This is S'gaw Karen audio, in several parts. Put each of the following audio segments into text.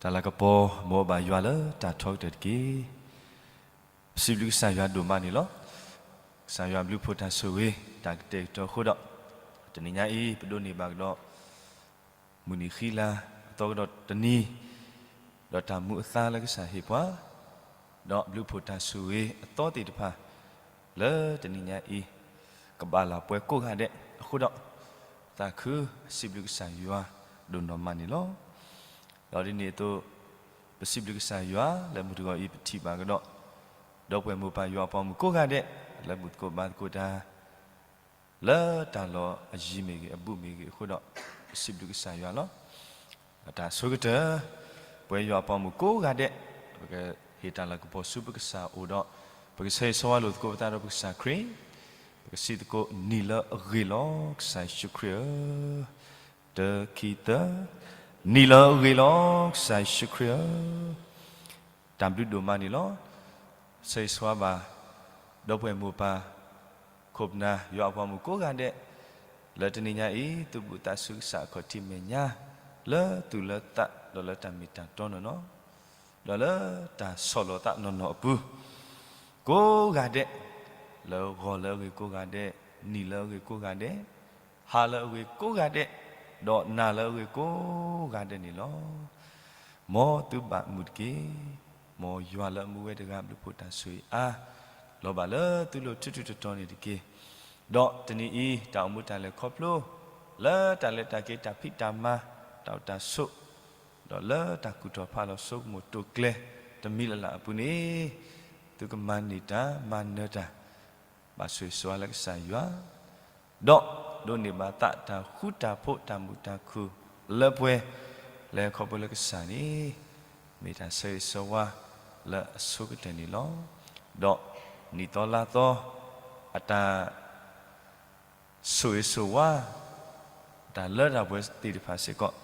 တၢ်လၤကပီၤ မ်အဘၣ်ယွၤလၢတၢ်ထီကတၢၢ်တက့ၢ်. ပစံးဘျုးကစၢ်ယွၤဒိၣ်မးန့ၣ်လီၤ. ကစၢ်ယွၤဘျုးဖှိၣ်တၢ်ဆိၣ်ဂ့ၤ တၢ်ကတဲာ်ကတီၤအဃိဒီး, တနံၤညါအံၤ ပဒိးန့ၢ်ဘၣ်ကဒီး မုၢ်နံၤဃံလၤအသီကဒီးတနံၤ, ဒီးတၢ်မူအသါလၢကစၢ်ဟ့ၣ်ပှၤ, ဒီးဘျုးဖှိၣ်တၢ်ဆိၣ်ဂ့ၤအသီသ့ၣ်တဖၣ် လၢတနံၤညါအံၤ ကဘၣ်လၢပှဲၤကိးဂၤဒဲးအဃိဒီး, သးခုစံးဘျုးကစၢ်ယွၤဒိၣ်နီၢ်မးန့ၣ်လီၤ. ဒီးဒ်န့ၣ်အသိး, ပစံးဘျုးကစၢ်ယွၤလၢမုၢ်တဂီၤအံၤ ပထံၣ်ဘၣ်ကဒီး ဒီပုၢ်ဝဲၢ်မိၢ်ပၢ်ယွၤအပှၤမုၣ်ကိးဂၤဒဲး လၢဘူၣ်သကိးဘါသကိးတၢ် လၢတၢ်လီၢ်အယံၤမ့ၢ်ဂ့ၤ အဘူးမ့ၢ်ဂ့ၤအဃိဒီး, ပစံးဘျုးကစၢ်ယွၤလီၤ. တၢ်ဆိကတၢၢ်, ပဝဲယွၤအပှၤမုၣ်ကိးဂၤဒဲး, ပကဟ့ၣ်တၢ်လၤကပီၤဆူပကစၢ်အအိၣ်ဒီး, ပကဆၢဂ့ၤဆၢဝါလိာ်သကိးပသးဒီးပကစၢ်ခရံာ်, ပကစံးသကိး နံၤလၢအဂ့ၤလီၤ ကစၢ်ယ့ၣ်ၡူးခရံာ်ဧၢ, တၢ ခံ သၢ, နံၤလၢအဂ့ၤလီၤ ကစၢ်ယ့ၣ်ၡူးခရံာ်ဧၢ. တၢ်ဘျုးဒိၣ်မးန့ၣ်လီၤ. ဆၢဂ့ၤဆၢဝါဘၣ် ဒီပုၢ်ဝဲၢ်မိၢ်ပၢ် ခိၣ်ပနၢ် ယွၤအပှၤမုၣ်ကိးဂၤဒဲး, လၢတနံၤညါအံၤ သုဘူးသးဆူကစၢ်အခီၣ်ထံးမဲာ်ညါ လၢသူၣ်လၢသး ဒီးလၢတၢ်မ့ၢ်တၢ်တီနီၢ်နီၢ်, ဒီးလၢတၢ်ဆီၣ်လီၤသးနီၢ်နီၢ်အပူၤ ကိးဂၤဒဲး, လၢဂီၤလၢအဂ့ၤကိးဂၤဒဲး, နံၤလၢအဂ့ၤကိးဂၤဒဲး, ဟါလၢအဂ့ၤကိးဂၤဒဲး, ဒီးနၤလၢအဂ့ၤကိးဂၤဒဲးန့ၣ်လီၤ. မ်သုဘၣ်မုာ်တက့ၢ်. မ်ယွၤလၢအမူဝဲတဂၤ ဘျုးဖှိၣ်တၢ်ဆိၣ်ဂ့ၤအါ လီၤဘၣ်လၢသုလိၤထူထူတီတီန့ၣ်တက့ၢ်. ဒီးတနံၤအံၤ တၢ်အိၣ်မူတၢ်လဲၤခီဖျိ လၢတၢ်လဲၤတၢ်က့ၤ တၢ်ဖံးတၢ်မၤ တၢ်အိၣ်တၢ်ဆိး ဒီးလၢတၢ်ကူၣ်ထီၣ်ဖးလီၤ ဆိကမိၣ်တိာ်ကျဲၤ တမံၤလၢ်လၢ်အပူၤန့ၣ်, သုကမၤန့ၢ်တၢ် မၤနၢၤတၢ် ဘၣ်ဆိၣ်ဂ့ၤဆိၣ်ဝါလၢကစၢ်ယွၤ, ဒီးဒိးန့ၢ်ဘၣ်သးတၢ်ဃူတၢ်ဖိး တၢ်မုာ်တၢ်ခုၣ်လၢပှဲၤ, လၢခီဖျိလၢကစၢ်န့ၣ် မ့ၢ်တၢ်ဆၢဂ့ၤဆၢဝါလၢအဆိကတၢၢ်န့ၣ်လီၤ. ဒီးနံၣ်သီလါသီ အတၢ် ဆိၣ်ဂ့ၤဆိၣ်ဝါ, တၢ်လၢတၢ်ပှဲၤသ့ၣ်တဖၣ်စ့ၢ်ကီး,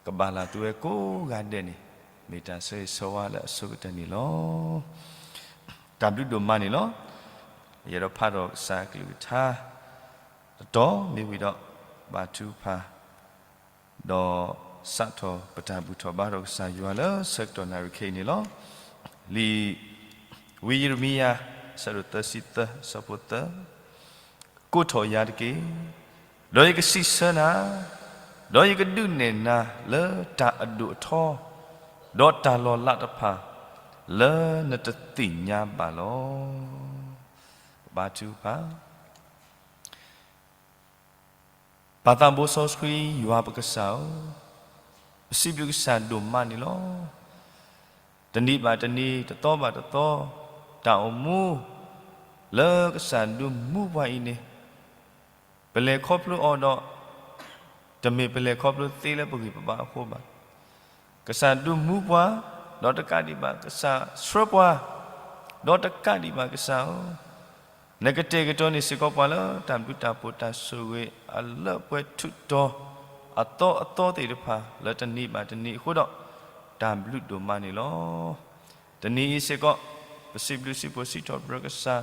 ကဘၣ်လၢသုဝဲကိးဂၤဒဲးန့ၣ် မ့ၢ်တၢ်ဆၢဂ့ၤဆၢဝါလၢအဆိကတၢၢ်န့ၣ်လီၤ. တၢ်ဘျုးဒိၣ်မးန့ၣ်လီၤ. ယအဲၣ်ဒိးဖးဒီးကစၢ်အကလုၢ်ကထါ တတီၤမ့ၢ်ဝံၤဒီး ဘါထုကဖၣ် ဒီးစးထီၣ်ပတၢ်ဘူၣ်ထီၣ်ဘါထီၣ်ကစၢ်ယွၤလၢဆၢကတီၢ်နၣ်ရံၣ်ခဲအံၤန့ၣ်လီၤ. လံာ်ဝံယံးရမံယၤ အဆၢဒိၣ်သၢဆံသၢ အဆၢဖိသၢ, ကိးထီၣ်ယၤတက့ၢ်, ဒီးယကစံးဆၢနၤ, ဒီးယကဒုးနဲၣ်နၤလၢတၢ်အဒိၣ်အထီ, ဒီးတၢ်လီၤလးတဖၣ် လၢနတသ့ၣ်ညါဘၣ်လီၤ. ဘါထုကဖၣ် ပၢ်သးဘိစီဆှံယွၤပကစၢ်ဧၢ, ပစံးဘျုးကစၢ်ဒိၣ်မးန့ၣ်လီၤ. တနံၤဘၣ်တနံၤ တသီဘၣ်တသီ တၢ်အိၣ်မူ လၢကစၢ်ဒုးမူပှၤအံၤန့ၣ် ပလဲၤခီဖျိအီၤဒီး တမ့ၢ်ပလဲၤခီဖျိသ့လၢပဂံၢ်ပဘါအဃိဘၣ်. ကစၢ်ဒုးမူပှၤ, ဒီးတကးဒံးဘၣ်ကစၢ်ဆှၢပှၤ, ဒီးတကးဒံးဘၣ်ကစၢ်ဧၢ, နကတဲာ်ကတီၤန့ၢ်စ့ၢ်ကီးပှၤလၢတၢ်ဘျုးတၢ်ဖှိၣ်တၢ်ဆိၣ်ဂ့ၤအလၢပှဲၤထူးတီၤ အသီအသီသ့ၣ်တဖၣ် လၢတနံၤဘၣ်တနံၤအဃိဒီး တၢ်ဘျုးဒိၣ်မးန့ၣ်လီၤ. တနံၤအံၤစ့ၢ်ကီး ပစံးဘျုးစံးဖှိၣ်စံးထီၣ်ပတြၢၤကစၢ်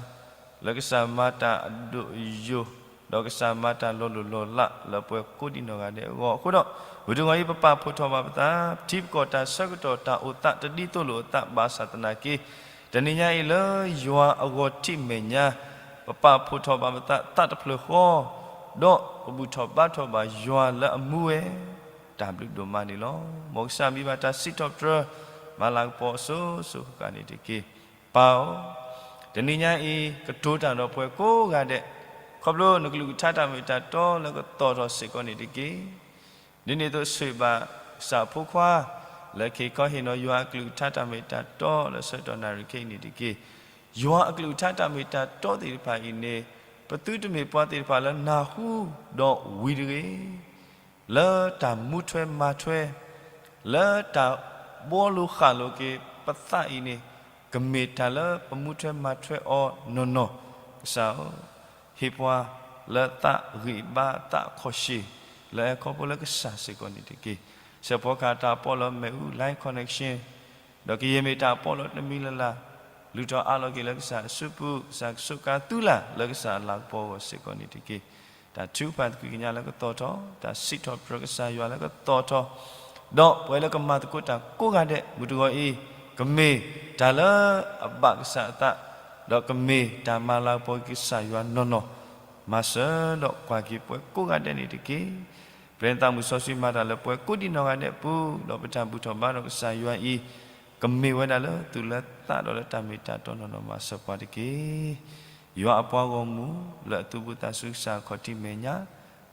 လၢကစၢ်မၤတၢ်အဒိၣ်အယိာ် ဒီးကစၢ်မၤတၢ်လီၤလိၢ်လီၤလး လၢပှဲၤကိးဒံးနီၢ်ဂၤဒဲးအဂီၢ်အဃိဒီး မုၢ်တဂီၤအံၤ ပပာ်ဖှိၣ်ထီၣ်ဘၣ်ပသး ထံပကီၢ်တၢ်ဆၢကတီၢ်တၢ်အိၣ်သးတဒ်သိးလိာ်အသးဘၣ်ဆၣ်သနာ်က့ တနံၤညါအံၤလၢယွၤအဂီၤထံးမဲာ်ညါ ပပာ်ဖှိၣ်ထီၣ်ဘၣ်ပသးသးတဖျၢၣ်ဃီ ဒီးပဘူၣ်ထီၣ်ဘါထီၣ်ဘၣ်ယွၤလၢအမူဝဲ တၢ်ဘျုးဒိၣ်မးန့ၣ်လီၤ. မ်ကစၢ်မံဘၣ်တၢ်စံးထီၣ်ပတြၢၤ မၤလၤကပီၤအစိၤစိၤဃၣ်ဃၣ်န့ၣ်တက့ၢ်. ပၢ်ဧၢ, တနံၤညါအံၤ ကတိၤတၢ်ဒီးပှၤကိးဂၤဒဲး, ခီဖျိနကလုၢ်ကထါတၢ်မ့ၢ်တၢ်တီလၢကသီၣ်ထီၣ်စ့ၢ်ကီးန့ၣ်တက့ၢ်. ဒ်န့ၣ်အသိးဆိၣ်ဂ့ၤဘၣ်ကစၢ်အဖိခွါ လၢကဟ့ၣ်ခီဟ့ၣ်နီၤယွၤအကလုၢ်ကထါတၢ်မ့ၢ်တၢ်တီလၢဆၢကတီၢ်နၣ်ရံၣ်ခဲအံၤန့ၣ်တက့ၢ်. ယွၤအကလုၢ်ကထါတၢ်မ့ၢ်တၢ်တီသ့ၣ်တဖၣ်အံၤန့ၣ် ပသုတမ့ၢ်ပှၤသ့ၣ်တဖၣ်လၢနၢ်ဟူဒီးဝံၤတဂ့ၤ လၢတၢ်မူထွဲမၤထွဲ, လၢတၢ်ဘှီလိာ်ဃာ်လိာ်က့ၤပသးအံၤန့ၣ် ကမ့ၢ်တၢ်လၢပမူထွဲမၤထွဲအီၤနီၢ်နီၢ်, ကစၢ်ဧၢ, ဟ့ၣ်ပှၤလၢသးဂံၢ်ဘါသးခီၣ်ရှ့ၣ် လၢအဲၣ်ခီဖိလၢကစၢ်စ့ၢ်ကီးန့ၣ်တက့ၢ်. စဲးဖီကဟၣ်တၢ်ပီးလီၤ မ့ၣ်အူ line connection ဒီးကယဲၢ်မ့ၢ်တၢ်ပီးလီၤတမံၤလၢ်လၢ်, လုၢ်ထီၣ်အးလီၤက့ၤလၢကစၢ်အစုပူၤ, ကစၢ်ကစူးကါသုလၢ်လၢကစၢ်အလၤကပီၤအဂီၢ်စ့ၢ်ကီးန့ၣ်တက့ၢ်. တၢ်ထုကဖၣ်သကွံာ်ကညးလၢကသီၣ်ထီၣ်, တၢ်စံးထီၣ်ပတြၢၤကစၢ်ယွၤလၢကသီၣ်ထီၣ်, ဒီးပဝဲလၢကမၤသကိးတၢ်ကိးဂၤဒဲး မုၢ်တဂီၤအံၤ, ကမ့ၢ်တၢ်လၢအဘၣ်ကစၢ်အသး, ဒီးကမ့ၢ်တၢ်မၤလၤကပီၤက့ၤကစၢ်ယွၤနီၢ်နီၢ်, မၤစၢၤဒီးကွၢ်က့ၤပဝဲကိးဂၤဒဲးန့ၣ်တက့ၢ်. ပျဲနသးမုၢ်စီဆှံမၤတၢ်လၢပဝဲကိးဒံးနီၢ်ဂၤဒဲးအပူၤ, ဒီးပတၢ်ဘူၣ်ထီၣ်ဘါထီၣ်ကစၢ်ယွၤအံၤ, ကမ့ၢ်ဝဲဒၣ်လၢသူၣ်လၢသးဒီးလၢတၢ်မ့ၢ်တၢ်တီနီၢ်နီၢ် မၤစၢၤပှၤတက့ၢ်. ယွၤအပှၤဂီၢ်မုၢ် လၢအသူၣ်ဘီၣ်သးစူၤကစၢ်အခီၣ်ထံးမဲာ်ညါ,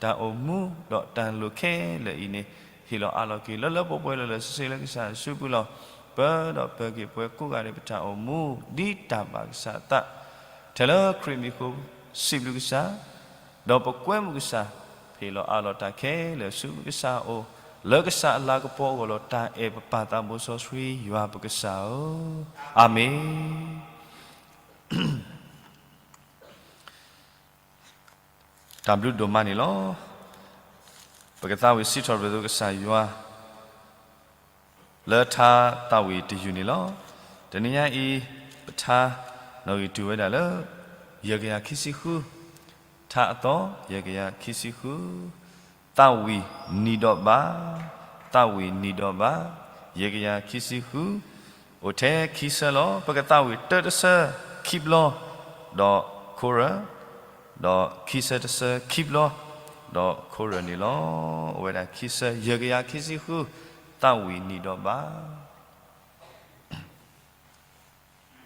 တၢ်အိၣ်မူဒီးတၢ်လိၣ်ခဲလၢာ်အံၤန့ၣ်, ဟ့ၣ်လီၤအးလီၤက့ၤလၢလၢပှဲၤပှဲၤလၢလၢာ်ဆ့ဆ့လၢကစၢ်ယွၤအစုပူၤလီၤ. ပၢဒီးပၢၤက့ၤပဝဲကိးဂၤဒဲးပတၢ်အိၣ်မူ ဒ်တၢ်ဘၣ်ကစၢ်အသး, ထဲလၢခရံာ်မံၤအဃိ, စံးဘျုးကစၢ်, ဒီးပကွဲမုာ်ကစၢ်, ဟ့ၣ်လီၤအးလီၤတၢ်ခဲလၢာ်ဆူကစၢ်အအိၣ်, လၢကစၢ်အလၤကပီၤအဂီၢ်လီၤ. တၢ်အဲၣ်ပပၢ်သးဘိစီဆှံယွၤပကစၢ်ဧၢ, အၤမ့ၣ်. တၢ်ဘျုးဒိၣ်မးန့ၣ်လီၤ. ပကသးဝံၣ်စံးထီၣ်ပတြၢၤကစၢ်ယွၤ လၢထါသးဝံၣ်တယုၢ်န့ၣ်လီၤ. တနံၤညါအံၤ ပထါနီၣ်ဂံၢ်တုၤဝဲဒၣ်လၢ ယဲၢ်ကယၤခံဆံဃု, ထါအသီ ယဲၢ်ကယၤခံဆံဃု, သးဝံၣ်နံၤဒီးဘး, သးဝံၣ်နံၤဒီးဘး, ယဲၢ်ကယၤခံဆံဃု, အိၣ်ထဲခံဆၢလီၤ. ပကသးဝံၣ်တၢတဆၢခံဘျီ, ဒီးခိရၢၣ်, ဒီးခံဆၢတဆၢခံဘျီ, ဒီးခိရၢၣ်န့ၣ်လီၤ. အိၣ်ဝဲဒၣ်ခံဆၢ ယဲၢ်ကယၤခံဆံဃု, သးဝံၣ်နံၤဒီးဘး. ပတၢ်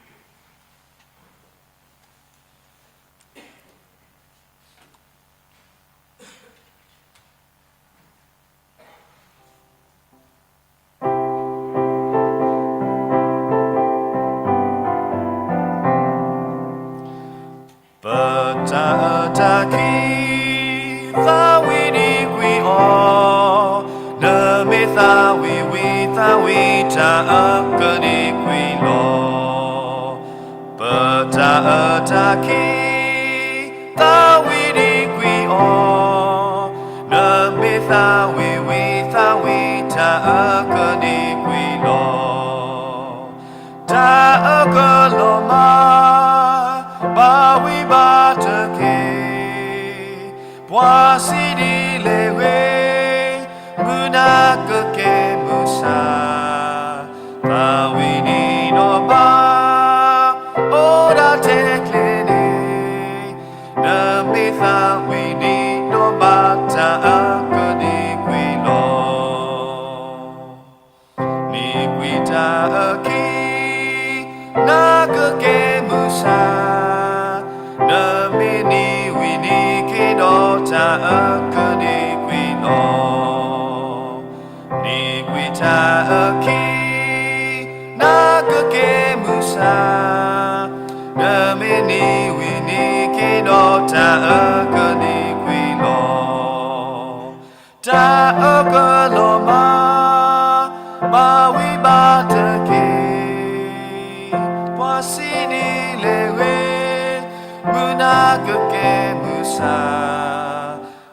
အၢတၢ်ခံ သးဝံၣ်နံၤကွံာ်အီၤ, နမ့ၢ်သးဝံၣ်ဝံၤ သးဝံၣ်တၢ်အၢကနံၤကွံာ်လီၤ. ပတၢ်အၢတၢ်ခံ သးဝံၣ်နံၤကွံာ်အီၤ, နမ့ၢ်သးဝံၣ်ဝံၤ သးဝံၣ်တၢ်အၢကနံၤကွံာ်လီၤ. တၢ်အၢကလီၤမၢ်, ဘၣ်ဝံၤဘၣ်တက့ၢ်, ပှၤစံးဒ်လဲၣ်ဂ့ၤ, မုၢ်နၤကကဲမုၢ်ဆၣ်, သးဝံၣ်နံၤဒီးဘး, အိၣ်ဒၣ်ထဲကျဲန့ၣ်, နမ့ၢ်သးဝံၣ်နံၤဒီးဘး တၢ်အၢကနံၤကွံာ်လီၤ. နံၤကွံာ်တၢ်အၢခံ, နၤကကဲမုၢ်ဆၣ်, နမ့ၢ်နံၤဝံၤနံၤက့ၤဒီး တၢ်အၢကနံၤကွံာ်လီၤ. နံၤကွံာ်တၢ်အၢခံ, နၤကကဲမုၢ်ဆၣ်, နမ့ၢ်နံၤဝံၤနံၤက့ၤဒီး တၢ်အၢကနံၤကွံာ်လီၤ. တၢ်အၢကလီၤမၢ်, ဘၣ်ဝံၤဘၣ်တက့ၢ်, ပှၤစံးဒ်လဲၣ်ဂ့ၤ, မုၢ်နၤကကဲမုၢ်ဆၣ်,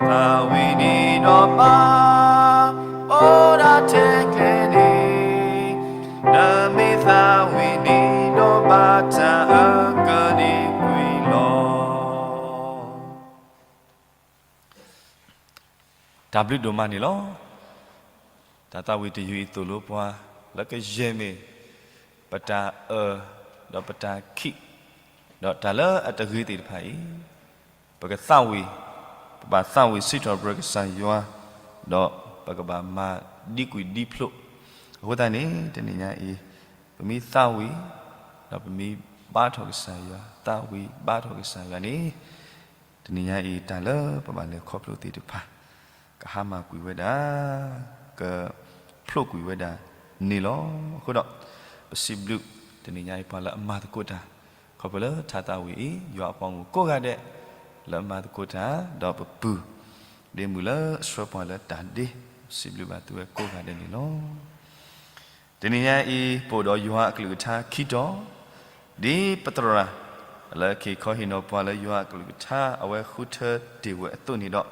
သးဝံၣ်နံၤဒီးဘး, အိၣ်ဒၣ်ထဲကျဲန့ၣ်, နမ့ၢ်သးဝံၣ်နံၤဒီးဘး တၢ်အၢကနံၤကွံာ်လီၤ. တၢ်ဘျုးဒိၣ်မးန့ၣ်လီၤ. တၢ်သးဝံၣ်တယုၢ်အံၤသိၣ်လိပှၤ လၢကယဲၢ်မ့ၢ် ပတၢ်အၢ ဒီးပတၢ်ခံး ဒီးတၢ်လၢအတဂ့ၤသ့ၣ်တဖၣ်အံၤ ပကသးဝံၣ်, ပဘၣ်သးဝံၣ်စံးထီၣ်ပတြၢၤကစၢ်ယွၤ, ဒီးပကဘၣ်မၤဒံကွံာ်ဒံဖျိး. အဃိသတးန့ၣ် တနံၤညါအံၤ ပမ့ၢ်သးဝံၣ်, ဒီးပမ့ၢ်ဘါထီၣ်ကစၢ်ယွၤ, သးဝံၣ်ဘါထီၣ်ကစၢ်ယွၤန့ၣ် တနံၤညါအံၤ တၢ်လၢပဘၣ်လဲၤခီဖျိသ့ၣ်တဖၣ် ကဟါမၢ်ကွံာ်ဝဲဒၣ်, ကဖျိးကွံာ်ဝဲဒၣ်န့ၣ်လီၤ. အဃိဒီး ပစံးဘျုး တနံၤညါအံၤ ပှၤလၢအမၤသကိးတၢ် ခီဖျိလၢထါသးဝံၣ်အံၤ ယွၤအပှၤမုၣ်ကိးဂၤဒဲး လၢအမၤသကိးတၢ် ဒီးပပုၢ် ဒ့မုၣ်လၢအဆှၢပှၤလၢတၢ်ဒ့, ပစံးဘျုးဘၣ်သုဝဲကိးဂၤဒဲးန့ၣ်လီၤ. တနံၤညါအံၤ ပအိၣ်ဒီးယွၤအကလုၢ်ကထါခံတီၤ, ဒ်ပသရၣ် လၢက့ၤခီဟ့ၣ်နီၤပှၤလၢယွၤအကလုၢ်ကထါ အဝဲဃုထၢတ့ၢ်ဝဲအသိးန့ၣ်ဒီး,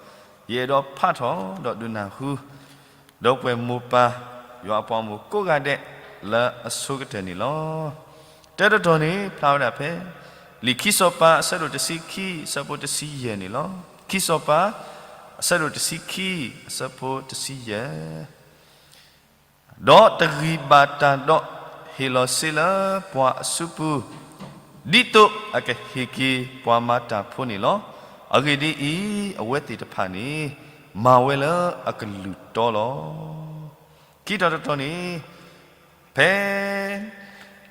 ယအဲၣ်ဒိးဖးထီၣ်ဒီးဒုးနၢ်ဟူ ဒီပုၢ်ဝဲၢ်မိၢ်ပၢ် ယွၤအပှၤမုၣ်ကိးဂၤဒဲး လၢအဆိကတၢၢ်န့ၣ်လီၤ. တၢတတီၤန့ၣ် ဖျါဝဲဒၣ်ဖဲ လံာ်ခံစီၤပၤ အဆၢဒိၣ်တဆံခံ အဆၢဖိတဆံယဲၢ်န့ၣ်လီၤ. ခံစီၤပၤ အဆၢဒိၣ်တဆံခံ အဆၢဖိတဆံယဲၢ်. ဒီးတဂံၢ်ဘၣ်တၢ်ဒီးဟ့ၣ်လီၤစ့လၢပှၤအစုပူၤ, ဒ်သိးအကဟ့ၣ်က့ၤပှၤမၤတၢ်ဖိန့ၣ်လီၤ. အဂ့ၢ်ဒ်အံၤ, အဝဲသ့ၣ်တဖၣ်န့ၣ် မၤဝဲလၢအကလုၢ်တီလီၤ. ခံတီၤတတီၤန့ၣ်, ဖဲ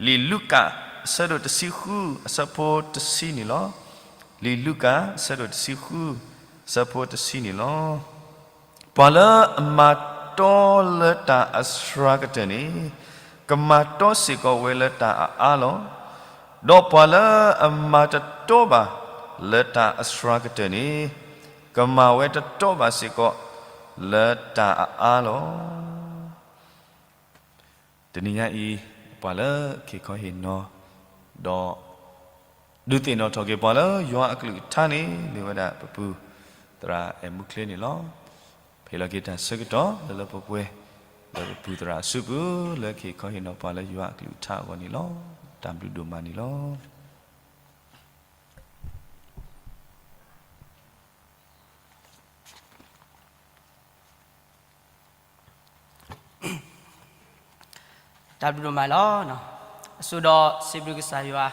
လံာ်လူၤကၣ် အဆၢဒိၣ်တဆံဃု အဆၢဖိတဆံန့ၣ်လီၤ. လံာ်လူၤကၣ် အဆၢဒိၣ်တဆံဃု အဆၢဖိတဆံန့ၣ်လီၤ. ပှၤလၢအမၤတီလၢတၢ်အစှၤကတၢၢ်န့ၣ်, ကမၤတီစ့ၢ်ကီးဝဲလၢတၢ်အအါလီၤ. ဒီးပှၤလၢအမၤတတီဘၣ်လၢတၢ်အစှၤကတၢၢ်န့ၣ်, ကမၤဝဲတတီဘၣ်စ့ၢ်ကီးလၢတၢ်အအါလီၤ. တနံၤညါအံၤ, ပှၤလၢက့ၤခီဟ့ၣ်နီၤ, ဒီး ဒုးသ့ၣ်နီၣ်ထီၣ်က့ၤပှၤလၢယွၤအကလုၢ်ကထါန့ၣ် မ့ၢ်ဝဲဒၣ်ပပူၤသရၣ်အဲၣ်မူချ့န့ၣ်လီၤ. ဟ့ၣ်လီၤက့ၤတၢ်ဆၢကတီၢ်လၢလၢပှဲၤပှဲၤ လၢပပူၤသရၣ်အစုပူၤ လၢက့ၤခီဟ့ၣ်နီၤပှၤလၢယွၤအကလုၢ်ကထါအဂီၢ်န့ၣ်လီၤ. တၢ်ဘျုးဒိၣ်မးန့ၣ်လီၤ. တၢ်ဘျုးဒိၣ်မးလီၤ. အဆိဒီးစံးဘျုးကစၢ်ယွၤ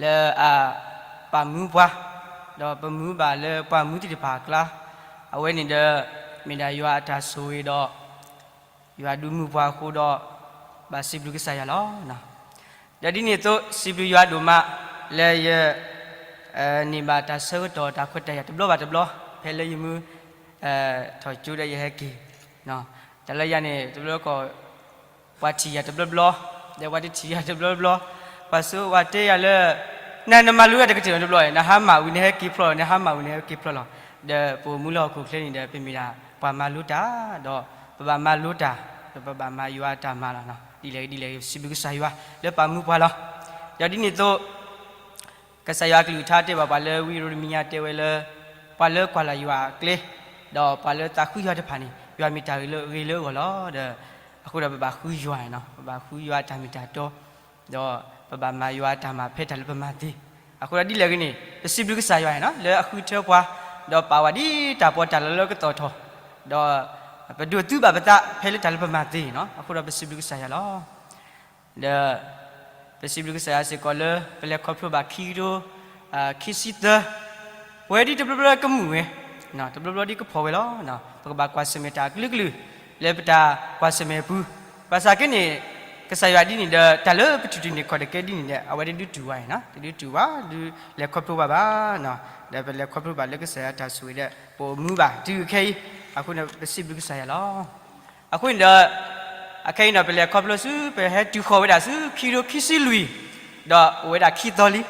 လၢအပာ်မူပှၤ, ဒီးပမူဘၣ်လၢပှၤမူသ့ၣ်တဖၣ်အကျါ, အဝဲန့ၣ်ဒီး မ့ၢ်ဒၣ်ယွၤအတၢ်ဆိၣ်ဂ့ၤဒီး ယွၤဒုးမုာ်ပှၤအဃိဒီး ဘၣ်စံးဘျုးကစၢ်ယွၤလီၤ. ဒီးဒ်န့ၣ်အသိး စံးဘျုးယွၤဒိၣ်မး လၢယ န့ၢ်ဘၣ်တၢ်ဆၢကတီၢ်တၢ်ခွဲးတၢ်ယာ်တဘျီဘၣ်တဘျီ ဖဲလၢယမုၢ် ထီၣ်ကၠိဒီးယဟဲက့ၤ, တၢ်လၢယၤန့ၣ် တဘျီကီး ပှၤထံၣ်ယၤတဘျီဘျီ, ဒီးပှၤတထံၣ်ယၤတဘျီဘျီ, ပှၤဆိပှၤတဲယၤလၢ နနမၤလိတၢ်တကတၢၢ်တဘျီ, နဟါမၢ်ဝံၤနဟဲက့ၤဖျီလီၤ, နဟါမၢ်ဝံၤနဟဲက့ၤဖျီလီၤ. ဒီးပအိၣ်မူလၢဟီၣ်ခိၣ်ချၢန့ၣ်ဒီး ပမ့ၢ်ဒၣ်ပှၤမၤလိတၢ်, ဒီးပဘၣ်မၤလိတၢ်, ဒီးပဘၣ်မၤယွၤအတၢ်မၤလီၤ. ဒ်လဲၣ်ဂ့ၤဒ်လဲၣ်ဂ့ၤ စံးဘျုးကစၢ်ယွၤ လၢပာ်မူပှၤလီၤ. ဒီးဒ်န့ၣ်အသိး ကစၢ်ယွၤအကလုၢ်ကထါတဲဘၣ်ပှၤလၢ ဝံယံးရမံယၤတဲဝဲလၢ ပှၤလၢကွၢ်လၢ်ယွၤအကျဲ, ဒီးပှၤလၢသးဃုယွၤတဖၣ်န့ၣ် ယွၤမ့ၢ်တၢ်ဂ့ၤလၢအဂီၢ်လီၤ. ဒီးအဃိဒီးပဘၣ်ဃုယွၤ, ပဘၣ်ဃုယွၤအတၢ်မ့ၢ်တၢ်တီ, ဒီးပဘၣ်မၤယွၤအတၢ်မၤဖဲတၢ်လၢပမၤသ့. အဃိဒီးဒ်လဲၣ်ဂ့ၤန့ၣ် ပစံးဘျုးကစၢ်ယွၤန့ၣ် လၢအဃုထၢပှၤ, ဒီးပာ်ဝဲဒ်တၢ်ပီးတၢ်လီလၢကသီၣ်ထီၣ်, ဒီးပဒိးသုဘၣ်ပသးဖဲလၢတၢ်လၢပမၤသ့န့ၣ်လီၤ. အဃိဒီးပစံးဘျုးကစၢ်ယွၤလီၤ. ဒီးပစံးဘျုးကစၢ်ယွၤစ့ၢ်ကီးလၢ ပလဲၤခီဖျိဘၣ်ခံကထိ ခံဆံသၢ, ပဝဲဒ်တဘျီဘျီကမူၣ်ဝဲ, တဘျီဘျီဒ်ကဖီၣ်ဝဲလီၤ. ပကဘၣ်ကွၢ်ဆၢၣ်မဲာ်တၢ်အကလုာ်ကလုာ် လၢပတၢ်ကွၢ်ဆၢၣ်မဲာ်အပူၤ, ဘၣ်ဆၣ်က့န့ၣ် ကစၢ်ယွၤဒ်န့ၣ်ဒီး တၢ်လၢပထူၣ်တံၢ်န့ၣ်ခီၣ်တကဲဒ်န့ၣ်ဒီး အဝဲတဒုးတူၢ်ဝဲ, တဒုးတူၢ်ဝဲ ဒုးလဲၤခီဖျိဘၣ်ဘၣ်, ဒီးပလဲၤခီဖျိဘၣ်လၢကစၢ်ယွၤတၢ်ဆိၣ်ဂ့ၤဒီး ပအိၣ်မူဘၣ်တုၤခဲအံၤ, အဃိန့ၣ် ပစံးဘျုးကစၢ်ယွၤလီၤ. အဃိန့ၣ်ဒီး အခဲအံၤန့ၣ် ပလဲၤခီဖျိဆူ ပဟဲတုၤဃီၤဝဲဒၣ်ဆူခံကထိခံဆံလွံၢ်, ဒီးအိၣ်ဝဲဒၣ်ခံသီလံ.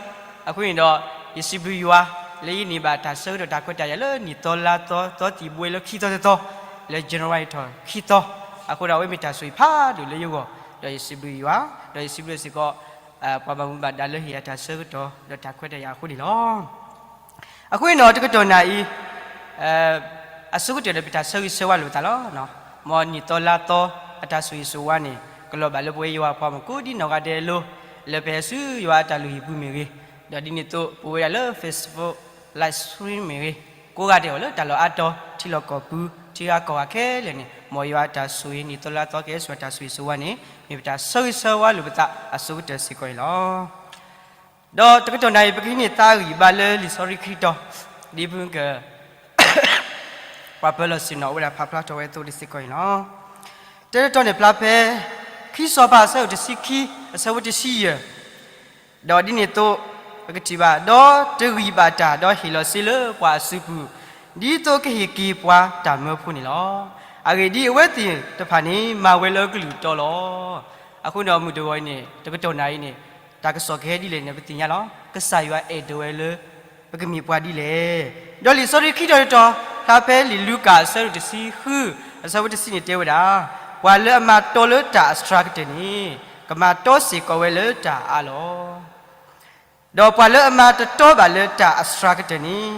အဃိန့ၣ်ဒီး ယစံးဘျုးယွၤ လၢယန့ၢ်ဘၣ်တၢ်ဆၢကတီၢ်တၢ်ခွဲးတၢ်ယာ်လၢနံၣ်သီလါသီ သီသံၣ်ဘိလၢခံသီတသီ, လၢ January ထီၣ်ခံသီ, အဃိဒီးအဝဲမ့ၢ်တၢ်ဆိၣ်ဂ့ၤဖးဒိၣ်လၢယဂီၢ်, ဒီးယစံးဘျုးယွၤ, ဒီးယစံးဘျုးစ့ၢ်ကီး ပှၤဘၣ်မူဘၣ်ဒါလၢဟ့ၣ်ယၤတၢ်ဆၢကတီၢ် ဒီးတၢ်ခွဲးတၢ်ယာ်အဃိန့ၣ်လီၤ. အဃိန့ၣ်ဒီး တကတီၢ်နၣ်အံၤ အဆိကတၢၢ်ဒီးပတၢ်ဆၢဂ့ၤဆၢဝါလိာ်ပသးလီၤ. မ်နံၣ်သီလါသီ အတၢ်ဆိၣ်ဂ့ၤဆိၣ်ဝါန့ၣ် ကလီၤဘၣ်လၢပဝဲယွၤအပှၤမုၣ်ကိးဒံနီၢ်ဂၤဒဲးအလိၤ, လၢပဟဲဆူယွၤအတၢ်လုၢ်ဟံၣ်ပူၤမ့ၢ်ဂ့ၤ, ဒီးဒ်န့ၣ်အသိး ပဝဲဒၣ်လၢ Facebook live stream မ့ၢ်ဂ့ၤ, ကိးဂၤဒဲးအီၤလၢတၢ်လီၢ်အါတီၤ ထံလီၢ်ကီၢ်ပူၤ ထံဂၤကီၢ်ဂၤခဲလၢာ်န့ၣ် မ်ယွၤအတၢ်ဆိၣ်ဂ့ၤ နံၣ်သီလါသီကဟဲစိာ်တၢ်ဆိၣ်ဂ့ၤဆိၣ်ဝါန့ၣ် မ့ၢ်ပတၢ်ဆၢဂ့ၤဆၢဝါလိာ်ပသးအဆိကတၢၢ်စ့ၢ်ကီးန့ၣ်လီၤ. ဒီးတကတီၢ်နၣ်အံၤ ပကဟံးန့ၢ်သးအဂံၢ်အဘါလၢလံာ်စီဆှံခံတီၤ, ဒ်ဖုက ပှၤပၢၤလီၢ်ဆ့ၣ်နီၤအိၣ်ဝဲဒၣ်ဖးဖျါထီၣ်ဝဲအသိးစ့ၢ်ကီးန့ၣ်လီၤ. တၢ်တတီၤန့ၣ်ဖျါဖဲ ခံစီၤပၤအဆၢဒိၣ်တဆံခံ အဆၢဖိတဆံယဲၢ်, ဒီးဒ်န့ၣ်အသိး ပကထံၣ်ဘၣ် ဒီးတဂံၢ်ဘၣ်တၢ် ဒီးဟ့ၣ်လီၤစ့လၢပှၤအစုပူၤ, ဒ်သိးကဟ့ၣ်က့ၤပှၤတၢ်မၢဖိန့ၣ်လီၤ. အဂ့ၢ်ဒ်အံၤ အဝဲသ့ၣ်တဖၣ်န့ၣ် မၤဝဲလၢကလုၢ်တီလီၤ. အဃိန့ၣ် မုၢ်တဂီၤအံၤန့ၣ် တကတီၢ်နၣ်အံၤန့ၣ် တၢ်ကစီၣ်ကဟဲဒ်လဲၣ်န့ၣ် ပသ့ၣ်ညါလီၤ. ကစၢ်ယွၤအဲၣ်ဒိးဝဲလၢ ပကမ့ၢ်ပှၤဒ်လဲၣ်. ဒီးလံာ်စီဆှံခံတီၤတတီၤ ဖျါဖဲလံာ်လူၤကၣ်အဆၢဒိၣ်တဆံဃု အဆၢဖိတဆံန့ၣ်တဲဝဲဒၣ်, ပှၤလၢအမၤတီလၢတၢ်အစှၤကတၢၢ်န့ၣ် ကမၤတီစ့ၢ်ကီးဝဲလၢတၢ်အါလီၤ. ဒီးပှၤလၢအမၤတတီဘၣ်လၢတၢ်အစှၤကတၢၢ်န့ၣ်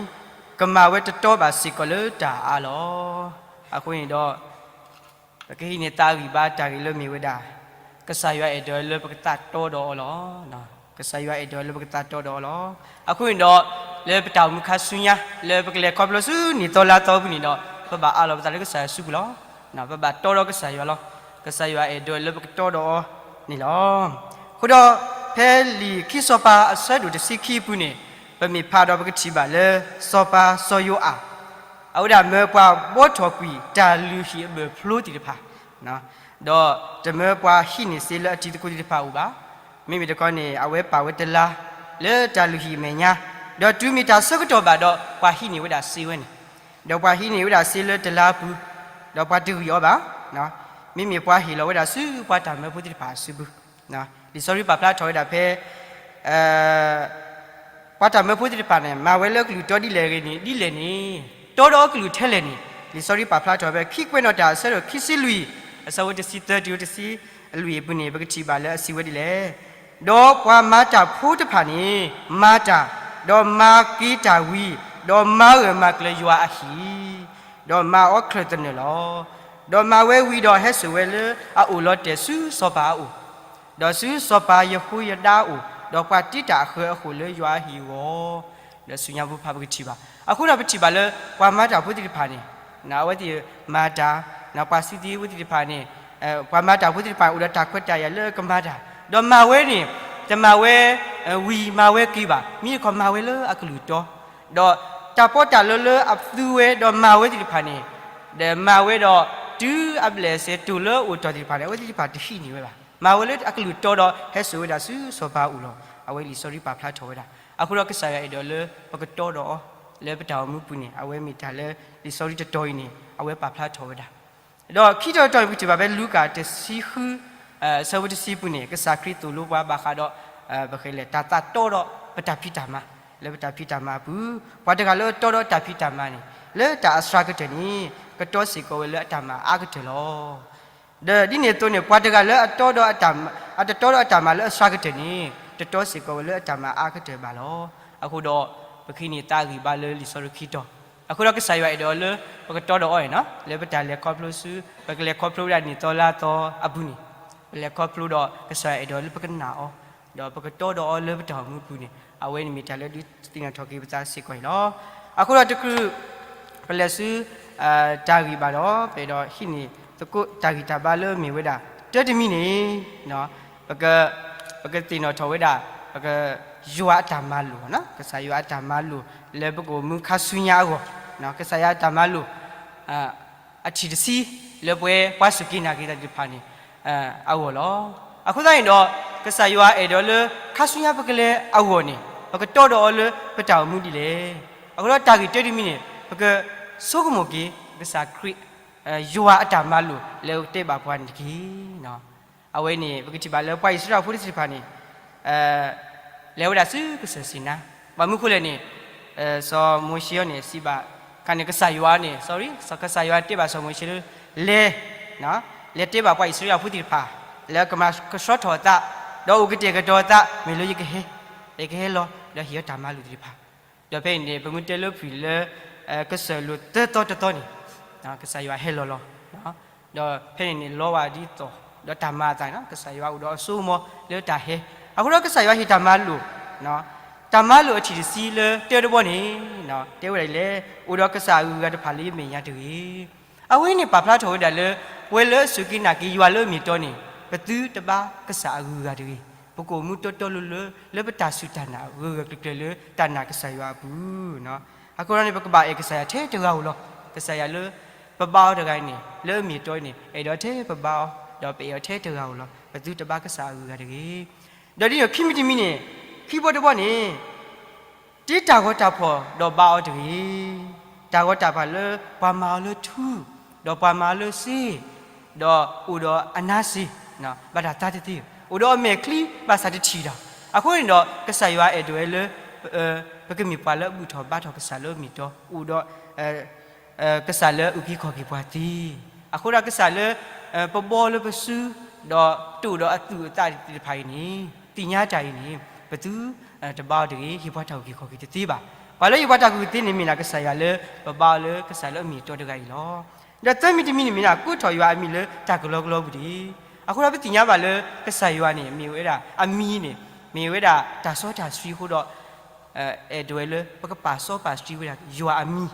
ကမၤဝဲတတီဘၣ်စ့ၢ်ကီးလၢတၢ်အါလီၤ. အဃိန့ၣ်ဒီး ပကဟံးန့ၢ်သးအဂံၢ်ဘါတၢ်ဂ့ၤလၢမ့ၢ်ဝဲဒၣ် ကစၢ်ယွၤအဲၣ်ဒိးလၢပကသးတီဒီးအီၤလီၤ. ကစၢ်ယွၤအဲၣ်ဒိးလၢပကသးတီဒီးအီၤလီၤ. အဃိန့ၣ်ဒီး လၢပတၢ်အိၣ်မူခါဆူညါ လၢပကလဲၤခီဖျိဆူနံၣ်သီလါသီအပူၤန့ၣ်ဒီး ပဘၣ်အးလီၤပသးလၢကစၢ်ယွၤစုပူၤလီၤ. ပဘၣ်တီဒီးကစၢ်ယွၤလီၤ. ကစၢ်ယွၤအဲၣ်ဒိးလၢပကတီဒီးအီၤန့ၣ်လီၤ. အဃိဒီး ဖဲလံာ်ခံစီၤပၤအဆၢဒိၣ်တဆံခံအပူၤန့ၣ် ပမ့ၢ်ဖးဒီးပကထံၣ်ဘၣ်လၢ စီၤပၤစီၤယိၤအၣ် အဝဲဒၣ်မၢပှၤဘှီထီၣ်ကွံာ်တၢ်လုၢ်ဟံၣ်အဘၢၣ်ဖျိသ့ၣ်တဖၣ် ဒီးတမၢပှၤဟံးန့ၢ်စ့လၢအတံၤသကိးသ့ၣ်တဖၣ်အအိၣ်ဘၣ်. မ့မ့ၢ်တခီန့ၣ် အဝဲပာ်ဝဲတလါ လၢတၢ်လုၢ်ဟံၣ်အမဲာ်ညါ, ဒီးတုၤမ့ၢ်တၢ်ဆၢကတီၢ်ဘၣ်ဒီး ပှၤဟံးန့ၢ်ဝဲဒၣ်စ့ဝဲန့ၣ်, ဒီးပှၤဟံးန့ၢ်ဝဲဒၣ်စ့လၢတလါအပူၤ, ဒီးပှၤတဂံၢ်အီၤဘၣ်. မ့မ့ၢ်ပှၤဟ့ၣ်လီၤဝဲဒၣ်ဆူပှၤတၢ်မၢဖိသ့ၣ်တဖၣ်အစုပူၤ, လံာ်စီဆှံပာ်ဖျါထီၣ်ဝဲဒၣ်ဖဲ ပှၤတၢ်မၢဖိသ့ၣ်တဖၣ်န့ၣ် မၤဝဲလၢအကလုၢ်တီဒ်လဲၣ်ဂ့ၤန့ၣ် ဒ်လဲၣ်န့ၣ်, တီဒီးအကလုၢ်ထဲလဲၣ်န့ၣ်, လံာ်စီဆှံပာ်ဖျါထီၣ်ဖဲခံကွဲးနီၣ်တၢ်အဆၢဒိၣ်ခံဆံလွံၢ်, အဆၢဖိတဆံသၢတုၤတဆံလွံၢ်အပူၤန့ၣ် ပကထံၣ်ဘၣ်လၢအစံးဝဲဒ်လဲၣ်. ဒီးပှၤမၤတၢ်ဖိတဖၣ်န့ၣ် မၤတၢ်, ဒီးမၤက့ၤတၢ်ဝံၤ, ဒီးမၤဂၢၢ်မၤကျၢၤယွၤအဟံၣ်, ဒီးမၤအီၤချၢၣ်သနၢၣ်လီၤ. ဒီးမၤဝဲဝံၤဒီးဟဲစိာ်ဝဲလၢအအိၣ်လီၤတဲာ်ဆူစီၤပၤအအိၣ် ဒီးဆူစီၤပၤယဟိယဒၤအအိၣ်, ဒီးပှၤတ့တၢ်အဃၢၤအဃိာ်လၢယွၤအဟံၣ်အဂီၢ်, ဒီးဆူညါဖိဖးပကထံၣ်ဘၣ်. အဃိဒီးပထံၣ်ဘၣ်လၢ ပှၤမၤတၢ်ဖိသ့ၣ်တဖၣ်န့ၣ် အဝဲသ့ၣ်မၤတၢ်, ပှၤစုသ့ဖိသ့ၣ်တဖၣ်န့ၣ်, ပှၤမၤတၢ်ဖိသ့ၣ်တဖၣ်န့ၣ် အိၣ်ဒီးတၢ်ခွဲးတၢ်ယာ်လၢကမၤတၢ်, ဒီးမၤဝဲန့ၣ် တမၤဝဲ ဝံၤမၤဝဲက့ၤဘၣ်, မ့ၢ်တခီမၤဝဲလၢအကလုၢ်တီ, ဒီးတၢ်ပီးတၢ်လီလၢအသူဝဲဒီးမၤဝဲသ့ၣ်တဖၣ်န့ၣ်, ဒီးမၤဝဲဒီး တုၤအဘျဲၣ်စဲၤတိၢ်လၢအိၣ်တီၢ်သ့ၣ်တဖၣ်န့ၣ် အဝဲသ့ၣ်တဖၣ်တဟံးန့ၢ်ဝဲဘၣ်. မၤဝဲလၢအကလုၢ်တီဒီးဟဲစိာ်ဝဲဒၣ်ဆူစီၤပၤအအိၣ်လီၤ. အဝဲလံာ်စီဆှံပာ်ဖျါထီၣ်ဝဲဒၣ်. အဃိဒီးကစၢ်ယွၤအဲၣ်ဒိးလၢပကတီဒီးအီၤ လၢပတၢ်အိၣ်မူပူၤန့ၣ် အဝဲမ့ၢ်တၢ်လၢလံာ်စီဆှံတတီၤအံၤန့ၣ် အဝဲပာ်ဖျါထီၣ်ဝဲဒၣ်. ဒီးခံတီၤတတီၤန့ၣ် ပကထံၣ်ဘၣ်ဖဲလူၤကၣ်တဆံဃု အဆၢဖိတဆံပူၤန့ၣ် ကစၢ်ခရံာ်သိၣ်လိပှၤဘၣ်ဃးဒီး ပဃဲလဲၣ် တၢ်သးတီဒီးပတၢ်ဖံးတၢ်မၤ, လၢပတၢ်ဖံးတၢ်မၤအပူၤ, ပှၤတဂၤလၢအတီဒီးတၢ်ဖံးတၢ်မၤန့ၣ် လၢတၢ်အစှၤကတၢၢ်န့ၣ် ကတီစ့ၢ်ကီးဝဲလၢအတၢ်မၤအါကတၢၢ်လီၤ. ဒီးဒ်န့ၣ်အသိးန့ၣ် ပှၤတဂၤလၢအတီဒီးအတၢ်မၤ, အတတီဒီးအတၢ်မၤလၢအစှၤကတၢၢ်န့ၣ် တတီစ့ၢ်ကီးဝဲလၢအတၢ်မၤအါကတၢၢ်ဘၣ်လီၤ. အဃိဒီး ပဃ့န့ၢ်သးဂံၢ်ဘါလၢလံာ်စီဆှံခံတီၤ, အဃိဒီးကစၢ်ယွၤအဲၣ်ဒိးလၢ ပကတီဒီးအီၤန့ၣ် လၢပတၢ်လဲၤခီဖျိဆူ ပကလဲၤခီဖျိဝဲဒၣ်နံၣ်သီလါသီအပူၤန့ၣ်, ပလဲၤခီဖျိဒီးကစၢ်ယွၤအဲၣ်ဒိးလၢပကနာ်အီၤ, ဒီးပကတီဒီးအီၤလၢပတၢ်အိၣ်မူပူၤန့ၣ် အဝဲန့ၣ်မ့ၢ်တၢ်လၢဒုးသ့ၣ်နီၣ်ထီၣ်က့ၤပသးစ့ၢ်ကီးန့ၣ်လီၤ. အဃိဒီးတချုး ပလဲၤဆူ တၢ်ဂံၢ်ဘါဒီး ပအဲၣ်ဒိးဟံးန့ၢ်သကိးတၢ်ဂံၢ်တၢ်ဘါလၢမ့ၢ်ဝဲဒၣ် တၢတမံၤန့ၣ် ပကသ့ၣ်နီၣ်ထီၣ်ဝဲဒၣ် ပက ယွၤအတၢ်မၤလိာ်, ကစၢ်ယွၤအတၢ်မၤလိာ် လၢပကအိၣ်မူခါဆူညါအဂီၢ်, ကစၢ်ယွၤအတၢ်မၤလိာ် အထံၣ်တဆံ လၢပဝဲပှၤစူၢ်က့ၤနာ်က့ၤတၢ်သ့ၣ်တဖၣ်န့ၣ် အဂီၢ်လီၤ. အဃိသတးန့ၣ်ဒီး ကစၢ်ယွၤအဲၣ်ဒိးလၢ ခါဆူညါပကလဲၤအဂီၢ်န့ၣ် ပကတီဒီးအီၤလၢပတၢ်အိၣ်မူဒ်လဲၣ်. အဃိဒီးတၢ်ဂ့ၢ်တၢတမံၤန့ၣ် ပကဆိကမိၣ်က့ၤ ကစၢ်ခရံာ် ယွၤအတၢ်မၤလိာ်လၢအကတဲဘၣ်ပှၤန့ၣ်တက့ၢ်. အဝဲန့ၣ် ပကထံၣ်ဘၣ်လၢပှၤအံၣ်စရ့လးဖိသ့ၣ်တဖၣ်န့ၣ် လဲၤဝဲဒၣ်ဆူကစၢၢ်စံနါ, ဘၣ်မနုၤဃိလဲၣ်န့ၣ် စီၤမိၤၡ့အံၤန့ၣ် စံးဘၣ် ခါန့ၣ်ကစၢ်ယွၤန့ၣ် sorry ကစၢ်ယွၤတဲဘၣ်စီၤမိၤၡ့လၢ လဲၤ လဲၤတဲဘၣ်ပှၤအံၣ်စရ့လးဖိသ့ၣ်တဖၣ် လၢကမၤကဆှီထီၣ်အသး ဒီးအိၣ်ကတဲာ်ကတီၤအသး မ့ၢ်လၢယကဟဲ ယကဟဲလီၤ ဒီးဟ့ၣ်အီၤတၢ်မၤလိာ်သ့ၣ်တဖၣ် ဒီးဖဲန့ၣ်န့ၣ် ပမ့ၢ်တဲလၢပှၤလၢ ကစၢၢ်လိာ်သၢသီတသီန့ၣ် ကစၢ်ယွၤဟဲလီၤလီၤ. ဒီးဖဲန့ၣ်န့ၣ် လီၤဝဲဒ်သိး ဒီးတၢ်မၤအသးန့ၣ် ကစၢ်ယွၤအိၣ်ဒီးအစိကမီၤလၢတၢ်ဟဲ. အဃိဒီးကစၢ်ယွၤဟ့ၣ်တၢ်မၤလိာ် တၢ်မၤလိာ်အထံၣ်တဆံလၢတၢတဘီန့ၣ် တဲဝဲဒၣ်ဒ်လဲၣ်, အိၣ်ဒီးကစၢ်အဂုၤအဂၤတဖၣ်လၢယမဲာ်ညါတဂ့ၤ. အဝဲန့ၣ်ပာ်ဖျါထီၣ်ဝဲဒၣ်လၢ ပဝဲလၢအစူၢ်က့ၤနာ်က့ၤယွၤလၢအမ့ၢ်အတီန့ၣ် ပသုတဘါကစၢ်အဂုၤအဂၤတဂ့ၤ. ပကအိၣ်မူတီတီလိၤလိၤ လၢပတၢ်စူၢ်တၢ်နာ်ဂၢၢ်ဂၢၢ်ကျၢၤကျၢၤလၢတၢ်နာ်ကစၢ်ယွၤအပူၤ အဃိဒီးန့ၣ် ပကဘၣ်အဲၣ်ကစၢ်ယွၤထဲတဂၤဧိၤလီၤ. ကစၢ်ယွၤလၢ ပဘါအီၤတဂၤအံၤန့ၣ် လၢအမ့ၢ်အတီအံၤန့ၣ် အဲၣ်ဒိးထဲပဘါအီၤ ဒီးပအဲၣ်အီၤထဲတဂၤဧိၤလီၤ. ပသုတဘါကစၢ်အဂုၤအဂၤတဂ့ၤ. ဒီးဒ်န့ၣ်ခံမံၤတမံၤန့ၣ် ခံဘီတဘီန့ၣ် တ့တၢ်ဂီၤတၢ်ဖီၣ်ဒီးဘါအီၤတဂ့ၤ. တၢ်ဂီၤတၢ်ဖီၣ်လၢပှၤမၤအီၤလၢထူ, ဒီးပှၤမၤအီၤလၢစ့, ဒီးအိၣ်ဒီးအနါစ့, ဘၣ်တၢ်သါတသ့, အိၣ်ဒီးအမဲာ်ချံ ဘၣ်ဆၣ်တထံၣ်တၢ်. အဃိန့ၣ်ဒီး ကစၢ်ယွၤအဲၣ်ဒိးဝဲလၢ ပကမ့ၢ်ပှၤလၢအဘူၣ်ထီၣ်ဘါထီၣ်ကစၢ်လၢအမ့ၢ်အတီ အိၣ်ဒီး ကစၢ်လၢအအုၣ်က့ၤခီၣ်က့ၤပှၤသ့. အဃိဒီးကစၢ်လၢ ပဘီလၢပစု ဒီးတအိၣ်ဒီးအသူၣ်အသးသ့ၣ်တဖၣ်အံၤန့ၣ် သ့ၣ်ညါတၢ်အံၤန့ၣ် ပသုတဘါအီၤတဂ့ၤ, ဟ့ၣ်ပှၤတၢ်အုၣ်က့ၤခီၣ်က့ၤတသ့ဘၣ်. ပှၤလၢဟ့ၣ်ပှၤတၢ်အုၣ်က့ၤခီၣ်က့ၤသ့န့ၣ် မ့ၢ်ဒၣ်ကစၢ်ယွၤလၢပဘါအီၤလၢကစၢ်လၢအမ့ၢ်အတီတဂၤအံၤလီၤ. ဒီးသၢမံၤတမံၤန့ၣ်မ့ၢ်ဒၣ် ကိးထီၣ်ယွၤအမံၤလၢတၢ်ကလီကလီပူၤတဂ့ၤ. အဃိဒီးပသ့ၣ်ညါဘၣ်လၢကစၢ်ယွၤန့ၣ် မ့ၢ်ဝဲဒၣ်အမံၤန့ၣ် မ့ၢ်ဝဲဒၣ်တၢ်စီတၢ်ဆှံအဃိဒီး အဲၣ်ဒိးဝဲလၢပကပာ်စီပာ်ဆှံဝဲဒၣ်ယွၤအမံၤ,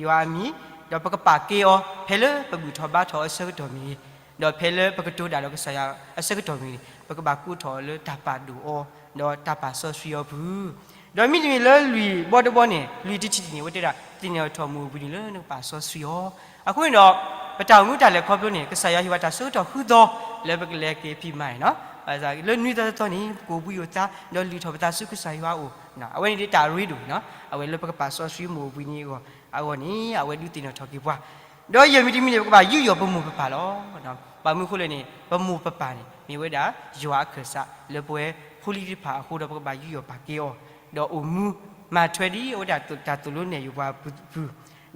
ယွၤအမံၤ, ဒီးပကပာ်ကဲအီၤ ဖဲလၢပဘူၣ်ထီၣ်ဘါထီၣ်အဆၢကတီၢ်မ့ၢ်ဂ့ၤ, ဒီးဖဲလၢပကတိၤတၢ်ဒီးကစၢ်ယွၤအဆၢကတီၢ်မ့ၢ်ဂ့ၤန့ၣ် ပကဘၣ်ကိးထီၣ်အီၤလၢတၢ်ပာ်ဒိၣ်အီၤ ဒီးတၢ်ပာ်စီဆှံအီၤအပူၤ, ဒီးမ့တမ့ၢ်လၢလွံၢ်ဘီတဘီန့ၣ် လွံၢ်တထံၣ်တထံၣ်န့ၣ် အဝဲတဲဒၣ် သ့ၣ်နီၣ်ထီၣ်မုၢ်အိၣ်ဘှံးနံၤလၢနကပာ်စီဆှံအီၤ. အဃိန့ၣ်ဒီး ပတၢ်အိၣ်မူတၢ်လဲၤခီဖျိန့ၣ် ကစၢ်ယွၤဟ့ၣ်ဝဲတၢ်ဆၢကတီၢ်ဃုသီ လၢပကလဲၤက့ၤဖံးမၤန့ၣ်လီၤ. လၢနွံသီသီန့ၣ် ပကအိၣ်ဘှံးအိၣ်သါ ဒီးလုၢ်ထီၣ်ပသးဆူကစၢ်ယွၤအအိၣ်, အဝဲန့ၣ်ဒ်တၢ်အရ့ဒိၣ်န့ၣ်လီၤ. အဝဲလၢပကပာ်စီဆှံမုၢ်အိၣ်ဘှံးနံၤအဂီၢ်န့ၣ် အဝဲဒုးသ့ၣ်နီၣ်ထီၣ်က့ၤပှၤ, ဒီးယဲၢ်မံၤတမံၤန့ၣ် ပကဘၣ်ယူးယီၣ်ပမိၢ်ပပၢ်လီၤ. ဘၣ်မနုၤအဃိလဲၣ်န့ၣ် ပမိၢ်ပပၢ်န့ၣ် မ့ၢ်ဝဲဒၣ်ယွၤအခၢၣ်စးလၢပဝဲဖိလံၤတဖၣ်အဃိဒီး ပကဘၣ်ယူးယီၣ်ပာ်ကဲအီၤ, ဒီးအိၣ်မူမၤထွဲဒ်အဝဲဒၣ်တၢ်သိၣ်လိနဲၣ် ယိၤပှၤပူ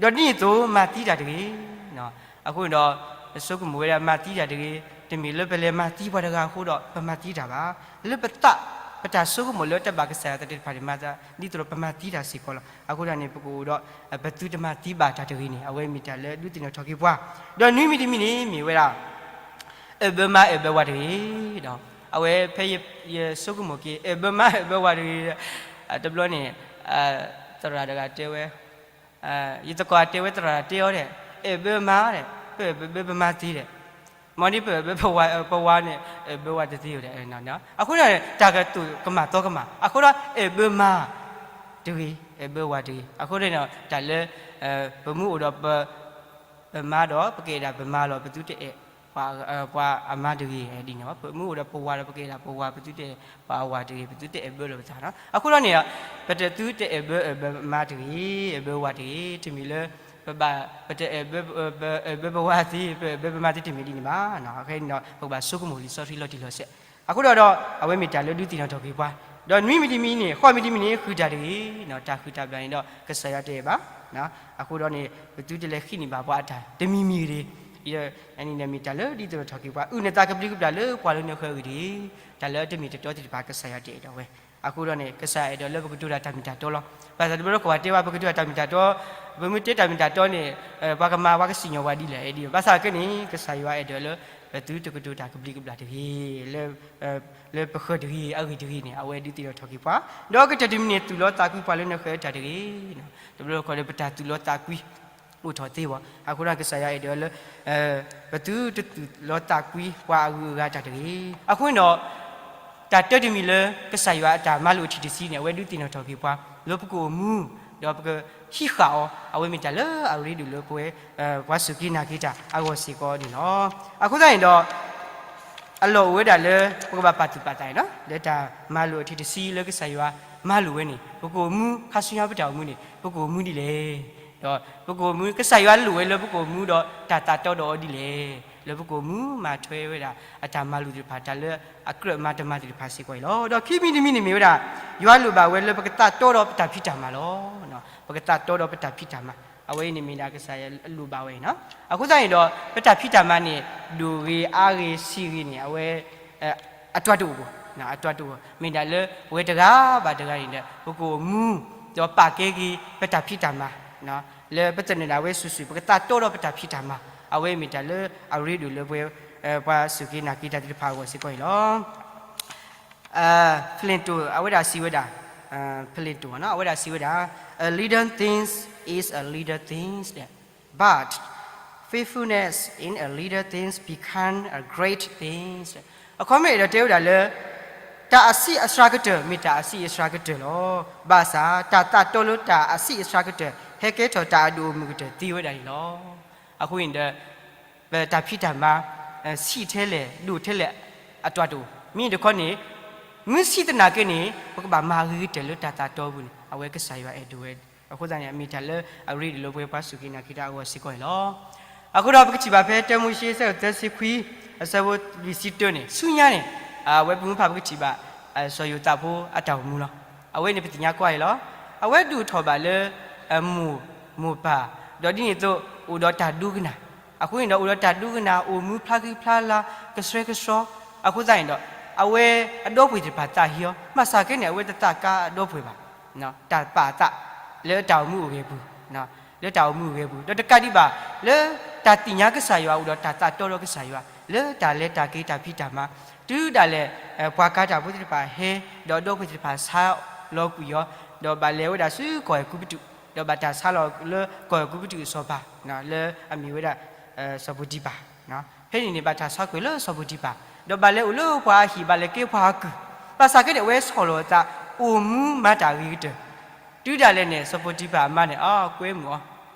ၤ, ဒီးဒ်န့ၣ်အသိး မၤသံတၢ်တဂ့ၤ. အဃိန့ၣ်ဒီး ဆိကမိၣ်ဝဲဒၣ်မၤသံတၢ်တဂ့ၤ, တမ့ၢ်လၢပလဲၤမၤသံပှၤတဂၤအဃိဒီး ပမၤသံတၢ်ဘၣ်. လၢပသး ပတၢ်ဆိကမိၣ်လၢတၢ်ဘၣ်ကစၢ်ယွၤသးတဖၣ်န့ၣ် မၤသးဒ်သိးဒီးပမၤသံတၢ်စ့ၢ်ကီးလီၤ. အဃိသတးန့ၣ် ပကအိၣ်ဒီး ပသုတမၤသံဘၣ်တၢ်တဂ့ၤန့ၣ် အဝဲမ့ၢ်တၢ်လၢဒုးသ့ၣ်နီၣ်ထီၣ်က့ၤပှၤ, ဒီးနွံမံၤတမံၤန့ၣ် မ့ၢ်ဝဲဒၣ် အဲၣ်ဘၢမါအဲၣ်ဘၢဝၤတဂ့ၤ, ဒီးအဝဲဖဲယဆိကမိၣ်က့ၤ အဲၣ်ဘၢမါအဲၣ်ဘၢဝၤတဂ့ၤ, တဘျီန့ၣ် သရၣ်တဂၤတဲဝဲ, ယသကိးတဲဝဲသရၣ်တဲအီၤဒဲး, အဲၣ်ဘၢမါဒဲး, ပအဲၣ်ဘၢပမါသ့ဒဲး, မ်ဒ်ပအဲၣ်ဘၢပဝၤန့ၣ် အဲၣ်ဘၢဝၤတသ့ဧါဒဲး, အဃိန့ၣ် တၢ်ကတိၤကမၣ်သီကမၣ်, အဃိဒီးအဲၣ်ဘၢမါတဂ့ၤ, အဲၣ်ဘၢဝၤတဂ့ၤ, အဃိန့ၣ် တၢ်လၢ ပမ့ၢ်အိၣ်ဒီး ပမါဒီး ပကအဲၣ်ဒၣ်ပမါလီၤ, ပသုတအဲၣ် ပှၤအမါတဂ့ၤဒ်န့ၣ်, ပမ့ၢ်အိၣ်ဒီးပဝၤဒီး ပကအဲၣ်ဒၣ်ပဝၤ, ပသုတအဲၣ်ပှၤအဝၤတဂ့ၤ, ပသုတအဲၣ်ဘၢလီၤပသးလီၤ. အဃိဒီးန့ၣ် ပသုတအဲၣ်ဘၢအဲၣ်ဘၢမါတဂ့ၤ, အဲၣ်ဘၢဝၤတဂ့ၤ, တမ့ၢ်လၢ ပဘၣ် ပတအဲၣ်ဘၢ အဲၣ်ဘၢပဝၤသ့, ပအဲၣ်ဘၢပမါသ့တမ့ၢ်ဒ်န့ၣ်ဘၣ်. အဃိန့ၣ်ဒီး ပကဘၣ်ဆိကမိၣ်လံာ်စီဆှံလီၤတံၢ်လီၤဆဲး, အဃိဒီး အဝဲမ့ၢ်တၢ်လၢဒုးသ့ၣ်နီၣ်ထီၣ်က့ၤပှၤ, ဒီးနွံမံၤတမံၤန့ၣ် ဃိးမံၤတမံၤန့ၣ် ဃုာ်တၢ်တဂ့ၤ, တၢ်ဃုာ်တၢ်ဘျၣ်န့ၣ်ဒီး ကစၢ်ယွၤတအဲၣ်ဘၣ်. အဃိဒီးန့ၣ် ပသုတလဲၤဃ့န့ၢ်ဘၣ်ပှၤအတၢ်တမံၤမံၤတဂ့ၤ, အန့ၣ်မ့ၢ်တၢ်လၢဒုးသ့ၣ်နီၣ်ထီၣ်က့ၤပှၤ, အုၣ်နသးကဘျံးကဘျၣ်လၢပှၤလၢနဃၢၤအဂ့ၢ်တဂ့ၤ, တၢ်လၢအတမ့ၢ်တတီသ့ၣ်တဖၣ် ကစၢ်ယွၤတအဲၣ်ဒိးဝဲ. အဃိဒီးန့ၣ် ကစၢ်ယွၤအဲၣ်ဒိးလၢပကတိၤတၢ်တၢ်မ့ၢ်တၢ်တီလီၤ. ဘၣ်ဆၣ်တဘျီတခီၣ်ပှၤတဲဘၣ် ပကတိၤတၢ်တၢ်မ့ၢ်တၢ်တီ, ပမ့ၢ်တဲတၢ်မ့ၢ်တၢ်တီန့ၣ် ပှၤကမၤပှၤကစံၣ်ညီၣ်ပှၤဒ်လဲၣ်ဒ်, ဘၣ်ဆၣ်က့န့ၣ် ကစၢ်ယွၤအဲၣ်ဒိးလၢ ပသုတကတိၤတၢ်ကဘျံးကဘျၣ်တဂ့ၤ, လၢပဃၢၤတဂ့ၤအဂ့ၢ်တဂ့ၤန့ၣ် အဝဲဒုးသ့ၣ်နီၣ်ထီၣ်က့ၤပှၤ, ဒီးကတၢၢ်တမံၤန့ၣ် သူၣ်လီသးကွံပှၤလၢနဃၢၤအတၢ်တဂ့ၤ, တဘျီတခီၣ်ဒီး ပတၢ်သူၣ်လီသးကွံ အိၣ်ထီၣ်သ့ဝဲ, အဃိဒီးကစၢ်ယွၤအဲၣ်ဒိးလၢ ပသုတသူၣ်လီသးကွံပှၤအဂုၤအဂၤတၢ်တဂ့ၤ. အဃိန့ၣ်ဒီး တၢ်တၢတမံၤလၢ ကစၢ်ယွၤအတၢ်မၤလိာ်အထံၣ်တဆံန့ၣ် အဝဲဒုးသ့ၣ်နီၣ်ထီၣ်က့ၤပှၤ လၢပကအိၣ်မူ ဒီးပကဟံးဃာ်အီၤ, အဝဲမ့ၢ်တၢ်လၢအရ့ဒိၣ်လၢပဝဲ ပှၤစူၢ်က့ၤနာ်က့ၤတၢ်အဂီၢ်စ့ၢ်ကီးန့ၣ်လီၤ. အဃိသတးန့ၣ်ဒီး အလီၢ်အိၣ်ဝဲဒၣ်လၢ ပကဘၣ်ပာ်သူၣ်ပာ်သးန့ၣ်လီၤ, လၢတၢ်မၤလိာ်အထံၣ်တဆံလၢကစၢ်ယွၤမၤလိာ်ဝဲန့ၣ် ပကအိၣ်မူ ခါဆူညါပတၢ်အိၣ်မူန့ၣ် ပကအိၣ်မူဒ်လဲၣ်, ဒီးပကအိၣ်မူ ကစၢ်ယွၤလိၣ်ဝဲလၢပကအိၣ်မူဒီးတၢ်သးတီဒီးအီၤဒ်လဲၣ်, လၢပကအိၣ်မူမၤထွဲဝဲဒၣ်အတၢ်မၤလိာ်သ့ၣ်တဖၣ် တၢ်လၢအကြၢးမၤတမၤသ့ၣ်တဖၣ်စ့ၢ်ကီးအံၤလီၤ. ဒီးခံမံၤတမံၤန့ၣ်မ့ၢ်ဝဲဒၣ် ယွၤလိၣ်ဘၣ်ဝဲလၢပကသးတီဒီးပတၢ်ဖံးတၢ်မၤလီၤ. ပကသးတီဒီးပတၢ်ဖံးတၢ်မၤ, အဝဲအံၤန့ၣ်မ့ၢ်ဒၣ်ကစၢ်ယွၤလိၣ်ဘၣ်ဝဲအံၤလီၤ. အဃိသတးန့ၣ်ဒီး ပတၢ်ဖံးတၢ်မၤန့ၣ် ဒိၣ်ဂ့ၤအါဂ့ၤဆံးဂ့ၤန့ၣ် အဝဲ အတၢ်တအိၣ်ဘၣ်, အတၢ်တအိၣ်ဘၣ်, မ့ၢ်ဒၣ်လၢပဝဲတဂၤဘၣ်တဂၤန့ၣ်ဒီး ပကအိၣ်မူ ဒီးပာ်ကဲက့ၤပတၢ်ဖံးတၢ်မၤ လၢပသန့ၤဒၣ်ဝဲစုာ်စုာ် ပကသးတီဒီးပတၢ်ဖံးတၢ်မၤ, အဝဲမ့ၢ်တၢ်လၢအရ့ဒိၣ်လၢပဝဲ ပှၤစူၢ်က့ၤနာ်က့ၤတၢ်သ့ၣ်တဖၣ်အဂီၢ်စ့ၢ်ကီးအံၤလီၤ. Plato အဝဲဒၣ်စံးဝဲဒၣ်, Plato အဝဲဒၣ်စံးဝဲဒၣ်, A little things is a little things, but faithfulness in a little things become a great things. အခီပညီအဲၣ်ဒိးတဲဝဲဒၣ်လၢ တၢ်အဆံးအစှၤကတၢၢ် မ့ၢ်တၢ်အဆံးအစှၤကတၢၢ်လီၤ. ဘၣ်ဆၣ် တၢ်သးတီလၢတၢ်အဆံးအစှၤကတၢၢ် ဟဲကဲထီၣ်တၢ်အဒိၣ်အမုၢ်ကတၢၢ်သ့ဝဲဒၣ်န့ၣ်လီၤ. အဃိန့ၣ်ဒီး ပတၢ်ဖံးတၢ်မၤ ဆံးထဲလဲၣ် ဒိၣ်ထဲလဲၣ် အတၢ်တအိၣ်, မ့ၢ်တခီန့ၣ် မ့ၢ်ဆံးသနာ်က့န့ၣ် ပကဘၣ်မၤဂ့ၤကတၢၢ်လၢတၢ်သးတီအပူၤန့ၣ် အဝဲကစၢ်ယွၤအဲၣ်ဒိးဝဲ. အဃိသတးန့ၣ် အမ့ၢ်တၢ်လၢအရ့ဒိၣ်လၢပဝဲပှၤစူၢ်က့ၤနာ်က့ၤတၢ်အဂီၢ်စ့ၢ်ကီးန့ၣ်လီၤ. အဃိဒီးပကထံၣ်ဘၣ်ဖဲတၢမိၤၡ့ အဆၢဒိၣ်သၢဆံခွံ အဆၢဖိလွံၢ်ဆံတၢန့ၣ် ဆူညါန့ၣ် အဝဲပမူဖးပကထံၣ်ဘၣ် စီၤယိၤသးဖိအတၢ်အိၣ်မူလီၤ. အဝဲန့ၣ်ပသ့ၣ်ညါကွၢ်အံၤလီၤ. အဝဲဒိၣ်ထီၣ်ဘၣ်လၢ မိၢ်မိၢ်ပၢ်, ဒီးဒ်န့ၣ်အသိး အိၣ်ဒီးတၢ်ဒိကနၣ်, အဃိန့ၣ်ဒီးအိၣ်ဒီးတၢ်ဒိကနၣ် အိၣ်မူဖျါဃံဖျါလၤ ကဆှဲကဆှီ, အဃိသတးန့ၣ်ဒီး အဝဲအဒီပုၢ်ဝဲၢ်သ့ၣ်တဖၣ်သးဟ့အီၤ, ဘၣ်ဆၣ်က့န့ၣ် အဝဲတသးကါအဒီပုၢ်ဝဲၢ်ဘၣ်. တၢ်ပာ်အသး လၢတၢ်အိၣ်မူအိၣ်ဂဲၤပူၤ, လၢတၢ်အိၣ်မူအိၣ်ဂဲၤပူၤ, ဒီးတကးဒံးဘၣ် လၢတၢ်သ့ၣ်ညါကစၢ်ယွၤအိၣ်ဒီးတၢ်သးတီဒီးကစၢ်ယွၤ လၢတၢ်လဲၤတၢ်က့ၤတၢ်ဖံးတၢ်မၤ, တုၤဒၣ်လဲာ် ပှၤကၤတၢ်ဖိသ့ၣ်တဖၣ်ဟဲ ဒီးအဒီပုၢ်ဝဲၢ်သ့ၣ်တဖၣ်ဆါလီၤကွံာ်အီၤ, ဒီးဘၣ်လဲၤဝဲဒၣ်ဆူကီၢ်အဲၤကူပတူး, ဒီးဘၣ်တၢ်ဆါလီၤလၢကီၢ်အဲၤကူပတူးအစီၤပၤ လၢအမ့ၢ်ဝဲဒၣ် စီၤပူၤတံၤဖၢ် ဖဲန့ၣ်န့ၣ် ဘၣ်တၢ်ဆါကွံာ်လၢစီၤပီတံဖၤ, ဒီးဘၣ်လဲၤအိၣ်လၢပှၤအဟံၣ် ဘၣ်လဲၤကဲပှၤအကုၢ်, ဘၣ်ဆၣ်ကဲန့ၣ် အဝဲဆီၣ်လီၤအသး အိၣ်မူမၤတၢ်အဂ့ၤကတၢၢ်, တုၤဒၣ်လဲာ်န့ၣ် စီၤပီတံဖၤအမါန့ၣ် အကွဲမုာ်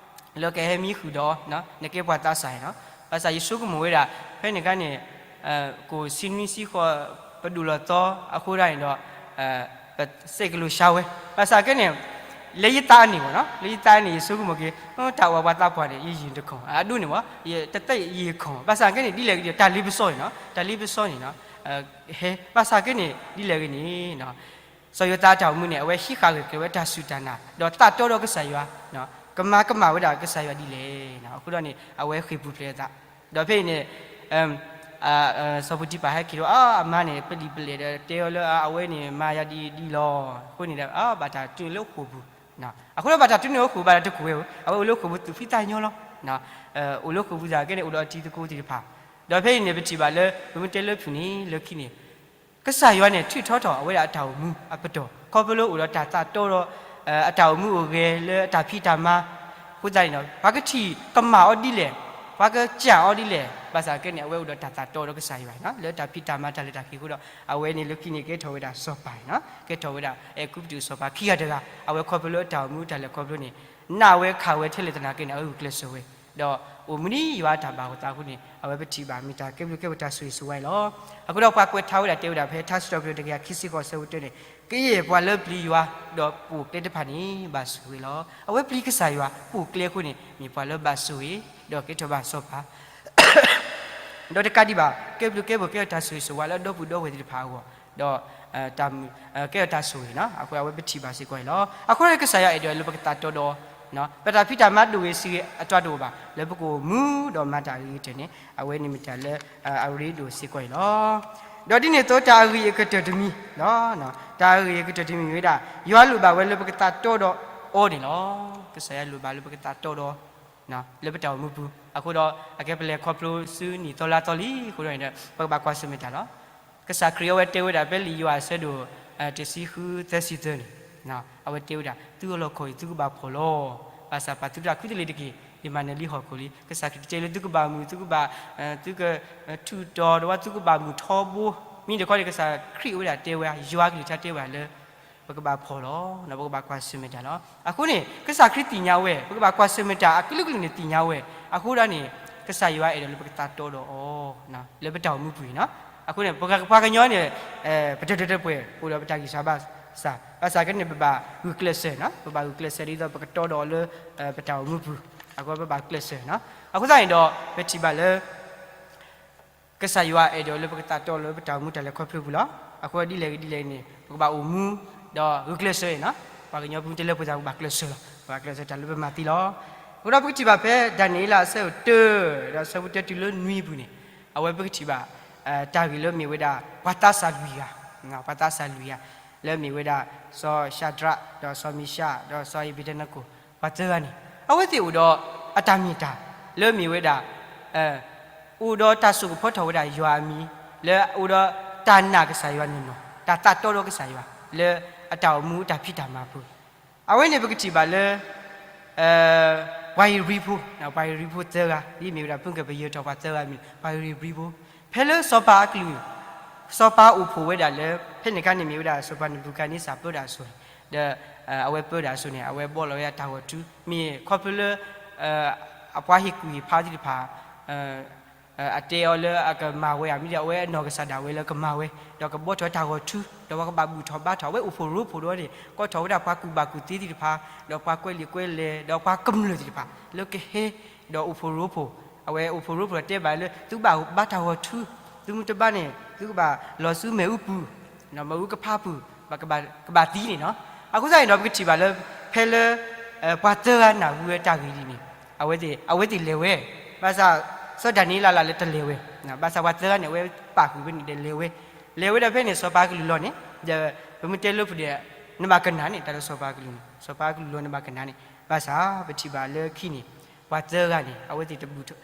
အီၤ လၢကဟဲမံဃုာ်ဒီးအီၤ, နကဲပှၤသးစၢ်န့ၣ်လီၤ. ဘၣ်ဆၣ်ယဆိကမိၣ်ဝဲဒၣ် ဖဲန့ၣ်အခါန့ၣ် ကိၣ်ဆံနွံဆံဃီ ပဒိၣ်လီၤသီအဃိဒၣ်န့ၣ်ဒီး ပစဲးကလိၤဆါဝဲ, ဘၣ်ဆၣ်ကဲန့ၣ် လၢယသးန့ၣ်မ့ၢ်နီၤ, လၢယသးန့ၣ် ယဆိကမိၣ်က့ၤ တၢ်အိၣ်ပှၤသးပှၢ်န့ၣ် ယယံာ်တခီၣ် အဒိန့ၣ်မ့ၢ် တသ့ယံာ်ခီၣ်, ဘၣ်ဆၣ်ကဲန့ၣ် ဒ်လဲၣ်ဂ့ၤဒီး တၢ်လ့ပစီန့ၣ်နီၤ, တၢ်လ့ပစီန့ၣ်နီၤ, ဟဲ ဘၣ်ဆၣ်ကဲန့ၣ် ဒ်လဲၣ်ဂ့ၤန့ၣ် စီၤယိၤသးအတၢ်အိၣ်မူန့ၣ် အဝဲဟံးဃာ်ဂၢၢ်ကျၢၤဝဲတၢ်စူၢ်တၢ်နာ် ဒီးသးတီဒီးကစၢ်ယွၤ, ကမၤကမၣ်ဝဲဒၣ်ကစၢ်ယွၤဒ်လဲၣ်, အဃိဒီးန့ၣ် အဝဲဃ့ၢ်ပူၤဖျဲးအသး, ဒီးဖဲအံၤန့ၣ် စီၤပီတံဖၤဟဲက့ၤဒီး အမါန့ၣ် ပလံာ်ပလဲၢ်ဒီးတဲအီၤလၢ အဝဲန့ၣ်မၤယၤဒ်အံၤဒ်အံၤလီၤ, အဃိန့ၣ်ဒီး ဘၣ်တၢ်တုၤလၢဃိာ်ပူၤ, အဃိဒီးဘၣ်တၢ်တုၤန့ၢ်လၢဃိာ်ပူၤ ဘၣ်တၢ်တကိးဝဲဧိၤ အဝဲအိၣ်လၢဃိာ်ပူၤသူၣ်ဖှံသးညီလီၤ, အိၣ်လၢဃိာ်ပူၤသးကဲန့ၣ် အိၣ်ဒီးအတံၤသကိးသ့ၣ်တဖၣ်, ဒီးဖဲအံၤန့ၣ် ပထံၣ်ဘၣ်လၢ ပမ့ၢ်တဲလၢဖုၣ်န့ၣ် လၢခံန့ၣ် ကစၢ်ယွၤန့ၣ် ထုးထီထီၣ်အဝဲဒၣ်အတၢ်အိၣ်မူအပတီၢ် ခီဖျိလၢအိၣ်ဒီးတၢ်သးတီဒီး အတၢ်အိၣ်မူအိၣ်ဂဲၤလၢအတၢ်ဖံးတၢ်မၤ, အဃိသတးန့ၣ်ဒီး ပှၤကထံၣ်ကမၣ်အီၤဒ်လဲၣ်, ပှၤကစၢ်အီၤဒ်လဲၣ်, ဘၣ်ဆၣ်ကဲန့ၣ် အဝဲအိၣ်ဒီးတၢ်သးတီဒီးကစၢ်ယွၤန့ၣ် လၢတၢ်ဖံးတၢ်မၤတၢ်လဲၤတၢ်က့ၤအဃိဒီး အဝဲန့ၣ်လၢခံန့ၣ်ကဲထီၣ်ဝဲဒၣ်စီၤပၤန့ၣ်, ကဲထီၣ်ဝဲဒၣ်အဲၤကူပတူးစီၤပၤခံဂၤတဂၤ, အဝဲခီဖျိလၢအတၢ်အိၣ်မူတၢ်လဲၤခီဖျိန့ၣ် နာ်ဝဲခးဝဲထဲလဲၣ်သနာ်က့န့ၣ် အဝဲဂုာ်ကျဲးစၢးဝဲ, ဒီးအိၣ်မူဒ်ယွၤအတၢ်ဘၣ်အသးအဃိန့ၣ် အဝဲပထံၣ်ဘၣ်မ့ၢ်တၢ်ကဲဘျုးကဲဖှိၣ်တၢ်ဆိၣ်ဂ့ၤဆိၣ်ဝါအံၤလီၤ. အဃိဒီးပှၤကွဲးထါဝဲဒၣ်တဲဝဲဒၣ်ဖဲထါစံးထီၣ်ပတြၢၤတကယၤခံဆံဃိးဆၢဖိတၢန့ၣ်, ကယဲၢ်ပှၤလၢပျံၤယွၤ ဒီးပိာ်ကျဲတဖၣ်န့ၣ် ဘၣ်ဆိၣ်ဂ့ၤလီၤ. အဝဲပျံၤကစၢ်ယွၤ ပိာ်ကျဲအဃိန့ၣ် မ့ၢ်ပှၤလၢဘၣ်ဆိၣ်ဂ့ၤ ဒီးကဲထီၣ်ဘၣ်စီၤပၤ ဒီးတကးဒံးဘၣ် ကဲဘျုးကဲဖှိၣ်ကဲထီၣ်တၢ်ဆိၣ်ဂ့ၤဆိၣ်ဝါလၢအဒီပုၢ်ဒီဝဲၢ်သ့ၣ်တဖၣ်အဂီၢ်, ဒီး ကဲထီၣ်တၢ်ဆိၣ်ဂ့ၤန့ၣ် အဃိအဝဲပထံၣ်ဘၣ်စ့ၢ်ကီးအံၤလီၤ. အဃိန့ၣ်ကစၢ်ယွၤအဲၣ်ဒိးလၢပကသးတီဒီး ပတၢ်ဖံးတၢ်မၤဒိၣ်ဂ့ၤဆံးဂ့ၤအတၢ်တအိၣ်ဘၣ် လၢပကအိၣ်မူဒီးမၤတၢ်ဂ့ၤကတၢၢ်န့ၣ် အဝဲန့ၣ်မ့ၢ်တၢ်လၢအရ့ဒိၣ်စ့ၢ်ကီးအံၤလီၤ. ဒီးဒ်န့ၣ်အသိးတၢ်အဂ့ၤအကတၢၢ်တမံၤ, တၢ်အဂ့ၤအကတၢၢ်တမံၤမ့ၢ်ဝဲဒၣ် ယွၤလိၣ်ဘၣ်ဝဲလၢပကသးတီဒီးအီၤန့ၣ်လီၤ. ကစၢ်ယွၤလိၣ်ဘၣ်လၢပကသးတီဒီး လၢပတၢ်အိၣ်မူပူၤ, အဃိဒီး အကဲပလဲၤခီဖျိဆူနံၣ်သီလါသီလံအဃိဒီးန့ၣ်ဒီး ပကဘၣ်ကွၢ်ဆၢၣ်မဲာ်တၢ်လီၤ. ကစၢ်ခရံာ်အဝဲတဲဝဲဒၣ်ဖဲလံာ်ယိၤဟၣ်အဆၢဒိၣ် တဆံဃုသၢဆံသၢန့ၣ်, အဝဲတဲဝဲဒၣ် သုအလီၢ်ခီၣ်အံၤ သုကဘၣ်ဖှီၣ်လီၤ. ဘၣ်ဆၣ်ပာ်သုတၢ်ခူတလ့ၤတက့ၢ်, ယမၤနၢၤလံဟီၣ်ခိၣ်လံ. ကစၢ်ခရံာ်တတဲလၢသုကဘၣ်မုာ်, သုကဘၣ်, သုကထူးတီၤဒီးဝဲ သုကဘၣ်မုာ်ထီဘိ, မ့ၢ်တခီန့ၣ် ကစၢ်ခရံာ်အဝဲဒၣ်တဲဝဲ ယွၤကလုၢ်ကထါတဲဝဲဒၣ်လၢ ပကဘၣ်ဖှီၣ်လီၤ, ပကဘၣ်ကွၢ်ဆၢၣ်မဲာ်တၢ်လီၤ. အဃိန့ၣ် ကစၢ်ခရံာ်သ့ၣ်ညါဝဲ, ပကဘၣ်ကွၢ်ဆၢၣ်မဲာ်တၢ်အကလုာ်ကလုာ်န့ၣ်သ့ၣ်ညါဝဲ, အဃိဒၣ်န့ၣ် ကစၢ်ယွၤအဲၣ်ဒိးလၢပကသးတီဒီးအီၤ လၢပတၢ်အိၣ်မူပူၤန့ၣ်လီၤ. အဃိန့ၣ် ပှၤကညီန့ၣ် ပတတၢၢ်တပှဲၤ အိၣ်ဒီးပတၢ်ဂံၢ်စၢ်ဘါစၢ်, ဘၣ်ဆၣ်ကဲန့ၣ် ပဘၣ်ဂုာ်ကျဲးစၢးန့ၣ်လီၤ, ပဘၣ်ဂုာ်ကျဲးစၢးဒ်သိးပကတီဒီးအီၤလၢ ပတၢ်အိၣ်မူပူၤ, အဃိပဘၣ်ကျဲးစၢးန့ၣ်လီၤ. အဃိသတးန့ၣ်ဒီး ပထံၣ်ဘၣ်လၢ ကစၢ်ယွၤအဲၣ်ဒိးလၢပကသးတီလၢပတၢ်အိၣ်မူတၢ်လဲၤခီဖျိပူၤလီၤ. အဃိဒ်လဲၣ်ဂ့ၤဒ်လဲၣ်န့ၣ် ပကဘၣ်အိၣ်မူ ဒီးဂုာ်ကျဲးစၢးန့ၣ်လီၤ. ပှၤကညီပူၤတဲလၢပှၤသးပကဘၣ်ကျဲးစၢးလီၤ. ပကဘၣ်ကျဲးစၢးတၢ်လၢပမၤသ့လီၤ. အဃိဒီးပကထံၣ်ဘၣ်ဖဲဒၤနံးယ့လးအဆၢဒိၣ်တၢ ဒီးအဆၢဖိတၢတုၤလၢနွံပူၤန့ၣ် အဝဲပကထံၣ်ဘၣ် တၢ်ဂ့ၢ်လၢမ့ၢ်ဝဲဒၣ် ပှၤသးစၢ်လွံၢ်ဂၤ, ပှၤသးစၢ်လွံၢ်ဂၤ လၢမ့ၢ်ဝဲဒၣ် စီၤၡၤဒြး ဒီးစီၤမ့ၡး ဒီးစီၤအ့းဘ့းနကိၤ ပှၤသၢဂၤန့ၣ် အဝဲသ့ၣ်အိၣ်ဒီးအတၢ်မ့ၢ်တၢ် လၢမ့ၢ်ဝဲဒၣ် အိၣ်ဒီးတၢ်စိာ်ကဖီထီၣ်ဝဲဒၣ်ယွၤအမံၤ လၢအအိၣ်ဒီးတၢ်နာ်ကစၢ်ယွၤနီၢ်နီၢ် တၢ်သးတီဒီးကစၢ်ယွၤ လၢအတၢ်အိၣ်မူတၢ်ဖံးတၢ်မၤပူၤ, အဝဲန့ၣ်ပကထံၣ်ဘၣ်လၢ ပှၤဧ့ၤဘြံၤဖိ, ပှၤဧ့ၤဘြံၤဖိသၢဂၤ ဒ်မ့ၢ်ဝဲဒၣ် ဖုကပယၢၤထီၣ်ပှၤသၢဂၤမ့ၢ် ပှၤဧ့ၤဘြံၤဖိ, ဖဲလၢစီၤပၤအကလုၢ်, စီၤပၤအိၣ်ဖှိၣ်ဝဲဒၣ်လၢ ဖဲန့ၣ်အခါန့ၣ်မ့ၢ်ဝဲဒၣ် စီၤပၤနဘူၤခၣ်န့စၢ်ပၢတၢ်အစိၤန့ၣ်, ဒီး အဝဲပၢတၢ်အစိၤန့ၣ် အဝဲဘီၣ်လီၤဝဲဒၣ်တၢ်ဂီၤထူ မ့ၢ်ခီဖျိလၢ အပှၤဟ့ၣ်ကူၣ်ဟ့ၣ်ဖးသ့ၣ်တဖၣ် အတဲအီၤလၢအကမၤဝဲဧါ, မ့ၢ်ဒီးအဝဲအနီၢ်ကစၢ်ဒၣ်ဝဲလၢကမၤဝဲ, ဒီးကဘီၣ်ထီၣ်တၢ်ဂီၤထူ, ဒီးပှၤကဘၣ်ဘူၣ်ထီၣ်ဘါထီၣ်, အဝဲအိၣ်ဖှိၣ်ရိဖှိၣ်ဒီးန့ၣ် ကိးထီၣ်ဝဲဒၣ်ပှၤကူၣ်ဘၣ်ကူၣ်သ့သ့ၣ်တဖၣ်, ဒီးပှၤကွဲးလံာ်ကွဲးလဲၢ်, ဒီးပှၤကမျၢၢ်သ့ၣ်တဖၣ် လၢကဟဲ, ဒီးအိၣ်ဖှိၣ်ရိဖှိၣ်, အဝဲအိၣ်ဖှိၣ်ရိဖှိၣ်ဒီးတဲဘၣ်လၢ သုကဘၣ်ဘါတၢ်ဂီၤထူ, သုမ့ၢ်တဘါန့ၣ် သုကဘၣ်လီၤဆူမ့ၣ်အူပူၤ, မ့ၣ်အူကဖးပူၤ, ကဘၣ်သံန့ၣ်လီၤ. အဃိသတးန့ၣ်ဒီး ပကထံၣ်ဘၣ်လၢ ဖဲလၢ ပှၤသၢဂၤနၢ်ဟူဝဲတၢ်ဂ့ၢ်ဒ်န့ၣ် အဝဲသ့ၣ်လဲၤဝဲ, ဘၣ်ဆၣ် စီၤဒၤနံးယ့လးလၢတလဲၤဝဲ, ဘၣ်ဆၣ်ပှၤသၢဂၤန့ၣ် အဝဲပာ်ဃုာ်ဝဲန့ၣ်ဒီးလဲၤဝဲ, လဲၤဝဲဒီးဖဲန့ၣ် စီၤပၤကလုၢ်လီၤန့ၣ်, ဒီးပမ့ၢ်တဲလၢပူၤဒီး နဘၣ်ကနၣ်န့ၣ် တၢ်လၢစီၤပၤကလုၢ်န့ၣ် စီၤပၤကလုၢ်လီၤနဘၣ်ကနၣ်န့ၣ်, ဘၣ်ဆၣ်ပထံၣ်ဘၣ်လၢခံန့ၣ် ပှၤသၢဂၤန့ၣ် အဝဲသ့ၣ်တဘူၣ်ထီၣ်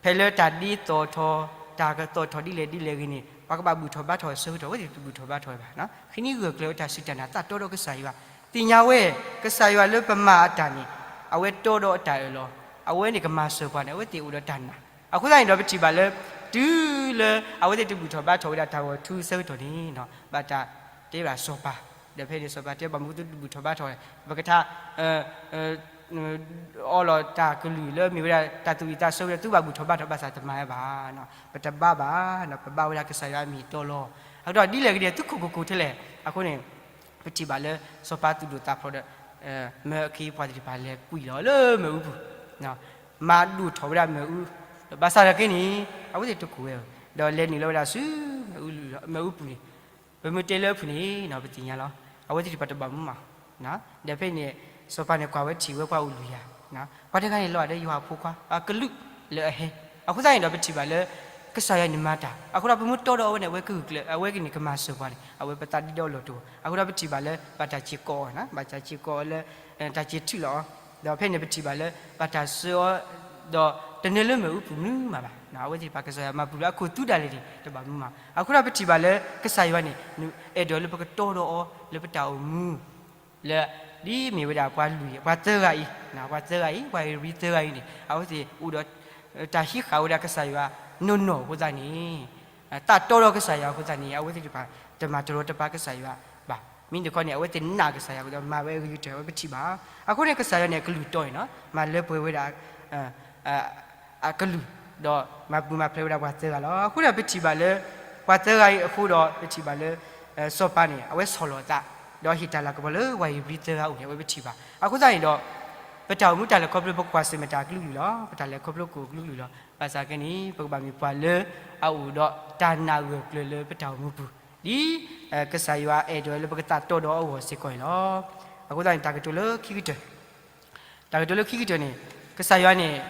ဖဲလၢတၢ်ဒ်သိးထီၣ်, တၢ်ကသိးထီၣ်ဒ်လဲၣ်ဒ်လဲၣ်ဂ့ၤန့ၣ် ပှၤကဘၣ်ဘူၣ်ထီၣ်ဘါထီၣ်အဆၢကတီၢ် အဝဲသ့ၣ်တဘူၣ်ထီၣ်ဘါထီၣ်ဝဲဘၣ်. ဃ့နံဂၢၢ်ကျၢၤဝဲတၢ်စူၢ်တၢ်နာ် သးတီဒီးကစၢ်ယွၤ, သ့ၣ်ညါဝဲ ကစၢ်ယွၤလၢပမၤအတၢ်န့ၣ် အဝဲတီဒီးအတၢ်အၢၣ်လီၤ, အဝဲန့ၣ်ကမၤစၢၤပှၤန့ၣ် အဝဲသ့ၣ်အိၣ်ဒီးတၢ်နာ်. အဃိသတးန့ၣ်ဒီး ပထံၣ်ဘၣ်လၢ တ တုၤလၢအဝဲသ့ၣ်တဘူၣ်ထီၣ်ဘါထီၣ်ဝဲဒၣ်တၢ်ဂီၤထူအဆၢကတီၢ်န့ၣ် ဘၣ်တၢ်တဲဘၣ်စီၤပၤ, ဒီးဖဲန့ၣ်စီၤပၤတဲဘၣ်မူသူတဘူၣ်ထီၣ်ဘါထီၣ်, ပကထါ အီလီၤတၢ်ကလုၢ်လၢမ့ၢ်ဝဲဒၣ်တၢ်သူၣ်ဝံၣ်သးဆၢဝဲဒၣ် သုဘၣ်ဘူၣ်ထီၣ်ဘါထီၣ်ဘၣ်ဆၣ်တမၤဝဲဘၣ်, ပတဘါဘၣ်, ပဘါဝဲဒၣ်ကစၢ်ယွၤအမံၤတီလီၤ. အဃိဒီးဒ်လဲၣ်ဂ့ၤန့ၣ် သုခိၣ်ကိၢ်ကိၢ်ထဲလဲၣ်, အဃိန့ၣ် ပထံၣ်ဘၣ်လၢစီၤပၤသူၣ်ဒိၣ်သးဖျိးဒီး မၢအခ့အပှၤသ့ၣ်တဖၣ်လဲၤကွံာ်လီၤလၢမၢအူပူၤ, မၤဒိၣ်ထီၣ်ဝဲဒၣ်မၢအူ, ဒီးဘၣ်ဆၣ်နာ်က့န့ၣ် အဝဲသ့ၣ်တကိၢ်ဝဲဧၢ, ဒီးလဲၤနုာ်လီၤဝဲဒၣ်ဆူမၢအူပူၤန့ၣ်, ပမ့ၢ်တဲလၢအပူၤန့ၣ် ပသ့ၣ်ညါလီၤ, အဝဲသ့ၣ်တဖၣ်တဘၣ်မူမး, ဒီးဖဲန့ၣ် စီၤပၤန့ၣ်ကွၢ်ဝဲထံၣ်ဝဲပှၤအိၣ်လွံၢ်ယၤ, ပှၤတဂၤန့ၣ်လီၤဂာ်ဒီးယွၤအဖိခွါ အကလုာ်လၢအဟဲ, အဃိသတးန့ၣ်ဒီးပထံၣ်ဘၣ်လၢ ကစၢ်ယွၤန့ၣ်မၤတၢ်, အဃိဒီးပမ့ၢ်တီဒီးအဝဲန့ၣ် အဝဲကဂုာ်ကျဲး, အဝဲကန့ၣ်ကမၤစၢၤပှၤန့ၣ် အဝဲပသးဒ့ဒီအလီၢ်တအိၣ်, အဃိဒီးပထံၣ်ဘၣ်လၢ ဘၣ်တၢ်စ့ၢ်ကီးအီၤ, ဘၣ်တၢ်စ့ၢ်ကီးအီၤလၢ တၢ်စ့ၢ်ထုးလီၤအီၤ, ဒီးဖဲန့ၣ်ပထံၣ်ဘၣ်လၢ ဘၣ်တၢ်စၢအီၤ ဒီးတနၢလၢမၢအူပူၤမနုၤမးဘၣ်, အဝဲသ့ၣ်တဖၣ်ကစၢ်ယွၤမၤပူၤလၢအခိၣ်သူဒၣ်လဲာ်န့ၣ် တဘၣ်မူမး, အဃိဒီးပထံၣ်ဘၣ်လၢ ကစၢ်ယွၤန့ၣ် အဲၣ်ဒိးလၢပကတီဒီးအီၤလၢပတၢ်အိၣ်မူ လၢ ဒ်မ့ၢ်ဝဲဒၣ်ပှၤလွံၢ် ပှၤသၢဂၤအံၤ, ပှၤသၢဂၤအံၤ ပှၤဧ့ၤဘြံၤသၢဂၤအံၤန့ၣ် အဝဲသ့ၣ်အိၣ်ဒီး တၢ်ဟံးဃာ်ဝဲဒၣ်ကစၢ်ယွၤနီၢ်နီၢ်အဃိသတးန့ၣ်, သးတီဒီးကစၢ်ယွၤအဃိသတးန့ၣ် အဝဲသ့ၣ်တဖၣ် တမၤတရီတပါကစၢ်ယွၤဘၣ်. မ့ၢ်တခီန့ၣ် အဝဲသ့ၣ်နာ်ကစၢ်ယွၤအဃိဒီး မၤဝဲအဂ့ၤကတၢၢ် အဝဲပထံၣ်ဘၣ်. အဃိန့ၣ် ကစၢ်ယွၤန့ၣ် အကလုၢ်တီအံၤနီၤ မၤလၢပှဲၤဝဲဒၣ် အကလုၢ်, ဒီးမၤပူၤမၤဖျဲးဝဲဒၣ်ပှၤသၢဂၤလီၤ. အဃိဒီးပထံၣ်ဘၣ်လၢ ပှၤသၢဂၤအံၤအဃိဒီး ပထံၣ်ဘၣ်လၢ စီၤပၤန့ၣ် အဝဲဆီၣ်လီၤအသး ဒီးဟ့ၣ်တၢ်လၤကပီၤလၢပှၤဧ့ၤဘြံၤသၢဂၤအအိၣ်န့ၣ် အဝဲပထံၣ်ဘၣ်. အဃိသတးန့ၣ်ဒီး ပတၢ်အိၣ်မူတၢ်လဲၤခီဖျိ ပကွၢ်ဆၢၣ်မဲာ်တၢ်အကလုာ်ကလုာ်လီၤ. ပတၢ်လဲၤခီဖျိကအိၣ်ကလုာ်ကလုာ်လီၤ. ဘၣ်ဆၣ်ကဲန့ၣ် ပကဘၣ်မ့ၢ်ပှၤလၢအအိၣ်ဒီးတၢ်နာ်ဂၢၢ်ကျၢၤလၢပတၢ်အိၣ်မူပူၤ, ဒ်ကစၢ်ယွၤအဲၣ်ဒိးလၢပကသးတီဒီးအဂီၢ်စ့ၢ်ကီးန့ၣ်လီၤ. အဃိသတးန့ၣ် တၢ်ကတိၤလၢခံကတၢၢ် တၢ်ကတိၤလၢခံကတၢၢ်န့ၣ် ကစၢ်ယွၤန့ၣ်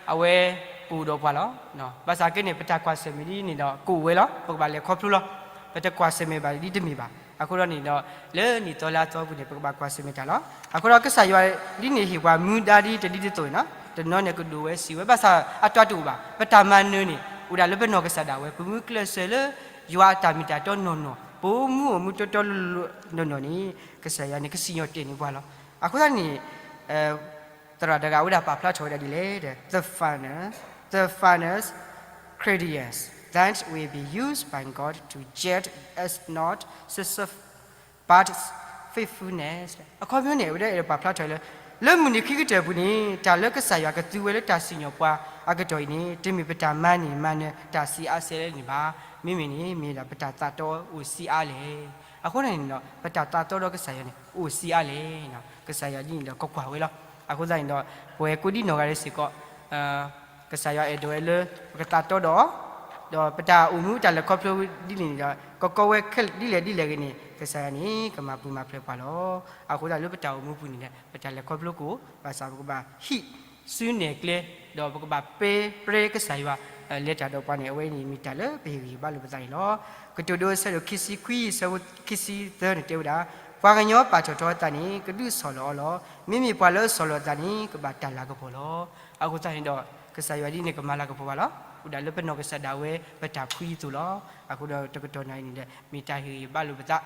အဝဲကအိၣ်ဒီးပှၤလီၤ. ဘၣ်ဆၣ်ကဲန့ၣ် ပတၢ်ကွၢ်ဆၢၣ်မဲာ်ဒ်န့ၣ်ဒီး ကအိၣ်ဝဲလီၤ. ပကဘၣ်လဲၤခီဖျိလီၤ. ပတကွၢ်ဆၢၣ်မဲာ်ဘၣ်ဒ်တမ့ၢ်ဘၣ်. အဃိဒီးန့ၣ်ဒီး လၢနံၣ်သီလါသီအပူၤန့ၣ် ပကဘၣ်ကွၢ်ဆၢၣ်မဲာ်တၢ်လီၤ. အဃိဒီးကစၢ်ယွၤဒ်န့ၣ် ဟ့ၣ်ပှၤမူဒါဒ်တဒ်သိးသိးန့ၣ်နီၤ, တနီၤန့ၣ်ကဒိၣ်ဝဲစံးဝဲ ဘၣ်ဆၣ်အတၢ်တအိၣ်ဘၣ်. ပတၢ်မၤနၢၤန့ၣ် အိၣ်ဒၣ်လၢပနီၢ်ကစၢ်ဒၣ်ဝဲ ပမူကျဲးစၢးလၢ ယွၤအတၢ်မ့ၢ်တၢ်တီနီၢ်နီၢ်, ပမူအိၣ်မူတီတီလိၤလိၤနီၢ်နီၢ်န့ၣ် ကစၢ်ယွၤန့ၣ် ကစံၣ်ညီၣ်တဲာ်န့ၢ်ပှၤလီၤ. အဃိသတးန့ၣ် သရၣ်တဂၤဝဲဒၣ်ပာ်ဖျါထီၣ်ဝဲဒၣ်ဒ်လဲၣ်, the finest, the finest credence that will be used by God to judge is not success but faithfulness. အခီပညီန့ၣ် အဝဲဒၣ်အဲၣ်ဒိးပာ်ဖျါထီၣ်လၢ လၢမုၢ်နံၤခံကတၢၢ်အပူၤန့ၣ် တၢ်လၢကစၢ်ယွၤကသူဝဲလၢတၢ်စံၣ်ညီၣ်ပှၤအကတီၢ်အံၤန့ၣ် တမ့ၢ်ပတၢ်မၤန့ၢ်မၤနၢၤတၢ်ဆံးအါစဲလဲၣ်န့ၣ်ဘၣ်. မ့မ့ၢ်န့ၣ် မ့ၢ်ဒၣ်ပတၢ်သးတီအိၣ်ဆံးအါလဲၣ်. အဃိန့ၣ်ဒီး ပတၢ်သးတီဒီးကစၢ်ယွၤန့ၣ် အိၣ်ဆံးအါလဲၣ်. ကစၢ်ယွၤဒ်န့ၣ်ဒီးကကွၢ်ဝဲလီၤ. အဃိသတးန့ၣ်ဒီး ပဝဲကိးဒံနီၢ်ဂၤဒဲးစ့ၢ်ကီး ကစၢ်ယွၤအဲၣ်ဒိးဝဲလၢ ပကသးတီဒီးအီၤ, ဒီးပတၢ်အိၣ်မူတၢ်လဲၤခီဖျိဒ်န့ၣ်န့ၣ်ဒီး ကကီဝဲခဲလၢာ်ဒ်လဲၣ်ဒ်လဲၣ်ဂ့ၤန့ၣ် ကစၢ်ယွၤန့ၣ် ကမၤပူၤမၤဖျဲးပှၤလီၤ. အဃိသတးလၢပတၢ်အိၣ်မူပူၤန့ၣ်ဒီး ပတၢ်လဲၤခီဖျိကအိၣ်, ဘၣ်ဆၣ်ပကဘၣ်ဟံးစုနဲၣ်ကျဲ, ဒီးပကဘၣ်ပဲပြဲကစၢ်ယွၤ လဲၤတၢ်ဒီးပှၤန့ၣ် အဝဲန့ၣ်မ့ၢ်တၢ်လၢပဟ့ၣ်ဂံၢ်ဟ့ၣ်ဘါလိာ်ပသးန့ၣ်လီၤ. ကတိၤဒိအဆၢဒိၣ်ခံဆံခွံ အဆၢဖိခံဆံသၢန့ၣ်တဲဝဲဒၣ်, ပှၤကညီပာ်ထီၣ်ထီအသးန့ၣ် ကဒုးဆီၣ်လီၤအီၤလီၤ. မ့မ့ၢ်ပှၤလၢအဆီၣ်လီၤအသးန့ၣ် ကဘၣ်တၢ်လၤကပီၤလီၤ. အဃိသတးန့ၣ်ဒီး ကစၢ်ယွၤဒ်န့ၣ်ကမၤလၤကပီၤဘၣ်လီၤ. အိၣ်ဒၣ်လၢပနီၢ်ကစၢ်ဒၣ်ဝဲ ပတၢ်ဖှံအသိးလီၤ. အဃိဒီးတကတီၢ်နၣ်ရံၣ်န့ၣ်ဒီး မ့ၢ်တၢ်ဟ့ၣ်ဂံၢ်ဟ့ၣ်ဘါလိာ်ပသး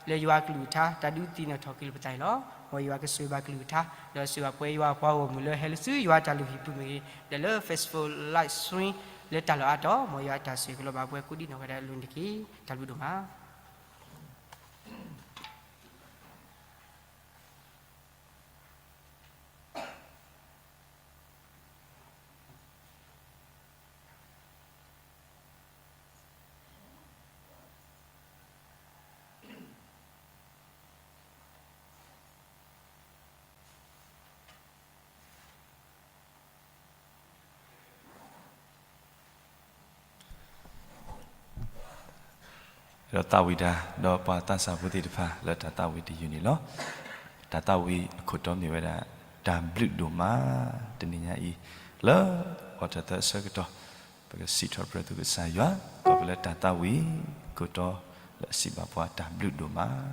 လၢယွၤကလုၢ်ကထါ တၢ်ဒုးသ့ၣ်နီၣ်ထီၣ်က့ၤလိာ်ပသးန့ၣ်လီၤ. မ်ယွၤကဆိၣ်ဂ့ၤဘၣ်ကလုၢ်ကထါ ဒီးဆိၣ်ဂ့ၤဘၣ်ပှၤဂီၢ်မုၢ်လၢဟဲလၢဆူယွၤအတၢ်လုၢ်ဟံၣ်ပူၤမ့ၢ်ဂ့ၤ, ဒီးလၢ Facebook Live Stream လၢတၢ်လီၢ်အါတီၤ, မ်ယွၤအတၢ်ဆိၣ်ဂ့ၤကလီၤဘၣ်ပှၤကိးဒံနီၢ်ဂၤဒဲးအလိၤန့ၣ်တက့ၢ်. တၢ်ဘျုးဒိၣ်မး. ဒီးသးဝံၣ်တၢ် ဒီးပှၤသးစၢ်ဖိသ့ၣ်တဖၣ်လၢတၢ်သးဝံၣ်တယုၢ်န့ၣ်လီၤ. တၢ်သးဝံၣ်အခိၣ်တီမ့ၢ်ဝဲဒၣ် တၢ်ဘျုးဒိၣ်မး. တနံၤညါအံၤ လၢ quarter သၢအဆၢကတီၢ် ပကစံးထီၣ်ပတြၢၤသုကစၢ်ယွၤ ခီဖျိလၢတၢ်သးဝံၣ်အခိၣ်တီ လၢအစံးဘၣ်ပှၤတၢ်ဘျုးဒိၣ်မး.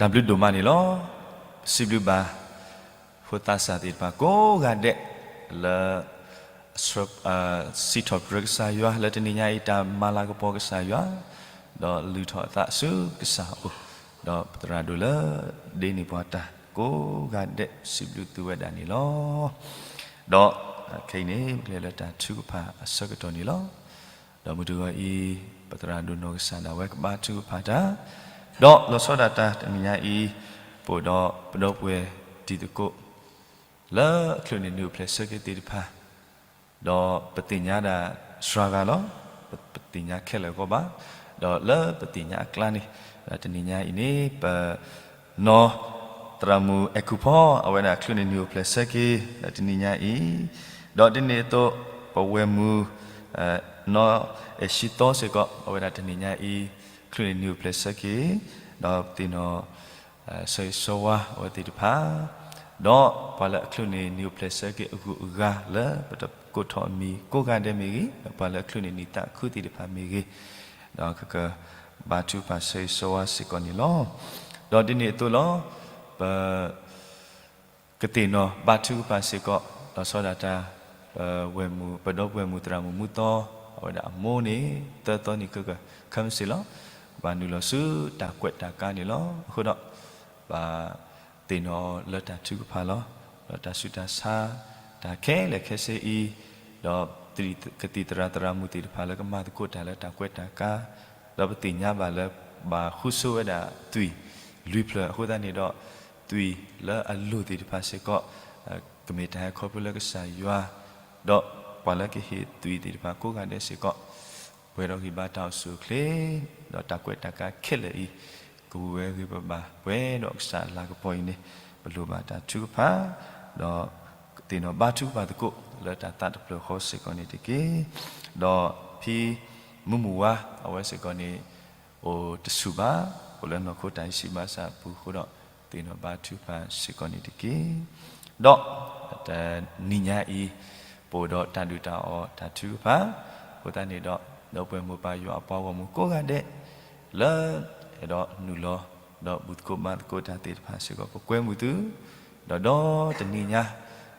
တၢ်ဘျုးဒိၣ်မးန့ၣ်လီၤ. စံးဘျုးဘၣ် ဖိသးစၢ်သ့ၣ်တဖၣ်ကိးဂၤဒဲး လၢ စံးထီၣ်ပတြၢၤကစၢ်ယွၤလၢတနံၤညါအံၤ တၢ်မၤလၤကပီၤကစၢ်ယွၤ, ဒီးလုၢ်ထီၣ်အသးဆူကစၢ်အအိၣ်, ဒီးပသရၣ်ဒိၣ်လၢဒ့န့ၢ်ပှၤတၢ်ကိးဂၤဒဲး စံးဘျုးသုဝဲဒၣ်န့ၣ်လီၤ. ဒီးခဲအံၤန့ၣ် ပကလဲၤလၢတၢ်ထုကဖၣ်အဆၢကတီၢ်န့ၣ်လီၤ. ဒီးမုၢ်တဂီၤအံၤ ပသရၣ်ဒိၣ်နီၢ်ကစၢ်ဒၣ်ဝဲကဘါထုကဖၣ်တၢ်, ဒီးလီၤဆီဒၣ်တၢ်တနံၤညါအံၤ ပအိၣ်ဒီးပဒီပုၢ်ဝဲၢ်တံၤသကိး လၢအချုးန့ၢ်နံၣ်အိၣ်ဖျဲၣ်ဆၢက့ၤသ့ၣ်တဖၣ်, ဒီးပသ့ၣ်ညါဒၣ်စှၤဂၤလီၤ. ပတသ့ၣ်ညါခဲလၢာ်အဂီၢ်ဘၣ်, ဒီးလၢပသ့ၣ်ညါအကျါန့ၣ် တနံၤညါအံၤန့ၣ် ပ နီၢ်သရၣ်မုၣ်အဲၣ်ကူၣ်ဖီ အဝဲဒၣ်ချုးန့ၢ်နံၣ်အိၣ်ဖျဲၣ်ဆၢက့ၤ လၢတနံၤညါအံၤ, ဒီးဒ်န့ၣ်အသိး ပဝဲၢ်မုၣ် နီၢ်အဲၣ်ၡံသီစ့ၢ်ကီး အဝဲဒၣ်တနံၤညါအံၤ ချုးန့ၢ်နံၣ်အိၣ်ဖျဲၣ်ဆၢက့ၤ, ဒီးပသ့ၣ်နီၣ် ဆၢဂ့ၤဆၢဝါအဝဲသ့ၣ်တဖၣ်, ဒီးပှၤလၢအချုးန့ၢ်နံၣ်အိၣ်ဖျဲၣ်ဆၢက့ၤအဂုၤအဂၤလၢပတကိးထီၣ်အမံၤကိးဂၤဒဲးမ့ၢ်ဂ့ၤ, ဒီးပှၤလၢအချုးန့ၢ်နံၣ်သးခုသ့ၣ်တဖၣ်မ့ၢ်ဂ့ၤ, ဒီးကကဘါထုကဖၣ်ဆၢဂ့ၤဆၢဝါစ့ၢ်ကီးန့ၣ်လီၤ. ဒီးဒ်န့ၣ်အသိးလီၤ, ပ ကသ့ၣ်နီၣ်ဘါထုကဖၣ်စ့ၢ်ကီး လီၤဆီဒၣ်တၢ် ပဝဲၢ်မုၣ် ပဒီပုၢ်ဝဲၢ်မုၣ်သရၣ်မုၣ်မူသီ အဝဲဒၣ်အမိၢ်န့ၣ် သၢသီနံၤခဲက ခဲမုၢ်ဆ့ၣ်လီၤ. ဘၣ်နုာ်လီၤဆူတၢ်ကွဲးတၢ်ကါန့ၣ်လီၤ. အဃိဒီး ဘၣ်သ့ၣ်နီၣ်လၢတၢ်ထုကဖၣ်လီၤ. ဒီးတၢ်ဆူးတၢ်ဆါ တၢ်ခဲလၢာ်ခဲဆ့အံၤ, ဒီးကသံၣ်သရၣ်သရၣ်မုၣ်သ့ၣ်တဖၣ်လၢကမၤသကိးတၢ်လၢတၢ်ကွဲးတၢ်ကါ, ဒီးပသ့ၣ်ညါဘၣ်လၢ ဘၣ်ဃုဆိဝဲဒၣ်သွံၣ်လွံၢ်ဖျၢၣ်အဃိသတးန့ၣ်ဒီး သွံၣ်လၢအလိၣ်သ့ၣ်တဖၣ်စ့ၢ်ကီး ကမ့ၢ်တၢ်ဟဲခီဖျိလၢကစၢ်ယွၤ, ဒီးပှၤလၢကဟ့ၣ်သွံၣ်သ့ၣ်တဖၣ်ကိးဂၤဒဲးစ့ၢ်ကီး ပှဲၤဒီးဂံၢ်ဘါတၢ်အိၣ်ဆူၣ်အိၣ်ချ့, ဒီးတၢ်ကွဲးတၢ်ကါခဲလၢာ်အံၤ ကဝံၤဝဲဂ့ၤပဘၣ်ပှဲၤဒီးကစၢ်အလၤကပီၤအံၤန့ၣ် ပလိၣ်ဘၣ်တၢ်ထုကဖၣ်, ဒီးသ့ၣ်နီၣ်ဘါထုကဖၣ်သကိးလၢတၢ်သးတဖျၢၣ်ဃီစ့ၢ်ကီးန့ၣ်တက့ၢ်. ဒီးဖံမုၢ်မုၢ်ဝါအဝဲစ့ၢ်ကီးန့ၣ် အိၣ်တဆူၣ်ဘၣ်, အိၣ်လၢနီၢ်ခိတၢ်အံၤဆံးဘၣ်ဆၣ်အပူၤအဃိဒီး သ့ၣ်နီၣ်ဘါထုကဖၣ်စ့ၢ်ကီးန့ၣ်တက့ၢ်. ဒီးတနံၤညါအံၤ ပအိၣ်ဒီးတၢ်ဒုၣ်တၢ်အီၣ်တၢ်ထုကဖၣ်, အဃိသတးန့ၣ်ဒီး ဒီပုၢ်ဝဲၢ်မိၢ်ပၢ်ယွၤအပှၤဂီၢ်မုၢ်ကိးဂၤဒဲး လၢအဲၣ်ဒိးနုာ်လီၤ ဒီးဘူၣ်သကိးဘါသကိးတၢ်သ့ၣ်တဖၣ်စ့ၢ်ကီး ပကွဲမုာ်သု, ဒီးဒီတနံၤညါ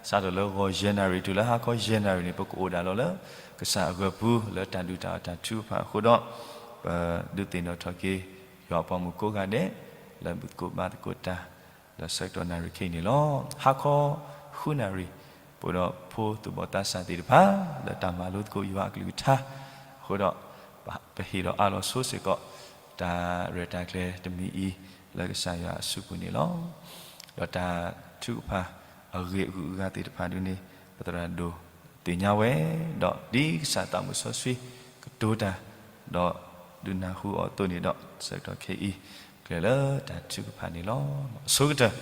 စးထီၣ်လၢဂီၤယဲၢ်နၣ်ရံၣ်တုၤလၢဟါခီယဲၢ်နၣ်ရံၣ်န့ၣ် ပကအိၣ်ဒၣ်လီၤလၢ ကစၢ်အဂၢၤပူၤလၢတၢ်ဒုၣ်တၢ်အီၣ်တၢ်ထုကဖၣ်အဃိဒီး ပဒုးသ့ၣ်နီၣ်ထီၣ်က့ၤ ယွၤအပှၤမုၣ်ကိးဂၤဒဲး လၢဘူၣ်သကိးဘါသကိးတၢ် ဒီးဆၢကတီၢ်နၣ်ရံၣ်ခဲအံၤန့ၣ်လီၤ. ဟါခီဃုနၣ်ရံၣ် ပအိၣ်ဒီးဖိသူၣ်ဘီၣ်သးစၢ်သ့ၣ်တဖၣ် လၢတၢ်မၤလိသကိးယွၤအကလုၢ်ကထါအဃိဒီး ပဟ့ၣ်ဒီးအးလီၤဆိစ့ၢ်ကီး တၢ်ရဲၣ်တၢ်ကျဲၤတမံၤအံၤ လၢကစၢ်ယွၤအစုပူၤန့ၣ်လီၤ. ဒီးတၢ်ထုကဖၣ်အဂ့ၢ်အဂုၤအဂၤသ့ၣ်တဖၣ်ဒုန့ၣ် ပသရၣ်ဒိၣ်သ့ၣ်ညါဝဲ, ဒီးဒ်ကစၢ်သးမုၢ်စီဆှံကတိၤတၢ် ဒီးဒုးနၢ်ဟူအီၤအသိးန့ၣ်ဒီး ဆၢကတီၢ်ခဲအံၤ ကလဲၤလၢတၢ်ထုကဖၣ်န့ၣ်လီၤ. အဆိကတၢၢ်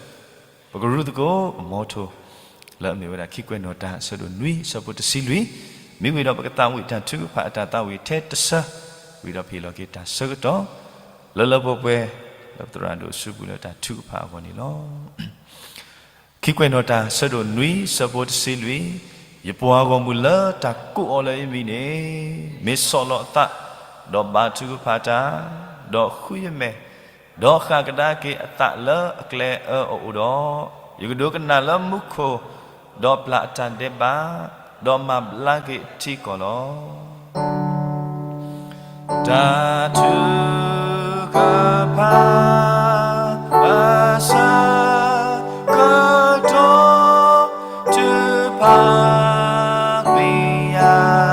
ပကရူၢ်သကိးပမီထိၣ် လၢအမ့ၢ်ဝဲဒၣ်ခံကွဲးနီၣ်တၢ်အဆၢဒိၣ်နွံအဆၢဖိတဆံလွံၢ်, မ့ၢ်ဝံၤဒီးပကသးဝံၣ်တၢ်ထုကဖၣ်အတၢ်သးဝံၣ်ထဲတဆၢ, ဝံၤဒီးပဟ့ၣ်လီၤက့ၤတၢ်ဆၢကတီၢ် လၢလၢပှဲၤပှဲၤ လၢပသရၣ်ဒိၣ်အစုပူၤလၢတၢ်ထုကဖၣ်အဂီၢ်န့ၣ်လီၤ. ခံကွဲးနီၣ်တၢ်ဆၢဒိၣ်နွံဆၢဖိတဆံလွံၢ်, ယပှၤဂီၢ်မုၢ်လၢတၢ်ကိးအီၤလၢယမံၤန့ၣ် မ့ၢ်ဆီၣ်လီၤအသး, ဒီးဘါထုကဖၣ်တၢ်, ဒီးဃုယမဲာ်, ဒီးဃၣ်ကဒါက့ၤအသးလၢအကျဲအၢအအိၣ်ဒီး, ယကဒိကနၣ်လၢမူခိၣ်, ဒီးပျၢ်အတၢ်ဒဲးဘး, ဒီးမၤဘျါက့ၤအထံအကီၢ်လီၤ. တၢ်ထုကဖၣ် အဆၢကတီၢ် ထုကဖၣ်ကွံာ်ယၤ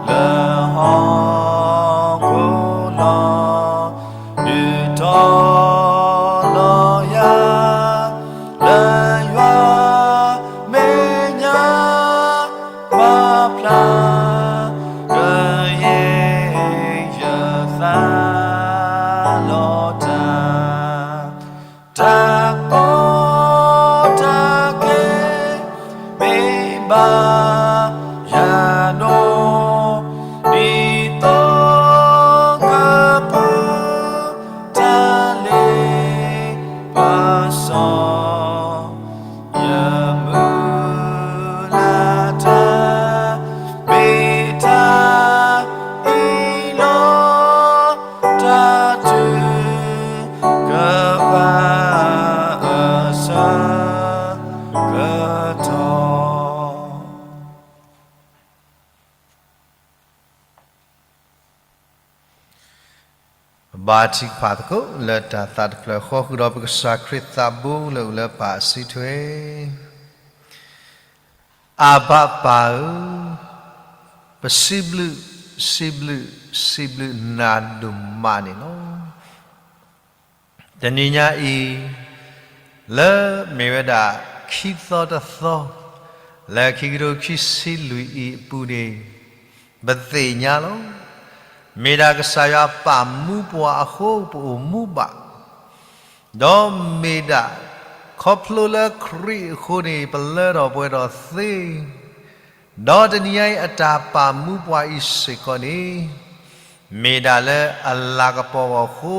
လၢဟီၣ်ခိၣ်လီၤ. ဒုးတီၤလီၤယၤ လၢယွၤမဲာ်ညါ ပာ်ဖျါ ကယဲၢ်ယသးလီၤတၢ် ဘါထုကဖၣ်သကိးလၢတၢ်သးတဖျၢၣ်ဃီ ဃုာ်ဒီးပကစၢ်ခရံာ်သးဘိလၢအအိၣ်လၢပၢ်အစုထွဲ. အဘၣ်ပၢ်ဧၢ, ပစံးဘျုး, စံးဘျုး, စံးဘျုးနၤဒိၣ်မးန့ၣ်လီၤ. တနံၤညါအံၤ လၢမ့ၢ်ဝဲဒၣ်ခံသီတသီ လၢခံကထိခံဆံလွံၢ်အံၤအပူၤန့ၣ် ပသ့ၣ်ညါလီၤ. မ့ၢ်ဒၣ်ကစၢ်ယွၤပာ်မူပှၤအဃိ ပအိၣ်မူဘၣ်, ဒီးမ့ၢ်ဒၣ်ခီဖျိလၢခရံာ်အဃိန့ၣ် ပလၢထီၣ်ပှဲၤထီၣ်သ့ ဒီးတနံၤညါအံၤအတၢ်ပာ်မူပှၤအံၤစ့ၢ်ကီးန့ၣ် မ့ၢ်ဒၣ်လၢအလၤကပီၤအဃိ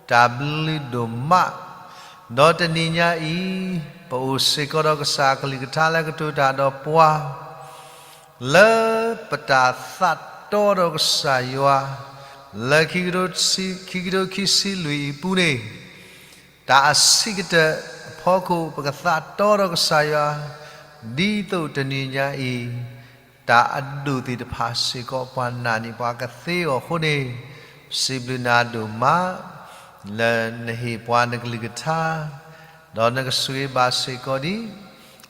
တၢ်ဘျုးဒိၣ်မး, ဒီးတနံၤညါအံၤ ပအိၣ်စ့ၢ်ကီးဒီးကစၢ်အကလုၢ်ကထါလၢကတိၤတၢ်ဒီးပှၤ လၢပတၢ်သးတီဒီးကစၢ်ယွၤ လၢခံကထိခံဆံလွံၢ်အံၤပူၤန့ၣ် တၢ်အဆံးကတၢၢ်အဖီခိၣ် ပကသးတီဒီးကစၢ်ယွၤ ဒ်သိးတနံၤညါအံၤ တၢ်အဒိၣ်သ့ၣ်တဖၣ်စ့ၢ်ကီး ပှၤနာ်န့ၢ်ပှၤကသ့အီၤအဃိန့ၣ် စံးဘျုးနၤဒိၣ်မး လၢနဟ့ၣ်ပှၤနကလုၢ်ကထါ ဒီးနကဆိၣ်ဂ့ၤဘၣ်စ့ၢ်ကီးဒံး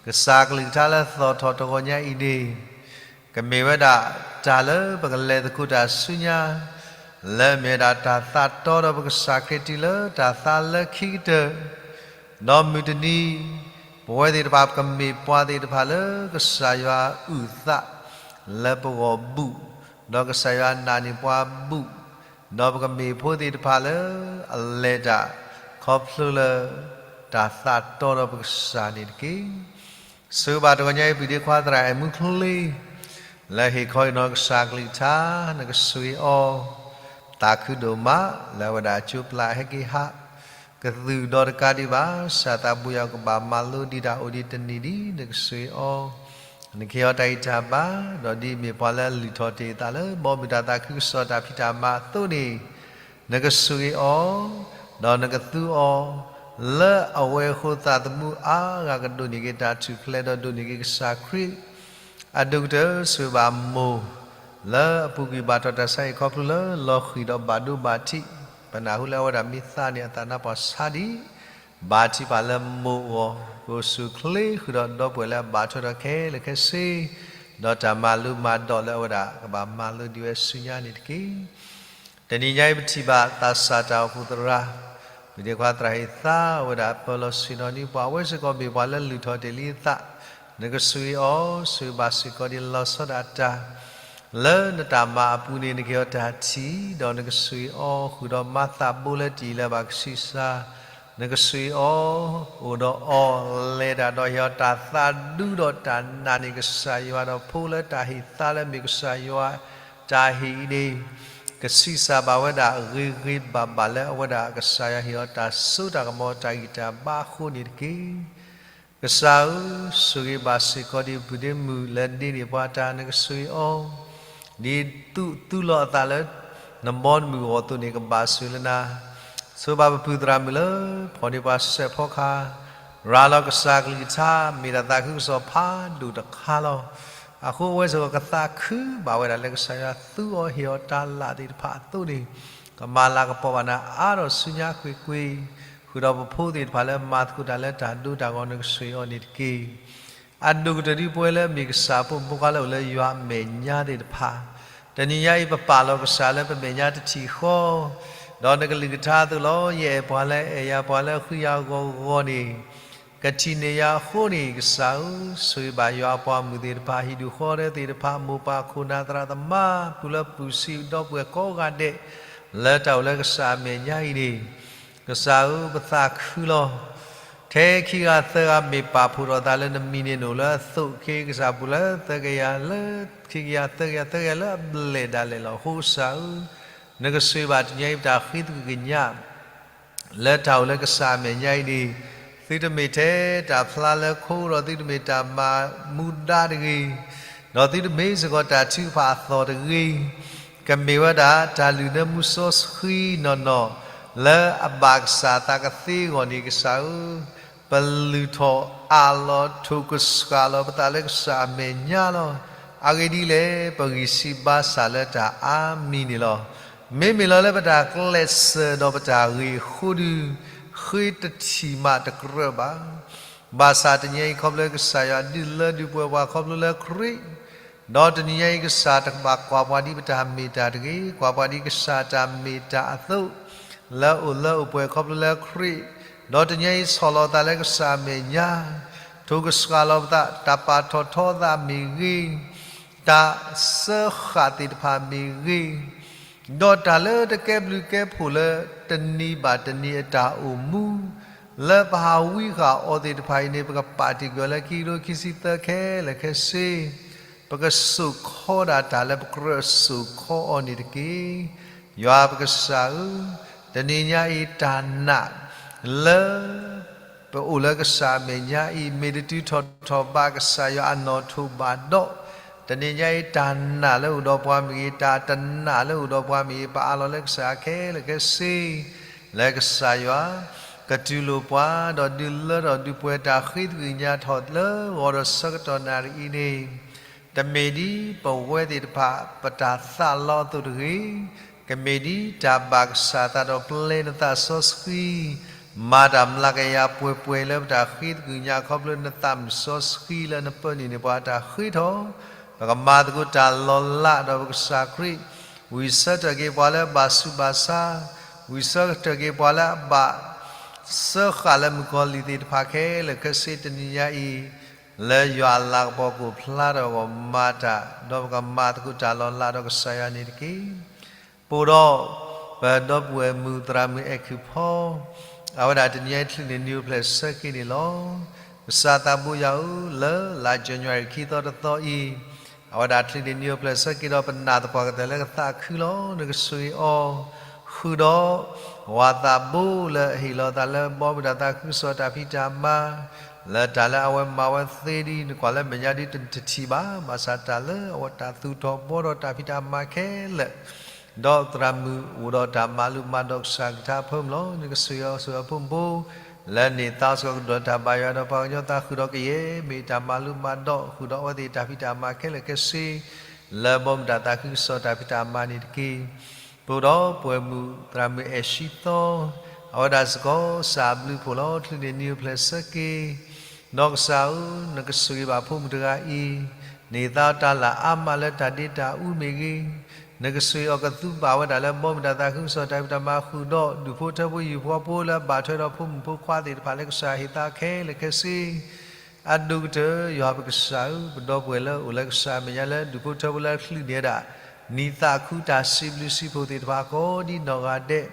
ကစၢ်ကလုၢ်ကထါလၢသီၣ်ထီၣ်တဂီၤညါအံၤန့ၣ် ကမ့ၢ်ဝဲဒၣ်တၢ်လၢပကလဲၤသကိးတၢ်ဆူညါ လၢအမ့ၢ်ဝဲဒၣ်တၢ်သးတီဒီးပကစၢ်ခရံာ်တုၤလၢတၢ်သါလၢခံကတၢၢ် ဒီးမုၢ်တနံၤ ပဝဲသ့ၣ်တဖၣ်ပကမ့ၢ်ပှၤသ့ၣ်တဖၣ်လၢကစၢ်ယွၤအုၣ်သး လၢပဂီၢ်ဘူၣ်, ဒီးကစၢ်ယွၤနာ်န့ၢ်ပှၤဘူၣ်, ဒီးပကမ့ၢ်ဖိသ့ၣ်တဖၣ်လၢအလဲၤတၢ် ခီဖျိလၢ တၢ်သးတီဒီးပကစၢ်န့ၣ်တက့ၢ်. စံးဘၣ်တဂီၤညါအံၤ ပုၢ်ဒ့ခွါသရၣ်အဲၣ်မူချ့ လၢဟ့ၣ်ခီအံၤနီၢ်ကစၢ်ကလုၢ်ကထါ နကဆိၣ်ဂ့ၤအီၤ သးခုဒိၣ်မး လၢအဝဲဒၣ်အကၠိပျၢ်ဟဲက့ၤဟး ကသူၣ်ဒီးတကးဒံးဘၣ် စၢ်သးဘိယွၤကဘၣ်မၤလိဒံးတၢ်အိၣ်ဒံးတနံၤဒံး နကဆိၣ်ဂ့ၤအီၤ နကဟ့ၣ်အီၤတၢ်ဂံၢ်တၢ်ဘါ ဒီးဒ်အမ့ၢ်ပှၤလၢအလုၢ်ထီၣ်တ့ၢ်အသးလၢ ဘီမုၢ်တၢ်သးခုကစီၣ်တၢ်ဖံးတၢ်မၤအသိးန့ၣ် နကဆိၣ်ဂ့ၤအီၤ ဒီးနကသူအီၤ လၢအဝဲအဃိသးသမူအါဂၤကဒိးန့ၢ်က့ၤတၢ်ထူၣ်ဖျဲးဒီးဒိးန့ၢ်က့ၤကစၢ်ခရံာ် အဒိၣ်ကတၢၢ်ဆိၣ်ဂ့ၤဘၣ်မိၢ် လၢအပူၤကွံာ်ဘၣ်ထီၣ်တၢ်ဆါဟံၣ်ခီဖျိလၢလီၤဃံၤဒီးဘၣ်ဒိဘၣ်ထံး ပနၢ်ဟူလၢအဝဲဒၣ်မ့ၢ်သးန့ၣ်အသးနါပှၤဆါဒံး ဘါထုကဖၣ်လၢမိၢ်အဂီၢ် ကအိၣ်ဆူၣ်အိၣ်ချ့ဃုာ်ဒီးဒီပုၢ်ဝဲၢ်လၢအဘၣ်ထွဲဒီးခဲလၢာ်ခဲဆ့ ဒီးတၢ်မၤလိမၤဒိးလၢအဝဲဒၣ်ကဘၣ်မၤလိဒံးဝဲဆူညါန့ၣ်တက့ၢ်. တနံၤညါအံၤပထံၣ်ဘၣ်သးစၢ်တၢ်အိၣ်ဖှိၣ်သရၣ် ပူၤဒ့ခွါသရၣ်ဟ့ၣ်သါဝဲဒၣ်ပၢၤလီၢ်ဆ့ၣ်နီၤနံၤပှၤ အဝဲစ့ၢ်ကီးမ့ၢ်ပှၤလၢလုၢ်ထီၣ်တ့ၢ်လံအသး နကဆိၣ်ဂ့ၤအီၤ ဆိၣ်ဂ့ၤဘၣ်စ့ၢ်ကီးဒံးလီၤဆီဒၣ်တၢ် လၢနတၢ်မၤအပူၤန့ၣ် နကဟ့ၣ်အီၤတၢ်ထံၣ် ဒီးနကဆိၣ်ဂ့ၤအီၤ ဃုာ်ဒီးမၤသးဘိလၢတၢ်အံၤလၢအဘၣ်ကဆံးစၢ် နကဆိၣ်ဂ့ၤအီၤ အိၣ်ဒီးအီၤလဲၤတၢ်ဒီးဟ့ၣ်အီၤတၢ်သးဒူဒီးတၢ်နာ်န့ၢ်ကစၢ်ယွၤဒီး ဖိလၢတၢ်ဟ့ၣ်သါလၢမ့ၢ်ကစၢ်ယွၤတၢ်ဟ့ၣ်အံၤန့ၣ် ကဆံးစၢ်ဘၣ်ဝဲဒၣ်ဂ့ၤဂ့ၤဘၣ်ဘၣ်လၢအဝဲဒၣ်ကစၢ်ယွၤဟ့ၣ်အီၤတၢ်စိတၢ်ကမီၤ တၢ်ဂံၢ်တၢ်ဘါအဃိန့ၣ်တက့ၢ်. ကစၢ်ဧၢ, ဆိၣ်ဂ့ၤဘၣ်စ့ၢ်ကီးဒံးပုၢ်ဒ့မုၣ်လၢဒ့န့ၢ်ပှၤတၢ် နကဆိၣ်ဂ့ၤအီၤ ဒ်သိးသူလီၤအသးလၢ နဘီနမုၢ်အဂီၢ်အသိးန့ၣ် ကဘၣ်ဆိၣ်လၢနၤ ဆိၣ်ဂ့ၤဘၣ်ပပုၢ်သရၣ်မုၣ်လၢ ဖီၣ်န့ၢ်ပှၤစဲးဖီကဟၣ် ရၤလီၤကစၢ်ကလုၢ်ကထါ မ့ၢ်ဒၣ်သးခုကစီၣ်ဖးဒိၣ်တခါလီၤ. အဃိအဝဲစ့ၢ်ကီးကသးခုဘၣ်ဝဲဒၣ်လၢကစၢ်ယွၤသူအီၤဟ့ၣ်အီၤတၢ်လၢသ့ၣ်တဖၣ်အသိးန့ၣ် ကမၤလၤကပီၤဘၣ်နၤအါထီၣ်ဆူညါကွ့ၢ်ကွ့ၢ် ဃုာ်ဒီးပဖိသ့ၣ်တဖၣ်လၢမၤသကိးတၢ်လၢတၢ်ဒိတၢ်ဂီၤ နကဆိၣ်ဂ့ၤအီၤန့ၣ်တက့ၢ်. အဒိၣ်ကတၢၢ်ဒ်ပဝဲလၢမ့ၢ်ကစၢ်အဖိမုၣ်ဖိခွါလၢအိၣ်လၢယွၤအမဲာ်ညါသ့ၣ်တဖၣ် တနံၤညါအံၤပပာ်လီၤကစၢ်လၢပမဲာ်ညါတထံၣ်ဃီ ဒီးနကလုၢ်ကထါအသိးလီၤ. ယအဲၣ်ပှၤလၢအဲၣ်ယၤ ပှၤလၢဃုယၤဂီၤဂီၤန့ၣ် ကထံၣ်န့ၢ်ယၤအဃိန့ၣ် ကစၢ်ဧၢ, ဆိၣ်ဂ့ၤဘၣ်ယွၤအပှၤမုၣ်သ့ၣ်တဖၣ် ဟံၣ်ဒူၣ်ဃီဒဲသ့ၣ်တဖၣ် မိၢ်ပၢ်ခိၣ်နၢ်သရၣ်သမါ ပုၢ်လၢပုၢ်ဆံးဒီပုၢ်ဝဲၢ်ကိးဂၤဒဲး လၢတၢ်အိၣ်လၢကစၢ်အမဲာ်ညါအံၤန့ၣ် ကစၢ်ဧၢ, ပသးခုလီၤ. ထဲခံဂၤသၢဂၤမ့ၢ်ပာ်ဖှိၣ်ထီၣ်သးလၢနမံၤန့ၣ် နအိၣ်လၢအသိး က့ၤကစၢ်ပူၤလၢသၢကယၤလၢ ခံကယၤသၢကယၤသၢကယၤလၢအဘျဲၣ်ဒၣ်လဲာ်လီၤ. အဃိကစၢ်ဧၢ, နကဆိၣ်ဂ့ၤဘၣ်တနံၤညါအံၤပတၢ်ဃ့သကွံၢ်ကညး လၢတၢ်အိၣ်လၢကစၢ်အမဲာ်ညါအံၤန့ၣ် သုတမ့ၢ်ထဲတၢ်ဖျါလၢခိ ဒီးသုတမ့ၢ်တၢ်မၤမူဒါတဂ့ၤ, ဒီးသုတမ့ၢ်စ့ၢ်ကီးတၢ်ထုကဖၣ်အသီၣ်တဂ့ၤ, ကမ့ၢ်ဝဲဒၣ်တၢ်လုၢ်နၢမူစီဆှံနီၢ်နီၢ် လၢအဘၣ်ကစၢ်သးကသ့အဂီၢ်န့ၣ် ကစၢ်ဧၢ, ပလုၢ်ထီၣ်အးလီၤ ထိၣ်ကစှၤလီၤပသးလၢကစၢ်အမဲာ်ညါလီၤ. အဂ့ၢ်ဒ်လဲၣ်, ပဂံၢ်စၢ်ဘါစၢ်လၢတၢ်အါမံၤန့ၣ်လီၤ. မ့မ့ၢ်လီၤလၢပတၢ်ကျဲးစၢးဒီးပတၢ်ဂ့ၢ်အဃိဒီး, ဃ့တထံၣ်မးတကြၢးဘၣ်. ဘၣ်ဆၣ်တနံၤအံၤ ခီဖျိကစၢ်ယွၤဒုးလၢဒုးပှဲၤပှၤခီဖျိလၢခရံာ်, ဒီးတနံၤညါအံၤ ကစၢ်တကဘၣ်ကွၢ်ပှၤဒ်ပတၢ်မ့ၢ်တၢ်တဂ့ၤ, ကွၢ်ပှၤဒ်ကစၢ်တၢ်မ့ၢ်တၢ်အသိး, လၢအအိၣ်လၢအအိၣ်ပှဲၤခီဖျိလၢခရံာ်, ဒီးတနံၤအံၤဆီၣ်လီၤသးလၢကစၢ်အမဲာ်ညါ, ထိၣ်ကစှၤလီၤပသး, တၢ်ပာ်ထီၣ်ထီသးမ့ၢ်ဂ့ၤ, တၢ်စၢဃာ်သ့ၣ်တဖၣ်မ့ၢ်ဂ့ၤ, ဒီးတၢ်လၢတကဲဘျုးကဲဖှိၣ်လၢတနံၤဘၣ်တနံၤအတၢ်အိၣ်မူ, လၢပဟးဝံဃာ်အီၤသ့ၣ်တဖၣ်အံၤန့ၣ် ပကပာ်တ့ၢ်ကွံာ်အီၤလၢခံကထိခံဆံသၢခဲလၢာ်ခဲဆ့, ပကစိာ်ခီဒၣ်တၢ်လၢပကြၢးစိာ်ခီအီၤန့ၣ်တက့ၢ်. ယွၤပကစၢ်ဧၢ, တနံၤညါအံၤတၢ်နာ်လၢ ပအိၣ်လၢကစၢ်အမဲာ်ညါအံၤ မ့ၢ်တတုၤထီၣ်ထီၣ်ဘၣ်ကစၢ်ယွၤအနီၣ်ထိးဘၣ်ဒီး, တနံၤညါအံၤတၢ်နာ်လၢအိၣ်ဒီးပှၤမ့ၢ်ဂ့ၤ, တၢ်တနာ်လၢအိၣ်ဒီးပှၤမ့ၢ်ဂ့ၤ, ပအးလီၤလၢကစၢ်ခဲလၢာ်ခဲဆ့, လၢကစၢ်ယွၤ ကတူၢ်လိာ်ပှၤ, ဒီးဒုးလၢထီၣ်ဒုးပှဲၤတၢ်ဃ့သကွံာ်ညါထီၣ်လၢဂီၤဒီးဆၢကတီၢ်နၣ်ရံၣ်အံၤန့ၣ်, တမ့ၢ်ဒ်ပဝဲသ့ၣ်တဖၣ်ပတၢ်သးလီအသိးတဂ့ၤ, ကမ့ၢ်ဒ်တၢ်ဘၣ်ကစၢ်သးဒီးပျဲနသးစီဆှံ, မၤတၢ်မျးကယၤပှဲၤပှဲၤလၢပတၢ်ဃ့သကွံာ်ညါခီဖျိနသးမုၢ်စီဆှံလၢနပၢနုာ်န့ၢ်ပှၤအတၢ်ဃ့ထီၣ်, ပကမၤသကိးတၢ်လီၤလးဒီးပကစၢ်ခရံာ်, ဝံၢ်ဆၢထၢၣ်က့ၤပှၤလၢအဘၣ်ဆူးဘၣ်ဆါ, ဝံၢ်ဆၢထၢၣ်က့ၤပှၤလၢအဘၣ် စၢဃာ်လၢမုၣ်ကီၤလံၢ်သ့ၣ်တဖၣ်ခဲလၢာ်ခဲဆ့တနံၤညါအံၤ, လၢယွၤအလၤကပီၤကအိၣ်ဖျါထီၣ်အဂီၢ်မၤတၢ်, ဒီးပကမၤသကိးတၢ်လီၤလးဒီးကစၢ်ယွၤန့ၣ်တက့ၢ်. ပအိၣ်ဒီး ပဒီပုၢ်ဝဲၢ်မုၣ်သရၣ်မုၣ်အဲၣ်ခုၣ်ဖီ, အဝဲဒၣ်တနံၤအံၤချုးန့ၢ်နံၣ်အိၣ်ဖျဲၣ်ဆၢက့ၤန့ၣ်လီၤ. ကစၢ်သးဘိယွၤဧၢ, လၢလါယနူၤအါရံၤခံသီတသီအံၤ, အဝဲဒၣ်ချုးန့ၢ်နံၣ်အိၣ်ဖျဲၣ်ဆၢက့ၤဒီးပနာ်သပှၢ်ကတၢၢ်လၢကသးခုလီၤ. နကဆိၣ်ဂ့ၤအီၤ, ဃုာ်ဒီး ဝၤသးဘိလၢအဟ့ၣ်လီၤသးလၢဘီမုၢ်တၢ်သးခုကစီၣ်တၢ်ဖံးတၢ်မၤ, လၢတၢ်လၢအဝဲမၤဝဲသ့ဒီး နကွၢ်လၢမဲာ်ညါဒ်တထံၣ်ဘၣ်, ဘၣ်ဆၣ်တၢ်လၢအဝဲတၢ်သူၣ်ထီၣ်ဘှီထီၣ်တၢ်ဖံးတၢ်မၤခဲလၢာ် ဒီးသရၣ်မုၣ်အိၣ်ဒီးတၢ်မၤလိမၤဒိးကစၢ်ကလုၢ်ကထါအဖၢမုၢ်လီၤ. နကဆိၣ်ဂ့ၤအီၤဆိၣ်ဂ့ၤအဖိမုၣ်ဖိ, လၢန့ၣ်သးစ့ၢ်ကီးကဒိးတၢ်ဘၣ်ယွၤဒီးပှၤကညီသးဃုာ်ဒီးကယဲၢ်မ့ၢ်တၢ်မၤလိမၤဒိး ဃုာ်ဒီးအဝဲသ့ၣ်တၢ်ဖံးတၢ်မၤခဲလၢာ်ခဲဆ့ လၢဘီမုၢ်တၢ်သးခုကစီၣ်တၢ်ဖံးတၢ်မၤန့ၣ်တက့ၢ်. ပအိၣ်ဒီးပုၢ်ဝဲၢ်မုၣ်သရၣ်မုၣ်အဲၣ်ၡံသီ, အဝဲဒၣ်စ့ၢ်ကီးစၢ်ဘျုးဖှိၣ်လီၤ. ချုးန့ၢ်နံၣ်အိၣ်ဖျဲၣ်ဆၢက့ၤ ဒီးကစၢ်ဧၢ, နကဆိၣ်ဂ့ၤဘၣ်ဖိမုၣ်တဂၤအံၤ, န့ၢ်သါတၢ်လၢအါမးလၢတၢ်ဒ့တၢ်အူမ့ၢ်ဂ့ၤ, နကဆိၣ်ဂ့ၤအီၤကသူဘၣ်ဝဲဒၣ်လၢဘီမုၢ်တၢ်သးခုကစီၣ်တၢ်ဖံးတၢ်မၤဃုာ်ဒီး ဒူၣ်ဖိထၢဖိယုၢ်ဖိဖိလၢအဘၣ်ထွဲဒီးဖိမုၣ်ဖိခွါသ့ၣ်တဖၣ်လၢကစၢ်ဟ့ၣ်သါခဲလၢာ်ခဲဆ့ အဒိၣ်ကတၢၢ် ယွၤပကစၢ်ဧၢ, ပဒီပုၢ်ဝဲၢ်လၢအိၣ်လၢကစၢ်အမဲာ်ညါလၢဒူၣ်ဖိထၢဖိလၢချုးန့ၢ်ဝဲဒၣ် နံၣ်သးခုတၢ်စံးဘျုးစံးဖှိၣ်သ့ၣ်တဖၣ်ကိးဒ်နီၢ်ဂၤဒဲး,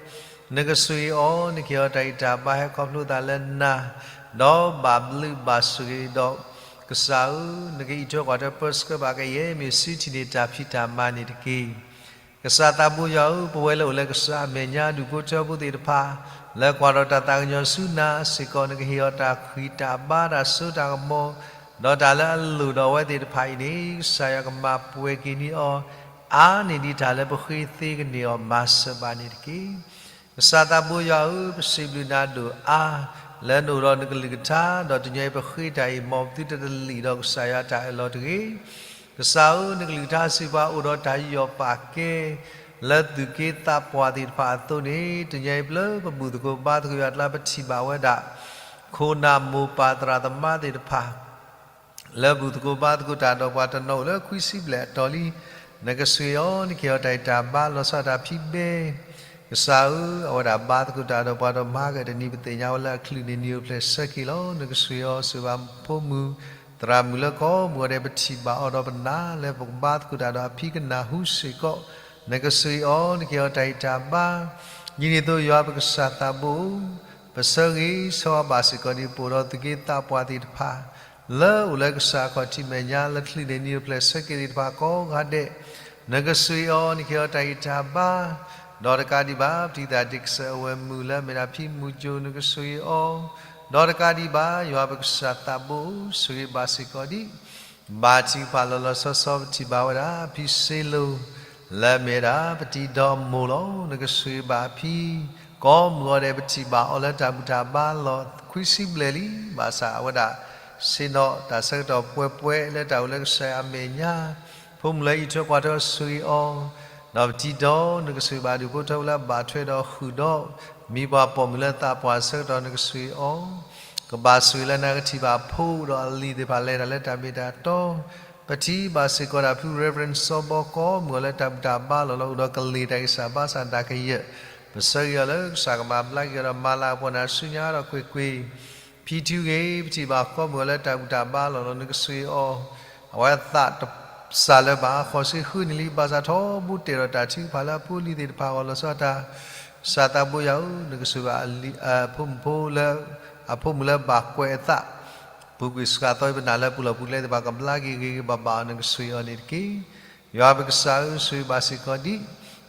နကဆိၣ်ဂ့ၤအီၤ, နကဟ့ၣ်အီၤတၢ်ဂံၢ်တၢ်ဘါဟဲခီဖျိသးလၢနၤ, ဒီးဘၣ်ဘျုးဘၣ်ဆိၣ်ဂ့ၤဒီး ကစၢ်ဧၢ, နကအံးထွဲကွၢ်ထွဲပၢဆှၢဘၣ်ကယဲၢ်မ့ၢ်ဆူထံၣ်န့ၢ်တၢ်ဖံးတၢ်မၤန့ၣ်တက့ၢ်. ကစၢ်သးဘိယွၤဧၢ, ပဝဲလၢအိၣ်လၢကစၢ်အမဲာ်ညါဒူၣ်ဖိထၢဖိသ့ၣ်တဖၣ် လၢကွၢ်ထီၣ်တၢ်သးကညီၤဆူနၤစ့ၢ်ကီး နကဟ့ၣ်အီၤတၢ်ဃံၢ်တၢ်ဘါတၢ်စိတၢ်ကမီၤ, ဒီးတၢ်လၢအလိၣ်ဒီးအဝဲသ့ၣ်တဖၣ်အံၤန့ၣ် ကစၢ်ယွၤကမၤပှဲၤက့ၤန့ၢ်အီၤ အါန့ၢ်ဒံးတၢ်လၢပဃ့သ့ကန့ၢ်အီၤမၤစၢၤဘၣ်န့ၣ်တက့ၢ်. ကစၢ်သးဘိယွၤဧၢ, ပစံးဘျုးနၤဒိၣ်အါ လၢနအိၣ်ဒီးနကလုၢ်ကထါ, ဒီးတနံၤအံၤပဃ့တၢ်အံၤ မ်ပသုတလံာ်ဒီးကစၢ်ယွၤတၢ်အၢၣ်လီၤတဂ့ၤ. ကစၢ်ဧၢ, နကလုၢ်ကထါစံးပှၤအိၣ်ဒီးတၢ်ယူးယီၣ်ပာ်ကဲ လၢသူၣ်က့သးပှၢ်သ့ၣ်တဖၣ်အသိးန့ၣ်, တနံၤအံၤပျၢပဘူၣ်သကိးဘါသကိးယွၤအကျါ ပထံၣ်ဘၣ်ဝဲဒၣ် ခိၣ်နၢ်မိၢ်ပၢ်သရၣ်သမါသ့ၣ်တဖၣ် လၢဘူၣ်သကိးဘါသကိးတၢ်ဒီးပှၤတနီၤအိၣ်လၢခွံဆံဘျဲၣ်အတီၤလံ, နကဆိၣ်ဂ့ၤအီၤ, နကဟ့ၣ်အီၤတၢ်ဂံၢ်တၢ်ဘါ လီၤဆီဒၣ်တၢ်ဖံးဘဲ ကစၢ်ဧၢ, အဝဲဒၣ်ဘါသကိးတၢ်ဒီးပှၤဒီးမၤကတနံၤပသ့ၣ်ညါဝဲလၢအချုးန့ၢ်နံၣ်အိၣ်ဖျဲၣ်ဆၢက့ၤလီၤ. နကဆိၣ်ဂ့ၤအီၤ ဆိၣ်ဂ့ၤဘၣ်ဖိမုၣ် သရၣ်မုၣ်လၢကိးမုၢ်ဂီၤဒဲး ပထံၣ်ဘၣ်အီၤဒီးပနာ်လၢပကဘါသကိးတၢ်ဒီးအဖံးကနၢ်ဟူစ့ၢ်ကီး, နကဆိၣ်ဂ့ၤအီၤ နကဟ့ၣ်အီၤတၢ်ဂံၢ်တၢ်ဘါ, ဒ်န့ၣ်အသိးယွၤပကစၢ်သးဘိဧၢ, ပဆၢဂ့ၤဆၢဝါဘၣ်စ့ၢ်ကီးဒ်ပအိၣ်ဒီးသူၣ်က့သးပှၢ်သ့ၣ်တဖၣ် လၢအိၣ်လၢကစၢ်အခီၣ်ထံးမဲာ်ညါ လၢချုးန့ၢ်နံၣ်အိၣ်ဖျဲၣ်ဆၢက့ၤသ့ၣ်တဖၣ်ကိးဂၤဒဲး, နကဆိၣ်ဂ့ၤအီၤ နကဟ့ၣ်အီၤတၢ်ဂံၢ်တၢ်ဘါ, ဒီးတကးဒံးဘၣ် ပတံၤသၣ်ဒ့ၣ်ကစၢၢ်အဝဲၢ်မုၣ်လၢအမ့ၢ်ဒၣ်ဖံမုၢ်ကၠိ နကဆိၣ်ဂ့ၤအီၤ, ဒီးတကးဒံးဘၣ် ယွၤပကစၢ်သးဘိဧၢ, ဆိၣ်ဂ့ၤဘၣ်စ့ၢ်ကီးဒ် ဘၣ်ထံးပာ်လီၤလီၤဆီဆီ ပထံၣ်ဘၣ်ဝဲဒၣ် ဖံစ့လိၤ လၢအမ့ၢ်ဝဲဒၣ် ပတံၤဒီးအမိၢ်လီၤ. နကဆိၣ်ဂ့ၤဘၣ်အဖံ ကိးမုၢ်ဂီၤဒဲး ပထံၣ်ဘၣ်အီၤလၢတၢ်ဘူၣ်တၢ်ဘါလီၤ ခွံဆံဘျဲၣ်လံ, ဘၣ်ဆၣ်အဝဲဒၣ် ဆ့ၣ်နီၤတၢ်ဆၢကတီၢ်ပှဲၤပှဲၤလၢတၢ်အိၣ်လၢကစၢ်ယွၤအမဲာ်ညါ, ဖိမုၣ်လၢအံးထွဲကွၢ်ထွဲဆိၣ်ဂ့ၤအီၤ, ဒီးပထံၣ်ဒီး နကဆိၣ်ဂ့ၤဘၣ်ဒူၣ်ဖိထၢဖိလၢအဘၣ်ထွဲဒီးဃုာ်ဒီး မံပှၤပိာ်မုၣ်လၢသးပှၢ်ဆၢကတီၢ်နကဆိၣ်ဂ့ၤအီၤ, ကဘၣ်ဆိၣ်ဂ့ၤလၢနကထံၣ်ဘၣ်ဖိဒီးအလံၤသ့ၣ်တဖၣ်လဲၤတၢ်လၢတၢ်မ့ၢ်တၢ်တီ, ပထံၣ်ဘၣ်စ့ၢ်ကီးဒၣ်ဖု Reverend စီၤဘီကီး မုၢ်အီၤလၢတၢ်ဘူၣ်တၢ်ဘါလီၢ်လီၤ အိၣ်ဒီးကလ့ၢ်တၢ်ဂံၢ်စၢ်ဘါစၢ်ဒၣ်ကယၢၢ်, ပဆၢဂ့ၤအီၤလၢကစၢ်ကမၤဘျါက့ၤအီၤဒီးမၤလၤကပီၤနၤဆူညါဒီးကွ့ၢ်ကွ့ၢ် ဖံထူဂ့ၤ ပထံၣ်ဘၣ်ဃီမုၢ်အီၤလၢတၢ်ဘူၣ်တၢ်ဘါလီၢ်လီၤ နကဆိၣ်ဂ့ၤအီၤ, အဝဲသးတစၢ်လၢၤဘၣ် ဃိးဆံဃုနံၣ်လံ ဘၣ်ဆၣ်ထီဘိတ့ၢ်ဒီးတၢ်ထုကဖၣ်လၢအဖိအလံၤသ့ၣ်တဖၣ်အဂီၢ်လီၤဆီဒၣ်တၢ်, ကစၢ်သးဘိယွၤဧၢ, နကဆိၣ်ဂ့ၤဘၣ်အဖိမုၣ်ဖိလၢ အဖိမုၣ်လၢဘၣ်ကွဲးအသး ပူၤကွံာ်စှၤသီအံၤပနၢ်လၢပူၤလီၢ်ပူၤကျဲသ့ၣ်တဖၣ် ကဘျါက့ၤဂ့ၤဂ့ၤဘၣ်ဘၣ်အီၤ နကဆိၣ်ဂ့ၤအီၤန့ၣ်တက့ၢ်. ယွၤပကစၢ်ဧၢ, ဆိၣ်ဂ့ၤဘၣ်စ့ၢ်ကီးဒံး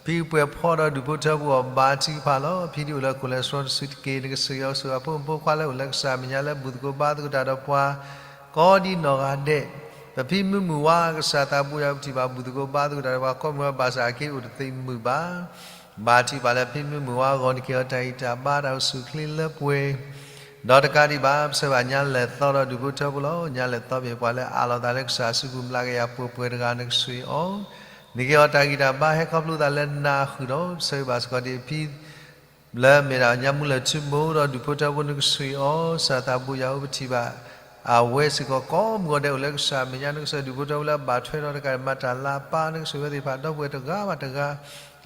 ဖံပှဲၤဖီဒီးဒူၣ်ဖိထၢဖိအီၤ ဘါထုကဖၣ်လီၤ. ဖံဒုးအိၣ်လၢခိၣ်လၢာ်စရီတစုတက့ၢ်, နကဆိၣ်ဂ့ၤအီၤ ဆိၣ်ဂ့ၤအဖိမုၣ်ဖိခွါလၢအိၣ်လၢကစၢ်အမဲာ်ညါလၢဘူၣ်သကိးဘါသကိးတၢ်ဒီးပှၤ ကိးဒ်နီၢ်ဂၤဒဲး, ပဖံမုၢ်မုၢ်ဝါ ကစၢ်သးဘိယွၤ ပထံၣ်ဘၣ်ဘူၣ်သကိးဘါသကိးတၢ်ဒီးပှၤ ကိးမုၢ်ဝါဘၣ်ဆၣ်အက့အိၣ်တသ့မုာ်ဘၣ် ဘါထုကဖၣ်လၢဖံမုၢ်မုၢ်ဝါအဂီၢ် နကဟ့ၣ်အီၤတၢ်ဂံၢ်တၢ်ဘါတၢ်အိၣ်ဆူၣ်အိၣ်ချ့လၢပှဲၤ, ဒီးတကးဒံးဘၣ် ပဆၢဂ့ၤဘၣ်ညါလဲၤသီဒီးဒူၣ်ဖိထၢဖိလီၤ. ညါလဲၤသီဘၣ်ပှၤလၢအအးလီၤသးလၢကစၢ်အစုပူၤ ဘျါကယၤပှဲၤပှဲၤတဂၤ နကဆိၣ်ဂ့ၤအီၤ, နကဟ့ၣ်အီၤတၢ်ဂံၢ်တၢ်ဘါ ဟဲခီဖျိသးလၢနၤဃုာ်ဒီး ပဆၢဂ့ၤဘၣ်စ့ၢ်ကီးဒံးအဖံ လၢအမ့ၢ်ဒၣ်ညါမူလၢာ်ထူမိၢ်ဒီးဒူၣ်ဖိထၢဖိ နကဆိၣ်ဂ့ၤအီၤ, ကစၢ်သးဘိယွၤဧၢ ပထံၣ်ဘၣ် အဝဲစ့ၢ်ကီးကိးမုၢ်ဂီၤဒဲးအိၣ်လၢကစၢ်အမဲာ်ညါ နကဆိၣ်ဂ့ၤဒူၣ်ဖိထၢဖိလၢအဘၣ်ထွဲဒီးတကးဒံးမၤတၢ်လၤအပၢ် နကဆိၣ်ဂ့ၤဝဲသ့ၣ်တဖၣ်ဒီပုၢ်ဝဲၢ်တဂၤဘၣ်တဂၤ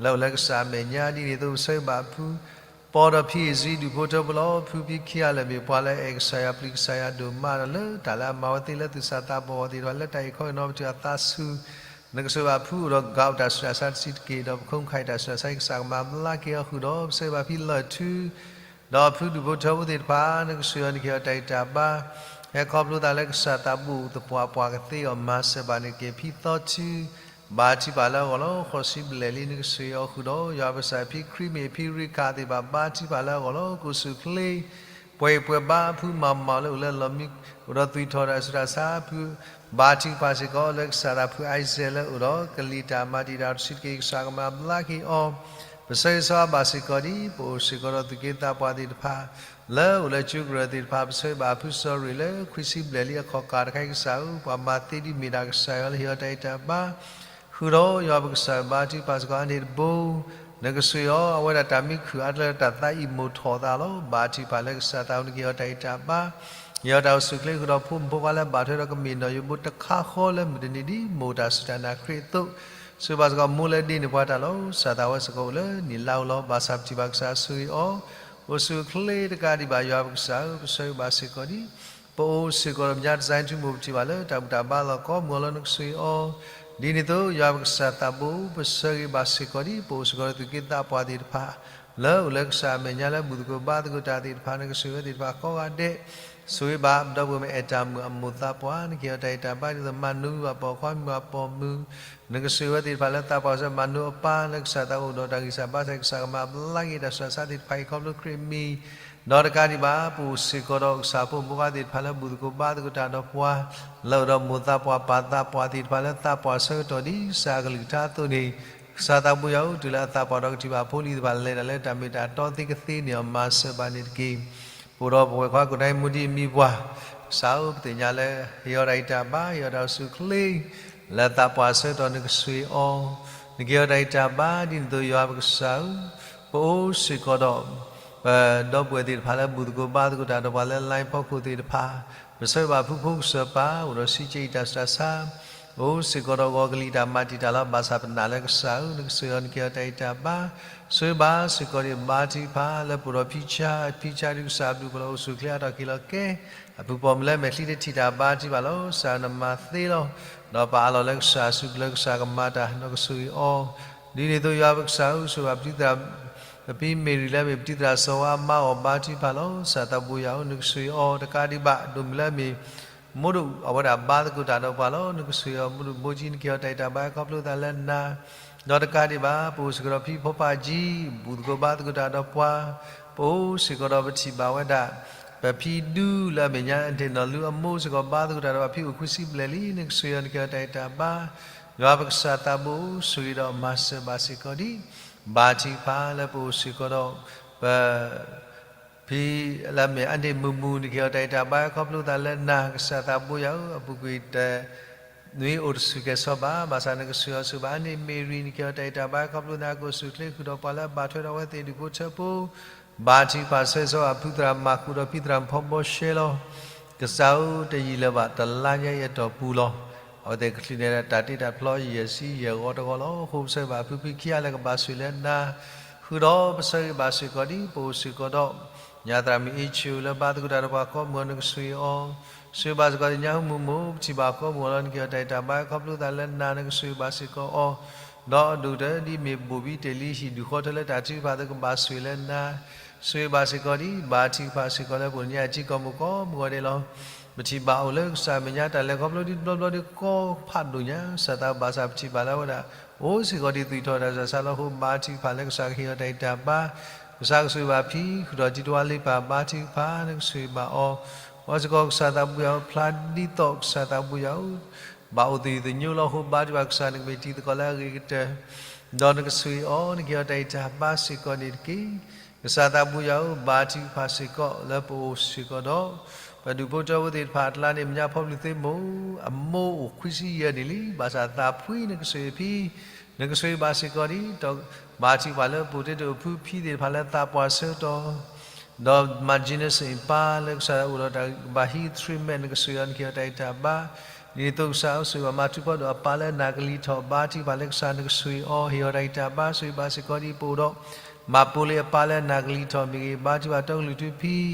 လၢအိၣ်လၢကစၢ်အမဲာ်ညါ ဒ်န့ၣ်အသိး ပဆၢဂ့ၤဘၣ်ဖု ပီဒီးဖံအံၤစံဒူၣ်ဖိထၢဖိလီၤ. ဖုဖံခံဂၤလၢာ်မ့ၢ်ပှၤလၢအအဲၣ်ကစၢ်ယွၤပျံၤကစၢ်ယွၤဒိၣ်မးဒီး လၢတၢ်လၢအမၤဝဲသ့လၢသူၣ်စၢ်သးဘီၣ်အဂီၢ်သ့ၣ်တဖၣ် လၢတၢ်အံးခီအံးနီၤ ပတုၤအသးဆူၣ် နကဆိၣ်ဂ့ၤဘၣ်ဖုအိၣ်ဒီးကးအိၣ်တၢ်ဆူးတၢ်ဆါတစုတက့ၢ် ဒီးပခိၣ်ပဃၢ်အံၤတၢ်ဆူးတၢ်ဆါ ကစၢ်ကမၤဘျါက့ၤအီၤဃုာ်ဒီး ပဆၢဂ့ၤဘၣ်ဖံလၢာ်ထူ ဒီးဖုဒူၣ်ဖိထၢဖိသ့ၣ်တဖၣ် နကဆိၣ်ဂ့ၤအီၤ နကဟ့ၣ်အီၤတၢ်ဂံၢ်တၢ်ဘါ ဟဲခီဖျိသးလၢကစၢ်သးဘိသပှၢ်ပှၢ်ကသ့အီၤ မၤစၢၤဘၣ်န့ၣ်တက့ၢ်. ဖံသီထူ ဘါထုကဖၣ်လၢအဂီၢ်လီၤ. ဃိးဆံဘျဲၣ်လံ နကဆိၣ်ဂ့ၤအီၤဃုာ်ဒီး ယွၤပကစၢ်ဖံခရံာ်မ့ၢ်ဖံရံခးသ့ၣ်တဖၣ် ဘါထုကဖၣ်လၢအဂီၢ်လီၤ. ကအိၣ်ဆူၣ်အိၣ်ချ့ ပှဲၤအံၤပှဲၤဘါ ဖုမၤမၤလၢအိၣ်လၢလီၢ်မံ အိၣ်ဒီးသွံၣ်ထီၣ်တၢ်ဆူးတၢ်ဆါ ဖု ဘါထုကဖၣ်စ့ၢ်ကီး လၢကစၢ်သးဖုအံစဲးလၢအိၣ်ဒီးကလံၤတၢ်မၤတံာ်တာ်တစုတက့ၢ် ကစၢ်ကမၤဘျါက့ၤအီၤ ပဆၢဂ့ၤဆၢဝါဘၣ်စ့ၢ်ကီးဒံး ပအိၣ်စ့ၢ်ကီးဒီးသူၣ်က့သးပှၢ်သ့ၣ်တဖၣ် လၢအိၣ်လၢကၠိကရၢၢ်သ့ၣ်တဖၣ် ပဆၢဂ့ၤဘၣ်ဖုစီၤရ့ၣ်လၢခွံဆံဘျဲၣ်လံအခီၣ်ကၢ်တခါအံၤ ကစၢ်ဧၢ ပှၤမၤသ့ဒ်မ့ၢ်ဒၣ်ကစၢ်ယွၤလၢဟ့ၣ်အီၤတၢ်ဂံၢ်တၢ်ဘါ ဃုာ်ဒီးယွၤပကစၢ် ဘါထုကဖၣ်စ့ၢ်ကီးအါန့ၣ်တဘိ နကဆိၣ်ဂ့ၤအီၤ အဝဲဒၣ်တၢ်မံခုၣ်အါတလၢတၢ်သးအံၣ်မိၣ်ထီၣ်သးလီၤ. ဘါထုကဖၣ်လၢကစၢ်သးအံၤ နကဟ့ၣ်အီၤတၢ်ဂံၢ်တၢ်ဘါ ဟ့ၣ်အီၤတၢ်အိၣ်ဆူၣ်အိၣ်ချ့ ဃုာ်ဒီးဖိမုၣ်ဖိခွါလၢဘၣ်ထွဲဒီးကမ့ၢ်နီၣ်ယိးဘိတခါဃီလၢမုၢ်တနံၤဒ်မိၣ်တၢ်စူၢ်တၢ်နာ်ခရံာ်အသိး ဆိၣ်ဂ့ၤဘၣ်စ့ၢ်ကီးမိၢ်လၢဒ့န့ၢ်ပှၤတၢ်လီၤ. ကစၢ်သးဝဲစ့ၢ်ကီးအိၣ်လၢနံၣ်လါဧိၤလီၤ. ဘၣ်ဆၣ်ပထံၣ်ဘၣ်ကစၢ်ဆိၣ်ဂ့ၤအီၤ အိၣ်ဆူၣ်အိၣ်ချ့တကးဒံးဘၣ် ယွၤပကစၢ်ဧၢ ပဆၢဂ့ၤဘၣ်စ့ၢ်ကီးဒံး ပအိၣ်စ့ၢ်ကီးဒီး မညါတစဲးထူမိၢ် ပထံၣ်ဘၣ်လၢတၢ်ဘူၣ်တၢ်ဘါလီၢ်ကိးမုၢ်အလီၢ် နကဆိၣ်ဂ့ၤအီၤ ဒ်န့ၣ်အသိး ယွၤပကစၢ်သးဘိ ပဆၢဂ့ၤဘၣ်စ့ၢ်ကီးဒံး ပအိၣ်စ့ၢ်ကီးဒီးသူၣ်က့သးပှၢ်သ့ၣ်တဖၣ် လၢအိၣ်လၢကစၢ်အမဲာ်ညါလၢဘူၣ်သကိးဘါသကိးတၢ်သ့ၣ်တဖၣ် နကဆိၣ်ဂ့ၤဝဲသ့ၣ်တဖၣ်ကိးဂၤဒဲး ဆိၣ်ဂ့ၤဘၣ်ပဒီပုၢ်ဝဲၢ်မ့ၢ်အဲၣ်တၢ်မုာ်အမိၢ်သးပှၢ် နကဟ့ၣ်အီၤတၢ်ဂံၢ်တၢ်ဘါဒ်သိး မၤနၢၤဘၣ်ပိာ်ခွါမုၣ်ဘၣ်ပိာ်မုၣ် နကဆိၣ်ဂ့ၤဝဲသ့ၣ်တဖၣ်လၢသးပှၢ်စၢၤ မၤနၢၤအပၢ်လၢကစၢ်သးအိၣ်ဒီးတၢ်ဂံၢ်စၢ်ဘါစၢ် ကစၢ်ကမၤဘျါက့ၤတၢ်ဆူးတၢ်ဆါသ့ၣ်တဖၣ်အံၤ ခီဖျိခရံာ်အမံၤ ဒီးတကးဒံးဘၣ် ပအိၣ်စ့ၢ်ကီးဒီးကစၢ်ဖိမုၣ်ဖိခွါသ့ၣ်တဖၣ်လၢဘူၣ်သကိးဘါသကိးတၢ်ဒီးပှၤ လၢအိၣ်ဒီးမိၢ်သးပှၢ်ပၢ်သးပှၢ်သ့ၣ်တဖၣ်လၢသးပှၢ်ဆၢကတီၢ်ဒ်ကစၢ်အကလုၢ်ကထါအသိးန့ၣ် ကစၢ်သးဘိယွၤဧၢ တုၤလၢအသးပှၢ်ဒီးကထံၣ်ဘၣ်ဖိလံၤသ့ၣ်တဖၣ်လဲၤတၢ်လၢတၢ်မ့ၢ်တၢ်တီသ့ကသ့န့ၣ်အီၤ မၤစၢၤဘၣ်န့ၣ်တက့ၢ်. ပအိၣ်ဒီးပဝဲၢ်ခွါကိးဂၤဒဲးမူဒံးမံၤပှၢ် ကစၢ်ဧၢ ပသ့ၣ်ညါလၢ ဟ့ၣ်အီၤတၢ်ဂံၢ်တၢ်ဘါ ဟ့ၣ်အီၤတၢ်အိၣ်ဆူၣ်အိၣ်ချ့ လၢသးပှၢ်ဆၢကတီၢ်နကဆိၣ်ဂ့ၤအီၤ နကဟ့ၣ်အီၤတၢ်ဂံၢ်တၢ်ဘါ ဒ်န့ၣ်အသိးယွၤပကစၢ်ဧၢ ပအိၣ်စ့ၢ်ကီးဒီး ပဒီပုၢ်ဝဲၢ်သ့ၣ်တဖၣ်လၢဘူၣ်သကိးဘါသကိးတၢ်ဒီးပှၤလၢ line ဖီခိၣ်သ့ၣ်တဖၣ် ပဆၢဂ့ၤဘၣ်ဖုဖိကစၢၢ်ပၢ် အိၣ်ဒီးဆံးကဲအံၤတၢ်ဆူးတၢ်ဆါ အိၣ်စ့ၢ်ကီးဒီးဂီၤကလံၤတၢ်မၤတံာ်တာ်လီၤ. ဘၣ်ဆၣ်ပနာ်လၢကစၢ်ဧၢ နကဆိၣ်ဂ့ၤအီၤ နကဟ့ၣ်အီၤတၢ်ဂံၢ်တၢ်ဘါ ဆိၣ်ဂ့ၤဘၣ်စ့ၢ်ကီးဒံးဘါထုကဖၣ် လၢပအိၣ်ဒီးဖံဆါ ဖံဆါဒုးကစၢ်အဘျုးဖှိၣ်လီၤ အိၣ်ဆူၣ်အိၣ်ချ့အါထီၣ်က့ၤလီၤကဲ အပုၢ်ပိာ်မုၣ်လၢမဲာ်ချံတထံၣ်တၢ်ဘါထုကဖၣ်လီၤ. ကစၢ်နမၤသ့လီၤ. ဒီးပအးလီၤလၢကစၢ်အစုပူၤလၢကစၢ်ကမၤတၢ် ဒီးကဆိၣ်ဂ့ၤအီၤ ဒ်န့ၣ်အသိးယွၤပကစၢ်ဧၢ ဆိၣ်ဂ့ၤဘၣ်ပတံၤသရၣ် ပဖံမ့ၢ်ရံၤလၢမ့ၢ်ပတံၤသရၣ်စီၤဝါအမါအဂီၢ် ဘါထုကဖၣ်လီၤ. ကစၢ်သးဘိယွၤဧၢ နကဆိၣ်ဂ့ၤအီၤ တကးဒံးဘၣ် ဒိၣ်မုၢ်လၢအမ့ၢ် မိၢ်ဒိၣ်အဝဲဒၣ်ဘါသကိးတၢ်ဒီးပှၤလီၤ. နကဆိၣ်ဂ့ၤအီၤ မိၢ်ဒိၣ်မိၢ်ကၠံ နကဟ့ၣ်အီၤတၢ်ဂံၢ်တၢ်ဘါ ခီဖျိသးလၢနၤ ဒီးတကးဒံးဘၣ် ပအိၣ်စ့ၢ်ကီးဒီးဖံဖိဖးကၠံ ဘူၣ်သကိးဘါသကိးတၢ်ဒီးပှၤ ပအိၣ်စ့ၢ်ကီးဒီးပထံၣ်ဘၣ်ဝဲဒၣ် ပဖံဒူလၢအမဲာ်ညါ အန့ၣ်နီၢ်လူအမိၢ်စ့ၢ်ကီး ဘါသကိးတၢ်ဒီးပှၤ ဖံအိၣ်ခွံဆံဘျဲၣ်လံ နကဆိၣ်ဂ့ၤအီၤ နကဟ့ၣ်အီၤတၢ်ဂံၢ်တၢ်ဘါ ယွၤပကစၢ်သးဘိ ဆိၣ်ဂ့ၤဒီးမၤစၢၤဘၣ်စ့ၢ်ကီးဒံး ဘါထုကဖၣ်လၢပအိၣ်စ့ၢ်ကီးဒီး ပ ဖံလၢအမ့ၢ်အန့ၣ်မုၢ်မုၢ် နကဟ့ၣ်အီၤတၢ်ဂံၢ်တၢ်ဘါ ခီဖျိသးလၢနၤ ကစၢ်သးဘိယွၤဧၢ အပူၤကွံာ်တ နွံအိၣ်တဆူၣ်ကဲၤဆီဘၣ်, ဘၣ်ဆၣ်နကဆှၢအီၤဆူၣ်ဘၣ်န့ၣ် မ့ၢ်ရံနကဲၤအီၤတၢ်အံၤတၢ်ဘါ ခီဖျိနၤကအိၣ်ဆူၣ်ချ့ ဃုာ်ဒီးပှၤလၢအဘၣ်ထွဲဒီးအဝဲသ့ၣ်ဒူၣ်ဖိထၢဖိ, ဘါထုကဖၣ်ဆၢဂ့ၤဆၢဝါ ဖုသရၣ်မၤကူၣ်ဒီးဖံသရၣ်ဖီဘီရှဲလီၤ. ကစၢ်ဧၢ တယံာ်လၢၤဘၣ် တလါညါအံၤအတီၢ်ပူၤလီၤ. အဝဲသ့ၣ်ကချုးန့ၢ်တၢ်တ့တၢ်ဖျီယဲၢ်ဆံယဲၢ်ဂီၤတဂီၤလီၤ. အဃိပဆၢဂ့ၤဘၣ်ဖုဖုခံဂၤလၢကဘၣ်ဆိၣ်ဂ့ၤလၢနၤ ဃုာ်ဒီးပဆၢဂ့ၤဘၣ်စ့ၢ်ကီးဒ် ပအိၣ်စ့ၢ်ကီးဒီး ညါသရၣ်မုၣ်အ့ၣ်ဆူၣ်လၢဘါသကိးတၢ်ဒီးပှၤကိးမုၢ်အီၤ နကဆိၣ်ဂ့ၤအီၤ, ဆိၣ်ဂ့ၤဘၣ်စ့ၢ်ကီးဒ်ညါဟူမုၢ်မိၢ် ပထံၣ်ဘၣ်ကိးမုၢ်အီၤလီၤ နကဲၤအီၤတၢ်အံၤတၢ်ဘါ ခီဖျိသးလၢနၤ နကဆိၣ်ဂ့ၤဘၣ်စ့ၢ်ကီးအီၤ, ဒီးအဒိၣ်ကတၢၢ်ဒ်မ့ၢ်ဘိၣ်ဘံတ့ၢ်လံဟံၣ်ဒူၣ်ဃီထၢလၢတၢ်ထုကဖၣ်အသိးကဘၣ်ဆိၣ်ဂ့ၤလၢနၤ, ဆိၣ်ဂ့ၤဘၣ်စ့ၢ်ကီးဒ် ဘါထုကဖၣ်စ့ၢ်ကီးလၢပအိၣ်ညါအထံကီၢ်မုၢ်ကိးမုၢ်ဂီၤဒဲးလီၤ. ပထံၣ်ဘၣ်အိၣ်လၢကစၢ်အမဲာ်ညါတၢ်လဲၤခီဖျိဒ်တဘျီဘျီဒ်ကီဖးဒိၣ်ညါ စၢ်သးဘၣ်ဆၣ်ပထံၣ်ဘၣ်လၢအဝဲဒၣ် အိၣ်စ့ၢ်ကီးဒ်သွံၣ်ထီၣ်တၢ်ဆူးတၢ်ဆါလီၤ. အဃိဘါထုကဖၣ်လၢကစၢ်ကဟ့ၣ်အီၤတၢ်အံၤတၢ်ဘါ, ကစၢ်ကဆိၣ်ဂ့ၤဘၣ်ဖံ ဃုာ်ဒီးတံၤတဝါလ့ပၢ် ဘါထုကဖၣ် နကဆိၣ်ဂ့ၤဘၣ်အီၤ, အီၤစ့ၢ်ကီးကစၢ်သးဘိယွၤဧၢ ဖျါဒ်သိးကစၢ်သးဘိယွၤဧၢ ဘၣ်အိၣ်သယုၢ်သညိလီၤ. အဃိဘါထုကဖၣ်ကစၢ်နကမ့ၢ်တံၤသကိးလၢအဂ့ၤကတၢၢ်, ဒီးနကဆိၣ်ဂ့ၤအီၤ နကဟ့ၣ်အီၤတၢ်အံၤတၢ်ဘါစ့ၢ်ကီးန့ၣ်တက့ၢ်. ကစၢ်သးဘိယွၤဧၢ ဘါထုကဖၣ်စ့ၢ်ကီးလၢပအိၣ်စ့ၢ်ကီးဒီး ပဒူၣ်ဖိထၢဖိသ့ၣ်တဖၣ်အကျါန့ၣ် မဲာ်ညါဖီပျုၢ်သ့မိၢ် အမိၢ်အိၣ်ခွံဆံယဲၢ်နံၣ်လံ, ဘၣ်ဆၣ်သးဖှံနကဆိၣ်ဂ့ၤဖံ, နကဆိၣ်ဂ့ၤဘၣ်စ့ၢ်ကီးဒ် ဘါထုကဖၣ်လၢပအိၣ်တ့ၢ်တအိၣ်ဖုဖံသ့ၣ်တဖၣ်လၢသးပှၢ်ဆၢကတီၢ် ဒီးမၤကၠံနစ့ၣ်ပၢ်လၢကစၢ်အိၣ်ဒီးတၢ်ဘၣ်ဟံး treatment နကဆိၣ်ဂ့ၤအီၤ နကဟ့ၣ်အီၤတၢ်အံၤတၢ်ဘါ, ဒ်သိးကစၢ်အိၣ်ဆိၣ်ဂ့ၤအီၤ မၤထူးဖီဒိၣ်အပၢ်လၢနၤကလံၤထီၣ် ဘါထုကဖၣ်လၢကစၢ်နကဆိၣ်ဂ့ၤအီၤ ဟ့ၣ်အီၤတၢ်အံၤတၢ်ဘါ ဆိၣ်ဂ့ၤဘၣ်စ့ၢ်ကီးဒ်ပအိၣ်ဒီး မၤပိာ်လံအပၢ်လၢနၤကလံၤထီၣ်မ့ၢ်ဂ့ၤ, ဘါထုကဖၣ်တီကလုာ်ထူဖံ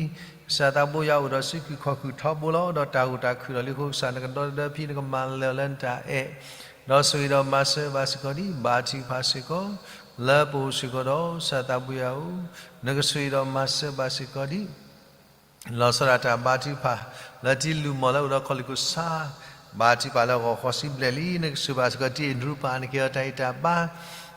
ကစၢ်သးဘိယွၤအိၣ်ဒီးစုခုၣ်ခီၣ်ခုၣ်ထီဘိလီၤ. ဒီးတၢ်ဂိၢ်တၢ်ခုၣ်ဒီးလံအဃိ ကစၢ်နကဒီသဒၢဖံ နကမၤလၢာ်လၢနတၢ်အဲၣ်, ဒီးဆိၣ်ဂ့ၤဒီးမၤစၢၤဘၣ်စ့ၢ်ကီးဒ် ဘါထုကဖၣ်စ့ၢ်ကီး လၢပအိၣ်စ့ၢ်ကီးဒီး ကစၢ်သးဘိယွၤဧၢ, နကဆိၣ်ဂ့ၤဒီးမၤစၢၤဘၣ်စ့ၢ်ကီးဒ် လီၤဆီဒၣ်တၢ်ဘါထုကဖၣ် လၢတံၤလူၤမီၢ်လၢအိၣ်ဒီးခီၣ်လ့ၣ်ခိၣ်ဆါ, ဘါထုကဖၣ်လၢအဂီၢ်ဃိးဆံဘျဲၣ်လံ, နကဆိၣ်ဂ့ၤဘၣ်စ့ၢ်ကီးတံၤအ့ၣ်ဒရူပၢ် နကဟ့ၣ်အီၤတၢ်အံၤတၢ်ဘါ,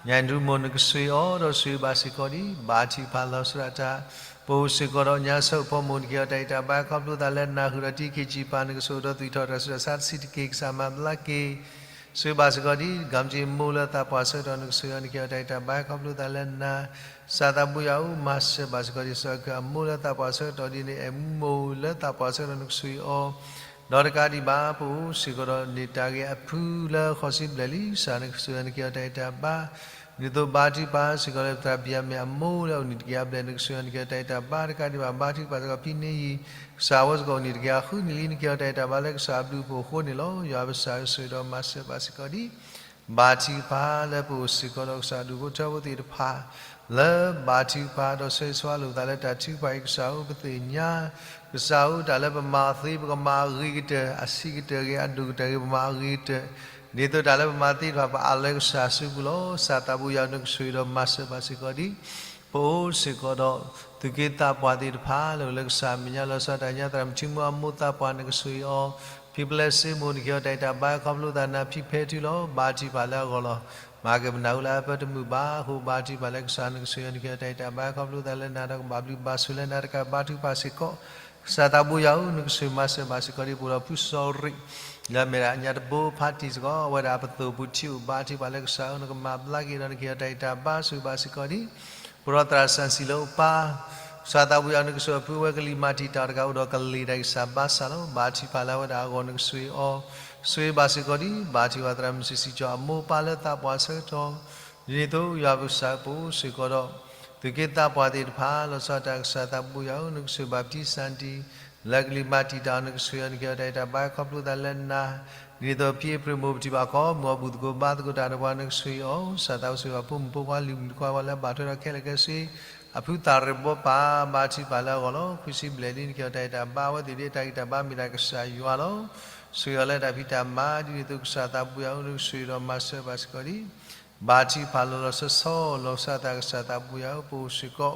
ညၣ်အ့ၣ်ဒရူမိၢ် နကဆိၣ်ဂ့ၤအီၤ ဒီးဆိၣ်ဂ့ၤဘၣ်စ့ၢ်ကီးဒ် ဘါထုကဖၣ်လီၤဆီဒၣ်တၢ်, ပအိၣ်စ့ၢ်ကီးဒီးညါဆၢဖီမိၢ် နကဟ့ၣ်အီၤတၢ်အံၤတၢ်ဘါ ခီဖျိသးလၢနၤ ဃုာ်ဒီးတံၤခ့ၣ်ကၠံၣ်ပၢ် နကဆိၣ်ဂ့ၤဒီးသွံၣ်ထီၣ်တၢ်ဆူးတၢ်ဆါတဆံးတက့ၢ် ကစၢ်မၤဘျါက့ၤ ဆိၣ်ဂ့ၤဘၣ်စ့ၢ်ကီးဒ် ကၣ်မကၠံမိၢ်လၢသးပှၢ်ဆၢကတီၢ် နကဆိၣ်ဂ့ၤအီၤ နကဟ့ၣ်အီၤတၢ်အံၤတၢ်ဘါ ခီဖျိသးလၢနၤ, ကစၢ်သးဘိယွၤဧၢ မၤစၢၤဘၣ်စ့ၢ်ကီးဒ် စီၤအၤခုၣ်အမိၢ်လၢသးပှၢ်ဆၢကတီၢ်ဒ်န့ၣ် အဲၣ်မူမိၢ်လၢသးပှၢ်ဆၢကတီၢ် နကဆိၣ်ဂ့ၤအီၤ, ဒီးတကးဒံးဘၣ် ပအိၣ်စ့ၢ်ကီးဒီးန့ၢ်တၢ်ဂ့ၤအဖုလၢဃိးဆံဘျဲၣ်လံ, ကစၢ်နကဆိၣ်ဂ့ၤအီၤ နကဟ့ၣ်အီၤတၢ်အံၤတၢ်ဘါ ဒ်သိးဘါထုကဖၣ်စ့ၢ်ကီးလၢပသရၣ်ဘံၣ်ယၤမ့ၣ်အမိၢ်လၢအအိၣ်နံၣ်တကယၤဘျဲၣ် နကဆိၣ်ဂ့ၤအီၤ နကဟ့ၣ်အီၤတၢ်အံၤတၢ်ဘါ တကးဒံးဘၣ် ဘါထုကဖၣ်စ့ၢ်ကီးဖံန့ၢ်ယံၤ, ကစၢ်အဝဲစ့ၢ်ကီးအိၣ်နံၣ်တကယၤဃုနံၣ်လံ နကဟ့ၣ်အီၤတၢ်အံၤတၢ်ဘါလၢကစၢ်အဘျုးအဖှိၣ်အဃိန့ၣ်လီၤ. ယွၤပကစၢ်ဆိၣ်ဂ့ၤဒီးမၤစၢၤဘၣ်စ့ၢ်ကီးဒ် ဘါထုကဖၣ်လၢပအိၣ်စ့ၢ်ကီးဒီးကစၢ်ဒူၣ်ဖိထၢဖိသ့ၣ်တဖၣ် လၢဘါထုကဖၣ်ဒီးဆၢဂ့ၤဆၢဝါလိာ်သးလၢတၢ်ထုကဖၣ်အံၤ ကစၢ်ဧၢ ပသ့ၣ်ညါ, ကစၢ်ဧၢ တၢ်လၢပမၤသ့ ပကမၤအဂ့ၤကတၢၢ် အဆံးကတၢၢ်ဂ့ၤ အဒိၣ်ကတၢၢ်ဂ့ၤ ပမၤအဂ့ၤကတၢၢ်, ဒ်သိးတၢ်လၢပမၤသ့တဖၣ် ပအးလၢကစၢ်စုပူၤလီၤ. ကစၢ်သးဘိယွၤ နကဆိၣ်ဂ့ၤဒီးမၤစၢၤဘၣ်စ့ၢ်ကီးဒ် ပအိၣ်စ့ၢ်ကီးဒီး သူၣ်က့သးပှၢ်သ့ၣ်တဖၣ်လၢအိၣ်လၢကစၢ်အမဲာ်ညါ လီၤဆီဒၣ်တၢ် ညါသရၣ်မုၣ်ထံမူအမိၢ်သးပှၢ် နကဆိၣ်ဂ့ၤအီၤ, ဖံပလဲစ့မိၢ် နကဟ့ၣ်အီၤတၢ်အံၤတၢ်ဘါ ခီဖျိသးနၤ ဖံဖဲထုလီၤ. ဘါထုကဖၣ်လၢအဂီၢ်လီၤ. မၤက့ၤပနၢ်ဟူလၢအပၢတမုာ်ဘၣ်အဃိ ဘါထုကဖၣ်လၢကစၢ် နကဆိၣ်ဂ့ၤအီၤ နကဟ့ၣ်အီၤတၢ်အံၤတၢ်ဘါ ခီဖျိသးလၢနၤဒီးကဘၣ်ဘျုးဘၣ်ဆိၣ်လၢနၤတကး ဘါထုကဖၣ်စ့ၢ်ကီး ကစၢ်သးဘိယွၤဧၢ နကဆိၣ်ဂ့ၤမၤစၢၤဘၣ်စ့ၢ်ကီးဒ် ပအိၣ်ဒီးဖုစီၤရံး လၢအမ့ၢ်ဒၣ်ညါတဘိဖါတံၢ်စ့ၢ်ကီး အဝဲဒၣ်ပသိၣ်ပူၤထံအိၣ် ဘါထုကဖၣ်လၢကစၢ်ဧၢ နကမၤဘျါက့ၤဒီး နကဟ့ၣ်အီၤတၢ်အံၤတၢ်ဘါ ဆိၣ်ဂ့ၤဘၣ်စ့ၢ်ကီးဒ် ပအိၣ်ဒီးသရၣ်စၣ်စံၣ်လၢအိၣ်ပၢ် ကစၢ်သးဘိယွၤ နကဆိၣ်ဂ့ၤအဖုအဝဲကလံၤမၤတံာ်တာ်တဂၤအိၣ်ဒီးကလ့ၤတၢ်ကစၢ်ဘါစၢ်လီၤ. ဘါထုကဖၣ်လၢအဝဲဒၣ်အဂီၢ် နကဆိၣ်ဂ့ၤအီၤ ဆိၣ်ဂ့ၤဘၣ်စ့ၢ်ကီးဒ် ဘါထုကဖၣ်သရၣ်မုၣ်စံၣ်စံၣ်ကၠီအမိၢ်ပၢ်လၢသးပှၢ်ဆၢကတီၢ် ဒ်န့ၣ်အသိး ယွၤပကစၢ်ပအိၣ်စ့ၢ်ကီးဒီး သူၣ်က့သးပှၢ်သ့ၣ်တဖၣ် လီၤဆီဒၣ်တၢ် ကစၢ်သးဘိယွၤဧၢ နကဆိၣ်ဂ့ၤဘၣ်ပတံၢ်စၣ်တံၢ် လၢကလံၤမၤတံာ်တာ်အီၤ နကဆိၣ်ဂ့ၤအီၤ နကဟ့ၣ်အီၤတၢ်အံၤတၢ်ဘါ ခီဖျိသးလၢနၤ ဒ်န့ၣ်အသိး ဖံအ့ဖြ့ၣ်မိၢ် ပထံၣ်ဘၣ်ကိးမုၢ်အီၤ ဘူၣ်သကိးဘါသကိးတၢ်ဒီးပှၤ နကဆိၣ်ဂ့ၤအီၤ ကစၢ်သးဘိဆိၣ်ဂ့ၤဘၣ်ဖိမုၣ်ဖိခွါ လံၤမုၣ်တခွါ ပှၤလၢအဘၣ်ထွဲဒီးခဲလၢာ်ခဲဆ့ အဖုသးရ့ၣ်ဘီပၢ် ဘါထုကဖၣ်လၢအဂီၢ်လီၤ. ခွံဆံဘျဲၣ်လံ နကဟ့ၣ်အီၤတၢ်အံၤတၢ်ဘါ အဝဲသ့ၣ်ဒ်တၢ်ဂံၢ်တၢ်ဘါမ့ၢ်ဒၣ်ကစၢ်ယွၤလီၤ. ဆိၣ်ဂ့ၤအီၤလၢတၢ်ဖံးတၢ်မၤ ဒ်န့ၣ်အသိး ကစၢ်သးဘိယွၤဧၢ နကဆိၣ်ဂ့ၤဒီးမၤစၢၤဘၣ်စ့ၢ်ကီးဒ် ဘါထုကဖၣ်လီၤလီၤဆီဆီ လီၤဆီဒၣ်တၢ် ကစၢ်သးဘိယွၤဧၢ ပအိၣ်စ့ၢ်ကီး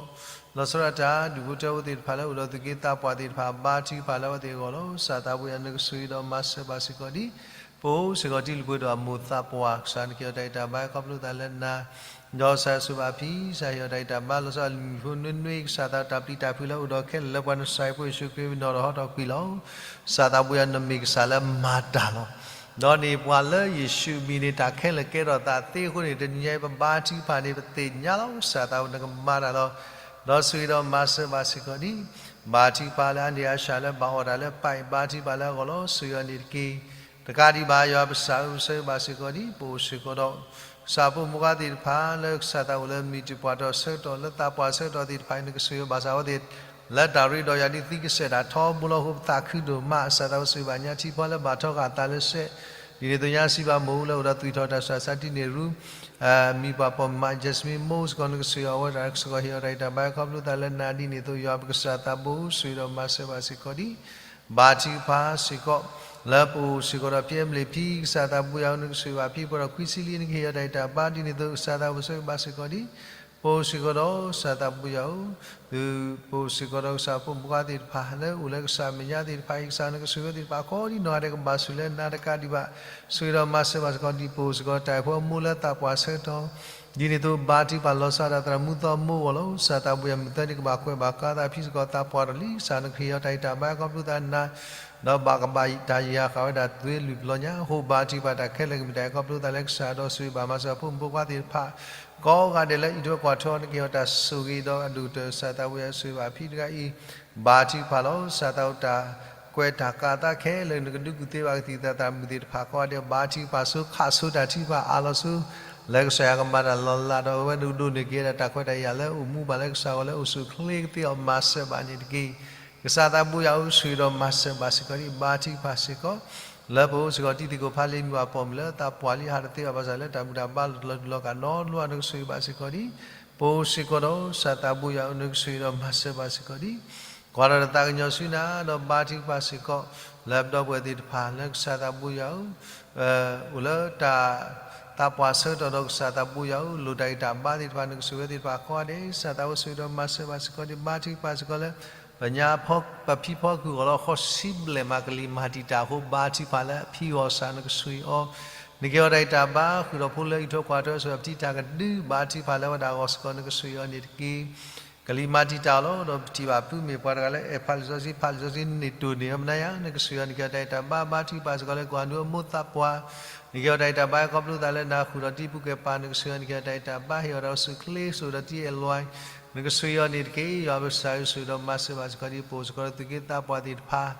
လီၤဆီဒၣ်တၢ် ဒူၣ်ဖိထၢဖိသ့ၣ်တဖၣ်လၢအိၣ်ဒီးသူၣ်က့သးပှၢ်သ့ၣ်တဖၣ် ဘါထုကဖၣ်လၢအဝဲသ့ၣ်အဂီၢ်လီၤ. ကစၢ်သးဘိယွၤ နကဆိၣ်ဂ့ၤဒီးမၤစၢၤဘၣ်စ့ၢ်ကီးဒ် ပအိၣ်စ့ၢ်ကီးတံၤလၢပှဲၤဒီးအမိၢ်သးပှၢ် ကစၢ်နကဟ့ၣ်အီၤတၢ်အံၤတၢ်ဘါ ခီဖျိသးလၢနၤ ဒီးကစၢ်ဆိၣ်ဂ့ၤဘၣ်ဖံ ကစၢ်ဟ့ၣ်အီၤတၢ်အံၤတၢ်ဘါ လီၤဆီဒၣ်လံၤဖိနွ့နွ့ ကစၢ်သးတၢ်ပျံၤတၢ်ဖုးလၢအိၣ်ဒီးခဲလၢာ်လၢပှၤ နစၢ်ယ့ၣ်ဖိယ့ၣ်ၡူးခရံာ် ပနီၢ်ဒီးဟီထီၣ်ကွံာ်လီၤ. ကစၢ်သးဘိယွၤ နမ့ၢ်ကစၢ်လၢမၤတၢ်လီၤ. ဒီးန့ၣ်ပှၤလၢယ့ၣ်ၡူးအမံၤန့ၣ် တၢ်ခဲလၢာ်ကဲထီၣ်သးသ့အဃိန့ၣ် တနံၤညါအံၤပဘါထုကဖၣ်န့ၣ် ပသ့ၣ်ညါလီၤ ကစၢ်သးဘိယွၤ နကမၤတၢ်လီၤ. ဒီးဆိၣ်ဂ့ၤဒီးမၤစၢၤဘၣ်စ့ၢ်ကီးဒ် ဘါထုကဖၣ်လၢအါန့ၢ်အါဆၣ်လၢဘၣ်အီၣ်တၢ်လၢပၢ်အံၤ ဘါထုကဖၣ်လၢအဂီၢ်လီၤ. ဆိၣ်ဂ့ၤအီၤန့ၣ်တက့ၢ်. တကးဒံးဘၣ် ယွၤပကစၢ်ဧၢ, ပဆၢဂ့ၤဘၣ်စ့ၢ်ကီးဒံး ပအိၣ်စ့ၢ်ကီးဒီး ကစၢ်ဖိမုၣ်ဖိခွါသ့ၣ်တဖၣ် လၢကစၢ်သးအိၣ်လၢမ့ၢ်တၢ်ပှၤတၢၢ်ဆၢကတီၢ် လၢသးပှၢ်ဆၢကတီၢ်သ့ၣ်တဖၣ်အံၤ နကဆိၣ်ဂ့ၤဘၣ်ဆၣ်အဝဲသ့ၣ် လၢတၢ်ရ့ဒီးယၤဒ်သိးကစဲးတၢ်ထီဘိလီၤအဃိ ပသးခုဒိၣ်မး, ကစၢ်သးဝဲဆိၣ်ဂ့ၤဘၣ်ညါထံဖီလၢဘၣ်ထီဃာ်အသးလၢစဲး, ဒ်န့ၣ်အသိးညါစံးဘၣ်မိၢ်အူလၢအိၣ်ဒီးသွံၣ်ထီၣ်တၢ်ဆူးတၢ်ဆါတံၢ်န့ၢ်ရူ မံၤပှၢ်ပိာ်မး Jasmine Mo စ့ၢ်ကီး နကဆိၣ်ဂ့ၤအီၤ အဝဲဒၣ်စ့ၢ်ကီးဟ့ၣ်အီၤတၢ်ဂံၢ်တၢ်ဘါ ခီဖျိသးလၢနၤ ဒ်န့ၣ်အသိး ယွၤပကစၢ်သးဘိဧၢ ဆိၣ်ဂ့ၤဒီးမၤစၢၤဘၣ်စ့ၢ်ကီးဒံး ဘါထုကဖၣ်စ့ၢ်ကီး လၢပအိၣ်စ့ၢ်ကီးဒီး ဖံအဲမလ့ၣ်ဖံ ကစၢ်သးဘိယွၤဧၢ နကဆိၣ်ဂ့ၤဘၣ်ဖံ ပှဲၤဒီးခွံဆံလံ နကဟ့ၣ်အီၤတၢ်ဂံၢ်တၢ်ဘါ ဒ်န့ၣ်အသိး ကစၢ်သးဘိဆိၣ်ဂ့ၤဘၣ်စ့ၢ်ကီးဒံး ပအိၣ်စ့ၢ်ကီးဒီး ကစၢ်သးဘိယွၤဧၢ, သုပအိၣ်စ့ၢ်ကီးဒီးကစၢ်ဖိမုၣ်ဖိခွါသ့ၣ်တဖၣ် လၢအိၣ်လၢကစၢ်အမဲာ်ညါသ့ၣ်တဖၣ်အံၤ ကစၢ်နကဆိၣ်ဂ့ၤသ့ၣ်တဖၣ် ကိးဒံနီၢ်ဂၤဒဲးကဘၣ်ဆိၣ်လၢနၤတကးဒံးဘၣ်, ဆိၣ်ဂ့ၤဒီးမၤစၢၤဘၣ်စ့ၢ်ကီးဒံး ပအိၣ်စ့ၢ်ကီးတၢ်အဲၣ်ဖိအမိၢ်လၢသးပှၢ်ဆၢကတီၢ် ဒ်န့ၣ်အသိး ဘါထုကဖၣ်လီၤဆီဒၣ်တၢ်သရၣ်မုၣ်သီမိၢ်အဂီၢ်လီၤ. ကစၢ်သးဘိယွၤ မုၢ်သၢနံၤကဘၣ်ကွဲးဘၣ်ကါသးဖံစ့ၢ်ကီး သးပှၢ်တလံၤ ကစၢ်နကဟ့ၣ်အီၤတၢ်ဂံၢ်တၢ်ဘါ ခီဖျိသးနၤ ဒီးဘၣ်ကဘၣ်တၢ်ယာ်ဃာ်ဝဲဒၣ်သွံၣ်လွံၢ်ပလီၢ်ညါ အဃိဘါထုကဖၣ်တၢ်ခဲလၢာ်ကမ့ၢ်တၢ်အဲၣ်ခီဖျိသးလၢကစၢ်ဒီးဆိၣ်ဂ့ၤဘၣ်မၤစၢၤဖိမုၣ်ဖိခွါသ့ၣ်တဖၣ် ကိးဂၤဒဲးလၢအံးထွဲကွၢ်ထွဲအီၤ နကဟ့ၣ်အီၤတၢ်ဆိၣ်ဂ့ၤဒီးအဒိၣ်ကတၢၢ် ကစၢ်သးဘိယွၤဆိၣ်ဂ့ၤဘၣ်ဖံတဂၤအံၤ ဘါထုကဖၣ်လီၤ. ကစၢ်သးအိၣ်တၢ်ကွဲးတၢ်ကါသးခဲလၢာ် နကဒုးကူၣ်သ့ဘၣ်ကသံၣ်သရၣ်မုၣ်သ့ၣ်တဖၣ်ကိးဂၤဒဲး ဘါထုကဖၣ်ဆိ ခးဆိတၢ်ထုကဖၣ်အါလီၤဆိ လၢကစၢ်ယွၤကမၤတၢ်လီၤလးဒီးအဝဲဒၣ်ဒိၣ်န့ၢ်က့ၤဝဲဒၣ်တၢ်ခွဲးတၢ်ယာ်လၢအိၣ်မူဘၣ်လၢကစၢ်ဂီၢ်လၢအိၣ်ဆူၣ်အိၣ်ချ့ကသ့အီၤ မၤစၢၤဘၣ်န့ၣ်တက့ၢ်. ကစၢ်သးဘိယွၤဧၢ ဆိၣ်ဂ့ၤဒီးမၤစၢၤဘၣ်စ့ၢ်ကီးဒံး ဘါထုကဖၣ်စ့ၢ်ကီး လၢပအိၣ်စ့ၢ်ကီးတံၤသကိးဖးလံ မံၤပှၢ်ပိာ်မုၣ်လၢသးပှၢ်လံ ဟးတသ့ဘၣ်ဘၣ်ဆၣ်လၢတၢ်ဘူၣ်တၢ်ဘါလီၤတံၢ်လီၤက့ၤနီတဘျီ နကဆိၣ်ဂ့ၤဘၣ်စ့ၢ်ကီးဒံး ပအိၣ်စ့ၢ်ကီးဒီး ကစၢ်သးဘိယွၤဧၢ နကဆိၣ်ဂ့ၤဒီးမၤစၢၤဘၣ်စ့ၢ်ကီးဒံး ကွၢ်ဒီးတၢ်သးကညီၤဆူနၤ ဒီးဘါထုကဖၣ်စ့ၢ်ကီး လၢပဒီပုၢ်ဝဲၢ်သ့ၣ်တဖၣ် လၢကစၢ်သးဘိယွၤဧၢ အိၣ်လၢတၢ် သးပှၢ်ဆၢကတီၢ်ဒီးကစၢ်သးဘိယွၤဧၢ လိၣ်တၢ်ဂံၢ်တၢ်ဘါသ့ၣ်တဖၣ် နကဆိၣ်ဂ့ၤသ့ၣ်တဖၣ်ကိးဂၤဒဲး ကစၢ်သးဘိဆိၣ်ဂ့ၤဒီးမၤစၢၤဘၣ်စ့ၢ်ကီးဒံး ဘါထုကဖၣ်စ့ၢ်ကီးလၢ ပညါပဖံဖီကုၢ်အဂီၢ်လၢဃီဆံဘျဲၣ်မး ကလံၤမၤတံာ်တာ်အဃိ ဘါထုကဖၣ်လၢအဖံဂီၢ်ကစၢ် နကဆိၣ်ဂ့ၤအီၤ နကဟ့ၣ်အီၤတၢ်ဂံၢ်တၢ်ဘါ ဃုာ်ဒီးဖိလၢအံးထွဲကွၢ်ထွဲဆိၣ်ဂ့ၤ ပထံၣ်တၢ်ကဒု ဘါထုကဖၣ်လၢအဝဲဒၣ်အဂီၢ်စ့ၢ်ကီး နကဆိၣ်ဂ့ၤအီၤန့ၣ်တက့ၢ်. ကလံၤမၤတံာ်တာ်အီၤလီၤ ဒီးပထံၣ်ဘၣ်ဖုမ့ၢ်ပှၤတဂၤလၢအဲၣ်ဖးလံာ်စီဆှံ ဖးလံာ်စီဆှံန့ၣ်တိၢ်န့ၢ်အီၤမနုၤယါ နကဆိၣ်ဂ့ၤအီၤ နကဟ့ၣ်အီၤတၢ်ဂံၢ်တၢ်ဘါ ဘါထုကဖၣ်စ့ၢ်ကီးလၢ ကီၢ်နူအမိၢ်သးပှၢ် နကဟ့ၣ်အီၤတၢ်ဂံၢ်တၢ်ဘါ ခီဖျိသးလၢနၤ ဃုာ်ဒီးတံၤပူၤကဲပၤ နကဆိၣ်ဂ့ၤအီၤ နကဟ့ၣ်အီၤတၢ်ဂံၢ်တၢ်ဘါ ဟ့ၣ်အီၤတၢ်အိၣ်ဆူၣ်အိၣ်ချ့ ဆိၣ်ဂ့ၤဒီးတံၤအဲၣ်လွဲ နကဆိၣ်ဂ့ၤအီၤန့ၣ်တက့ၢ်. ယွၤပကစၢ်ဧၢ ဆိၣ်ဂ့ၤဒီးမၤစၢၤဘၣ်စ့ၢ်ကီးဒံး ပအိၣ်စ့ၢ်ကီးဒီးသုးက့သးပှၢ်သ့ၣ်တဖၣ်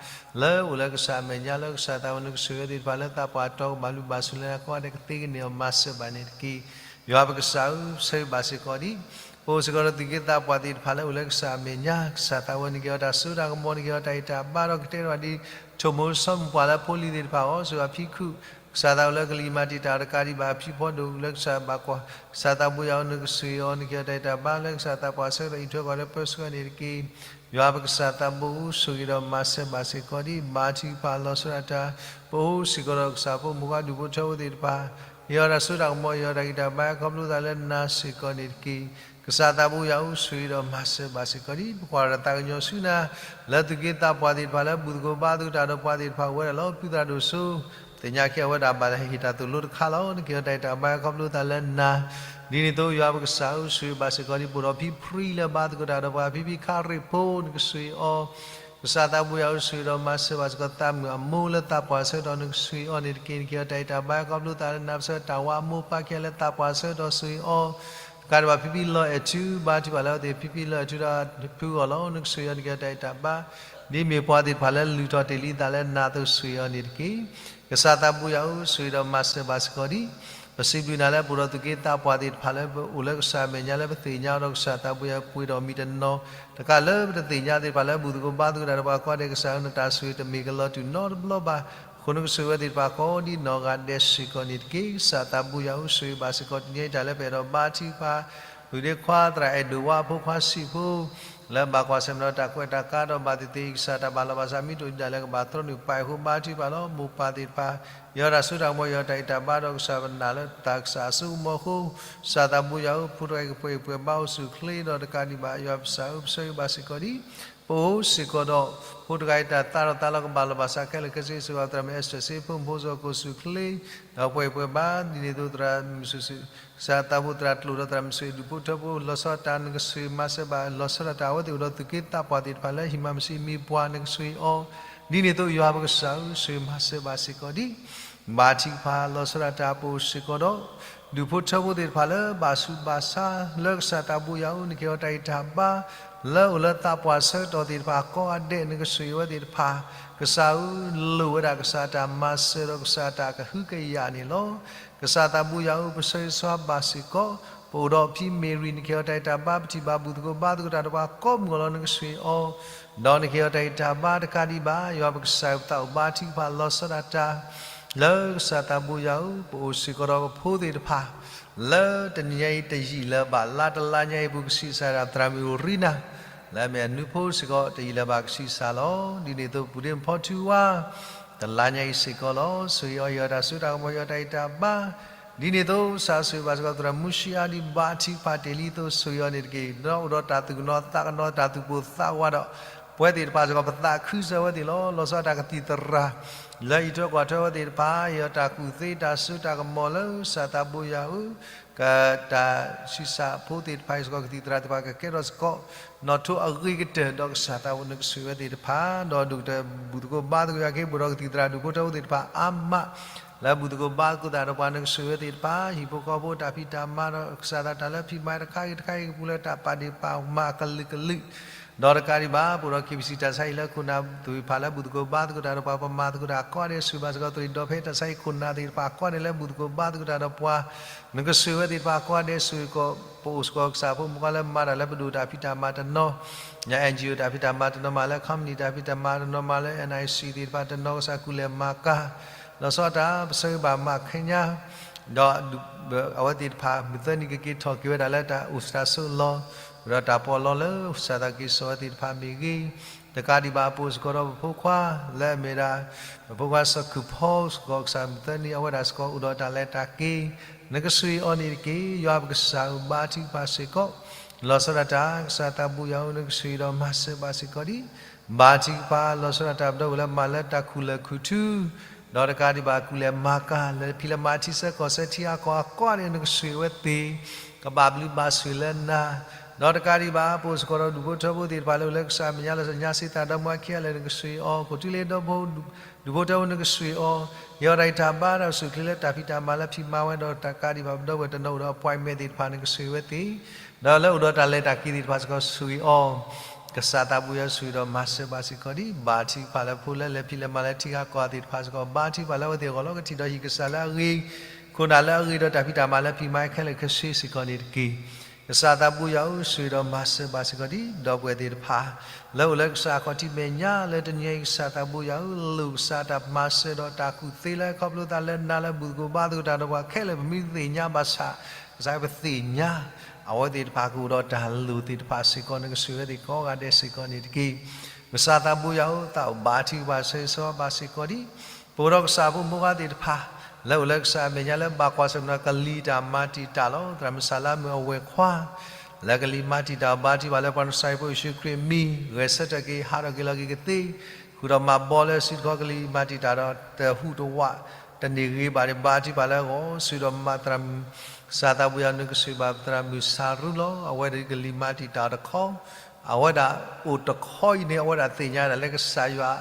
လၢအိၣ်လၢကစၢ်အမဲာ်ညါလၢကစၢ်သးဝဲ နကဆိၣ်ဂ့ၤအီၤသ့ၣ်တဖၣ်လၢသးပှၢ်တီကမၤလူၤဘၣ်ဆိၣ်လၢနၤ ကိးဂၤဒဲးကသ့ကန့ၢ်အီၤ မၤစၢၤဘၣ်န့ၣ်တက့ၢ်. ယွၤပကစၢ်ဧၢ ပဆၢဂ့ၤဘၣ်စ့ၢ်ကီးဒံး ပအိၣ်စ့ၢ်ကီးဒီးသုးက့သးပှၢ်သ့ၣ်တဖၣ်လၢအိၣ်လၢကစၢ်အမဲာ်ညါ ကစၢ်သးဝဲ နကဟ့ၣ်အီၤတၢ်စိတၢ်ကမီၤ နကဟ့ၣ်အီၤတၢ်ဂံၢ်တၢ်ဘါဒီးကတဲတဖၣ်ဒ် ထိၣ်မိၣ်စီၤမိၢ်ပှၢ်လၢဖိလံၤသ့ၣ်တဖၣ်အဂီၢ် ဆိၣ်ဂ့ၤအဖံခုၣ် ကစၢ်သးဝဲလၢကလံၤမၤတံာ်တာ်တကးဒံးဘၣ် အဖံဖီဒိၣ်လၢကစၢ်ဘၣ်ကွၢ် ကစၢ်သးဘိယွၤဧၢ နကဆိၣ်ဂ့ၤအီၤ နကဟ့ၣ်အီၤတၢ်ဂံၢ်တၢ်ဘါလၢကစၢ်သးပှၢ်ဆၢကတီၢ်အံးထွဲကွၢ်ထွဲပၢဆှၢန့ၣ်တက့ၢ်. ယွၤပကစၢ်သးဘိဧၢ ဆိၣ်ဂ့ၤဒီးမၤစၢၤဘၣ်စ့ၢ်ကီးဒံး ဘါထုကဖၣ်လီၤဆီဒၣ်တၢ် ပအိၣ်စ့ၢ်ကီးဒီးကစၢ်ဖိမုၣ်ဖိခွါဒူၣ်ဖိထၢဖိသ့ၣ်တဖၣ် ဟ့ၣ်အီၤတၢ်စိတၢ်ကမီၤ ဟ့ၣ်အီၤတၢ်ဂံၢ်တၢ်ဘါ ခီဖျိသးလၢနၤစ့ၢ်ကီးန့ၣ်တက့ၢ်. ကစၢ်သးဘိယွၤဧၢ ဆိၣ်ဂ့ၤဒီးမၤစၢၤဘၣ်စ့ၢ်ကီးဒံး ပကွၢ်ဒီးတၢ်သးကညီၤဆူနၤ လၢသုးက့သးပှၢ်သ့ၣ်တဖၣ်လၢဘူၣ်သကိးဘါသကိးတၢ်ဒီးပှၤသ့ၣ်တဖၣ်အိၣ်ဝဲဒၣ်လီၤ ပုၢ်သရၣ်ဒိၣ်စိ သ့ၣ်ညါက့ၤအဝဲဒၣ်ဘၣ်ဟ့ၣ်တၢ်သိၣ်လိတခါလီၤ နကဟ့ၣ်အီၤတၢ်ဂံၢ်တၢ်ဘါ ခီဖျိသးလၢနၤ ဒ်န့ၣ်အသိး ယွၤပကစၢ်ဧၢ ဆိၣ်ဂ့ၤဘၣ်စ့ၢ်ကီးဒံး ပအိၣ်ဒီးဖံဖရံလၢဘါသကိးတၢ်ဒီးပှၤ ဖံဖံခါရ့ၣ်ဖိ နကဆိၣ်ဂ့ၤအီၤ ကစၢ်သးဘိယွၤဧၢ ဆိၣ်ဂ့ၤဒီးမၤစၢၤဘၣ်စ့ၢ်ကီး သးမုၣ်အမိၢ်လၢသးပှၢ်ဆၢကတီၢ် နကဆိၣ်ဂ့ၤအီၤန့ၣ်တက့ၢ်. နကဟ့ၣ်အီၤတၢ်ဂံၢ်တၢ်ဘါ ခီဖျိသးလၢနၤ ပဆၢတၢ်ဝါအမိၢ်ပၢ်ခံဂၤလၢသးပှၢ်ဆၢကတီၢ် ဆိၣ်ဂ့ၤအီၤ တကးဒံးဘၣ် ဖံဖံလီၤအဲၣ်ထူ ဘါထုကဖၣ်လၢအဝဲသ့ၣ် ဖံဖံလီၤအဲၣ်ထူဒီးဖုအဂီၢ်လီၤ နကဆိၣ်ဂ့ၤအီၤ နကဟ့ၣ်အီၤတၢ်ဂံၢ်တၢ်ဘါ ဒ်မ့ၢ်ပှၤသ့ၣ်တဖၣ်လၢလုၢ်ထီၣ်တ့ၢ်လံသးလၢနၤအသိး ဆိၣ်ဂ့ၤအီၤန့ၣ်တက့ၢ်. ကစၢ်သးဘိယွၤဧၢ ဆိၣ်ဂ့ၤဒီးမၤစၢၤဘၣ်စ့ၢ်ကီးဒံး ပစံးဘျုးနၤလၢပအိၣ်ဒီးသုးက့သးပှၢ်သ့ၣ်တဖၣ်လၢပအိၣ်လၢကစၢ်အမဲာ်ညါလၢပသ့ၣ်ညါဒီးကစၢ်သးဘိယွၤပှ့ၤဒီးမံၤတနီၤ တကးလၢပတသ့ၣ်ညါသ့ၣ်တဖၣ်လၢဘူၣ်သကိးဘါသကိးတၢ်ဒီးပှၤကိးဂၤဒဲး ကစၢ်ဧၢ နတၢ်ဆိၣ်ဂ့ၤတမ့ၢ်ကလီၤတူာ်နီတဘျီဘၣ် အဃိနကဆိၣ်ဂ့ၤဝဲသ့ၣ်တဖၣ်ကိးဒ်နီၢ်ဂၤဒဲးစ့ၢ်ကီးန့ၣ်တက့ၢ်. ကစၢ်သးဘိယွၤဧၢ ဆိၣ်ဂ့ၤဘၣ်စ့ၢ်ကီး တနံၤအံၤတၢ်လၢပအဲၣ်ဒိးဘါထုကဖၣ် ဝံၤဒ့ခွါသရၣ်အဲၣ်ဒိးဝါဖိခွါဆံးဖိ လၢဘၣ်ကွၢ်ဆၢၣ်မဲာ်ဒီးတၢ်ကွဲးတၢ်ကါဒီးဘၣ်သ့ၣ်သ့ၣ် ကစၢ်တၢ်ဘၣ်လီၤဘၣ်စးမ့ၢ်တအိၣ်ဒံးဒၣ်လဲာ် ကဘၣ်သြီနုာ်ပာ်အဃိ ဘါထုကဖၣ်လီၤ. မိၢ်ပၢ်သ့ၣ်တဖၣ် ဟ့ၣ်အီၤတၢ်စိတၢ်ကမီၤ ဟ့ၣ်အီၤတၢ်ဂံၢ်တၢ်ဘါဒီးကစၢ်ပနာ်လၢတၢ်ကစၢ်အစိကမီၤအဃိ ကစၢ်သးဘိယွၤဧၢ ဖိတဂၤအံၤကပှဲၤအံၤပှဲၤဘါအိၣ်ဆူၣ်အိၣ်ချ့ဒီးတကးဒံးဘၣ် ယွၤပကစၢ်ဧၢ ပဆၢဂ့ၤဘၣ်စ့ၢ်ကီးဒံး ပအိၣ်စ့ၢ်ကီးဒီး ဖိတဂၤအံၤတၢ်သါထီၣ်သါလီၤကဘၣ်လီၤဘၣ်စးခဲလၢာ်ခဲဆ့ စ့ၢ်ကီးသရၣ်မုၣ်အဲစတၢၢ်စ့ ဖိမုၣ်ဖိစီၤကိၣ်ဆူၣ်အိၣ်ချ့ ဒီးပှဲၤအံၤပှဲၤဘါ ဒ်န့ၣ်အသိးသရၣ်မုၣ်ဆူၣ် ကစၢ်သးဘိသရၣ်ကျိာ်ဒီးသရၣ်မုၣ်ဆူၣ်ဒူၣ်ဖိထၢဖိ လီၤဆီဒၣ်တၢ် နကဆိၣ်ဂ့ၤမၤစၢၤဘၣ် လီၤဆီဒၣ်တၢ်အဝဲသ့ၣ်အိၣ်ဒီးသုးက့သးပှၢ်သ့ၣ်တဖၣ်လၢဟံၣ်မၤမုၢ်ဆံးမံၤပှၢ် နကဆိၣ်ဂ့ၤအီၤ ဒ်န့ၣ်အသိးယွၤပကစၢ်ဧၢ ဆိၣ်ဂ့ၤမၤစၢၤဘၣ်စ့ၢ်ကီးဒံး ဘါထုကဖၣ်လီၤဆီဒၣ်တၢ် ပအိၣ်စ့ၢ်ကီးဒီး ဒူၣ်ဖိထၢဖိသ့ၣ်တဖၣ်လၢဘၣ်ဆူးဘၣ်ဆါ လၢကစၢ်သးဘိယွၤဧၢ နကဟ့ၣ်အီၤတၢ်ဂံၢ်တၢ်ဘါ လၢအိၣ်လၢသးပှၢ်ဆၢကတီၢ်သ့ၣ်တဖၣ်ကိးဂၤဒဲး နကဆိၣ်ဂ့ၤအဝဲသ့ၣ်တဖၣ်, ကစၢ်ဧၢ, လိၣ်ဝဲဒၣ်ကစၢ်တၢ်မၤစၢၤဒီးကစၢ်တၢ်ကဟုကယာ်န့ၣ်လီၤ. ကစၢ်သးဘိယွၤဧၢ, ပဆၢဂ့ၤဆၢဝါဘၣ်စ့ၢ်ကီး, ပအိၣ်ဒီးဖံမ့ၢ်ရံၣ် နကဟ့ၣ်အီၤတၢ်ဂံၢ်တၢ်ဘါ, ပထံၣ်ဘၣ်ဘူၣ်သကိးဘါသကိးတၢ်ဒီးပှၤကိးမုၢ်ဂီၤလီၤ နကဆိၣ်ဂ့ၤအီၤ, ဒီးနကဟ့ၣ်အီၤတၢ်ဂံၢ်တၢ်ဘါတကးဒံးဘၣ်, ယွၤပကစၢ်ဧၢ, ပသးအိၣ်ဘါထုကဖၣ်လီၤဆီဒၣ်တၢ် လၢကစၢ်သးဘိယွၤဧၢ, ပအိၣ်စ့ၢ်ကီးဒီးပဖိသ့ၣ်တဖၣ် လၢတနံၤညါအံၤတယံာ်လၢၤဘၣ်, လါတလါညါအံၤပူၤ ကဆံးစၢ်ဒၣ်သရၣ်မုၣ်အိၣ်ရံနၤ လၢအမ့ၢ်အနူဖိစ့ၢ်ကီး တယံာ်လၢၤဘၣ်ကဆံးစၢ်လီၤ. ဒ်န့ၣ်အသိး ပူၤဒ့မုၣ်ဖီထူဝါ တလါညါအံၤစ့ၢ်ကီးလီၤ. ဆိၣ်ဂ့ၤအီၤ ဟ့ၣ်အီၤတၢ်စိတၢ်ကမီၤ ဟ့ၣ်အီၤတၢ်ဂံၢ်တၢ်ဘါ, ဒ်န့ၣ်အသိး ကစၢ်ဆိၣ်ဂ့ၤဘၣ်စ့ၢ်ကီး သရၣ်မုၣ်မူၡံအါဒံး ဘါထုကဖၣ်တ့ၢ်လံအသိး ဆိၣ်ဂ့ၤအီၤန့ၣ်တက့ၢ်. ဒီးအိၣ်ဒီးတၢ်သူၣ်ကနီၤသးကနီၤ တၢ်သူၣ်ပိၢ်သးဝးဒီး ပဝဲသ့ၣ်တဖၣ်စ့ၢ်ကီး ပသးခုစၢၤဝဲသ့ၣ်လီၤ. လီၤဆီဒၣ်တၢ်ကသံၣ်သရၣ် လၢအံးထွဲကွၢ်ထွဲဝဲသ့ၣ်တဖၣ် ဟ့ၣ်အီၤတၢ်ကူၣ်သ့တၢ်စိတၢ်ကမီၤလၢကစၢ်သးဘိယွၤဧၢ, ကတၢ်ဆံးစၢ်ဖိသ့ၣ်တဖၣ်အံၤစ့ၢ်ကီး ကသံၣ်သရၣ်သ့ၣ်တဖၣ်ကကဲထီၣ်စ့ၢ်ကီး နီၣ်ထိအဂ့ၤကတၢၢ် ဒီးကစၢ်သးဘိနကဆိၣ်ဂ့ၤဝဲသ့ၣ်တဖၣ် ဒီးဒိၣ်ကတၢၢ်ဘူၣ်သကိးဘါသကိး ယွၤကဟ့ၣ်ဘူးဒီးကသံၣ်သရၣ်ဒူၣ်ဖိထၢဖိသ့ၣ်တဖၣ်အါမး လၢဘူၣ်သကိးဘါသကိးသးဒီးပှၤ နကဆိၣ်ဂ့ၤဝဲသ့ၣ်တဖၣ် ဟံၣ်ဖိဃီဖိတၢ်ဖံးတၢ်မၤဒီး ကစၢ်သးတၢ်လၢဖံးမၤတခါဂ့ၤတခါဂ့ၤကပူၤလၢတၢ်ပာ်ဒ့ၣ်ပာ်မၤအကလုာ်ကလုာ် ဒီးတကးဒံးဘၣ် ပအိၣ်ဒီး KBC တၢ်ဆါဟံၣ်လၢခိၣ်နၢ်သ့ၣ်တဖၣ်လၢဘူၣ်သကိးဘါသကိးတၢ်ဒီးပှၤ ပမၤသကိးတၢ်ကိးဂၤဒဲး ဆိၣ်ဂ့ၤဘၣ်စ့ၢ်ကီး သရံၣ်ဒီဖဲတၢ်ဆါဟံၣ်ခိၣ်နၢ်သ့ၣ်တဖၣ်ကိးဂၤဒဲးလၢဘူၣ်သကိးဘါသကိးတၢ်ဒီးပှၤ နကဆိၣ်ဂ့ၤဝဲသ့ၣ်တဖၣ်ကိးဂၤဒဲး ဆိၣ်ဂ့ၤကီး ပအိၣ်စ့ၢ်ကီးကစၢ်ဖိမုၣ်ဖိခွါလၢမၤတၢ်လၢပဒိၣ်တၢ်ဖံးတၢ်မၤတနီၤ ညါ NGO တၢ်ဖံးတၢ်မၤတနီၤမးလၢ company တၢ်ဖံးတၢ်မၤတနီၤမးလၢ NIC သ့ၣ်တဖၣ်တနီၤ ကစၢ်ကူၣ်လဲၤမၤကၤ လီၤဆီဒၣ်တၢ် ပဆၢဂ့ၤဘၣ်မးခဲညါ ဒီးအဝဲသ့ၣ်တဖၣ် မုၢ်သၢနံၤကက့ၤထီၣ်က့ၤဝဲဒၣ်လၢတၢ်အိၣ်ဆူၣ်တၢ်ဆူၣ်လီၤ ဒီးတၢ်ပီးလီလၢကစၢ်သးက့ၤစိာ်ဝဲသ့ၣ်တဖၣ်မ့ၢ်ဂ့ၤ, တကးဒံးဘၣ် ပအိၣ်စ့ၢ်ကီးဒီးပဖိခွါ လၢအမ့ၢ်ဒၣ် ပဖိခွါစီၤခုၣ်ဖီစ့ၢ်ကီး ကစၢ်မုၢ်သၢနံၤ အဝဲဒၣ်စ့ၢ်ကီးအိၣ်ဒီးတၢ်လဲၤတၢ်က့ၤ နကဆိၣ်ဂ့ၤအီၤန့ၣ်တက့ၢ်. ယွၤပကစၢ်ဧၢ ဘါထုကဖၣ်စ့ၢ်ကီး လီၤဆီဒၣ်တၢ် ကစၢ်သးဘိယွၤဧၢ နကဆိၣ်ဂ့ၤဒီးမၤစၢၤဘၣ်စ့ၢ်ကီးဒံး ဘါထုကဖၣ် လီၤဆီဒၣ်တၢ် ပဒီပုၢ်ဝဲၢ်လၢမၤလၢတၢ်ခူၣ်လၢၢ်ခူၣ်ထူ, ဒီးတကးဒံးဘၣ် ကူၣ်လဲၤမၤကၤ လၢဖံးလၢမၤထံဆၢကီၢ်ဆၢထံဂၤကီၢ်ဂၤကိးဂၤန့ၣ် နကဆိၣ်ဂ့ၤဝဲသ့ၣ်, ကဘၣ်ဘျုးဘၣ်ဆိၣ်ဂ့ၤလၢနၤ, ဒီးတကးဒံးဘၣ် ပအိၣ်စ့ၢ်ကီးဒီးဒူၣ်ဖိထၢဖိသ့ၣ်တဖၣ်လၢအိၣ်လၢကစၢ်အမဲာ်ညါလီၤဆီဒၣ် ညါစ့သးဒီမါခံဂၤလၢနကဆိၣ်ဂ့ၤအီၤ ခိၣ်ထူလ့ဒီဖိ ဒူၣ်ဖိထၢဖိနကဆိၣ်ဂ့ၤအီၤ, ဟ့ၣ်အီၤတၢ်ဂံၢ်တၢ်ဘါတၢ်အိၣ်ဆူၣ်အိၣ်ချ့လၢတၢ်ဖံးတၢ်မၤလၢဖံးမၤဝဲ ဒီးတကးဒံးဘၣ် ပဒီပုၢ်ဝဲၢ်တနီၤအိၣ်ဒီး appointment သ့ၣ်တဖၣ် နကဆိၣ်ဂ့ၤဝဲသ့ၣ်, ဒီးလၢအိၣ်ဒီးတၢ်လဲၤတၢ်က့ၤသ့ၣ်တဖၣ်စ့ၢ်ကီး ဆိၣ်ဂ့ၤအီၤ, ကစၢ်သးဘိယွၤဆိၣ်ဂ့ၤဒီးမၤစၢၤဘၣ်စ့ၢ်ကီးဒံး ဘါထုကဖၣ်လၢဖိလၢလဲၤဖံးလဲၤမၤလၢထံဂၤကီၢ်ဂၤသ့ၣ်တဖၣ်စ့ၢ်ကီး ဘါထုကဖၣ်လၢအဝဲသ့ၣ်အဂီၢ်လီၤ. ကထံၣ်ဒီးဟံၣ်ကစၢ်လၢအဂ့ၤ, ခိၣ်နၢ်လၢအဂ့ၤ ဒီးတၢ်ဖံးတၢ်မၤလၢဖံးမၤခဲလၢာ်ခဲဆ့စ့ၢ်ကီးန့ၣ်တက့ၢ်. ကစၢ်သးဘိယွၤဧၢ ဆိၣ်ဂ့ၤဒီးမၤစၢၤဘၣ်စ့ၢ်ကီးဒံး ဒီပုၢ်ဝဲၢ်သ့ၣ်တဖၣ် လၢအိၣ်လၢကစၢ်အခီၣ်ထံးမဲာ်ညါလၢတနံၤအံၤ ကစၢ်သးဘိယွၤဧၢ လိၣ်ကစၢ်တၢ်မၤစၢၤဒီးတၢ်ကူၣ်သ့လၢခီဖျိသးလၢနၤလၢဘူၣ်သကိးဘါသကိးတၢ်ဒီးပှၤခဲလၢာ် ပမ့ၢ်သ့ၣ်ညါဘၣ်ဆၣ် ကစၢ်ပသ့ၣ်ညါ အဝဲသ့ၣ်တဖၣ်ကအိၣ်ဒီးတၢ်လိၣ်သ့ၣ်တဖၣ်စ့ၢ်ကီး နကဆိၣ်ဂ့ၤဝဲသ့ၣ်ကိးဂၤဒဲးစ့ၢ်ကီးန့ၣ်တက့ၢ်. ကစၢ်သးဘိယွၤဧၢ သးအိၣ်ဘါထုကဖၣ်ဆၢဂ့ၤဆၢဝါဘၣ်စ့ၢ်ကီးဒံး ပအိၣ်ဒီးကစၢ်ဖိမုၣ်ဖိခွါသ့ၣ်တဖၣ် လၢအိၣ်လၢကစၢ်အမဲာ်ညါလၢဘၣ်ကွၢ်ဆၢၣ်မဲာ် ကလံၤတၢ်မၤတံာ်တာ်လီၤ. သရၣ်မုၣ်စၢ်လါမုၣ်အဝဲၢ်ခွါ လၢကလံၤမၤတံာ်တာ်အီၤ ဘါထုကဖၣ်လၢပှၤနဆၣ်ဖိယ့ၣ်ၡူးခရံာ်အမံၤ ဂဲၤဆၢထၢၣ်က့ၤ ဟးထီၣ်က့ၤလီၤက့ၤကသ့ ဃုာ်ဒီးမၤဘီလၢစုတခီကလံၤမၤတံာ်တာ်ဒီး တဟူးတဝး တန့ၢ်ဂ့ၤဘၣ်န့ၣ် ဘါထုကဖၣ်လၢအဂီၢ် ဆိၣ်ဂ့ၤဒီးမၤသရၣ်မုၣ် ကစၢ်သးဘိယွၤ နကဆိၣ်ဂ့ၤဘၣ်သရၣ်မုၣ်စၤရူလီၤ. အဝဲဒၣ်ကလံၤမၤတံာ်တာ်တခီ အဝဲဒၣ်အိၣ်တခီအံၤန့ၣ် အဝဲဒၣ်သ့ၣ်ညါဒၣ်လၢကစၢ်ယွၤ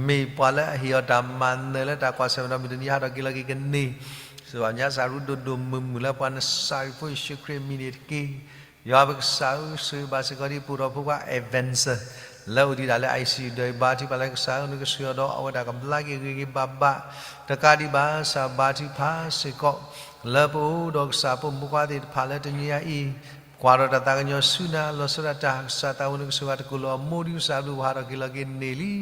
မ့ၢ်ပှၤလၢအဟ့ၣ်အီၤတၢ်မၤနၢၤလၢတၢ်ကွၢ်ဆၢၣ်မဲာ်ဒီး မုၢ်တနံၤဟးထီၣ်က့ၤလီၤက့ၤကန့ၢ် ဆိၣ်ဂ့ၤညါစၤရူဒိၣ်ဒိၣ်မုၢ်မုၢ်လၢပှၤနဆၣ်ဖိယ့ၣ်ၡူးခရံာ်အမံၤန့ၣ်တက့ၢ်. ယွၤပကစၢ်ဧၢ ဆိၣ်ဂ့ၤဘၣ်စ့ၢ်ကီးဒံး ပအိၣ်ဒီးဖိခွါ Evanson လၢအိၣ်ဒံးဒၣ်လၢ ICU ဒီး ဘါထုကဖၣ်လၢကစၢ်ဧၢ နကဆိၣ်ဂ့ၤအီၤဒီးအဝဲဒၣ်ကဘျါက့ၤဂ့ၤဂ့ၤဘၣ်ဘၣ် တကးဒံးဘၣ် ကစၢ်ဘါထုကဖၣ်စ့ၢ်ကီး လၢပအိၣ်ဒီးကစၢ်ဖိမုၣ်ဖိခွါသ့ၣ်တဖၣ်လၢတနံၤအံၤ ကွၢ်ဒီးတၢ်သးကညီၤဆူနၤ လီၤဆီဒၣ်တၢ် ကစၢ်သးဘိယွၤ နကဆိၣ်ဂ့ၤတကလုာ်အမိၢ်ဒံး ကစၢ်ဘျုးပှၤဟးထီၣ်က့ၤလီၤက့ၤန့ၢ်လံ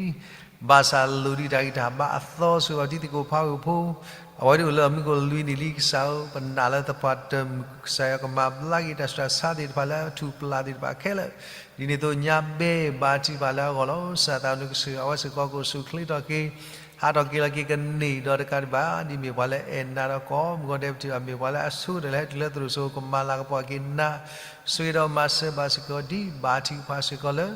ဘၣ်ဆၣ်လိၣ်ဒံးတၢ်ဂံၢ်တၢ်ဘါအသီ ဆိၣ်ဂ့ၤအီၤဒ်သကိးဖးဝ့ၢ်ဖိ အဝဲဒၣ်အိၣ်လၢအမုၢ်ကိၣ်လွံၢ်နံၣ်လံ ကစၢ်ဧၢ ပနာ်လၢသပှၢ်တၢၢ်မုၢ် ကစၢ်ယွၤကမၤဘျါက့ၤတၢ်ဆူးတၢ်ဆါသ့ၣ်တဖၣ်လၢအထူၣ်ပျၢ်သ့ၣ်တဖၣ်ခဲလၢာ် ဒ်န့ၣ်အသိးညါဘဲ ဘါထုကဖၣ်လၢအဂီၢ်လီၤ. ကစၢ်သးဘိယွၤ နကဆိၣ်ဂ့ၤအဝဲစ့ၢ်ကီး ကအိၣ်ဆူၣ်အိၣ်ချ့ထီၣ်က့ၤ ဟးထီၣ်က့ၤလီၤက့ၤကန့ၢ်ဒီးတကးဒံးဘၣ် ဒ်မ့ၢ်ပှၤလၢအအဲၣ်နၤဒီးကိးမုၢ်ကိးဒဲး ပထံၣ်ဘၣ်မ့ၢ်ပှၤလၢအဆိကတၢၢ်လၢဟဲတုၤလၢသရိာ်စိၤ ကမၤလၤကပီၤက့ၤနၤ ဆိၣ်ဂ့ၤဒီးမၤစၢၤဘၣ်စ့ၢ်ကီးဒံး ဘါထုကဖၣ်စ့ၢ်ကီးလၢ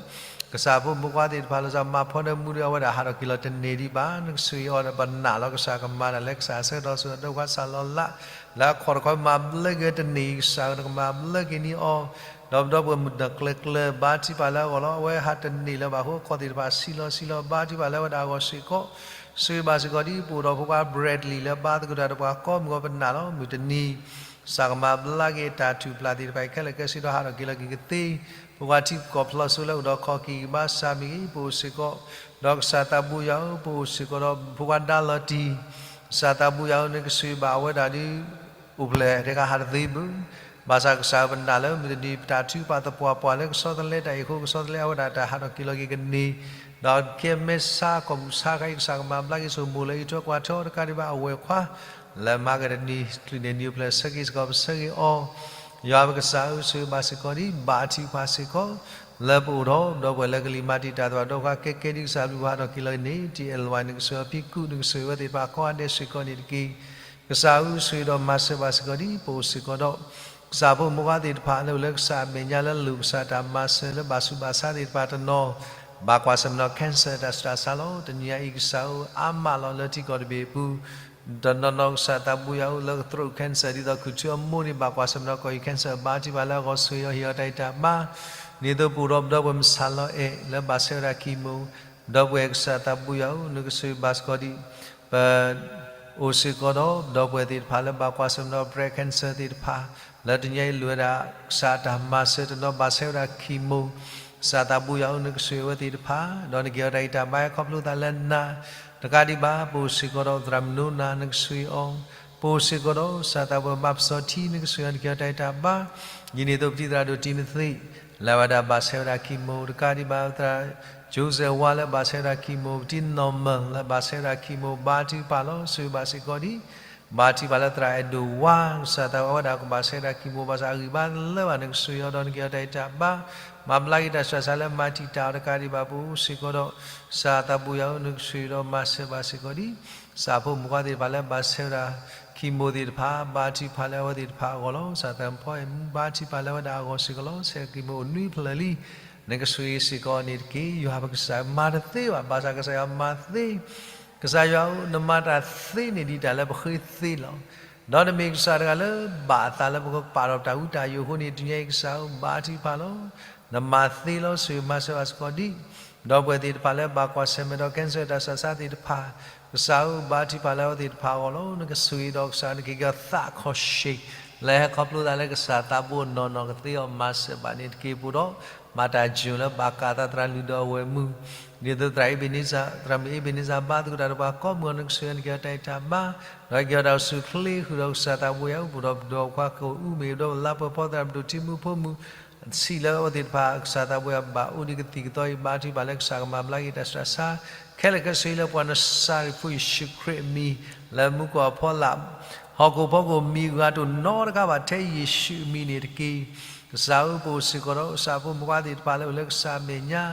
ကစၢ်ဖိမုၣ်ဖိခွါသ့ၣ်တဖၣ်လီၤဆီ မၤဖီနၢမူဒီးအဝဲဒၣ်ဟးထီၣ်က့ၤလီၤတန့ၢ်ဒံးဘၣ် နကဆိၣ်ဂ့ၤအီၤဒီးပနာ်လီၤ ကစၢ်ကမၤတၢ်လၢကစၢ်အဆၢကတီၢ်ဆိၣ်ဂ့ၤဒီးပှၤစၢ်လီၤလး လၢအခီၣ်တခီမၤဘျါက့ၤတန့ၢ် ကစၢ်ဧၢ နကမၤဘျါက့ၤန့ၢ်အီၤ ဒီးပဒီပုၢ်ဝဲၢ်မုၣ်ဒီးကျၢၤကျၢၤ ဘါထုကဖၣ်လၢအဂီၢ်လီၤ. အဝဲဟးတန့ၢ်လၢၤဘၣ်အဃိ အခီၣ်သ့ၣ်တဖၣ်ဆံးလီၤဆံးလီၤ ဘါထုကဖၣ်လၢအဝဲဒၣ်အဂီၢ်စ့ၢ်ကီး ဆိၣ်ဂ့ၤဘၣ်စ့ၢ်ကီးဒ်ပအိၣ်ဒီးဖိခွါ Bradley လၢဘါသကိးတၢ်ဒီးပှၤကိးမုၢ်ကိးပနာ်လီၤ မုၢ်တနံၤ ကစၢ်ကမၤဘျါက့ၤတၢ်ထူၣ်ဖျးသ့ၣ်တဖၣ်အံၤခဲလၢာ်ခဲဆ့ဒီးဟးထီၣ်က့ၤလီၤက့ၤကသ့, ပကွၢ်ထံကီၢ်ဖျိးစိလၢအိၣ်ဒီးခီၣ်ကံၢ်ကဘါစၢ်မ့ၢ်ဂ့ၤ, ပအိၣ်စ့ၢ်ကီး, ဒီးကစၢ်သးဘိယွၤဧၢ, ပအိၣ်စ့ၢ်ကီးဒီးဖိခွါဒါလီၤတံၢ်, ကစၢ်သးဘိယွၤဧၢ, နကစၢ်ဘၣ်အဝဲဒၣ်ဒုး အိၣ်ဖျဲၣ်ထဲကဟးတသ့ဘၣ်, ဘၣ်ဆၣ်ကစၢ်ဧၢ ပနာ်လၢမုၢ်တနံၤ ပတၢ်ထုကဖၣ်သပှၢ်ပှၢ်လၢကဆီတလဲတၢ်အံၤအဃိ ကဆီတလဲအဝဲဒၣ်တၢ်ဟးထီၣ်က့ၤလီၤက့ၤကန့ၢ်, ဒီးကဲမဲာ်ဆှးကီၢ်ပူၤဆှါခါအံၤ ကစၢ်ကမၤဘျါက့ၤဆိမိၣ်လၢအံးထွဲကွၢ်ထွဲအီၤတကးဒံးဘၣ် အဝဲၢ်ခွါ လၢမၤကတနံၤ ချုးန့ၢ်နံၤအိၣ်ဖျဲၣ်ဆၢက့ၤစ့ၢ်ကီးပဆၢဂ့ၤအီၤ, ယွၤပကစၢ်ဧၢ, ဆိၣ်ဂ့ၤဘၣ်စ့ၢ်ကီးဒံး ဘါထုကဖၣ်စ့ၢ်ကီး လၢပအိၣ်ဒီး ဒီပုၢ်ဝဲၢ်လၢကလံၤမၤတံာ်တာ်သပှၢ်ဒီးခွါ ကဲကဲဒ်ကစၢ်ဘျုးဖးထီၣ်က့ၤလီၤန့ၣ် တံၢ်အဲၣ်လဝါ နကစၢ်အီၤဖံကူး နကစၢ်အဝဲသ့ၣ်တဖၣ်ကိးဂၤဒဲးစ့ၢ်ကီးန့ၣ်တက့ၢ်. ကစၢ်ဧၢ, ဆိၣ်ဂ့ၤဒီးမၤစၢၤဘၣ်စ့ၢ်ကီးဒံး ပအိၣ်စ့ၢ်ကီးဒီး ကစၢ်ဖိမုၣ်ခွါသ့ၣ်တဖၣ်လၢအိၣ်လၢကစၢ်အမဲာ်ညါလၢလိၣ်ကစၢ်တၢ်မၤစၢၤ လၢဘၣ်ဆူးဘၣ်ဆါသ့ၣ်တဖၣ်တနီၤ ဘၣ်ကွၢ်ဆၢၣ်မဲာ်ဒီး cancer တၢ်ဆူးတၢ်ဆါလီၤ. တနံၤညါအံၤကစၢ်ဧၢ အါမးလီၤလၢထံကီၢ်တဘ့ၣ်အပူၤ တနီၤနီၤကစၢ်သးဘိယွၤဧၢ လၢကသရိာ် cancer ဒ်သိးခုၣ်ထူအမိၢ်န့ၣ် ဘၣ်ကွၢ်ဆၢၣ်မဲာ်ဒီးကီၢ်အံၤ cancer ဘါထုကဖၣ်လၢအဂီၢ် ဆိၣ်ဂ့ၤအီၤဟ့ၣ်အီၤတၢ်ဂံၢ်တၢ်ဘါ, ဒ်သိးပအိၣ်ဒီးပဒီပုၢ်ဝဲၢ်မုၣ်ဆၣ်လီၤအဲၣ် လၢဘၣ်ဆဲးဝဲဒၣ် chemo, ဒီပုၢ်ဝဲၢ်ကစၢ်သးဘိယွၤဧၢ နကဆိၣ်ဂ့ၤဘၣ်စ့ၢ်ကီးဒံး ပ အိၣ်စ့ၢ်ကီးဒီး ဒီပုၢ်ဝဲၢ်သ့ၣ်တဖၣ်လၢဘၣ်ကွၢ်ဆၢၣ်မဲာ်ဒီး breast cancer သ့ၣ်တဖၣ် လၢတနံၤညါအံၤလိၣ်ဝဲဒၣ် ကစၢ်တၢ်မၤစၢၤတနီၤ ဘၣ်ဆဲးဝဲဒၣ် chemo, ကစၢ်သးဘိယွၤဧၢ နကဆိၣ်ဂ့ၤအဝဲသ့ၣ်တဖၣ် ဒီးနကဟ့ၣ်အီၤတၢ်ဂံၢ်တၢ်ဘါ ခီဖျိသးလၢနၤ တကးဒံးဘၣ် ပအိၣ်စ့ၢ်ကီးဒီးသရၣ်မုၣ်နိနၤ နကဆိၣ်ဂ့ၤအီၤ, ပအိၣ်စ့ၢ်ကီးဒီး ကစၢ်သးဘိယွၤဘၣ်ပစီထံ နကဆိၣ်ဂ့ၤအီၤ နကဟ့ၣ်အီၤတၢ်ဂံၢ်တၢ်ဘါ, ဒ်န့ၣ်အသိးပတံၤသရၣ်ဒိၣ်တံၤမသ့း လၢအဝဲဒၣ်ဘၣ်ဆဲးဝဲဒၣ် chemo တကးဒံးဘၣ် သရၣ် Joseph ဝါလၢဘၣ်ဆဲးဝဲဒၣ် chemo, ပတံၤ Norman လၢဘၣ်ဆဲးဝဲဒၣ် chemo ဘါထုကဖၣ်လီၤ ဆိၣ်ဂ့ၤဘၣ်စ့ၢ်ကီးဒံး, ဘါထုကဖၣ်လၢသရၣ်အဲၣ်ဒိၣ်ဝါ ကစၢ်သးဘိယွၤဝဲဒၣ်ကဘၣ်ဆဲးဝဲဒၣ် chemo ဘၣ်ဆၣ်အဂံၢ်ဘါတလၢဘၣ် နကဆိၣ်ဂ့ၤအီၤဒီးနကဟ့ၣ်အီၤတၢ်ဂံၢ်တၢ်ဘါ, မၤဘျါက့ၤတၢ်ဆူးတၢ်ဆါလၢမၤတံာ်တာ်အီၤတကးဒံးဘၣ် ပအိၣ်စ့ၢ်ကီးဒီး ကစၢ်သးဘိယွၤဧၢ နကဆိၣ်ဂ့ၤဒီးမၤစၢၤဘၣ်စ့ၢ်ကီးဒံး, ကစၢ်ဖိမုၣ်ခွါသ့ၣ်တဖၣ်လၢဘၣ်ဆဲးဝဲဒၣ် chemo သ့ၣ်တဖၣ် ဘါထုကဖၣ်လၢအဝဲသ့ၣ်တဖၣ်အဂီၢ်လီၤ. ကစၢ်သးဖီအဲၣ်မူဘါထုကဖၣ်လၢအဝဲဒၣ်အဂီၢ်စ့ၢ်ကီးလီၤ. ဆဲး chemo အိၣ်နွံဖျၢၣ်လံ နကဆိၣ်ဂ့ၤစ့ၢ်ကီးန့ၣ်တက့ၢ်. ယွၤပကစၢ်မၤတသ့ဘၣ် ဘၣ်ဆၣ်ကစၢ်ယွၤမၤသ့, ကစၢ်ယွၤဧၢ နမၤတၢ်သ့န့ၣ်ဒံးတၢ်လၢပဃ့သ့လီၤ. ဒီးနမ့ၢ်ကစၢ်တဂၤလၢဘၣ်အသးလၢပကပာ်ထီၣ်ပတၢ်ဟူးတၢ်ယိာ်အဃိန့ၣ် တနံၤညါအံၤကစၢ်ဧၢ ဘါထုကဖၣ်လီၤ. နမၤသ့လီၤ ဆိၣ်ဂ့ၤမၤစၢၤဘၣ်စ့ၢ်ကီးဒံး ဒီပုၢ်ဝဲၢ်သ့ၣ်တဖၣ်လၢဘၣ်ကွၢ်ဆၢၣ်မဲာ်ဒီး cancer တၢ်ဆူးတၢ်ဆါသ့ၣ်တဖၣ်, ကစၢ်ဧၢ ဘါထုကဖၣ်လၢအဝဲသ့ၣ်တဖၣ်အဂီၢ်လီၤ. နကဆိၣ်ဂ့ၤဒီးကစၢ် နကဟ့ၣ်က့ၤသးခီၣ်ရှ့ၣ် လၢဟဲခီဖျိသးလၢကစၢ်သးဘိအနီၢ်နီၢ်ကသ့အီၤ မၤစၢၤဘၣ်န့ၣ်တက့ၢ်. ပအိၣ်ဒီး မၤတၢ်စၢၤလၢဘၣ်ကးသးသရၣ်လုၢ်ဒီးအဝဲၢ်မုၣ်, ဒ်သိးသရၣ်အ့ဘ့ၣ်နံစၢ်, သရၣ်မုၣ်အ့ဘ့ၣ်နံစၢ် ဘါသကိးတၢ်ဒီးပှၤကိးမုၢ်အီၤ နကဆိၣ်ဂ့ၤ နကဟ့ၣ်အီၤတၢ်ဂံၢ်တၢ်ဘါ, ဒီးကဟ့ၣ်အီၤတၢ်အိၣ်ဆူၣ်အိၣ်ချ့ဃုာ်ဒီးကစၢ်သးဘိယွၤ ပအိၣ်ဒီးပဒီပုၢ်ဝဲၢ်ခွါကအိၣ်အူမ့ၢ်ဂ့ၤ ပဒီပုၢ်ဝဲၢ်လါပှဲၤဖီသရၣ် ပဒိၣ်ထံမူဖိမုၣ် ဆံးလၢအဝဲသ့ၣ်တဖၣ် ကစၢ်သးဘိယွၤဘၣ်အိၣ်ဒံးကသံၣ်ကသီအံၤ ဘါထုကဖၣ်လၢကစၢ်ကမၤဘျါက့ၤတၢ်ဆူးတၢ်ဆါ ခဲလၢာ်ခဲဆ့လၢပှၤနစၤရ့းဖိယ့ၣ်ၡူးခရံာ်အမံၤ လၢမူခိၣ်အဖီလာ် ဟီၣ်ခိၣ်ဖီခိၣ်မံၤဂၤတအိၣ်နီတဂၤဘၣ်ထဲယ့ၣ်ၡူးအမံၤန့ၣ်တက့ၢ်. ကစၢ်ဧၢ ပအိၣ်စ့ၢ်ကီးဒီး ကစၢ်ဖိမုၣ်ခွါသ့ၣ်တဖၣ်လၢအိၣ်လၢကစၢ်အမဲာ်ညါ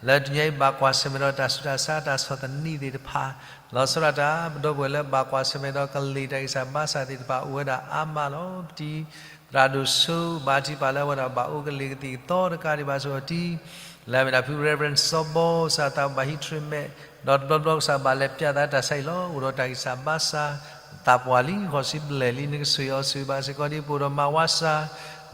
လၢတနံၤအံၤဘၣ်ကွၢ်ဆၢၣ်မဲာ်ဒီးတၢ်ဆူးတၢ်ဆါတၢ်ဆီၣ်သနံးသ့ၣ်တဖၣ် လီၤဆီဒၣ်တၢ် ပဒီပုၢ်ဝဲၢ်လၢဘၣ်ကွၢ်ဆၢၣ်မဲာ်ဒီးကလံၤတၢ်ဂံၢ်စၢ်ဘါစၢ်သ့ၣ်တဖၣ်အိၣ်ဝဲဒၣ်အါမးလီၤ. ပတံၤသရၣ်ဒိၣ်စိ ဘါထုကဖၣ်လၢအဝဲဒၣ်ဘၣ်အိၣ်ကလံၤကသံၣ်ကသီတကးဒံးဘၣ်ဆိၣ်အီၤတံၢ် လၢအမ့ၢ်ဒၣ်ဖု Reverend စီၤဘီ ကစၢ်သးဘိယွၤဟံး treatment ဒီးတဘျီဘျီကစၢ်ဘၣ်လဲၤပၠးသးတၢ်ဆါအံၤလီၤ. အိၣ်ဒီးတၢ်ဂံၢ်စၢ်ဘါစၢ် သးပှၢ်လံ ဃိးဆံဘျဲၣ်လံ နကဆိၣ်ဂ့ၤအီၤ ဆိၣ်ဂ့ၤဘၣ်စ့ၢ်ကီးဒံး ပအိၣ်ဒီးမၤဝါစၢ်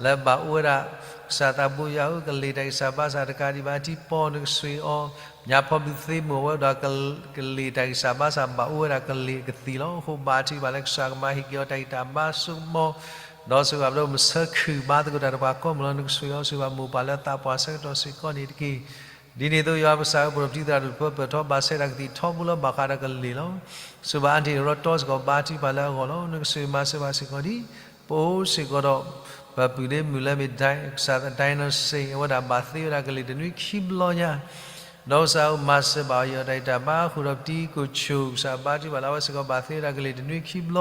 လၢဘၣ်အိၣ်ဝဲဒၣ် ကစၢ်သးဘိယွၤဧၢ ကလံၤတၢ်ဂံၢ်စၢ်ဘါစၢ်တကးဒံးဘၣ် တံၤပီၣ် နကဆိၣ်ဂ့ၤအီၤ ညါဖီဘုးသ့မုၣ်အဝဲဒီး ကလံၤတၢ်ဂံၢ်စၢ်ဘါစၢ်ဘၣ်အိၣ်ဝဲဒၣ်ကလံၤအကသံၣ်လီၤ. အဃိဘါထုကဖၣ်လၢကစၢ်ကမၤဟ့ၣ်က့ၤအီၤတၢ်ဂံၢ်တၢ်ဘါဆိကမိၣ် ဒီးဆိၣ်ဂ့ၤဘၣ်ပဒီပုၢ်ဝဲၢ်မုၣ်ဆၢခုၣ် ဘါသကိးတၢ်ဒီးပှၤကိးမုၢ်လီၤ. နကဆိၣ်ဂ့ၤအီၤ ဆိၣ်ဂ့ၤဘၣ်မိၢ်ပၢ်လၢသးပှၢ်ဆၢကတီၢ်စ့ၢ်ကီးန့ၣ်တက့ၢ်. ဒ်န့ၣ်အသိး ယွၤပကစၢ်ဧၢ ပဒီးပတံၤသရၣ်ဒိၣ်တဖၢ ပၢၢ်ထီၣ်ဘၣ်ဆဲးတၢ်ကသံၣ်ထီဘိလီၤ ဘၣ်ဃးဒီးကလံၤလီၤ. ဆိၣ်ဂ့ၤဘၣ်အါန့ၢ်ရီတီစ့ၢ်ကီး ဘါထုကဖၣ်လၢအဂီၢ်လီၤ. နကဆိၣ်ဂ့ၤမၤစၢၤဘၣ်စ့ၢ်ကီးဒံး ပအိၣ်စ့ၢ်ကီးဒီး ပပုၢ်ဒ့မုၣ်လၢမ့ၢ် ကစၢ် Daniel Singh အဝဲဒၣ်ဘၣ်သ့ဝဲဒၣ်ကလံၤတနွံခံဘျီညါ ဒီးကစၢ်ဧၢ မၤစၢၤဘၣ်အီၤ ဟ့ၣ်အီၤတၢ်ဂံၢ်တၢ်ဘါ ဃုာ်ဒီးပတံၤကိၣ်ဆိၣ် ကစၢ်ဘါထုကဖၣ်လၢအဝဲစ့ၢ်ကီးဘၣ်သ့ဝဲဒၣ်ကလံၤတနွံခံဘျီ,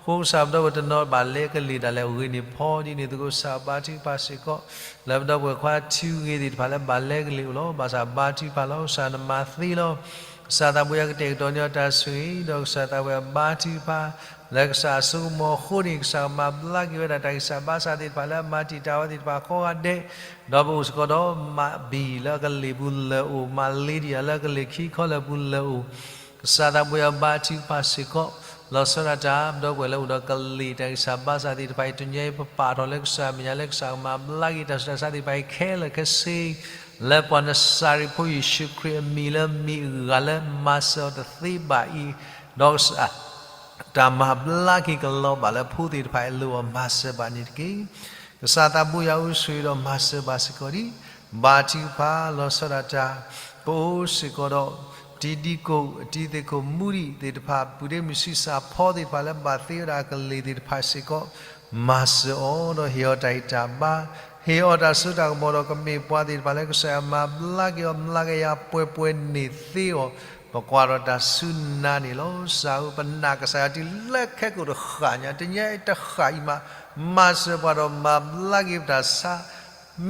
အဃိကစၢ်ပဒီပုၢ်ဝဲၢ်တနီၤဘၣ်လဲကလံၤဒၣ်လဲာ်အဂ့ၤန့ၣ်ဖီ ဒ်န့ၣ်သကိးကစၢ်ဘါထုကဖၣ်စ့ၢ်ကီး လၢပဒီပုၢ်ဝဲၢ်ခွါထံဂ့ၤသ့ၣ်တဖၣ်လၢဘၣ်လဲကလံၤအိၣ်လီၤ. ဘၣ်ဆၣ်ဘါထုကဖၣ်လီၤ ကစၢ်နမၤသ့လီၤ. ကစၢ်သးဘိယွၤကတဲာ်ကတီၤန့ၢ်အီၤတၢ်ဆိၣ်ဂ့ၤ ဒီးကစၢ်သးဘိယွၤဘါထုကဖၣ် လၢကစၢ်အစိကမီၤအဃိန့ၣ် ကစၢ်ကမၤဘျါက့ၤဝဲဒၣ်တၢ်ဂံၢ်စၢ်ဘါစၢ်သ့ၣ်တဖၣ်လၢအမၤတံာ်တာ်ဝဲသ့ၣ်တဖၣ်ကိးဂၤဒဲး, ဒီးပအိၣ်စ့ၢ်ကီးဒီး မးဘံၣ်လၢအကလံၤပူၤလၢာ်အိၣ်, မးလ့ဒံၣ်ယၤလၢအကလံၤခံခီလၢာ်ပူၤလၢာ်အိၣ်, ကစၢ်သးဘိယွၤဘါထုကဖၣ်စ့ၢ်ကီး, လီၤဆီဒၣ်တၢ် ပဒီပုၢ်ဝဲၢ်လၢအိၣ်ဒီးကလံၤတၢ်ဂံၢ်စၢ်ဘါစၢ်သ့ၣ်တဖၣ်အံၤ တနံၤအံၤပပာ်ထီၣ်လၢကစၢ်အမဲာ်ညါလၢကစၢ်ကမၤဘျါက့ၤတၢ်ဆူးတၢ်ဆါသ့ၣ်တဖၣ်အံၤခဲလၢာ်ခဲဆ့ လၢပှၤနစၤရ့းဖိယ့ၣ်ၡူးခရံာ်အမံၤလၢမ့ၢ်အဂၤလၢမၤစၢၤအီၤတသ့ဘၣ်အံၤ, ဒီးကစၢ် တၢ်မၤဘျါက့ၤကလီၤဘၣ်လၢဖိသ့ၣ်တဖၣ်အလိၤအီၤ မၤစၢၤဘၣ်န့ၣ်တက့ၢ်. ကစၢ်သးဘိယွၤအိၣ်ဆိၣ်ဂ့ၤဒီးမၤစၢၤဘၣ်စ့ၢ်ကီးဒံး, ဘါထုကဖၣ်လီၤဆီဒၣ်တၢ်, ပအိၣ်စ့ၢ်ကီးဒီး တံၤဒံကိၣ် အတံၤသ့ၣ်ခိၣ်မူဒံးသ့ၣ်တဖၣ် ပုၢ်ဒ့မုၣ်ဆံးစၢ်ဖီသ့ၣ်တဖၣ်လၢဘၣ်သ့ဝဲဒၣ်အကလ့ၢ်သ့ၣ်တဖၣ်စ့ၢ်ကီး မၤစၢၤအီၤဒီးဟ့ၣ်အီၤတၢ်အံၣ်တၢ်ဘါ, ဟ့ၣ်အီၤတၢ်စိတၢ်ကမီၤဒီးကမ့ၢ်ပှၤသ့ၣ်တဖၣ်လၢကစၢ်ယွၤမၤဘျါက့ၤအီၤ မၤက့ၤယၤပှဲၤပှဲၤန့ၣ်သ့အီၤ, ပကွၢ်ဒီးတၢ်စူၢ်နာ်န့ၣ်လီၤ. ကစၢ်ဧၢပနာ်ကစၢ်ယွၤတုၤလၢခဲကိာ်တဃၣ်ညါ တနံၤအံၤတဃၣ်အံၤမး မၤစၢၤပှၤဒီးမၤဘျါက့ၤပတၢ်ဆါ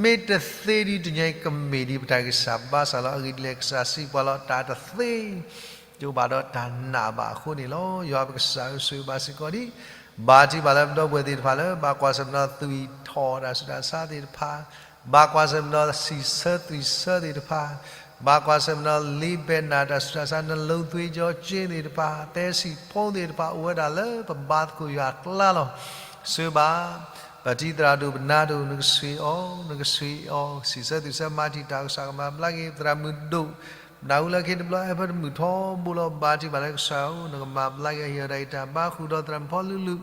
မ့ၢ်တသ့ဒံးတနံၤအံၤကမ့ၢ်ဒံးပတၢ်ဂံၢ်စၢ်ဘါစၢ်လီၤ. အဂ့ၢ်ဒ်လဲၣ်ကစၢ်စံးပှၤလီၤ တၢ်တသ့ တအိၣ်ဘၣ်ဒီးတၢ်နာ်ဘၣ်အဃိန့ၣ်လီၤ. ယွၤပကစၢ်ဧၢဆိၣ်ဂ့ၤဘၣ်စ့ၢ်ကီးဒံး, ဘါထုကဖၣ်လၢပဒီပုၢ်ဝဲၢ်သ့ၣ်တဖၣ်လၢ ဘၣ်ကွၢ်ဆၢၣ်မဲာ်ဒီးသွံၣ်ထီၣ်တၢ်ဆူးတၢ်ဆါသ့ၣ်တဖၣ်, ဘၣ်ကွၢ်ဆၢၣ်မဲာ်ဒီးစံးဆၢသွံၣ်ဆၢသ့ၣ်တဖၣ်, ဘၣ်ကွၢ်ဆၢၣ်မဲာ်ဒီးလ့ဘဲနၢ်တၢ်ဆူးတၢ်ဆါ နလိသွ့ကၠီက့သ့ၣ်တဖၣ် သဲစံာ်ဖိသ့ၣ်တဖၣ် အိၣ်ဝဲဒၣ်လၢပဘါသကိးယွၤအကျါလီၤ. ဆိၣ်ဂ့ၤဘၣ် ပတံၤသရၣ်ဒိၣ်ပနါဒိၣ် နကဆိၣ်ဂ့ၤအီၤ နကဆိၣ်ဂ့ၤအီၤ စံးဆၢသွံၣ်ဆၢမၤတံာ်တာ် ကစၢ်ကမၤဘျါက့ၤ သရၣ်မုၣ်ဒိၣ် ပနၢ်ဟူလၢခံတဘျီ အဲၣ်ဖၢတမုၣ်ထီဘိလီၤ. ဘါထုကဖၣ်လၢကစၢ်ဧၢ နကမၤဘျါက့ၤ ဟ့ၣ်အီၤတၢ်အံၣ်တၢ်ဘါ ဃုာ်ဒီးသရၣ်မုၣ်ဖီလူလူ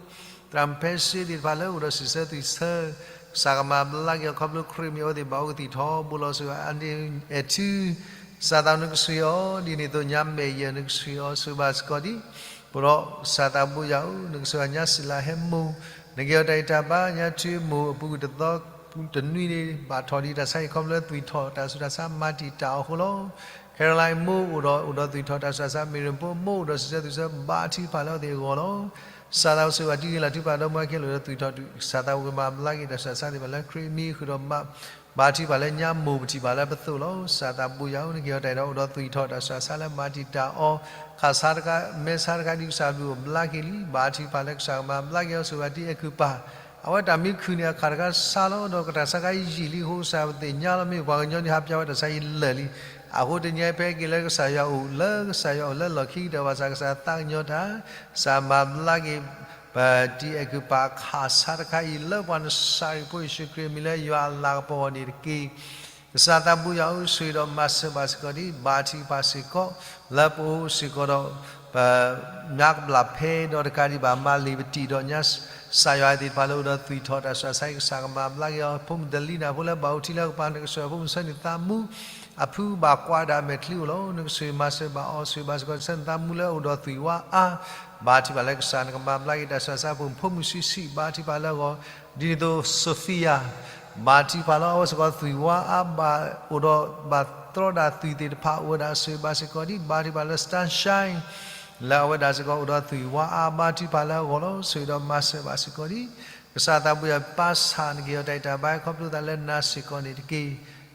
သရၣ်မုၣ်ဖဲစ့သ့ၣ်တဖၣ်လၢအိၣ်ဒီးစံးဆၢသွံၣ်ဆၢ ကစၢ်ကမၤဘျါက့ၤအီၤ ခီဖျိခရံာ်မ့ၢ်အဝဲသ့ၣ်ဘၣ်အိၣ်ကသံၣ်ထီဘိလီၤ. ဆိၣ်ဂ့ၤအါန့ၢ်အဲၣ်ထူ ကစၢ်သးနကဆိၣ်ဂ့ၤအီၤ ဒ်န့ၣ်အသိးညါမဲာ်ယဲၢ် နကဆိၣ်ဂ့ၤအီၤ ဆိၣ်ဂ့ၤဘၣ်စ့ၢ်ကီးဒံး ပဒီးကစၢ်သးဘိယွၤဧၢ နကဆိၣ်ဂ့ၤညါစံးလၢဟဲမိၢ် နကဟ့ၣ်အီၤတၢ်အံၣ်တၢ်ဘါ ညါထူမိၢ်အပူၤကွံာ်တသီတနွံန့ၣ် ဘၣ်ထီၣ်ဒံးတၢ်ဆါဟံၣ် ခီဖျိသွံၣ်ထီၣ်တၢ်ဆူးတၢ်ဆါမၤတံာ်တာ်အီၤအဃိလီၤ. ခဲရလါမိၢ်အိၣ်ဒီး အိၣ်ဒီးသွံၣ်ထီၣ်တၢ်ဆူးတၢ်ဆါ မ့ၢ်ရမိၢ်အိၣ်ဒီးစံးဆၢသွံၣ်ဆၢ ဘါထုကဖၣ်လၢအဝဲသ့ၣ်အဂီၢ်လီၤ. ကစၢ်သးဘိဆိၣ်ဂ့ၤဘၣ်တံၤဂ့ၤလၤထူပာ်ဒီမါဝၤခဲလၢာ်ဒီးသွံၣ်ထီၣ်တုၤ ကစၢ်သးဘိကမၤဘျါက့ၤတၢ်ဆူးတၢ်ဆါသ့ၣ်တဖၣ်လၢခရံာ်အမံၤဃုာ်ဒီး ဘါထုကဖၣ်လၢညါမိၢ်ပထံၣ်ဘၣ်လၢပသိးလီၤ. ကစၢ်သးဘိယွၤဧၢ နကဟ့ၣ်အီၤတၢ်အံၣ်ဒီးအိၣ်ဒီးသွံၣ်ထီၣ်တၢ်ဆူးတၢ်ဆါလၢမၤတံာ်တာ်အီၤ ခးဆါတခါ မဲဆါတခါဒ်ကစၢ်ဘျုးအိၣ်ဘျါက့ၤလံ. ဘါထုကဖၣ်လၢကစၢ်ကမၤဘျါက့ၤအီၤ ဆိၣ်ဂ့ၤဘၣ်တံၤအဲၤကူပၤ အဝဲတၢ်မံခုၣ်န့ၣ် အခးတခါဆါလီၤ ဒီးကတၢၢ်ဆါခါယံာ်လံအဃိ ကစၢ်ပသ့ၣ်ညါလီၤ မ့ၢ်ပှၤကညီဒ်ဟးဖျါဝဲတၢ်ဆါအံၤလၢာ်လံ. အဃိတနံၤအံၤဖဲက့ၤလၢကစၢ်ယွၤအိၣ် လၢကစၢ်ယွၤအိၣ်လၢလီၢ်ခံကတၢၢ်ဘၣ်ဆၣ် ကစၢ်သးကညီၤတၢ် ကစၢ်မၤဘျါက့ၤ ပတံၤအဲၤကူပၤခးဆါတခါအံၤ လၢပှၤနစၤရ့းဖိယ့ၣ်ၡူးခရံာ်အမံၤလၢယွၤအလၤကပီၤအဂီၢ်န့ၣ်တက့ၢ်. ကစၢ်သးဘိယွၤဧၢ ဆိၣ်ဂ့ၤဒီးမၤစၢၤဘၣ်စ့ၢ်ကီးဒံး ဘါထုကဖၣ်စ့ၢ်ကီး လၢပအိၣ်စ့ၢ်ကီးဒီး ပညါကဘျၣ်ဖဲဒီးတကးဒံးဘၣ် မၤလ့ၤပတံာ်ဒီးညါ ကစၢ်ယွၤသ့ၣ်တဖၣ်လၢအိၣ်ဒီးသွံၣ်ထီၣ်တၢ်ဆူးတၢ်ဆါအံၤ ကစၢ်ကမၤဘျါက့ၤအီၤ ဖိမုၣ်တလံနၢ်ဖိလၢဘၣ်အိၣ်ထံလၢကပၤ နကဆိၣ်ဂ့ၤဖိမုၣ်ဆၢန့ၣ်သးမူ အဖုဘၣ်ကွၢ်ဒၣ်အမဲာ်ချံအိၣ်လီၤ. နကဆိၣ်ဂ့ၤမၤစၢၤဘၣ်အီၤ ဆိၣ်ဂ့ၤဘၣ်စ့ၢ်ကီးဆၢန့ၣ်သးမူလၢအိၣ်ဒီးသွံၣ်ဝါအါ ဘါထုကဖၣ်လၢကစၢ်နကမၤဘျါက့ၤတၢ်ဆူးတၢ်ဆါ ဖိမုၣ်ဖိမုၣ်ဆံးဆံး ဘါထုကဖၣ်လၢအဂီၢ် ဒ်န့ၣ်အသိး Sophia ဘါထုကဖၣ်လၢအဝဲစ့ၢ်ကီးသွံၣ်ဝါအါဘၣ် အိၣ်ဒီးဘၣ်တြီဒၣ်သွံၣ်သ့ၣ်တဖၣ်အိၣ်ဝဲဒၣ် ဆိၣ်ဂ့ၤဘၣ်စ့ၢ်ကီးဒံး ဘါထုကဖၣ်လၢ Sunshine လၢအဝဲဒၣ်စ့ၢ်ကီးအိၣ်ဒီးသွံၣ်ဝါအါ ဘါထုကဖၣ်လၢအဂီၢ်လီၤ. ဆိၣ်ဂ့ၤဒီးမၤစၢၤဘၣ်စ့ၢ်ကီးဒံး ကစၢ်သးဘိယွၤပၢ်ဆၣ် နကဟ့ၣ်အီၤတၢ်အံၣ်တၢ်ဘါ ခီဖျိသးလၢနၤစ့ၢ်ကီးန့ၣ်တက့ၢ်.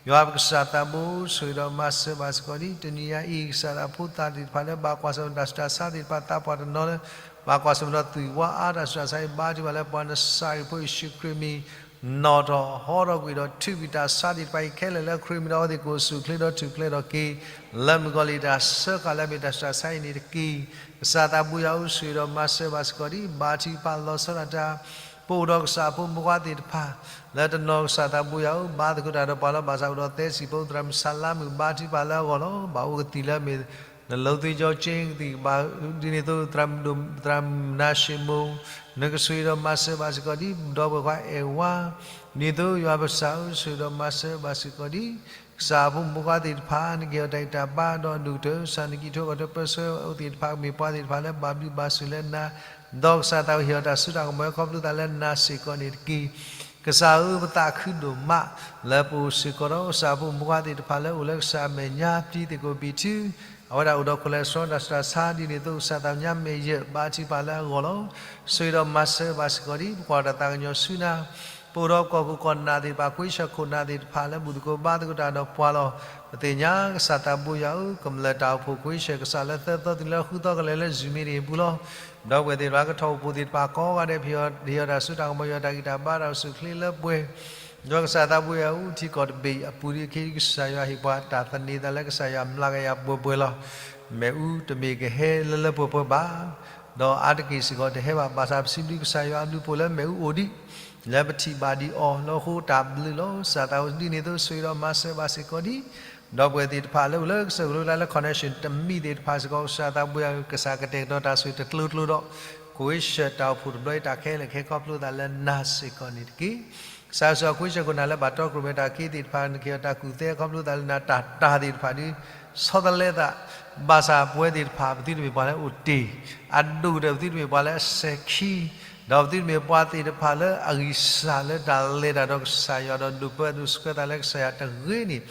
ယွၤပကစၢ်သးဘိ ဆိၣ်ဂ့ၤဒီးမၤစၢၤဘၣ်စ့ၢ်ကီးဒံး တနံၤညါအံၤ ကစၢ်သးဖိသၣ်သ့ၣ်တဖၣ်လၢဘၣ်ကွၢ်ဆၢၣ်မဲာ်တၢ်ဆူးတၢ်ဆါသ့ၣ်တဖၣ် သးပှၢ်တနီၤလၢ ဘၣ်ကွၢ်ဆၢၣ်မဲာ်ဒီးသွံၣ်ဝါအါတၢ်ဆူးတၢ်ဆါအံၤ ဘါထုကဖၣ်လၢပှၤနစၤရ့းဖိယ့ၣ်ၡူးခရံာ်အမံၤ နီၣ်ထီၣ်ဟီထီၣ်ကွံာ်ဒီးထုးကွံာ်တၢ်ဆါသ့ၣ်တဖၣ်အံၤခဲလၢာ်လၢခရံာ်မံၤဒီးအဝဲသ့ၣ်ကအိၣ်ဆူၣ်အိၣ်ချ့ဒီးထူၣ်ဖျဲးထီၣ်က့ၤ လၢမုၣ်ကီၤလံၢ်တၢ်စၢဃာ်လၢအမ့ၢ်တၢ်ဆူးတၢ်ဆါအံၤန့ၣ်တက့ၢ်. ကစၢ်သးဘိယွၤဧၢ ဆိၣ်ဂ့ၤဒီးမၤစၢၤဘၣ်စ့ၢ်ကီးဒံး ဘါထုကဖၣ်လီၤဆီဒၣ်တၢ် ပအိၣ်ဒီးကစၢ်အဖိမုၣ်ဖိခွါသ့ၣ်တဖၣ် လၢတနီၤကစၢ်သးဘိယွၤဧၢ ဘါသကိးတၢ်ဒီးပှၤလီၤ ဘၣ်ဆၣ်အိၣ်ဒီးသဲစံာ်ဖိ သရၣ်မုၣ်ဆါလါမုၣ် ဘါထုကဖၣ်လၢအဂီၢ်လီၤ. ဘၣ်အိၣ်ကသံၣ်လၢအမ့ၢ် နလိသွ့ကၠီက့ကသံၣ်ဘၣ် ဒ်န့ၣ်အသိး သရၣ်မုၣ်ဒိၣ် သရၣ်မုၣ်နၤၡ့ၣ်မိၣ် နကဆိၣ်ဂ့ၤဒီးမၤစၢၤဘၣ်စ့ၢ်ကီးဒံး ဒီပုၢ်ဝဲၢ်ခွါအဲၣ်ဝါ ဒ်န့ၣ်အသိး ယွၤပကစၢ်ဧၢ ဆိၣ်ဂ့ၤဒီးမၤစၢၤဘၣ်စ့ၢ်ကီးဒံး ကစၢ်အဖိမုၣ်ဖိခွါသ့ၣ်တဖၣ် နကဟ့ၣ်အီၤတၢ်ဂံၢ်တၢ်ဘါ ဒီးအဒိၣ်ကတၢၢ် ကစၢ်နကံးထီၣ်ကီးထီၣ်ပၢဆှၢအဝဲသ့ၣ်တဖၣ် ကမ့ၢ်ပှၤသ့ၣ်တဖၣ်လၢဘၣ်ဘျုးဘၣ်ဆိၣ်လၢနၤ ဒီးကစၢ်သးဝဲဟ့ၣ်အီၤတၢ်စိတၢ်ကမီၤ ခီဖျိသးလၢနၤစ့ၢ်ကီးန့ၣ်တက့ၢ်. ကစၢ်ဧၢ ပသးခုဒိၣ်မး လၢပအိၣ်စ့ၢ်ကီးဒီး ကစၢ်အဖိမုၣ်ဖိခွါသ့ၣ်တဖၣ်လၢအိၣ်လၢကစၢ်အမဲာ်ညါ ပတံၤသ့ၣ်ခိၣ်ပံၤထူ အဝဲဒၣ်အိၣ်ဒီးခိၣ်လဲၣ်စရီတၢ်ဆူးတၢ်ဆါ ဒ်န့ၣ်အသိး ကစၢ်သးညါမဲာ်ယဲၢ် ဘါထုကဖၣ်လၢအဂီၢ်လီၤ. ဆိၣ်ဂ့ၤဒီးမၤစၢၤဘၣ်စ့ၢ်ကီးဒံး ပကွၢ်တၢ်သးကညီၤဆူနၤ ပအိၣ်ဒီးကီၢ်ခိၣ်ကီၢ်နၢ်သ့ၣ်တဖၣ် ခွ့ဆၢၣ်ခိၣ်နၢ်သ့ၣ်တဖၣ်လၢဘူၣ်သကိးဘါသကိးတၢ်ဒီးပှၤလီၤ. ပသ့ၣ်ညါကစၢ်သးဘိယွၤဧၢ ကမျၢၢ်တၢ်အိၣ်ဖှိၣ်ခွ့ဆၢၣ်ကစၢ်လၢသၢသီတုၤလၢဃုသီကလဲာ်လၢ Zoom meeting အပူၤလီၤ. ဒီပုၢ်ဝဲၢ်သ့ၣ်တဖၣ် ကထီၣ်အိၣ်ဖှိၣ်သ့ၣ်တဖၣ်ကိးဂၤဒဲး ပဟ့ၣ်အီၤတၢ်စိတၢ်ကမီၤ ဟ့ၣ်အီၤတၢ်ဂံၢ်တၢ်ဘါ တၢ်အိၣ်ဆူၣ်အိၣ်ချ့လၢပှဲၤ ဒီးကစၢ်သးဘိယွၤဧၢ ထံကီၢ်တဘ့ၣ်အပူၤဒ်အခံ ကစၢ်ယွၤဟ့ၣ်ပှၤတၢ်သန့ၤသးလၢ ကစၢ်ယွၤမျးကယၤပှဲၤပှဲၤလီၤ. မ့ၣ်အူတမ့ၢ်ကဟဲလၢလၢပှဲၤပှဲၤဘၣ် ဒီးအါတက့ၢ်စ့ၢ်ကီးတဟဲဘၣ် ဘၣ်ဆၣ်ပစံးဘျုးကစၢ်ယွၤအဘျုးအဖှိၣ်လၢမ့ၣ်အူအိၣ်ဒံး လၢပထံၣ်ဘၣ်ဒံးအီၤ လၢအဃိတၢ်ဘျုးလီၤ. ကစၢ်သးဘိဒ်န့ၣ်အသိး ဆိၣ်ဂ့ၤဒီးမၤစၢၤဘၣ်စ့ၢ်ကီးဒံး ဒီပုၢ်ဝဲၢ်သ့ၣ်တဖၣ်လၢအိၣ်လၢကစၢၢ်ကလိကျါလၢ connection တမံၤသ့ၣ်တဖၣ်စ့ၢ်ကီး ကစၢ်သးဘိယွၤဧၢ ကစၢ်ကတဲာ်ကတီၤတၢ်ဆိၣ်တကျိၤကျိၤဒီး ခွ့ၡၢၣ်တၢ်အိၣ်ဖှိၣ်တဘျီအံၤ တၢ်ခဲလၢာ်ခဲဆ့ခီဖျိသးလၢနၤစ့ၢ်ကီးန့ၣ်တက့ၢ်. ကစၢ်ယွၤ ခွ့ၡၢၣ်ခိၣ်နၢ်လၢဘၣ်တီကြိုးမ့ၢ်တၢ်ခံသ့ၣ်တဖၣ် နကဟ့ၣ်အီၤတၢ်ကူၣ်သ့ခီဖျိသးလၢနၤ တၢ်တၢ်သ့ၣ်တဖၣ်ဒုး ဆီတလဲသး ဘၣ်ဆၣ်ပဝဲသ့ၣ်တဖၣ် ပသုတမ့ၢ်ပှၤလၢအအိၣ်တ့ၢ်, အဒိၣ်ကတၢၢ် ပသုတမ့ၢ်ပှၤလၢအစဲၤခံ, ဒီးပသုတမ့ၢ်ပှၤသ့ၣ်တဖၣ်လၢအဂံၢ်စၢ်လၢတၢ်လဲၤတၢ်ဒီးကစၢ်ယွၤ ဒီးဒိၣ်ပၢဒိၣ်ဆှၢသးလၢကစၢ်ယွၤတဂ့ၤန့ၣ်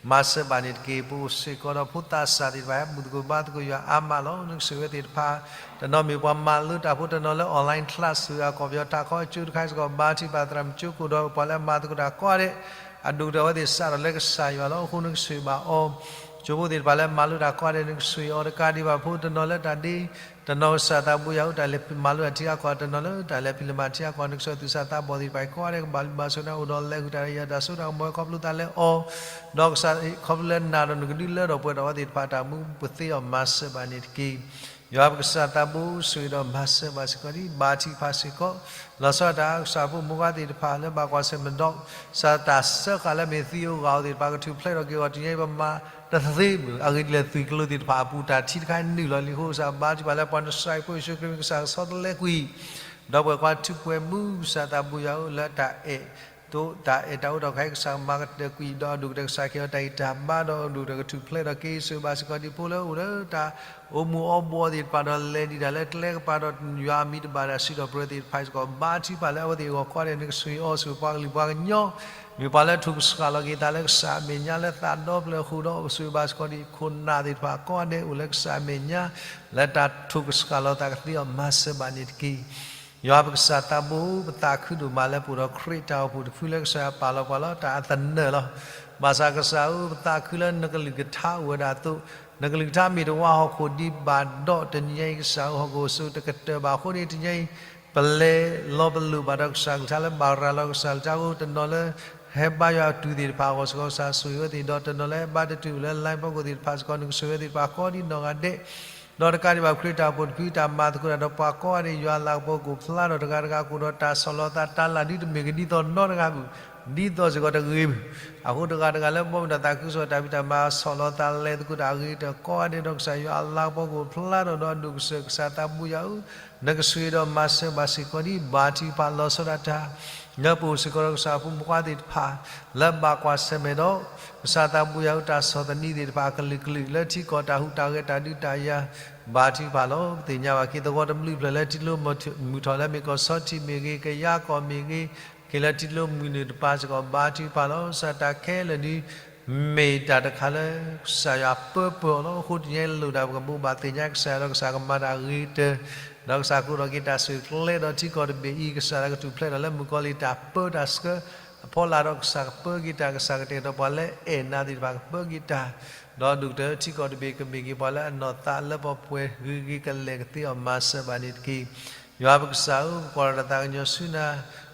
မၤစၢၤဘၣ်န့ၣ်တက့ၢ်. ပအိၣ်စ့ၢ်ကီးဒီးဖိသးစၢ်သ့ၣ်တဖၣ် ဟဲဘူၣ်သကိးဘါသကိးယွၤအါမးလီၤ. နကဆိၣ်ဂ့ၤဝဲသ့ၣ်တဖၣ် တနီၤမ့ၢ်ပှၤမၤလိတၢ်ဖိ တနီၤလၢ online class အကီၢ်ပယီၤတၢ်ခီအကၠိတခါစ့ၢ်ကီး ဘါထုကဖၣ်သရၣ်မုၣ်ကၠိခိၣ်ဒီးပှၤလၢအမၤသကိးတၢ်ကိးဂၤဒဲး အဒိၣ်ကတၢၢ်အဝဲသ့ၣ်စးထီၣ်လၢကစၢ်ယွၤလီၤ. အဃိနကဆိၣ်ဂ့ၤဘၣ်အီၤ ကၠိဖိသ့ၣ်တဖၣ်လၢမၤလိတၢ်ကိးဂၤဒဲး နကဆိၣ်ဂ့ၤအီၤတကးဒံးဘၣ် ဖိတနီၤလၢတၢ်ဒ့ တနီၤကစၢ်သးဘိယွၤအိၣ်တၢ်လဲၤမၤလိတၢ်ထံဂၤကီၢ် တနီၤလၢတၢ်လဲၤဖံးလဲၤမၤထံဂၤကီၢ် နကဆိၣ်ဂ့ၤသူၣ်စၢ်သးဘီၣ်သ့ၣ်တဖၣ် ကိးဂၤဒဲးကဘၣ်လုၢ်ဘၣ်ဆိၣ်ဂ့ၤ အိၣ်ဒီးလဲၤဃုာ်တၢ်ဒီးယၤ တၢ်စိတၢ်ကမီၤခီဖျိသးလၢအီၤ ဒီးကစၢ်ခီဖျိလၢနၤဒီးနကဒုးလၢထီၣ်ပှဲၤထီၣ်အဝဲသ့ၣ်တဖၣ် တၢ်မူပသ့အီၤ မၤစၢၤဘၣ်န့ၣ်တက့ၢ်. ယွၤပကစၢ်သးဘိ ဆိၣ်ဂ့ၤဒီးမၤစၢၤဘၣ်စ့ၢ်ကီးဒ် ဘါထုကဖၣ်စ့ၢ်ကီး လီၤဆီဒၣ်တၢ် ကစၢ်ဖိမုၣ်ဖိခွါသ့ၣ်တဖၣ်လၢဘၣ်ကွၢ်ဆၢၣ်မဲာ်ဒီး ကစၢ်တၢ်စၢဃာ်လၢမ့ၢ်သံဧိၤဂာ်ဧိၤသ့ၣ်တဖၣ် ကထူၣ်ဖျဲးထီၣ်က့ၤအဂီၢ် တနံၤအံၤပမၤတသ့မုၢ် အဂ့ၢ်ဒ်လဲၣ် သွံၣ်ကလိသ့ၣ်တဖၣ်အပူၤ တၢ်ထံတခါနုာ်လီၤလံအဃိ ကစၢ်ဘါထုကဖၣ်လၢပှၤနစၢ်ဖိယ့ၣ်ၡူးခရံာ် ကစၢ်ကဆီတလဲကွံာ် ဒီးပှဲၤကွၢ်ထူၣ်ပှဲၤမူ ကစၢ်သးဘိယွၤအိၣ်လၢတၢ်အဲၣ် တၢ်အဲၣ်တၢ်အိၣ်ဒီးခဲအံၤ ကစၢ်ကမၤကတၢၢ်ကွံာ် ဒီးအဒိၣ်ကတၢၢ်ကစၢ်ကဟ့ၣ်အီၤတၢ်ဂံၢ်တၢ်ဘါ ဒီးအဒိၣ်ကတၢၢ်ကထူၣ်ဖျဲးထီၣ်က့ၤ ဆိၣ်ဂ့ၤဘၣ်စ့ၢ်ကီးဒ်ဖိလၢအိၣ်လၢတၢ်အိၣ်မူအီဘှီသ့ၣ်တဖၣ် ဒီးလဲၤဒံးတၢ်လၢကျဲကပၤဒီးယွၤအမံၤတဘၣ်တၢ်စံးထီၣ်ပတြၢၤသ့ၣ်တဖၣ်စ့ၢ်ကီး ဘါထုကဖၣ်လၢအဝဲသ့ၣ်အဂီၢ်ကိးဂၤဒဲး နကဆိၣ်ဂ့ၤအီၤ ဆိၣ်ဂ့ၤပှၤကလုာ်ပှၤကညီ မ့ၢ်ပှၤလၢထိၣ်ကဆှၣ်လီၤက့ၤသးလၢကစၢ်အမဲာ်ညါလၢသးဒီဖျၢၣ်အဃိဒီး ဆိၣ်ဂ့ၤဘၣ်စ့ၢ်ကီးဒ်ခိၣ်နၢ်သ့ၣ်တဖၣ်ကိးဂၤဒဲးအိၣ်လၢကစၢ်အမဲာ်ညါ လၢတၢ်ထိၣ်ကဆှၣ်လီၤသးကသ့အီၤ မၤစၢၤဘၣ်န့ၣ်တက့ၢ်. ယွၤပကစၢ်သးဘိ ပသးခုဒိၣ်မးလၢပအိၣ်ဒီးခရံာ်တၢ်အိၣ်ဖှိၣ်တဖု လၢကစၢ်ယွၤပာ်လီၤပှၤလီၤ တၢ်အသနၢၣ်လီၤ. ဘၣ်ဆၣ်ကစၢ်ဧၢ ပသးခုလၢနကလုၢ်ကထါအိၣ်ဝဲဒၣ်အသိး နကလုၢ်ကထါမ့ၢ်တဝါဟီၣ်ခိၣ်ဒံးဘၣ်ဒီး တနံၤအံၤကစၢ်ဧၢ ဟီၣ်ခိၣ်ဆိးတကတၢၢ်ဘၣ်အဃိန့ၣ် တနံၤအံၤ ပလဲၤလီၤပလိာ်ဘၣ်ဒီးကစၢ်ကလုၢ်ကထါလၢဘၣ်ရၤလီၤကစၢ်ကလုၢ်ကထါအဃိ တနီၤလၢ ဟဲဘါယွၤအတုၤသ့ၣ်တဖၣ်အဂီၢ်စ့ၢ်ကီး ကစၢ်ဆိၣ်ဂ့ၤဝဲသ့ၣ် ဒီးတနီၤလၢဟဲဘါတတုၤလၢ line ဖီခိၣ်သ့ၣ်တဖၣ်စ့ၢ်ကီး နကဆိၣ်ဂ့ၤဝဲသ့ၣ်တဖၣ်ကိးဒ်နီၢ်ဂၤဒဲး ဒီးတကးဒံးဘၣ် ခရံာ်တၢ်အိၣ်ဖှိၣ်တဖု တၢ်မၤသကိးတၢ်ဒီးပှၤကိးဂၤဒဲး ယွၤအလၤကပီၤကအိၣ်ဖျါထီၣ်တဂၤတဂၤ ကအိၣ်ဒီးတၢ်ဆီၣ်လီၤသးတၢ်လၢ်ဒုတမ့ၢ်ကဒ်သိးနီတဂၤဘၣ်, ဒ်သိးစ့ၢ်ကီးတဂ့ၤဘၣ်. အဃိတဂၤတဂၤလၢဘီမုၢ်တၢ်သးခုကစီၣ်တၢ်ဖံးတၢ်မၤဆီၣ်လီၤသးလဲၤသကိးတၢ်အဂ့ၤကတၢၢ်ကိးဂၤဒဲးဒီး ကစၢ်ယွၤအလၤကပီၤကအိၣ်ဖျါထီၣ်ဒီးအဒိၣ်ကတၢၢ် ကစၢ်သးဘိယွၤဧၢ, နကဆိၣ်ဂ့ၤဒီးမၤစၢၤဘၣ်စ့ၢ်ကီးဒ်ဘါထုကဖၣ်လီၤဆီဒၣ်တၢ် လၢပအိၣ်စ့ၢ်ကီးဒီးကစၢ်ဖိမုၣ်ဖိခွါသ့ၣ်တဖၣ် လၢဘၣ်ကွၢ်ဆၢၣ်မဲာ်ဒီး ကစၢ်သးဘိယွၤဧၢ တၢ်ဆီၣ်သနံးသ့ၣ်တဖၣ်အကလုာ်ကလုာ် လၢထံကီၢ်တၢ်ဟူးတၢ်ဂဲၤတၢ်ဒုးတၢ်ယၤ ဘါထုကဖၣ်လီၤ. ပသ့ၣ်ညါဘၣ်က့ၤသဝီတဘျုးဖျၢၣ်လၢထံကျိမုၢ်ထီၣ်လၢမ့ၢ်ကီၢ်ဆီထံးမ့ၢ်ဂ့ၤ, ကယၤကီၢ်မ့ၢ်ဂ့ၤ, က့ၤလၢထံကျိမုၢ်နုာ်တပၤစ့ၢ်ကီး ဘါထုကဖၣ်လီၤ. ကစၢ်တၢ်ခဲလၢာ်ဒုး မ့ၢ်တၢ်တခါလၢ ကစၢ်ယွၤပၢပၢအီၤလီၤ. အဃိတနံၤအံၤလိၣ်ဒၣ်ပကဘိးဘၣ်သ့ၣ်ညါကစၢ်ယွၤဒီးကစၢ်ကမၤတၢ်အဂ့ၤကတၢၢ်, ဒီးကစၢ်ကအိၣ်ထီၣ်က့ၤတၢ်ဆူၣ်ချ့ဒီးထံကီၢ်တဘ့ၣ်အံၤ ကစၢ်လၢကထူၣ်ဖျဲးထီၣ်လၢမုၣ်ကီၤလံၢ်တၢ်ပၢတၢ်ဆှၢအဖီလာ်ဒီး ကစၢ်ကပၢက့ၤတၢ်, ကစၢ်ကတဲာ်ကတီၤပှၤလၢအဲၣ်နၤသ့ၣ်တဖၣ်ကပၢက့ၤတၢ်, ဒီးဒိၣ်ကတၢၢ်ထံကီၢ်တဘ့ၣ်ကမ့ၢ်က့ၤပှၤလၢအနီၢ်သးလၢပှဲၤပှဲၤဂ့ၤဂ့ၤကလဲာ်ကသ့အီၤ မၤစၢၤဘၣ်န့ၣ်တက့ၢ်. ယွၤပကစၢ်ဧၢ, ပကွၢ်ထီၣ်တၢ်သးကညီၤဆူနၤ,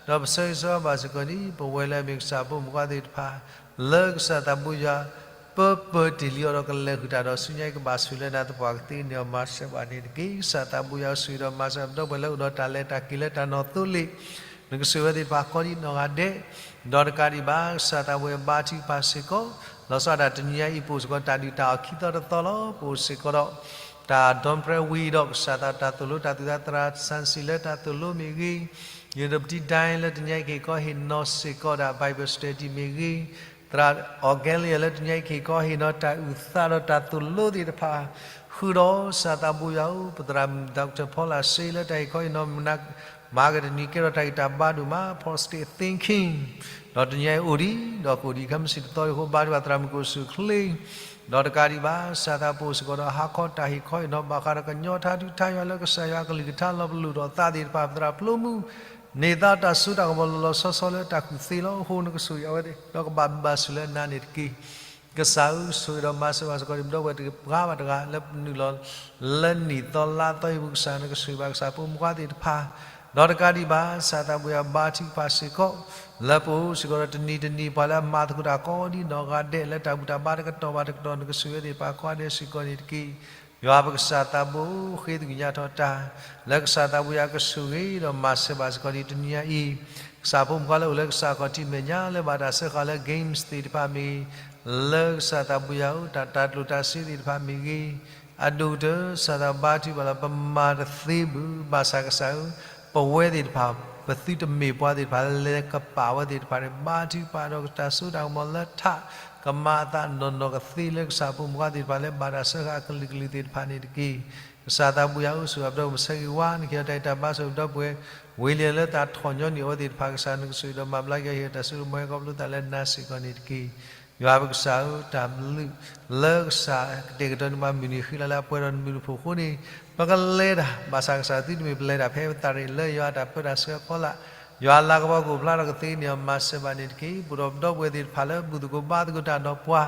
ဒီးပဆၢဂ့ၤဆၢဝါဘၣ်စ့ၢ်ကီးဒ် ပဝဲလၢအမ့ၢ်ကစၢ်ဖိမုၣ်ဖိခွါသ့ၣ်တဖၣ် လၢကစၢ်သးဘိယွၤ ပၢပၢတ့ၢ်လံအီၤဒီးကလဲၤဃုာ်တၢ်ဒီးဆူညါအံၤ ကဘၣ်ဆိၣ်လၢနၤသပှၢ်ကသ့န့ၢ်အီၤ မၤစၢၤဘၣ်န့ၣ်တက့ၢ်. ကစၢ်သးဘိယွၤကဆိၣ်ဂ့ၤဒီးမၤစၢၤ ပဒီပုၢ်ဝဲၢ်လၢအိၣ်ဒီးတၢ်လဲၤတၢ်က့ၤလၢတၢ်နီၢ်သိလ့ၣ် နကဆိၣ်ဂ့ၤဝဲသ့ၣ်တဖၣ်ကိးဒ်နီၢ်ဂၤဒဲး, ဒီးတကးဒံးဘၣ် ကစၢ်သးဘိယွၤဘါထုကဖၣ်စ့ၢ်ကီး, လီၤဆီဒၣ်တၢ်တနံၤညါအံၤ ပအိၣ်စ့ၢ်ကီးတၢ်ဒုၣ်တၢ်အီၣ်ခံသီတသီလီၤ. ပအိၣ်စ့ၢ်ကီးဒီး တၢ် dawn prayer ဝံၤဒီး ကစၢ်သးတၢ်သိၣ်လိတၢ်သူၣ်သးသရၣ် ဆၣ်စံၣ်လၢတၢ်သိၣ်လိမ့ၢ်ဂ့ၤ, ယိၤတပတံဒိုင်းလၢတနံၤညါအံၤ ကဟ့ၣ်ခီဟ့ၣ်နီၤစ့ၢ်ကီးဒၣ် Bible study မ့ၢ်ဂ့ၤ, သရၣ် Aurelia လၢတနံၤညါအံၤ ကဟ့ၣ်ခီဟ့ၣ်နီၤတၢ်အုၣ်သးဒီးတၢ်သိၣ်လိသ့ၣ်တဖၣ်, ဃုာ်ဒီးကစၢ်သးဘိယွၤဧၢ, ပသရၣ်မုၣ် Doctor Paula Hsu လၢတၢ်ဟ့ၣ်ခီဟ့ၣ်နီၤမုၢ်နၤ မၤကတနံၤကဲထီၣ်တၢ်ဂံၢ်တၢ်ဘါဒိၣ်မး positive thinking, ဒီးတနံၤညါအံၤအိၣ်ဒံး ဒီးကအိၣ်ဒံးခဲမုၢ်ဆ့ၣ်တသီအံၤအဃိ ဘါထုကဖၣ်သရၣ်မုၣ်ကအိၣ်ဆူၣ်အိၣ်ချ့, ဒီးတကးဒံးဘၣ် ကစၢ်သးဘိယွၤစ့ၢ်ကီးဒီး ဟါခီတၢ်ဟ့ၣ်ခီဟ့ၣ်နီၤဘၣ်ဃးဒီးကညီထါဒုးထါယွၤလၢကစၢ်ယွၤအကလုၢ်ကထါလီၤပလိာ်ဒီးသးသ့ၣ်တဖၣ် ပသရၣ်ပျိမုၣ်န့ၢ်သါတၢ်စိတၢ်ကမီၤလီၤလီၤဆီဆီလၢတၢ်ကူၣ်သ့လီၤ. အဃိနကဆိၣ်ဂ့ၤအဝဲသ့ၣ် ဒီးကဘၣ်ဘၣ်ဆိၣ်လၢနၤန့ၣ်တက့ၢ်. ကစၢ်ဧၢ, ဆိၣ်ဂ့ၤဒီးမၤစၢၤဘၣ်စ့ၢ်ကီး ပဒီပုၢ်ဝဲၢ်တဂၤဘၣ်တဂၤလၢနုာ်လီၤ လၢနံၣ်သီလါသီအံၤပူၤ ကစၢ်နကဆိၣ်ဂ့ၤဘၣ် ကစၢ်ဖိမုၣ်ဖိခွါသ့ၣ်တဖၣ်, ဒီးတကးဒံးဘၣ် ကစၢ်သးဘိယွၤဘါထုကဖၣ်စ့ၢ်ကီး လၢပအိၣ်စ့ၢ်ကီးဒီးတနံၤတနံၤ ပှၤလၢအမၤသကိးတၢ်ကိးဒ်နီၢ်ဂၤဒဲး လၢတၢ်ဘူၣ်တၢ်ဘါတကတီၢ်ဘၣ်တကတီၢ် နကဆိၣ်ဂ့ၤဝဲသ့ၣ်တဖၣ်ကိးဂၤဒဲးစ့ၢ်ကီးန့ၣ်တက့ၢ်. ယွၤပကစၢ်သးဘိဧၢ, ဃ့သကွံာ်ညါထီၣ်တၢ် လၢကစၢ်သးဘိယွၤကဆိၣ်ဂ့ၤဒီးမၤစၢၤဘၣ်စ့ၢ်ကီးဒ်တနံၤညါအံၤ ကစၢ်ဖိမုၣ်ဖိခွါလၢအိၣ်လၢကစၢ်ခီၣ်ထံးမဲာ်ညါ လၢဘၣ်တၢ်စၢဃာ်လၢ games သ့ၣ်တဖၣ်မ့ၢ်ဂ့ၤ, လၢကစၢ်သးဘိယွၤဧၢ တၢ်တၢ်ကျိၣ်တၢ်စ့သ့ၣ်တဖၣ်မ့ၢ်ဂ့ၤ, အဒိၣ်ကတၢၢ် ကစၢ်သးဘါထုကဖၣ်လီၤ. ပမၤတသ့ဘၣ်, ဘၣ်ဆၣ်ကစၢ်ဧၢ, ပဝဲသ့ၣ်တဖၣ် ပသုတမ့ၢ်ပှၤသ့ၣ်တဖၣ်လၢလဲၤကပာ်ဝဲသ့ၣ်တဖၣ်န့ၣ် ဘါထုကဖၣ်ဒီးတၢ်စိတၢ်ကမီၤလၢထး, ကမၤအသးနီၢ်နီၢ်ကသ့လၢကစၢ်ဖိမုၣ်ဖိသ့ၣ်တဖၣ်လၢဘၣ်တၢ်စၢဃာ်အကလုာ်ကလုာ်သ့ၣ်တဖၣ်န့ၣ်တက့ၢ်. ကစၢ်သးဘိယွၤဧၢ, ဆိၣ်ဂ့ၤပဒီပုၢ်ဝဲၢ် ဆၢဂ့ၤဝါ နကဟ့ၣ်တၢ်အဲၣ်တၢ်ဘါဆိၣ်ဂ့ၤပဒီပုၢ်ဝဲၢ် ဝ့ၢ်လံလၢတၢ်ထီၣ်ညီနုၢ်အဝဲသ့ၣ်တဖၣ် ကစၢ်နကဆိၣ်ဂ့ၤဒီးမၤဘျါက့ၤ ဟ့ၣ်တၢ်စိကမီၤဟဲခီဖျိသးလၢနၤစ့ၢ်ကီးန့ၣ်တက့ၢ်. ယွၤပကစၢ်ဧၢ, တၢ်ဘျုးလၢကစၢ်ကတဲာ်ကတီၤန့ၢ်ပှၤမုၢ်နံၤဃံလၤလၢအပှဲၤဒီးနဘျုးနဖှိၣ်အဃိန့ၣ် ပကလဲၤတၢ်, ဘၣ်ဆၣ်ကစၢ်သုတမ့ၢ်ပလဲၤတၢ်ဖဲပသးရ့ၣ်လၢယွၤတၢ်ပၢတၢ်ဆှၢအဖီလာ်, ယွၤအလၤကပီၤကအိၣ်ဖျါထီၣ်ကသ့န့ၣ်အီၤ မၤစၢၤဘၣ်န့ၣ်တက့ၢ်. ပအိၣ်ဒီးပဒီပုၢ်ဝဲၢ်သ့ၣ်တဖၣ်လၢဘူၣ်သကိးဘါသကိးတၢ်ဒီးပှၤ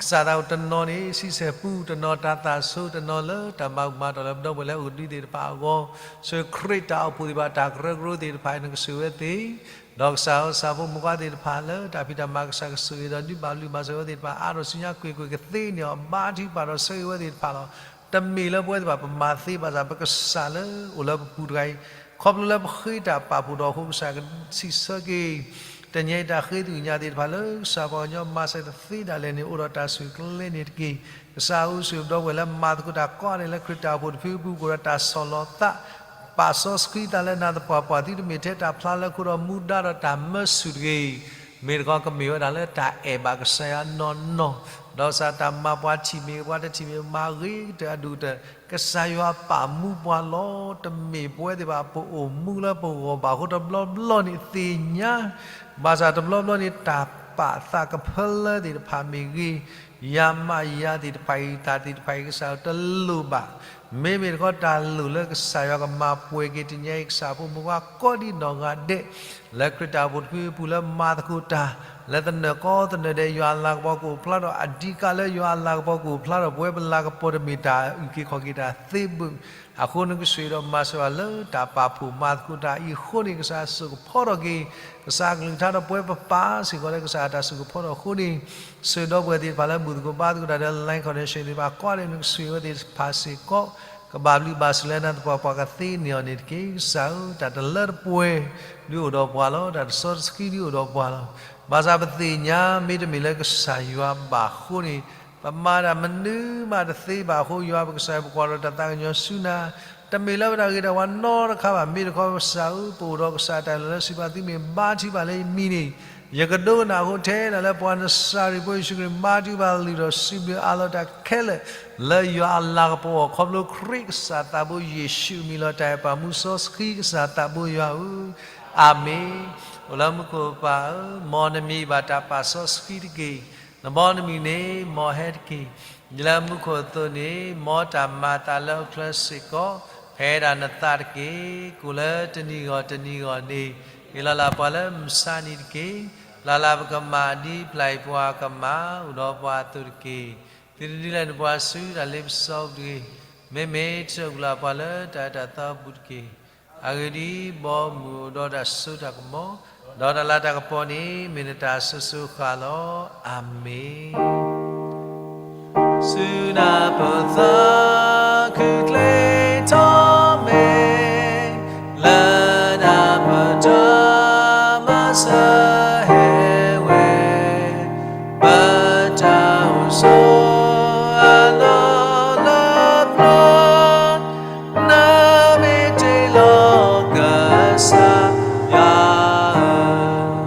ကစၢ်သးအိၣ်တနီၤန့ၣ် ဆံဆဲၣ်ပူၤ, တနီၤတၢ်သးဆိ, တနီၤလၢတၢ်မၤဘူၣ်မၤတီၢ်လၢပဒီပုၢ်ဝဲၢ်လၢအိၣ်ဒံးသ့ၣ်တဖၣ်အဂီၢ်, ဆိၣ်ဂ့ၤခရံာ်တၢ်အိၣ်ဖှိၣ်သ့ၣ်တဖၣ် တၢ်ကရၢကရိသ့ၣ်တဖၣ် နကဆိၣ်ဂ့ၤဝဲသ့ၣ်, ဒီးကစၢ်ဧၢ, ကစၢ်ဖိမုၣ်ဖိသ့ၣ်တဖၣ်လၢတၢ်ဖံးတၢ်မၤ ကစၢ်ကဆိၣ်ဂ့ၤဒီးဒုးဘၣ်ဘျုးဘၣ်ဆိၣ်ဝဲသ့ၣ်တဖၣ် အါထီၣ်ဆူညါကွ့ၢ်ကွ့ၢ်ကသ့န့ၣ်အီၤ ဘါထုကဖၣ်ဒီးဆၢဂ့ၤဝဲသ့ၣ်တဖၣ်လီၤ. တမ့ၢ်လၢပဝဲသ့ၣ်တဖၣ်ပမၤသ့ဘၣ်ဆၣ် ပကစၢ်လၢအိၣ်လၢပပူၤတဂၤအံၤ ခီဖျိလၢပဃ့တၢ်ပာ်ဖှိၣ်ထီၣ်အဃိ ကစၢ်ကစံးဆၢက့ၤ တနံၤအံၤတၢ်ဃ့သကွံၢ်ကညးသ့ၣ်တဖၣ်လၢ ကစၢ်ပှၤကညီမၤစၢၤတသ့ဒၣ်လဲာ်န့ၣ် အိၣ်ဒီးတၢ်ဆိၣ်ဂ့ၤကျဲန့ၣ်တက့ၢ်. ကစၢ်ဧၢ, ဆိၣ်ဂ့ၤပဒီပုၢ်ဝဲၢ်လၢမၤသကိးတၢ်ကိးဂၤဒဲးလၢခရံာ်တၢ်အိၣ်ဖှိၣ်တဖုအပူၤ ကအိၣ်ဒီးတၢ်ဆီၣ်လီၤသး, ပာ်စီဆှံသးလၢနၤသပှၢ်ပှၢ် သုတမ့ၢ်ထဲတၢ်ဖျါလၢခိဒီးမူဒါဒီးတၢ်မၢဆူၣ်တဂ့ၤ မ့ၢ်တခီကမ့ၢ်ဝဲဒၣ်လၢတၢ်အဲၣ်ဘၣ်ကစၢ်ယွၤနီၢ်နီၢ်, ဒီးကစၢ်တၢ်မၤပှၤထံၣ်မ့ၢ်ဂ့ၤ ပှၤတထံၣ်မ့ၢ်ဂ့ၤ မၤဂ့ၤကတၢၢ်အဒိၣ်ကတၢၢ် ကစၢ်ယွၤပာ်မူပှၤလီၤ. တမ့ၢ်ပဝဲသ့ၣ်တဖၣ်ပအိၣ်မူလၢပဂီၢ်ဘၣ်အဃိ တဘျီဘျီန့ၣ်သ့ၣ်ညါ, ဘၣ်ဆၣ်တဘျီဘျီန့ၣ် တၢ်ပာ်သးကဖၢလၢသ့ၣ်တဖၣ်မ့ၢ်ဂ့ၤ, ယၤမးယၤသ့ၣ်တဖၣ်အံၤ တၢ်သ့ၣ်တဖၣ်အံၤ ကစၢ်တလိၣ်ဘၣ် မ့မ့ၢ်တခီတၢ်လိၣ်လၢကစၢ်ယွၤကမၤပှဲၤက့ၤတနံၤအံၤ ကစၢ်ဖိမုၣ်ဖိကိးဒံနီၢ်ဂၤဒဲး လၢခရံာ်တၢ်အိၣ်ဖှိၣ်တဖုအပူၤလၢမၤသကိးတၢ် လၢသနၢၣ်ကီသနၢၣ်ဒဲး ယွၤအလၤကပီၤကအိၣ်ဖျါထီၣ် အဓိကလၢယွၤအလၤကပီၤကအိၣ်ဖျါထီၣ် ပဝဲပလၤကပီၤတမ့ၢ်တၢ်အုၣ်က့ၤခီၣ်က့ၤတၢ်သ့ဘၣ် အဃိန့ၣ်ကစၢ်ဒီးမၤစၢၤဘၣ်လၢတၢ်ပာ်ဖှိၣ်မၤသကိးတၢ်အံၤအဃိန့ၣ် ကစၢ်ဆိၣ်ကဖီထီၣ်က့ၤ ကစၢ်အကလုၢ်ကထါဒီးပဝဲပပၢ်စ့ၢ်ကီးလၢကစၢ်အတၢ်ဆိၣ်ကဖီထီၣ်အဃိန့ၣ် ဆိၣ်ဂ့ၤဒီပုၢ်ဝဲၢ်သ့ၣ်တဖၣ်လၢဘူၣ်သကိးဘါသကိးတၢ်ဒီး line connection သ့ၣ်တဖၣ်ကိးဂၤဒဲး နကဆိၣ်ဂ့ၤဝဲသ့ၣ်တဖၣ်စ့ၢ်ကီး ကဘၣ်ဘျုးဘၣ်ဆိၣ်လၢနၤသပှၢ်ပှၢ်ကသ့န့ၢ်အီၤန့ၣ်တက့ၢ်. ကစၢ်ဧၢ, တၢ်တလၢတပှဲၤဒုးအိၣ်ဒီးပှၤလီၤ. တၢ်တစီတဆှံဒုးအိၣ်ဒီးပှၤလီၤ. ဘၣ်ဆၣ်ပသ့ၣ်ညါ မ့တမ့ၢ်လၢကစၢ်ယွၤဘၣ်အဃိန့ၣ် ပမၤတၢ်မနုၤမးတသ့ဘၣ်အဃိ ယွၤပကစၢ် ပကွၢ်ထီၣ်တၢ်သးကညီၤဆူနၤ တမ့ၢ်လၢပတၢ်ဂ့ၤတၢ်ဝါနီတခါဘၣ်. မ့ၢ်တခီကစၢ်ဧၢ, ပအိၣ်ဒီးကစၢ်အတၢ်လဲၤလၢ စံးဘၣ်သုမ့ၢ်ဘါထုကဖၣ်လၢယမံၤန့ၣ် ယကဒိကနၣ်အဃိ ထဲဒၣ်လၢပှၤနစၤရ့းဖိယ့ၣ်ၡူးခရံာ် ဘါထုကဖၣ်လုၢ်ထီၣ်စံးဘျုးအးလီၤတၢ်ခဲလၢာ် လၢယွၤအလၤကပီၤအီၤ ခီဖျိခရံာ်ကစၢ်သးဘိယ့ၣ်ၡူးအမံၤလီၤ. တၢ်အဲၣ်ပာ်မူစီဆှံကစၢ်သးဘိယွၤဧၢ, အၤမ့ၣ်. အိၣ်လၢမူခိၣ်ပၢ်ဧၢ, မ်နမံၤဘၣ်တၢ်ပာ်စီဆှံတက့ၢ်. နဘီနမုၢ်န့ၣ် မ်ဟဲတက့ၢ်. ဒ်လၢမူခိၣ်အသိးန့ၣ် မ်တၢ်မၤအသးလၢဟီၣ်ခိၣ်ချၢစ့ၢ်ကီး ဖဲဒၣ်နသးတက့ၢ်. ကိၣ်လၢတနံၤဂီၢ်တနံၤဂီၢ်န့ၣ် ဟ့ၣ်လီၤလၢပှၤလၢမုၢ်ဆါနံၤတက့ၢ်. ပျၢ်လၢပကမၣ်ဒ်ပျၢ်အံၤပှၤကမၣ် အိၣ်ဒီးပှၤအသိးတက့ၢ်. သုတဒုးလဲၤနပှၤဆူတၢ်လ့ပစီပူၤတဂ့ၤ. မ့မ့ၢ်တၢ်အိၣ်ဖျါပှၤလၢတၢ်အၢတၢ်သီပူၤတက့ၢ်. အဂ့ၢ်ဒ်အံၤ, ဘီမုၢ်အိၣ်ဒီးတၢ်စိတၢ်ကမီၤ, ဒီးတၢ်လၤတၢ်ကပီၤန့ၣ် မ့ၢ်နတၢ်အစိၤစိၤအဃၣ်လီၤ. အၤမ့ၣ်. ဆူနၢ်ပၢၢ်သးခုချ့ထီၣ်မ့ၢ် လၢနၢ်ပၢၢ်တၢ်မၤစၢၤဟဲဝဲ ပတၢ်အိၣ်ဆိးအလီၢ်လၢပျၢၤ နမ့ၢ်တ့လီၤကစၢ်ယွၤဧၢ,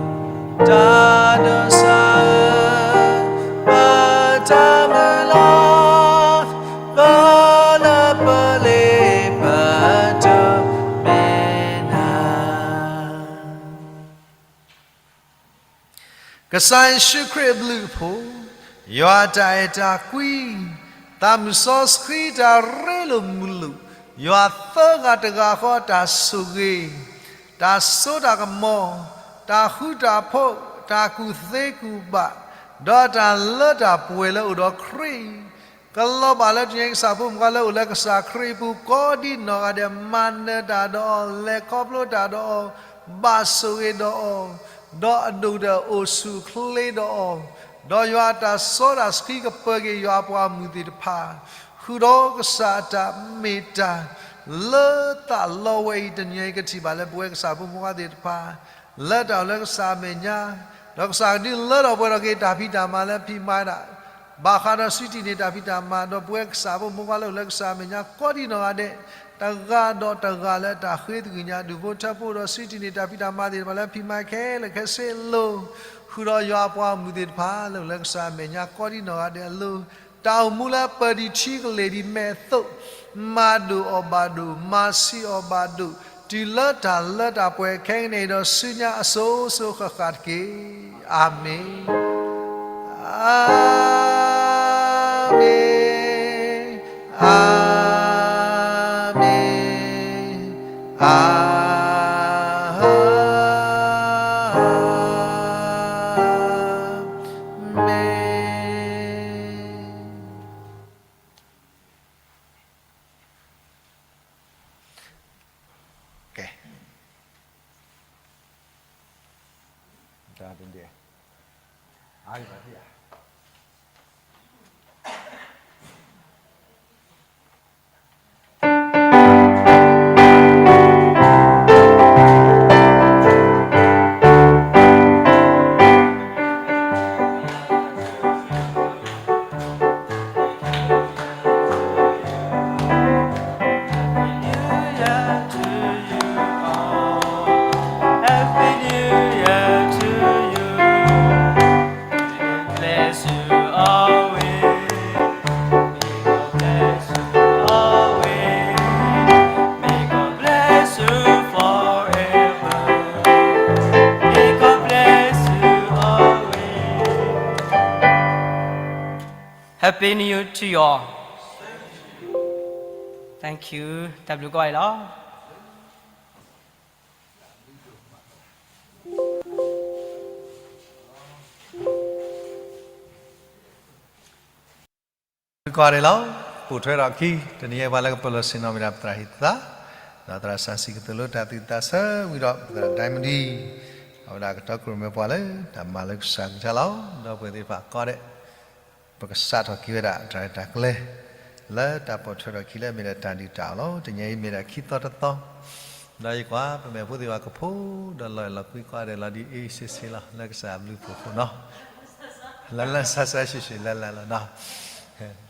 တၢ်ဒိးစၢ်ဧၢ, ပတၢ်မုၢ်လၢ် ပလၢပလ့ပတမ့ၢ်နၤ ကစၢ်ယ့ၣ်ၡူးခရံာ်အဘျုးအဖှိၣ်, ယွၤအတၢ်အဲၣ်တၢ်ကွံ, သးမုၢ်စီဆှံတၢ်ရ့လိာ်မုာ်လိာ်, ယွၤသၢဂၤတဂၤဃီတၢ်ဆိၣ်ဂ့ၤ, တၢ်စိတၢ်ကမီၤ, တၢ်ဃူတၢ်ဖိး, တၢ်ကူၣ်သ့ကူၣ်ဘၣ်, ဒီးတၢ်လၢတၢ်ပှဲၤလၢအိၣ်ဒီးခရံာ် ကလီၤဘၣ်လၢတနံၤအံၤ ကစၢ်ဖိမုၣ်ဖိလၢအိၣ်လၢကစၢ်ခရံာ်အပူၤ ကိးဒံနီၢ်ဂၤဒဲး မၤနၢၤတၢ်ဒီးအီၤ, လဲၤခီဖျိတၢ်ဒီးအီၤ, ဘၣ်ဆိၣ်ဂ့ၤဒီးအီၤ, ဒီးအဒိၣ်ဒီးအိၣ်ဆူၣ်အိၣ်ချ့ဒီးအီၤ, ဒီးယွၤအတၢ်စီတၢ်ဆှံကပၢၤက့ၤယွၤအပှၤမုၢ်သ့ၣ်တဖၣ်, ဃုာ်ဒီးကစၢ်အတၢ်မ့ၢ်တၢ်လၢသးလီဝဲအံၤ တနံၤအံၤ ကထံၣ်ဘၣ်လၢပဝဲကစၢ်ဖိမုၣ်ဖိသ့ၣ်တဖၣ် လၢတၢ်အိၣ်လၢကစၢ်အမဲာ်ညါ, ဒီးကစၢ်ကဒုးလၢထီၣ်ပှဲၤထီၣ်က့ၤတၢ်ဖံးတၢ်မၤလၢဖံးမၤဒၣ် ဘၣ်ဃးဒီးစံးတံၢ်န့ၢ်တၢ်ဖံးတၢ်မၤ ဒီပုၢ်ဝဲၢ်ကစၢ်ဖိ မိၢ်ပၢ်လၢအိၣ်လၢကစၢ်အမဲာ်ညါ ကိးဒံနီၢ်ဂၤဒဲး, တဂၤဒီးတဂၤလၢတၢ်ဃ့သကွံာ်ညါ ဒူၣ်ဖိထၢဖိ ဒီးစံးတံၢ်န့ၢ်တၢ်ဖံးတၢ်မၤသ့ၣ်တဖၣ်လၢဖံးမၤခဲလၢာ်ခဲဆ့အလိၤ, ဃုာ်ဒီးယွၤအပှၤဂီၢ်မုၢ်သ့ၣ်တဖၣ် လၢအိၣ်လၢကစၢ်အမဲာ်ညါ ကိးဒံနီၢ်ဂၤဒဲးအလိၤ, တၢ်အိၣ်မူလၢပၢၢ်ဒံးထံကလ့ၢ်ဒံးမဲာ်အသိး မၤဒိၣ်အီၣ်ဘၣ်ဒိၣ်, မၤဆံးအီၣ်ဘၣ်ဒိၣ်, တုၤလၢတၢ်လၢတၢ်ပှဲၤခဲကနံၣ်အံၤဒီး ဆူညါအစိၤစိၤဃၣ်ဃၣ်တက့ၢ်. အၤမ့ၣ်. အၤမ့ၣ်, အၤမ့ၣ်, အၤမ့ၣ်. Happy New Year to you all. Thank you. တၢ်ဘျုးကီးအံၤလီၤ. ကီးဒဲးလီၤ. ပိာ်ထွဲထီၣ်အခံ တနံၤအံၤ ပှၤလၢကပၢၤလီၢ်ဆ့ၣ်နီၤမ့ၢ်ဒၣ်ပသရၣ်ဟံၣ်သး, ဒီးသရၣ်စီဆှံကသိၣ်လိတၢ်သူၣ်သးဆၢဝံၤဒီး ပသရၣ်ဒဲမုၣ်ဒံ, အဝဲဒၣ်ကတီၢ်ခိၣ်ရိၣ်မဲပှၤလၢတၢ်မၤလၢကစၢ်ကစၢ်လီၤ. ဒီပုၢ်ဝဲၢ်သ့ၣ်တဖၣ်ကီးဒဲး ပကစးထီၣ်က့ၤဝဲဒၣ်တၢ်ရဲၣ်တၢ်ကျဲၤ လၢတၢ်ပိာ်ထွဲထီၣ်အခံလၢအမ့ၢ်ဒၣ်တၢ်ဒုၣ်တၢ်အီၣ်လီၤ. တနံၤအံၤမ့ၢ်ဒၣ်ခံသီတသီ, ဒီးယကွၢ် ပမဲာ်ဖိသ့ၣ်တဖၣ်ကဖိဒီးလီၤအဲၣ်လီၤကွံကီးဒဲးလီၤဒ်အ့ၣ်အ့ၣ်ဆ့ဆ့လီၤ လၢကစၢ်အဘျုးအဖှိၣ်အဃိနီၤ, လၢလၢဆါဆါဆှဲဆှဲလၢလၢလီၤနီၤ.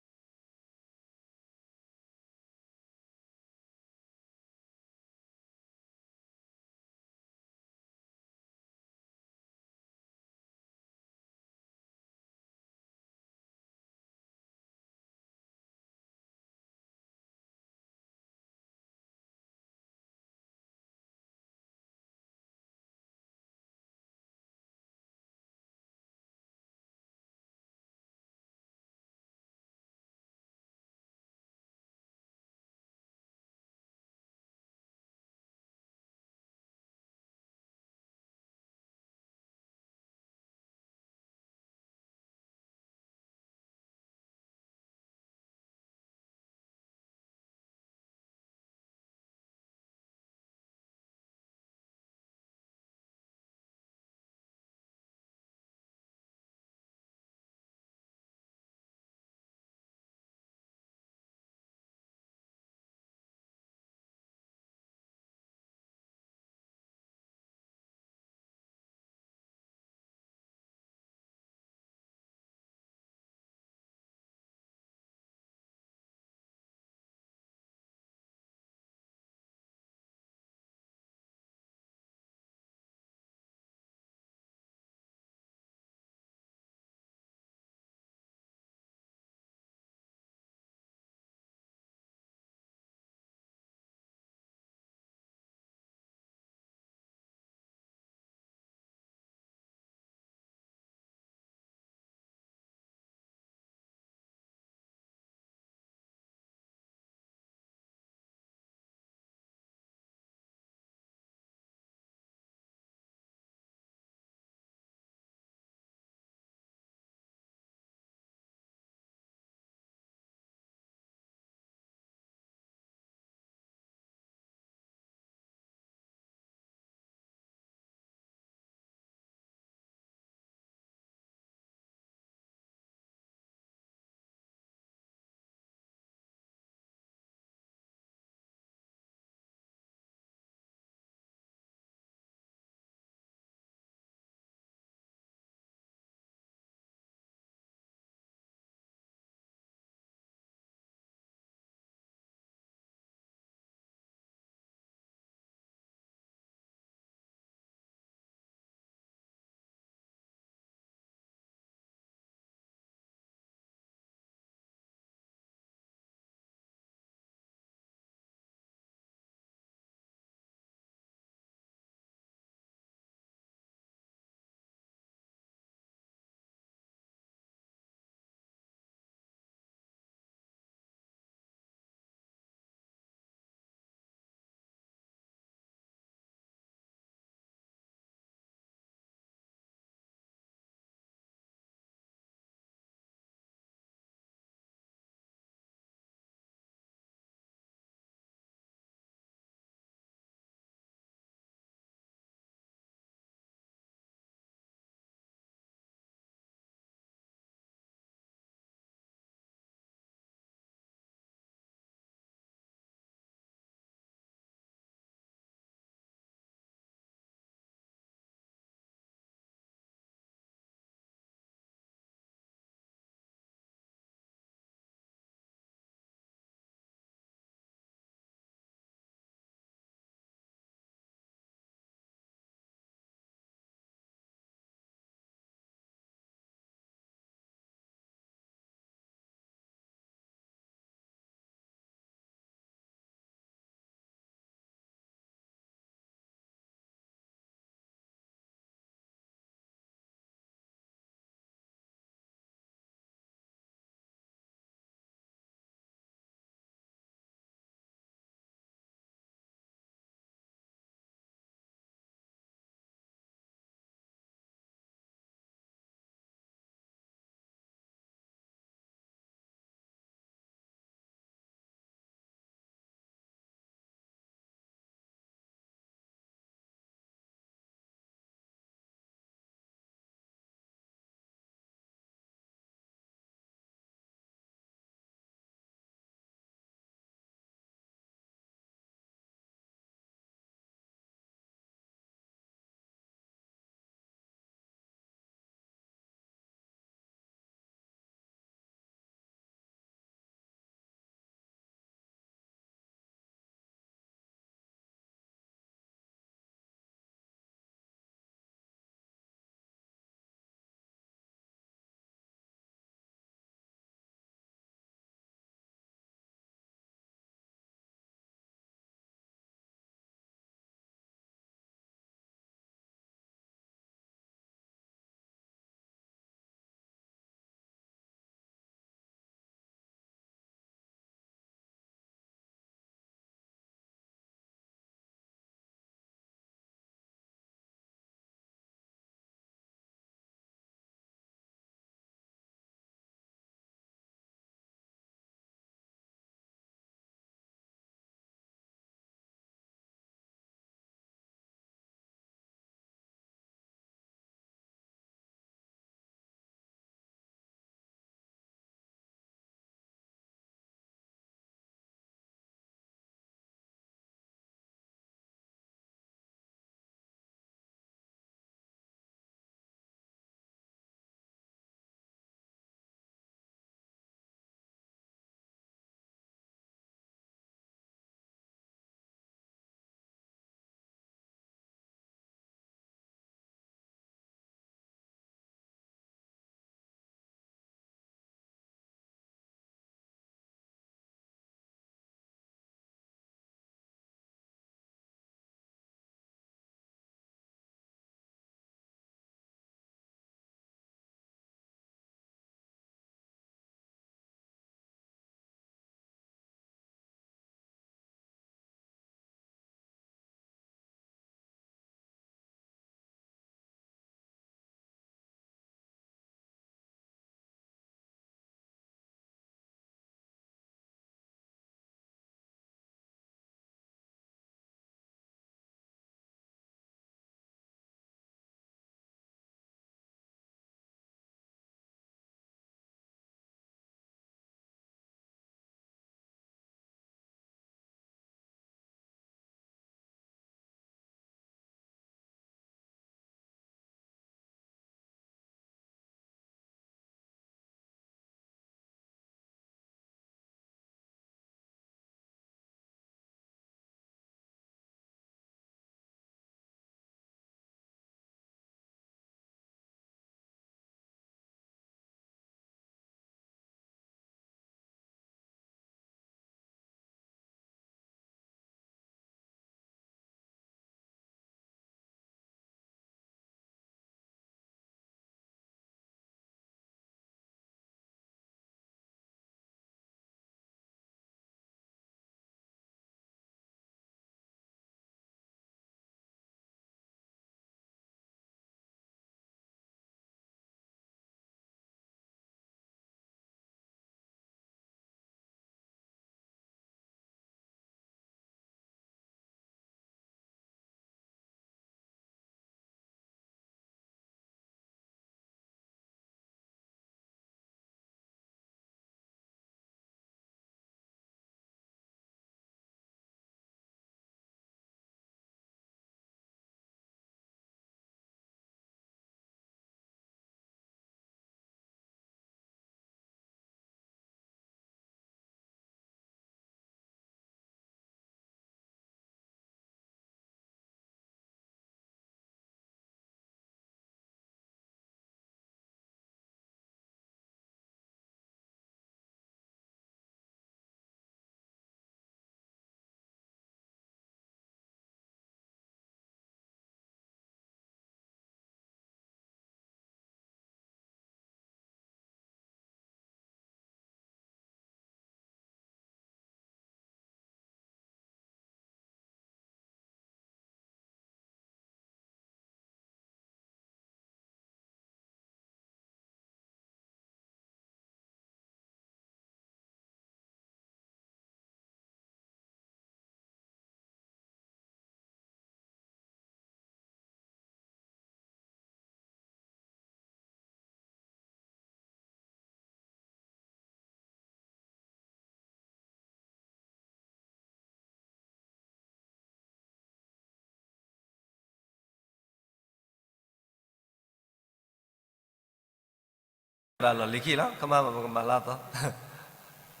တၢ်လီၢ်လံၤခံလီၤ, ခမၢ်ပကမၤလၢအသီ. တ့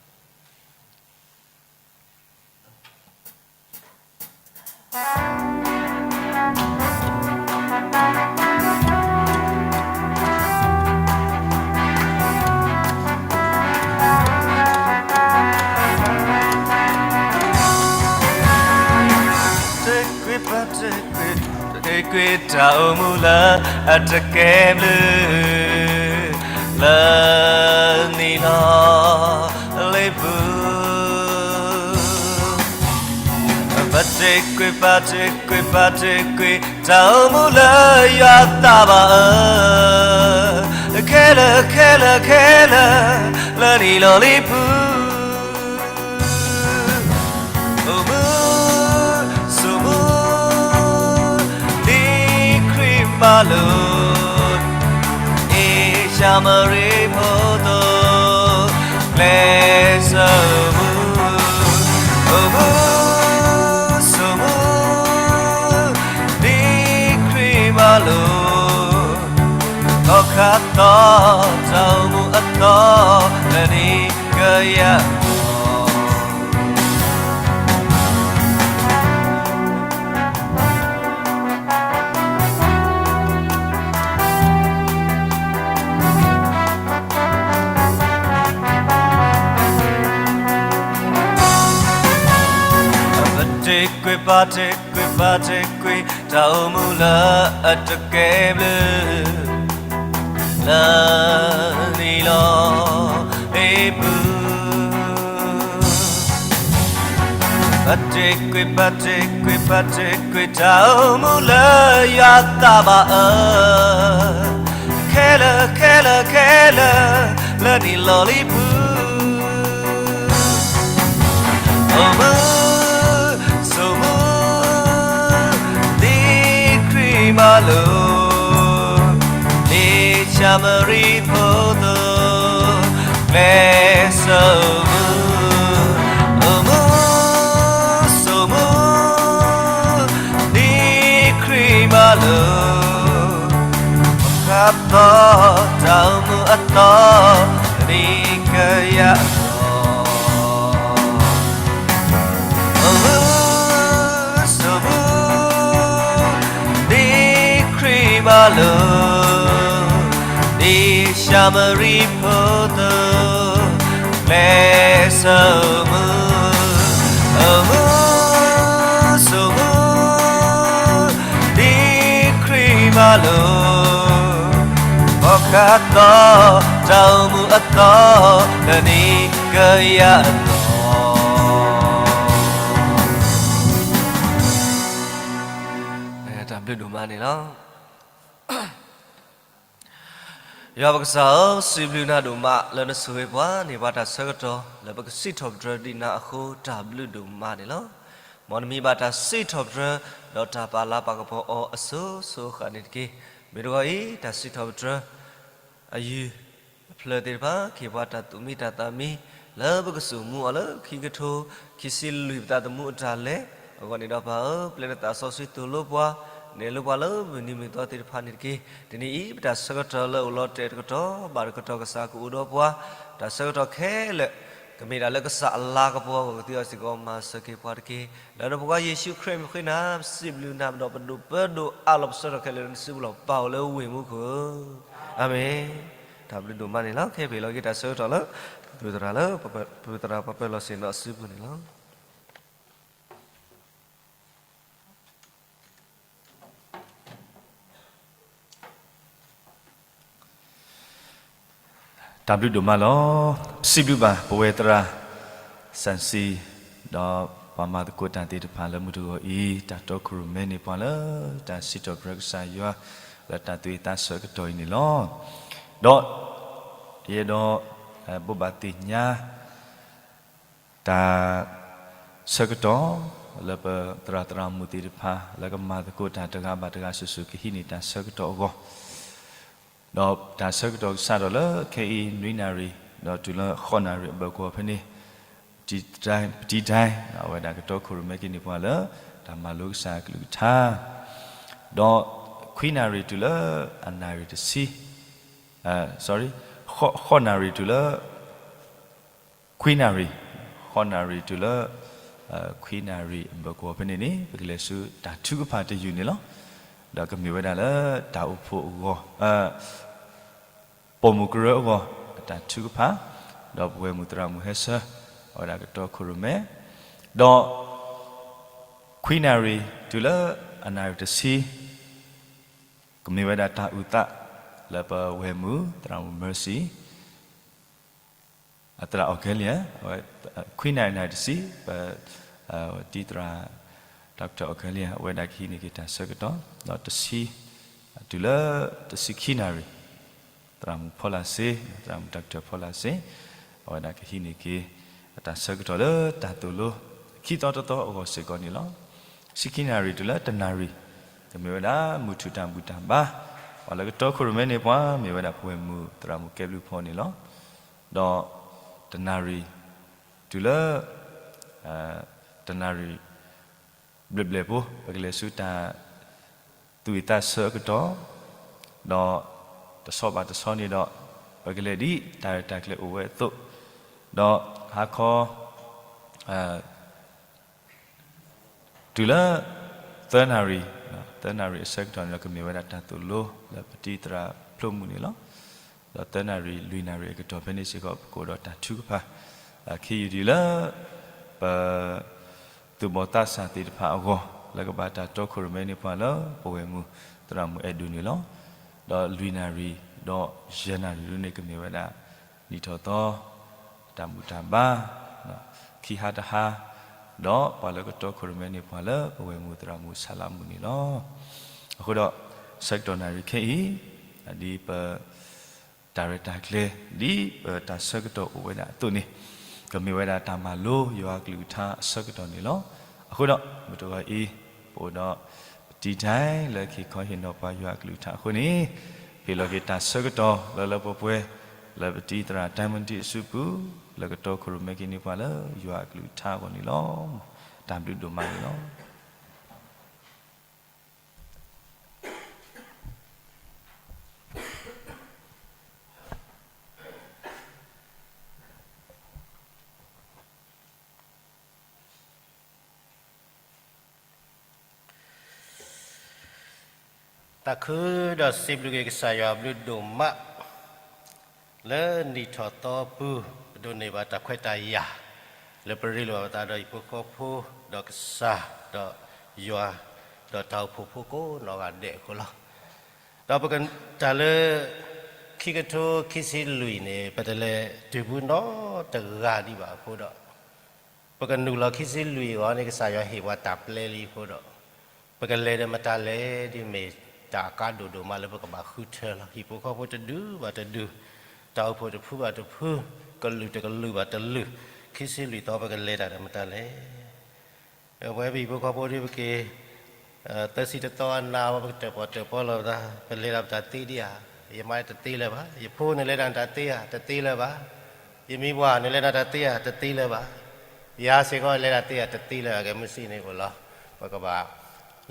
ၢ်ကွံာ်ပာ်တ့ၢ်ကွံာ်, တ့ၢ်ကွံာ်တၢ်အိၣ်မူလၢအတကဲဘျုး လၢနံၣ်လီၤလံၤပူၤ. ပာ်တ့ၢ်ကွံာ်, ပာ်တ့ၢ်ကွံာ်, ပာ်တ့ၢ်ကွံာ် တၢ်အိၣ်မူလၢယွၤသးဘၣ်အၢ, ခဲလၢာ်, ခဲလၢာ်, ခဲလၢာ် လၢနံၣ်လီၤလံၤပူၤ. အိၣ်မူ, ဆိၣ်မူ, ဒ်ခရံာ်မၤလိာ်, ဒ်ၡၤမရံဖိသိ, ကျဲးစၢးမူ. အိၣ်မူ, ဆိၣ်မူ, ဒ်ခရံာ်မၤလိာ်, သီခါသီ, တၢ်အိၣ်မူအသီ, လၢနံၣ်ကယၤသီ. ပာ်တ့ၢ်ကွံာ်, ပာ်တ့ၢ်ကွံာ်, ပာ်တ့ၢ်ကွံာ် တၢ်အိၣ်မူလၢအတကဲဘျုး လၢနံၣ်လီၤလံၤပူၤ. ပာ်တ့ၢ်ကွံာ်, ပာ်တ့ၢ်ကွံာ်, ပာ်တ့ၢ်ကွံာ် တၢ်အိၣ်မူလၢယွၤသးဘၣ်အၢ, ခဲလၢာ်, ခဲလၢာ်, ခဲလၢာ် လၢနံၣ်လီၤလံၤပူၤ. အိၣ်မူ, ဆိၣ်မူ, ဒ်ခရံာ်မၤလိာ်, ဒ်ၡၤမရံဖိသိ, ကျဲးစၢးမူ. အိၣ်မူ, ဆိၣ်မူ, ဒ်ခရံာ်မၤလိာ်, သီခါသီ, တၢ်အိၣ်မူအသီ, နံၣ်ကယၤသီ. အိၣ်မူ, ဆိၣ်မူ, ဒ်ခရံာ်မၤလိာ်, ဒ်ၡၤမရံဖိသိ, ကျဲးစၢးမူ. အိၣ်မူ, ဆိၣ်မူ, ဒ်ခရံာ်မၤလိာ်, သီခါသီ, တၢ်အိၣ်မူအသီ, လၢနံၣ်ကယၤသီ. တၢ်ဘျုးဒိၣ်မးန့ၣ်လီၤ. ယွၤပကစၢ်ဧၢ, စံးဘျုးနၤဒိၣ်မးလၢနဆိၣ်ဂ့ၤပှၤန့ၢ်ပှၤတၢ်ဆၢကတီၢ် လၢပကစံးထီၣ်ပတြၢၤဒံးနၤအဃိ တၢ်ဘျုးဒိၣ်မးန့ၣ်လီၤ. မ်နမံၤဘၣ်တၢ်စံးထီၣ်ပတြၢၤ ဒီးတၢ်ပာ်လၤပာ်ကပီၤအီၤအစိၤစိၤအဃၣ်န့ၣ်တက့ၢ်. မ့ၢ်တဂီၤအံၤ တၢ်စံးထီၣ်ပတြၢၤ အယုၢ်အဖျၢၣ်သ့ၣ်တဖၣ် ကဟ့ၣ်ပှၤတၢ်သူၣ်မံတၢ်သးမံ လၢပကစိာ်မူအီၤလၢခံကထိခံဆံလွံၢ်ပသးသမူအတၢ်လဲၤအဂီၢ်န့ၣ်ဒီး ပၢ်ဧၢ, ပျဲနသးစီဆှံသိၣ်လိပှၤ, နဲၣ်လိပှၤလၢမုၢ်နံၤမုၢ်သီသ့ၣ်တဖၣ်န့ၣ်တက့ၢ်. တနံၤအံၤ ပတၢ်ဆၢကတီၢ်လၢအိၣ်လီၤတဲာ်တကတီၢ်ဘၣ်တကတီၢ် ကစၢ်ကအိၣ်ဒီးပှၤ, တၢ်ဆၢကတီၢ်ခဲလၢာ် ကမ့ၢ်ဒၣ်လၢကစၢ်အလၤကပီၤအဂီၢ် ကသ့အီၤစ့ၢ်ကီး မၤစၢၤက့ၤပှၤတက့ၢ်. လၢနဖိခွါယ့ၣ်ၡူးခရံာ်မံၤဃ့နၤ ပစံးဘျုးနၤ ဒီးပဒိၣ်ပၢဒိၣ်အးလီၤပဆၢထီၣ်ခဲလၢာ်လၢနစုပူၤလီၤ. ပၢ်အိၣ်လၢဝ့ၢ်မူခိၣ်ဧၢ, အၤမ့ၣ်. တၢ်ဘျုးဒိၣ်မးန့ၣ်လီၤ. ခဲအံၤပဟ့ၣ်လီၤက့ၤတၢ်ဆၢကတီၢ်လၢ ပသရၣ်လၢ ပသရၣ်ပှၤပၢၤလီၢ်ဆ့ၣ်နီၤအစုပူၤန့ၣ်လီၤ. တၢ်ဘျုးဒိၣ်မးလီၤ. ပစံးဘျုးဘၣ်ပဝဲသရၣ် စၣ်စံ, ဒီးပှၤမၤသကိးတၢ်သ့ၣ်တဖၣ်လၢမုၢ်တဂီၤအံၤ တၢ်တီခိၣ်ရိၣ်မဲန့ၢ်ပှၤလၢ တၢ်စံးထီၣ်ပတြၢၤကစၢ်ယွၤ လၢတၢ်သူၣ်ဝံၣ်သးဆၢကတီၢ်အံၤန့ၣ်လီၤ. ဒီး ယအဲၣ်ဒိး ဘိးဘၣ်သ့ၣ်ညါ တၢ်ဆၢကတီၢ် လၢပသရၣ်သရၣ်မုၣ်သ့ၣ်တဖၣ် လၢကမၤသကိးတၢ်တဂၤဘၣ်တဂၤ စိၤစိၤကဟံးန့ၢ်တၢ်ဆၢကတီၢ်အဂီၢ်, ဒီးတၢ်ဆၢကတီၢ်ကစးထီၣ်လၢခဲအံၤ နွံနၣ်ရံၣ် ဒီးတုၤလၢဃိးနၣ်ရံၣ်အဘၢၣ်စၢၤဖဲန့ၣ် ပတံၤတၢ် အဝဲဒၣ်ကတီခိၣ်ရိၣ်မဲက့ၤန့ၢ်ပှၤလၢ တၢ်မၤလိကစၢ်အကလုၢ်ကထါ, ဒီးခွံနၣ်ရံၣ်တုၤလၢအနၣ်ရံၣ်တဆံ sorry, ဃိးနၣ်ရံၣ်တုၤလၢ ခွံနၣ်ရံၣ်, ဃိးနၣ်ရံၣ်တုၤလၢ ခွံနၣ်ရံၣ်အဘၢၣ်ကဝီၤဖဲန့ၣ်န့ၣ် ပကလဲၤဆူတၢ်ထုကဖၣ်တယုၢ်န့ၣ်လီၤ. ဒီးကမ့ၢ်ဝဲဒၣ်လၢတၢ်အိၣ်ဖှိၣ်အဂီၢ် ပိာ်မုၣ်ကရၢအဂီၢ် အတၢ်ထုကဖၣ်, ဒီးပဝဲၢ်မုၣ်သရၣ်မုၣ်ဟဲဆၢ အဝဲဒၣ်ကတီခိၣ်ရိၣ်မဲ, ဒီး ခွံနၣ်ရံၣ်တုၤလၢအနၣ်ရံၣ်တဆံ ကမ့ၢ်ဝဲဒၣ်တၢ်အုၣ်သး လၢပဝဲၢ်မုၣ်သရၣ်မုၣ် Mercy အသရၣ် Australia, ခွံနၣ်ရံၣ် နၣ်ရံၣ်တဆံ ပ တံၤသရၣ် Doctor Australia အဝဲဒၣ်ကဟံးန့ၢ်က့ၤတၢ်ဆၢကတီၢ်, ဒီးတဆံ တုၤလၢတဆံခံနၣ်ရံၣ် သရၣ်မုၣ်ဖီလာ်စ့, သရၣ်မုၣ် Doctor ဖီလာ်စ့ အဝဲဒၣ်ကဟံးန့ၢ်က့ၤ အတၢ်ဆၢကတီၢ်လၢတၢ်သိၣ်လိ ခံသီတသီအဂီၢ်စ့ၢ်ကီးန့ၣ်လီၤ. တဆံခံနၣ်ရံၣ်တုၤလၢတနၣ်ရံၣ် ကမ့ၢ်ဝဲဒၣ်မုၢ်ထူၣ်တၢ်ဘူၣ်တၢ်ဘါ, ပှၤလၢကတီခိၣ်ရိၣ်မဲန့ၣ်ပှၤ မ့ၢ်ဝဲဒၣ်ပဝဲၢ်မုၣ်သရၣ်မုၣ်ကဲဘျုးဖီန့ၣ်လီၤ. ဒီးတနၣ်ရံၣ် တုၤလၢ တနၣ်ရံၣ် ဘျဲၣ်ဘျဲၣ်ဖိ ပကလဲၤဆူတၢ် သူၣ်ဝံၣ်သးဆၢအကတီၢ်, ဒီးတဆီဘၣ်တဆီန့ၣ်ဒီး ပကလဲၤဒ်တၢ်ရဲၣ်တၢ်ကျဲၤအိၣ်ဝဲအသိး, ဒီးဟါခီ တုၤလၢ သၢနၣ်ရံၣ်, သၢနၣ်ရံၣ်အဆၢကတီၢ်န့ၣ်ဒီး ကမ့ၢ်ဝဲဒၣ်တၢ်သိၣ်လိလၢပတံၤသရၣ်ဖျိမုၣ်န့ၣ်လီၤ. ဒီးသၢနၣ်ရံၣ် လွံၢ်နၣ်ရံၣ်အကတီၢ်ဖဲန့ၣ်စ့ၢ်ကီး ပကအိၣ်ဒီးတၢ်ထုကဖၣ် ခံယုၢ်ဒံးလၢ ပ သူၣ်ဘီၣ်သးစၢ်သ့ၣ်တဖၣ်အဂီၢ် လၢကဘၣ်တၢ်တီခိၣ်ရိၣ်မဲန့ၣ်ပှၤလၢပဝဲၢ်မုၣ်သရၣ်မုၣ်အဲၣ်ဒိးန့ၣ်လီၤ. ဒီးလွံၢ်နၣ်ရံၣ် ဒီးယဲၢ်နၣ်ရံၣ်ဒ်န့ၣ် ကမ့ၢ်ဝဲဒၣ် နံၣ်ထီၣ်သီ တၢ်ဘူၣ်တၢ်ဘါ ခံဟါတဟါ, ဒီးပှၤလၢကတီခိၣ်ရိၣ်မဲန့ၣ်ပှၤလၢပဝဲၢ်မုၣ်သရၣ်မုၣ်ဆါလၢမုၢ်န့ၣ်လီၤ. အဃိဒီး ဆၢကတီၢ်နၣ်ရံၣ်ခဲအံၤ ဒ်ပ တၢ်ရဲၣ်တၢ်ကျဲၤ ဒ်ပတၢ်ဆၢကတီၢ်အိၣ်ဝဲဒၣ်အသိးန့ၣ် ကမ့ၢ်ဝဲဒၣ်တၢ်မၤလိယွၤအကလုၢ်ကထါအဆၢကတီၢ်န့ၣ်လီၤ. အဃိဒီး မုၢ်တဂီၤအံၤ ပအိၣ်ဒီးပတံၤဒဲးလၢက့ၤခီဟ့ၣ်နီၤပှၤယွၤအကလုၢ်ကထါအဃိန့ၣ် ဟ့ၣ်လီၤက့ၤတၢ်ဆၢကတီၢ်လၢလၢပှဲၤပှဲၤ လၢပတံၤသရၣ်တၢ်မတံအစုပူၤ လၢကတီခိၣ်ရိၣ်မဲက့ၤန့ၢ်ပှၤလၢယွၤအကလုၢ်ကထါအဂီၢ်န့ၣ်လီၤ. တၢ်ဘျုးဒိၣ်မးန့ၣ်လီၤ. သးခုဒီးစံးဘျုးက့ၤကစၢ်ယွၤအဘျုးဒိၣ်မး လၢနံၣ်ထီၣ်သီပူၤ ပဒိးန့ၢ်ဘၣ်တၢ်ခွဲးတၢ်ယာ် လၢပရ့လိာ်ဘၣ်ပသးဒီးဟံၣ်ဖိဃီဖိ ဒီးကစၢ် ဒီးယွၤ ဒီးတၢ်အိၣ်ဖှိၣ်ဖိကိးနီၢ်ဂၤဒဲးအဃိလီၤ. ဒီးပက တၢ်လၢ ခံကထိခံဆံလွံၢ်န့ၣ် ပတလဲၤတုၤဖုနီတဂၤဒံးဘၣ်အဃိဒီး ပကနုာ်လီၤခံဆံလွံၢ်အဂီၢ်န့ၣ် ကစၢ်ယွၤဟ့ၣ်ပှၤတၢ်ပျဲလံအဃိဒီး ပကလဲၤဒီးမတၤလဲၣ် ဒ်မ့ၢ်တၢ်အကါဒိၣ်ဒိၣ်မးလၢပကဘၣ်ဃုထၢလီၤ. ဟံၣ်ဖိဃီဖိတဒူၣ်ဘၣ်တဒူၣ်, တၢ်အိၣ်ဖှိၣ်တဖုဘၣ်တဖု, ကလုာ်တကလုာ်ဘၣ်တလုာ်, ခံဆံလွံၢ်သီပကလဲၤတၢ်ဒီးမတၤလဲၣ်. ပဝဲပဟံၣ်ဖိဃီဖိဒ်ပက့ၤ သၢဆံတသီအနၤဝဲ ပကတၢၣ်ပီၣ်တၢၣ်ပီလီၤပသး ပလဲၤတၢ်ပတၢ်သ့ဒံးဧါ, ယမါတသ့လၢၤဘၣ်, ယဖိန့ၣ်လဲၤတၢ်တၢ်သ့ဧါ, တသ့လၢၤဘၣ်, ယမံၤပှၢ်န့ၣ်လဲၤတၢ်တၢ်သ့ဧါ, တသ့လၢၤဘၣ်, ယၤစ့ၢ်ကီးလဲၤတၢ်သ့ဧါ, တသ့လၢၤဘၣ်, ကဲမုၢ်ဆ့ၣ်န့ၣ်အိၣ်လီၤ. ပကဘၣ်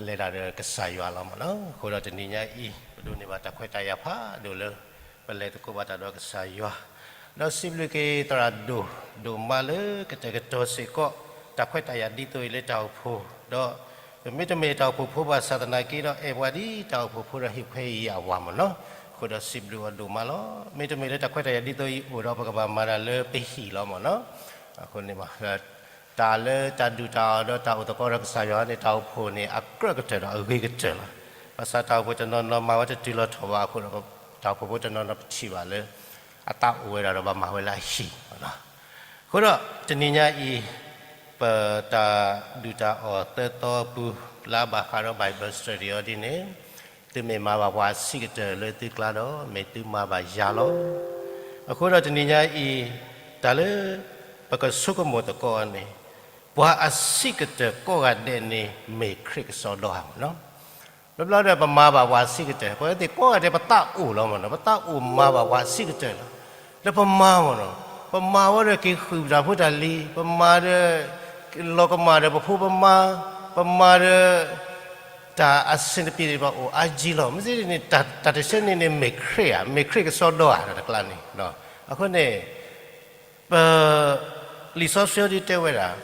လဲၤတၢ်ဒီးကစၢ်ယွၤလီၤမ့ၢ်နီၤ. အဃိဒီးတနံၤညါအံၤ ပဒိးန့ၢ်ဘၣ်တၢ်ခွဲးတၢ်ယာ်ဖးဒိၣ်လၢ ပလဲၤသကိးဘၣ်တၢ်ဒီးကစၢ်ယွၤ ဒီးစံးဘျုးက့ၤသရၣ်ဒိၣ်ဒိၣ်မးလၢကတဲာ်ကတီၤစ့ၢ်ကီး တၢ်ခွဲးတၢ်ယာ်ဒ်သိးအံၤလၢတၢ်အိၣ်ဖှိၣ်, ဒီးပမ့တမ့ၢ်တၢ်အိၣ်ဖှိၣ်ဖိဘၣ်ဆၣ်သနာ်က့ဒီး အဲၣ်ပှၤဒ်တၢ်အိၣ်ဖှိၣ်ဖိဒီးဟ့ၣ်ခွဲးယာ်ဝဲမ့ၢ်နီၤ. အဃိဒီးစံးဘျုးအီၤဒိၣ်မးလီၤ. မ့တမ့ၢ်လၢတၢ်ခွဲးတၢ်ယာ်ဒ်သိးအံၤအိၣ်ဒီး ပကဘၣ်မၤတၢ်လၢပဟံၣ်လီၤမ့ၢ်နီၤ. အဃိန့ၣ် တၢ်လၢတၢ်ဒုၣ်တၢ်အီၣ်ဒီးတၢ်အိၣ်သကိးဒီးကစၢ်ယွၤန့ၣ် တၢ်အိၣ်ဖှိၣ်န့ၣ် အကြၢးကတၢၢ်ဒီးအဂ့ၤကတၢၢ်လီၤ. ဘၣ်ဆၣ်တၢ်အိၣ်ဖှိၣ်တနီၤနီၤမၤဝဲတတုၤလီၤထီၣ်ဘၣ်အဃိဒီး တၢ်အိၣ်ဖှိၣ်ဖိတနီၤနီၤပထံၣ်ဘၣ်လၢ အသးအိၣ်ဝဲဒၣ်ဒီးဘၣ်မၤဝဲလၢအဟံၣ်လီၤ. အဃိဒီးတနံၤညါအံၤ ပတၢ်ဒုၣ်တၢ်အီၣ်သၢသီအပူၤ လၢအဘၣ်ဃးဒီး Bible study အီၤဒ်န့ၣ် သုမ့ၢ်မၤဘၣ်ပှၤအဆံးကတၢၢ်လၢသုကျါဒီး မ့ၢ်သုမၤဘၣ်ယၤလီၤ. အဃိဒီးတနံၤညါအံၤ တၢ်လၢ ပကဆိကမိၣ်သကိးအီၤန့ၣ် ပှၤအဆံးကတၢၢ်ကိးဂၤဒဲးန့ၣ် မ့ၢ်ခရံာ်ကစီဒီဧါမ့ၢ်နီၤ. ဘျီဘျီဒီးပမၤဘၣ်ပှၤအဆံးကတၢၢ် ပဝဲသ့ၣ်ကိးဂၤဒဲးပသးအိၣ်လီၤမ့ၢ်နီၤ, ပသးအိၣ်မၤဘၣ်ပှၤအဆံးကတၢၢ်လီၤ. လၢပမၤမ့ၢ်နီၤ, ပမၤဝဲဒီးက့ၤဃုာ်ပတၢ်ဖိတၢ်လံၤ, ပမၤဒီး လီၤကမၣ်ဒီးပဖိပမါ, ပမၤဒီး တၢ်အဆင်တပြေန့ၣ် ပအိၣ်အါကံလီၤ. မ့ၢ်သ့န့ၣ် တၢ်တဆၢန့ၣ်န့ၣ် မ့ၢ်ခရံာ်ဧါ, မ့ၢ်ခရံာ်ကစီဒီဧါ တၢ်တကျါန့ၣ်. အဃိန့ၣ် ပ လံာ်စီဆှံဒ်တဲဝဲဒၣ်,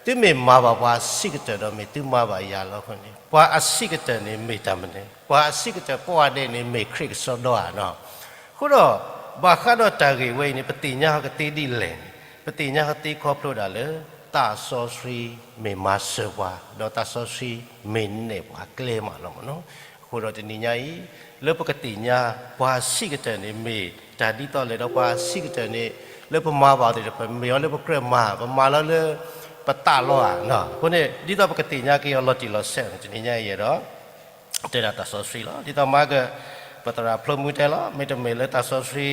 သုမ့ၢ်မၤဘၣ်ပှၤအဆံးကတၢၢ်ဒီး မ့ၢ်သုမၤဘၣ်ယၤလီၤ. အဃိန့ၣ် ပှၤအဆံးကတၢၢ်န့ၣ်မ့ၢ်တၢ်မနုၤ, ပှၤအဆံးကတၢၢ်ကိးဂၤဒဲးန့ၣ် မ့ၢ်ခရံာ်ကစီဒီဧါနီၤ. အဃိဒီး ဘၣ်ဃးဒီးတၢ်ဂ့ၢ်ဝဲအံၤန့ၣ် ပသ့ၣ်ညါဟီၣ်ကသ့ဒ်လဲၣ်န့ၣ် ပသ့ၣ်ညါဟီၣ်သ့ခီဖျိဒၣ်လၢ သးစီဆှံမ့ၢ်မၤစၢၤပှၤ ဒီးသးစီဆှံမ့ၢ်နဲၣ်ပှၤကျဲမးလီၤမ့ၢ်နီၤ. အဃိဒီးတနံၤညါအံၤ လၢပကသ့ၣ်ညါ ပှၤအဆံးကတၢၢ်န့ၣ် မ့ၢ်တၢ်ဒ်သိးလဲၣ်ဒီး ပှၤအဆံးကတၢၢ်န့ၣ် လၢပမၤဘၣ်အီၤသ့ၣ်တဖၣ် မ့ၢ်အီၤလၢပကြၢးမၤ ပမၤလီၤလၢ ပသးလီၤဧါ. အဃိန့ၣ် ဒ်သိးပကသ့ၣ်ညါက့ၤအီၤလီၤတံၢ်လီၤဆဲးန့ၣ် တနံၤညါအံၤဒီး တဲဒၣ်သးစီဆှံလီၤ. ဒ်သိးမၤက ပသရၣ်ဖျိမူတဲလီၤ, မ့တမ့ၢ်လၢသးစီဆှံ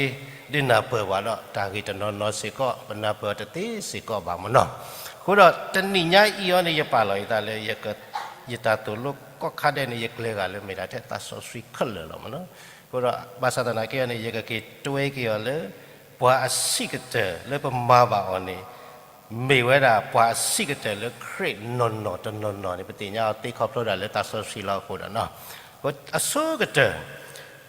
ဒုးနၢ်ပၢၢ်ဘၣ်ဒီး တၢ်ဂ့ၢ်တနီၤနီၤစ့ၢ်ကီး ပနၢ်ပၢၢ်အီၤတသ့စ့ၢ်ကီးဘၣ်မ့ၢ်နီၤ. အဃိဒီးတနံၤညါအံၤအီၤန့ၣ် ယပာ်လီၤယသးလၢ ယတၢ်သိၣ်လိကိးခါဒဲးန့ၣ် ယကျဲၤဂၤလၢမ့ၢ်ဒၣ်ထဲသးစီဆှံခဲလၢာ်လီၤမ့ၢ်နီၤ. အဃိဒီးဘၣ်ဆၣ်သနာ်က့အီၤန့ၣ် ယကက့ၤတွဲက့ၤအီၤလၢ ပှၤအဆံးကတၢၢ်လၢပမၤဘၣ်အီၤန့ၣ် မ့ၢ်ဝဲဒၣ်ပှၤအဆံးကတၢၢ်လၢခရံာ်နီၢ်နီၢ်တနီၤနီၤန့ၣ် ပသ့ၣ်ညါအီၤသ့ခီဖျိဒၣ်လၢသးစီဆှံလီၤအဃိဒီးနီၤ. အဆိကတၢၢ်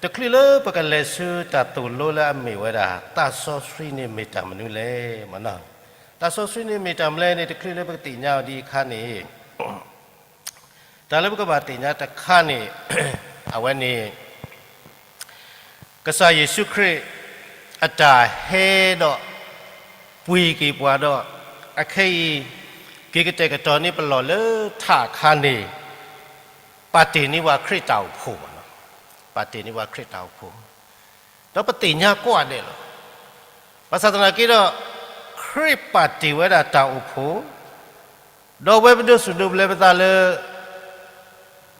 တချုးလၢပကလဲၤဆူတၢ်သိၣ်လိလၢအမ့ၢ်ဝဲဒၣ် သးစီဆှံန့ၣ်မ့ၢ်တၢ်မနုၤလဲၣ်မ့ၢ်နီၤ. သးစီဆှံန့ၣ်မ့ၢ်တၢ်မနုၤလဲၣ်န့ၣ် တချုးလၢပကသ့ၣ်ညါအီၤဒ်အခါန့ၣ် တၢ်လၢပကဘၣ်သ့ၣ်ညါတခါန့ၣ် အဝဲန့ၣ် ကစၢ်ယ့ၣ်ၡူးခရံာ် အတၢ်ဟဲဒီး ပှ့ၤက့ၤပှၤဒီး အခဲအံၤ က့ၤကတဲာ်ကတီၤန့ၢ်ပလီၢ်လၢထးအခါန့ၣ် ပာ်တ့ၢ်န့ၢ်ပှၤခရံာ်တၢ်အိၣ်ဖှိၣ်ဘၣ်နီၤ. ပာ်တ့ၢ်န့ၢ်ပှၤခရံာ်တၢ်အိၣ်ဖှိၣ် ဒီးပသ့ၣ်ညါကိးဂၤဒဲးလီၤ. ဘၣ်ဆၣ်သနာ်က့ဒီး ခရံာ်ပာ်တ့ၢ်ဝဲဒၣ်တၢ်အိၣ်ဖှိၣ် ဒီးအဝဲပဒိးစူၣ်ဒိးဘျၢပသးလၢ ထံ,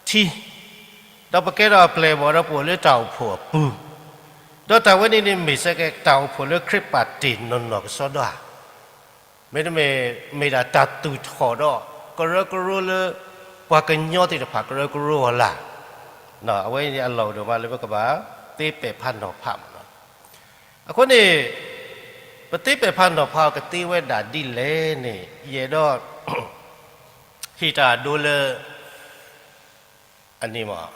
ဒီးပကဲထီၣ်အပျဲၢ်အဘီၣ်ဒီးပအိၣ်လၢတၢ်အိၣ်ဖှိၣ်အပူၤ, ဒီးတၢ်ဝဲန့ၣ်န့ၣ်မ့ၢ်စ့ၢ်ကီးတၢ်အိၣ်ဖှိၣ်လၢခရံာ်ပာ်တ့ၢ်နီၢ်နီၢ်ကစီဒီဧါ. မ့တမ့ၢ် မ့ၢ်ဒၣ်တၢ်သူၣ်ထီၣ်ဒီး ကရၢကရိလၢ ပှၤကညီသ့ၣ်တဖၣ်ကရၢကရိအီၤလၢ်. အဝဲန့ၣ်အလီၢ်အိၣ်ဒိၣ်မးလၢပကဘၣ်သ့ပဲာ်ဖးနီၤဖးမ့ၢ်နီၤ. အဃိန့ၣ် ပသ့ပဲာ်ဖးနီၤဖးအီၤကသ့ဝဲဒၣ်ဒ်လဲၣ်န့ၣ် ယအဲၣ်ဒိး ဟ့ၣ်တၢ်ဒိလၢ အန့ၣ်မး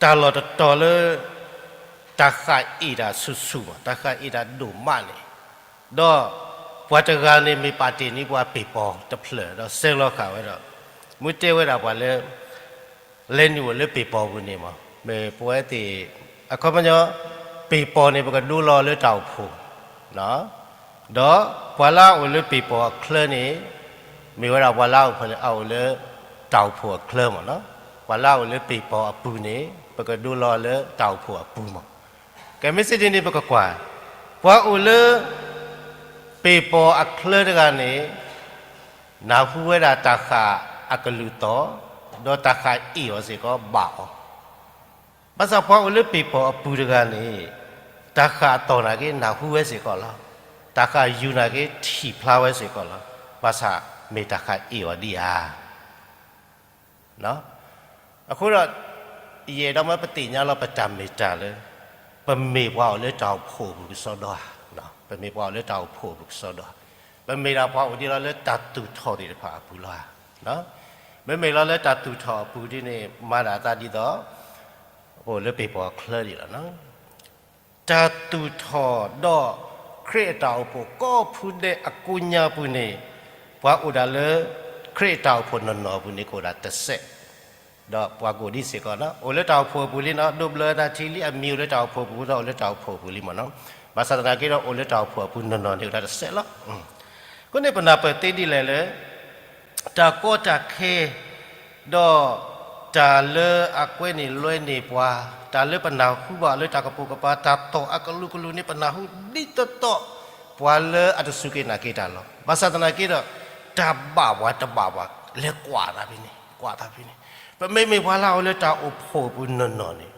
တၢ်လီၢ်တတီၤလၢ တၢ်ဃၣ်အ့ၣ်တၢ်ဆူၣ်ဆူၣ်မး တၢ်ဃၣ်အ့ၣ်တၢ်ဒိၣ်မးန့ၣ်, ဒီးပှၤတဂၤန့ၣ် မ့ၢ်ပာ်တ့ၢ်န့ၢ်ပှၤပ့ၢ်ပီၤတဖျၢၣ် ဒီးစဲးလီၤဃာ်ဝဲဒီး မ့ၢ်တဲဝဲဒၣ်ပှၤလၢ လဲၤနုာ်အိၣ်လၢပ့ၢ်ပီၤပူၤန့ၣ်မး မ့ၢ်ပဝဲသ့ၣ် အခီပညီ ပ့ၢ်ပီၤန့ၣ် ပကဒိလီၤလၢတၢ်အိၣ်ဖှိၣ် ဒီးပှၤလၢအအိၣ်လၢပ့ၢ်ပီၤအချၢန့ၣ် မ့ၢ်ဝဲဒၣ်ပှၤလၢအအိၣ်ဖဲန့ၣ် အအိၣ်လၢတၢ်အိၣ်ဖှိၣ်အချၢမ့ၢ်နီၤ. ပှၤလၢအအိၣ်လၢပ့ၢ်ပီၤအပူၤန့ၣ် ပကဒိလီၤလၢတၢ်အိၣ်ဖှိၣ်အပူၤမး. ကဲမ့ၢ်စ့ၢ်ဒ်န့ၣ် ပကကွၢ် ပှၤအိၣ်လၢ ပ့ၢ်ပီၤအချၢတဂၤန့ၣ် နၢ်ဟူဝဲဒၣ်တၢ်ဃၣ်အကလုၢ်သီၣ်, ဒီးတၢ်ဃၣ်အ့ၣ်အီၤစ့ၢ်ကီးဘၣ်အီၤ ဘၣ်ဆၣ်ပှၤအိၣ်လၢပ့ၢ်ပီၤအပူၤတဂၤန့ၣ် တၢ်ဃၣ်အသီၣ်နာ်က့ နၢ်ဟူဝဲစ့ၢ်ကီးလီၤ. တၢ်ဃၣ်ယူၤနာ်က့ ထံၣ်ဖျါဝဲစ့ၢ်ကီးလီၤ. ဘၣ်ဆၣ်မ့ၢ်တၢ်ဃၣ်အ့ၣ်အီၤဒံးဧါ. အဃိဒီး ယအဲၣ်ဒိးမၢပသ့ၣ်ညါလီၤပတၢ်မ့ၢ်တၢ်လၢ ပမ့ၢ်ပှၤအိၣ်လၢတၢ်အိၣ်ဖှိၣ်အပူၤကစီဒီဧါ. ပမ့ၢ်ပှၤအိၣ်လၢတၢ်အိၣ်ဖှိၣ်အပူၤကစီဒီဧါ. ပမ့ၢ်ဒၣ်ပှၤအိၣ်ဒံးလီၤလၢတၢ်သူၣ်ထီၣ်သ့ၣ်တဖၣ်အပူၤလီၤဧါ. မ့မ့ၢ်လီၤလၢတၢ်သူၣ်ထီၣ်အပူၤဒ်န့ၣ် မၤဒၣ်အသးဒ်သိး ပအိၣ်လၢပ့ၢ်ပီၤအချၢဒံးလီၤ. တၢ်သူၣ်ထီၣ်ဒီးခရံာ်အတၢ်အိၣ်ဖှိၣ်ကိးဖုဒဲးအကိးညါပူၤန့ၣ် ပှၤအိၣ်ဒၣ်လၢ ခရံာ်အတၢ်အိၣ်ဖှိၣ်နီၢ်နီၢ်အပူၤန့ၣ် ကအိၣ်ဒၣ်တစဲး, ဒီးပှၤကအိၣ်ဒံးစ့ၢ်ကီးနီၤ အိၣ်လၢတၢ်အိၣ်ဖှိၣ်အပူၤလံနီၤ ဒိးဘျၢအသးထံလံ အမံၤအိၣ်လၢတၢ်အိၣ်ဖှိၣ်အပူၤဒီးအိၣ်လၢတၢ်အိၣ်ဖှိၣ်အပူၤလံမ့ၢ်နီၤ. ဘၣ်ဆၣ်သနာ်က့ဒီးအိၣ်လၢတၢ်အိၣ်ဖှိၣ်အပူၤနီၢ်နီၢ်န့ၣ် အိၣ်ဒၣ်တစဲးလီၤ. အဃိန့ၣ်ပနၢ်ပၢၢ်သ့ဒ်လဲၣ်လၢ တၢ်ကီတၢ်ခဲ ဒီးတၢ်လၢအကွဲန့ၢ်လွဲန့ၢ်ပှၤ, တၢ်လၢပနၢ်ဟူဘၣ်လၢတၢ်ကပိာ်ကပၤ တၢ်သီၣ်အကလုာ်ကလုာ်န့ၣ် ပနၢ်ဟူဒ်သိးသိး ပှၤလၢအတစူၢ်က့ၤနာ်က့ၤတၢ်လီၤ. ဘၣ်ဆၣ်သနာ်က့ဒီး တၢ်ဘၣ်ပှၤတဘၣ်ပှၤ လဲၤကွၢ်သးဖဲန့ၣ် ကွၢ်သးဖဲန့ၣ် ပမ့မ့ၢ်ပှၤလၢအအိၣ်လၢတၢ်အိၣ်ဖှိၣ်အပူၤနီၢ်နီၢ်န့ၣ်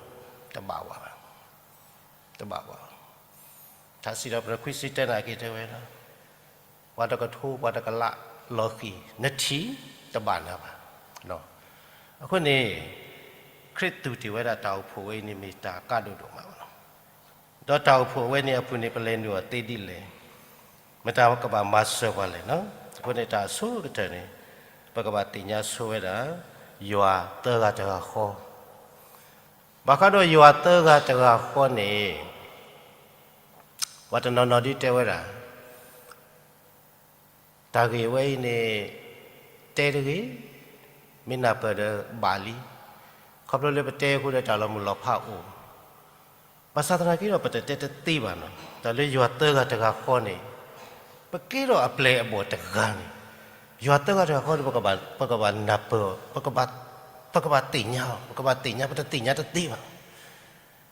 တဘၣ်ပှၤဘၣ် တဘၣ်ပှၤဘၣ်. ထါစံးထီၣ်ပတြၢၤခွံဆံတၢနာ်က့ၤတဲဝဲဒၣ် ပှၤတကထိ ပှၤတကလးလီၤဃံၤ နထံၣ်တဘၣ်နၤဘၣ်. အဃိန့ၣ် ခရံာ်သူၣ်တ့ၢ်ဝဲဒၣ်တၢ်အိၣ်ဖှိၣ်ဝဲအံၤန့ၣ်မ့ၢ်တၢ်ကါဒိၣ်ဒိၣ်မးလီၤ. ဒီးတၢ်အိၣ်ဖှိၣ်ဝဲန့ၣ်အပူၤန့ၣ် ပလဲၤနုာ်အီၤသ့ဒ်လဲၣ်, မတၤကဘၣ်မၤစၢၤပှၤလဲၣ်နီၤ. အဃိန့ၣ်တၢ်အဆိကတၢၢ်န့ၣ် ပကဘၣ်သ့ၣ်ညါဆိဝဲဒၣ် ယွၤသၢဂၤတဂၤဃီ ဘၣ်ဃးဒီးယွၤသၢဂၤတဂၤဃီန့ၣ်, ပှၤတနီၤနီၤဒုးတဲဝဲဒၣ်, တၢ်ဂ့ၢ်ဝဲအံၤန့ၣ် တဲတဂ့ၤ, မ့ၢ်နၢ်ပၢၢ်ဒီးဘၣ်လံ, ခီဖျိလၢပတဲအဃိဒီးတၢ်လီၤမုၢ်လီၤဖးအိၣ်, ဘၣ်ဆၣ်သနာ်က့ဒီး ပတတဲတသ့ဘၣ်နီၤ, တၢ်လၢယွၤသၢဂၤတဂၤဃီန့ၣ်, ပကဲထီၣ်အပျဲၢ်အဘီၣ်တဂၤန့ၣ်, ယွၤသၢဂၤတဂၤဃီန့ၣ် ပကဘၣ်နၢ်ပၢၢ်, ပကဘၣ်သ့ၣ်ညါ, ပကဘၣ်သ့ၣ်ညါ, ပတသ့ၣ်ညါတသ့ဘၣ်.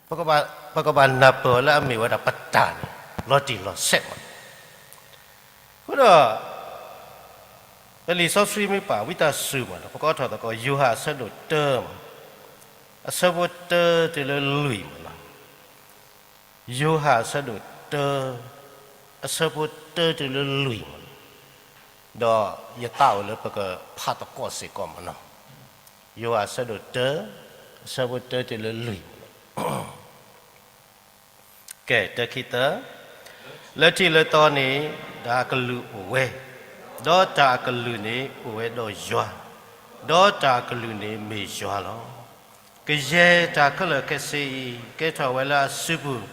ပကဘၣ်နၢ်ပၢၢ်လၢအမ့ၢ်ဝဲဒၣ်ပတၢ်န့ၣ် လီၤတံၢ်လီၤဆဲးမး. အဃိဒီး ပလံာ်စီဆှံမ့ၢ်ပာ်ဝံသးစူၤမးနီၤ, ပကအိးထီၣ်သကိး ယိၤဟၣ်အဆၢဒိၣ်တၢမး, အဆၢဖိတၢတုၤလၢလွံၢ်မးနီၤ. ယိၤဟၣ်အဆၢဒိၣ်တၢ, အဆၢဖိတၢတုၤလၢလွံၢ်မးနီၤ. ဒီးယသးအိၣ်လၢပကဖးသကိးစ့ၢ်ကီးမးနီၤ. ယိၤဟၣ်အဆၢဒိၣ်တၢ, အဆၢဖိတၢတုၤလၢလွံၢ်မးနီၤ. ကဲ, တၢခံသၢ, လၢထံးလၢသီန့ၣ် တၢ်အကလုၢ်အိၣ်ဝဲ, ဒီးတၢ်အကလုၢ်န့ၣ် အိၣ်ဝဲဒီးယွၤ, ဒီးတၢ်အကလုၢ်န့ၣ်မ့ၢ်ယွၤလီၤ. ကယဲၢ်တၢ်ခဲလၢာ်ခဲဆ့အံၤ ကဲထီၣ်ဝဲလၢအစုပူၤ,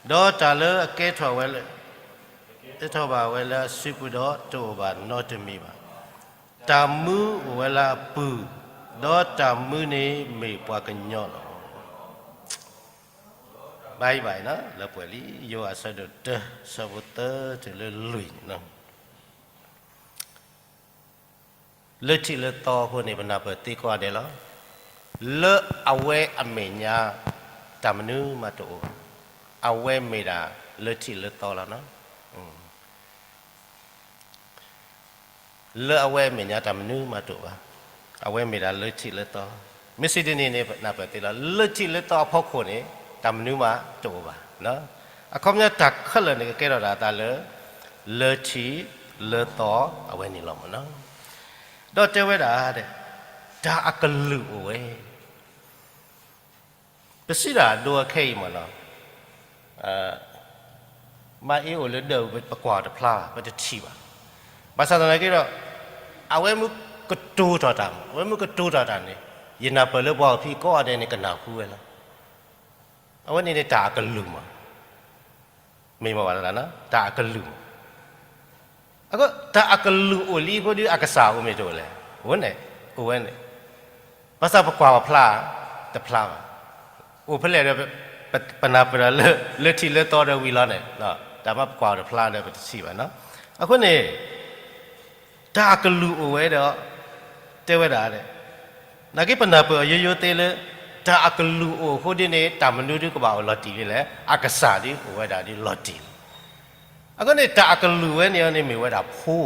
ဒီးတၢ်လၢအကဲထီၣ်ဝဲလၢ, ကဲထီၣ်ဘၣ်ဝဲလၢအစုပူၤဒီး တအိၣ်ဘၣ်နီတမံၤဘၣ်. တၢ်မူအိၣ်ဝဲလၢအပူၤ, ဒီးတၢ်မူန့ၣ်မ့ၢ်ပှၤကညီလီၤ. ဘၣ်အံၤဘၣ်အံၤနီၤ, လၢပှဲၤလံ, ယိၤဟၣ်အဆၢဒိၣ်တၢ, ဆၢဖိသၢတုၤလၢလွံၢ်န့ၣ်နီၤ. လၢထံးလၢသီအဃိန့ၣ် ပနၢ်ပၢၢ်သ့ကိးဂၤဒဲးလီၤ. လၢအဝဲအမဲာ်ညါ တၢ်မနုၤမးတအိၣ်ဘၣ်. အဝဲမ့ၢ်ဒၣ်လၢထံးလၢသီလီၤနီၤ. လၢအဝဲအမဲာ်ညါတၢ်မနုၤမးတအိၣ်ဘၣ်. အဝဲမ့ၢ်ဒၣ်လၢထံးလၢသီ. မ့ၢ်စံးဒ်န့ၣ်န့ၣ် ပနၢ်ပၢၢ်သ့လီၤ. လၢထံးလၢသီအဖီခိၣ်န့ၣ် တၢ်မနုၤမးတအိၣ်ဘၣ်. အခီပညီတၢ်ခဲလၢာ်န့ၣ် ကကဲထီၣ်ဒၣ်အသးလၢ လၢထံးလၢသီအဝဲန့ၣ်လီၤမးနီၤ. ဒီးတဲဝဲဒၣ်, တၢ်အကလုၢ်အိၣ်ဝဲ ပစံးဒၣ်ဒိအခဲအံၤမးနီၤ, မါအ့အိၣ်လၢဒၢးပူၤ ပကွၢ်အီၤတဖျါဘၣ်, ပတထံၣ်ဘၣ်. ဘၣ်ဆၣ်သနာ်က့ဒီး အဝဲမ့ၢ်ကတိၤထီၣ်တၢ်မး, အဝဲမ့ၢ်ကတိၤထီၣ်တၢ်န့ၣ် ယနၢ်ပၢၢ်လၢပှၤအီၤဖံးကိးဂၤဒဲးန့ၣ် ကနၢ်ဟူဝဲလီၤ. အဝဲန့ၣ်န့ၣ်တၢ်အကလုၢ်မး. မ့ၢ်မ့ၢ်ဘၣ်လၢ တၢ်အကလုၢ်မး. အဃိ တၢ်အကလုၢ်အိၣ်လံအဃိဒီးအကစၢ်အိၣ်မ့ၢ်တအိၣ်လဲၣ်. အိၣ်န့ၣ်, အိၣ်ဝဲန့ၣ်. ဘၣ်ဆၣ်ပကွၢ်အီၤဖျါ, တဖျါဘၣ်. အိၣ်ဖဲလဲၣ်ဒီး ပနၢ်ပၢၢ်ဒီးလၢ လၢထံးလၢသီဒီးဝံၤလီၤန့ၣ်, တၢ်မ့ၢ်ပကွၢ်အီၤတဖျါဒီးပတထံၣ်ဘၣ်နီၤ. အဃိန့ၣ် တၢ်အကလုၢ်အိၣ်ဝဲဒီး တဲဝဲဒၣ်, နာ်က့ပနၢ်ပၢၢ်အီၤယိယိသ့လၢ တၢ်အကလုၢ်အိၣ်အဃိဒ်န့ၣ် တၢ်မနုၤဒုးကဘၣ်အိၣ်လီၤတံၢ်လံလဲၣ်, အကစၢ်ဒုးအိၣ်ဝဲဒၣ်ဒ်လီၤတံၢ်လံ. အဃိန့ၣ် တၢ်အကလုၢ်ဝဲန့ၣ်န့ၣ်မ့ၢ်ဝဲဒၣ်ဖိ,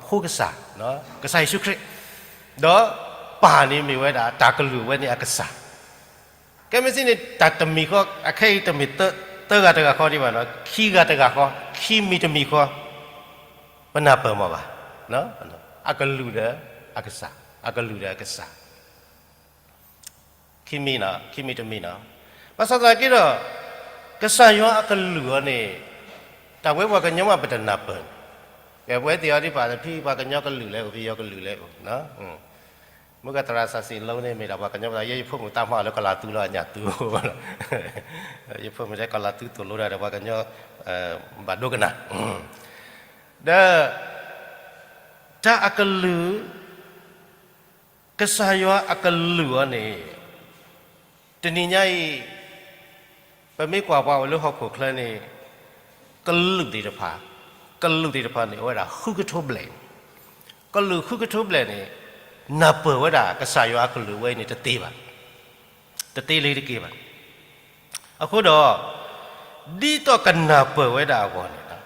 ဖိကစၢ်, ကစၢ်ယ့ၣ်ၡူးခရံာ်, ဒီးပၢ်န့ၣ်မ့ၢ်ဝဲဒၣ်တၢ်ကလုၢ်ဝဲန့ၣ်အကစၢ်. ကဲမ့ၢ်စံးန့ၣ် တၢ်တမံၤဃီ အခဲအံၤတမ့ၢ်သၢဂၤတဂၤဃီဒံးဘၣ်နီၤ, ခံဂၤတဂၤဃီ, ခံမံၤတမံၤဃီ, ပနၢ်ပၢၢ်မ့ၢ်ဘၣ်, အကလုၢ်ဒီးအကစၢ်, အကလုၢ်ဒီးအကစၢ်. ခံမံၤ, ခံမံၤတမံၤနီၤ. ဘၣ်ဆၣ်သနာ်က့ဒီး ကစၢ်ယွၤအကလုၢ်အီၤန့ၣ် တၢ်ဝဲပှၤကညီမးပတနၢ်ပၢၢ်န့ၣ်, ကဲပဝဲသ့ၣ်အီၤဒ်ပာ်ဖံးပှၤကညီကလုာ်လဲၣ်, ပယီၤကလုာ်လဲၣ်, မုၢ်ကသရၣ်စၢ်စံးလိန့ၣ် မ့ၢ်ဒၣ်ပှၤကညီပသး ယဲယဖိမုၣ်သးမါအီၤလၢကီၢ်လၤသူလီၤ အညၣ်သူ, ယဖိမုၣ်တဲကီၢ်လၤသူသိၣ်လိတၢ်ဒီးပှၤကညီ ဘၣ်ဒိကနၣ်, ဒီး တၢ်အကလုၢ်, ကစၢ်ယွၤအကလုၢ်အီၤန့ၣ် တနံၤညါအံၤ ပမ့ၢ်ကွၢ်ပှၤအိၣ်လၢဟီၣ်ခိၣ်ချၢန့ၣ် ကလုာ်သ့ၣ်တဖၣ်, ကလုာ်သ့ၣ်တဖၣ်န့ၣ် အိၣ်ဝဲဒၣ်ဃုကထိဘျဲၣ်န့ၣ်, ကလုာ်ဃုကထိဘျဲၣ်န့ၣ် နၢ်ပၢၢ်ဝဲဒၣ်ကစၢ်ယွၤအကလုၢ်ဝဲအံၤန့ၣ်တသ့ဘၣ်, တသ့လၢၤတက့ၢ်ဘၣ်. အဃိဒီး ဒ်သိးကနၢ်ပၢၢ်ဝဲဒၣ်အဂီၢ်န့ၣ်,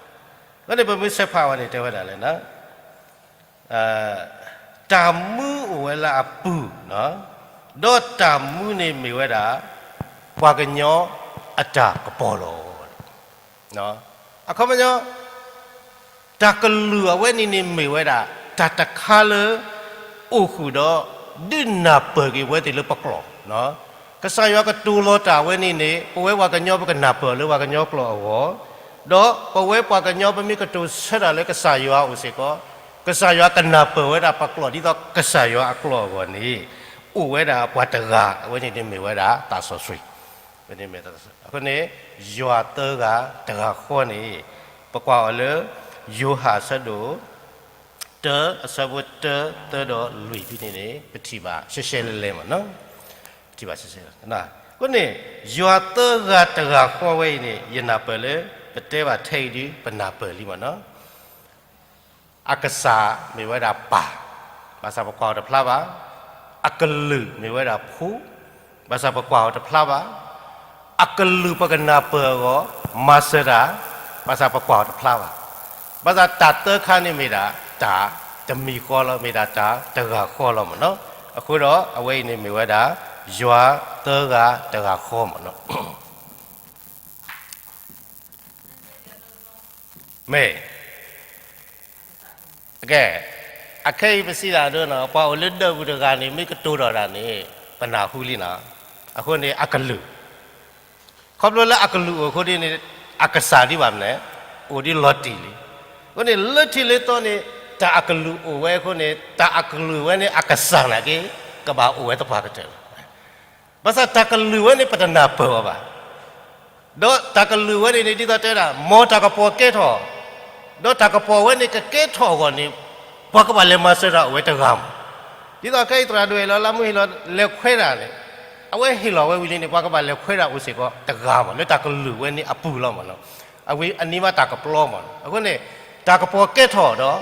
အဃိန့ၣ် ပမ့ၢ်ဆဲးဖးဝဲန့ၣ် တဲဝဲဒၣ်လဲၣ်, တၢ်မူအိၣ်ဝဲလၢအပူၤ, ဒီးတၢ်မူန့ၣ်မ့ၢ်ဝဲဒၣ် ပှၤကညီအတၢ်ကပီၤလီၤ. အခီပညီ တၢ်ကလုၢ်အဝဲန့ၣ်န့ၣ်မ့ၢ်ဝဲဒၣ် တၢ်တခါလၢ အိၣ်ဃုာ်ဒီး ဒုးနၢ်ပၢၢ်က့ၤဝဲသ့ၣ်လၢပကျိာ်, ကစၢ်ယွၤကတိၤလီၤတၢ်ဝဲန့ၣ်န့ၣ် ပဝဲပှၤကညီပကနၢ်ပၢၢ်လၢပှၤကညီကျိာ်အဂီၢ်, ဒီးပဝဲပှၤကညီပမ့ၢ်ကတိၤဆၢတၢ်လၢကစၢ်ယွၤအအိၣ်စ့ၢ်ကီး, ကစၢ်ယွၤကနၢ်ပၢၢ်ဝဲဒၣ်ပကျိာ်ဒ်သိးကစၢ်ယွၤအကျိာ်အဂီၢ်န့ၣ်, အိၣ်ဝဲဒၣ်ပှၤတဂၤ အဝဲန့ၣ်န့ၣ်မ့ၢ်ဝဲဒၣ်သးစီဆှံ. အဃိန့ၣ် ယွၤသၢဂၤတဂၤဃီန့ၣ် ပကွၢ်အီၤလၢ ယိၤဟၣ်အဆၢဒိၣ် တၢ အဆၢဖိတၢ သၢဒီးလွံၢ်ဖဲန့ၣ်န့ၣ် ပထံၣ်ဘၣ်ရှဲရှဲလဲၤလဲၤမ့ၢ်နီၤ. ပထံၣ်ဘၣ်ရှဲရှဲလီၤ. အဃိန့ၣ် ယွၤသၢဂၤတဂၤဃီဝဲအံၤန့ၣ် ယနၢ်ပၢၢ်လၢ ပတဲဘၣ်ထဲအံၤဒီး ပနၢ်ပၢၢ်လံမ့ၢ်နီၤ. အကစၢ်မ့ၢ်ဝဲဒၣ်ပၢ်, ဘၣ်ဆၣ်ပကွၢ်အီၤတဖျါဘၣ်. အကလုာ်မ့ၢ်ဝဲဒၣ်ဖိ, ဘၣ်ဆၣ်ပကွၢ်အီၤတဖျါဘၣ်. အကလုာ်ပကနၢ်ပၢၢ်အဂီၢ် မၤစၢၤတၢ်, ဘၣ်ဆၣ်ပကွၢ်အီၤတဖျါဘၣ်. ဘၣ်ဆၣ်တၢ်သၢခါန့ၣ်မ့ၢ်ဒၣ် တၢ်တမံၤဃီလီၤ, မ့ၢ်ဒၣ်တၢ်တဂၤဃီလီၤမ့ၢ်နီၤ. အဃိဒီးအဝဲအံၤန့ၣ်မ့ၢ်ဝဲဒၣ် ယွၤသၢဂၤတဂၤဃီမ့ၢ်နီၤ. မ့ၢ် ကဲ, အခဲအံၤပစံးဒၣ်ဒိနီၤ, ပှၤအိၣ်လၢဒၢးပူၤတဂၤန့ၣ် မ့ၢ်ကတိၤထီၣ်တၢ်န့ၣ် ပနၢ်ဟူလံနီၤ. အဃိန့ၣ်အကလုာ်, ခီဖျိလၢအကလုာ်အိၣ်အဃိန့ၣ် အကစၢ်ဒ်ဘၣ်မနုၤလဲၣ်, အိၣ်ဒ်လီၤတံၢ်လံ. အဃိန့ၣ် လၢထံးလၢသီန့ၣ် တၢ်အကလုာ်အိၣ်ဝဲအဃိန့ၣ် တၢ်အကလုာ်ဝဲန့ၣ် အကစၢ်နာ်က့ ကဘၣ်အိၣ်ဝဲသပှၢ်ကတၢၢ်လီၤ. ဘၣ်ဆၣ်တၢ်ကလုာ်ဝဲန့ၣ် ပတနၢ်ပၢၢ်အီၤဘၣ်. ဒီးတၢ်ကလုာ်ဝဲန့ၣ်န့ၣ် ဒ်သိးတဲဝဲဒၣ် မ်တၢ်ကပီၤကဲထီၣ်, ဒီးတၢ်ကပီၤဝဲန့ၣ်ကကဲထီၣ်အဂီၢ်န့ၣ် ပှၤကဘၣ်လဲၤမၤစၢၤတၢ်အိၣ်ဝဲတဂၤမး. ဒ်သိးခဲအံၤသရၣ်ဒိၣ်အဲၣ်လီၤလါမူဟ့ၣ်လီၤလဲၤခွဲးတၢ်န့ၣ် အဝဲဟ့ၣ်လီၤဝဲဝံၤလံန့ၣ် ပှၤကဘၣ်လဲၤခွဲးတၢ်အိၣ်စ့ၢ်ကီးတဂၤမး လၢတၢ်ကလုာ်ဝဲန့ၣ်အပူၤလီၤမးနီၤ. အဝဲအန့ၣ်မးတၢ်ကပျီမးနီၤ. အဃိန့ၣ် တၢ်ကပီၤကဲထီၣ်ဒီး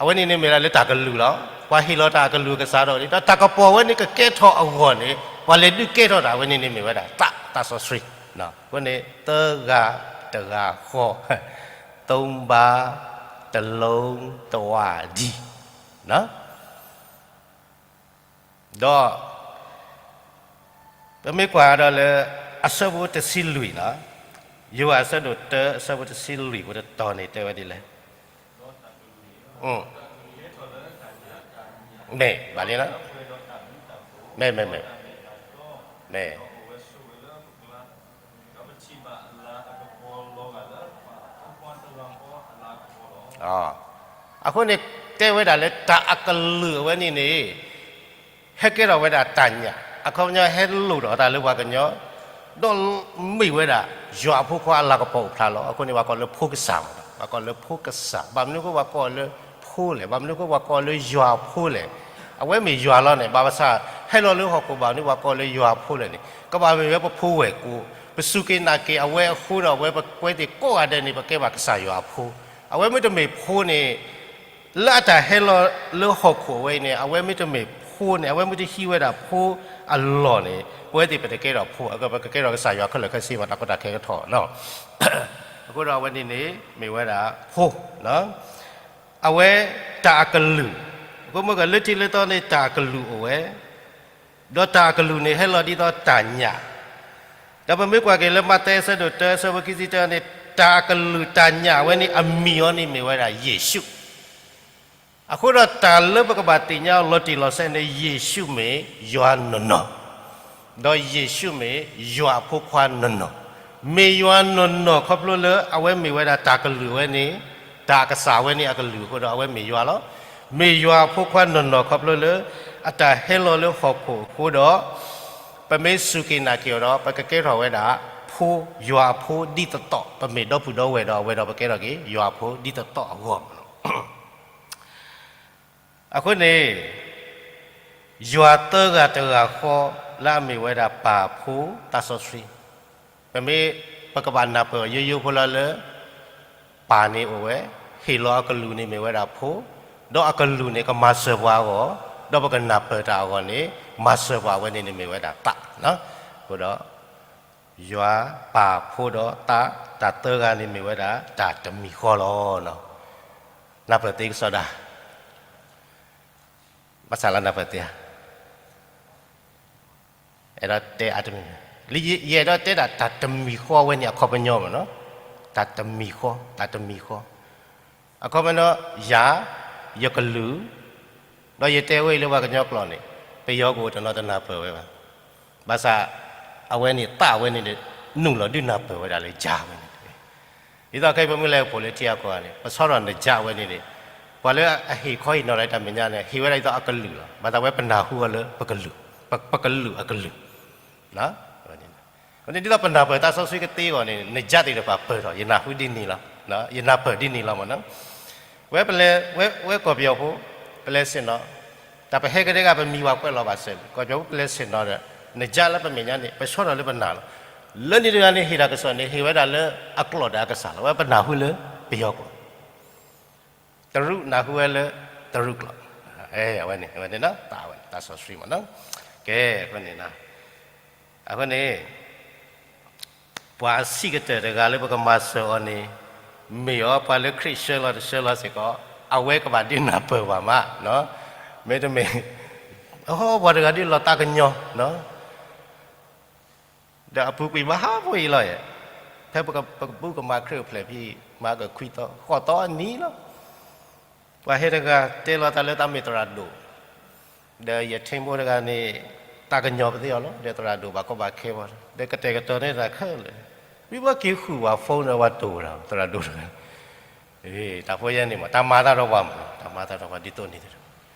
အဝဲန့ၣ်န့ၣ်မ့ၢ်ဒၣ်လၢတၢ်ကလုာ်လီၤ. ပှၤဟ့ၣ်လီၤတၢ်အကလုာ်အကစၢ်ဒီး ဒီးတၢ်ကပီၤဝဲန့ၣ်ကကဲထီၣ်အဂီၢ်န့ၣ် ပှၤလဲၤဒုးကဲထီၣ်တၢ်ဝဲန့ၣ်န့ၣ်မ့ၢ်ဝဲဒၣ် သးစီဆှံ. အဃိန့ၣ် သၢဂၤတဂၤဃီ, သုံးပါးတစ်လုံးတဝါတည်း. ဒီး ပမ့ၢ်ကွၢ်ဒီးလၢ အဆၢဖိတဆံလွံၢ်နီၤ, ယိၤဟၣ်အဆၢဒိၣ်တၢ အဆၢဖိတဆံလွံၢ် ပတတီၤန့ၣ်တဲဝဲဒ်လဲၣ်. မ့ၢ်ဘၣ်လံနီၤ, မ့ၢ် မ့ၢ် မ့ၢ် မ့ၢ် အဃိန့ၣ် တဲဝဲဒၣ်လၢတၢ်အကလုာ်အဝဲန့ၣ်န့ၣ် ဟဲကဲထီၣ်ဝဲဒၣ်တၢ်ညၣ်, အခီပညီဟဲလိာ်ထီၣ်အသးလၢပှၤကညီ, ဒီးမ့ၢ်ဝဲဒၣ် ယွၤအဖိခွါအလၤကပီၤအိၣ်ဖျါလီၤ. အဃိန့ၣ် ပှၤကိးလၢဖိကစၢ်မး, ပှၤကိးလၢဖိကစၢ်. ဘၣ်မနုၤအဃိပှၤကိးလၢဖိလဲၣ်, ဘၣ်မနုၤအဃိပှၤကိးလၢယွၤအဖိလဲၣ်. အဝဲမ့ၢ်ယွၤလီၤန့ၣ်, ဘၣ်ဆၣ်ဟဲလီၤလၢဟီၣ်ခိၣ် ဘၣ်မနုၤပှၤကိးလၢယွၤအဖိလဲၣ်န့ၣ်, ကဘၣ်မ့ၢ်ဝဲပဖိဝဲၢ်ကိ, ပစူၢ်က့ၤနာ်က့ၤအဝဲအဃိဒီး အဝဲပဝဲသ့ၣ်ကိးဂၤဒဲးန့ၣ် ပကဲဘၣ်ကစၢ်ယွၤအဖိ. အဝဲမ့ၢ်တမ့ၢ်ဖိန့ၣ် လၢအတၢ်ဟဲလီၤလၢဟီၣ်ခိၣ်အဝဲအံၤန့ၣ် အဝဲမ့ၢ်တမ့ၢ်ဖိန့ၣ်, အဝဲမ့ၢ်တဟံးဝဲဒၣ်ဖိအလီၢ်န့ၣ်, ပဝဲသ့ၣ်ပတကဲထီၣ်ဖိ, ပကကဲထီၣ်ကစၢ်ယွၤခဲလၢာ်ခဲဆ့မး တၢ်ကီတၢ်ခဲကထီၣ်. အဃိဒီးအဝဲန့ၣ်န့ၣ် မ့ၢ်ဝဲဒၣ်ဖိ, အဝဲတၢ်အကလုာ်, အဃိမ့ၢ်ကလၢထံလၢသီန့ၣ် တၢ်အကလုာ်အိၣ်ဝဲ, ဒီးတၢ်အကလုာ်န့ၣ် ဟဲလီၤဒ်သိးတၢ်ညၣ်. ဒီးပမ့ၢ်ကွၢ်က့ၤလၢမးသဲအဆၢဒိၣ်တၢ အဆၢဖိခံဆံတၢန့ၣ်, တၢ်အကလုာ်တၢ်ညၣ်ဝဲန့ၣ် အမံၤအီၤန့ၣ်မ့ၢ်ဝဲဒၣ်ယ့ၣ်ၡူး. အဃိဒီးတၢ်လၢပကဘၣ်သ့ၣ်ညါအီၤလီၤတံၢ်လီၤဆဲးန့ၣ် ယ့ၣ်ၡူးမ့ၢ်ယွၤနီၢ်နီၢ်, ဒီးယ့ၣ်ၡူးမ့ၢ်ယွၤအဖိခွါနီၢ်နီၢ်, မ့ၢ်ယွၤနီၢ်နီၢ်ခီဖျိလၢအဝဲမ့ၢ်ဝဲဒၣ်တၢ်ကလုာ်ဝဲန့ၣ်, တၢ်အကစၢ်ဝဲန့ၣ်အကလုာ်အဃိဒီး အဝဲမ့ၢ်ယွၤလီၤ. မ့ၢ်ယွၤအဖိခွါနီၢ်နီၢ်ခီဖျိလၢ အတၢ်ဟဲလီၤလၢဟီၣ်ခိၣ်အဃိဒီး ပမ့ၢ်စူၢ်က့ၤနာ်က့ၤအီၤဒီး ပကကဲထီၣ်ဝဲဒၣ် ဖိ, ယွၤအဖိဒ်သိးသိး, ပမ့ၢ်ဒီပုၢ်ဒီဝဲၢ်ဒီး အဝဲဒီးပကဲထီၣ်က့ၤ ယွၤအဖိဒ်သိးသိးအဂီၢ်မး. အဃိန့ၣ် ယွၤသၢဂၤတဂၤဃီ လၢအမ့ၢ်ဝဲဒၣ်ပၢ်, ဖိ, သးစီဆှံ, ပမ့ၢ်ပကဘၣ်နၢ်ပၢၢ်အီၤယိယိဖိလီၤလၢ ပၢ်န့ၣ်အိၣ်ဝဲ, ဟ့ၣ်လီၤအကလုာ်န့ၣ်မ့ၢ်ဝဲဒၣ်ဖိ, ဒီးအကလုာ်န့ၣ် ကမၤစၢၤပှၤအဂီၢ်, ဒီးပကနၢ်ပၢၢ်တၢ်အဂီၢ်န့ၣ် မၤစၢၤပှၤဝဲန့ၣ်န့ၣ်မ့ၢ်ဝဲဒၣ်သး. အဃိဒီး ယွၤပၢ်ဖိဒီးသး တၢ်သၢဂၤန့ၣ်မ့ၢ်ဝဲဒၣ်တၢ်တမံၤဃီလီၤ. နၢ်ပၢၢ်သ့ကစီဒီ, ဘၣ်ဆၣ်လၢနၢ်ပၢၢ်သ့ဧါ. အဲၣ်ဒိးတဲအါတမံၤ, ယအဲၣ်ဒိးတဲဒၣ်တၢ်တမံၤဃီဝဲန့ၣ် အခီပညီမးနီၤ, တၢ်တမံၤဃီ, တၢ်တမံၤဃီ, အခီပညီ ယၤ, ယကလုၢ်, ဒီးယတဲဝဲအံၤလၢပှၤကညီကျိာ်န့ၣ် ပယီၤကအိၣ်တနီၤတနၢ်ပၢၢ်ဝဲဘၣ်. ဘၣ်ဆၣ် အဝဲန့ၣ်သးဝဲန့ၣ် နုာ်လီၤဒုးနၢ်ပၢၢ်ဝဲဒၣ်လၢယၤဝဲန့ၣ်တက့ၢ်. ဒ်သိးခဲအံၤပမ့ၢ်လဲၤအိၣ်ဖှိၣ်လၢထံအကီၢ်န့ၣ် ပဆီထီၣ်နယၤဝဲန့ၣ်န့ၣ် ပှၤလၢအဟ့ၣ်ခီဟ့ၣ်နီၤလၢတၢ်မဲာ်ညါန့ၣ် ဟ့ၣ်ဝဲဒၣ်ဒ်သိးအကလုာ်လီၤ. ဘၣ်သးဝဲပနၢ်ဟူအီၤလၢပကလုာ်, ပကလုာ်အကလုာ်. ဒ်သိးပနၢ်ပၢၢ်တၢ်စီဆှံကသ့အဂီၢ်န့ၣ် နယၢ်သ့ၣ်တဖၣ်ပၢၢ်ထီၣ်, ယနၢ်ဟူဒ်န့ၣ်လီၤ, ယနၢ်ပၢၢ်ဒ်န့ၣ်လီၤမ့ၢ်နီၤ. ဝဲပလဲၤ, ဝဲကီၢ်ပယီၤဖိ, ပလဲၤဆ့ၣ်နီၤ, တၢ်ပဟဲကဒဲက့ၤ ပမံၤဝဲကွဲးလီၤဘၣ်စၢၤ, ကီၢ်ပယီၤဖိပလဲၤဆ့ၣ်နီၤဒီး နယၢ်လၢပမဲာ်ညါန့ၣ် ပဆှီထီၣ်လၢပနၢ်လီၤ. လၢန့ၣ်တဂၤန့ၣ် ဟ့ၣ်တၢ်ကစီၣ်န့ၣ် ဟ့ၣ်ဝဲဒၣ်လၢအကျိာ်ဒီးအကစၢ်လီၤ. ဝဲပနၢ်ဟူလၢပယီၤကျိာ် တရူးနၢ်ဟူဝဲလၢတရူးကျိာ်, အဝဲန့ၣ်, အဝဲန့ၣ် တၢ်စီဆှံမ့ၢ်နီၤ. ကဲ, အဃိန့ၣ်, အဃိန့ၣ်, ပှၤအဆံးကတၢၢ်တဂၤလၢပကမၤစၢၤအီၤန့ၣ်, မ့ၢ်အီၤပှၤလၢခရံာ်ဆှၢလီၤတဆှၢလီၤစ့ၢ်ကီး, အဝဲကဘၣ်ဒုးနၢ်ပၢၢ်ပှၤမး, မ့တမ့ၢ်, အပှၤတဂၤဒုးလီၤသးကညီၤ ဒီးအပူၤကွံာ်မၤဟးဖိအံၤလီၤ, ဖဲပကဘူးကမၤခရံာ်အိၣ်ဖျဲၣ်ဖဲ မၤကခွံသီ ဃိးသီအနံၤလီၤ. ပှၤဟဲတဂၤတဲလီၤတၢ်လၢတၢ်မ့ၢ်သရၣ်ဒိၣ်, ဒီးယထံမိၢ်တဂၤန့ၣ် သးကညီၤပသ့အီၤလီၤ, ဒီးသရၣ်ဒိၣ်ဘၣ်ကီဘၣ်ခဲပှၤ, ဒီးကတဲာ်ကတီၤန့ၢ်တၢ်ခဲလၢာ်, ဝံၤဘၣ်က့ၤဃုာ်ဝဲ phone ဒီးဝဲတိၢ်ဝဲဒၣ် သရၣ်ဒိၣ်တဂၤ တၢ်ဖိယဲန့ၣ်မး တၢ်မၤသးဒီးပှၤမး, တၢ်မၤသးဒီးပှၤဒ်သိးန့ၣ်, ဒီး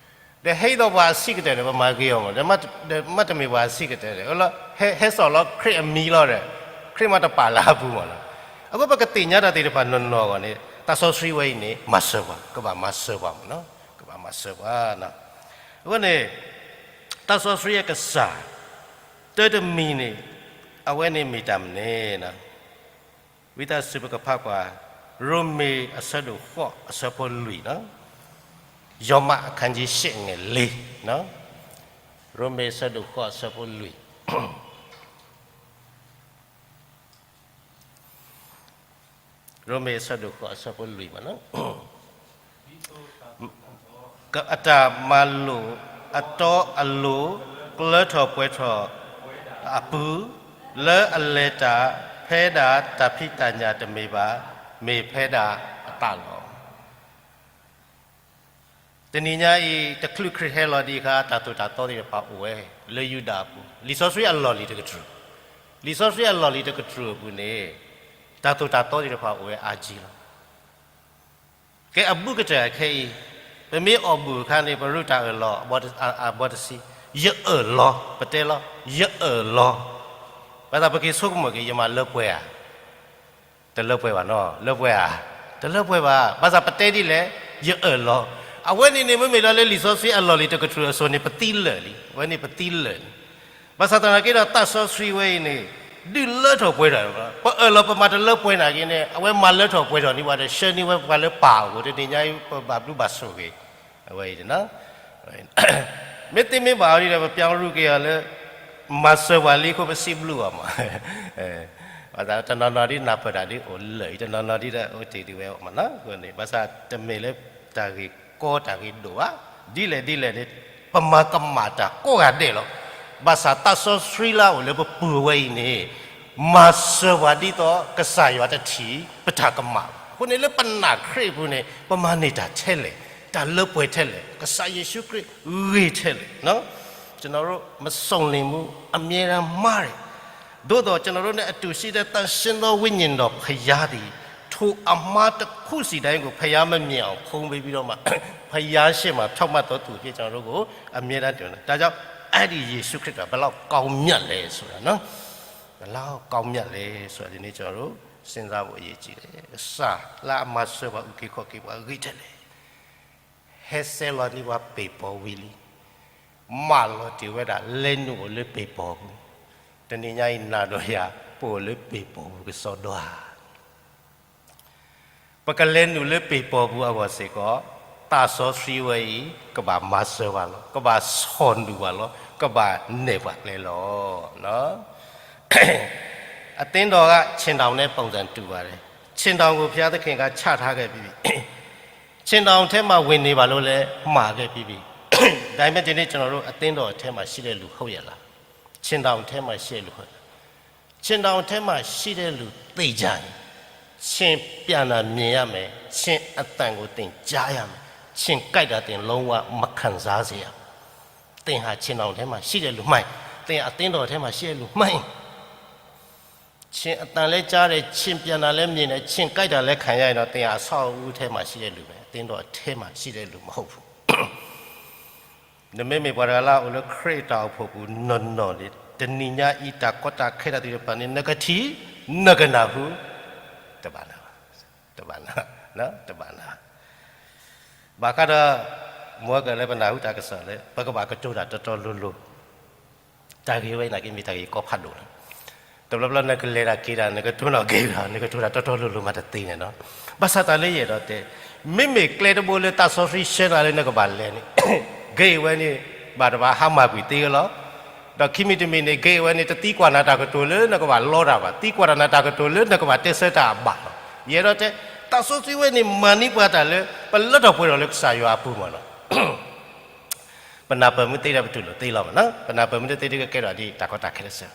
ဟဲအံၤဒီးပှၤအဆံးကတၢၢ်န့ၣ် ပမၤဂ့ၤအီၤမး, ဒီးမ့တမ့ၢ်ပှၤအဆံးကတၢၢ်ဒီး ဟဲစိာ်လီၤခရံာ်အမံၤလီၤဒီး ခရံာ်မးတပာ်လၢအပူၤမးလီၤ. အဃိပကသ့ၣ်ညါတၢ်သ့ၣ်တဖၣ်နီၢ်နီၢ်အဂီၢ်န့ၣ် တၢ်စီဆှံဝဲအံၤန့ၣ် မၤစၢၤပှၤ, ကဘၣ်မၤစၢၤပှၤမး, ကဘၣ်မၤစၢၤပှၤ. အဃိန့ၣ် တၢ်စီဆှံအကစၢ် တၢတမံၤန့ၣ် အဝဲန့ၣ်မ့ၢ်တၢ်မနုၤန့ၣ် ဝံသးစူၤပကဖးကွၢ် ရိမ့ၤအဆၢဒိၣ်ဃိးအဆၢဖိလွံၢ်, ယိၤမးအခန်းကြီးရှစ်ငယ်လေး, ရိမ့ၤအဆၢဒိၣ်ဃိးအဆၢဖိလွံၢ်, ရိမ့ၤအဆၢဒိၣ်ဃိးအဆၢဖိလွံၢ်မး, အတၢ်မၤလိာ်အတီအလိၤ ကလၢထီၣ်ပှဲၤထီၣ်အပူၤ, လၢအလဲၤတၢ်ဖဲဒၣ်တၢ်ဖံးတၢ်ညၣ်တမ့ၢ်ဘၣ်, မ့ၢ်ဖဲဒၣ်အသးလီၤ. တနံၤညါအံၤ တချုးခရံာ်ဟဲလီၤဒံးအခါ တၢ်သိၣ်တၢ်သီသ့ၣ်တဖၣ်အိၣ်ဝဲ လၢယူဒၤအပူၤ, လံာ်စီဆှံအလီၢ်လံၤတကတြူၢ်, လံာ်စီဆှံအလီၢ်လံၤတကတြူၢ်အပူၤန့ၣ် တၢ်သိၣ်တၢ်သီသ့ၣ်တဖၣ်အိၣ်ဝဲအါကံလီၤ. ကဲအဘူးကတၢၢ်ခဲအံၤ, ပမ့ၢ်အီၣ်ဘူၣ်အခါန့ၣ် ပရူးတၢ်အၢၣ်လီၤအဘီတဆံ, ယအၢၣ်လီၤ, ပတဲလီၤ, ယအၢၣ်လီၤ, ဘၣ်ဆၣ်ပက့ၤဆိကမိၣ်က့ၤ ယမၤလၢပှဲၤဧါ, တလၢပှဲၤဘၣ်နီၤ, လၢပှဲၤဧါ, တလၢပှဲၤဘၣ်, ဘၣ်ဆၣ်ပတဲဒ်လဲၣ်, ယအၢၣ်လီၤ, အဝဲန့ၣ်န့ၣ် မ့မ့ၢ်လီၤလၢလံာ်စီဆှံအလီၢ်လံၤတကတြူၢ်အစိၤန့ၣ် ပသံလၢာ်လံ, အဝဲန့ၣ်ပသံလၢာ်လံ. ဘၣ်ဆၣ်သနာ်က့ဒီး သးစီဆှံဝဲအံၤန့ၣ် ဒုးလၢထီၣ်ပှဲၤထီၣ်, ပအၢၣ်လီၤပမၤတလၢပှဲၤနာ်က့န့ၣ် အဝဲမၤလၢထီၣ်ပှဲၤထီၣ်န့ၢ်ပှၤဒီး ဆှၢန့ၢ်ဝဲပှၤလၢပၢ်အအိၣ်, တနံၤညါအံၤ ပဘၣ်ဘျုးဘၣ်ဆိၣ်ဂ့ၤ, အဝဲအံၤ မ့ၢ်သ့မ့ၢ်ဘၣ်အီၤဒီး ပပျီရူက့ၤအီၤလၢ မၤစၢၤပှၤလံအဃိ ပစံးဘျုးအီၤမး, ဘၣ်ဆၣ်တနီၤနီၤဒ်နၢ်ပၢၢ်တၢ်ဒ်အိၣ်လၢာ်အံၤ တနီၤနီၤဒ်ဒီးအိၣ်တ့ၢ်ဒံးဝဲမးနီၤ, ဘၣ်ဆၣ်တမ့ၢ်လၢတၢ်ဂ့ၢ်ကီတၢ်ဂ့ၢ်ဒိၣ်ဘၣ်, ဒ်လဲၣ်ဒ်လဲၣ်န့ၣ် ပမၤကမၣ်တၢ်ကိးဂၤဒဲးလီၤ. ဘၣ်ဆၣ်သးစီဆှံလၢအအိၣ်လၢပပူၤဝဲအံၤန့ၣ် မၤစၢၤပှၤဒ်သိးကစၢ်ယွၤတထံၣ်ပတၢ်ကမၣ်ဘၣ်. အဃိန့ၣ်လၢပနာ်ခရံာ်အပူၤန့ၣ် ပမၤန့ၢ်တၢ်ထဲလဲၣ်, တၢ်လၢပှဲၤထဲလဲၣ်, ကစၢ်ယ့ၣ်ၡူးခရံာ်ဂ့ၤထဲလဲၣ်. ကျွန်တော်တို့ မစုံလင်မှု အမြဲတမ်းမားတယ်. သို့သော် ကျွန်တော်တို့နဲ့အတူရှိတဲ့ သန့်ရှင်းသောဝိညာဉ်တော်ဘုရားသည် ထိုအမှားတစ်ခုစီတိုင်းကို ဘုရားမမြင်အောင် ဖုံးပေးပြီးတော့မှ ဘုရားရှေ့မှာ ဖြောင့်မတ်သောသူအဖြစ် ကျွန်တော်တို့ကို အမြဲတမ်းတင်တယ်. ဒါကြောင့် အဲ့ဒီယေရှုခရစ်တော် ဘယ်လောက်ကောင်းမြတ်လဲဆိုတာနော်. ဘယ်လောက်ကောင်းမြတ်လဲဆိုတာ ဒီနေ့ကျွန်တော်တို့ စဉ်းစားဖို့အရေးကြီးတယ်. ကစၢ်လၢအမၤစၢၤပှၤ အုၣ်က့ၤခီၣ်က့ၤပှၤ ဂ့ၤထဲလဲၣ်. ဟဲဆဲးလီၤန့ၢ်ပှၤ ပ့ၤပိာ်ဝံၤလံ. မၢလီၤတ့ၢ်ဝဲဒၣ် လဲၤနုာ်အိၣ်လၢပ့ၤပိာ်ပူၤ. တနံၤညါအံၤ နၤဒီးယၤ ပအိၣ်လၢပ့ၤပိာ်ပူၤကစီဒီဧါ. ပကလဲၤနုာ်လၢပ့ၤပိာ်ပူၤအဂီၢ်စ့ၢ်ကီး သးစီဆှံဝဲအံၤ ကဘၣ်မၤစၢၤပှၤလီၤ. ကဘၣ်ဆီၣ်နုာ်ပှၤလီၤ. ကဘၣ်နဲၣ်ပှၤကျဲလီၤ. အသင်းတော်က ဆင်တောင်နဲ့ ပုံစံတူပါတယ်. ဆင်တောင်ကို ဘုရားသခင်က ချထားခဲ့ပြီးပြီ. ဆင်တောင်ထဲမှာ ဝင်နေပါလို့လည်း မှာခဲ့ပြီးပြီ. ဒါပေမဲ့ ဒီနေ့ ကျွန်တော်တို့ အသင်းတော်အထဲမှာ ရှိတဲ့လူ ဟုတ်ရဲ့လား? ဆင်တောင်ထဲမှာ ရှိတဲ့လူ ဟုတ်ရဲ့လား? ဆင်တောင်ထဲမှာ ရှိတဲ့လူ သေချာရင် ဆင်ပြန်တာ မြင်ရမယ်. ဆင်အသံကို သင်ကြားရမယ်. ဆင်ကိုက်တာ သင် လုံးဝ မခံစားစေရဘူး. သင်ဟာ ဆင်တောင်ထဲမှာ ရှိတဲ့လူ မှန်ရင်, သင်ဟာ အသင်းတော်ထဲမှာ ရှိတဲ့လူ မှန်ရင်, ဆင်အသံလည်းကြားတယ်, ဆင်ပြန်တာလည်းမြင်တယ်, ဆင်ကိုက်တာလည်းခံရရင်တော့ သင်ဟာအဆောက်အဦးထဲမှာရှိတဲ့လူပဲ, သင် အသင်းတော်ထဲမှာရှိတဲ့လူမဟုတ်ဘူး. နမ့မ့ၢ်ပှၤတဂၤလၢအအိၣ်လၢခရံာ်အတၢ်အိၣ်ဖှိၣ်ပူၤနီၢ်နီၢ်န့ၣ် တနံၤညါအံၤတၢ်ကီတၢ်ခဲတၢ်သ့ၣ်တဖၣ်န့ၣ် နကထံၣ်, နကနၢ်ဟူ, တဘၣ်နၢ်, တဘၣ်နၢ်, တဘၣ်နၢ်. ဘၣ်ဃးဒီး မ်ကလၢပနၢ်ဟူတၢ်ကစီၣ်လၢ ပကဘၣ်ကတိၤတၢ်တီတီလိၤလိၤ တၢ်ဂ့ၢ်ဝဲအံၤနာ်က့မ့ၢ်တၢ်ဂ့ၢ်ကီဖးဒိၣ်လီၤ. တဘျီဘျီနကလဲၤတၢ်က့ၤတၢ် နကတိၤနီၣ်ဂ့ၢ်ဒီး နကတိၤတၢ်တီတီလိၤလိၤမးတသ့န့ၣ်လီၤ. ဘၣ်ဆၣ်တၢ်လၢယအဲၣ်ဒိးတဲ မ့မ့ၢ်ကျဲတဘိလၢသးစီဆှံဆှၢနၤလၢနကဘၣ်လဲၤန့ၣ် ဂ့ၢ်ဝဲန့ၣ် ဘၣ်တဘၣ်ဟါမၢ်ကွံာ်သ့လီၤ. ဒီးခံမံၤတမံၤန့ၣ် ဂ့ၢ်ဝဲန့ၣ် တသံကွၢ်နၤတၢ်ကတိၤလၢနကဘၣ်လီတၢ်ဘၣ်, သံကွၢ်နၤတၢ်ကတိၤလၢနကဘၣ်တဲဆၢတၢ်အဘၣ်လီၤ. ယအဲၣ်ဒိးတဲ သးစီဆှံဝဲန့ၣ် မၤန့ၢ်ပှၤတၢ်လၢ ပလၢထီၣ်ပှဲၤထီၣ်လၢကစၢ်ယွၤအပူၤမးလီၤ. ပနၢ်ပၢၢ်မ့ၢ်သ့ဒီးပတူၢ်လိာ်သ့လီၤမးနီၤ. ပနၢ်ပၢၢ်မ့ၢ်တသ့ဒီးကကဲထီၣ်ဒ်တၢ်ကီတၢ်ခဲတစဲး.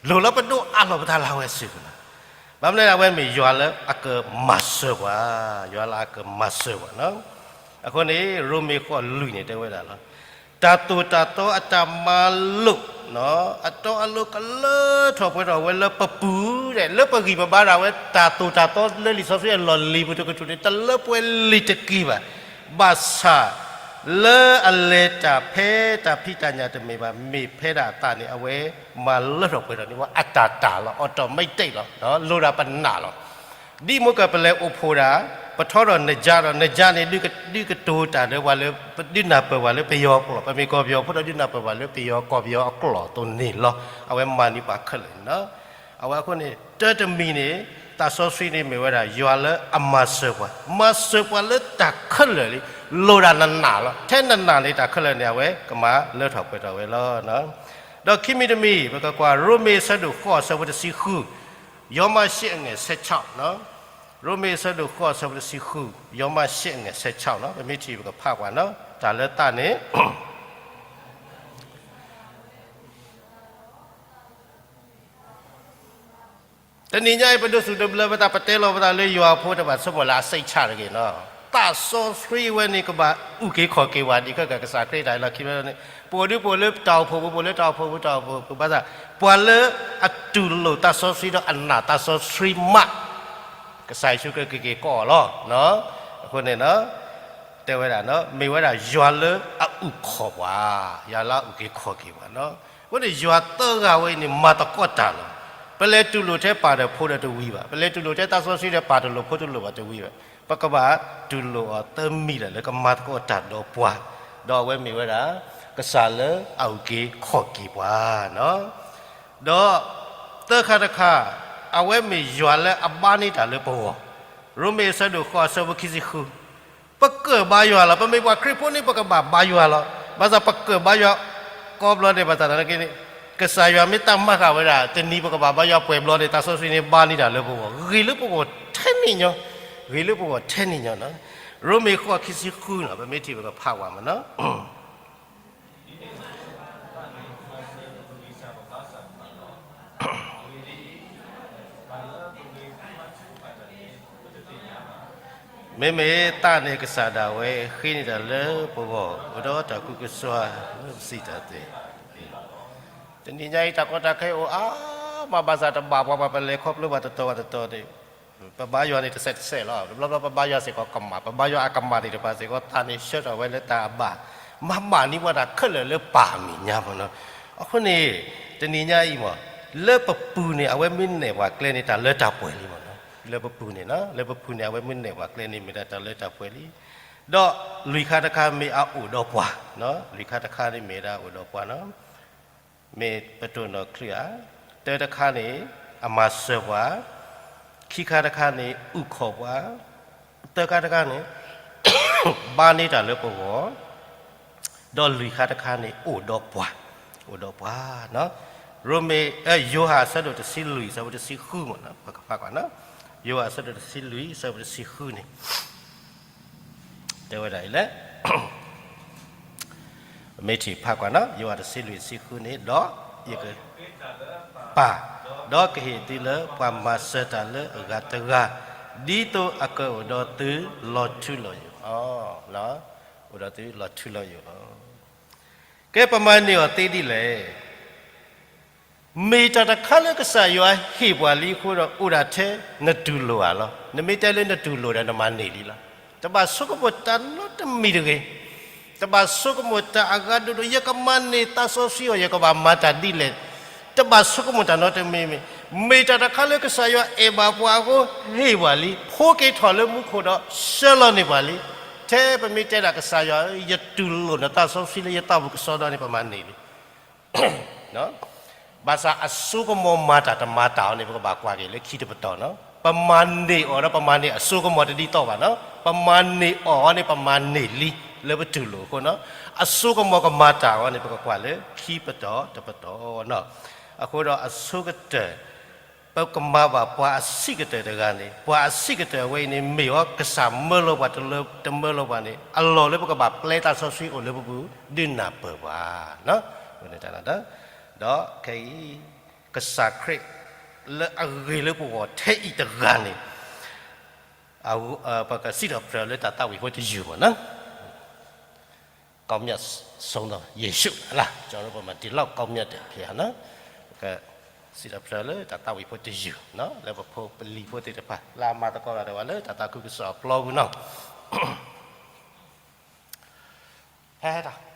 လိၣ်လၢပဒိးအးလီၤပသးလၢအဝဲစုပူၤလီၤ. ဘၣ်မနုၤအဝဲမ့ၢ်ယွၤလၢအကမၤစၢၤပှၤ, ယွၤလၢအကမၤစၢၤပှၤနီၤ. အဃိန့ၣ် ရိမ့ၤဃိးလွံၢ်န့ၣ်တဲဝဲဒၣ်လီၤ. တၢ်သိၣ်တၢ်သီအတၢ်မၤလိာ် အတီအလိၤကလၢထီၣ်ပှဲၤထီၣ်ဝဲလၢပပူၤဒဲး လၢပဂံၢ်ပဘါဒၣ်ဝဲ တၢ်သိၣ်တၢ်သီလၢလံာ်စီဆှံအလီၢ်လံၤပူၤတကထူၣ်န့ၣ် တလၢပှဲၤလံၤတက့ၢ်ဘၣ်. ဘၣ်ဆၣ် လၢအလဲၤတၢ်ဖဲတၢ်ဖံးတၢ်ညၣ်တမ့ၢ်ဘၣ်, မ့ၢ်ဖဲဒၣ်အသးန့ၣ် အဝဲမၤလၢထီၣ်ပှဲၤထီၣ်န့ၢ်ပှၤအတၢ်တၢ်လီၤ. automatic လီၤ. လိၣ်ဒၣ်ပနာ်လီၤ. ဒ်မ့ၢ်ကပလဲၤအိၣ်ဖှိၣ်ဒၣ် ပထီထီၣ်နယါဒီး နယါန့ၣ် ဒုးကတိၤတၢ်လၢပှၤလၢ ဒုးနၢ်ပၢၢ်ပှၤလၢပယီၤအကျိာ်, ပမ့ၢ်ကီၢ်ပယီၤဖိဒီး ဒုးနၢ်ပၢၢ်ပှၤလၢပယီၤ ကီၢ်ပယီၤအကျိာ်အသိးန့ၣ်လီၤ. အဝဲမၤန့ၢ်ပှၤခဲလၢာ်န့ၣ်လီၤ. အဝဲအဃိန့ၣ် တၢ်တမံၤန့ၣ် သးစီဆှံန့ၣ်မ့ၢ်ဝဲဒၣ် ယွၤလၢအမၤစၢၤပှၤ, မၤစၢၤပှၤလၢတၢ်ခဲလၢာ်လံ, လိၣ်ဒၣ်နနာ်လီၤ. ထဲနနာ်န့ၣ် တၢ်ခဲလၢာ်န့ၣ် အဝဲကမၤလၢထီၣ်ပှဲၤထီၣ်ဝဲလီၤ. ဒီးခံမံၤတမံၤ ပကကွၢ် ရိမ့ၤအဆၢဒိၣ်ဃိးအဆၢဖိတဆံဃု, ယီၤမးရှ့အငဲၢ်ဆဲးဆၢ, ရိမ့ၤအဆၢဒိၣ်ဃိးအဆၢဖိတဆံဃု, ယီၤမးရှ့အငဲၢ်ဆဲးဆၢနီၤ, ပမ့ၢ်ထံၣ်ပကဖးကွၢ်နီၤ, တၢ်လၢသးန့ၣ် တနံၤညါအံၤ ပဒိးစူၣ်ဒိးဘျၢပသး ပတဲလီၤပသးလၢယွၤအဖိတဘၣ်ဆိကမိၣ်လၢအစံးဆၢတဂ့ၤနီၤ, သးစီဆှံဝဲန့ၣ် ကဘၣ်အုၣ်က့ၤခီၣ်က့ၤဝဲ ဒ်ခဲကစၢ်ခရံာ်တၢ်အလီၢ်ခံဖဲန့ၣ်, ပအိၣ်ဒုးပအိၣ်လၢတၢ်အိၣ်ဖှိၣ်ပူၤ ပအိၣ်လၢတၢ်အိၣ်ဖှိၣ်ပူၤ တၢ်အိၣ်ဖှိၣ်ပူၤဘၣ်ဆၣ်, ပှၤလၢအတူၢ်လိာ်သးစီဆှံဒီးအနာ်သးစီဆှံမး ကစၢ်ယ့ၣ်ၡူးခရံာ်ကက့ၤကိးအီၤလီၤ. အဃိန့ၣ် တဲဝဲဒၣ် မ့ၢ်ဝဲဒၣ်ယွၤလၢအအုၣ်ခီၣ်ပှၤ, ယွၤလၢအအုၣ်က့ၤခီၣ်က့ၤပှၤနီၤ. အဃိန့ၣ် ယွၤသၢဂၤဝဲအံၤန့ၣ် မၤသကိးတၢ်လီၤ. ပလဲၤတူၢ်လိာ်ထဲပၢ်ဒီးဖိဒီးတဝံၤဘၣ်, ပလဲၤတူၢ်လိာ်ထဲသးစီဆှံဒီးပၢ်တလိၣ်ဖိတလိၣ်ဘၣ်တဝံၤဘၣ်, ပကဘၣ်တူၢ်လိာ်အီၤသၢမံၤလၢာ်လၢကမၤသကိးတၢ်ဒီးပှၤ, ဒီးအဝဲမ့ၢ်ဝဲဒၣ် ကစၢ်လၢအအုၣ်က့ၤခီၣ်က့ၤပှၤနီၤ. ဒီးသၢခါတခါ, အဝဲမ့ၢ်ယွၤလၢအဘါန့ၢ်တၢ်လၢပဂီၢ်, ရိမ့ၤအဆၢဒိၣ်ဃိးအဆၢဖိခံဆံဃု, ပကၢၣ်ဘါယွၤလီၤ. ပမ့ၢ်ပှၤခရံာ်ဖိန့ၣ် ပကဘၣ်ဘါယွၤလီၤ. ဘၣ်ဆၣ်ပကၢၣ်ဘါယွၤကိးဘျီန့ၣ် ဘၣ်ဆၣ်သနာ်က့န့ၣ် ကစၢ်ယွၤမ့ၢ်တၢ်မၤဃာ်ဝဲဒၣ် တနံၤပကဘၣ်ဘါယွၤပှဲၤဘျီန့ၣ် သးစီဆှံန့ၣ်ဘါန့ၢ်တၢ်လၢပဂီၢ်, ဂ့ၤလၢပဂီၢ်ထဲန့ၣ်ညီ, ဂ့ၤလၢပဂီၢ်ထဲန့ၣ်ညီနီၤ. ရိမ့ၤဃိးခံဆံဃုနီၤ, ပမ့ၢ်ထံၣ်ပကဖးဝဲမးနီၤ. မ့မ့ၢ်သးန့ၣ်ကစၢ်ဒၣ်ဝဲဃ့န့ၢ်တၢ်လၢပဂီၢ် အိၣ်ဒီးတၢ်ကူၣ်ကဆှီလၢပစံးတၢ်သ့. တနံၤညါအံၤ တၢ်ကီတၢ်ခဲအိၣ်အါမးဘၣ်ဆၣ် တဘၣ်ပှၤပှၤပလဲၤခီဖျိဘၣ်တတီၤဘၣ်တတီၤန့ၣ် ပဘါယွၤန့ၣ်တစဲးတစဲးလီၤ. တဘျီဘျီပဘါယွၤစ့ၢ်ကီးကမၣ်, ပဘါယွၤအကမၣ်သ့ၣ်တဖၣ်စ့ၢ်ကီး သးန့ၣ်ဆှၢထီၣ်ဝဲလၢတၢ်အဘၣ်, မၤဘၣ်န့ၢ်ပှၤတၢ်ခဲလၢာ်လၢပၢ်အမဲာ်ညါမးနီၤ. အဃိန့ၣ် တနံၤညါအံၤမး လၢပပူၤန့ၣ် အဝဲမ့ၢ်နဲၣ်ပှၤကျဲန့ၣ် တၢ်လၢတၢ်ပှဲၤလံမးနီၤ. လၢပပူၤန့ၣ်နီၤ, လၢပပူၤန့ၣ် အဝဲမ့ၢ်နဲၣ်ပှၤကျဲန့ၣ် မ့ၢ်ဒၣ်တၢ်လၢတၢ်ပှဲၤလံ. ဒီးလွံၢ်ခါတခါမ့ၢ်အအိၣ်ဒီးပှၤ, လွံၢ်ခါတခါန့ၣ်မ့ၢ်ဒၣ်အိၣ်ဒီးပှၤနီၤ. မ့ၢ်ပတိၢ်နီၣ်ချုးဧါ. တၢတခါန့ၣ် အမၤစၢၤပှၤ, ခံခါတခါန့ၣ် အုၣ်ခီၣ်ပှၤ, သၢခါတခါန့ၣ် ဘါန့ၢ်တၢ်လၢပဂီၢ်, ဒီးလွံၢ်ခါတခါန့ၣ် အိၣ်ဒီးပှၤ, အိၣ်ဒီးပှၤနီၤ. ရိမ့ၤ, ယိၤဟၣ်အဆၢဒိၣ်တဆံလွံၢ် အဆၢဖိတဆံဃုမးနီၤ, ပကဖးကွၢ်နီၤ. ယိၤဟၣ်အဆၢဒိၣ်တဆံလွံၢ် အဆၢဖိတဆံဃုန့ၣ် တဲဝဲဒၣ်အံၤလဲၣ်, မ့ၢ်ထံၣ်ဖးကွၢ်နီၤ, ယိၤဟၣ်တဆံလွံၢ်တဆံဃုန့ၣ်, ဒီးယကပၢ်, ဒီးကဟ့ၣ်သုလၢပှၤမၤစၢၤတၢ်လၢအဂၤတဂၤ, ဒ်သိးအကအိၣ်ဒီးသုလီၤထူလီၤယိာ်လီၤ. အိၣ်ဒီးသုလီၤထူလီၤယိာ်လီၤ. ကဲပမၤန့ၢ်အီၤသ့ဒ်လဲၣ်. မ့ၢ်တၢ်တခါလၢကစၢ်ယွၤဟ့ၣ်ပှၤလံအဃိဒီး အိၣ်ဒၣ်ထဲနတူၢ်လိာ်ဧါလီၤ. နမ့ၢ်တဲလၢနတူၢ်လိာ်ဒီးနမၤန့ၢ်လံလီၤ. တဘၣ်ဆိကမိၣ်တၢ်နီတမံၤတဂ့ၤ. တဘၣ်ဆိကမိၣ်တၢ်အဂၤဒိၣ်ဒိၣ် ယကမၤန့ၢ်သးစီဆှံအီၤ ယကဘၣ်မၤတၢ်ဒ်လဲၣ်. တဘၣ်ဆိကမိၣ်တၢ်နီတမံၤမံၤ. မ့ၢ်တၢ်တခါလၢကစၢ်ယွၤအဲၣ်ဘၣ်ပှၤအဃိ ဟ့ၣ်ပှၤလံ, ဖိက့ၤထီၣ်လၢမူခိၣ်ဒီး ဆှၢလီၤန့ၢ်ပှၤလံ. ထဲပမ့ၢ်တဲဒၣ်ကစၢ်ယွၤဧၢ, ယတူၢ်လိာ်နသးစီဆှံလၢယသးပူၤကစီဒီန့ၣ် ပမၤန့ၢ်လံ. ဘၣ်ဆၣ်အစိကမီၤမၤတၢ်တမၤတၢ်အီၤန့ၣ် ပကဘၣ်ကွၢ်က့ၤလၢခံတပတီၢ်နီၤ. ပမၤန့ၢ်အီၤဒီးပမၤန့ၢ်အစိကမီၤတဒ်သိးဘၣ်နီၤ. ပမၤန့ၢ်အီၤန့ၣ် ပမၤန့ၢ်လံလၢပတူၢ်လိာ်အဃိနီၤ. အစိကမီၤကမၤတၢ်အီၤန့ၣ် ပကကွၢ်လၢခံပတီၢ်တပတီၢ်နီၤ. အဃိဒီးအဆိကတၢၢ် ပကမၤဘၣ်ပှၤအဆံးကတၢၢ်တဂၤန့ၣ်, ပှၤအဆံးကတၢၢ်အဝဲအံၤန့ၣ် မ့ၢ်အီၤကစၢ်မၢလီၤပှၤတလၢတမၢလီၤပှၤန့ၣ် အလီၢ်လၢပကဘၣ်ပျဲသးစီဆှံအိၣ်လၢပပူၤ ဒုးနၢ်ပၢၢ်ဘၣ်. ဒီးခဲအံၤ ကစၢ်ခရံာ်လၢအဂ့ၤလၢပဂီၢ်ထဲအံၤတဂၤန့ၣ် ပကစံးထီၣ်ပတြၢၤလၢတၢ်သးဝံၣ်ဖိတယုၢ်မးနီၤ. ကောင်းမြတ်ဆုံးသောယေရှု လၢ ကျွန်တော်တို့ ဘဝမှာ ဒီလောက်ကောင်းမြတ်တယ် ဘုရားနော်. ပကစံးထီၣ်ပတြၢၤလၢတၢ်သးဝံၣ်ဖိတယုၢ်နီၤ လၢပဖိပလံၤဖိသ့ၣ်တဖၣ် လၢအမၤသကိးတၢ်ဒီးပှၤလၢတၢ်သးခုကစီၣ်အပျီပူၤနီၤ. ဖဲတၢ်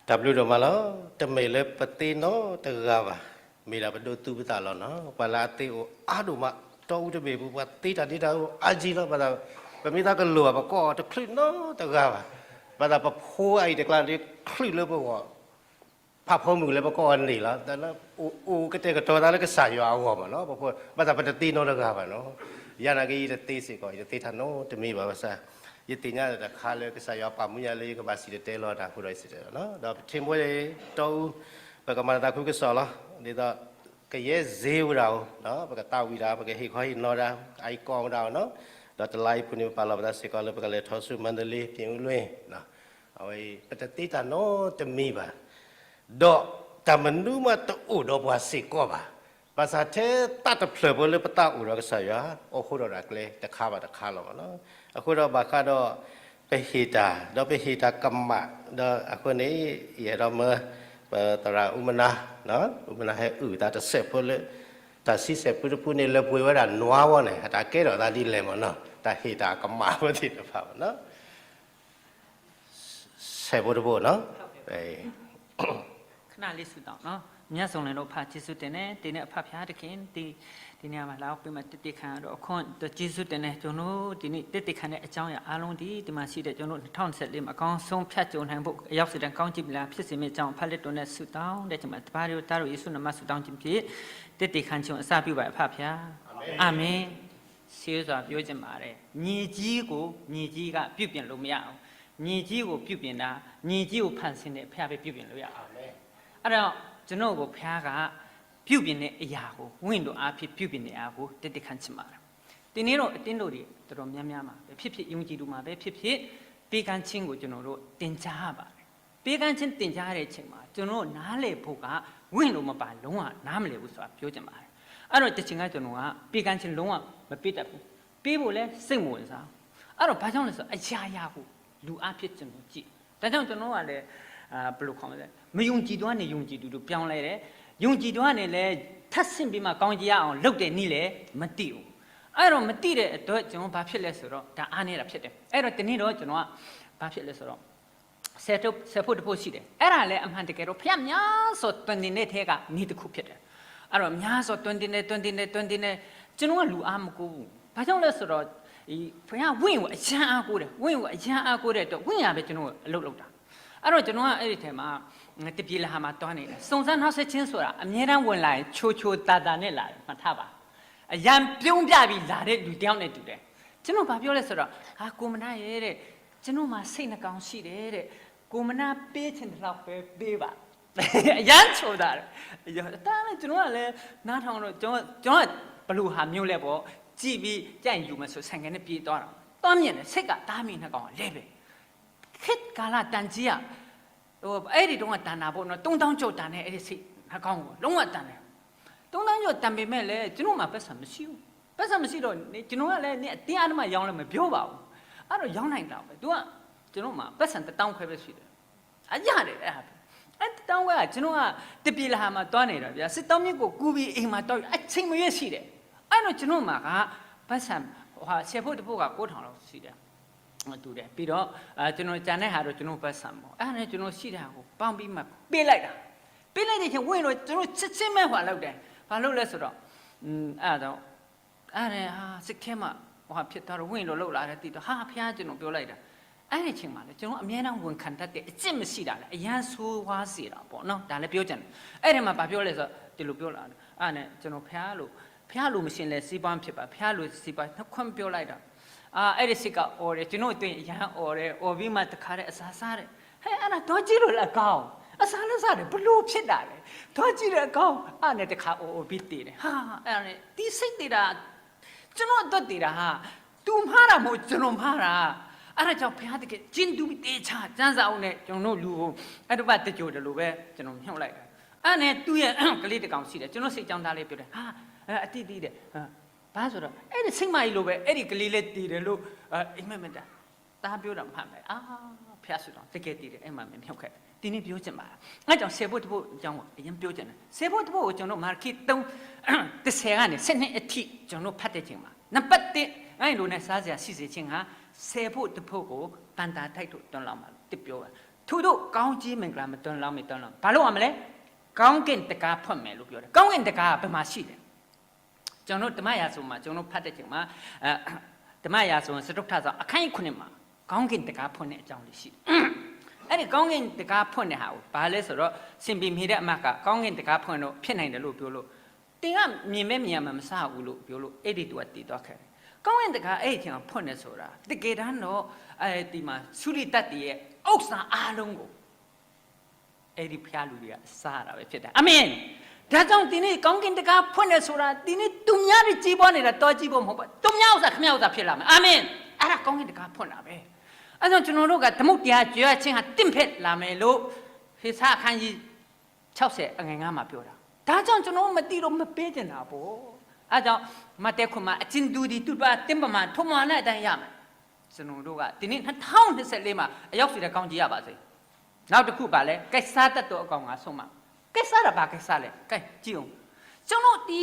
တၢ်ဘျုးဒိၣ်မးလီၤ. တမ့ၢ်လၢပသ့နီတဂၤဘၣ်, မ့ၢ်ဒၣ်ပဒိးသူပသးလီၤနီၤ. ပှၤလၢအသ့အိၣ်အါဒိၣ်မး, တီအူတဘ့ၣ်ပူၤ ပှၤသ့တၢ်ဒ့တၢ်အူအါကံလီၤ. ဘၣ်သး ပမ့ၢ်သးကလိၣ်ဘၣ် ပကိးအီၤတချုးနီတဂၤဘၣ်. ဘၣ်သးပဖိအံၤတကျါဒ်ချုးလၢပဂီၢ် ဖးဖီမုၢ်လၢပကိးအီၤန့ၣ်လီၤ. တၢ်လၢအိၣ်ကတဲာ်ကတီၤသးလၢကစၢ်ယွၤအဂီၢ်မးနီၤ. ဘၣ်သးပတသ့နီတဂၤဘၣ်နီၤ. ယၤနာ်က့ ယတသ့စ့ၢ်ကီး, ယတသ့တၢ်နီတမံၤဘၣ်ဘၣ်ဆၣ်, ယသ့ၣ်ညါတၢ်တခါလၢကစၢ်ယွၤပာ်မူယၤလၢယကဘၣ်စံၣ်တဲၤတဲလီၤတၢ်အဃိဒီး ယစံၣ်တဲၤတဲလီၤနီၤ. ဒီးပထံၣ်ဘိလၢတီအူ ပကမၤတၢ်သးခုကစီၣ်လီၤ. ဒ်သိး ကယဲၢ်စ့ဝဲဒၣ်အီၤ, ပကသးဝံၣ်ဒၣ်, ပကဟ့ၣ်ခီဟ့ၣ်နီၤဒၣ်, အအံၤကိးဝဲဒၣ်အီၤနီၤ. ဒီးတလါအံၤပူၤန့ၣ် ပပာ်လီၤပသးစ့ၢ်ကီးလၢပကလဲၤထီၣ်ဆူမန္တလေး ပြင်ဦးလွင် အဝဲအံၤ ပတသ့တၢ်နီတမံၤဘၣ်. ဒီးတၢ်မနုၤမးတအိၣ်ဒီးပှၤစ့ၢ်ကီးဘၣ်. ဘၣ်ဆၣ်ထဲသးတဖျၢၣ်ဖိလၢပသးအိၣ်ဒီးကစၢ်ယွၤ, အိၣ်ဃိဒီးတၢ်ကျဲတခါဘၣ်တခါလီၤမးနီၤ. အဃိဒီးဘၣ်ဃးဒီး ပဟ့ၣ်တၢ်, ဒီးပဟ့ၣ်တၢ်ကမၣ်, ဒီးအဃိန့ၣ် ယအဲၣ်ဒိးမၢ ပသရၣ်အူမနၤ, အူမနၤဟဲအုၣ်သးတစဲးဖိလၢ တၢ်ဆံဆဲးဖုတဖုန့ၣ် လၢပှ့ၤဝဲဒၣ်နွါဝဲန့ၣ် တၢ်ကဲထီၣ်သးဒ်လဲၣ်မးနီၤ, တၢ်ဟ့ၣ်တၢ်ကမၣ်ဖိသ့ၣ်တဖၣ်မးနီၤ. ဆဲးဖိတဖိနီၤ. ခဏလေးဆုတောင်းနော်။ မြတ်စွာဘုရားတို့ အဖကျေးဇူးတင်တယ်။ တင်တဲ့အဖဖခင်သခင် ဒီနေ့မှာလာပြီးမှ တည်တည်ခံရတော့ အခွင့်အရေးကျေးဇူးတင်တယ်။ ကျွန်တော်တို့ ဒီနေ့ တည်တည်ခံတဲ့အကြောင်းအရာအားလုံးဒီ ဒီမှာရှိတဲ့ ကျွန်တော်တို့ နှစ်ထောင့်နှစ်ဆယ့်လေးမှာ အကောင်းဆုံးဖြတ်ကျော်နိုင်ဖို့ ရောက်စေတဲ့ ကောင်းချီးမင်္ဂလာဖြစ်စေမယ့်အကြောင်း အဖလက်တော်နဲ့ဆုတောင်းတဲ့ချိန်မှာ တပါးတို့ သားတို့ယေရှုနာမဆုတောင်းခြင်းဖြင့် တည်တည်ခံခြင်းကိုအစပြုပါ အဖဖခင်။ အာမင်။ ရှေးစွာပြောချင်ပါတယ်။ မြေကြီးကို မြေကြီးက ပြုပြင်လို့မရဘူး။ မြေကြီးကို ပြုပြင်တာ၊ မြေကြီးကို ဖန်ဆင်းတဲ့ ဘုရားပဲ ပြုပြင်လို့ရတယ်။ အဲ့တော့ ကျွန်တော်ကို ဘုရားက ပြုပြင်တဲ့အရာကို ဝိညာဉ်တော်အားဖြင့် ပြုပြင်တဲ့အရာကို တည်တည်ခံချင်ပါတယ်။ ဒီနေ့တော့ အသင်းတော်တွေ တော်တော်များများမှာပဲဖြစ်ဖြစ်၊ ယုံကြည်သူမှာပဲဖြစ်ဖြစ်၊ ပေးကမ်းခြင်းကို ကျွန်တော်တို့ သင်ကြားရပါတယ်။ ပေးကမ်းခြင်း သင်ကြားရတဲ့အချိန်မှာ ကျွန်တော်တို့ နားလည်ဖို့က ဝိညာဉ်တော်မပါ လုံးဝနားမလည်ဘူးဆိုတာ ပြောချင်ပါတယ်။ အဲ့တော့ တစ်ချိန်က ကျွန်တော်က ပေးကမ်းခြင်း လုံးဝမပေးတတ်ဘူး။ ပေးဖို့လည်း စိတ်မဝင်စားဘူး။ အဲ့တော့ ဘာကြောင့်လဲဆိုတော့ အရာရာကို လူအားဖြင့် ကျွန်တော်ကြည့်။ ဒါကြောင့် ကျွန်တော်ကလည်း အာ၊ ဘယ်လိုခေါ်မလဲ၊ မယုံကြည်သူကနေ ယုံကြည်သူသို့ ပြောင်းလဲတယ်။ ယုံကြည်သူကနေလည်း ထပ်ဆင့်ပြီးမှ ကောင်းကြီးရအောင် လုပ်တဲ့နည်းလည်း မသိဘူး။ အဲ့တော့ မသိတဲ့အတွက် ကျွန်တော် ဘာဖြစ်လဲဆိုတော့ ဒါအားနည်းတာဖြစ်တယ်။ အဲ့တော့ တနေ့တော့ ကျွန်တော်က ဘာဖြစ်လဲဆိုတော့ ဆယ်ထုတ်၊ ဆယ်ဖို့တစ်ဖို့ရှိတယ်။ အဲ့ဒါလည်း အမှန်တကယ်တော့ ဘုရားမြတ်စွာဘုရားသွန်သင်တဲ့ထဲကနေတစ်ခုဖြစ်တယ်။ အဲ့တော့ မြတ်စွာဘုရားသွန်သင်တယ်၊ သွန်သင်တယ်၊ သွန်သင်တယ်။ ကျွန်တော်က လူအားမကိုးဘူး။ ဘာကြောင့်လဲဆိုတော့ ဒီ ဘုရားဝိညာဉ်ကို အရမ်းအားကိုးတယ်။ ဝိညာဉ်ကို အရမ်းအားကိုးတဲ့အတွက် ဝိညာဉ်ကပဲ ကျွန်တော်ကို အလုပ်လုပ်တာ။ အဲ့တော့ ကျွန်တော်က အဲ့ဒီထဲမှာ တစ်ပြည်လဟါမှာ သွားနေတယ်။ စုံစမ်းနှောင့်ယှက်ခြင်းဆိုတာ အမြဲတမ်းဝင်လာရင် ချိုချိုသာသာနဲ့လာတယ်။ မှတ်ထားပါ။ အရမ်းပြုံးပြပြီးလာတဲ့လူတစ်ယောက်နဲ့တူတယ်။ ကျွန်တော် ဘာပြောလဲဆိုတော့ ဟာ၊ ကိုမနာရဲ့တဲ့၊ ကျွန်တော်မှာ စိတ်နှစ်ကောင်ရှိတယ်တဲ့၊ ကိုမနာပေးချင်သလောက်ပဲပေးပါ။ အရမ်းချိုသာတယ်။ ဒါနဲ့ ကျွန်တော်ကလည်း နားထောင်တော့ ကျွန်တော်၊ ကျွန်တော်က ဘယ်လိုဟာမျိုးလဲပေါ့၊ ကြည့်ပြီး ကြိုက်ရင်ယူမယ်ဆို ဆိုင်ကယ်နဲ့ ပြေးသွားတာ။ သွားမြင်တယ်၊ ဆိပ်က သားမီးနှစ်ကောင် လဲပဲ။ ခေတ်ကာလ တန်ကြေးက ဟို၊ အဲ့ဒီတုန်းက တန်တာပေါ့နော်၊ သုံးသောင်းကျော် တန်တယ်။ အဲ့ဒီဆိပ်နှာခေါင်းကို လုံးဝတန်တယ်။ သုံးသောင်းကျော် တန်ပေမဲ့လည်း ကျွန်တော်မှာ ပိုက်ဆံမရှိဘူး။ ပိုက်ဆံမရှိတော့ ကျွန်တော်ကလည်း နင်အတင်းအဓမ္မရောင်းလည်း မပြောပါဘူး။ အဲ့တော့ ရောင်းနိုင်တာပဲ။ သူက ကျွန်တော်မှာ ပိုက်ဆံတစ်သောင်းခွဲပဲရှိတယ်။ အရတယ် အဲ့ဒါပဲ။ အဲ့တစ်သောင်းခွဲက ကျွန်တော်က တစ်ပြည်လဟါမှာ သွားနေတာဗျာ။ စစ်တောင်းမြစ်ကိုကူးပြီး အိမ်မှာသွားပြီး အချိန်မရွေးရှိတယ်။ အဲ့တော့ ကျွန်တော်မှာက ပိုက်ဆံ၊ ဟိုဟာ၊ ဆယ်ဖို့တစ်ဖို့က ကိုးထောင်လောက်ရှိတယ်။ တူတယ်။ ပြီးတော့၊ အာ၊ ကျွန်တော် ကျန်တဲ့ဟာတော့ ကျွန်တော် ပိုက်ဆံပေါ့။ အဲ့ဒါနဲ့ ကျွန်တော်ရှိတဲ့ဟာကို ပေါင်းပြီးမှ ပေးလိုက်တာ။ ပေးလိုက်တဲ့အချိန် ဝိညာဉ်တော် ကျွန်တော် ချက်ချင်းပဲ ဟိုဟာ လုပ်တယ်။ ဘာလို့လဲဆိုတော့၊ อืม၊ အဲ့ဒါတော့ အဲ့ဒါနဲ့ ဟာ၊ စိတ်ထဲမှာ ဟိုဟာ ဖြစ်သွားတော့ ဝိညာဉ်တော် လုပ်လာတယ် သိတော့၊ ဟာ၊ ဘုရား ကျွန်တော် ပြောလိုက်တာ။ အဲ့ဒီအချိန်မှာလေ ကျွန်တော် အမြဲတမ်း ဝန်ခံတတ်တဲ့ အကျင့်မရှိတာလေ အရမ်းဆိုးဝါးစေတာပေါ့နော်။ ဒါလည်း ပြောချင်တယ်။ အဲ့ဒီမှာ ဘာပြောလဲဆိုတော့ ဒီလိုပြောလာတယ်။ အဲ့ဒါနဲ့ ကျွန်တော် ဘုရားလို၊ ဘုရားလိုမရှိရင်လည်း စီးပွားမဖြစ်ပါ။ ဘုရားလိုစီးပွား နှစ်ခွန်းပြောလိုက်တော့၊ အာ၊ အဲ့ဒီဆိပ်က အော်တယ်။ ကျွန်တော် အတွင်း အရမ်းအော်တယ်။ အော်ပြီးမှ တခါတည်း အစာစားတယ်။ ဟဲ၊ အဲ့ဒါ သွားကြည့်လို့လည်း အကောင်း၊ အစာလည်းစားတယ်။ ဘယ်လိုဖြစ်တာလဲ။ သွားကြည့်လည်း အကောင်း။ အဲ့ဒါနဲ့ တခါ အော်၊ အော်ပြီး သေတယ်။ ဟာ၊ အဲ့ဒါနဲ့ ဒီစိတ်သေတာ ကျွန်တော် အသက်သေတာဟာ သူမှားတာမဟုတ်၊ ကျွန်တော်မှားတာ။ အဲ့ဒါကြောင့် ဘုရားသခင် ကျဉ်သူသေချာ ကျမ်းစာအုပ်နဲ့ ကျွန်တော်တို့ လူကို အဲ့ဒီဘက် တကြိုတလိုပဲ ကျွန်တော် မြှုပ်လိုက်တာ။ အဲ့ဒါနဲ့ သူ့ရဲ့ ကလေးတစ်ကောင်ရှိတယ်။ ကျွန်တော် စိတ်ကြောင်းသားလေး ပြောတယ်။ ဟာ၊ အဲ၊ အတည်တည်တယ်။ အဲ၊ ဘာဆိုတော့ အဲ့ဒီ ဆိပ်ကမကြီးလိုပဲ အဲ့ဒီကလေးလည်း သေတယ်လို့၊ အဲ၊ အိမ်မက်မက်တာ။ သားပြောတာ မှန်တယ်။ အာ၊ ဘုရား ဆုတောင်း၊ တကယ်သေတယ်။ အဲ့မှာ မင်းမြှုပ်ခဲ့တယ်။ ဒီနေ့ ပြောချင်ပါတယ်။ အဲ့ကြောင့် ဆယ်ဖို့တစ်ဖို့အကြောင်းကို အရင်ပြောချင်တယ်။ ဆယ်ဖို့တစ်ဖို့ကို ကျွန်တော် မဿဲ သုံး၊ တစ်ဆယ်ကနေ ဆယ့်နှစ်အထိ ကျွန်တော် ဖတ်တဲ့ချိန်မှာ နံပါတ်တစ် ငါ့လူနဲ့ စားစရာရှိစေခြင်းငှာ ဆယ်ဖို့တစ်ဖို့ကို ဘဏ္ဍာတိုက်သို့ သွန်လောင်းပါလို့ တစ်ပြောပါ။ ထုဒိၣ်ကောင်းကြီးမင်္ဂလာမတန်လောက်မတန်လောက် ဘာလို့အောင်မလဲ? ကောင်းကင်တံခါးဖွင့်မယ်လို့ပြောတယ်. ကောင်းကင်တံခါးဘယ်မှာရှိလဲ? ကျွန်တော်တို့ဓမ္မရာဇဝင်မှာ ကျွန်တော်တို့ဖတ်တဲ့ချိန်မှာ အဲ ဓမ္မရာဇဝင်စတုတ္ထဆောင်အခန်းကြီးခုနှစ်မှာ ကောင်းကင်တံခါးဖွင့်တဲ့အကြောင်းလေးရှိတယ်. အဲ့ဒီကောင်းကင်တံခါးဖွင့်တဲ့ဟာကို ဘာလဲဆိုတော့ စင်ပီမီတဲ့အမတ်က ကောင်းကင်တံခါးဖွင့်လို့ဖြစ်နိုင်တယ်လို့ပြောလို့ သင်ကမြင်ပဲမြင်ရမှာမစားဘူးလို့ပြောလို့ အဲ့ဒီသူကတည်သွားခဲ့တယ်. ကောင်းကင်တံခါးအဲ့ဒီချိန်မှာဖွင့်တယ်ဆိုတာ တကယ်တမ်းတော့ အဲဒီမှာ ဆူးလေတပ်တွေရဲ့ ဥစ္စာအားလုံးကို အဲဒီဘုရားလူတွေက စားရတာပဲဖြစ်တယ်. အာမင်. ဒါကြောင့် ဒီနေ့ ကောင်းကင်တံခါးဖွင့်တယ်ဆိုတာ ဒီနေ့ သူများတွေ ကြီးပွားနေတာ တောကြီးပွား မဟုတ်ပါဘူး. သူများဥစ္စာ ခင်ဗျားဥစ္စာ ဖြစ်လာမယ်. အာမင်. အဲ့ဒါ ကောင်းကင်တံခါးဖွင့်တာပဲ. အဲကြောင့် ကျွန်တော်တို့က သမုဒ္ဒရာ ကြွေးရခြင်းဟာ တင့်ဖက်လာမယ်လို့ ဟေဆာအခန်းကြီး ခြောက်ဆယ် အငယ်ငါးမှာ ပြောတာ. ဒါကြောင့် ကျွန်တော်တို့ မသိလို့ မပေးချင်တာပေါ့. အဲကြောင့် မဿဲခွန်မှာ အကြင်သူသည် သူ့အတွက် တင်းပမာ ထိုမွာနဲ့ အတိုင်းရမယ်. ကျွန်တော်တို့က ဒီနေ့ နှစ်ထောင်နှစ်ဆယ့်လေးမှာ အယောက်စီတိုင်း ကောင်းကြီးရပါစေ. နောက်တစ်ခုပါလဲ ကဲစားတတ်သောအကောင်ငါဆုံးမ. ကဲစားတာ ဘာကဲစားလဲ? ကဲကြည့်အောင်. ကျွန်တော်ဒီ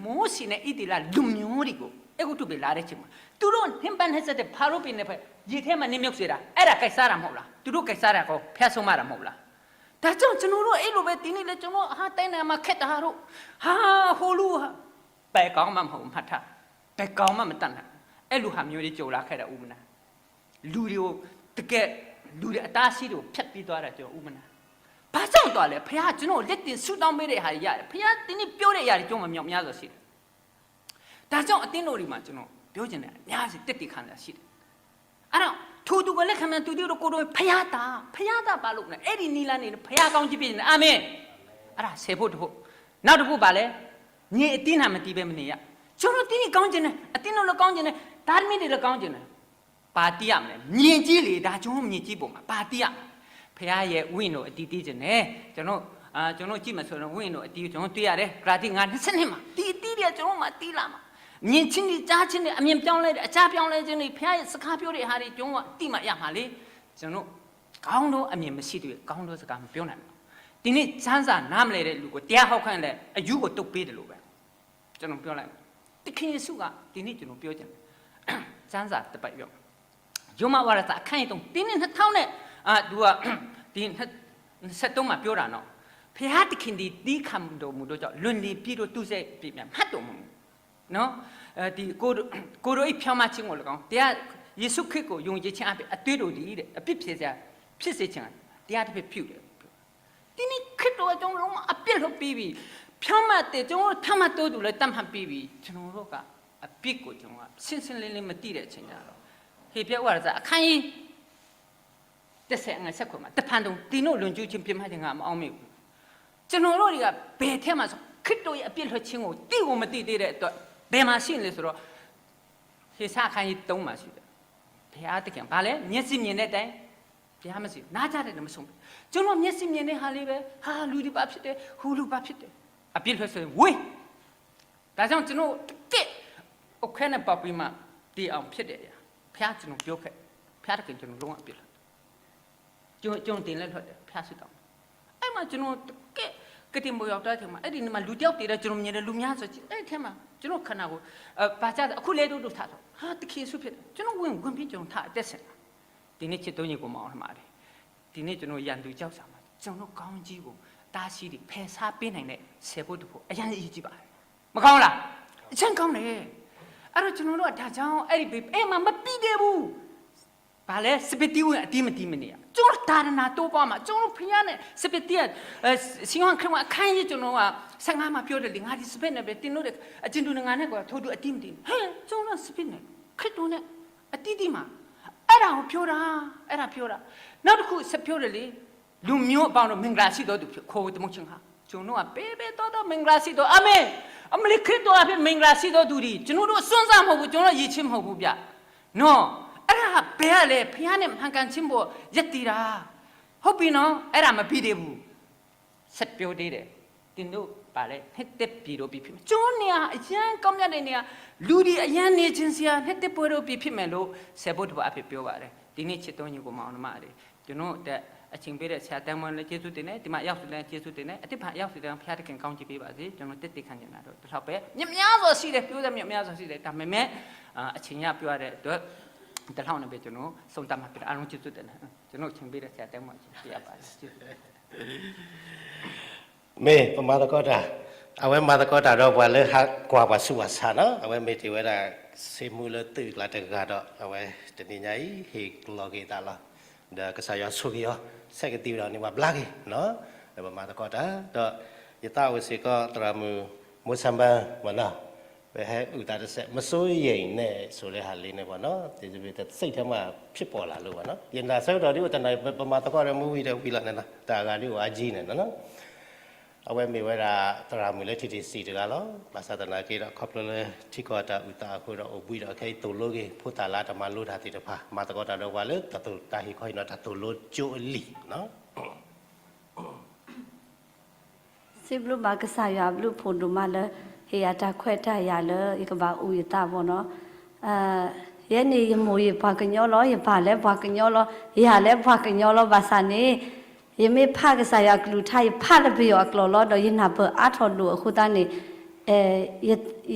မိုးဆီနဲ့ ဣသရေလလူမျိုးတွေကို အဲဂုတ္တုပြည်လာတဲ့အချိန်မှာ သူတို့ နှစ်ပတ်နှစ်ဆယ့်တစ် ဖာရောပြည်နယ်ဖက် ရေထဲမှာ နစ်မြုပ်စေတာ အဲ့ဒါ ကဲစားတာ မဟုတ်လား? သူတို့ ကဲစားတာကို ဖျားဆုံးမတာ မဟုတ်လား? ဒါကြောင့် ကျွန်တော်တို့ အဲ့လိုပဲ ဒီနေ့လည်း ကျွန်တော် ဟာ တိုင်းနာမှာ ခက်တာတို့ ဟာ ဟိုလူဟာ ဘယ်ကောင်မှ မဟုတ် မှတ်ထား ဘယ်ကောင်မှ မတတ်နိုင် အဲ့လိုဟာမျိုးတွေ ကြုံလာခဲ့တာ ဦးမနာ လူတွေကို တကယ် လူတွေ အတားအဆီးတွေကို ဖျက်ပြီးသွားတာ ကျွန်တော် ဦးမနာ ဘာကြောင့်သွားလဲ? ဘုရား ကျွန်တော် လက်တင်ဆုတောင်းပေးတဲ့ဟာတွေ ရတယ်. ဘုရား ဒီနေ့ ပြောတဲ့အရာတွေ ကျွန်တော် မြောက်များစွာ ရှိတယ်. ဒါကြောင့် အသင်းတော်တွေမှာ ကျွန်တော် ပြောချင်တယ် အများကြီး သက်သေခံတာ ရှိတယ်. အဲ့တော့ ထိုသူကို လက်ခံမယ် သူတို့ကိုယ်တော် ဘုရားသာ ဘုရားသာ ဘာလို့လဲ? အဲ့ဒီနည်းလမ်းနဲ့ ဘုရားကောင်းကြီးပေးတယ်. အာမင်. အဲ့ဒါ ဆယ်ဖို့တစ်ဖို့ နောက်တစ်ဖို့ ဘာလဲ? မြေအသီးနှံမသီးဘဲ မနေရ. ကျွန်တော် ဒီနေ့ ကောင်းချင်တယ် အသင်းတော်လည်း ကောင်းချင်တယ် သားသမီးတွေလည်း ကောင်းချင်တယ်. ဘာသီးရမလဲ? မြေကြီးလေ ဒါ ကျွန်တော် မြေကြီးပေါ်မှာ ဘာသီးရမလဲ? ဘုရားရဲ့ ဝိညာဉ်တော် အသီးသီးချင်တယ်. ကျွန်တော် အာ ကျွန်တော် ကြည့်မယ်ဆိုရင် ဝိညာဉ်တော် အသီး ကျွန်တော် တွေ့ရတယ်. ကလာတိ ငါး နှစ်ဆယ့်နှစ်မှာ ဒီအသီးတွေက ကျွန်တော်မှာ သီးလာမှာ မြင်ခြင်းတွေ ကြားခြင်းတွေ အမြင်ပြောင်းလဲတယ် အကြားပြောင်းလဲခြင်းတွေ ဘုရားရဲ့ စကားပြောတဲ့ဟာတွေ ကျွန်တော် အသိမှ ရမှာလေ. ကျွန်တော် ကောင်းသောအမြင် မရှိသရွေ့ ကောင်းသောစကား မပြောနိုင်ပါဘူး. ဒီနေ့ ကျမ်းစာ နားမလည်တဲ့လူကို တရားဟောခိုင်းရင်လည်း အယူကို တုတ်ပေးတယ်လို့ပဲ ကျွန်တော် ပြောလိုက်မယ်. သခင်ယေရှုက ဒီနေ့ ကျွန်တော် ပြောချင်တယ် ကျမ်းစာတစ်ပိုဒ်ပြောမှာ ရိုမဝရစာ အခန်းကြီးသုံး ဒီနေ့ နှစ်ထောင်နဲ့ အာ သူက ဒီ နှစ်ဆယ့်သုံးမှာ ပြောတာနော်. ဘုရားသခင်သည် သည်းခံတော်မူသောကြောင့် လွင်ၢ်လီၤပြီးသော သူ့စိတ်အပြစ်များ မှတ်တော်မမူ. နော် အဲ ဒီ ကိုယ်တော် ကိုယ်တော်၏ ဖြောင့်မတ်ခြင်းကိုလည်းကောင်း တရား ယေရှုခရစ်ကို ယုံကြည်ခြင်းအားဖြင့် အသွေးတို့သည်တဲ့ အပြစ်ဖြေစရာ ဖြစ်စေခြင်း တရားသဖြင့် ပြုတယ်. ဒီနေ့ ခရစ်တော်က ကျွန်တော်တို့ အပြစ်လွှတ်ပေးပြီ. ဖြောင့်မတ်တယ် ကျွန်တော်တို့ ဖြောင့်မတ်တော်သူလည်း သတ်မှတ်ပေးပြီ. ကျွန်တော်တို့က အပြစ်ကို ကျွန်တော်က ရှင်းရှင်းလင်းလင်း မသိတဲ့အချိန်ကျတော့ ဟေဘြဲ ဝရစာ အခန်းကြီး တစ်ဆယ် အငယ် ဆယ့်ခုနစ်မှာ တစ်ဖန်တုံ သင်တို့ လွန်ကျူးခြင်း ပြစ်မှားခြင်း ငါမအောက်မေ့ဘူး. ကျွန်တော်တို့တွေက ဘယ်ထဲမှာဆို ခရစ်တော်ရဲ့ အပြစ်လွှတ်ခြင်းကို သိကိုမသိသေးတဲ့အတွက် ဘယ်မှာရှိနေလဲဆိုတော့ ဟေဆာအခန်းကြီးသုံးမှာရှိတယ်. ဘုရားသခင် ဘာလဲ မျက်စိမြင်တဲ့အတိုင်း တရားမစီ နားကြားတဲ့ မဆုံးဖြတ် ကျွန်တော် မျက်စိမြင်တဲ့ဟာလေးပဲ ဟာ လူတွေ ဘာဖြစ်တယ် ဟိုလူ ဘာဖြစ်တယ် အပြစ်လွှတ်ဆိုရင် ဝေး ဒါကြောင့် ကျွန်တော် တကယ့် အခွဲနဲ့ ပေါက်ပြီးမှ တည်အောင် ဖြစ်တဲ့အရာ ဘုရား ကျွန်တော် ပြောခဲ့ ဘုရားသခင် ကျွန်တော် လုံးဝ အပြစ်လွှတ် ကျွန်တော် ကျွန်တော် တင်လည်းလွှတ်တယ် ဘုရား ဆုတောင်း အဲ့မှာ ကျွန်တော် တကယ့် ကတင်ပေါ်ရောက်တဲ့အချိန်မှာ အဲ့ဒီနေ့မှာ လူတစ်ယောက် သေတယ် ကျွန်တော် မြင်တယ် လူများစွာ အဲ့ဒီထဲမှာ ကျွန်တော် ခန္ဓာကိုယ် အဲ ဘာကျတယ် အခုလဲ တို့ တို့ ထတော့ ဟာ သခင်ယေရှု ဖြစ်တယ် ကျွန်တော် ဝင် ဝင်ပြီး ကျွန်တော် ထ အသက်ရှင်လာ ဒီနေ့ ချစ်တော်ညီကိုမောင်နှမတွေ ဒီနေ့ ကျွန်တော် ရန်သူကြောက်စရာမလို ကျွန်တော် ကောင်းကြီးကို တားဆီးပြီး ဖယ်ရှားပေးနိုင်တဲ့ ဆယ်ဖို့တစ်ဖို့ အရမ်းအရေးကြီးပါတယ်. မကောင်းဘူးလား? အရမ်းကောင်းတယ်. အဲ့တော့ ကျွန်တော်တို့က ဒါကြောင့် အဲ့ဒီ အဲ့မှာ မပြီးသေးဘူး. ဘာလဲ? စပစ်သီးဝင် အသီးမသီးမနေရ. ကျွန်တော် သာသနာတိုးပွားမှာ ကျွန်တော် ဘုရားနဲ့ စပစ်သီး အဲ ဆင်းယောဟန်ခရစ်ဝင် အခန်းကြီး ကျွန်တော်က ဆယ့်ငါးမှာ ပြောတယ်လေ ငါသည် စပစ်နယ်ပဲ သင်တို့သည် အကျဉ်သူနှင့် ငါနှင့်ကိုယ် ထိုသူ အသီးမသီး ဟဲ့ ကျွန်တော် စပစ်နယ် ခရစ်တော်နဲ့ အသီးသီးမှာ အဲ့ဒါကို ပြောတာ အဲ့ဒါ ပြောတာ နောက်တစ်ခု ဆက်ပြောတယ်လေ လူမျိုးအပေါင်းတို့ မင်္ဂလာရှိသောသူဖြစ် ခေါ်ဝေါ်သမုတ်ခြင်းခါ ကျွန်တော်က ပဲပဲတောတော မင်္ဂလာရှိသော အာမင် အမလီခရစ်တော်အဖြစ် မင်္ဂလာရှိသောသူသည် ကျွန်တော်တို့ အစွန့်စားမဟုတ်ဘူး ကျွန်တော်တို့ ယဉ်ကျေးမဟုတ်ဘူးဗျာ နော် အဲ့ဒါ ဘယ်ကလဲ ဘုရားနဲ့ မှန်ကန်ခြင်းပေါ် ရပ်တည်တာ ဟုတ်ပြီနော် အဲ့ဒါ မပြီးသေးဘူး ဆက်ပြောသေးတယ် သင်တို့ ဘာလဲ နှစ်သက်ပြည်တော်ပြည်ဖြစ်မယ် ကျွန်တော်နေရာ အရမ်းကောင်းမြတ်တဲ့နေရာ လူတွေ အရမ်းနေချင်စရာ နှစ်သက်ဖွယ်တော်ပြည်ဖြစ်မယ်လို့ ဆယ်ဖို့တစ်ဖို့အဖြစ် ပြောပါတယ် ဒီနေ့ ချစ်တော်ညီကိုမောင်နှမတွေ ကျွန်တော် အချိန်ပေးတဲ့ ဆရာတန်းမွန်းလည်း ကျေးဇူးတင်တယ် ဒီမှာ ရောက်သူတိုင်း ကျေးဇူးတင်တယ် အသစ်ပါ ရောက်သူတိုင်း ဘုရားသခင် ကောင်းချီးပေးပါစေ ကျွန်တော် သက်သေခံချင်တာတော့ ဒီလောက်ပဲ မြောက်များစွာရှိတယ် ပြောစရာ မြောက်များစွာရှိတယ် ဒါပေမဲ့ အာ အချိန်ရပြောရတဲ့အတွက် တဟါန့ၣ် ပကျွန်တော် ဆုံးသတ်မှတ်ဖြစ်တယ် အားလုံးကျေးဇူးတင်တယ် ကျွန်တော် အချိန်ပေးတဲ့ ဆရာ တဲမွန် ကျေးဇူးတင်ပါတယ် မ့ၢ်ပမၤသကိးတၢ်, အဝဲမၤသကိးတၢ်ဒီးပှၤလၢဟးကွၢ်ပှၤဆူးပှၤဆါနီၤ, အဝဲမ့ၢ်တ့ၢ်ဝဲဒၣ် စ့မူလၢသုးကျါတဂၤဒီး အဝဲတနံၤညါအံၤ ဟ့ၣ်လီၤက့ၤသးလီၤ. ဒီးကစၢ်ယွၤဆိၣ်ဂ့ၤအီၤ ဆဲးကသံၣ်ဒီးန့ၢ်ပှၤဘျါက့ၤနီၤ, ဒီးပမၤသကိးတၢ် ဒီးယသးအိၣ်စ့ၢ်ကီးသရၣ်မုၣ် မိၢ်ဆၣ်မၢ်မနီၤ, ပဟဲအုၣ်သးတစဲး မစိုးရိမ်နဲ့ ဆိုတဲ့ဟာလေးနဲ့ပေါ့နော်, ဒီစိတ်ထဲမှာဖြစ်ပေါ်လာလို့ပေါ့နော်, ယနၢ်ဆၢကတီၢ်ဒ်အိၣ်တနၢ် ပမၤသကိးဒီးမူဝံၤဒီးဝံၤလီၤန့ၣ်နီၤ, တၢ်အဂၤဒ်အိၣ်အါကံန့ၣ်နီၤ, အဝဲမ့ၢ်ဝဲဒၣ် သရၣ်မုၣ်လၢ ထံၣ်ထံၣ်စံၣ် တဂၤလီၤ. ဘၣ်ဆၣ်သနာ်က့ဒီး ခီဖျိလၢထံကီၢ်တၢ်အုၣ်သးအဃိဒီး အိၣ်ဘှံးဒီးခဲအံၤသိၣ်လိက့ၤ ဖိသၣ်လၢတမၤလိတၢ်သ့ၣ်တဖၣ် မၤသကိးတၢ်ဒီးပှၤလၢတၢ်သိၣ်တၢ်ဟ့ၣ်ခီဟ့ၣ်နီၤ တၢ်သိၣ်လိကၠိအလံာ်နီၤ. စံးဘျုးဘၣ်ကစၢ်ယွၤအဘျုးအဖှိၣ်ဒိၣ်မးလၢ ဟ့ၣ်ယၤတၢ်ခွဲးတၢ်ယာ်လၢယကဘၣ်အုၣ်ယသးဘီနီၤ. ယဲန့ၣ်ယမိၢ်ယပှၤကညီလီၤ, ယပၢ်လၢပှၤကညီလီၤ, ယၤလၢပှၤကညီလီၤ, ဘၣ်ဆၣ်န့ၣ် ယမ့ၢ်ဖးကစၢ်ယွၤကလုၢ်ကထါ ယဖးလၢပယီၤအကျိာ်လီၤ, ဒီးယနၢ်ပၢၢ်အါထီၣ်ဒိၣ်အဃိသတးန့ၣ်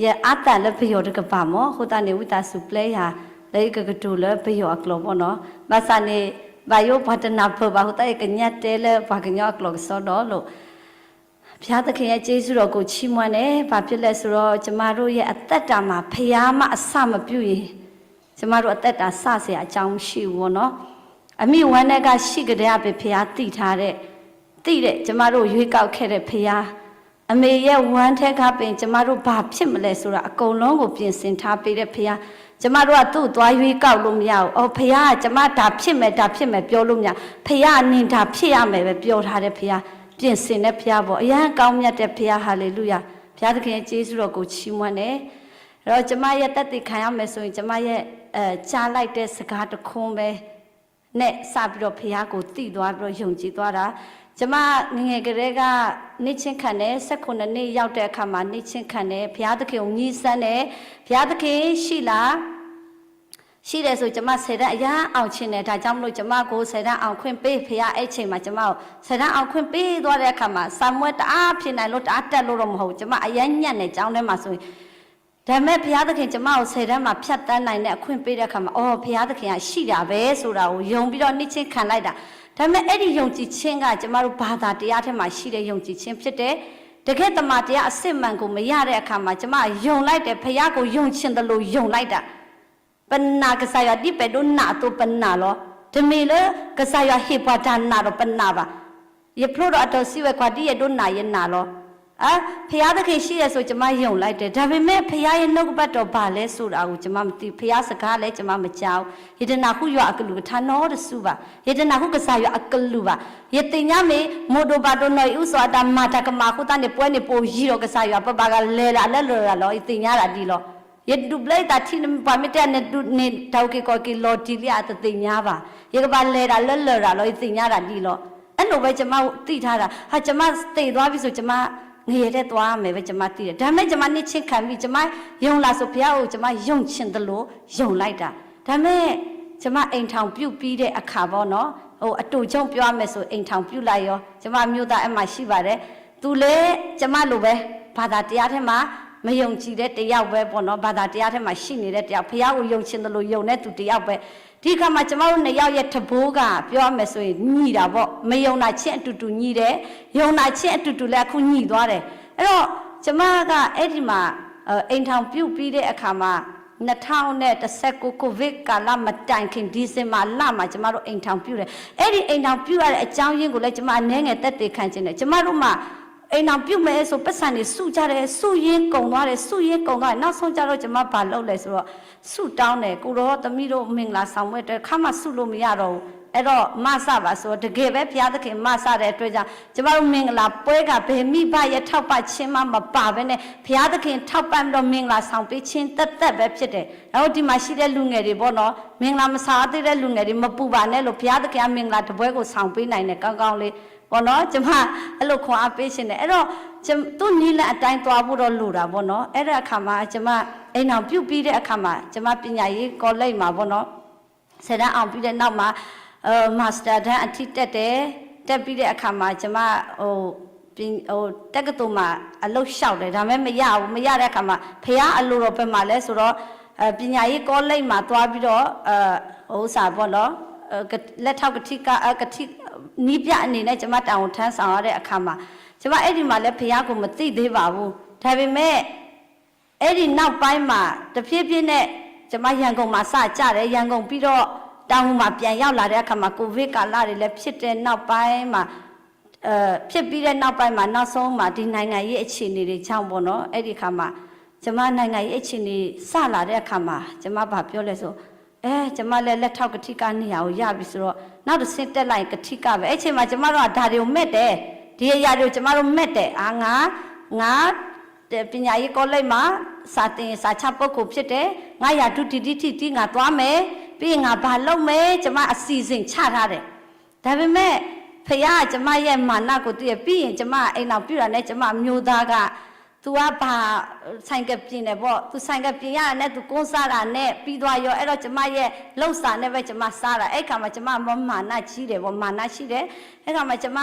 ယအါသးလၢပယီၤတကပၤမး, အဃိသတးန့ၣ် ဝံသးစူၤပျဲယၤ လၢယကကတိၤလၢပယီၤအကျိာ်ဘီနီၤ. ဘၣ်ဆၣ်န့ၣ် ဘၣ်ယိၣ်ပှၤတနၢ်ပၢၢ်ဘၣ်အဃိသတး ယကညါတဲလၢပှၤကညီအကျိာ်ကစီဒီလိၤ. ဘုရားသခင်ရဲ့ ကျေးဇူးတော်ကို ချီးမွမ်းတယ်. ဘာဖြစ်လဲဆိုတော့ ကျမတို့ရဲ့ အသက်တာမှာ ဘုရားမှ အစမပြုရင် ကျမတို့ အသက်တာ စစရာအကြောင်း မရှိဘူးပေါ့နော်. အမိဝမ်းထဲက ရှိကတည်းကပင် ဘုရားသိထားတဲ့ သိတဲ့ ကျမတို့ ရွေးကောက်ခဲ့တဲ့ ဘုရား အမေရဲ့ ဝမ်းထဲကပင် ကျမတို့ ဘာဖြစ်မလဲဆိုတာ အကုန်လုံးကို ပြင်ဆင်ထားပေးတဲ့ ဘုရား. ကျမတို့က သူ့ကို သွားရွေးကောက်လို့ မရဘူး. အော် ဘုရားက ကျမ ဒါဖြစ်မယ် ဒါဖြစ်မယ် ပြောလို့ မရဘူး. ဘုရားက နင် ဒါဖြစ်ရမယ် ပဲ ပြောထားတဲ့ ဘုရား. ပြင်ဆင်တဲ့ ဘုရားပေါ့. အရမ်းကောင်းမြတ်တဲ့ ဘုရား. ဟာလေလုယာ. ဘုရားသခင်ရဲ့ ကျေးဇူးတော်ကို ချီးမွမ်းတယ်. အဲ့တော့ ကျမရဲ့ သက်သေခံရမယ်ဆိုရင် ကျမရဲ့ အဲ ကြားလိုက်တဲ့ စကားတစ်ခွန်းပဲ နဲ့ စပြီးတော့ ဘုရားကို သိသွားပြီးတော့ ယုံကြည်သွားတာ. ကျမ ငယ်ငယ်ကတည်းက နှစ်ချင်းခံတယ်. ဆယ့်ခုနစ်နှစ် ရောက်တဲ့အခါမှာ နှစ်ချင်းခံတယ်. ဘုရားသခင်ကို ငြိမ်းစမ်းတယ်. ဘုရားသခင် ရှိလား? ရှိတယ်ဆို ကျမ ဆယ်တန်း အရမ်းအောင်ချင်တယ်. ဒါကြောင့်မလို့ ကျမကို ဆယ်တန်း အောင်ခွင့်ပေး ဘုရား. အဲ့ချိန်မှာ ကျမကို ဆယ်တန်း အောင်ခွင့်ပေးသွားတဲ့အခါမှာ စာမေးပွဲ တအားဖြေနိုင်လို့ တအားတတ်လို့တော့ မဟုတ်ဘူး. ကျမ အရမ်းညံ့တယ် ကျောင်းထဲမှာဆိုရင်. ဒါပေမဲ့ ဘုရားသခင် ကျမကို ဆယ်တန်းမှာ ဖြတ်သန်းနိုင်တဲ့ အခွင့်ပေးတဲ့အခါမှာ အော် ဘုရားသခင်က ရှိတာပဲဆိုတာကို ယုံပြီးတော့ နှစ်ချင်းခံလိုက်တာ. ဒါပေမဲ့ အဲ့ဒီယုံကြည်ခြင်းက ကျမတို့ ဘာသာတရားထဲမှာရှိတဲ့ ယုံကြည်ခြင်းဖြစ်တယ်. တကယ့်သမ္မာတရား အစစ်မှန်ကို မရတဲ့အခါမှာ ကျမ ယုံလိုက်တယ်. ဘုရားကို ယုံချင်သလို ယုံလိုက်တာ. ပနာ်ကစၢ်ယွၤ ဒ်ပဲဒိးနာ်အသိး ပနာ်လီၤ. တမ့ၢ်လၢ ကစၢ်ယွၤဟ့ၣ်ပှၤတၢ်နာ်ဒီး ပနာ်ဘၣ်. ယဖျိဒီး အတီၢ်စံးဝဲ ကွၢ်ဒ်ယဲဒိးနာ် ယနာ်လီၤ. အ ဘုရားသခင်ရှိတယ်ဆို ကျမ ယုံလိုက်တယ်. ဒါပေမဲ့ ဘုရားရဲ့ နှုတ်ကပတ်တော် ဘာလဲဆိုတာကို ကျမ မသိဘူး. ဘုရားစကားလည်း ကျမ မကြားဘူး. ယတနၢ်ဟူ ယွၤအကလုၢ်ကထါ နီတစုဘၣ်. ယတနၢ်ဟူ ကစၢ်ယွၤအကလုၢ်ဘၣ်. ယသ့ၣ်ညါမ့ၢ် မိၢ်ဒိၣ်ပၢ်ဒိၣ် နီၢ်အံၣ်အုစီၤအၤဒၣ် မၤတၢ်ကမၣ်အဃိသတးန့ၣ် ပဝဲန့ၣ် ပအိၣ်ယံၤဒီးကစၢ်ယွၤ ပဘၣ်ဂၤလဲၤဒၣ်လၢလရာ်လီၤ. ယသ့ၣ်ညါဒၣ်ဒ်လီၤ. ယဒူးဘျၢယသးထံန့ၣ် ပှၤမ့ၢ်တဲန့ၣ် ဒူးန့ၣ် တၢ်အုၣ်က့ၤခီၣ်က့ၤလီၤတံၢ်လံဧါ တသ့ၣ်ညါဘၣ်. ယကဘၣ်လဲၤဒၣ်လၢလရာ်လီၤ. ယသ့ၣ်ညါဒၣ်ဒ်လီၤ. အဲလိုပဲ ကျမ သိထားတာ. ဟာ ကျမ သေသွားပြီဆို ကျမ ငရဲထဲသွားမယ်ပဲ ကျမ သိတယ်. ဒါပေမဲ့ ကျမ နှစ်ချင်းခံပြီ. ကျမ ယုံလားဆို ဘုရားကို ကျမ ယုံချင်သလို ယုံလိုက်တာ. ဒါပေမဲ့ ကျမ အိမ်ထောင်ပြုပြီးတဲ့အခါပေါ့နော်. ဟို အတိုချုပ်ပြောရမယ်ဆို အိမ်ထောင်ပြုလိုက်ရော. ကျမ အမျိုးသား အဲ့မှာ ရှိပါတယ်. သူလည်း ကျမလိုပဲ ဘာသာတရားထဲမှာ မယုံကြည်တဲ့ တစ်ယောက်ပဲပေါ့နော်. ဘာသာတရားထဲမှာ ရှိနေတဲ့ တစ်ယောက်. ဘုရားကို ယုံချင်သလို ယုံတဲ့သူ တစ်ယောက်ပဲ. ဒီအခါမှာ ကျမတို့ နှစ်ယောက်ရဲ့ တံပိုးက ပြောရမယ်ဆိုရင် ညီတာပေါ့. မယုံတာချင်း အတူတူ ညီတယ်. ယုံတာချင်း အတူတူလည်း အခု ညီသွားတယ်. အဲ့တော့ ကျမက အဲ့ဒီမှာ အဲ အိမ်ထောင်ပြုပြီးတဲ့အခါမှာ နှစ်ထောင်နဲ့တစ်ဆယ့်ကိုး ကိုဗစ်ကာလမတိုင်ခင် ဒီဇင်ဘာလမှာ ကျမတို့ အိမ်ထောင်ပြုတယ်. အဲ့ဒီ အိမ်ထောင်ပြုရတဲ့ အကြောင်းရင်းကိုလည်း ကျမ အနည်းငယ် သက်သေခံချင်တယ်. ကျမတို့မှာ အိမ်ထောင်ပြုမယ်ဆို ပိုက်ဆံတွေ စုကြတယ်. စုရင်းကုန်သွားတယ်. စုရင်းကုန်သွားတယ်. နောက်ဆုံးကျတော့ ကျမ ဘာလုပ်လဲဆိုတော့ ဆုတောင်းတယ်. ကိုယ်တော်သမီးတို့ မင်္ဂလာဆောင်ပွဲ တစ်ခါမှ စုလို့မရတော့ဘူး. အဲ့တော့ မစပါဆိုတော့ တကယ်ပဲ ဘုရားသခင် မစတဲ့အတွက်ကြောင့် ကျမတို့ မင်္ဂလာပွဲက ဘယ်မိဘရဲ့ ထောက်ပံ့ခြင်းမှ မပါဘဲနဲ့ ဘုရားသခင် ထောက်ပံ့ပြီးတော့ မင်္ဂလာဆောင်ပေးခြင်း သက်သက်ပဲ ဖြစ်တယ်. ဒါကြောင့် ဒီမှာရှိတဲ့ လူငယ်တွေပေါ့နော်, မင်္ဂလာမဆောင်သေးတဲ့ လူငယ်တွေ မပူပါနဲ့လို့ ဘုရားသခင်က မင်္ဂလာတပွဲကို ဆောင်ပေးနိုင်တယ် ကောင်းကောင်းလေးပေါ့နော်. ကျမ အဲ့လို ခွန်အားပေးချင်တယ်. အဲ့တော့ ကျမ သူ့နည်းလမ်းအတိုင်း သွားဖို့တော့ လိုတာပေါ့နော်. အဲ့ဒီအခါမှာ ကျမ အိမ်ထောင်ပြုပြီးတဲ့အခါမှာ ကျမ ပညာရေးကောလိပ်မှာပေါ့နော်, ဆယ်တန်းအောင်ပြီးတဲ့နောက်မှာ အဲ မတ်စတာတန်းအထိ တက်တယ်. တက်ပြီးတဲ့အခါမှာ ကျမ ဟို ဟို တက္ကသိုလ်မှာ အလုပ်လျှောက်တယ်. ဒါပေမဲ့ မရဘူး. မရတဲ့အခါမှာ ဘုရားအလိုတော် ဘယ်မှာလဲဆိုတော့ ပညာရေးကောလိပ်မှာသွားပြီးတော့ ဥစ္စာပေါ့နော် လက်ထောက်ကထိက ကထိ နည်းပြအနေနဲ့ ကျွန်မတာဝန်ထမ်းဆောင်ရတဲ့အခါမှာ ကျွန်မအဲ့ဒီမှာလည်းဘုရားကိုမသိသေးပါဘူး။ ဒါပေမဲ့ အဲ့ဒီနောက်ပိုင်းမှာ တဖြည်းဖြည်းနဲ့ ကျွန်မရန်ကုန်မှာစကြတယ်။ ရန်ကုန်ပြီးတော့ တောင်ငူမှာပြန်ရောက်လာတဲ့အခါမှာ ကိုဗစ်ကာလတွေလည်းဖြစ်တဲ့နောက်ပိုင်းမှာ ဖြစ်ပြီးတဲ့နောက်ပိုင်းမှာ နောက်ဆုံးမှာ ဒီနိုင်ငံရေးအခြေအနေတွေကြောင့်ပေါ့နော် အဲ့ဒီအခါမှာ ကျွန်မနိုင်ငံရေးအခြေအနေစလာတဲ့အခါမှာ ကျွန်မဘာပြောလဲဆို အဲ ကျွန်မလည်းလက်ထောက်ကထိကနေရာကိုရပြီဆိုတော့ နောက်တစ်ဆင့်တက်လိုက်ရင်ကထိကပဲ။ အဲ့ချိန်မှာကျွန်မတို့ကဒါတွေကိုမက်တယ်။ ဒီအရာတွေကိုကျွန်မတို့မက်တယ်။ အာ ငါ ငါ ပညာရေးကောလိပ်မှာစာသင်စာချပုဂ္ဂိုလ်ဖြစ်တယ်။ ငါရာထူးတည်တည်ထီထီငါသွားမယ်။ ပြီးရင်ငါဘာလုပ်မယ် ကျွန်မအစီအစဉ်ချထားတယ်။ ဒါပေမဲ့ ဘုရားကကျွန်မရဲ့မာနကိုသိတယ်။ ပြီးရင်ကျွန်မအိမ်ထောင်ပြုတာနဲ့ကျွန်မအမျိုးသားက သူကဘာ ဆိုင်ကယ်ပြင်တယ်ပေါ့။ သူဆိုင်ကယ်ပြင်ရတာနဲ့သူကွမ်းစားတာနဲ့ပြီးသွားရော အဲ့တော့ကျွန်မရဲ့လုပ်စာနဲ့ပဲကျွန်မစားတာ။ အဲ့ခါမှာကျွန်မမမာနကြီးတယ်ပေါ့ မာနရှိတယ်။ အဲ့ခါမှာကျွန်မ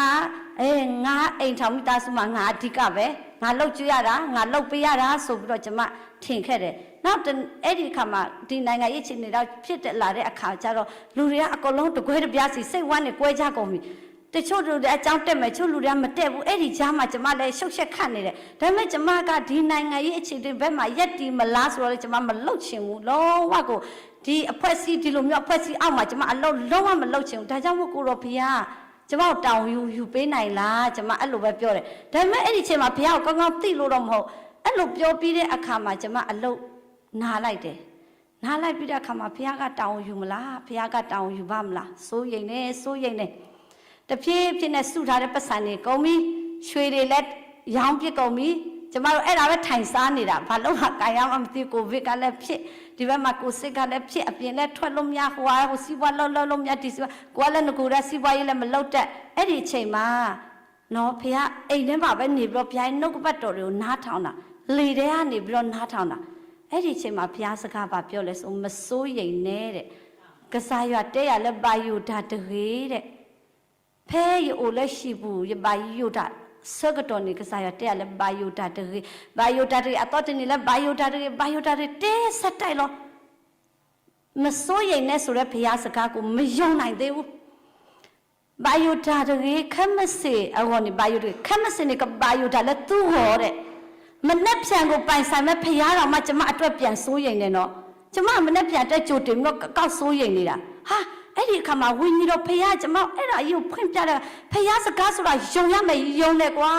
အဲငါအိမ်ထောင်မိသားစုမှာငါအဓိကပဲ ငါလုပ်ကျွေးရတာ ငါလုပ်ပေးရတာဆိုပြီးတော့ကျွန်မထင်ခဲ့တယ်။ နောက်တအဲ့ဒီအခါမှာဒီနိုင်ငံရေးအခြေအနေတော့ဖြစ်လာတဲ့အခါကျတော့လူတွေကအကုန်လုံးတကွဲတပြားစီစိတ်ဝါနေကွဲကြကုန်ပြီ။ တချို့လူတွေအကြောင်းတက်မယ် တချို့လူတွေကမတက်ဘူး။ အဲ့ဒီကြားမှာကျွန်မလည်းရှုပ်ရှက်ခတ်နေတယ်။ ဒါပေမဲ့ကျွန်မကဒီနိုင်ငံရေးအခြေအနေဘက်မှာရပ်တည်မလားဆိုတော့လည်း ကျွန်မမလုပ်ချင်ဘူး။ လုံးဝကို ဒီအဖွဲ့အစည်း ဒီလိုမျိုးအဖွဲ့အစည်းအောက်မှာကျွန်မအလုပ်လုံးဝမလုပ်ချင်ဘူး။ ဒါကြောင့်မို့ကိုယ်တော်ဘုရား ကျွန်မကိုတာဝန်ယူယူပေးနိုင်လား ကျွန်မအဲ့လိုပဲပြောတယ်။ ဒါပေမဲ့အဲ့ဒီအချိန်မှာဘုရားကိုကောင်းကောင်းသိလို့တော့မဟုတ် အဲ့လိုပြောပြီးတဲ့အခါမှာကျွန်မအလုပ်နားလိုက်တယ်။ နားလိုက်ပြီးတဲ့အခါမှာဘုရားကတာဝန်ယူမလား ဘုရားကတာဝန်ယူပါမလား စိုးရိမ်နေစိုးရိမ်နေ တဖြည်းဖြည်းနဲ့စုထားတဲ့ပိုက်ဆံတွေကုန်ပြီ။ ရွှေတွေလည်းရောင်းပစ်ကုန်ပြီ။ ကျမတို့အဲ့ဒါပဲထိုင်စားနေတာ ဘာလုပ်မှကိုင်ရမှန်းမသိဘူး။ ကိုဗစ်ကလည်းဖြစ် ဒီဘက်မှာကိုယ်စစ်ကလည်းဖြစ် အပြင်လည်းထွက်လို့မရ ဟိုဟာဟိုစီးပွားလုပ်လုပ်လို့မရ ဒီစီးပွား ကိုယ်ကလည်းနဂိုတည်းစီးပွားရေးလည်းမလုပ်တတ် အဲ့ဒီအချိန်မှာနော် ဘုရားအိမ်ထဲမှာပဲနေပြီးတော့ဘုရားရဲ့နှုတ်ကပတ်တော်တွေကိုနားထောင်တာ လေထဲကနေပြီးတော့နားထောင်တာ အဲ့ဒီအချိန်မှာဘုရားစကားဘာပြောလဲဆိုမစိုးရိမ်နဲ့တဲ့ ကစၢ်ယွၤတဲရလဲဘါယိုတၢ်တဂ့ၤတဲ့ ဖဲယအိၣ်လၢဟံၣ်ပူၤ ယဘါယိုတၢ်ဆၢကတီၢ်န့ၣ် ကစၢ်ယွၤတဲရလဲဘါယိုတၢ်တဂ့ၤ, ဘါယိုတၢ်တဂ့ၤ, အသီတနံၤလၢဘါယိုတၢ်တဂ့ၤ, ဘါယိုတၢ်တဂ့ၤတဲဆၢတဲလီၤ. မစိုးရိမ်နဲ့ဆိုတဲ့ဘုရားစကားကိုမယုံနိုင်သေးဘူး. ဘါယိုတၢ်တဂ့ၤ, ခဲမုၢ်ဆ့ၣ်အဂီၢ်န့ၣ် ဘါယိုတဂ့ၤ, ခဲမုၢ်ဆ့ၣ်န့ၣ် ကဘါယိုတၢ်လၢသူဂီၢ်ဒီး မနက်ဖြန်ကိုပိုင်ဆိုင်မဲ့ဘုရားတောင်မှကျွန်မအတွက်ပြန်စိုးရိမ်နေနော်. ကျွန်မမနက်ဖြန်အတွက်ကြိုတင်ပြီးတော့ကောက်စိုးရိမ်နေတာ. ဟာ, အဲ့ဒီအခါမှာဝိညာဉ်တော်ဘုရားကျွန်မအဲ့ဒါရုပ်ဖွင့်ပြတယ်. ဘုရားစကားဆိုတာယုံရမယ်, ယုံတယ်ကွာ.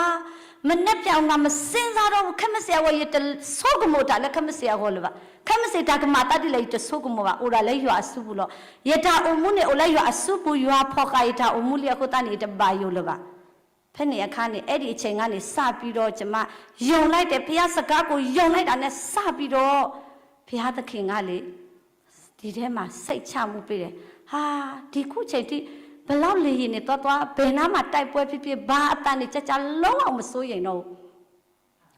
မနက်ဖြန်ကိုငါမစဉ်းစားတော့ဘူး. ခဲမုၢ်ဆ့ၣ်အဂီၢ် ယတဆိကမိၣ်တၢ်လၢခဲမုၢ်ဆ့ၣ်အဂီၢ်လၢၤဘၣ်. ခဲမုၢ်ဆ့ၣ်တၢ်ကမၤသးဒ်လဲၣ် ယတဆိကမိၣ်ဘၣ်. အိၣ်ဒၣ်လၢယွၤအစုပူၤလီၤ. ယတၢ်အိၣ်မူန့ၣ်အိၣ်လၢယွၤအစုပူၤ, ယွၤဖီၣ်ဃာ်ယတၢ်အိၣ်မူလံအဃိသတးန့ၣ် ယတဘၣ်ယိၣ်လၢၤဘၣ်. ဖဲန့ၣ်အခါန့ၣ် အဲ့ဒီအချိန်ကနေစပြီးတော့ ကျွန်မယုံလိုက်တယ်. ဘုရားစကားကိုယုံလိုက်တာနဲ့စပြီးတော့ ဘုရားသခင်ကလေ ဒီထဲမှာစိတ်ချမှုပေးတယ်. ဟာ, ဒီခုချိန်ထိ ဘယ်လောက်လေယာဉ်နဲ့သွားသွား, ဘယ်နားမှာတိုက်ပွဲဖြစ်ဖြစ်, ဘာအသံနဲ့ကြားကြား, လုံးဝမစိုးရိမ်တော့ဘူး.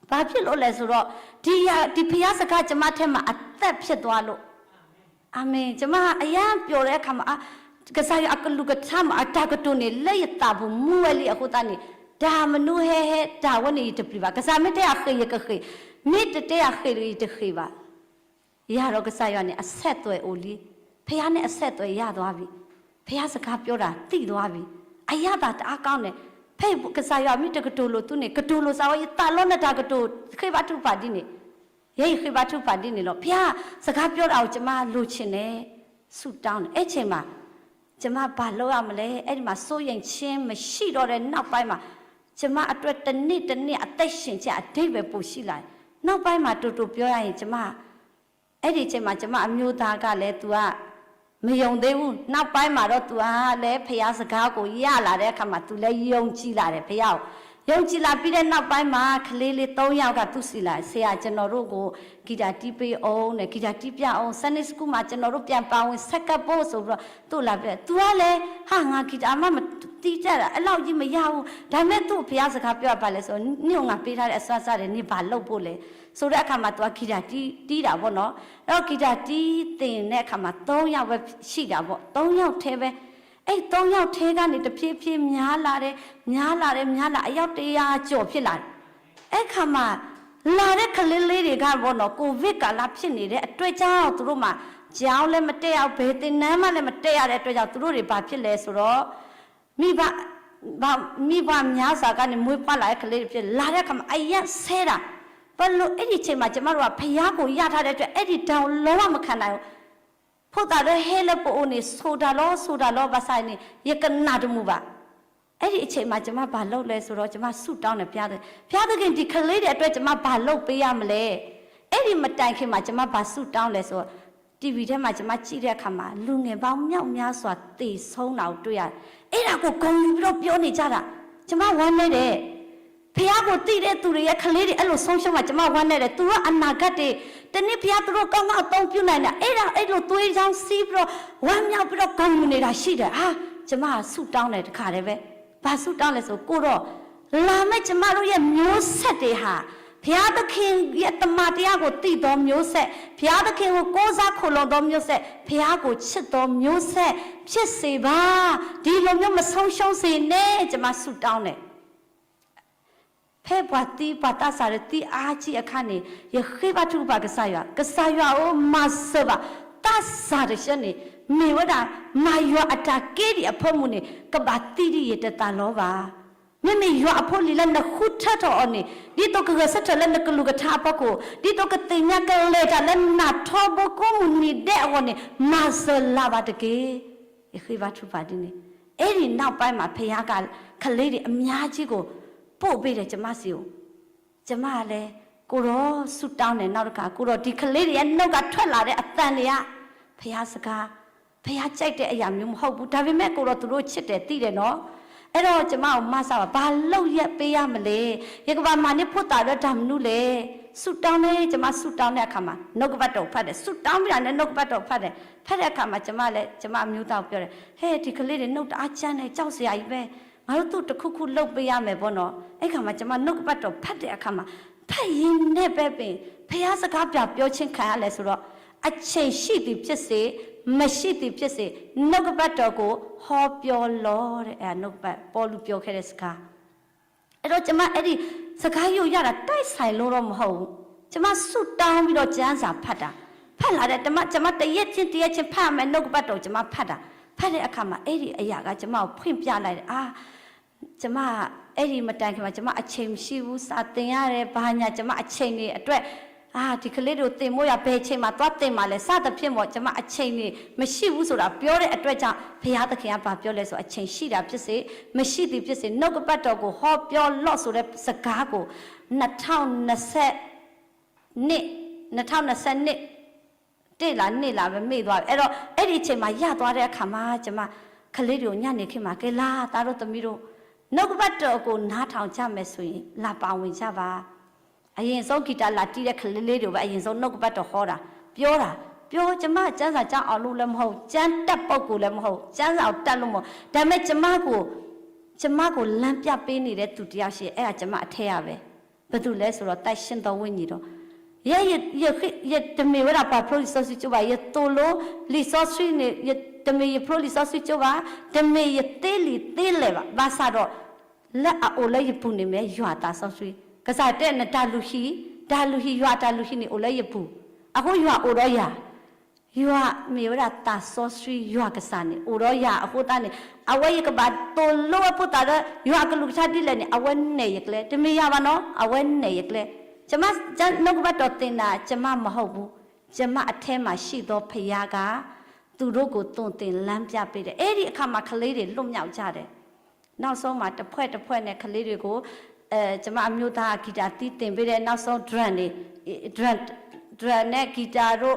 ဘာဖြစ်လို့လဲဆိုတော့ ဒီယ- ဒီဘုရားစကား ကျွန်မထဲမှာအသက်ဖြစ်သွားလို့. အာမင်. ကျွန်မအရမ်းပျော်တဲ့အခါမှာ, အာ, ကစၢ်ယွၤအကလုၢ်ကထါမှာ အတၢ်ကတိၤန့ၣ် လၢယသးပူၤမူဝဲလံအဃိသတးန့ၣ်, တၢ်မနုၤဟဲဟဲ တၢ်ဝဲန့ၣ်ယတပျံၤဘၣ်. ကစၢ်မ့ၢ်တဲအဃ့ၢ် ယကဃ့ၢ်, မ့ၢ်တတဲအဃ့ၢ်တဂ့ၤ ယတဃ့ၢ်ဘၣ်. ယၤဒီးကစၢ်ယွၤန့ၣ် အဆက်သွယ်အိၣ်လံ. ဘုရားနဲ့အဆက်သွယ်ရသွားပြီ. ဘုရားစကားပြောတာသိသွားပြီ. အရသာတအားကောင်းတယ်. ဖဲကစၢ်ယွၤမ့ၢ်တကတိၤလိာ်သုန့ၣ် ကတိၤလိာ်စၢ်ဝဲ ယသးလီနတၢ်ကတိၤ ဃ့ဘါထုကဖၣ်ဒ်န့ၣ်, ယဲယဃ့ဘါထုကဖၣ်ဒ်န့ၣ်လီၤ. ဘုရားစကားပြောတာကိုကျွန်မလိုချင်တယ်. ဆုတောင်းတယ်. အဲ့ချိန်မှာ ကျွန်မဘာလုပ်ရမလဲ. အဲ့ဒီမှာစိုးရိမ်ခြင်းမရှိတော့တဲ့နောက်ပိုင်းမှာ ကျွန်မအတွက်တနေ့တနေ့အသက်ရှင်ခြင်းအဓိပ္ပာယ်ပိုရှိလာတယ်. နောက်ပိုင်းမှာတိုတိုပြောရရင် ကျွန်မ အဲ့ဒီအချိန်မှာကျွန်မအမျိုးသားကလည်း သူကမယုံသေးဘူး. နောက်ပိုင်းမှာတော့ သူကလည်း ဘုရားစကားကိုရလာတဲ့အခါမှာ သူလည်းယုံကြည်လာတယ် ဘုရားကို. ယုံကြည်လာပြီးတဲ့နောက်ပိုင်းမှာ ကလေးလေးသုံးယောက်က သူ့ဆီလာတယ်. ဆရာ, ကျွန်တော်တို့ကို ဂီတတီးပေးအောင်နဲ့, ဂီတတီးပြအောင်, Sunday School မှာ ကျွန်တော်တို့ပြန်ပါဝင်ဆက်ကပ်ဖို့ဆိုပြီးတော့ သူ့လာပြတယ်. သူကလည်း ဟာ, ငါဂီတမတီးတတ်တာ, အဲ့လောက်ကြီးမရဘူး. ဒါပေမဲ့ သူ့ဘုရားစကားပြောတာဘာလဲဆိုတော့ နင့်ကိုငါပေးထားတဲ့အစွမ်းစားတယ်, နင်ဘာလုပ်ဖို့လဲ ဆိုတဲ့အခါမှာ သူကဂီတတီး, တီးတာပေါ့နော်. အဲ့တော့ဂီတတီးသင်တဲ့အခါမှာ သုံးယောက်ပဲရှိတာပေါ့, သုံးယောက်ထဲပဲ. အဲ့ သုံးယောက်ထဲကနေ တဖြည်းဖြည်းများလာတယ်, များလာတယ်, များလာ, အယောက်တစ်ရာကျော်ဖြစ်လာတယ်. အဲ့ခါမှာ လာတဲ့ကလေးလေးတွေကပေါ့နော် ကိုဗစ်ကာလဖြစ်နေတဲ့အတွက်ကြောင့် သူတို့မှာကျောင်းလည်းမတက်ရဘူး ဘယ်သင်တန်းမှလည်းမတက်ရတဲ့အတွက်ကြောင့် သူတို့တွေဘာဖြစ်လဲဆိုတော့ မိဘ မိဘများစွာကနေမွေးဖွားလာတဲ့ကလေးတွေဖြစ်လာတဲ့အခါမှာအရမ်းဆဲတာ ဘယ်လိုအဲ့ဒီအချိန်မှာကျမတို့ကဘုရားကိုယှဉ်ထားတဲ့အတွက်အဲ့ဒီတောင်လုံးဝမခံနိုင်ဘူး ဖိသၣ်လၢဟဲလၢပအိၣ်န့ၣ် ဆိၣ်တၢ်လီၤ ဆိၣ်တၢ်လီၤ ဘၣ်ဆၣ်န့ၣ် ယကနၣ်တမုာ်ဘၣ်. အဲ့ဒီအချိန်မှာကျမဘာလုပ်လဲဆိုတော့ ကျမဆုတောင်းတယ် ဘုရားသခင် ဘုရားသခင် ဒီကလေးတွေအတွက် ကျမဘာလုပ်ပေးရမလဲ. အဲ့ဒီမတိုင်ခင်မှာ ကျမဘာဆုတောင်းလဲဆိုတော့ တီဗီထဲမှာ ကျမကြည့်တဲ့အခါမှာ လူငယ်ပေါင်းမြောက်များစွာသေဆုံးတာကိုတွေ့ရတယ်. အဲ့ဒါကိုဂုဏ်ယူပြီးတော့ပြောနေကြတာ ကျမဝမ်းနည်းတယ်. ဘုရားကိုသိတဲ့သူတွေရဲ့ကလေးတွေအဲ့လိုဆုံးရှုံးမှာ ကျမဝမ်းနည်းတယ်. သူတို့အနာဂတ်တွေ တနေ့ဘုရားသူတို့ကောင်းကောင်းအသုံးပြုနိုင်တယ်. အဲ့ဒါအဲ့လိုသွေးချောင်းစီးပြီးတော့ ဝမ်းမြောက်ပြီးတော့ဂုဏ်ယူနေတာရှိတယ်. ဟာ ကျမဆုတောင်းတယ်တခါတည်းပဲ. ဘာဆုတောင်းလဲဆို ကိုယ်တော် လာမယ့်ကျမတို့ရဲ့မျိုးဆက်တွေဟာ ဘုရားသခင်ရဲ့တမန်တရားကိုသိသောမျိုးဆက် ဘုရားသခင်ကိုကိုးစားခိုလှုံသောမျိုးဆက် ဘုရားကိုချစ်သောမျိုးဆက်ဖြစ်စေပါ. ဒီလိုမျိုးမဆုံးရှုံးစေနဲ့ ကျမဆုတောင်းတယ်. ဖဲပှၤသံပှၤသးစၢ်ဒီးသံအါကံအခါန့ၣ် ယဃ့ဘါထုကဖၣ်ကစၢ်ယွၤ, ကစၢ်ယွၤဧၢ မၤစၢၤဘၣ် သးစၢ်တဆၢန့ၣ် မ့ၢ်ဝဲဒၣ် မၤယွၤအတၢ်က့ဒံးအဖၢမုၢ်န့ၣ် ကဘၣ်သံဒ်ယတသးလီဘၣ်. မ့မ့ၢ်ယွၤအဖိလံၤလၢနဃုထၢထီၣ်အီၤန့ၣ် ဒ်သိးကဂဲၤဆၢထၢၣ်လၢနကလုၢ်ကထါအဖီခိၣ်, ဒ်သိးကသ့ၣ်ညါကလဲၤတၢ်လၢနၢ်ထီဘိကိးမုၢ်နံၤဒဲးအဂီၢ်န့ၣ် မၤစၢၤလၢ်ဘၣ်တက့ၢ်. ယဃ့ဘါထုကဖၣ်ဒ်န့ၣ် အဲ့ဒီနောက်ပိုင်းမှာ ဘုရားက ကလေးတွေအများကြီးကို ပို့ပေးတယ် ကျမဆီကို. ကျမကလည်း ကိုယ်တော်ဆုတောင်းတယ် နောက်တစ်ခါ ကိုယ်တော် ဒီကလေးတွေရဲ့နှုတ်ကထွက်လာတဲ့အသံတွေက ဘုရားစကား ဘုရားကြိုက်တဲ့အရာမျိုးမဟုတ်ဘူး ဒါပေမဲ့ ကိုယ်တော်သူတို့ချစ်တယ် သိတယ်နော်. အဲ့တော့ ကျမကိုမစပါ ဘာလုပ်ရပေးရမလဲ ယကဘၣ်မၤန့ၢ်ဖိသၣ်လၢတၢ်မနုၤလဲၣ်. ဆုတောင်းတယ် ကျမဆုတောင်းတဲ့အခါမှာ နှုတ်ကပတ်တော်ဖတ်တယ် ဆုတောင်းပြီးတာနဲ့ နှုတ်ကပတ်တော်ဖတ်တယ် ဖတ်တဲ့အခါမှာ ကျမလည်း ကျမအမျိုးသားကိုပြောတယ် ဟဲ ဒီကလေးတွေနှုတ်တအားကြမ်းတယ် ကြောက်စရာကြီးပဲ ငါတို့သူ့တစ်ခုခုလုပ်ပေးရမယ်ပေါ့နော် အဲ့ခါမှာ ကျမနှုတ်ကပတ်တော်ဖတ်တဲ့အခါမှာ ဖတ်ရင်းနဲ့ပဲပင် ဘုရားစကားပြန်ပြောခြင်းခံရတယ်ဆိုတော့ အချိန်ရှိသည်ဖြစ်စေ၊ မရှိသည်ဖြစ်စေ၊ နှုတ်ကပတ်တော်ကိုဟောပြောလော့တဲ့ အဲ့ဒါနှုတ်ကပတ် ပေါလုပြောခဲ့တဲ့စကား အဲ့တော့ကျမအဲ့ဒီစကားယုတ်ရတာ တိုက်ဆိုင်လို့တော့မဟုတ်ဘူး ကျမဆုတောင်းပြီးတော့ကျမ်းစာဖတ်တာ ဖတ်လာတဲ့ ကျမ ကျမတရက်ချင်းတရက်ချင်းဖတ်ရမယ် နှုတ်ကပတ်တော်ကျမဖတ်တာ ဖတ်တဲ့အခါမှာ အဲ့ဒီအရာကကျမကိုဖွင့်ပြလိုက်တယ် အာ ကျမ အဲ့ဒီမတိုင်ခင်မှာ ကျမအချိန်မရှိဘူး စာသင်ရတယ် ဘာညာ ကျမအချိန်တွေအတွက် အာ ဒီကလေးတို့သင်ဖို့ရ ဘယ်ချိန်မှာသွားသင်မှာလဲ စသဖြင့်ပေါ့ ကျမအချိန်တွေမရှိဘူးဆိုတာပြောတဲ့အတွက်ကြောင့် ဘုရားသခင်ကဘာပြောလဲဆို အချိန်ရှိတာဖြစ်စေ မရှိသည်ဖြစ်စေ နှုတ်ကပတ်တော်ကိုဟောပြောလော့ဆိုတဲ့စကားကို နှစ်ထောင့်နှစ်ဆယ့် နှစ်, နှစ်ထောင့်နှစ်ဆယ့်နှစ် တစ်လား နှစ်လားပဲ မေ့သွားပြီ အဲ့တော့ အဲ့ဒီအချိန်မှာ ရသွားတဲ့အခါမှာ ကျမ ကလေးတွေကို ညနေခင်းမှာ ကဲလာ သားတို့သမီးတို့ နှုတ်ကပတ်တော်ကို နားထောင်ကြမယ်ဆိုရင် လာပါဝင်ကြပါ အရင်ဆုံး ဂီတလာတီးတဲ့ကလေးလေးတွေကိုပဲ အရင်ဆုံး နှုတ်ကပတ်တော်ဟောတာ ပြောတာ ပြော ကျမ ကျမ်းစာကျောင်းအောင်လို့လည်းမဟုတ်ဘူး ကျမ်းတတ်ပုဂ္ဂိုလ်လည်းမဟုတ်ဘူး ကျမ်းစာကိုတတ်လို့မဟုတ်ဘူး ဒါပေမဲ့ ကျမကို ကျမကို လမ်းပြပေးနေတဲ့သူတစ်ယောက်ရှိတယ် အဲ့ဒါ ကျမအထဲကပဲ ဘယ်သူလဲဆိုတော့ သန့်ရှင်းသောဝိညာဉ်တော် ယဲ ယ ယ ယတမ့ၢ်ဝဲဒၣ်ပှၤဖျိလံာ်စီဆှံကၠိဘၣ် ယသိၣ်လိလံာ်စီဆှံန့ၣ် ယ တမ့ၢ်ယဖျိလံာ်စီဆှံကၠိဘၣ် တမ့ၢ်ယသ့လံာ်သ့လဲၢ်ဘၣ် ဘၣ်ဆၣ်ဒီး လၢအအိၣ်လၢယပူၤန့ၣ်မ့ၢ် ယွၤအသးစီဆှံ ကစၢ်တဲနတၢ်လုၢ်ဟံၣ် တၢ်လုၢ်ဟံၣ် ယွၤအတၢ်လုၢ်ဟံၣ်န့ၣ် အိၣ်လၢယပူၤ အဃိယွၤအိၣ်ဒီးယၤ ယွၤမ့ၢ်ဝဲဒၣ်သးစီဆှံယွၤကစၢ်န့ၣ် အိၣ်ဒီးယၤအဃိသတးန့ၣ် အဝဲယကဘၣ်သိၣ်လိဝဲဖိသၣ်လၢ ယွၤအကလုၢ်ကထါဒ်လဲၣ်န့ၣ် အဝဲနဲၣ်ယကျဲ တမ့ၢ်ယၤဘၣ်နီၤ အဝဲနဲၣ်ယကျဲ ကျမ ကျ နှုတ်ကပတ်တော်သင်တာ ကျမမဟုတ်ဘူး ကျမအထဲမှာရှိသောဘုရားက သူတို့ကိုသွန်သင်လမ်းပြပေးတယ် အဲ့ဒီအခါမှာကလေးတွေလွတ်မြောက်ကြတယ် နောက်ဆုံးမှာ တစ်ဖွဲ့တစ်ဖွဲ့နဲ့ ကလေးတွေကို အဲ ကျမအမျိုးသားက guitar တီးသင်ပေးတယ် နောက်ဆုံး drum တွေ drum drum နဲ့ guitar တို့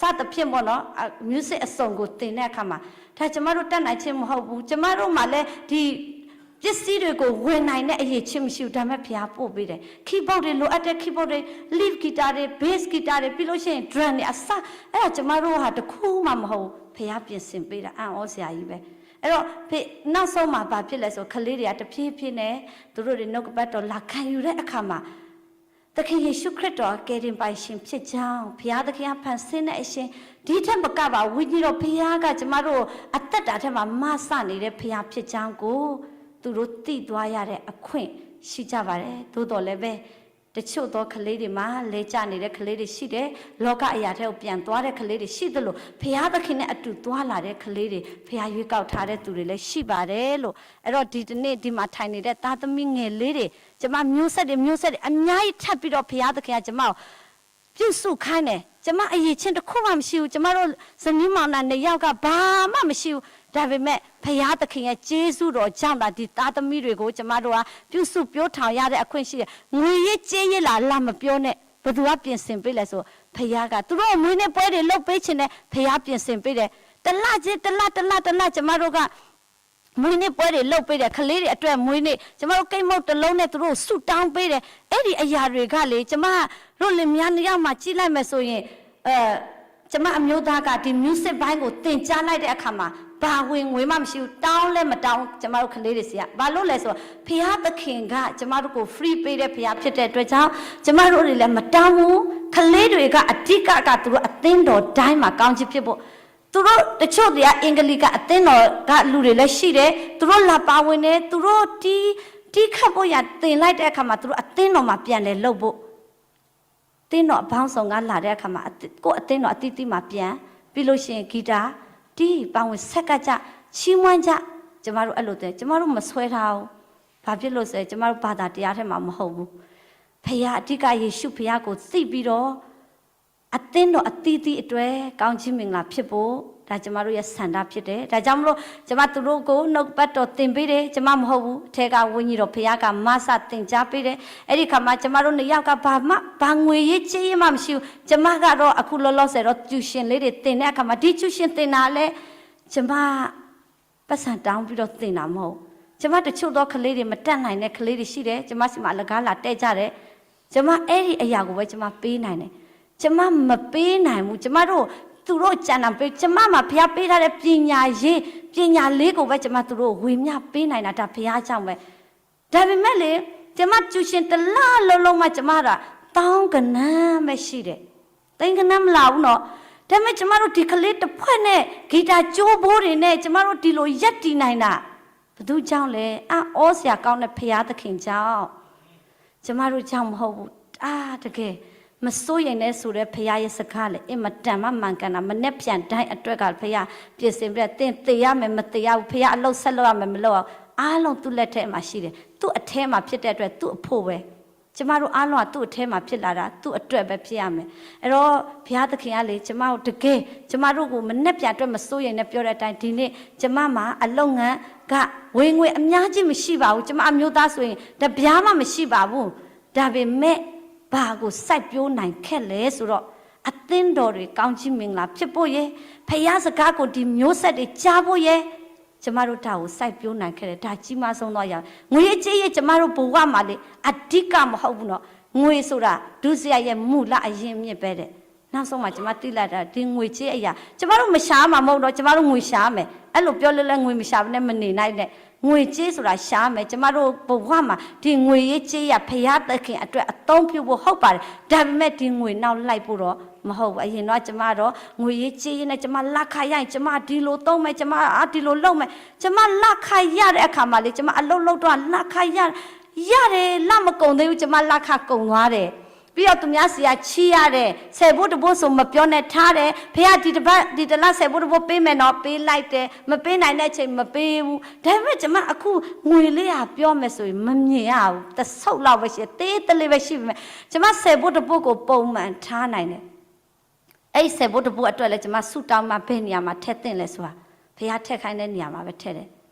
စသဖြင့်ပေါ့နော် အ music အစုံကိုသင်တဲ့အခါမှာ ဒါကျမတို့တတ်နိုင်ခြင်းမဟုတ်ဘူး ကျမတို့မှာလည်းဒီပစ္စည်းတွေကိုဝယ်နိုင်တဲ့အရည်အချင်းမရှိဘူး ဒါပေမဲ့ဘုရားပို့ပေးတယ် keyboard တွေလိုအပ်တဲ့ keyboard တွေ lead guitar တွေ bass guitar တွေ ပြီးလို့ရှိရင် drum တွေအစ အဲ့ဒါကျမတို့ဟာတစ်ခုမှမဟုတ်ဘူး ဘုရားပြင်ဆင်ပေးတာ အံ့ဩစရာကြီးပဲ အဲ့တော့ ဖေ နောက်ဆုံးမှာ ဘာဖြစ်လဲဆို ကလေးတွေက တဖြည်းဖြည်းနဲ့ သူတို့တွေ နှုတ်ကပတ်တော် လာခံယူတဲ့အခါမှာ သခင်ယေရှုခရစ်တော် ကယ်တင်ပိုင်ရှင်ဖြစ်ကြောင်း ဘုရားသခင်က ဖန်ဆင်းတဲ့အရှင် ဒီထက်မကပါ ဝိညာဉ်တော်ဘုရားက ကျမတို့အသက်တာထဲမှာ မစနေတဲ့ဘုရားဖြစ်ကြောင်းကို သူတို့သိသွားရတဲ့အခွင့်ရှိကြပါတယ်။ သို့သော်လည်းပဲ တချို့သောကလေးတွေမှာ လဲကျနေတဲ့ကလေးတွေရှိတယ်။ လောကအရာထဲကိုပြန်သွားတဲ့ကလေးတွေရှိသလို ဘုရားသခင်နဲ့အတူသွားလာတဲ့ကလေးတွေ ဘုရားရွေးကောက်ထားတဲ့သူတွေလည်းရှိပါတယ်လို့။ အဲ့တော့ဒီတနေ့ဒီမှာထိုင်နေတဲ့သားသမီးငယ်လေးတွေ ကျွန်မမျိုးဆက်တွေမျိုးဆက်တွေအများကြီးထပ်ပြီးတော့ ဘုရားသခင်ကကျွန်မကို ပြုစုခိုင်းတယ်။ ကျွန်မအရည်အချင်းတစ်ခုမှမရှိဘူး။ ကျွန်မတို့ဇနီးမောင်နှံနှစ်ယောက်ကဘာမှမရှိဘူး။ ဒါပေမဲ့ဘုရားသခင်ရဲ့ကျေးဇူးတော်ကြောင့်သာ ဒီသားသမီးတွေကိုကျွန်မတို့ကပြုစုပျိုးထောင်ရတဲ့အခွင့်ရှိတယ်။ ငွေရေးကြေးရေးလာလာမပြောနဲ့။ ဘယ်သူကပြင်ဆင်ပေးလဲဆို ဘုရားက သူတို့မွေးနေ့ပွဲတွေလုပ်ပေးချင်တယ်။ ဘုရားပြင်ဆင်ပေးတယ်။ တစ်လချင်းတစ်လတစ်လတစ်လ ကျွန်မတို့က မွေးနေ့ပွဲတွေလုပ်ပေးတယ်။ ကလေးတွေအတွက်မွေးနေ့ ကျွန်မတို့ကိတ်မုန့်တစ်လုံးနဲ့သူတို့ကိုဆုတောင်းပေးတယ်။ အဲ့ဒီအရာတွေကလေ ကျွန်မတို့လင်မယားနှစ်ယောက်မှာကြည့်လိုက်မယ်ဆိုရင် ကျွန်မအမျိုးသားကဒီ music ဘိုင်းကိုသင်ကြားလိုက်တဲ့အခါမှာ ဘာဝင်ငွေမှမရှိဘူး။ တောင်းလည်းမတောင်း ကျွန်မတို့ကလေးတွေဆီက။ ဘာလို့လဲဆိုတော့ ဘုရားသခင်ကကျွန်မတို့ကို free ပေးတဲ့ဘုရားဖြစ်တဲ့အတွက်ကြောင့် ကျွန်မတို့တွေလည်းမတောင်းဘူး။ ကလေးတွေကအဓိကကသူတို့အသင်းတော်တိုင်းမှာကောင်းချီးဖြစ်ဖို့ သူတို့တချို့တွေကအင်္ဂလိပ်ကအသင်းတော်ကလူတွေလည်းရှိတယ်။ သူတို့လာပါဝင်တယ်။ သူတို့တီးတီးခတ်ဖို့ရန်သင်လိုက်တဲ့အခါမှာ သူတို့အသင်းတော်မှာပြန်လည်လုပ်ဖို့ သင်းတော်အပေါင်းစုံကလာတဲ့အခါမှာ အသ- ကိုယ့်အသင်းတော်အသီးသီးမှာပြန် ပြီးလို့ရှိရင်ဂီတတီး ပါဝင်ဆက်ကပ်ကြ ချီးမွမ်းကြ ကျမတို့အဲ့လိုသင် ကျမတို့မဆွဲထားဘူး။ ဘာဖြစ်လို့ဆိုရင် ကျမတို့ဘာသာတရားထဲမှာမဟုတ်ဘူး။ ဘုရားအဓိကယေရှုဘုရားကိုသိပြီးတော့ အသင်းတော်အသီးသီးအတွက်ကောင်းချီးမင်္ဂလာဖြစ်ဖို့ ဒါကျမတို့ရဲ့ဆန္ဒဖြစ်တယ်။ ဒါကြောင့်မလို့ ကျမသူတို့ကိုနှုတ်ကပတ်တော်သင်ပေးတယ်။ ကျမမဟုတ်ဘူး။ ထဲကဝိညာဉ်တော်ဘုရားကမစသင်ကြားပေးတယ်။ အဲ့ဒီအခါမှာကျမတို့နှစ်ယောက်ကဘာမှဘာငွေရေးကြေးရေးမှမရှိဘူး။ ကျမကတော့အခုလောလောဆယ်တော့ tuition လေးတွေသင်တဲ့အခါမှာ ဒီ tuition သင်တာလဲ ကျမ ပိုက်ဆံတောင်းပြီးတော့သင်တာမဟုတ်ဘူး။ ကျမတချို့သောကလေးတွေမတတ်နိုင်တဲ့ကလေးတွေရှိတယ်။ ကျမဆီမှာအလကားလာတက်ကြတယ်။ ကျမအဲ့ဒီအရာကိုပဲကျမပေးနိုင်တယ်။ ကျမမပေးနိုင်ဘူး။ ကျမတို့သူတို့ကျန်တာမပေးဘူး။ ကျမမှာဘုရားပေးထားတဲ့ပညာရေးပညာလေးကိုပဲကျမသူတို့ကိုဝေမျှပေးနိုင်တာဒါဘုရားကြောင့်ပဲဒါပေမဲ့လေ ကျမကျူရှင်တစ်လလုံးလုံးမှကျမတို့သောင်းကနန်းပဲရှိတယ်။ သိန်းကနန်းမလာဘူးနော်။ ဒါပေမဲ့ကျမတို့ဒီကလေးတစ်ဖွဲ့နဲ့ဂီတကြိုးဘိုးတွေနဲ့ကျမတို့ဒီလိုရပ်တည်နိုင်တာဘယ်သူကြောင့်လဲ။ အံ့ဩစရာကောင်းတဲ့ဘုရားသခင်ကြောင့် ကျမတို့ကြောင့်မဟုတ်ဘူး။ အာတကယ်မစိုးရိမ်နဲ့ဆိုတဲ့ဘုရားရဲ့စကားလေအင်မတန်မှမှန်ကန်တာမနေ့ပြန်တိုင်းအတွက်ကဘုရားပြင်ဆင်ပြီးတော့သင်သေရမယ်မသေရဘူးဘုရားအလုပ်ဆက်လုပ်ရမယ်မလုပ်ရဘူးအားလုံးသူ့လက်ထဲမှာရှိတယ်သူ့အထဲမှာဖြစ်တဲ့အတွက်သူ့အဖို့ပဲကျမတို့အားလုံးကသူ့အထဲမှာဖြစ်လာတာသူ့အတွက်ပဲဖြစ်ရမယ်အဲ့တော့ဘုရားသခင်ကလေကျမတို့တကယ်ကျမတို့ကိုမနေ့ပြန်အတွက်မစိုးရိမ်နဲ့ပြောတဲ့အတိုင်းဒီနေ့ကျမမှာအလုပ်ငန်းကဝင်ငွေအများကြီးမရှိပါဘူးကျမအမျိုးသားဆိုရင်တပြားမှမရှိပါဘူးဒါပေမဲ့ဘာကိုစိုက်ပျိုးနိုင်ခဲ့လဲဆိုတော့အသင်းတော်တွေကောင်းကြီးမင်္ဂလာဖြစ်ဖို့ရယ်ဖခင်စကားကိုဒီမျိုးဆက်တွေကြားဖို့ရယ်ကျမတို့ဒါကိုစိုက်ပျိးနိုင်ခဲ့တယ်ဒါကြီးမားဆုံးသောအရာငွေရေးကြေးရေးကျမတို့ဘဝမှာလေအဓိကမဟုတ်ဘူးနော်ငွေဆိုတာဒုစရိုက်ရဲ့မူလအရင်းအမြစ်ပဲတဲ့နောက်ဆုံးမှာကျမသိလိုက်တာဒီငွေကြေးအရာကျမတို့မရှာမှာမဟုတ်တော့ကျမတို့ငွေရှာမယ်အဲ့လိုပြောလဲလဲငွေမရှာဘဲနဲ့မနေနိုင်နဲ့ငွေကြေးဆိုတာရှာမယ်ကျမတို့ဘဝမှာဒီငွေရေးကြေးရဘုရားသခင်အတွက်အသုံးပြုဖို့ဟုတ်ပါတယ်ဒါပေမဲ့ဒီငွေနောက်လိုက်ဖို့တော့မဟုတ်ဘူးအရင်တော့ကျမတော့ငွေရေးကြေးရနဲ့ကျမလက်ခရရရင်ကျမဒီလိုသုံးမယ်ကျမအဒီလိုလုပ်မယ်ကျမလက်ခရရတဲ့အခါမှာလေကျမအလုပ်လုပ်တော့လက်ခရရရတယ်လမကုန်သေးဘူးကျမလက်ခကုန်သွားတယ်ပြီးတော့သူများဆီကချီးရတယ်ဆယ်ဘိုးတစ်ဘိုးဆိုမပြောနဲ့ထားတယ်ဖခင်ဒီတစ်ပတ်ဒီတစ်လဆယ်ဘိုးတစ်ဘိုးပေးမယ်နော်ပေးလိုက်တယ်မပေးနိုင်တဲ့အချိန်မပေးဘူးဒါပေမဲ့ကျမအခုငွေလေးဟာပြောမယ်ဆိုရင်မမြင်ရဘူးတဆုပ်လောက်ပဲရှိသေးတလေးပဲရှိပေမဲ့ကျမဆယ်ဘိုးတစ်ဘိုးကိုပုံမှန်ထားနိုင်တယ်အဲ့ဆယ်ဘိုးတစ်ဘိုးအတွက်လည်းကျမဆူတောင်းမှဘယ်နေရာမှာထည့်သင့်လဲဆိုတာဖခင်ထည့်ခိုင်းတဲ့နေရာမှာပဲထည့်တယ်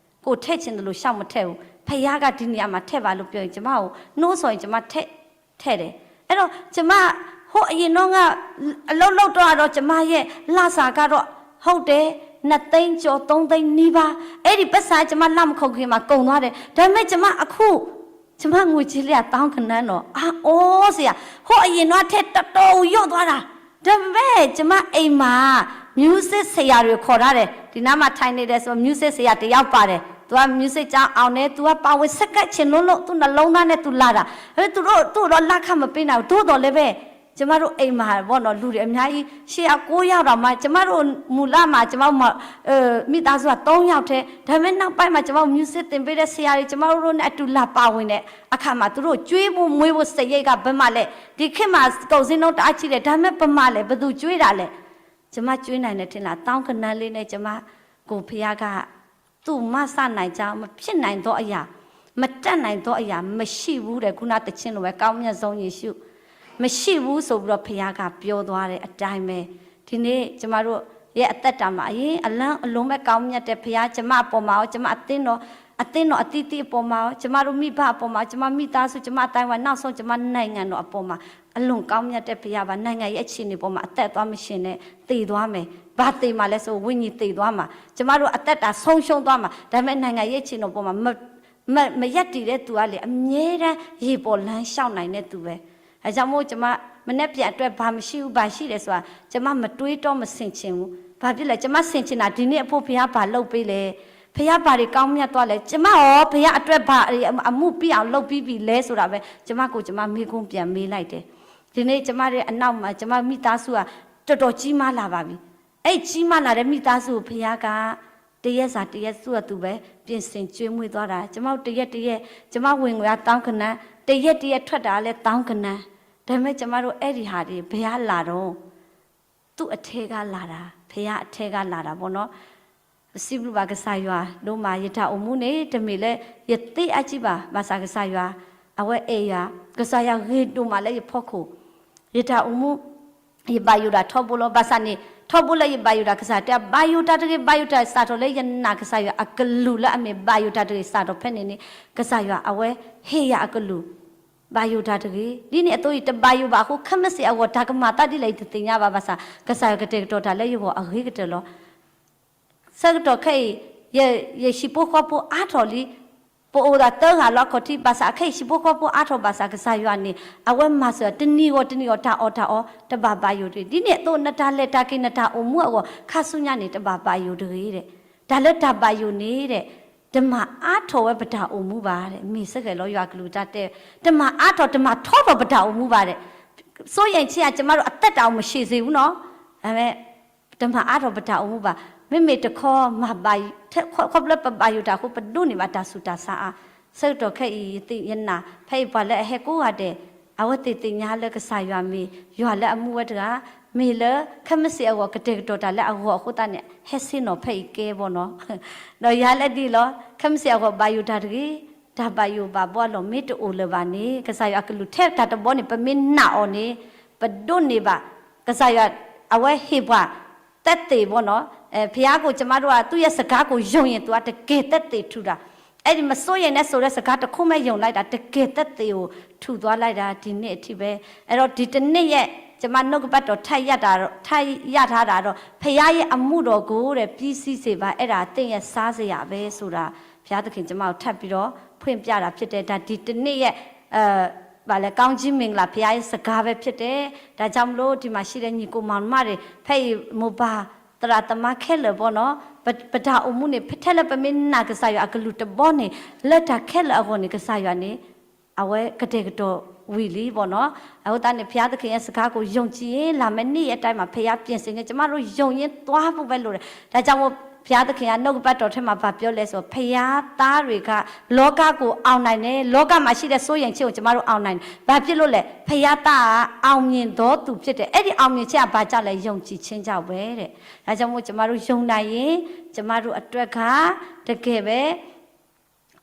ကိုထည့်ချင်တယ်လို့ရှောက်မထည့်ဘူးဖခင်ကဒီနေရာမှာထည့်ပါလို့ပြောရင်ကျမကိုနှိုးဆော်ရင်ကျမထည့်ထဲ့တယ်အဲ့တော့ကျမဟိုအရင်တော့ကအလုပ်လုပ်တော့တော့ကျမရဲ့လစာကတော့ဟုတ်တယ်နှစ်သိန်းကျော်သုံးသိန်းနီးပါးအဲ့ဒီပတ်စံကျမလမခုံခင်မှာကုန်သွားတယ်ဒါပေမဲ့ကျမအခုကျမငွေကြေးလေးကတောင်းကနန်းတော့အာဩစရာဟိုအရင်တော့ထဲ့တတော်ဦးရော့သွားတာဒါပေမဲ့ကျမအိမ်မှာ music ဆရာတွေခေါ်ထားတယ်ဒီနားမှာထိုင်နေတယ်ဆို music ဆရာတယောက်ပါတယ်သူက music ကျောင်းအောင်နေသူကပါဝင်ဆက်ကပ်ချင်လို့လို့သူနှလုံးသားနဲ့သူလာတာအဲသူတို့သူ့တော့လက်ခမပေးနိုင်ဘူးသို့တော်လည်းပဲ ကျမတို့အိမ်မှာပေါ့နော် လူတွေအများကြီး ရှစ်ယောက် ကိုးယောက်တောင်မှ ကျမတို့မူလမှာ ကျမတို့မ- အဲ- မိသားစုက သုံးယောက်ထဲ ဒါပေမဲ့နောက်ပိုင်းမှာ ကျမတို့ music သင်ပေးတဲ့ဆရာတွေ ကျမတို့နဲ့အတူလာပါဝင်တဲ့အခါမှာ သူတို့ကျွေးဖို့မွေးဖို့စရိတ်က ဘယ်မှာလဲ။ ဒီခေတ်မှာ ကုန်ဈေးနှုန်းတအားကြီးတယ် ဒါပေမဲ့ ဘယ်မှာလဲ။ ဘယ်သူကျွေးတာလဲ။ ကျမကျွေးနိုင်တယ်ထင်လား။ သောင်းကနန်းလေးနဲ့ ကျမကို ဘုရားက သူ့မဆနိုင်ကြောင်း မဖြစ်နိုင်သောအရာ မတတ်နိုင်သောအရာ မရှိဘူးတဲ့ ခုနသီချင်းလိုပဲ ကောင်းမြတ်ဆုံးယေရှု မရှိဘူးဆိုပြီးတော့ ဘုရားကပြောသွားတဲ့အတိုင်းပဲ ဒီနေ့ကျမတို့ရဲ့အသက်တာမှာ အရင်အလန်းအလွန်ပဲကောင်းမြတ်တဲ့ဘုရား ကျမအပေါ်မှာရော ကျမအသင်းတော် အသင်းတော်အသီးသီးအပေါ်မှာရော ကျမတို့မိဘအပေါ်မှာရော ကျမမိသားစု ကျမအသိုင်းအဝိုင်း နောက်ဆုံး ကျမနိုင်ငံတော်အပေါ်မှာ အလွန်ကောင်းမြတ်တဲ့ဘုရားပါ။ နိုင်ငံရေးအခြေအနေပေါ်မှာ အသက်သွားမရှင်နဲ့ သေသွားမယ်။ ဘာသေမှာလဲဆို ဝိညာဉ်သေသွားမှာ။ ကျမတို့အသက်တာဆုံးရှုံးသွားမှာ။ ဒါပေမဲ့ နိုင်ငံရေးအခြေအနေပေါ်မှာ မ- မ- မရပ်တည်တဲ့သူကလေ အမြဲတမ်းရေပေါ်လမ်းလျှောက်နိုင်တဲ့သူပဲ။ ဒါကြောင့်မို့ ကျမ မနက်ဖြန်အတွက် ဘာမရှိဘူး ဘာရှိတယ်ဆိုတာ ကျမ မတွေးတော မဆင်ခြင်ဘူး။ ဘာဖြစ်လဲ ကျမဆင်ခြင်တာ ဒီနေ့အဖို့ ဘုရားဘာလုပ်ပေးလဲ။ ဘုရားဘာတွေကောင်းမြတ်သွားလဲ။ ကျမရော ဘုရားအတွက် ဘာအ- အမှုပြီးအောင်လုပ်ပြီးပြီလဲဆိုတာပဲ ကျမကိုယ်ကျမ မေးခွန်းပြန်မေးလိုက်တယ်။ ဒီနေ့ကျမရဲ့အနောက်မှာ ကျမမိသားစုက တော်တော်ကြီးမားလာပါပြီ။ အဲ့ကြီးမားလာတဲ့မိသားစုကို ဘုရားက တရက်စာတရက် သူ့ဟာသူပဲ ပြင်ဆင်ကျွေးမွေးသွားတာ။ ကျမတို့တရက်တရက် ကျမဝင်ငွေက သောင်းကနန်း၊ တရက်တရက်ထွက်တာကလည်း သောင်းကနန်း။ ဒါပေမဲ့ ကျမတို့အဲ့ဒီဟာတွေ ဘယ်ကလာတော့ သူ့အထဲကလာတာ ဘုရားအထဲကလာတာပေါ့နော်။ စံးဘျုးဘၣ်ကစၢ်ယွၤဒိၣ်မး ယတၢ်အိၣ်မူန့ၣ် တမ့ၢ်လၢ ယသ့အါကံဘၣ်, ဘၣ်ဆၣ်ကစၢ်ယွၤ အဝဲအဲၣ်ယၤ, ကစၢ်ယွၤဂ့ၤဒိၣ်မးလၢယဖီခိၣ်, ယတၢ်အိၣ်မူ ယဘၣ်ယိၣ်တၢ်ထီဘိလီၤ. ဘၣ်ဆၣ်န့ၣ် ထီဘိလၢယဘၣ်ယိၣ်တၢ် ကစၢ်ယွၤတဲ ဘၣ်ယိၣ်တၢ်တဂ့ၤ, ဘၣ်ယိၣ်တၢ်စးထီၣ်လၢယနာ် ကစၢ်ယွၤအကလူးလၢအမ့ၢ်ဘၣ်ယိၣ်တၢ်တဂ့ၤ စးထီၣ်ဖဲန့ၣ်န့ၣ် ကစၢ်ယွၤအဝဲဟ့ၣ်ယၤအကလူး ဘၣ်ယိၣ်တၢ်တဂ့ၤ. ဒ်န့ၣ်အသိးအံၤ တဘၣ်ယိၣ်ဘၣ်အဃိ ခဲမုၢ်ဆ့ၣ်အဂီၢ် တၢ်ကမၤသးဒ်လဲၣ် ယတသ့ၣ်ညါဘၣ်. ဘၣ်ဆၣ် ကစၢ်ယွၤကတဲာ်ကတီၤတၢ်လၢယဂီၢ်အဂ့ၤကတၢၢ်လီၤ. ဆၢကတီၢ်ခဲအံၤ ယ- ယဟံၣ်ဖိဃီဖိအါထီၣ်လံ. ပအိၣ်သးသၢဂၤလီၤ အခီၣ်ထံး, ဘၣ်ဆၣ်အခဲအံၤ ဟံၣ်ဖိဃီဖိအါထီၣ်ဘၣ်ဆၣ် ကစၢ်ယွၤန့ၣ် အဝဲမၤစၢၤ တနံၤဂီၢ်တနံၤဂီၢ် တၢ်အီၣ်တၢ်အီ တဘၣ်ဘၣ်ယိၣ်တဂ့ၤ. ဒ်န့ၣ်အသိး နတၢ်လဲၤတၢ်က့ၤ နတၢ်အိၣ်မူအဂီၢ် ခါဆူညါန့ၣ် တဘၣ်ဘၣ်ယိၣ်တဂ့ၤ တဲ. တၢ်လၢတၢ်ဘၣ်ယိၣ်န့ၣ် တဲ တမၤအါထီၣ်ဝဲပတၢ်အိၣ်မူဘၣ် တဲ. မ့ၢ်စ့ၢ်ကီးလီၤ ယွၤကလူးတၢ်တဲ, တမၤအါထီၣ် တမၤထီထီၣ်ပတၢ်အိၣ်မူဘၣ် တဲ. စိုးရိမ်ခြင်းက ကျမတို့ အသက်တာကို မရှည်စေဘူးနော်. ဒါပေမဲ့ တမၤအါထီၣ်ပတၢ်အိၣ်မူဘၣ်. မ့မ့ၢ်တခီ မၤဘၣ် ခီဖျိပဘၣ်ယိၣ်တၢ်အဃိ ပဒိးန့ၢ်ဘၣ်တၢ်ဆူးတၢ်ဆါအါ. ဆၢကတီၢ်ခဲအံၤ ယသ့ၣ်ယနာ် ဖဲအံၤပှၤလၢအဟဲကိးဂၤဒဲး အဝဲသ့ၣ်သ့ၣ်ညါလၢကစၢ်ယွၤမ့ၢ် ယွၤလၢအမူဝဲတဂၤ, မ့ၢ်လၢခဲမုၢ်ဆ့ၣ်အဂီၢ် ကတဲာ်ကတီၤတၢ်လၢအဂီၢ်အဃိသတးန့ၣ် ဟဲဆ့ၣ်နီၤဖဲအံၤကဲဘီနီၤ. ဒီးယၤလၢဒ်အံၤလီၤ, ခဲမုၢ်ဆ့ၣ်အဂီၢ် ဘၣ်ယိၣ်တၢ်တဂ့ၤ, တၢ်ဘၣ်ယိၣ်ဘၣ်ဘီအလီၢ်မ့ၢ်တအိၣ်လၢၤဘၣ်န့ၣ် ကစၢ်ယွၤအကလူးထဲတၢ်တဘီန့ၣ် ပမ့ၢ်နာ်အီၤန့ၣ် ပဒိးန့ၢ်ဘၣ် ကစၢ်ယွၤ အဝဲဟ့ၣ်ပှၤ သက်သေပေါ့နော်. အဲ- ဘုရားကို ကျမတို့က သူ့ရဲ့စကားကို ယုံရင် သူက တကယ်သက်သေထူတာ. အဲ့ဒီမစိုးရိမ်နဲ့ဆိုတဲ့ စကားတစ်ခုပဲ ယုံလိုက်တာ တကယ်သက်သေကို ထူသွားလိုက်တာ ဒီနေ့အထိပဲ. အဲ့တော့ ဒီတစ်နေ့ရဲ့ ကျမနှုတ်ကပတ်တော် ထပ်ရတာတော့- ထပ်ရထားတာတော့ ဘုရားရဲ့အမှုတော်ကိုတဲ့ ပြီးစီးစေပါ အဲ့ဒါ သင့်ရဲ့စားစရာပဲဆိုတာ ဘုရားသခင် ကျမကို ထပ်ပြီးတော့ ဖွင့်ပြတာဖြစ်တယ်. ဒါ ဒီတစ်နေ့ရဲ့ အဲ- ဘာလဲ ကောင်းကြီးမင်္ဂလာ ဘုရားရဲ့စကားပဲဖြစ်တယ်. ဒါကြောင့်မလို့ ဒီမှာရှိတဲ့ ညီအစ်ကိုမောင်နှမတွေ ဖဲအံၤ မိၢ်ပၢ်သရၣ်သမါခဲလၢာ်ပေါ့နော်, ပ- ပတၢ်အိၣ်မူန့ၣ် ထဲလၢပမ့ၢ်နာ်ကစၢ်ယွၤအကလူးတဘီန့ၣ် လၢတၢ်ခဲလၢာ်အဂီၢ်န့ၣ် ကစၢ်ယွၤန့ၣ် အဝဲကတဲာ်ကတီၤဝံၤလံပေါ့နော်. အဃိသတးန့ၣ် ဘုရားသခင်ရဲ့စကားကို ယုံကြည်ရင် လာမယ့်နေ့ရဲ့အတိုင်းမှာ ဘုရားပြင်ဆင်ခြင်း ကျမတို့ ယုံရင်သွားဖို့ပဲလိုတယ်. ဒါကြောင့်မို့ ဘုရားသခင်က နှုတ်ကပတ်တော်ထဲမှာ ဘာပြောလဲဆို ဘုရားသားတွေက လောကကို အောင်နိုင်တယ်. လောကမှာရှိတဲ့ စိုးရိမ်ခြင်းကို ကျမတို့ အောင်နိုင်တယ်. ဘာဖြစ်လို့လဲ။ ဘုရားသားက အောင်မြင်သောသူဖြစ်တယ်. အဲ့ဒီအောင်မြင်ခြင်းက ဘာကြောင့်လဲ။ ယုံကြည်ခြင်းကြောင့်ပဲတဲ့. ဒါကြောင့်မို့ ကျမတို့ ယုံနိုင်ရင် ကျမတို့အတွက်က တကယ်ပဲ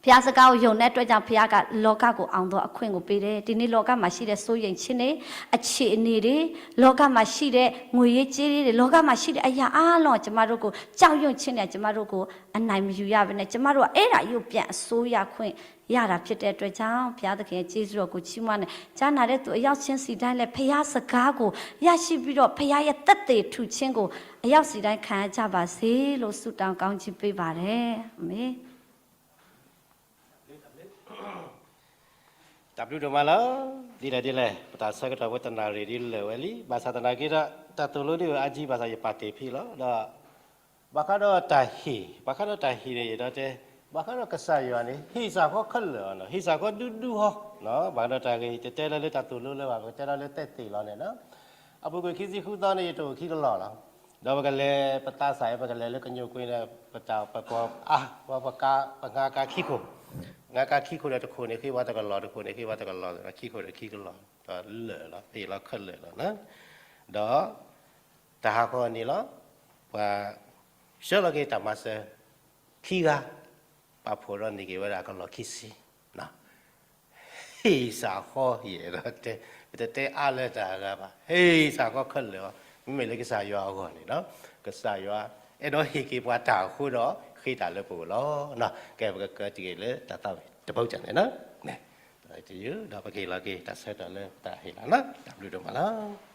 ဘုရားစကားကို ယုံတဲ့အတွက်ကြောင့် ဘုရားက လောကကို အောင်သောအခွင့်ကို ပေးတယ်. ဒီနေ့ လောကမှာရှိတဲ့ စိုးရိမ်ခြင်းတွေ၊ အခြေအနေတွေ၊ လောကမှာရှိတဲ့ ငွေရေးကြေးရေးတွေ၊ လောကမှာရှိတဲ့ အရာအားလုံး ကျမတို့ကို ကြောက်ရွံ့ခြင်းနဲ့ ကျမတို့ကို အနိုင်မယူရဘဲနဲ့ ကျမတို့က အဲ့ဒါကြီးကို ပြန်အစိုးရခွင့်ရတာ ဖြစ်တဲ့အတွက်ကြောင့် ဘုရားသခင်ရဲ့ ကျေးဇူးတော်ကို ချီးမွမ်းတယ်. ကြားနာတဲ့သူ အယောက်ချင်းစီတိုင်းလည်း ဘုရားစကားကို ရရှိပြီးတော့ ဘုရားရဲ့ သက်သေထူခြင်းကို အယောက်စီတိုင်း ခံရကြပါစေလို့ ဆုတောင်းကောင်းချီးပေးပါတယ်. အာမင်. တၢ်ဘျုးဒိၣ်မးလီၤ. ဒ်လဲၣ်ဒ်လဲၣ် ပတၢ်ဆၢကတီၢ်ဖိတနၣ်ရံၣ်ဒ်လဲၣ်ဝဲလံ. ဘၣ်ဆၣ်သနာ်က့ဒီး တၢ်သိၣ်လိဒ်အါကံ ဘၣ်ဆၣ်ယပာ်တ့ၢ်ဖဲအံၤလီၤ. ဒီး ဘၣ်ဃးဒီးတၢ်ဟ့ၣ်, ဘၣ်ဃးဒီးတၢ်ဟ့ၣ်န့ၣ် ယဒီးတဲ ဘၣ်ဃးဒီးကစၢ်ယွၤန့ၣ် ဟ့ၣ်စ့ၢ်ကီးခဲလၢာ်အီၤ, ဟ့ၣ်စ့ၢ်ကီးဒူဒူဟီ, ဘၣ်ဃးဒီးတၢ်ဂ့ၢ် တတဲလၢလၢတၢ်သိၣ်လိလၢဘၣ်, ပကတဲလီၤလၢတဲသ့ၣ်လီၤန့ၣ်လီၤ. အပူၤကွံာ်ခံဆံဃုသီန့ၣ် ယတအိၣ်ခံကလီၢ်လီၤ. ဒီးပကလဲၤပသးစၢ်အံၤ ပကလဲၤလၢကညိၣ်ကွ့န့ၣ် ပတၢ်ပပှၤအါ, ပှၤပကါ, ပငါကါခံခိၣ်, ငါကါခံခိၣ်ဒီးတခိၣ်န့ၣ်ဃ့ဝဲတကလီၢ်, တခိၣ်န့ၣ်ဃ့ဝဲတကလီၢ်, ခံခိၣ်ဒီးခံကလီၢ်, ဒီးလၢာ်လီၤ, ဟ့ၣ်လီၤခဲလၢာ်လီၤ. ဒီးတဟးဃီန့ၣ်လီၤ, ပှၤဆှၢလီၤက့ၤတၢ်မၤစၢၤခံဂၤ, ပာ်ဖှိၣ်ဒီးန့ၢ်က့ၤဝဲဒၣ်ကလီၢ်ခံဆံ ဟ့ၣ်စ့ၢ်ကီးယဲၢ်ဒီးတဲ, ပတတဲအါလၢတၢ်ဂၤဘၣ်, ဟ့ၣ်စ့ၢ်ကီးခဲလၢာ်အီၤ, မ့မ့ၢ်လၢကစၢ်ယွၤအဂီၢ်န့ၣ်လီၤ. ကစၢ်ယွၤအဲၣ်ဒိးဟ့ၣ်က့ၤပှၤတၢ်အဃိဒီး ဃ့တၢ်လၢပဂီၢ်လီၤ. ကဲ ပကကၢတံၢ်ဂ့ၤလၢတၢ်သးဝံၣ်တဘီတၢ်န့ၣ်လီၤ. ဒီးပက့ၤလီၤက့ၤတၢ်ဆၢကတီၢ်လၢတၢ်ဟ့ၣ်လီၤန့ၣ်, တၢ်ဘျုးဒိၣ်မးလီၤ.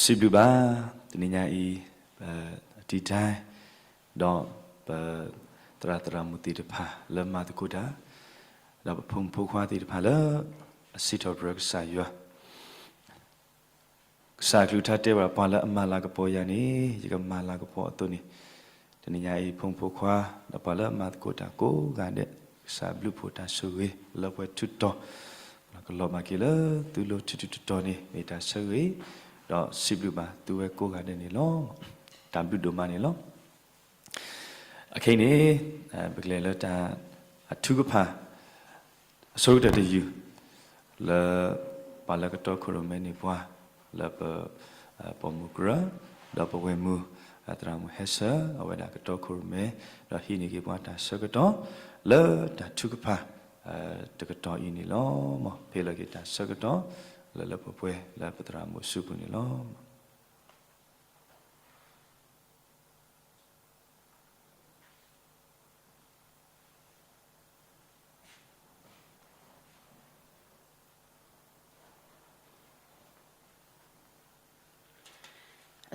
စံးဘျုးဘၣ်, တနံၤညါအံၤ ပတံၤဒဲး ဒီးပသရၣ်သရၣ်မုၣ်သ့ၣ်တဖၣ်လၢမၤသကိးတၢ်, ဒီးပဖိမုၣ်ဖိခွါသ့ၣ်တဖၣ်လၢအစံးထီၣ်ပတြၢၤကစၢ်ယွၤ ကစၢ်အကလုၢ်ကထါတဲဝဲဒၣ် ပှၤလၢအမၤလၤကပီၤယၤန့ၣ် ယကမၤလၤကပီၤအသိးန့ၣ်, တနံၤညါအံၤ ဖိမုၣ်ဖိခွါ ဒီးပှၤလၢအမၤသကိးတၢ်ကိးဂၤဒဲး ကစၢ်ဘျုးဖှိၣ်တၢ်ဆိၣ်ဂ့ၤလၢပှဲၤထူတီၤ, ကလီၤဘၣ်က့ၤလၢသုလိၤထူထူတီၤတီၤန့ၣ် မ့ၢ်တၢ်ဆိၣ်ဂ့ၤ, ဒီးစံးဘျုးဘၣ်သုဝဲကိးဂၤဒဲးန့ၣ်လီၤ. တၢ်ဘျုးဒိၣ်မးန့ၣ်လီၤ. အခဲအံၤန့ၣ် ပကလဲၤလၢတၢ်အထုကဖၣ် အဆိကတၢၢ်တယုၢ် လၢပှၤလၢကတီခိၣ်ရိၣ်မဲန့ၢ်ပှၤ လၢပပိာ်မုၣ်ကြၢး ဒီးပဝဲၢ်မုၢ် သရၣ်မုၣ်ဟဲဆၢ အဝဲဒၣ်ကတီခိၣ်ရိၣ်မဲ ဒီးဟံးန့ၢ်က့ၤပှၤတၢ်ဆၢကတီၢ် လၢတၢ်ထုကဖၣ် တကတီၢ်အံၤန့ၣ်လီၤ. မ်ဖဲလၢက့ၤတၢ်ဆၢကတီၢ် လၢလၢပှဲၤပှဲၤလၢပသရၣ်မုၣ်အစုပူၤန့ၣ်လီၤ.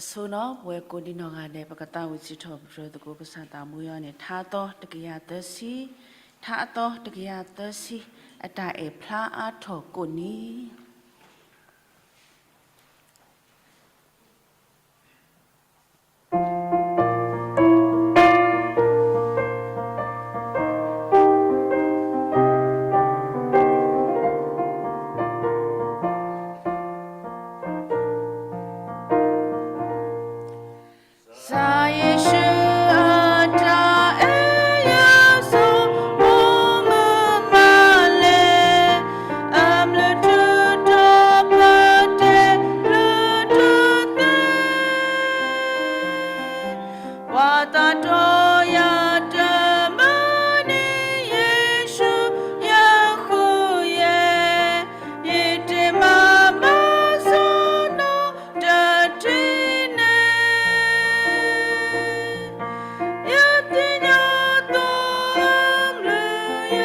အဆိနီၤ ပဝဲကိးဒံနီၢ်ဂၤဒဲး ပကသးဝံၣ်စံးထီၣ်ပတြၢၤသကိးကစၢ်သးမူယီၤန့ၣ် ထါအသီတကယၤသၢဆံ, ထါအသီတကယၤသၢဆံ, အတၢ်အဲၣ်ဖျါအါထီၣ်ကိးနံၤ ကစၢ်ယ့ၣ်ၡူးအတၢ်အဲၣ်ယွၤဆိမိၣ်မုာ်မးလဲၣ်, အဘျုးထူးထီးပတဲ ဘျုးထူးသ့ ပှၤသးတီယၤတမုာ်န့ၣ် ယ့ၣ်ၡူးယဃုယဲၢ်, ယတ့မၤမၤစီၢ်နီၤတထံၣ်န့ၣ် ယသ့ၣ်ညါသိးအဘျုး ယ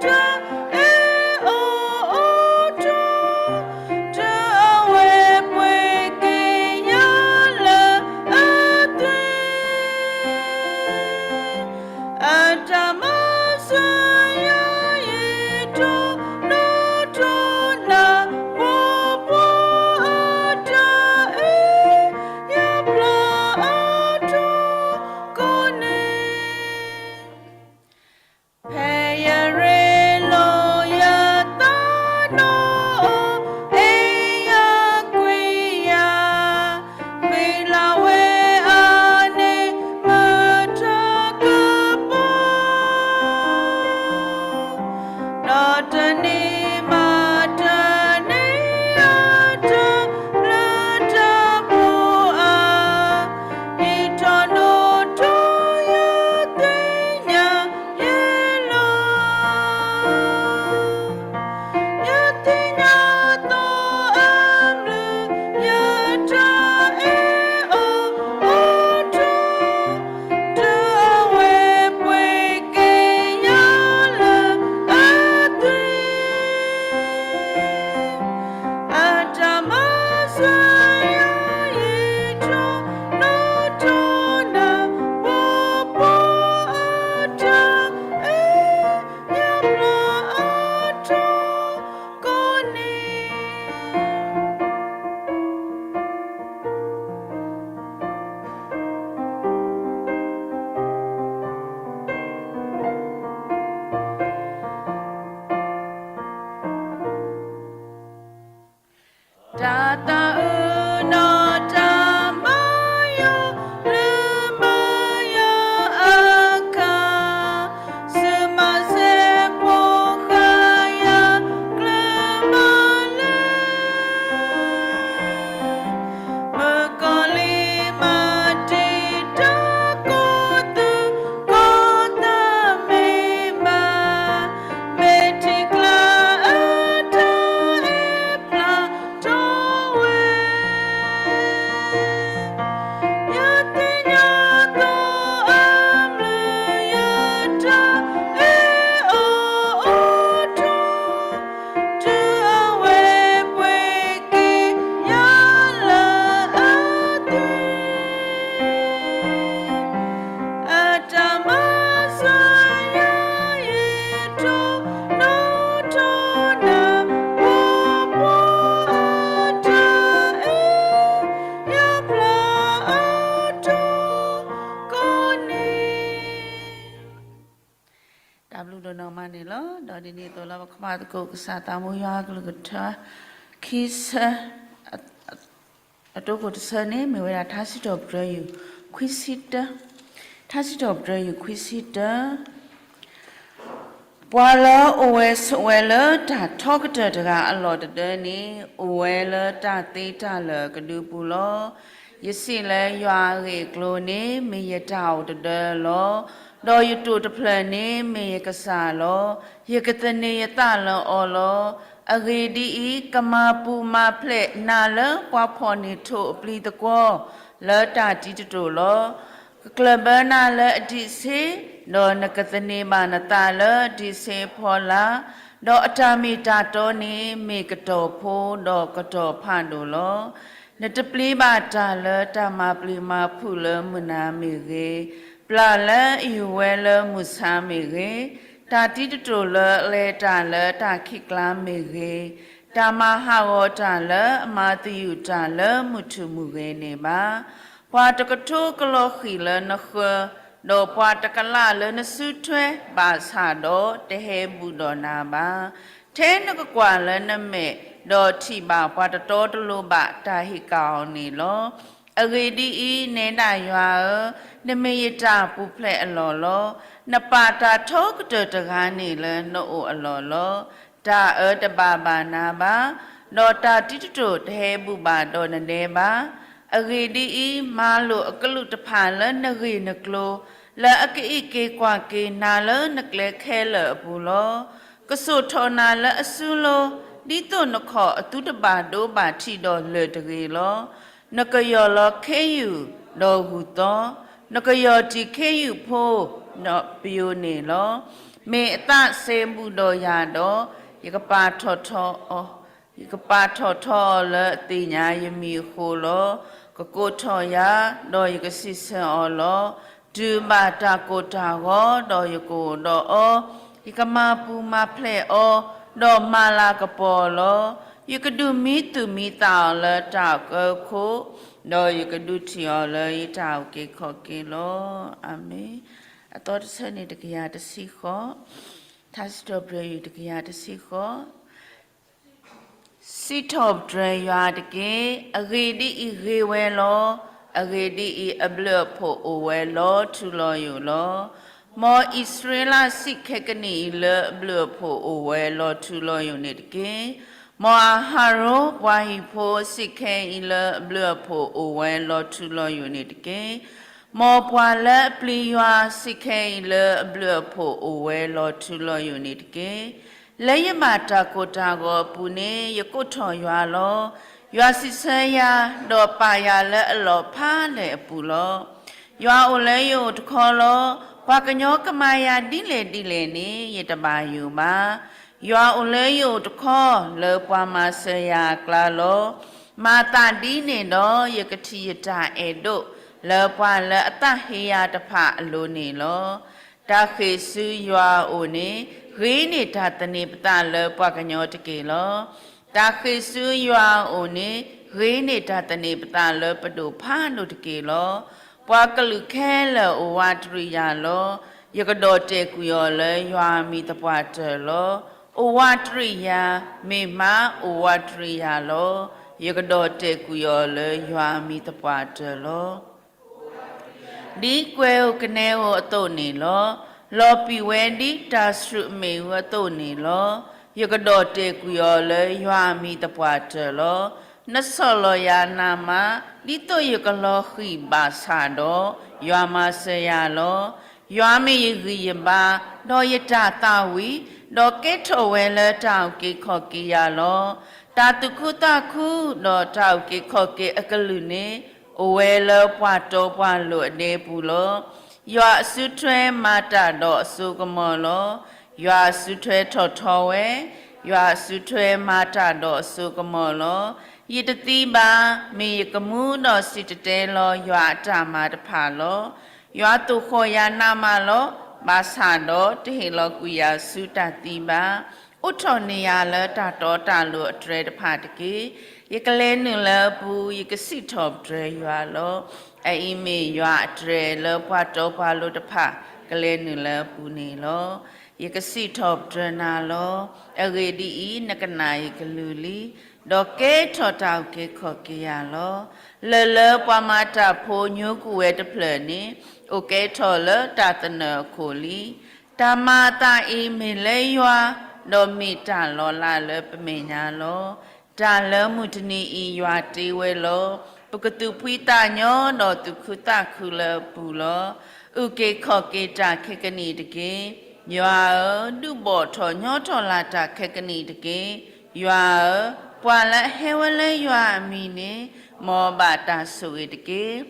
တၢ်အဲၣ်အိၣ်အိၣ်ထီၣ် တအဝဲပှ့ၤက့ၤယၤလၢအသွံၣ် အတၢ်မၤစၢၤယၤ ယတြီနီၣ်တြီနၤ ပှၤပှၤအတၢ်အဲၣ် ယဖျါအါထီၣ်ကိးနံၤ ဖဲယရ့လိာ်ယသးနီၣ် အဲၣ်ယၤကွံယၤ ဃံလၤဝဲအါန့ၢ်မုၢ်ထီၣ်ကပီၤ ဒီးတနံၤမးတနံၤအတၢ်ဘျုးတၢ်ဖှိၣ်အါ ယထီၣ်နိထီၣ်ယသ့ၣ်ညါယဲလီၤ ယသ့ၣ်ညါသိးအဘျုး ယတၢ်အဲၣ်အိၣ်အိၣ်ထီၣ် တအဝဲပှ့ၤက့ၤယၤလၢအသွံၣ် အတၢ်မၤစၢၤယၤ ယတြီနီၣ်တြီနၤ ပှၤပှၤအတၢ်အဲၣ် ယဖျါအါထီၣ်ကိးနံၤ တၢ်သးအုးနီၢ်တၢ်မၤယိာ် လၢမၤယၤအခါ သုးမီၤစ့ၢ်ဖိဃါယၤ ကျၢၤမၤလၢ မုၣ်ကီၤလံၤမၤတံာ်တာ်ကိးသုး ကိးသးမ့ၢ်ဘၣ် မ့ၢ်ထံကျါအတၢ်အဲၣ်ဖျါထီၣ်ဝဲ ကမၤသကိးကစၢ်သးမူယွၤကလုၢ်ကထါ ခံဆၢ အတီခိၣ်တဆၢန့ၣ် မ့ၢ်ဝဲဒၣ်ထါစံးထီၣ်ပတြၢၤယုၢ် ခွံဆံတၢ, ထါစံးထီၣ်ပတြၢၤယုၢ် ခွံဆံတၢ. ပှၤလၢအအိၣ်ဝဲဆိးဝဲလၢတၢ်ထီကတၢၢ်တဂၤအလီၢ်တဒၢန့ၣ် အိၣ်ဝဲလၢတၢ်သ့တၢ်လၢာ်အကဒုပူၤလီၤ. ယစံးလၢယွၤအဂ့ၢ်အကျိၤန့ၣ် မ့ၢ်ယတၢ်အိၣ်တဒၢလီၤ. ဒီးယတိာ်တဖျၢၣ်န့ၣ် မ့ၢ်ယကစၢ်လီၤ. ယကသန့ၤယသးလၢအီၤလီၤ. အဂ့ၢ်ဒ်အံၤ, ကမၤပူၤမၤဖျဲးနၤလၢပှၤဖီၣ်န့ၢ်ထိးအပျံၤသကွီၤ လၢတၢ်တံတတိာ်လီၤ. ကကျၢၢ်ဘၢနၤလၢအဒံးဆှံ, ဒီးနကသန့ၤဘၣ်နသးလၢဒံးဆှံအဖီလာ်, ဒီးအတၢ်မ့ၢ်တၢ်တီန့ၣ် မ့ၢ်ကတီၢ်ဖိဒီးကတီၢ်ဖးဒိၣ်လီၤ. နတပျံၤဘၣ်တၢ်လၢတၢ်မၤပျံၤမၤဖုးလၢမုၢ်နၤမ့ၢ်ဂ့ၤ, ပျၢ်လၢအယူၤဝဲလၢမုၢ်ဆါမ့ၢ်ဂ့ၤ, တၢ်တံတတိာ်လၢအလဲၤတၢ်လၢတၢ်ခံးကျါမ့ၢ်ဂ့ၤ, တၢ်မၤဟးဂီၤတၢ်လၢအမၤသယုၢ်တၢ်လၢမုၢ်ထူၣ်မုၢ်ဂ့ၤန့ၣ်ဘၣ်. ပှၤတကထိကလီၤဃံၤလၢနဃၢၤ, ဒီးပှၤတကလးလၢနစုထွဲဘၣ်ဆၣ်ဒီး တဟဲဘူၣ်ဒီးနၤဘၣ်. ထဲနကကွၢ်လၢနမဲာ်, ဒီးထံၣ်ဘၣ်ပှၤတတီတလိၤဘၣ်တၢ်ဟ့ၣ်ကၣ်အီၤန့ၣ်လီၤ. အဂ့ၢ်ဒ်အံၤ, နဲဒၣ်ယွၤဧၢ, နမ့ၢ်ယတၢ်ပူၤဖျဲးအလီၢ်လီၤ. နပာ်တၢ်ထီကတၢၢ်တဂၤန့ၣ်လၢနအိၣ်အလီၢ်လီၤ. တၢ်အၢတဘၣ်ဘၣ်နၤဘၣ်, ဒီးတၢ်တံတတိာ်တဟဲဘူၣ်ဘၣ်ဒီးနဒဲဘၣ်. အဂ့ၢ်ဒ်အံၤ, မၤလိာ်အကလုၢ်တဖၣ်လၢနဂ့ၢ်နကျိၤ, လၢအကအံးက့ၤကွၢ်က့ၤနၤလၢနကျဲခဲလၢာ်အပူၤလီၤ. ကစိာ်ထီၣ်နၤလၢအစုလိၤ, ဒ်သိးနခီၣ်အသုတဘၣ်ဒိဘၣ်ထံးဒီးလၢၢ်တဂ့ၤလီၤ. နကယီၢ်လီၤခ့ယုၢ်ဒီးဂူာ်သီ, နကယီၢ်တံၢ်ခ့ယုၢ်ဖိဒီးပယိၤန့ၣ်လီၤ. မ့ၢ်အသးစဲဘူးဒီးယၤဒီး, ယကပာ်ထီၣ်ထီအီၤ, ယကပာ်ထီၣ်ထီအီၤလၢအသ့ၣ်ညါယမံၤအဃိလီၤ. ကကိးထီၣ်ယၤ, ဒီးယကစံးဆၢအီၤလီၤ. တုၤဘၣ်တၢ်ကိၢ်တၢ်ဂီၤ, ဒီးယကအိၣ်ဒီးအီၤ, ယကမၤပူၤမၤဖျဲးအီၤ, ဒီးမၤလၤကပီၤအီၤလီၤ. ယကဒုးမံသူၣ်မံသးအီၤလၢတၢ်အီၣ်ကၢခိၣ်, ဒီးယကဒုးထံၣ်အီၤလၢယတၢ်အုၣ်က့ၤခီၣ်က့ၤလီၤ. အၤမ့ၣ်. အသီတဆၢန့ၣ်တကယၤတဆံဃိး, ထါစံးထီၣ်ပတြၢၤယုၢ်တကယၤတဆံဃိး. စံးထီၣ်ပတြၢၤယွၤတက့ၢ်. အဂ့ၢ်ဒ်အံၤ, ဂ့ၤဝဲလီၤ. အဂ့ၢ်ဒ်အံၤ, အဘျုးအဖှိၣ်အိၣ်ဝဲလီၤထူလီၤယိာ်လီၤ. မ်အံၣ်စရ့လးစံးခဲကနံၣ်အံၤလၢအဘျုးအဖှိၣ်အိၣ်ဝဲလီၤထူလီၤယိာ်န့ၣ်တက့ၢ်. မ်အၤဟရိၣ်ပှၤဟံၣ်ဖိစံးခဲအံၤလၢအဘျုးအဖှိၣ်အိၣ်ဝဲလီၤထူလီၤယိာ်န့ၣ်တက့ၢ်. မ်ပှၤလၢအပျံၤယွၤစံးခဲအံၤလၢအဘျုးအဖှိၣ်အိၣ်ဝဲလီၤထူလီၤယိာ်န့ၣ်တက့ၢ်. လၢယဘၣ်တၢ်ကိၢ်တၢ်ဂီၤအပူၤန့ၣ် ယကိးထီၣ်ယွၤလီၤ. ယွၤစံးဆၢယၤ, ဒီးပာ်ယၤလၢအလီၢ်ဖးလဲၢ်အပူၤလီၤ. ယွၤအိၣ်လၢယအိၣ်တခီလီၤ. ပှၤကညီကမၤယၤဒ်လဲၣ်ဒ်လဲၣ်န့ၣ် ယတဘၣ်ယိၣ်ဘၣ်. ယွၤအိၣ်လၢယအိၣ်တခီ လၢပှၤမၤစၢၤယၤအကျါလီၤ. မၤသးဒ်န့ၣ်ဒီး ယကထံၣ်ယတၢ်အဲၣ်ဒိး လၢပှၤလၢအသးဟ့ယၤတဖၣ်အလိၤန့ၣ်လီၤ. တၢ်ဃ့ၢ်ဆူယွၤအအိၣ်န့ၣ် ဂ့ၤန့ၢ်တၢ်သန့ၤပသးလၢပှၤကညီတက့ၢ်လီၤ. တၢ်ဃ့ၢ်ဆူယွၤအအိၣ်န့ၣ် ဂ့ၤန့ၢ်တၢ်သန့ၤပသးလၢပဒိၣ်ဖးဒိၣ်တက့ၢ်လီၤ. ပှၤကလုာ်ခဲလၢာ်အိၣ်ဝးတရံးယၤလီၤ. ယကဒီၣ်တဲာ်ကွံာ်အီၤလၢယွၤအမံၤသပှၢ်တၢၢ်လီၤ. အိၣ်ဝးတရံးယၤ, မ့ၢ်မးအိၣ်ဝးတရံးယၤလီၤ. ယကဒီၣ်တဲာ်ကွံာ်အီၤလၢယွၤအမံၤသပှၢ်တၢၢ်လီၤ. ဒ်ကွဲၤဧိၤကနဲဧိၤအသိးန့ၣ်လီၤ. လီၤပံာ်ဝဲဒ်တၢ်ဆှုၣ်အမ့ၣ်အူအသိးန့ၣ်လီၤ. ယကဒီၣ်တဲာ်ကွံာ်အီၤလၢယွၤအမံၤသပှၢ်တၢၢ်လီၤ. နဆီၣ်လီၤယၤနးမး ဒ်သိးယကလီၤဃံၤဘၣ်ဆၣ်ဒီး, ယွၤမၤစၢၤယၤလီၤ. ယွၤမ့ၢ်ယဂံၢ်ယဘါ, ဒီးယတၢ်သးဝံၣ်, ဒီးကဲထီၣ်ဝဲလၢတၢ်အုၣ်က့ၤခီၣ်က့ၤယၤလီၤ. တၢ်သူၣ်ခုသးခု, ဒီးတၢ်အုၣ်က့ၤခီၣ်က့ၤအကလုၢ်န့ၣ် အိၣ်ဝဲလၢပှၤတီပှၤလိၤအဒဲပူၤလီၤ. ယွၤအစုထွဲမၤတၢ်ဒီးအစိကမီၤလီၤ. ယွၤအစုထွဲထီၣ်ထီဝဲ, ယွၤအစုထွဲမၤတၢ်ဒီးအစိကမီၤလီၤ. ယတသံဘၣ်, မ့ၢ်ယကမူဒီးစံၣ်တဲၤတဲလီၤယွၤအတၢ်မၤတဖၣ်လီၤ. ယွၤသိၣ်ဃီၣ်ယၤနးမးလီၤ. ဘၣ်ဆၣ်ဒီးတဟ့ၣ်လီၤကွံာ်ယၤဆူတၢ်သံဘၣ်. အိးထီၣ်န့ၢ်ယၤလၢတၢ်တီတၢ်လိၤအတြဲၤတဖၣ်တက့ၢ်. ယကလဲၤနုာ်လၢအပူၤ, ယကစံးထီၣ်ပတြၢၤယွၤလီၤ. အအံၤမ့ၢ်ယွၤအတြဲၤလၢပှၤတီပှၤလိၤတဖၣ် ကလဲၤနုာ်လၢအပူၤန့ၣ်လီၤ. ယကစံးထီၣ်ပတြၢၤနၤလီၤ. အဂ့ၢ်ဒ်အံၤ, နကနၣ်ယကလုၢ်လံ, ဒီးကဲထီၣ်တၢ်အုၣ်က့ၤခီၣ်က့ၤယၤလီၤ. လၢလၢပှၤမၤတၢ်ဖိညိကွံာ်ဝဲတဖျၢၣ်န့ၣ်, အိၣ်ကဲထီၣ်လၢတၢ်သနၢၣ်အခိၣ်လံ. တၢ်မၤအသးအံၤမ့ၢ်လၢယွၤ, ဒီးမ့ၢ်တၢ်လီၤလးလၢပမဲာ်ညါလီၤ. တၢ်လၢမုၢ်တနံၤအံၤယွၤတ့ဝဲလီၤ. ပကသူၣ်ဖှံသးညီဒီးသူၣ်ခုသးခုလၢအပူၤလီၤ. အုၣ်က့ၤခီၣ်က့ၤတၢ်ခဲကနံၣ်တက့ၢ်. ယွၤဧၢ, ဒုးဘီၣ်ထီၣ်ညီထီၣ်လၢ်တၢ်ခဲကနံၣ်တက့ၢ်. ယွၤဧၢ, ပှၤလၢအဟဲဝဲလၢယွၤအမံၤန့ၣ်, မ်အဘၣ်တၢ်ဆိၣ်ဂ့ၤတက့ၢ်.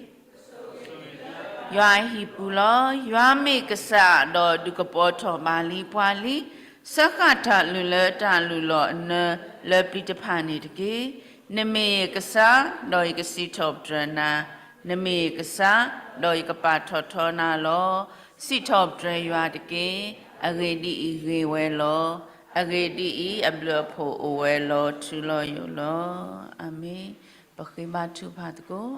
ယွၤအဟံၣ်ပူၤလီၤ. ယွၤမ့ၢ်ကစၢ်, ဒီးဒုးကပီၤထီၣ်ဘၣ်လံပှၤလံ. စၢဃာ်တၢ်လုၢ်လၢတၢ်လုၢ်လီၢ်အနၢၤလၢပျံၤတဖၣ်န့ၣ်တက့ၢ်. နမ့ၢ်ယကစၢ်, ဒီးယကစံးထီၣ်ပတြၢၤနၤ, နမ့ၢ်ယကစၢ်, ဒီးယကပာ်ထီၣ်ထီနၤလီၤ. စံးထီၣ်ပတြၢၤယွၤတက့ၢ်. အဂ့ၢ်ဒ်အံၤ, ဂ့ၤဝဲလီၤ. အဂ့ၢ်ဒ်အံၤ, အဘျုးအဖှိၣ်အိၣ်ဝဲလီၤထူလီၤယိာ်လီၤ. အၤမ့ၣ်. ပဃ့ဘါထုကဖၣ်သကိး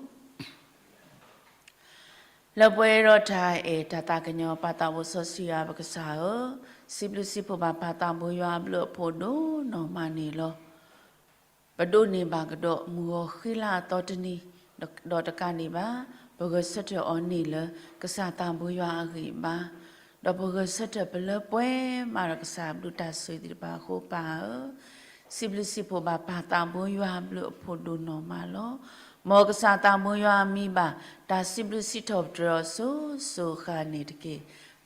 လၢပှဲၤဒီးတၢ်အဲၣ်တၢ်သးကညီၤ ပၢ်သးဘိစီဆှံယွၤပကစၢ်ဧၢ, စံးဘျုးစံးဖှိၣ်ဘၣ်ပၢ်သးဘိယွၤအဘျုးအဖှိၣ်ဒိၣ်နီၢ်မးန့ၣ်လီၤ. ပဒိးန့ၢ်ဘၣ်ကဒီးမုၢ်ဂီၤဃ့လၢအသီတနံၤ, ဒီးတကးဒံးဘၣ်, ပဂဲၤဆၢထၢၣ်အီၤန့ၣ်လၢကစၢ်သးဘိယွၤအဂံၢ်အဘါ, ဒီးပဂဲၤဆၢထၢၣ်ပလၢပှဲၤမးဒီးကစၢ်အဘျုးတၢ်ဆိၣ်ဂ့ၤသ့ၣ်တဖၣ်အဃိပၢ်ဧၢ, စံးဘျုးစံးဖှိၣ်ဘၣ်ပၢ်သးဘိယွၤအဘျုးအဖှိၣ်ဒိၣ်နီၢ်မးလီၤ. မ်ကစၢ်သးဘိယွၤအမံၤဘၣ် တၢ်စံးဘျုးစံးထီၣ်ပတြၢၤအီၤစိၤစိၤဃၣ်န့ၣ်တက့ၢ်.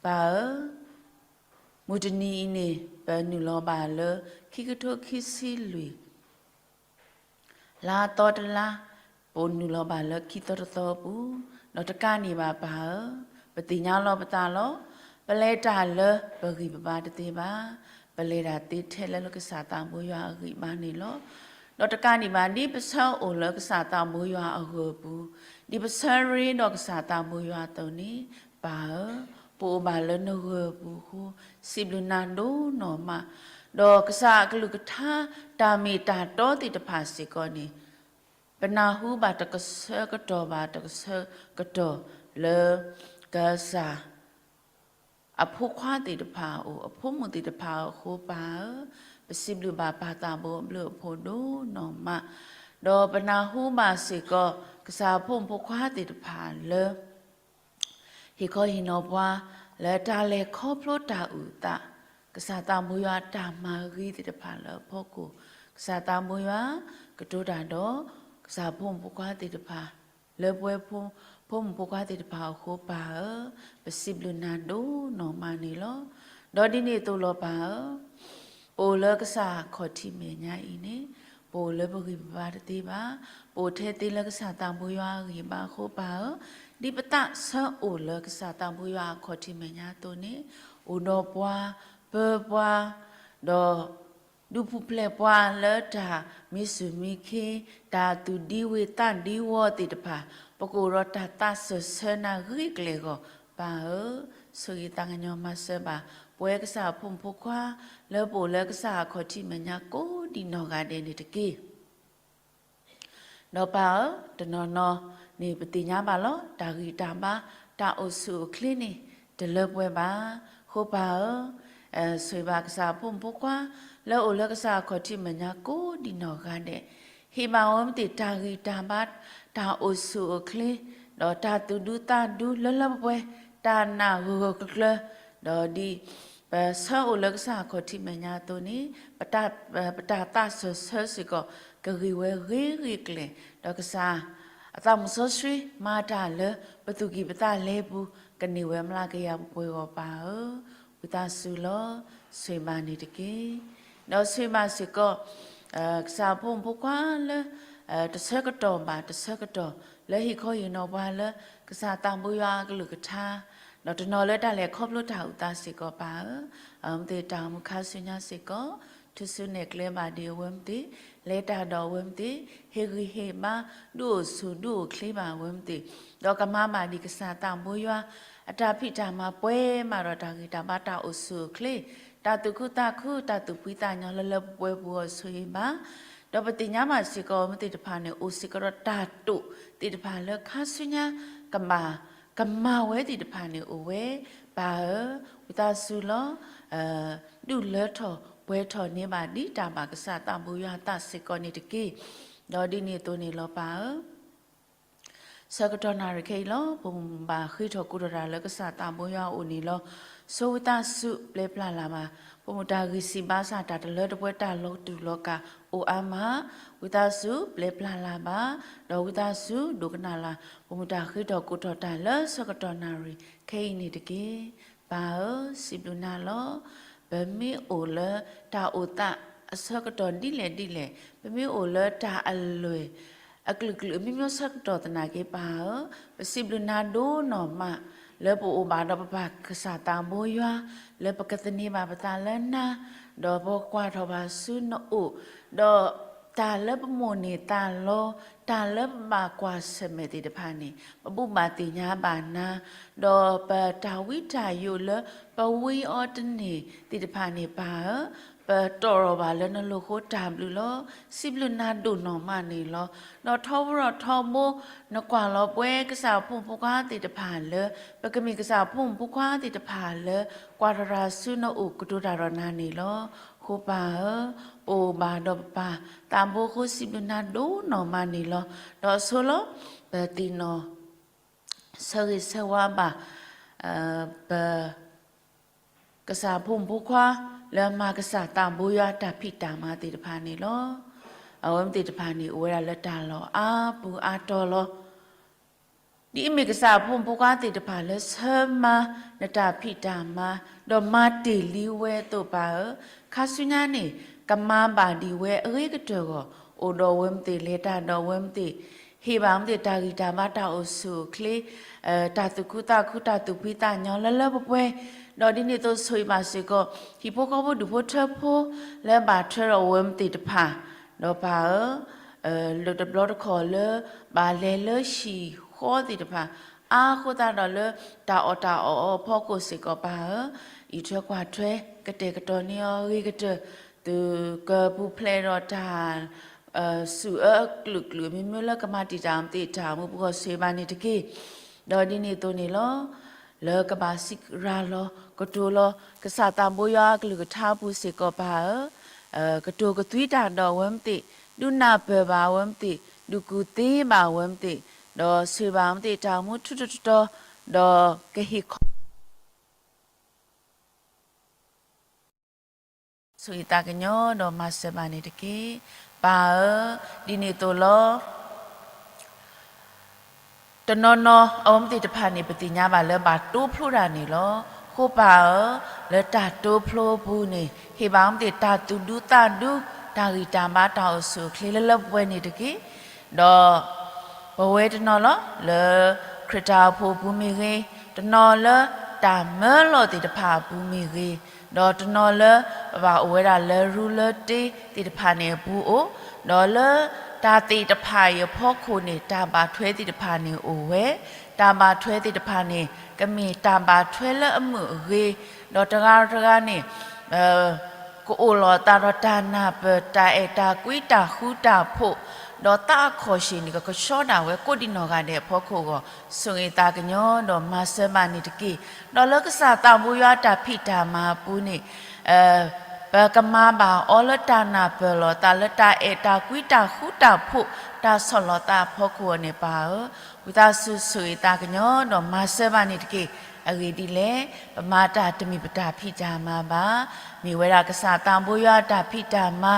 ပၢ်ဧၢ, မုၢ်တနံၤအံၤန့ၣ် ပနုာ်လီၤဘၣ်လၢ ခံကထိခံဆံလွံၢ် လါသီတလါ, ပနုာ်လီၤဘၣ်လၢခံသီတသီအပူၤ, ဒီးတကးန့ၣ်ဘၣ်ပၢ်ဧၢ, ပသ့ၣ်ညါလီၤပသးလီၤ. ပလဲၤတၢ်လၢပဂံၢ်ပဘါတသ့ဘၣ်, ပလဲၤတၢ်သ့ထဲလၢကစၢ်သးဘိယွၤအဂံၢ်ဘါန့ၣ်လီၤ. ဒီးတကးဒံးဘၣ် ဒ်ပဆၢအိၣ်လၢကစၢ်သးဘိယွၤအဂၢၢ်အပူၤ, ဒ်ပဆၢရ့ဒီးကစၢ်သးဘိယွၤအသိးန့ၣ်, ပၢ်ဧၢ, ပအိၣ်ဘၣ်လၢနဂၢၢ်အပူၤအဃိ, စံးဘျုးနၤဒိၣ်နီၢ်မး, ဒီးကစၢ်အကလုၢ်ကထါ တၢ်မ့ၢ်တၢ်တီသ့ၣ်တဖၣ်စ့ၢ်ကီးန့ၣ်, ပနၢ်ဟူဘၣ်တကဆၢကတီၢ်ဘၣ်တကဆၢကတီၢ်လၢ ကစၢ် အဖိခွါသ့ၣ်တဖၣ်အအိၣ်, အဖိမုၣ်သ့ၣ်တဖၣ်အဃိပၢ်ဧၢ, ပစံးဘျုးဘၣ်ပၢ်သးဘိအဘျုးအဖှိၣ်ဒိၣ်နီၢ်မး, ဒီးပနၢ်ဟူဘၣ်စ့ၢ်ကီး ကစၢ်အဖိမုၣ်ဖိခွါသ့ၣ်တဖၣ်လၢ ဟ့ၣ်ခီဟ့ၣ်နီၤပှၤ လၢတၢ်လဲၤခီဖျိတၢ်အုၣ်သး, ကစၢ်သးဘိယွၤအတၢ်မၤဂ့ၤသ့ၣ်တဖၣ်လၢအဖီခိၣ်, ကစၢ်သးဘိယွၤ ကတိၤတၢ်ဒီး ကစၢ်ဖိမုၣ်ဖိခွါသ့ၣ်တဖၣ် လၢပဝဲ ဖိမုၣ်ဖိခွါသ့ၣ်တဖၣ်အဃိပၢ်ဧၢ, ပစံးဘျုးနၤဒိၣ်နီၢ်မးန့ၣ်လီၤ. ဒီးဒ်န့ၣ်အသိးလီၤပၢ်ဧၢ, ပအိၣ်လၢကစၢ်အခီၣ်ထံးမဲာ်ညါအံၤန့ၣ်, ပအိၣ်လၢပဂံၢ်ပဘါတသ့ဘၣ်, ပအိၣ်ထဲသ့လၢကစၢ်သးဘိယွၤအဂံၢ်ဘါအဃိပၢ်ဧၢ, ဒ်ပသးဆၢအိၣ်လၢကစၢ်သးဘိယွၤအခီၣ်ထံးမဲာ်ညါအသိးန့ၣ်, အိၣ်ဒီးပှၤ, ပၢပှၤ, ဒီး ဒုးပူၤဖျဲးပှၤလၢတၢ်မံဆူၣ်မံခ့, တၢ်သူၣ်ဒံဝ့ၤသးဒံဝီၤသ့ၣ်တဖၣ်, ပကအိၣ်ဒီးတၢ်သးစၢၢ်ဆၢနၤဂ့ၤကျဲၤအဂီၢ်, ပၢ်ဧၢ, ဆိၣ်ဂ့ၤသးကညီၤမၤစၢၤဘၣ် ပဝဲကစၢ်အဖိမုၣ်ဖိခွါ, လၢပအိၣ်လၢကစၢ်အခီၣ်ထံးမဲာ်ညါကိးဒံးနီၢ်ဂၤဒဲးန့ၣ်တက့ၢ်. ဒီးပၢ်ဧၢ, တနီၤနီၤန့ၣ်ပသ့ၣ်ညါဘၣ်လီၤ, တၢ်ဂံၢ်တၢ်ဘါ, တၢ်အိၣ်ဆူၣ်အိၣ်ချ့န့ၣ် တလၢပှဲၤဘၣ်. အဃိပၢ်ဧၢ, ဆိၣ်ဂ့ၤဘၣ်ကစၢ်အဖိမုၣ်ဖိခွါ, လၢအိၣ်လၢကစၢ်အခီၣ်ထံးမဲာ်ညါကိးဒံးနီၢ်ဂၤဒဲး, ဟ့ၣ်ဘၣ်ဝဲမ့ၢ်သ့ၣ်တၢ်ဂံၢ်တၢ်ဘါ, တၢ်အိၣ်ဆူၣ်အိၣ်ချ့, ဒီးတၢ်သူၣ်ဒူသးဒူလၢလၢပှဲၤပှဲၤ, တၢ်နာ်ဂၢၢ်ဂၢၢ်ကျၢၤကျၢၤ, ဒီးဒ် ပဆၢအိၣ်လၢကစၢ်အခီၣ်ထံးမဲာ်ညါအသိးန့ၣ်, ပတၢ်သးစၢၢ်ဆၢစ့ၢ်ကီး ကဂ့ၤဝဲဂ့ၤဂ့ၤကျဲၤ, ဒီးကစၢ် အသးမုၣ်စီဆှံမၤတၢ်လၢ ပသူၣ်ကံၢ်ပသးလဲပူၤ ကန့ၢ်ဝဲမျးကယၤပှဲၤပှဲၤအဂီၢ်ပၢ်ဧၢ, ဝံသးစူၤလီၤ, ဆိၣ်ဂ့ၤဘၣ်န့ၣ်တက့ၢ်. ဒီးဆိၣ်ဂ့ၤဘၣ်စ့ၢ်ကီး ကစၢ်အဖိမုၣ်ဖိခွါလၢ တဆၢကတီၢ်ဘၣ်တဆၢကတီၢ် လၢဟ့ၣ်ခီဟ့ၣ်နီၤပှၤလၢ ကစၢ်သးဘိယွၤအကလုၢ်ကထါ, ဒီးတနီၤလၢတၢ်လဲၤခီဖျိတၢ်အုၣ်သးစ့ၢ်ကီးပၢ်ဧၢ, အဝဲမ့ၢ်သ့ၣ်တၢ်အိၣ်မူခါဆူညါစ့ၢ်ကီး, ထူၣ်စုနဲၣ်ကျဲဘၣ်ဒံးအဝဲမ့ၢ်သ့ၣ်, လဲၤတၢ်ဒီးအဝဲမ့ၢ်သ့ၣ်, ဟ့ၣ်ဂံၢ်ဟ့ၣ်ဘါ, ဒုးအိၣ်ဆူၣ်ဒုးအိၣ်ချ့ဘၣ်အဝဲမ့ၢ်သ့ၣ်, ဒီးကမၤဘၣ်ဒံးကစၢ်သးဘိယွၤ အတၢ်ဖံးတၢ်မၤပှဲၤမးဒီးတၢ်ဂံၢ်တၢ်ဘါတၢ်အိၣ်ဆူၣ်အိၣ်ချ့, တၢ်သူၣ်ခုသးခု တၢ်သူၣ်ဖှံသးညီလၢလၢပှဲၤပှဲၤပူၤအဂီၢ်ဆိၣ်ဂ့ၤဘၣ် ဒီးပသ့ၣ်ညါဘၣ်စ့ၢ်ကီး မ့ၢ်သ့ၣ်တဖၣ်န့ၣ် အိၣ်စ့ၢ်ကီးဒီးတၢ်တိာ်သ့ၣ်တဖၣ်လၢခါဆူညါ ကဘၣ်ကမၤဝဲသ့ၣ်တဖၣ်န့ၣ်အိၣ်ဝဲ, ပၢ်ဧၢ, ဝံသးစူၤလီၤ. ဒုးလၢထီၣ်ပှဲၤထီၣ်န့ၢ်ဘၣ်ဒ်တၢ်ဘၣ်ကစၢ်သးဘိယွၤအသးစ့ၢ်ကီးန့ၣ်တက့ၢ်. ဒီးဒ်န့ၣ်အသိးန့ၣ်လီၤပၢ်ဧၢ, ဆၢကတီၢ်နၣ်ရံၣ်ခဲအံၤလီၤ ပမ့ၢ်ဘၣ်ဃ့ထီၣ်ကိးထီၣ်တၢ်လၢကစၢ်သးဘိယွၤအအိၣ်န့ၣ်လီၤ. ဆိဝံသးစူၤပျဲပျၢ်လၢ်ဘၣ် ပမ့ၢ်တၢ်ဂံၢ်စၢ်ဘါစၢ်တၢ်တလၢတပှဲၤ တၢ်လီၤတူာ်လီၤကာ်အိၣ်အါမး, ဝံသးစူၤပျဲပျၢ်လၢ်ဘၣ်, ဒီးဝံသးစူၤဒိကနၣ်လၢ် ပမ့ၢ်တၢ်ဃ့ထီၣ်ကိးထီၣ်တၢ်လၢဆၢကတီၢ်နၣ်ရံၣ်ခဲအံၤန့ၣ်တက့ၢ်. ပၢ်ဧၢ, စံးဘျုးနၤလီၤ. ပမ့ၢ်အိၣ်လၢတၢ်အိၣ်သးအဆၢကတီၢ်ဒ်လဲၣ်ဒ်လဲၣ်, ပမ့ၢ်အိၣ်လၢတၢ်အလွဲၢ် အကလုာ်ကလုာ်မ့ၢ်မ့ၢ်ဆၢကတီၢ်သနာ်က့ပၢ်ဧၢ, ပစံးဘျုးနၤဒိၣ်နီၢ်မး လၢပအိၣ်ဘၣ်ဒီးပပၢ်ကစၢ်သးဘိယွၤ, လၢပကသန့ၤဘၣ်ပသးလၢနၤ, ဒီးပကကွၢ်ထီၣ်ဘၣ်ဆူနအိၣ်, ဒီးတၢ်လၢပမိၣ်န့ၢ်သးလီ, တၢ်လၢပဘၣ်ကွၢ်ဆၢၣ်မဲာ်သ့ၣ်တဖၣ်န့ၣ် ပဘူၣ်ဘၣ်သ့ၣ်ညါဘၣ်နၤ, ဒီးပတၢ်ဝံတၢ်ယိးလၢပဝံအီၤတန့ၢ်သ့ၣ်တဖၣ်န့ၣ်ပၢ်ဧၢ, ပတီၢ်ထီၣ်ဘၣ်လၢနလိာ်ဃိတၢ်ဘျုးလီၤ. စံးဘျုးနၤဒိၣ်နီၢ်မးန့ၣ်လီၤ. ဒီးထီဘိထီဘိ နကွၢ်လီၤပှဲၤကစၢ်ဖိမုၣ်ဖိခွါသ့ၣ်တဖၣ်လၢ ပကမ့ၢ်ကစၢ်ဖိမုၣ်ဖိခွါသ့ၣ်တဖၣ်လၢ ကွၢ်တၢ်တၢ်ဆူနအိၣ်ကတိၤတၢ်ဒီးနၤန့ၣ်လီၤ. ဃိပၢ်ဧၢ, ပအိၣ်ဘၣ်ဒီးပပၢ်သးဘိအဃိ စံးဘျုးနၤဒိၣ်နီၢ်မးန့ၣ်လီၤ. ဒီးဆိလီၤ ပသ့ၣ်နီၣ် ဆၢဂ့ၤဆၢဝါဘၣ် ပ ကစၢ်ဖိမုၣ်ဖိခွါ လၢမၤကစၢ်သးဘိယွၤတၢ်ဖံးတၢ်မၤသ့ၣ်တဖၣ်န့ၣ်လီၤ. အဝဲသ့ၣ်တဖၣ်န့ၣ် အိၣ်ဝဲဒၣ်လၢတၢ်လီၢ်အါပူၤအါတီၤလီၤ. ဒ်အမ့ၢ်ကစၢ်ဖိမုၣ်ဖိခွါသ့ၣ်တဖၣ်လၢဆၢမၤနတၢ်ဖံးတၢ်မၤ ဒီးမၤတ့ၢ်လံဝဲအသိးပၢ်ဧၢ, ခါဆူညါန့ၣ် ကမၤဘၣ်ဒံးဝဲအဂ့ၤကတၢၢ်ဂီၢ် အိၣ်ဒီးဝဲမ့ၢ်သ့ၣ် လဲၤတၢ်ဒီးဝဲမ့ၢ်သ့ၣ် ဟ့ၣ်ဘၣ်မ့ၢ်သ့ၣ် တၢ်ဂံၢ်တၢ်ဘါတၢ်အိၣ်ဆူၣ်အိၣ်ချ့ တၢ်သူၣ်ခုသးခုတၢ်သူၣ်ဖှံသးညီလၢလၢပှဲၤပှဲၤ, ဒီးဒ်န့ၣ်အသိးဆိၣ်ဂ့ၤဘၣ်စ့ၢ်ကီး ဟံၣ်ဖိဃီဖိဒူၣ်ဖိထၢဖိ လၢဘၣ်ထွဲဒီးဝဲမ့ၢ်သ့ၣ်တဖၣ်, ဒီးပၢ်ဧၢ, လၢတဘျီတခီၣ်လၢ ဘၣ်လဲၤလၢဟံၣ်ဃီသ့ၣ်တဖၣ် အါဃိသတးဒီးလၢ တၢ်အီၣ်တၢ်အီအဖီခိၣ်စ့ၢ်ကီးပၢ်ဧၢ, အံးထွဲကွၢ်ထွဲ ကတဲာ်ကတီၤန့ၢ်အီၤဂ့ၤကတၢၢ်, သုးကပူၤဖျဲးဒီးတၢ် စူၣ်အၢအကလုာ်ကလုာ် မ့မ့ၢ်လၢကမၤတံာ်တာ်မ့ၢ်သ့ၣ် တၢ်မူပဂီၢ်ဆိၣ်ဂ့ၤဘၣ်န့ၣ်တက့ၢ်. ဒီးဒ်န့ၣ်အသိးန့ၣ်လီၤ. လၢကဘၣ်စံးရၤလီၤကတိၤလီၤ ကစၢ်သးဘိယွၤအကလုၢ်ကထါအပူၤစ့ၢ်ကီးပၢ်ဧၢ, ကတိၤကသွံတၢ်ဒီးဝဲမ့ၢ်သ့ၣ်, ဒုးနၢ်ပၢၢ်ဘၣ်ဝဲမ့ၢ်သ့ၣ်, ဒုးကူၣ်သ့ဘၣ်ဝဲမ့ၢ်သ့ၣ်, ဒီးဆိၣ်ဂ့ၤဘၣ်မ့ၢ်သ့ၣ် တၢ်မူထူးထူးတီၤတီၤ, ဒီးကဟ့ၣ်ခီ ဆိၣ်ဂ့ၤသးကညီၤဒီးမၤစၢၤဘၣ်န့ၣ်တက့ၢ်. ပၢ်ဧၢ, ဒ်န့ၣ်အသိးလီၤ. တနီၤနီၤ အဝဲမ့ၢ်သ့ၣ်တဖၣ်န့ၣ် ပသ့ၣ်ညါဘၣ်လၢဘၣ်တိဖျိတၢ်န့ၣ်လီၤ. ဃိပၢ်ဧၢ, လၢတၢ်တိဖျိအပူၤန့ၣ် ဟ့ၣ်ဘၣ်မ့ၢ်သ့ၣ် တၢ်သူၣ်ဒူသးဒူ, တၢ်ဂံၢ်တၢ်ဘါ တၢ်အိၣ်ဆူၣ်အိၣ်ချ့လၢလၢပှဲၤပှဲၤန့ၣ်တက့ၢ်. ဒီး ပဝဲတနီၤလီၤ လၢခရံာ်တၢ်အိၣ်ဖှိၣ်အပူၤမ့ၢ်ဂ့ၤ, တနီၤလၢတၢ်မၢလီၤသ့ၣ်တဖၣ်အပူၤမ့ၢ်ဂ့ၤ, ဒီးတနီၤလၢပဘၣ်အိၣ်ဝဲဒၣ်လၢရူလၢတ့သ့ၣ်တဖၣ်န့ၣ်အပူၤအိၣ်, ဒီးလၢတၢ်သ့ၣ်တဖၣ်အံၤအဖီခိၣ်န့ၣ် တၢ်ဘၣ်ထွဲသ့ၣ်တဖၣ်န့ၣ်အိၣ်ဝဲ, တၢ်ဘၣ်ထွဲသ့ၣ်တဖၣ်န့ၣ် ကမ့ၢ်တၢ်ဘၣ်ထွဲလၢအမုာ်အဂ့ၤ, ဒီးတဂၤတဂၤန့ၣ် ကအိၣ်လီၤအသးဒီးတၢ်နၢ်ပၢၢ် တၢ်အဲၣ်တၢ်ကွံ တၢ်ဃူတၢ်ဖိး, ဒီးသးအခီၣ်ဆၢၣ်န့ၣ် ကကဆှီဒၣ်ဝဲကိးဒံနီၢ်ဂၤဒဲးအဖီခိၣ်အဂီၢ်, ဆိၣ်ဂ့ၤသးကညီၤဒီးမၤစၢၤဘၣ်န့ၣ်တက့ၢ်. ဒီးလၢကစၢ်သးဘိယွၤအတၢ်ဖံးတၢ်မၤအပူၤန့ၣ် ပကမၤဘၣ်အီၤလၢတၢ်နၢ်ပၢၢ်လီၤသး လၢတၢ်အဲၣ်တၢ်ကွံ တၢ်ဃူတၢ်ဖိး တၢ်ဆီၣ်လီၤသးအဖီခိၣ်အဂီၢ်န့ၣ် ပၢ်ဧၢ, ဝံသးစူၤဆိၣ်ဂ့ၤသးကညီၤဒီးမၤစၢၤဘၣ်န့ၣ်တက့ၢ်. အဂ့ၢ်ဒ်လဲၣ်, ပမၤတၢ်တမ့ၢ်ပတၢ်ဖံးတၢ်မၤဘၣ်, မ့ၢ်ဝဲဒၣ်ကစၢ်သးဘိယွၤအတၢ်ဖံးတၢ်မၤ,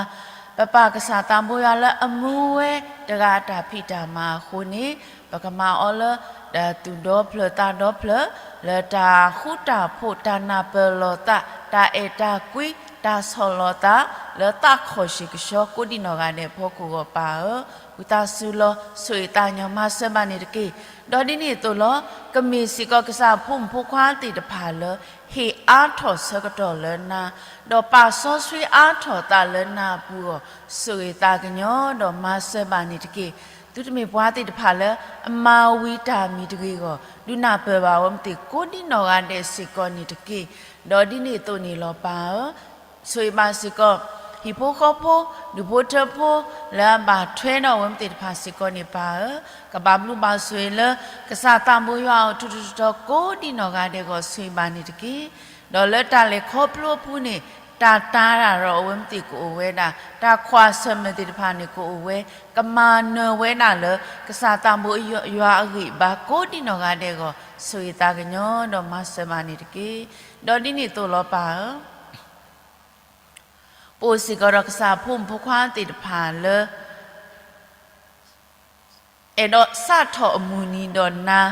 ပပၢ်ကစၢ်သးဘိယွၤလၢအမူဝဲတဂၤအတၢ်ဖံးတၢ်မၤအဃိန့ၣ် ပကမၤအီၤလၢ သူၣ်ဒီဖျၢၣ်သးဒီဖျၢၣ်, လၢတၢ်ဃူတၢ်ဖိး တၢ်နၢ်ပၢၢ်လီၤသး တၢ်အဲၣ်တၢ်ကွံ တၢ်ဆီၣ်လီၤသး လၢသးခီၣ်ဆၢၣ်ကဆှီကိးဒံနီၢ်ဂၤဒဲးအဖီခိၣ်အဂီၢ် ပၢ်ဧၢ, ဝံသးစူၤလီၤ ဆိၣ်ဂ့ၤသးကညီၤမၤစၢၤဘၣ်န့ၣ်တက့ၢ်. ဒီးဒ်န့ၣ်အသိးလီၤ, ကမ့ၢ်စ့ၢ်ကီးကစၢ်ဖိမုၣ်ဖိခွါသ့ၣ်တဖၣ်လၢ ဟ့ၣ်အါထီၣ်ဆၢကတီၢ်လၢနၤ, ဒီးပာ်စီဆှံအါထီၣ်သးလၢနၤအပူၤအဂီၢ်, ဆိၣ်ဂ့ၤသးကညီၤဒီးမၤစၢၤဘၣ်န့ၣ်တက့ၢ်. သုတမ့ၢ်ပှၤသ့ၣ်တဖၣ်လၢ အမၤဝံၤတၢ်မံၤတဂ့ၤအဂီၢ်, ဒုးနၢ်ပၢၢ်ဘၣ်ဝဲမ့ၢ်သ့ၣ် ကိးဒံနီၢ်ဂၤဒဲးစ့ၢ်ကီးန့ၣ်တက့ၢ်. ဒီးဒ်န့ၣ်အသိးန့ၣ်လီၤပၢ်ဧၢ, ဆိၣ်ဂ့ၤဘၣ်စ့ၢ်ကီး ဟံၣ်ဖိဃီဖိ ဒူၣ်ဖိထၢဖိ လၢအဘၣ်ထွဲဒီးဝဲမ့ၢ်သ့ၣ်တဖၣ်စ့ၢ်ကီးန့ၣ်ပၢ်ဧၢ, ကဘၣ်ဘျုးဘၣ်ဆိၣ်ဂ့ၤလၢ ကစၢ်သးဘိယွၤအအိၣ်ထူးထူးတီၤတီၤကိးဒံနီၢ်ဂၤဒဲးအဂီၢ် ဆိၣ်ဂ့ၤဘၣ်န့ၣ်တက့ၢ်. ဒီးလၢတၢ်လဲၤခီဖျိအပူၤန့ၣ် တၢ်တာ်တၢ်ဒီးအဝဲမ့ၢ်သ့ၣ်ကအိၣ်ဝဲဒၣ်, တၢ်ကွၢ်ဆၢၣ်မဲာ်သ့ၣ်တဖၣ်န့ၣ်ကအိၣ်ဝဲ, ကမၤနၢၤဝဲဒၣ်လၢ ကစၢ်သးဘိယွၤအဂံၢ်အဘါကိးဒံနီၢ်ဂၤဒဲးအဂီၢ် ဆိၣ်ဂ့ၤသးကညီၤဒီးမၤစၢၤဘၣ်န့ၣ်တက့ၢ်. ဒီးဒ်န့ၣ်အသိးလီၤပၢ်ဧၢ ပအိၣ်စ့ၢ်ကီးဒီးကစၢ်ဖိမုၣ်ဖိခွါသ့ၣ်တဖၣ်လၢ အဲၣ်ဒိးစးထီၣ်အမုၢ်နံၤဒီးနၤ,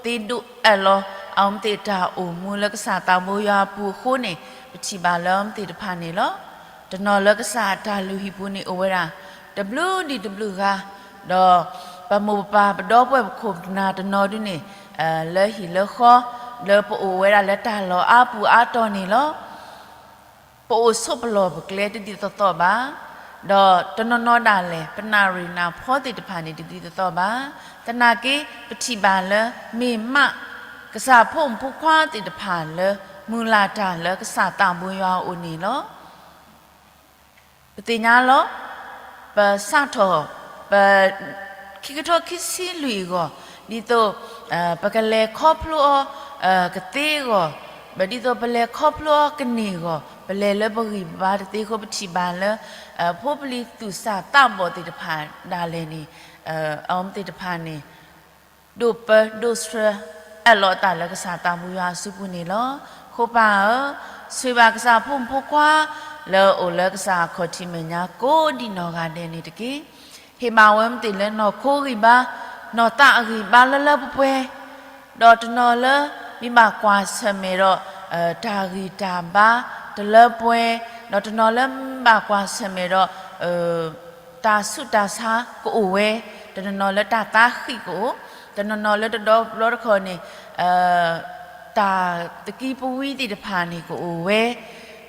ဒီးဃိသ့ဒိၣ်အၢၣ်လီၤ အဝဲသ့ၣ်တၢ်အိၣ်မူလၢကစၢ်သးဘိယွၤအပူၤအဃိန့ၣ် ပထံၣ်ဘၣ်လၢအဝဲသ့ၣ်တဖၣ်န့ၣ်လီၤ. တနီၤလၢကစၢ်အတၢ်လုၢ်ဟံၣ်ပူၤန့ၣ်အိၣ်ဝဲဒၣ် တဘျုးဒံးတဘျုးဂၤ, ဒီးပမိၢ်ပပၢ်ပဒီပုၢ်ဝဲၢ်ပခိၣ်ပနၢ်တနီၤဒုန့ၣ် လၢဟံၣ်လၢဃီ လၢပအိၣ်ဝဲဒၣ်လၢတၢ်လီၢ်အါပူၤအါတီၤန့ၣ်လီၤ. ပအိၣ်ဆိးပလီၢ်ပကျဲတဒ်သိးသိးဘၣ်, ဒီးတနီၤနီၤဒၣ်လဲာ် ပနၣ်ရံၣ်နၢ်ဖီသ့ၣ်တဖၣ်န့ၣ်တဒ်သိးသိးဘၣ်. သနာ်က့ ပထံၣ်ဘၣ်လၢ မ့ၢ်မး ကစၢ်ဖိမုၣ်ဖိခွါသ့ၣ်တဖၣ်လၢ မုၢ်လၢ်တၢ်လၢကစၢ်သးဘိယွၤအအိၣ်န့ၣ်လီၤ. ပသ့ၣ်ညါလီၤ, ပစးထီၣ်, ပ ခံကထိခံဆံလွံၢ်အဂီၢ်, ဒ်သိး ပကလဲၤခီဖျိအီၤ ကသ့အဂီၢ်, ဒ်သိးပလဲၤခီဖျိအီၤကန့ၢ်အဂီၢ်, ပလဲၤလၢပဂံၢ်ပဘါတသ့အဃိ ပထံၣ်ဘၣ်လၢ ဖိပလံၤသူၣ်စၢ်သးဘီၣ်သ့ၣ်တဖၣ်ဒၣ်လဲာ်န့ၣ် အဝဲသ့ၣ်တဖၣ်န့ၣ် ဒိးပၢဒိးဆှၢ အၢၣ်လီၤအသးလၢကစၢ်သးဘိယွၤအစုပူၤန့ၣ်လီၤ. အဃိပၢ်ဧၢ, ဆိၣ်ဂ့ၤဘၣ်ကစၢ်ဖိမုၣ်ဖိခွါ လၢအအိၣ်လၢကစၢ်အခီၣ်ထံးမဲာ်ညါကိးဒံနီၢ်ဂၤဒဲးန့ၣ်တက့ၢ်. ဟ့ၣ်ဘၣ်ဝဲမ့ၢ်သ့ၣ်လၢနီၢ်ခိဂံၢ်ဘါ, နီၢ်သးအဂံၢ်ဘါလၢလၢပှဲၤပှဲၤ, ဒီးတနီၤလၢ မ့ၢ်ဘၣ်ကွၢ်ဆၢၣ်မဲာ်ဒီး တၢ်ဂံၢ်တၢ်ဘါတလၢပှဲၤ, ဒီးတနီၤလၢမ့ၢ်ဘၣ်ကွၢ်ဆၢၣ်မဲာ်ဒီး တၢ်ဆူးတၢ်ဆါကအိၣ်ဝဲ, တနီၤနီၤလၢတၢ်သးဃံးကအိၣ်, တနီၤနီၤလၢတဒီဘျီတခီၣ်န့ၣ် တၢ်သကံပဝံသ့ၣ်တဖၣ်န့ၣ်ကအိၣ်ဝဲ,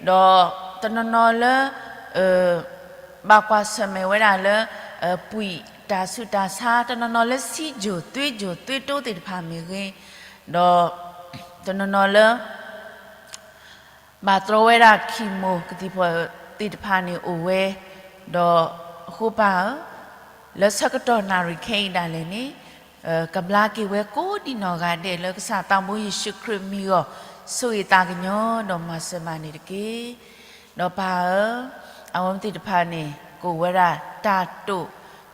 ဒီးတနီၤနီၤလၢ ဘၣ်ကွၢ်ဆၢၣ်မဲာ်ဝဲဒၣ်လၢ ပှံာ်တၢ်ဆူးတၢ်ဆါ, တနီၤနီၤလၢစံယိၣ်သွ့ယိၣ်သွ့တိသ့ၣ်တဖၣ်မ့ၢ်ဂ့ၤ, ဒီးတနီၤနီၤလၢ ဘၣ်တြီဝဲဒၣ် chemo ကသံၣ်ဖီၣ်သ့ၣ်တဖၣ်န့ၣ်အိၣ်ဝဲ, ဒီးအဃိပၢ်ဧၢ, လၢဆၢကတီၢ်နၣ်ရံၣ်ခဲအံၤဒၣ်လဲာ်န့ၣ် ကဘျါက့ၤဝဲကိးဒံနီၢ်ဂၤဒဲးလၢကစၢ်သးဘိယ့ၣ်ၡူးခရံာ်မံၤအဂီၢ် ဆိၣ်ဂ့ၤသးကညီၤဒီးမၤစၢၤဘၣ်န့ၣ်တက့ၢ်. ဒီးပၢ်ဧၢ, အဝဲသ့ၣ်တဖၣ်န့ၣ် ကအိၣ်ဝဲဒၣ်တၢ်တိာ်,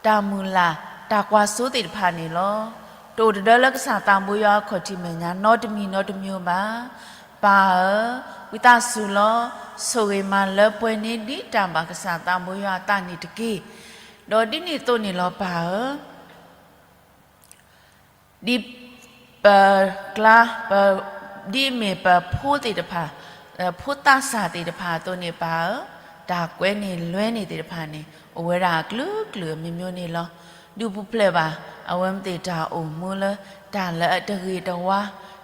တၢ်မုၢ်လၢ်, တၢ်ကွၢ်စိသ့ၣ်တဖၣ်န့ၣ်လီၤ. တအိၣ်တဒၢလၢကစၢ်သးဘိယွၤအခီၣ်ထံးမဲာ်ညါ နီတမံၤနီတမံၤဘၣ်. ပၢ်ဧၢ, ဝံသးစူၤလီၤ, ဆိၣ်ဂ့ၤမၤလၢပှဲၤန့ၢ်ဒ်တၢ်ဘၣ်ကစၢ်သးဘိယွၤအသးန့ၣ်တက့ၢ်. ဒီးဒ်န့ၣ်အသိးန့ၣ်လီၤပၢ်ဧၢ ဒ်ပကျါ, ဒ်အမ့ၢ်ပဖိသ့ၣ်တဖၣ်, ဖိသးစၢ်သ့ၣ်တဖၣ်အသိးန့ၣ်ပၢ်ဧၢ, တၢ်ကွဲန့ၢ်လွဲန့ၢ်သ့ၣ်တဖၣ်န့ၣ် အိၣ်ဝဲဒၣ်အကလုာ်ကလုာ်အမျိုးမျိုးန့ၣ်လီၤ. ဒုးပူၤဖျဲးဘၣ် အဝဲမ့ၢ်သ့ၣ်တၢ်အိၣ်မူလၢ တၢ်လၢအတဂ့ၤတဝါ,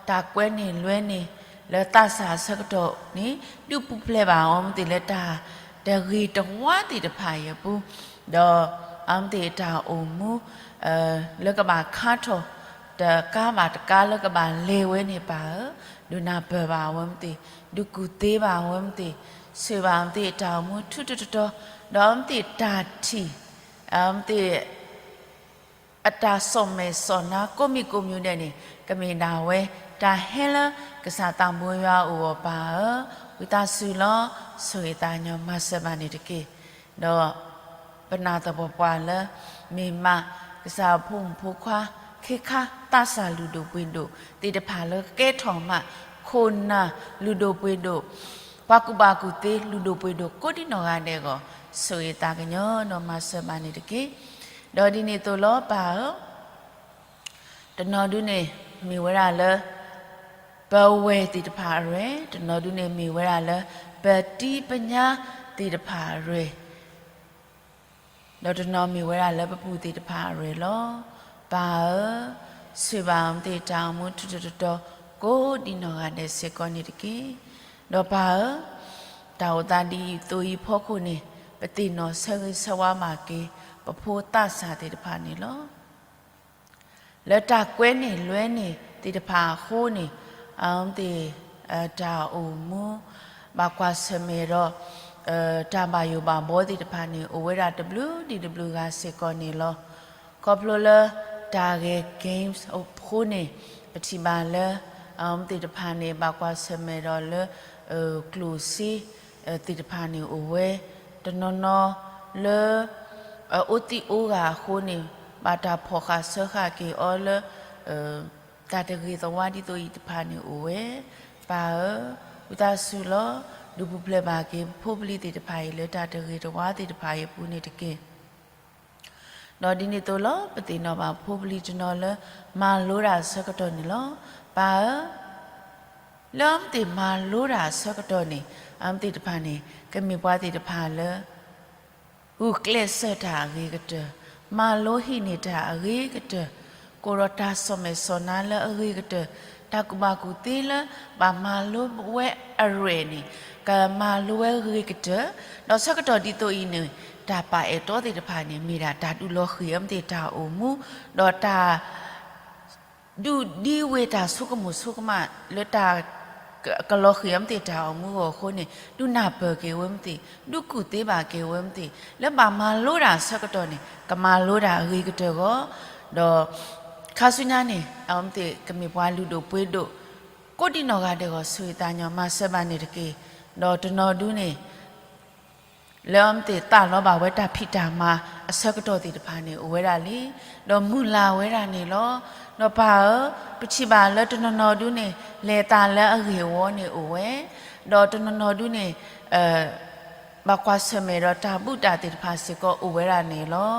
တၢ်ကွဲန့ၢ်လွဲန့ၢ် လၢသးစၢ်အဆၢကတီၢ်န့ၣ် ဒုးပူၤဖျဲးဘၣ်အဝဲမ့ၢ်သ့ၣ်လၢတၢ်တဂ့ၤတဝါသ့ၣ်တဖၣ်အံၤအပူၤ, ဒီးအဝဲမ့ၢ်သ့ၣ်တၢ်အိၣ်မူ လၢကဘၣ်ခါထီၣ် တကါဘၣ်တကါလၢကဘၣ်လဲၤဝဲန့ၣ်ပၢ်ဧၢ, ဒုးနၢ်ပၢၢ်ဘၣ်အဝဲမ့ၢ်သ့ၣ်, ဒုးကူၣ်သ့ဘၣ်အဝဲမ့ၢ်သ့ၣ်, ဆိၣ်ဂ့ၤဘၣ်အဝဲမ့ၢ်သ့ၣ်တၢ်အိၣ်မူထူတတီၤ, ဒီးအဝဲမ့ၢ်သ့ၣ်တၢ်ထံၣ်, အဝဲမ့ၢ်သ့ၣ် အတၢ်စီၣ်မဲာ်စီၣ်နါကိးမံၤကိးမံၤဒဲးန့ၣ် ကမ့ၢ်ဒၣ်ဝဲ တၢ်ဟဲလၢကစၢ်သးဘိယွၤအအိၣ်အီၤပၢ်ဧၢ, ဝံသးစူၤလီၤ, ဆိၣ်ဂ့ၤသးကညီၤမၤစၢၤဘၣ်န့ၣ်တက့ၢ်. ဒီးပနာ်သပှၢ်ပှၢ်လၢ မ့ၢ်မးကစၢ်ဖိမုၣ်ဖိခွါ ခ့ခါသးစၢ်လုၢ်ဒိၣ်ပှ့ၤဒိၣ်သ့ၣ်တဖၣ်လၢကဲထီၣ်မး ခိၣ်နၢ်လုၢ်ဒိၣ်ပှ့ၤဒိၣ်, ပှၤကူၣ်ဘၣ်ကူၣ်သ့လုၢ်ဒိၣ်ပှ့ၤဒိၣ်ကိးဒံနီၢ်ဂၤဒဲးအဂီၢ် ဆိၣ်ဂ့ၤသးကညီၤဒီးမၤစၢၤဘၣ်န့ၣ်တက့ၢ်. ဒီးဒ်န့ၣ်အသိးလီၤပၢ်ဧၢ တနီၤဒုန့ၣ် မ့ၢ်ဝဲဒၣ်လၢ ပဝဲၢ်သ့ၣ်တဖၣ်အရွဲၣ်, တနီၤဒုန့ၣ်မ့ၢ်ဝဲဒၣ်လၢ ပတံၤပညါသ့ၣ်တဖၣ်အရွဲၣ်, ဒီးတနီၤမ့ၢ်ဝဲဒၣ်လၢပပူၤသ့ၣ်တဖၣ်အရွဲၣ်လီၤ. ပၢ်ဧၢ, ဆိၣ်ဂ့ၤဘၣ်အဝဲသ့ၣ်တၢ်အိၣ်မူထူတတီၤ ကိးဒံနီၢ်ဂၤဒဲးစ့ၢ်ကီးန့ၣ်တက့ၢ်. ဒီးပၢ်ဧၢ, တၢ်အိၣ်သးဒ်အံၤအသိးအံၤအဖီခိၣ်န့ၣ် ပသ့ၣ်နီၣ်ဆၢဂ့ၤဆၢဝါဘၣ်က့ၤ ပဖိသးစၢ်သ့ၣ်တဖၣ်န့ၣ်လီၤ. လၢတၢ်ကွဲန့ၢ်လွဲန့ၢ်သ့ၣ်တဖၣ်အဃိန့ၣ် အဝဲသ့ၣ် တၢ်အိၣ်မူ ဘၣ်ကွၢ်ဆၢၣ်မဲာ်ဒီး တၢ်ဘၣ်ယိၣ်ဘၣ်ဘှီသ့ၣ်တဖၣ်န့ၣ် အိၣ်ဝဲဒၣ်တဘျုးဒံးတဘျုးဂၤစ့ၢ်ကီးန့ၣ်လီၤ. ခီဖျိလၢတၢ်ဂဲၤ games အဃိန့ၣ် ပထံၣ်ဘၣ်လၢ အဝဲသ့ၣ်တဖၣ်န့ၣ် ဘၣ်ကွၢ်ဆၢၣ်မဲာ်ဒီးလၢ ကျိၣ်စ့သ့ၣ်တဖၣ်န့ၣ်အိၣ်ဝဲ, တနီၤနီၤလၢ အိၣ်သံးအိၣ်ဂၤအဃိန့ၣ် ဘၣ်တၢ်ဖီၣ်ဃာ်ဆှၢဃာ်က့ၤအီၤလၢ တၢ်တဂ့ၤသဝါဒ်သိးအံၤတဖၣ်န့ၣ်အိၣ်ဝဲ. ပၢ်ဧၢ, ဝံသးစူၤလီၤ ဒုးပူၤဖျဲးဘၣ်က့ၤပဖိပလံၤသ့ၣ်တဖၣ်အံၤလၢတၢ်တဂ့ၤတဝါသ့ၣ်တဖၣ်အံၤအပူၤန့ၣ်တက့ၢ်. ဒီးဒ်န့ၣ်အသိးလီၤ ပသ့ၣ်နီၣ်ဘၣ်ဖိပလံၤတနီၤလၢ မၤလိတၢ်အဆၢကတီၢ်န့ၣ်လီၤ. ပၢ်ဧၢ, လၢအဝဲသ့ၣ်မၤလိတၢ်အဆၢကတီၢ်န့ၣ် အဝဲသ့ၣ်တဖၣ်န့ၣ် ကမ့ၢ်ပှၤသ့ၣ်တဖၣ်လၢ ဂုာ်ကျဲးစၢးတၢ်အဂ့ၤကတၢၢ်, မၤလိဟံးန့ၢ်တၢ်အဂ့ၤကတၢၢ်, ကအိၣ်ဒီးတၢ်ဆီၣ်မဲာ်ဆီၣ်နါလၢအဂ့ၤကတၢၢ်, တၢ်ကူၣ်ဘၣ်ကူၣ်သ့လၢဘၣ်မၤလိဝဲအရဲၣ်န့ၣ် ကမၤလိဝဲဂ့ၤကတၢၢ်, ဒီးဆၢကတီၢ်ဒ်သိးအံၤန့ၣ် တၢ်ပာ်အဲၣ်တီသ့ၣ်တဖၣ်န့ၣ် မ့ၢ်ဒၣ်တၢ်ဒုးလီၤဃံၤအဝဲသ့ၣ်တၢ်အိၣ်မူ, ဒီးတၢ် ဒုးဒံဝဲတၢ်ဆိကမိၣ်ဆိကမးလၢတၢ် ကလီၤဃံၤအဝဲသ့ၣ်တၢ်အိၣ်မူအဂီၢ်အဃိန့ၣ် ဒုးနၢ်ပၢၢ်က့ၤဝဲမ့ၢ်သ့ၣ်, ဒုးကူၣ်သ့ဘၣ်က့ၤဝဲမ့ၢ်သ့ၣ်, လၢဘၣ်မၤလိတၢ်အဆၢကတီၢ်န့ၣ် ကမၤလိတၢ်အဂ့ၤကတၢၢ်အဂီၢ်, ဒီး ခါဆူညါန့ၣ် အဝဲမ့ၢ်သ့ၣ်ကမ့ၢ်ပှၤလုၢ်ဒိၣ်ပှ့ၤဒိၣ် ကိးဒံနီၢ်ဂၤဒဲးအဂီၢ် ဆိၣ်ဂ့ၤသးကညီၤမၤစၢၤဘၣ်န့ၣ်တက့ၢ်. ဒီးတနီၤဒုန့ၣ် လၢအဝဲမ့ၢ်သ့ၣ်သးလီဘၣ်ဝဲတၢ်ဖံးတၢ်မၤအဆၢကတီၢ်သ့ၣ်တဖၣ်န့ၣ် အိၣ်ဝဲဒၣ်လံ, ဒီးမုၢ်လၢ်ဝဲဒၣ်န့ၣ်လီၤ. ဒီးပၢ်ဧၢ, ပထံၣ်ဘၣ်လၢတနီၤနီၤဒုန့ၣ် လဲၤသးလၢအဂ့ၢ်အဝီန့ၣ်အိၣ်ဝဲ, ဒီးတနီၤနီၤဒုန့ၣ် ဘၣ်ကွၢ်ဆၢၣ်မဲာ်ဒီးတၢ်ဘူၣ်တၢ်သ့ၣ်တဖၣ်စ့ၢ်ကီးအိၣ်ဝဲဒၣ်န့ၣ်လီၤ.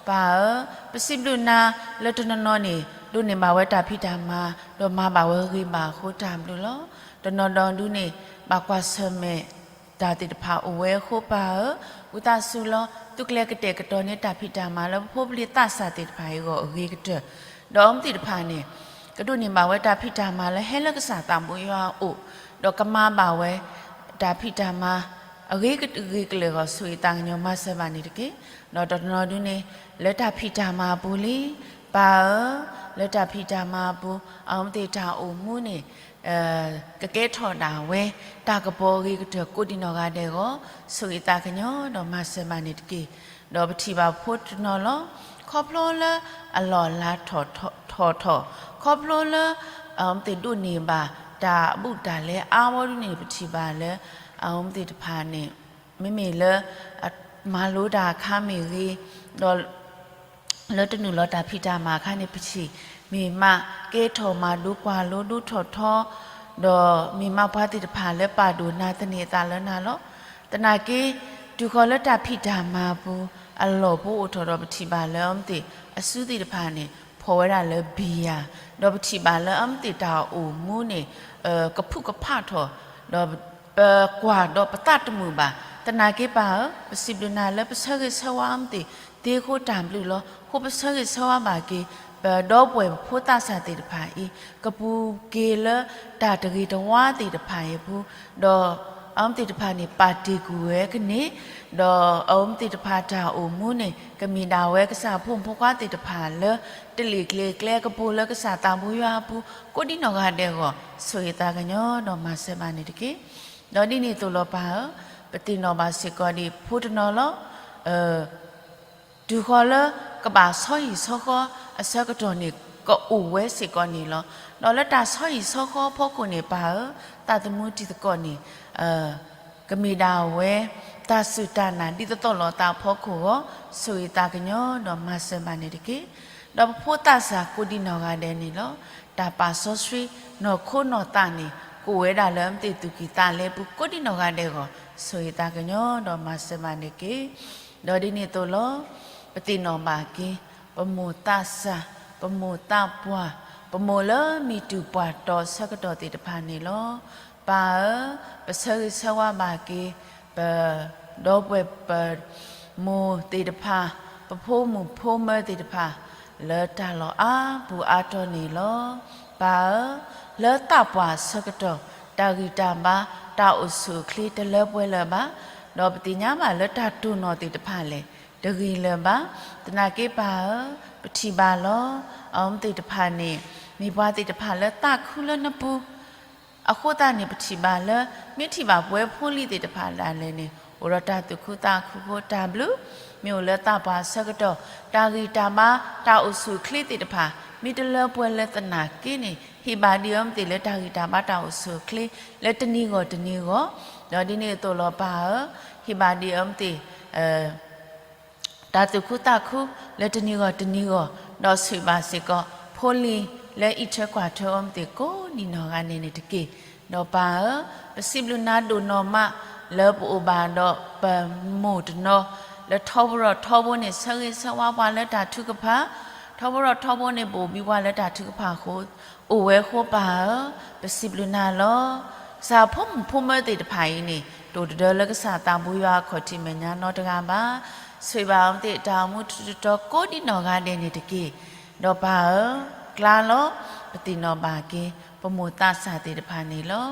ပၢ်ဧၢ, ပစံးဘျုးနၤလၢတနီၤနီၤန့ၣ် ဒိးန့ၢ်ဘၣ်ဝဲတၢ်ဖံးတၢ်မၤ ဒီးမၤဘၣ်ဝဲဂ့ၤဘၣ်အဃိတၢ်ဘျုးလီၤ. တနီၤနီၤဒုန့ၣ် ဘၣ်ကွၢ်ဆၢၣ်မဲာ် တၢ်သ့ၣ်တဖၣ်အိၣ်ဝဲအဃိပၢ်ဧၢ, ဝံသးစူၤလီၤ သုကျဲၤကတဲာ်ကတီၤန့ၢ်တၢ်ဖံးတၢ်မၤလၢပဖိပလံၤသးစၢ်သ့ၣ်တဖၣ်အံၤအဂီၢ်အဂ့ၤကတၢၢ်, ဒီးအဝဲသ့ၣ်တဖၣ်န့ၣ် ကဒိးန့ၢ်ဘၣ်ဝဲတၢ်ဖံးတၢ်မၤလၢဟဲလၢကစၢ်သးဘိယွၤအအိၣ်, ဒီးကမၤဘၣ်ဝဲ တၢ်ဖံးတၢ်မၤ အဂ့ၤကဂ့ၤကလၢာ်အဂီၢ် ဆိၣ်ဂ့ၤသးကညီၤမၤစၢၤဘၣ်န့ၣ်တက့ၢ်. ဒီးတနီၤဒုန့ၣ် လၢတၢ်ဖံးတၢ်မၤအပူၤလံ, ပၢ်ဧၢ, လၢတၢ်ဖံးတၢ်မၤအပူၤ အဝဲသ့ၣ်တၢ်အိၣ်မူန့ၣ် ကကဲထီၣ်ဒၣ်ဝဲ တၢ်ကပီၤအဂ့ၤကတၢၢ်ကိးဒံနီၢ်ဂၤဒဲးအဂီၢ် ဆိၣ်ဂ့ၤသးကညီၤဒီးမၤစၢၤဘၣ်န့ၣ်တက့ၢ်. ဒီးပထံၣ်ဘၣ်ဖိတနီၤလီၤ ခီဖျိလၢအလီၢ်အလၤထီၣ်ထီၣ်, ခီဖျိလၢ အဝဲသ့ၣ်ဒိးန့ၢ်ဘၣ် တၢ်အဘူးတၢ်လဲအါဝဲဒၣ်န့ၣ် ပထံၣ်ဘၣ်လၢ အဝဲသ့ၣ်တဖၣ်န့ၣ် မ့မ့ၢ်လၢ မၤလိတၢ်အခါမ့ၢ်ဂ့ၤ, ဒီး လၢတနုာ်လီၤတၢ်ဖံးတၢ်မၤအခါန့ၣ် ပထံၣ် မ့ၢ်မးကဲထီၣ်မၤဒိကွၢ်လိဒိထီၣ်ထီ, ဒီးမ့ၢ်မးပှၤသ့ၣ်တဖၣ်လၢပာ်ဒိၣ်နၤသန့ၤအသးလၢနၤလီၤ. သနာ်က့ တုၤဃီၤလၢတၢ်ဖံးတၢ်မၤအပူၤ အလီၢ်ဖိအိၣ်ထီၣ်ဒီးပထံၣ်ဘၣ်လၢအဝဲသ့ၣ်အစုသ့ၣ်တဖၣ်န့ၣ် ဖီၣ်ဝဲဒၣ်လၢဘံယၤ, ဒီးပထံၣ်ဘၣ်လၢအဝဲသ့ၣ်တၢ်အိၣ်မူန့ၣ် ကဖုၣ်ကဖးထီၣ်, ဒီး ပကွၢ်ဒီးပသးတမုာ်ဘၣ်. သနာ်က့ပၢ်ဧၢ, ပစံးဘျုးနၤလၢပဆၢဂ့ၤဆၢဝါအဝဲသ့ၣ်သ့အဃိတၢ်ဘျုးလီၤ. အဃိပဆၢဂ့ၤဆၢဝါဘၣ်က့ၤ ပဒီပုၢ်ဝဲၢ်ပဖိသးစၢ်သ့ၣ်တဖၣ်အံၤ ကပူၤက့ၤလၢတၢ်တဂ့ၤတဝါသ့ၣ်တဖၣ်အံၤအပူၤ, ဒီးအဝဲသ့ၣ်တဖၣ်န့ၣ် ပာ်တ့ၢ်ကွံာ်ဝဲကန့ၢ်, ဒီးအဝဲသ့ၣ်တဖၣ်တၢ်အိၣ်မူန့ၣ် ကမ့ၢ်ဒၣ်ဝဲကစၢ်ဖိမုၣ်ဖိခွါသ့ၣ်တဖၣ်လၢ တလ့ၢ်ကျဲၤကျဲကပူၤလၢကစၢ်သးဘိယွၤအပူၤ ကိးဒံနီၢ်ဂၤဒဲးအဂီၢ် ဆိၣ်ဂ့ၤသးကညီၤဒီးမၤစၢၤဘၣ်န့ၣ်တက့ၢ်. ဒီးဒ်န့ၣ်အသိးလီၤပၢ်ဧၢ, ပသ့ၣ်နီၣ်ဘၣ်စ့ၢ်ကီးဒံးဖိတနီၤလီၤ. တုၤဃီၤလၢကဘၣ်ဆီဟံၣ်ဆီဃီအဆၢကတီၢ်န့ၣ် ကအိၣ်ဝဲစ့ၢ်ကီးန့ၣ်လီၤ. ဒီးလၢတၢ်ဆီဟံၣ်ဆီဃီအဖီခိၣ်န့ၣ် ပၢ်ဧၢ, သးသမူတံၤသကိးန့ၣ် ကမ့ၢ်ဒၣ်ဝဲ တၢ်စူၢ်တၢ်နာ်ဒ်သိးသိးလိာ်သးအဖီခိၣ်အဂီၢ် ဆိၣ်ဂ့ၤသးကညီၤဒီးမၤစၢၤဘၣ်န့ၣ်တက့ၢ်. ဒီးပဖိသးစၢ်ကိးဒံနီၢ်ဂၤဒဲးန့ၣ်လီၤ. တၢ်ပာ်စီဆှံနီၢ်ခိနီၢ်သးန့ၣ် ကအိၣ်ဝဲဒၣ်လၢအဝဲသ့ၣ်သူၣ်ကံၢ်သးလဲပူၤကိးဒံနီၢ်ဂၤဒဲးအဂီၢ် ဆိၣ်ဂ့ၤသးကညီၤဒီးမၤစၢၤဘၣ်န့ၣ်တက့ၢ်. ဒီးဒ်န့ၣ်အသိးလီၤ. ပသ့ၣ်နီၣ်ဘၣ်က့ၤ ပမိၢ်သးစၢ်, ပမိၢ်သးပှၢ်, ပမိၢ်လၢမံၤတူၢ်ပှၢ်တီၤဆၢကတီၢ်သ့ၣ်တဖၣ်န့ၣ်လီၤ. ပၢ်ဧၢ, ပဆၢဂ့ၤဆၢဝါဘၣ်က့ၤ ပဒီပုၢ်ဝဲၢ်ပမိၢ်သ့ၣ်တဖၣ်, ပဖိမုၣ်ဖိမၢၤသ့ၣ်တဖၣ် လၢတၢ်လီၢ်အါပူၤအါတီၤန့ၣ်လီၤ. ပၢ်ဧၢ, လၢသးပှၢ်ဆၢကတီၢ် တၢ်ဂံၢ်တၢ်ဘါ တၢ်အိၣ်ဆူၣ်အိၣ်ချ့တလၢပှဲၤလၢၤဘၣ်, ဒီးပသ့ၣ်ညါဘၣ်လၢတၢ်တိၢ်နီၣ်သ့ၣ်တဖၣ်လဲၣ် တဂ့ၤလၢၤဘၣ်. သနာ်က့ပၢ်ဧၢ, ပထံၣ်ဘၣ်လီၤ. အဝဲသ့ၣ်တဖၣ်န့ၣ် မ့ၢ်ပှၤသ့ၣ်တဖၣ်လၢသးခုလၢနပူၤ အဃိသတးန့ၣ် ပထံၣ်ဘၣ်လၢ မ့ၢ်ထံၣ်ဘၣ်ပဝဲဖိလံၤသ့ၣ်တဖၣ်ဒၣ်လဲာ်န့ၣ် အိၣ်ဒီးတၢ်သူၣ်ခုသးခုဖိတၢ်ဘျုး, မ့ၢ်အိၣ်လၢသးပှၢ်ဆၢကတီၢ် တၢ်ဂံၢ်တၢ်ဘါ တၢ်အိၣ်ဆူၣ်အိၣ်ချ့သ့ၣ်တဖၣ် မ့ၢ်တလၢပှဲၤလၢၤသနာ်က့န့ၣ် ဟ့ၣ်ဘၣ်ဒံးအီၤမ့ၢ်သ့ၣ်လၢတၢ်ဂံၢ်တၢ်ဘါတၢ်အိၣ်ဆူၣ်အိၣ်ချ့ လၢတနံၤဂီၢ်တနံၤဂီၢ်, ဒီးဒ်န့ၣ်အသိးလီၤပၢ်ဧၢ, ဟ့ၣ်ဘၣ်ဒံးအီၤမ့ၢ်သ့ၣ် တၢ်သူၣ်ခုသးခု လၢတနံၤဂီၢ်တနံၤဂီၢ်, ဒီးဆိၣ်ဂ့ၤဘၣ်စ့ၢ်ကီး ဖိလံၤလၢအံးထွဲကွၢ်ထွဲအီၤမ့ၢ်သ့ၣ်ကိးဒံးနီၢ်ဂၤဒဲးန့ၣ်တက့ၢ်. ဒီးပၢ်ဧၢ, ပစံးဘျုးနၤဒိၣ်နီၢ်မး လၢပအိၣ်ဘၣ်ဒီးပမိၢ်တနီၤ လၢထီဘိထီဘိန့ၣ် ဆၢဂ့ၤဆၢဝါပှၤလၢတၢ်ထုကဖၣ်, ထီဘိထီဘိန့ၣ် ပအိၣ်ဘံပှၤလၢတၢ်ထုကဖၣ်အဃိ အိၣ်ဝဲအဃိပၢ်ဧၢ, ပစံးဘျုးနၤလီၤ. ကစၢ်ဖိမုၣ်ဖိမၢသ့ၣ်တဖၣ်အံၤန့ၣ် တအိၣ်တဒၢလၢကစၢ်သးဘိယွၤအခီၣ်ထံးမဲာ်ညါနီတဂၤဘၣ်. ဆိၣ်ဂ့ၤဘၣ်အီၤမ့ၢ်သ့ၣ်တၢ်အိၣ်မူတတီၤတီၤကိးဒံးနီၢ်ဂၤဒဲးန့ၣ်တက့ၢ်. ဒီးပၢ်ဧၢ, ကျါလီၤ, ပသ့ၣ်နီၣ်ဘၣ်က့ၤ ပမိၢ်သးစၢ်သ့ၣ်တဖၣ်န့ၣ်လီၤ.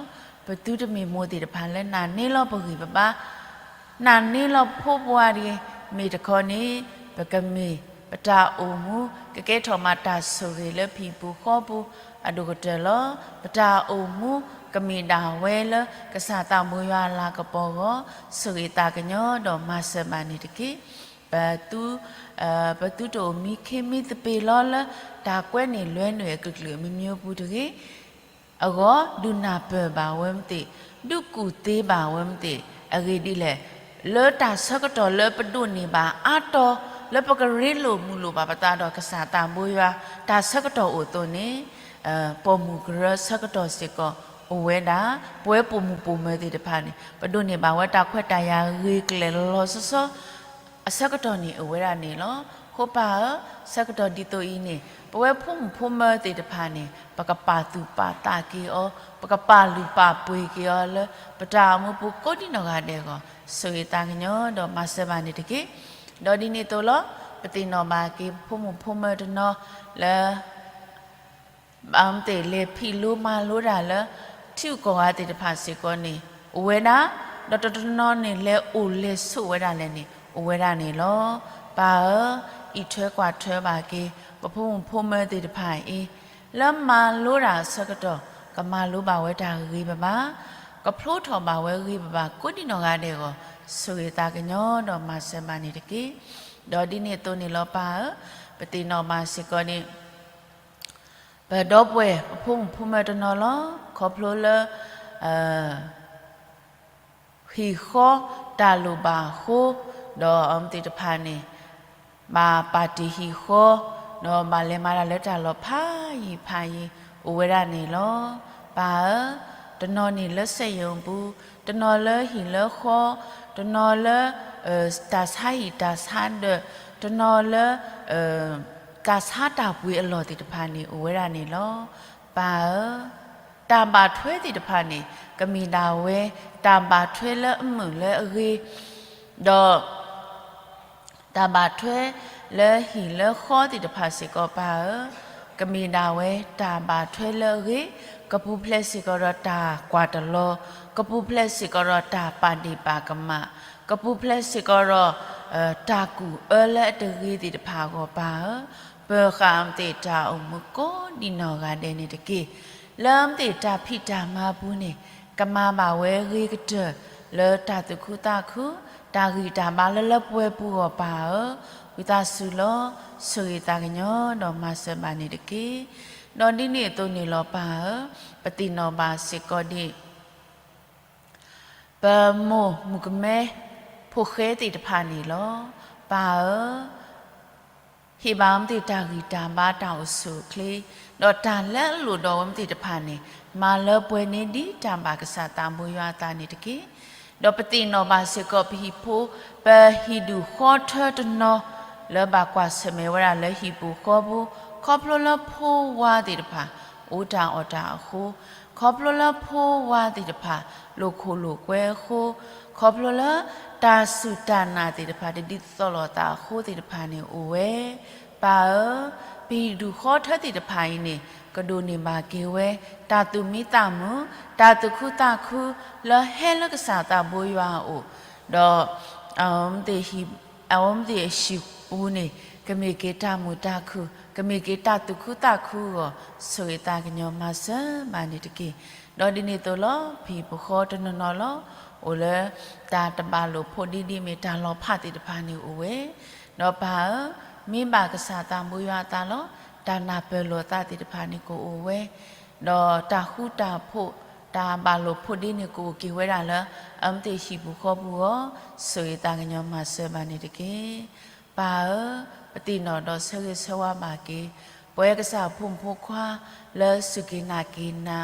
ပသုတမ့ၢ်မိၢ်သ့ၣ်တဖၣ်လၢနာ်န့ၢ်လီၤပဂံၢ်ပဘါ နာ်န့ၢ်လီၤဖိပဝါတဂ့ၤ, မ့ၢ်တခီန့ၣ် ပကမ့ၢ်ပတၢ်အိၣ်မူ ကကဲထီၣ်မးတၢ်ဆိၣ်ဂ့ၤလၢပဟံၣ်ပူၤဃီပူၤအဒိၣ်ကတၢၢ်လီၤ. ပတၢ်အိၣ်မူကမ့ၢ်ဒၣ်ဝဲလၢကစၢ်သးဘိယွၤအလၤကပီၤအဂီၢ် ဆိၣ်ဂ့ၤသးကညီၤဒီးမၤစၢၤဘၣ်န့ၣ်တက့ၢ်. ပသု ပသုတအိၣ်မံခ့မံသပ့ၤလီၤလၢ တၢ်ကွဲန့ၢ်လွဲန့ၢ်အကလုာ်ကလုာ်အမံၤမံၤပူၤတဂ့ၤ အဂီၢ် ဒုးနၢ်ပၢၢ်ဘၣ်ဝဲမ့ၢ်သ့ၣ်, ဒုးကူၣ်သ့ဘၣ်ဝဲမ့ၢ်သ့ၣ်, အဂ့ၢ်ဒ်လဲၣ်, လၢတၢ်ဆၢကတီၢ်လၢပဒိးန့ၢ်ဘၣ်အါတီၤ လၢပကရ့လိာ်မုာ်လိာ်ဘၣ်ပသးဒီးကစၢ်သးဘိယွၤ တၢ်ဆၢကတီၢ်အိၣ်အသိးန့ၣ် ပိာ်မုၣ်ကရၢဆၢကတီၢ်စ့ၢ်ကီးအိၣ်ဝဲဒၣ်, ပဝဲပိာ်မုၣ်ပိာ်မၢၤသ့ၣ်တဖၣ်န့ၣ် ပဒိးန့ၢ်ဘၣ်ဝဲတၢ်ခွဲးတၢ်ယာ်ဂ့ၤကျဲၤလီၤလီၤဆီဆီ အဆၢကတီၢ်န့ၣ်အိၣ်ဝဲဒၣ်န့ၣ်လီၤ. အဃိပၢ်ဧၢ, ဆၢကတီၢ်ဒ်သိးအံၤန့ၣ် ပဝဲဖိမုၣ်ဖိမၢသ့ၣ်တဖၣ်န့ၣ် ပကပာ်သူၣ်ပာ်သးက့ၤအီၤ, ပကပာ်လုၢ်ပာ်ပှ့ၤက့ၤအီၤလၢ ပတၢ်အိၣ်မူပူၤကိးဒံးနီၢ်ဂၤဒဲးအဂီၢ် ဆိၣ်ဂ့ၤသးကညီၤဒီးမၤစၢၤဘၣ်န့ၣ်တက့ၢ်. ဒီးဒ်န့ၣ်အသိးလီၤ, ပသ့ၣ်နီၣ်ဘၣ်က့ၤပဖိမုၣ်ဖိမၢတနီၤလၢ ဘၣ်မ့ၢ်သ့ၣ်လဲၤဖံးလိမၤလိတၢ်လၢ ထံဂုၤကီၢ်ဂၤသ့ၣ်တဖၣ်စ့ၢ်ကီးန့ၣ် အိၣ်ဝဲဒၣ်, ဒီးတနီၤန့ၣ်လဲၤအိၣ်လဲၤဆိးဝဲဒၣ်လဲၣ်န့ၣ် အိၣ်ဝဲဒၣ်န့ၣ်လီၤ. ပၢ်ဧၢ, အံးထွဲကွၢ်ထွဲဘၣ်က့ၤ ပဖိမုၣ်ဖိမၢသ့ၣ်တဖၣ်အံၤ လၢမၤလိတၢ်အဆၢကတီၢ် ကမၤလိဘၣ်ဝဲတၢ်ဂ့ၤဂ့ၤဘၣ်ဘၣ်, ကဖျိထီၣ်ဘၣ်ဝဲဂ့ၤဘၣ်ဘၣ်ကိးဒံးနီၢ်ဂၤဒဲးအဂီၢ် ဆိၣ်ဂ့ၤသးကညီၤဒီးမၤစၢၤဘၣ်န့ၣ်တက့ၢ်. ဒီးဒ်န့ၣ်အသိးန့ၣ်လီၤပၢ်ဧၢ, ပသ့ၣ်နီၣ်ဘၣ်စ့ၢ်ကီးန့ၣ် ပဒီပုၢ်ဝဲၢ် ပဖိမုၣ်ဖိမၢတနီၤလီၤ. ခီဖျိလၢ ဟံၣ်ဃီတၢ်လိၣ်ဘၣ်အဃိ, ဒီးအဝဲသ့ၣ်တဖၣ်န့ၣ် ဘၣ်ပာ်တ့ၢ်ဟံၣ်ဃီ, ဒီးဘၣ်လဲၤမၤတၢ်လၢတၢ်လီၢ်ဖးယံၤဖးယံၤ အိၣ်ဝဲဒၣ်န့ၣ်လီၤ. ပၢ်ဧၢ, တနီၤန့ၣ်လၢစက်ရုံပူၤ, တနီၤလၢဟံၣ်လၢဃီ, တနီၤလၢ တၢ်ဆါဟံၣ်တၢ်ဆါဒၢး, တနီၤလၢ တၢ်ဆါတၢ်ပှ့ၤအလီၢ်သ့ၣ်တဖၣ်န့ၣ် အိၣ်ဝဲဒၣ်န့ၣ်လီၤ. ပၢ်ဧၢ, တၢ်ဘၣ်ထွဲသ့ၣ်တဖၣ်န့ၣ် ကမ့ၢ်ဒၣ်ဝဲ တၢ်ဘၣ်ထွဲလၢအမုာ်လၢအဂ့ၤ, ဒီး တၢ်ဘၣ်ထွဲလၢဟံၣ်လၢဃီသ့ၣ်တဖၣ်စ့ၢ်ကီးပၢ်ဧၢ, ကမ့ၢ်ဒၣ်ဝဲတၢ်ဘၣ်ထွဲလၢအဂ့ၤ, ကပူၤဖျဲးစ့ၢ်ကီးဒီးတၢ်ကွၢ်တလီၤ, ကပူၤဖျဲးစ့ၢ်ကီးဒီးတၢ်ပာ်ဒ့ၣ်ပာ်ကမၣ်, ကပူၤဖျဲးစ့ၢ်ကီးဒီး တၢ်ကူၣ်အၢလၢအတဂ့ၤသ့ၣ်တဖၣ်အဂီၢ်ပၢ်ဧၢ, ပၢၤဃာ်အမ့ၢ်သ့ၣ်တၢ်အိၣ်မူကိးဒံးနီၢ်ဂၤဒဲးန့ၣ်တက့ၢ်. လၢအမ့ၢ်သ့ၣ်တၢ်ဖံးတၢ်မၤပူၤန့ၣ် ကမၤဘၣ်ဝဲဂ့ၤကတၢၢ်လၢတၢ်သူၣ်ခုသးခု, တၢ်ဂံၢ်တၢ်ဘါလၢလၢပှဲၤပူၤအဂီၢ်ပၢ်ဧၢ, ဝံသးစူၤလီၤ, ဆိၣ်ဂ့ၤသးကညီၤဒီးမၤစၢၤဘၣ်န့ၣ်တက့ၢ်. ဒီးဒ်န့ၣ်အသိးန့ၣ်လီၤပၢ်ဧၢ, ပသ့ၣ်နီၣ်ဘၣ်စ့ၢ်ကီးဒ် ပမိၢ်မုၣ်ကမဲ ဖိၣ်ဃဲသ့ၣ်တဖၣ်န့ၣ်လီၤ. ပၢ်ဧၢ, ဟ့ၣ်ဘၣ်အဝဲသ့ၣ်တၢ်ဂံၢ်တၢ်ဘါတၢ်အိၣ်ဆူၣ်အိၣ်ချ့, ဒီးတၢ်လၢအလိၣ်ဒီးအဝဲသ့ၣ်တဖၣ်န့ၣ် မၤလၢပှဲၤန့ၢ်ဒ်တၢ်ဘၣ်ကစၢ်သးဘိယွၤအသးန့ၣ်တက့ၢ်. ဒီးပသ့ၣ်နီၣ်ဘၣ်စ့ၢ်ကီးပဟံၣ်ဖိ, ပဟံၣ်ဒူၣ်ဃီထၢတနီၤ လၢဘၣ်ကွၢ်ဆၢၣ်မဲာ်ဝဲဒၣ်လၢဟံၣ်ပူၤဃီပူၤ, ခီဖျိလၢဖိဝါသ့ၣ်တဖၣ် အိၣ်တၢ်အီၣ်တၢ်အဃိ, ခီဖျိလၢဖိဝါသ့ၣ်တဖၣ် လိာ်ခိၣ်လိာ်ကွဲအဃိ, ခီဖျိလၢတၢ်စူၢ်တၢ်နာ်သ့ၣ်တဖၣ် တဒ်သိးလိာ်သးအဃိသ့ၣ်တဖၣ်န့ၣ်အိၣ်ဝဲ. ပၢ်ဧၢ, ပဟံၣ်ဒူၣ်ဃီထၢသ့ၣ်တဖၣ်အံၤန့ၣ် ကဒိးန့ၢ်ဘၣ်က့ၤဝဲ တၢ်သူၣ်မံသးမုာ်, တၢ်သူၣ်ခုသးခု လၢဟဲလၢကစၢ်သးဘိယွၤအအိၣ်, ဒီး အဝဲမ့ၢ်သ့ၣ်အဟံၣ်ပူၤန့ၣ် ကမ့ၢ်က့ၤတၢ်မုာ်တၢ်ခုၣ်, ကမ့ၢ်က့ၤတၢ်သူၣ်ခုသးခုအဂီၢ် ဆိၣ်ဂ့ၤသးကညီၤမၤစၢၤဘၣ်န့ၣ်တက့ၢ်. ဒီးဒ်န့ၣ်အသိးလီၤ, ပဟံၣ်ပဃီတနီၤနီၤလီၤ, အိၣ်လၢတၢ်တဘၣ်လိာ်ဖိးဒ်ဒ်မ့ၢ်တၢ်လီၤဖးသ့ၣ်တဖၣ်န့ၣ်အိၣ်ဝဲ, ဒီးပၢ်ဧၢ, မ့ၢ်ဘၣ်ကစၢ်သးဘိယွၤအသးလီၤ, တၢ်နၢ်ပၢၢ်လိာ်သးသ့ၣ်တဖၣ်န့ၣ်ကအိၣ်ဝဲ ဒီးတၢ်ဃူတၢ်ဖိး တၢ်ဘၣ်လိာ်ဖိးဒ့န့ၣ် ကအိၣ်က့ၤဝဲဒၣ်လၢ အမ့ၢ်သ့ၣ်ဟံၣ်ပူၤဃီပူၤအဂီၢ် ဆိၣ်ဂ့ၤသးကညီၤမၤစၢၤဘၣ်န့ၣ်တက့ၢ်. ပၢ်ဧၢ, ပသ့ၣ်နီၣ်ဒီးဆၢဂ့ၤဆၢဝါဘၣ်က့ၤ ပဝဲကစၢ်ဖိမုၣ်ဖိခွါ လၢစူၢ်က့ၤနာ်က့ၤနၤ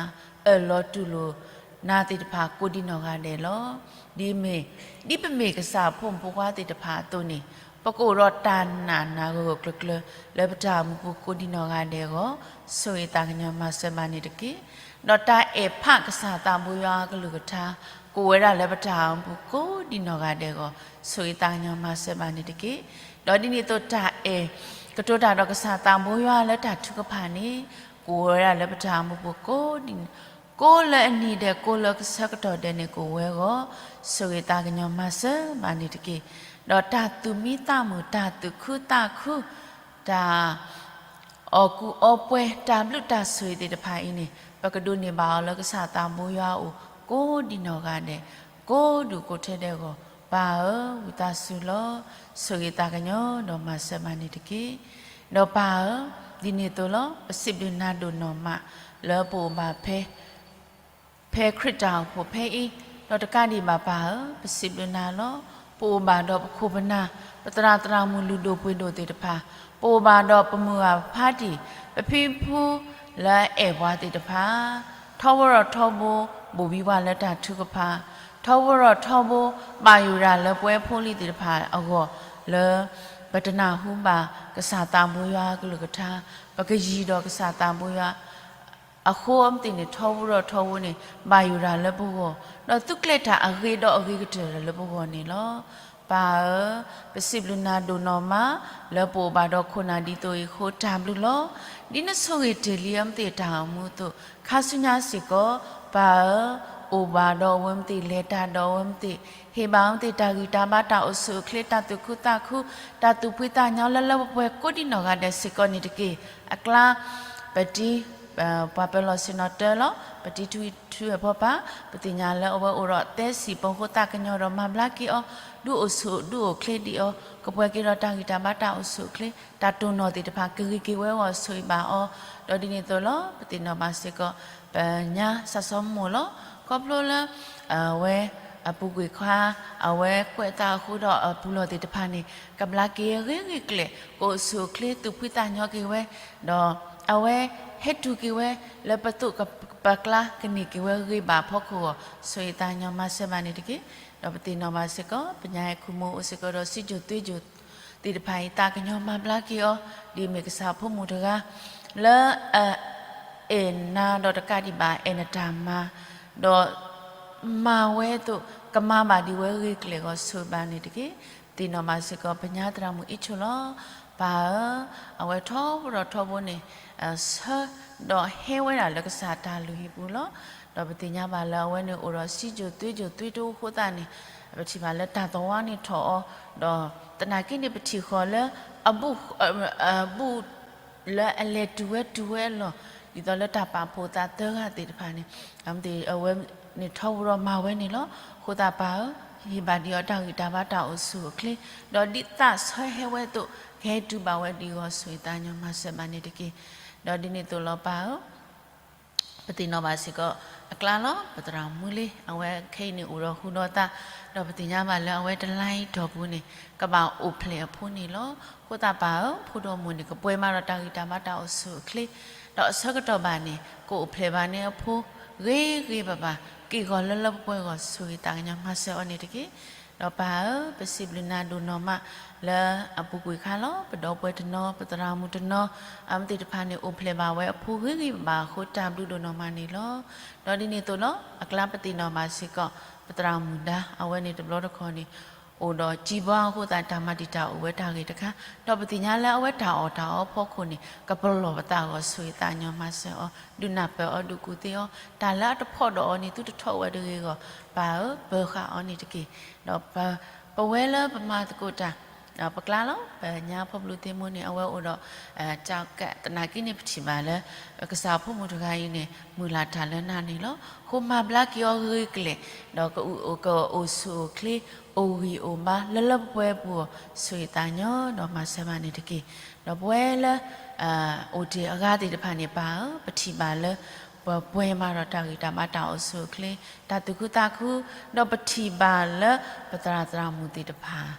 အၢၣ်လီၤတူၢ်လိာ်နၤသ့ၣ်တဖၣ်ကိးဒံးနီၢ်ဂၤဒဲးလီၤ. ဒ်မ့ၢ်, ဒ်ပမ့ၢ်ကစၢ်ဖိမုၣ်ဖိခွါသ့ၣ်တဖၣ်အသိးန့ၣ် ပကအိၣ်ဒီးတၢ်နာ်နၤဂၢၢ်ဂၢၢ်ကျၢၤကျၢၤ လၢပတၢ်အိၣ်မူပူၤကိးဒံးနီၢ်ဂၤဒဲးအဂီၢ် ဆိၣ်ဂ့ၤသးကညီၤမၤစၢၤဘၣ်န့ၣ်တက့ၢ်. ဒီးတၢ်အဲၣ်ဖးကစၢ်သးဘိယွၤအကလုၢ်ကထါ ကအိၣ်ဝဲဒၣ်လၢပတၢ်အိၣ်မူပူၤကိးဒံးနီၢ်ဂၤဒဲးအဂီၢ် ဆိၣ်ဂ့ၤသးကညီၤမၤစၢၤဘၣ်န့ၣ်တက့ၢ်. ဒီးဒ်န့ၣ်အသိးတၢ်အဲၣ် ကတိၤတၢ်ဒီးကစၢ်သးဘိယွၤလၢတၢ်ထုကဖၣ်န့ၣ် ကအိၣ်ဝဲဒၣ်လၢပတၢ်အိၣ်မူပူၤကိးဒံး ကိးလၢအနံၤဒဲး ကိးလၢကဆၢကတီၢ်ဒဲးန့ၣ် ကအိၣ်ဝဲအဂီၢ် ဆိၣ်ဂ့ၤသးကညီၤမၤစၢၤဘၣ်န့ၣ်တက့ၢ်. ဒီးတၢ်သူၣ်မံသးမုာ် တၢ်သူၣ်ခုသးခု တၢ် အီၣ်ကူၣ်အီပှဲၤ တၢ်ဘျုးတၢ်ဆိၣ်ဂ့ၤသ့ၣ်တဖၣ်အံၤန့ၣ် ပကဒိးန့ၢ်ဘၣ်အီၤလၢကစၢ်သးဘိယွၤအအိၣ် ကိးဒံးနီၢ်ဂၤဒဲး ကိးဒူၣ်ကိးထၢဒဲးအဂီၢ် ပၢ်ဧၢ ဝံသးစူၤလီၤ. ဆိၣ်ဂ့ၤသးကညီၤဒီးမၤစၢၤဘၣ်န့ၣ်တက့ၢ်. ဒီးပၢ်ဧၢ, ဒ်န့ၣ်အသိးလီၤ ပစံးဘျုးနၤဒိၣ်နီၢ်မး လၢပအိၣ်ဘၣ်ဖဲ ဖဲခရံာ်တၢ်အိၣ်ဖှိၣ်ဖဲအံၤ, ဒီးတကးဒံးဘၣ်ပၢ်ဧၢ, ပစံးဘျုးနၤလီၤ. ပအိၣ်ဘၣ်ဒီးပခိၣ်ပနၢ်, ပသရၣ်သရၣ်မုၣ်လုၢ်ဒိၣ်ပှ့ၤဒိၣ်သ့ၣ်တဖၣ်, ပအိၣ်ဘၣ်ဒီးပမုၢ်ဂၤဖါတံၢ်, ပဖံဖုလၢအဲၣ်ပှၤသ့ၣ်တဖၣ်, ထီဘိဒီးထီဘိ ဘိၣ်ဘံပှၤလၢတၢ်ထုကဖၣ်, ထီဘိဒီးထီဘိ ဘၣ်ယိၣ်ဒၣ်လၢပဝဲဖိလံၤသ့ၣ်တဖၣ်အဂီၢ် လၢပတနၢ်ဟူဘၣ်ကစၢ်သးဘိယွၤအကလုၢ်ကထါ, ပကယံၤဒီးကစၢ်သးဘိယွၤ အဃိအမ့ၢ်သ့ၣ်န့ၣ် ထီဘိဒီးထီဘိန့ၣ် ဘၣ်ယိၣ်ဒၣ်လၢပဂီၢ်, ဒီးသုးကျဲၤတၢ်အဂ့ၤဒီးအဂ့ၤကတၢၢ်လၢပဂီၢ်န့ၣ်လီၤ. ပၢ်ဧၢ, ပစံးဘျုးနၤဒိၣ်နီၢ်မး လၢပအိၣ်ဘၣ်ဒီးခိၣ်နၢ်ဒ်သိးအံၤအဃိတၢ်ဘျုးလီၤ. ဒ်နဆိၣ်ဂ့ၤတ့ၢ်လံအမ့ၢ်သ့ၣ်တၢ်အိၣ်မူအသိး ခါဆူညါစ့ၢ်ကီး ပၢ်ဧၢ, အိၣ်ဘၣ်ဒီးအဝဲမ့ၢ်သ့ၣ် လဲၤတၢ်ဒီးအဝဲမ့ၢ်သ့ၣ် ဟ့ၣ်ဘၣ်အဝဲမ့ၢ်သ့ၣ် တၢ်ဂံၢ်တၢ်ဘါ တၢ်အိၣ်ဆူၣ်အိၣ်ချ့ တၢ်သူၣ်ခုသးခု တၢ်သူၣ်ဖှံသးညီလၢလၢပှဲၤပှဲၤကိးဒံးနီၢ်ဂၤဒဲးစ့ၢ်ကီးန့ၣ်တက့ၢ်. အကျါ ပတံၤ ပှၤပၢၤလီၢ်ဆ့ၣ်နီၤတၢလီၤ. ပတံၤထူထူအဖီပာ် ပသ့ၣ်ညါလၢအဝဲအိၣ်ဒီးသၢဆံးပူၤအဃိသတး ကညီဒီးမၤဘျါက့ၤအီၤ ဒုးအိၣ်ဆူၣ်ဒုးအိၣ်ချ့ဒံးအီၤ ကပှဲၤက့ၤဒီးတၢ်ဂံၢ်တၢ်ဘါ တၢ်အိၣ်ဆူၣ်အိၣ်ချ့ တၢ်တိၢ်နီၣ်သ့ၣ်တဖၣ် ကဂ့ၤက့ၤဝဲအဂီၢ် ဆိၣ်ဂ့ၤဘၣ်အီၤ. ဒီးဒ်န့ၣ်အသိးလီၤ ပသ့ၣ်နီၣ်ဘၣ်စ့ၢ်ကီး ပညါစၢ်စီၤမိၢ်လီၤ. ခီဖျိလၢ အဝဲ အပူၤကွံာ်ခွါ အဝဲကွဲးသးအဃိဒီးအပူၤလီၢ်သ့ၣ်တဖၣ်န့ၣ် ကဘျါက့ၤဂ့ၤဂ့ၤကျဲး ကအိၣ်ဆူၣ်အိၣ်ချ့ သူၣ်ဖှံသးညီက့ၤဝဲ ဒီးအဝဲဟဲတုၤက့ၤဝဲ လၢပသိးပကျါ ကန့ၢ်က့ၤဝဲဂ့ၤဘၣ်အဖီခိၣ်အဂီၢ် ဆိၣ်ဂ့ၤသးကညီၤမၤစၢၤဘၣ်န့ၣ်တက့ၢ်. ဒီးပသ့ၣ်နီၣ်ဘၣ်စ့ၢ်ကီး ပညါအဲၣ်ခူမူအိၣ်စ့ၢ်ကီးဒီးစံးကၠိၣ်သွ့ကၠိၣ်သ့ၣ်တဖၣ်အံၤ သးကညီၤမၤဘျါက့ၤအီၤ ဒ်အမ့ၢ်ကစၢ်ဖိမုၣ်တဂၤ လၢအ အဲၣ်နၤဒီးတကးဒံးဘၣ် အဲၣ်နတၢ်မၤ ဒီးမၤဝဲအသိး ကမၤဘၣ်ဒံးဝဲဂ့ၤကျဲးအဂီၢ် ဆိၣ်ဂ့ၤဘၣ်န့ၣ်တက့ၢ်. သ့ၣ်နီၣ်ဘၣ်စ့ၢ်ကီး ပညါသရၣ်မုၣ်အံးဆိၣ်လီၤ. ပၢ်ဧၢ, အဝဲထီဘိဒီးထီဘိန့ၣ် ဆၢဒီးဟဲဝဲဒၣ်လၢကစၢ်တၢ်လုၢ်ဟံၣ်ပူၤလီၤ. ဒီးပသ့ၣ်ညါဘၣ်လၢအဝဲန့ၣ်အိၣ်ဒီးစံးကၠိၣ်သွ့ကၠိၣ်သွ့တအိၣ်အဃိသတးန့ၣ် ပထံၣ်ဘၣ်လၢတၢ်သဝီန့ၣ်ထီၣ်အီၤ ဒီးသနာ်က့န့ၣ် ပထံၣ်ဃီၤလၢ အဘူး အဘူး လၢအလဲၤတုၤဝဲတုၤဝဲအလီၢ် ဒ်သိးလၢတၢ်ပာ်ဖှိၣ်သးသၢဂၤသ့ၣ်တဖၣ်န့ၣ် အဝဲန့ၣ်ထီဘိဒီးမၤဝဲန့ၣ်လီၤ. အဃိသတးပၢ်ဧၢ, ဟ့ၣ်ဘၣ်ဒံးအီၤတၢ်ဂံၢ်တၢ်ဘါတၢ်အိၣ်ဆူၣ်အိၣ်ချ့ ဒီးဒ်သးဆၢဟဲဝဲအသိး ကဟဲတုၤဘၣ်ဝဲဒ်အဂီၢ် ဆိၣ်ဂ့ၤသးကညီၤမၤစၢၤဘၣ်န့ၣ်တက့ၢ်. ဒီးဒ်န့ၣ်အသိးလီၤပၢ်ဧၢ ပသ့ၣ်နီၣ်ဘၣ်စ့ၢ်ကီး အကျါလီၤ ပသရၣ်မုၣ်လံ အဝဲခဲအံၤန့ၣ်အိၣ်ဒီးဟူဒီးသး ဒီးပသ့ၣ်ညါဘၣ်လၢအဝဲတလါအံၤတီၢ်ပူၤန့ၣ် ကဘၣ်အိၣ်ဖျဲၣ်အဖိန့ၣ်လီၤ. အဃိသတးပၢ်ဧၢ, ဖိဒီးမိၢ်န့ၣ် ကပှဲၤမးဒီးတၢ်ဂံၢ်တၢ်ဘါတၢ်အိၣ်ဆူၣ်အိၣ်ချ့ ဒီးအဆၢကတီၢ်ဘၣ်န့ၣ် ကအိၣ်ဖျဲၣ်ဘၣ်န့ၢ်အဖိ ဂ့ၤဂ့ၤဘၣ်ဘၣ် က့ၢ်ဂီၤလၢလၢပှဲၤပှဲၤအဂီၢ် ဆိၣ်ဂ့ၤသးကညီၤမၤစၢၤအီၤန့ၣ်တက့ၢ်. ဒီးပၢ်ဧၢ, ပစံးဘျုးနၤဒိၣ်နီၢ်မး လၢအပူၤကွံာ်ခါလီၤ ပဒီပုၢ်ဝဲၢ်တနီၤ ပသရၣ်မုၣ်တနီၤ အမ့ၢ်သ့ၣ်တဖၣ်န့ၣ် အိၣ်ဖျဲၣ်ဘၣ်ဝဲအဖိဂ့ၤဂ့ၤဘၣ်ဘၣ်အဃိ တၢ်ဘျုးဒိၣ်နီၢ်မးန့ၣ်လီၤ. ဒီးဒ်န့ၣ်အသိးလီၤ အကျါပသ့ၣ်နီၣ်ဘၣ်စ့ၢ်ကီး ပသရၣ်မုၣ်ဒါ အဝဲန့ၣ်တဘျီတခီၣ်န့ၣ် အိၣ်ဒီးစံးဘီအဃိသတး တၢ်မၤတံာ်တာ်အိၣ်ဝဲတၢ်ဂ့ၢ်တခါ ဒီးပသ့ၣ်ညါလၢအဝဲတၢ်အီၣ်တၢ်အီအဖီခိၣ်န့ၣ် ကပလီၢ်ပသးအဂီၢ် ဆိၣ်ဂ့ၤသးကညီၤမၤစၢၤအီၤ ဒုးနၢ်ပၢၢ်အီၤ ဒုးကူၣ်သ့အီၤ တၢ်လၢအတဖီၣ်ဒီးအီၤန့ၣ် သုတထီၣ်ဝဲတဂ့ၤအဂီၢ် ပၢ်ဧၢ ပၢၤဃာ်အီၤန့ၣ်တက့ၢ်. ဒီးပဝဲလၢပမၤသကိးတၢ် ပကျါလီၤ ပညါဖိဘျုးသ့ၣ်မိၢ်န့ၣ် အဝဲအိၣ်ဒီး ကၠီကသနာ်က့န့ၣ် ပထံၣ်ဘၣ်လၢ ကစၢ်ဖိမုၣ်တဂၤအံၤန့ၣ် မုၢ်လၢ်တၢ်လၢနၤန့ၣ်လီၤ. ဃိမၤဘျါက့ၤအီၤဂ့ၤကျဲၤ ဒီးကအိၣ်ဆူၣ်အိၣ်ချ့ အိၣ်ဂံၢ်အိၣ်ဘါ လၢလၢပှဲၤပှဲၤအပူၤအဂီၢ် ဆိၣ်ဂ့ၤသးကညီၤဒီးမၤစၢၤဘၣ်န့ၣ်တက့ၢ်. ဒီးပဝဲလၢ အိၣ်တ့ၢ်အဂၤသ့ၣ်တဖၣ်န့ၣ် ပၢ်ဧၢ ပထံၣ်ဘၣ်လၢ ပပှဲၤမးဒီးတၢ်ဂံၢ်တၢ်ဘါတၢ်အိၣ်ဆူၣ်အိၣ်ချ့, တၢ်သူၣ်ခုသးခု, ဒီးပထံၣ်ဘၣ်လၢပသရၣ်သရၣ်မုၣ်သ့ၣ်တဖၣ်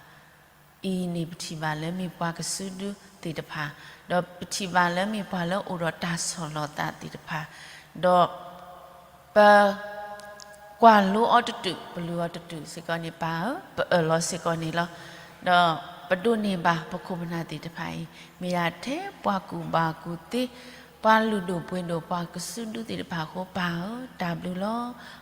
အံၤန့ၣ် ပထံၣ်ဘၣ်လၢမ့ၢ်ပှၤကစုဒုသ့ၣ်တဖၣ်, ဒီးပထံၣ်ဘၣ်လၢမ့ၢ်ပှၤလၢအိၣ်ဒီးတၢ်ဆီၣ်လီၤသးသ့ၣ်တဖၣ်, ဒီး ပ ကွၢ်လိအီၤတတုၤ ပလုၢ်အီၤတတုၤစ့ၢ်ကီးန့ၣ် ပၢ်ဧၢ, ပအၢၣ်လီၤစ့ၢ်ကီးန့ၣ်လီၤ. ဒီးပဒိးန့ၢ်ဘၣ်ပခိၣ်ပနၢ်သ့ၣ်တဖၣ်အံၤ မ့ၢ်ဒၣ်ထဲပှၤကူၣ်ဘၣ်ကူၣ်သ့, ပှၤလုၢ်ဒိၣ်ပှ့ၤဒိၣ်ပှၤကစုဒုသ့ၣ်တဖၣ်အဃိ ပၢ်ဧၢ တၢ်ဘျုးလီၤ.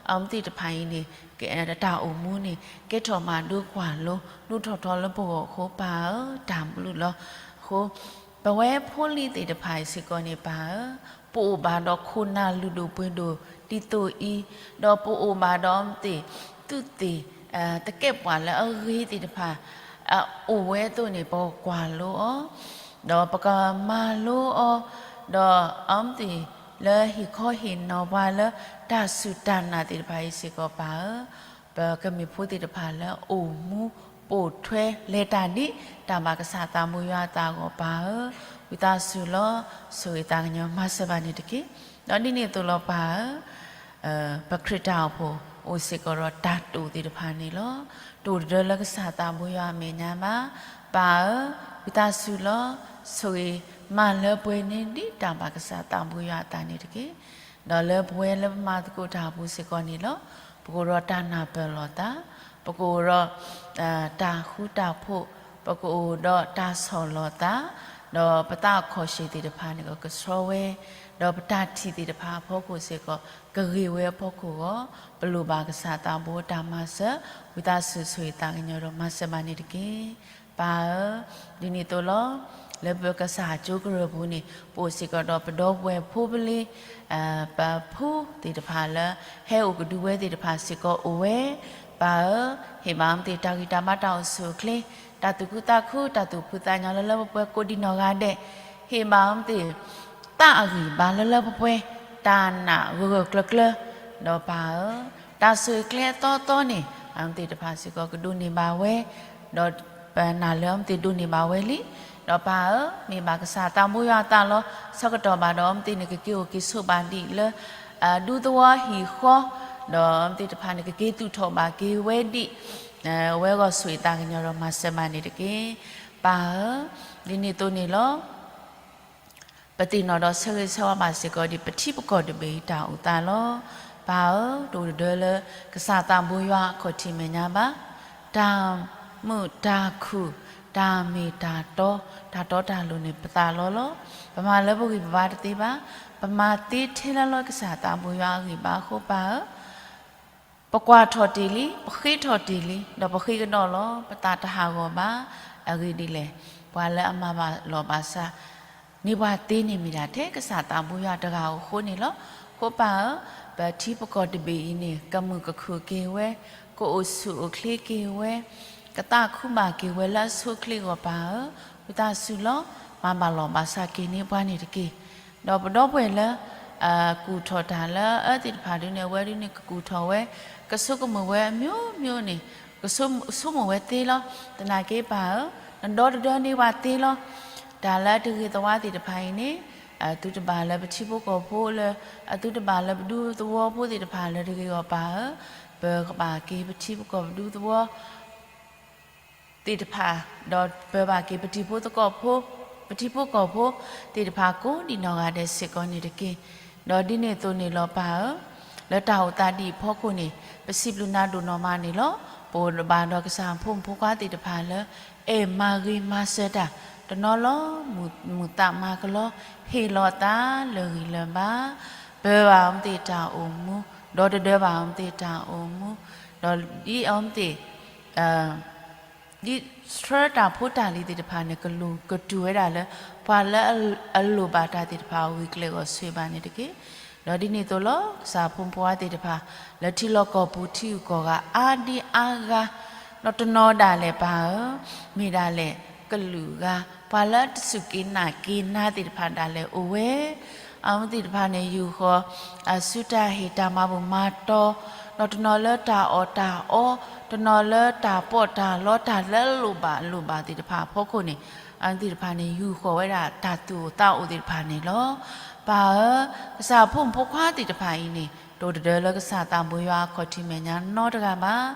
အဝဲသ့ၣ်တဖၣ်အံၤန့ၣ် တၢ်အိၣ်မူန့ၣ် ကဲထီၣ်မၤဒိကွၢ်လိ ဒိၣ်ထီၣ်ထီလၢပဂီၢ်အဃိ ပၢ်ဧၢ တၢ်ဘျုးလီၤ. အဃိ ပဝဲဖိလံၤသ့ၣ်တဖၣ်အံၤစ့ၢ်ကီးန့ၣ် ပၢ်ဧၢ, ပအိၣ်ဘၣ်ဒီးခိၣ်နၢ်လုၢ်ဒိၣ်ပှ့ၤဒိၣ်ဒ်သိးအံၤ, ဒီးပအိၣ်ဘၣ်ဒီးမ့ၢ်သ့ၣ် သုးသ့ၣ် သကဲးပဝးလၢအဂ့ၤသ့ၣ်တဖၣ် အိၣ်ဝဲအသိးန့ၣ် ပကကွၢ်လိအီၤ, ဒီးပကမၤလိအီၤ, ဒီးအဝဲသ့ၣ်လၢဟ့ၣ်ခီဟ့ၣ်နီၤပှၤလၢတၢ်စူၢ်တၢ်နာ်သ့ၣ်တဖၣ်အံၤစ့ၢ်ကီး ပၢ်ဧၢ, ပကမ့ၢ်ဖိသ့ၣ်တဖၣ်လၢအိၣ်မူပိာ်ထွဲလဲၤတၢ်ဒ် တၢ်ဘၣ်ကစၢ်သးဘိယွၤအသးအဂီၢ် ပၢ်ဧၢ, ဝံသးစူၤလီၤ ဆိၣ်ဂ့ၤသးကညီၤမၤစၢၤဘၣ်န့ၣ်တက့ၢ်. ဒီးဒ်န့ၣ်အသိးလီၤ ပၢ်ဧၢ, ပခရံာ်တၢ်အိၣ်ဖှိၣ် အိၣ်စ့ၢ်ကီးဒီးတၢ်တိာ်သ့ၣ်တဖၣ်န့ၣ်လီၤ. တအိၣ်တဒၢလၢကစၢ်သးဘိယွၤအမဲာ်ညါဘၣ်. ပၢ်ဧၢ, ဝံသးစူၤလီၤ ဆိၣ်ဂ့ၤမၤလၢပှဲၤန့ၢ်ဒ်တၢ်ဘၣ်ကစၢ်သးဘိယွၤအသးန့ၣ်တက့ၢ်. ဒီးလၢပဝဲလၢပမၤသကိးတၢ်အပူၤစ့ၢ်ကီးန့ၣ်လီၤ. ပကအိၣ်ဒီးတၢ်နၢ်ပၢၢ်လိာ်သး, ပကအိၣ်ဒီး တၢ်ဃူတၢ်ဖိး, ပကအိၣ်ဒီးတၢ်ဆီၣ်လီၤသး, ဒီးပသးအခီၣ်ဆံးသ့ၣ်တဖၣ်န့ၣ်ကဆှီဝဲ, ဒီးပတၢ်ထံၣ်သ့ၣ်တဖၣ်အဖီခိၣ်စ့ၢ်ကီး ကဂ့ၤဝဲအဖီခိၣ်အဂီၢ် ပလိၣ်ဘၣ်ကစၢ်သးဘိတၢ်မၤစၢၤ, ဝံသးစူၤဆိၣ်ဂ့ၤသးကညီၤဒီးမၤစၢၤဘၣ်န့ၣ်တက့ၢ်. ပၢ်ဧၢ, ဒ်န့ၣ်အသိးလီၤ. လၢပကစၢ်ကၠိကရၢၢ်ပူၤန့ၣ် ပအိၣ်စ့ၢ်ကီးဒီးပဒီပုၢ်ဝဲၢ်ဖိပလံၤ, ပဖိသ့ၣ်တဖၣ်လၢ ဟဲအိၣ်ကဒုဝဲသ့ၣ်တဖၣ်စ့ၢ်ကီးအိၣ်ဝဲ, ပၢ်ဧၢ, ဟ့ၣ်ဘၣ်အဝဲသ့ၣ်တၢ်ဂံၢ်တၢ်ဘါတၢ်အိၣ်ဆူၣ်အိၣ်ချ့, တၢ်သူၣ်ခုသးခု တၢ်သူၣ်ဖှံသးညီလၢလၢပှဲၤပှဲၤကိးဒံးနီၢ်ဂၤဒဲး, ဟ့ၣ်ဘၣ်အဝဲသ့ၣ် သးအဂံၢ်ဘါလၢလၢပှဲၤပှဲၤ, တၢ်နာ်ဂၢၢ်ဂၢၢ်ကျၢၤကျၢၤ, ဒီးပၢ်ဧၢ, တၢ်ဆိၣ်ဂ့ၤကျဲအသီအသီန့ၣ် အဝဲသ့ၣ်တဖၣ်စ့ၢ်ကီးကဒိးန့ၢ်ဘၣ်ဝဲ, ဒီးပနာ်လၢအဝဲသ့ၣ်ဒိးန့ၢ်ဘၣ်ဝဲလံ, ဒီးပၢ်ဧၢ, မ့ၢ်ဘၣ်ကစၢ်သးဘိယွၤအသးလီၤ. ဆၢကတီၢ်ဘၣ်ဒီးအဝဲသ့ၣ်န့ၣ် ကက့ၤအိၣ်က့ၤဆိးဘၣ်ဒံးလၢ ဒူသဝီဟံၣ်ဃီ, ဒီးအဝဲသ့ၣ်တဖၣ်န့ၣ် ကက့ၤသူၣ်ထီၣ်ဘၣ်က့ၤဝဲဒံး, အဝဲအဂီၢ်ဆိၣ်ဂ့ၤသးကညီၤဒီးမၤစၢၤဘၣ်န့ၣ်တက့ၢ်. ပၢ်ဧၢ, ဒ်န့ၣ်အသိးန့ၣ်လီၤ. ပသ့ၣ်နီၣ်ဒီးဆၢဂ့ၤဆၢဝါဘၣ်စ့ၢ်ကီးဒ်ပထံပကီၢ်တဘ့ၣ်အံၤတၢ်အိၣ်သးလီၤ. ပၢ်ဧၢ, တအိၣ်တဒၢလၢကစၢ်သးဘိယွၤအခီၣ်ထံးမဲာ်ညါဘၣ်. တၢ်မုာ်တၢ်ခုၣ်, တၢ်မ့ၢ်တၢ်တီ, တၢ်တီတၢ်လိၤန့ၣ် ပသးလီလီၤ. ပမၤလၢပဂံၢ်ပဘါတသ့ဘၣ်. ပမၤသ့ထဲလၢလီၤကစၢ်သးဘိယွၤအဂံၢ်ဘါအဃိ ပၢ်ဧၢ, ပကွၢ်ထီၣ်တ့ၢ်လံ, ပဃ့ထီၣ်တ့ၢ်လံ, ဒီးပဃ့ကဒီးလီၤ. ပသးတဟးဂီၤဘၣ်. အဂ့ၢ်ဒ်လဲၣ်, ပှၤလၢအမၤဘၣ်လီၢ်ဘၣ်စးန့ၢ်ပှၤသ့န့ၣ်မ့ၢ်ဒၣ်ထဲကစၢ်သးဘိယွၤတဂၤဧိၤအဃိန့ၣ်လီၤ. အဃိပၢ်ဧၢ, ပထံပကီၢ်တဘ့ၣ်အံၤန့ၣ် ကမုာ်ကခုၣ်က့ၤဝဲ, ကအိၣ်ဆူၣ်အိၣ်ချ့က့ၤဝဲ, ကသးခုဘၣ်က့ၤဝဲလၢအဆိအချ့အဂီၢ် ပၢ်ဧၢ, ဝံသးစူၤလီၤ. မၤဘၣ်လီၢ်ဘၣ်စးက့ၤန့ၢ်ပှၤန့ၣ်တက့ၢ်. ဒီးပဒီပုၢ်ဝဲၢ်လၢ ကူၣ်ထီၣ်တၢ်လၢအအၢသ့ၣ်တဖၣ်ဒ်န့ၣ် အဝဲဒ်န့ၣ် ကကူၣ်ထီၣ်ဝဲ, ကဆိကမိၣ်ဝဲအမျိုးမျိုးန့ၣ်, ကဆိကမိၣ်ဝဲသ့လီၤ. သနာ်က့ပၢ်ဧၢ, နဒီတဒၢန့ၢ်ပှၤသ့လီၤ. တၢ်လၢအတဂ့ၤသဝါသ့ၣ်တဖၣ်အံၤန့ၣ်, အသုတဘၣ်လၢပထံဖိကီၢ်ဖိလၢ, အသုတဘၣ်လၢပဒူသဝီဖိသ့ၣ်တဖၣ်လၢတဂ့ၤအဂီၢ် ပၢ်ဧၢ, ပၢၤဘၣ်က့ၤပထံပကီၢ်ပဒူသဝီ သ့ၣ်တဖၣ်, ဒီးပၢၤဘၣ်က့ၤပထံဖိသကိးဖိ, ပထံဖိကီၢ်ဖိသ့ၣ်တဖၣ်ကိးဒံးနီၢ်ဂၤဒဲးစ့ၢ်ကီးန့ၣ်တက့ၢ်. ဒီးဒ်န့ၣ်အသိးန့ၣ်လီၤပၢ်ဧၢ, လၢတၢ်အိၣ်သးဒ်အံၤအဖီခိၣ်န့ၣ် ပစံးဘျုးနၤဒိၣ်နီၢ်မးန့ၣ်လီၤ. ပအိၣ်ဘၣ်ဒီးကစၢ်ဖိမုၣ်ဖိခွါသ့ၣ်တဖၣ်လၢ အဲၣ်မၤဂ့ၤမၤစၢၤတၢ် တနီၤလီၤ. မုာ်သးမၤကလီ, ဟ့ၣ်လီၤသးလၢဂံၢ်လၢဘါ, ပၢၤဘၣ်အဝဲသ့ၣ်တၢ်အိၣ်မူ, ဒီတဒၢဘၣ်အဝဲသ့ၣ်တၢ်အိၣ်မူ, ဒီးဒ်အဝဲသ့ၣ် ဒ်ဆှၢတၢ်ဖိတၢ်လံၤသ့ၣ်တဖၣ်န့ၣ် ကလူၤကတုၤဝဲဒၣ်လၢ ပှၤလၢအလိၣ်ဘၣ်တၢ်သ့ၣ်တဖၣ်အဂ့ၢ်အကျိၤအဂီၢ် ဆိၣ်ဂ့ၤဘၣ်န့ၣ်တက့ၢ်. ဒီးဒ်န့ၣ်အသိးလီၤ ကစၢ်ဖိမုၣ်ဖိခွါသ့ၣ်တဖၣ် လၢထံလီၢ်ကီၢ်ပူၤထံဂုၤကီၢ်ဂၤအါဒံအါဂၤ, ဒီးတနီၤဒၣ်လဲာ်ပၢ်ဧၢ, မ့ၢ်ဒၣ်လဲာ်ကလုာ်ဂၤ, ပှၤလၢတစူၢ်က့ၤနာ်က့ၤနၤသ့ၣ်တဖၣ်ဒၣ်လဲာ်အိၣ်ဝဲ, အဝဲသ့ၣ်တဖၣ်န့ၣ် ယူာ်ဃီၤ အစုတၢ်ဟ့ၣ်တၢ်မၤဘူၣ်မၤတီၤ ဒီးတနီၤလၢတၢ်အီၣ်တၢ်အီ, တနီၤလၢတၢ်ပီးတၢ်လီ တၢ်လၢအလိၣ်ဘၣ်အလိၣ်ဘၣ်သ့ၣ်တဖၣ်အဖီခိၣ်န့ၣ်, အဝဲသ့ၣ်တဖၣ်န့ၣ် ယူာ်ဃီၤဝဲဒၣ်တၢ်သူၣ်အိၣ်သးအိၣ်သ့ၣ်တဖၣ်န့ၣ်လီၤ. ပၢ်ဧၢ, ကစၢ်အဖိမုၣ်ဖိခွါသ့ၣ်တဖၣ်အံၤန့ၣ် တအိၣ်တဒၢလၢကစၢ်သးဘိယွၤအခီၣ်ထံးမဲာ်ညါနီတဂၤဘၣ်.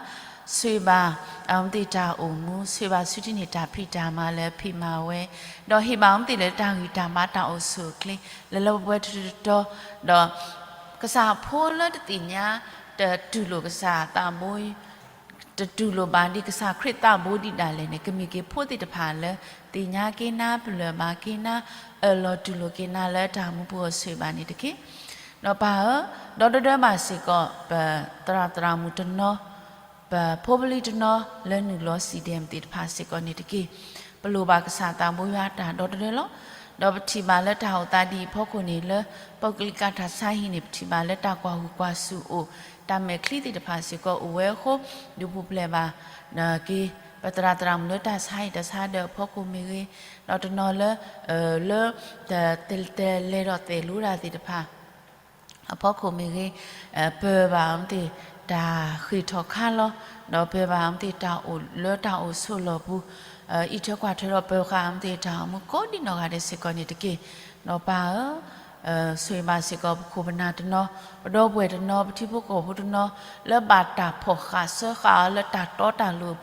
ဆိၣ်ဂ့ၤဘၣ်အဝဲသ့ၣ်တၢ်အိၣ်မူ, ဆိၣ်ဂ့ၤဘၣ်ဆူထံၣ်န့ၢ်တၢ်ဖံးတၢ်မၤလၢအဖံးမၤဝဲ, ဒီးဟ့ၣ်ဘၣ်အဝဲသ့ၣ်လၢတၢ်ဂံၢ်တၢ်ဘါတၢ်အိၣ်ဆူၣ်အိၣ်ချ့ လၢလၢပှဲၤပှဲၤတတီၤတီၤ, ဒီး ကစၢ်ဖိလၢတသ့ၣ်ညါ တတူၢ်လိာ်ကစၢ်သးဘိ, တတူၢ်လိာ်ဘၣ်ဒ်ကစၢ်ခရံာ်သးဘိဒံးဒၣ်လဲာ်န့ၣ် ကမ့ၢ်က့ၤဖိသ့ၣ်တဖၣ်လၢ သ့ၣ်ညါက့ၤနၤ ပလၢၢ်ဘၣ်က့ၤနၤ အၢၣ်လီၤတူၢ်လိာ်က့ၤနၤလၢတၢ်မူပူၤအီၤဆိၣ်ဂ့ၤဘၣ်န့ၣ်တက့ၢ်. ဒီးပၢ်ဧၢ, ဒီတဒၢဘၣ်စ့ၢ်ကီး ပသရၣ်သရၣ်မုၣ်တနီၤ ပဖိပလံၤတနီၤလၢနုာ်လီၤ CDM သ့ၣ်တဖၣ်စ့ၢ်ကီးန့ၣ်တက့ၢ်. ပလိၣ်ဘၣ်ကစၢ်သးဘိယွၤတၢ်ဒီတဒၢလီၤ. ဒီးပထံၣ်ဘၣ်လၢတၢ်အိၣ်သးဒ်အံၤအဖီခိၣ်န့ၣ် လၢပကလိကၢ်ထၢၣ်ဆါဟံၣ်န့ၣ် ပထံၣ်ဘၣ်လၢတၢ်ကွၢ်ဟုၣ်ကွၢ်စူၣ်အိၣ်, တၢ်မဲာ်ချံသ့ၣ်တဖၣ်စ့ၢ်ကီးအိၣ်ဝဲအဃိ ဒုးပူၤဖျဲးဘၣ်က့ၤ ပသရၣ်သရၣ်မုၣ်လၢတၢ်ဆါဟံၣ်တၢ်ဆါဒၢးအဖီခိၣ်မ့ၢ်ဂ့ၤ, ဒီးတနီၤလၢ လၢ တလဲၤဒီးသဲးလိတၢ်သ့ၣ်တဖၣ် အဖီခိၣ်မ့ၢ်ဂ့ၤ, ပၢၤဘၣ်အဝဲသ့ၣ်တၢ်ဃ့ၢ်ထီၣ်ခါလီၤ, ဒီးပၢၤဘၣ်အဝဲသ့ၣ်တၢ်အိၣ်လၢတၢ်အိၣ်ဆိးလီၢ်ပူၤ, အံးထွဲကွၢ်ထွဲဒီးပၢၤဃာ်အဝဲသ့ၣ်တၢ်အိၣ်မူကိးဒံနီၢ်ဂၤဒဲးစ့ၢ်ကီးန့ၣ်တက့ၢ်. ဒီးပၢ်ဧၢ, ဆိၣ်ဂ့ၤဘၣ်စ့ၢ်ကီးပခိၣ်ပနၢ်တနီၤ, ပဒီပုၢ်ဝဲၢ်တနီၤ, ပထံဖိကီၢ်ဖိတနီၤ, လၢဘၣ်တၢ်ဖီၣ်ဃာ်စၢဃာ်အီၤလၢတၢ်တီတၢ်လိၤ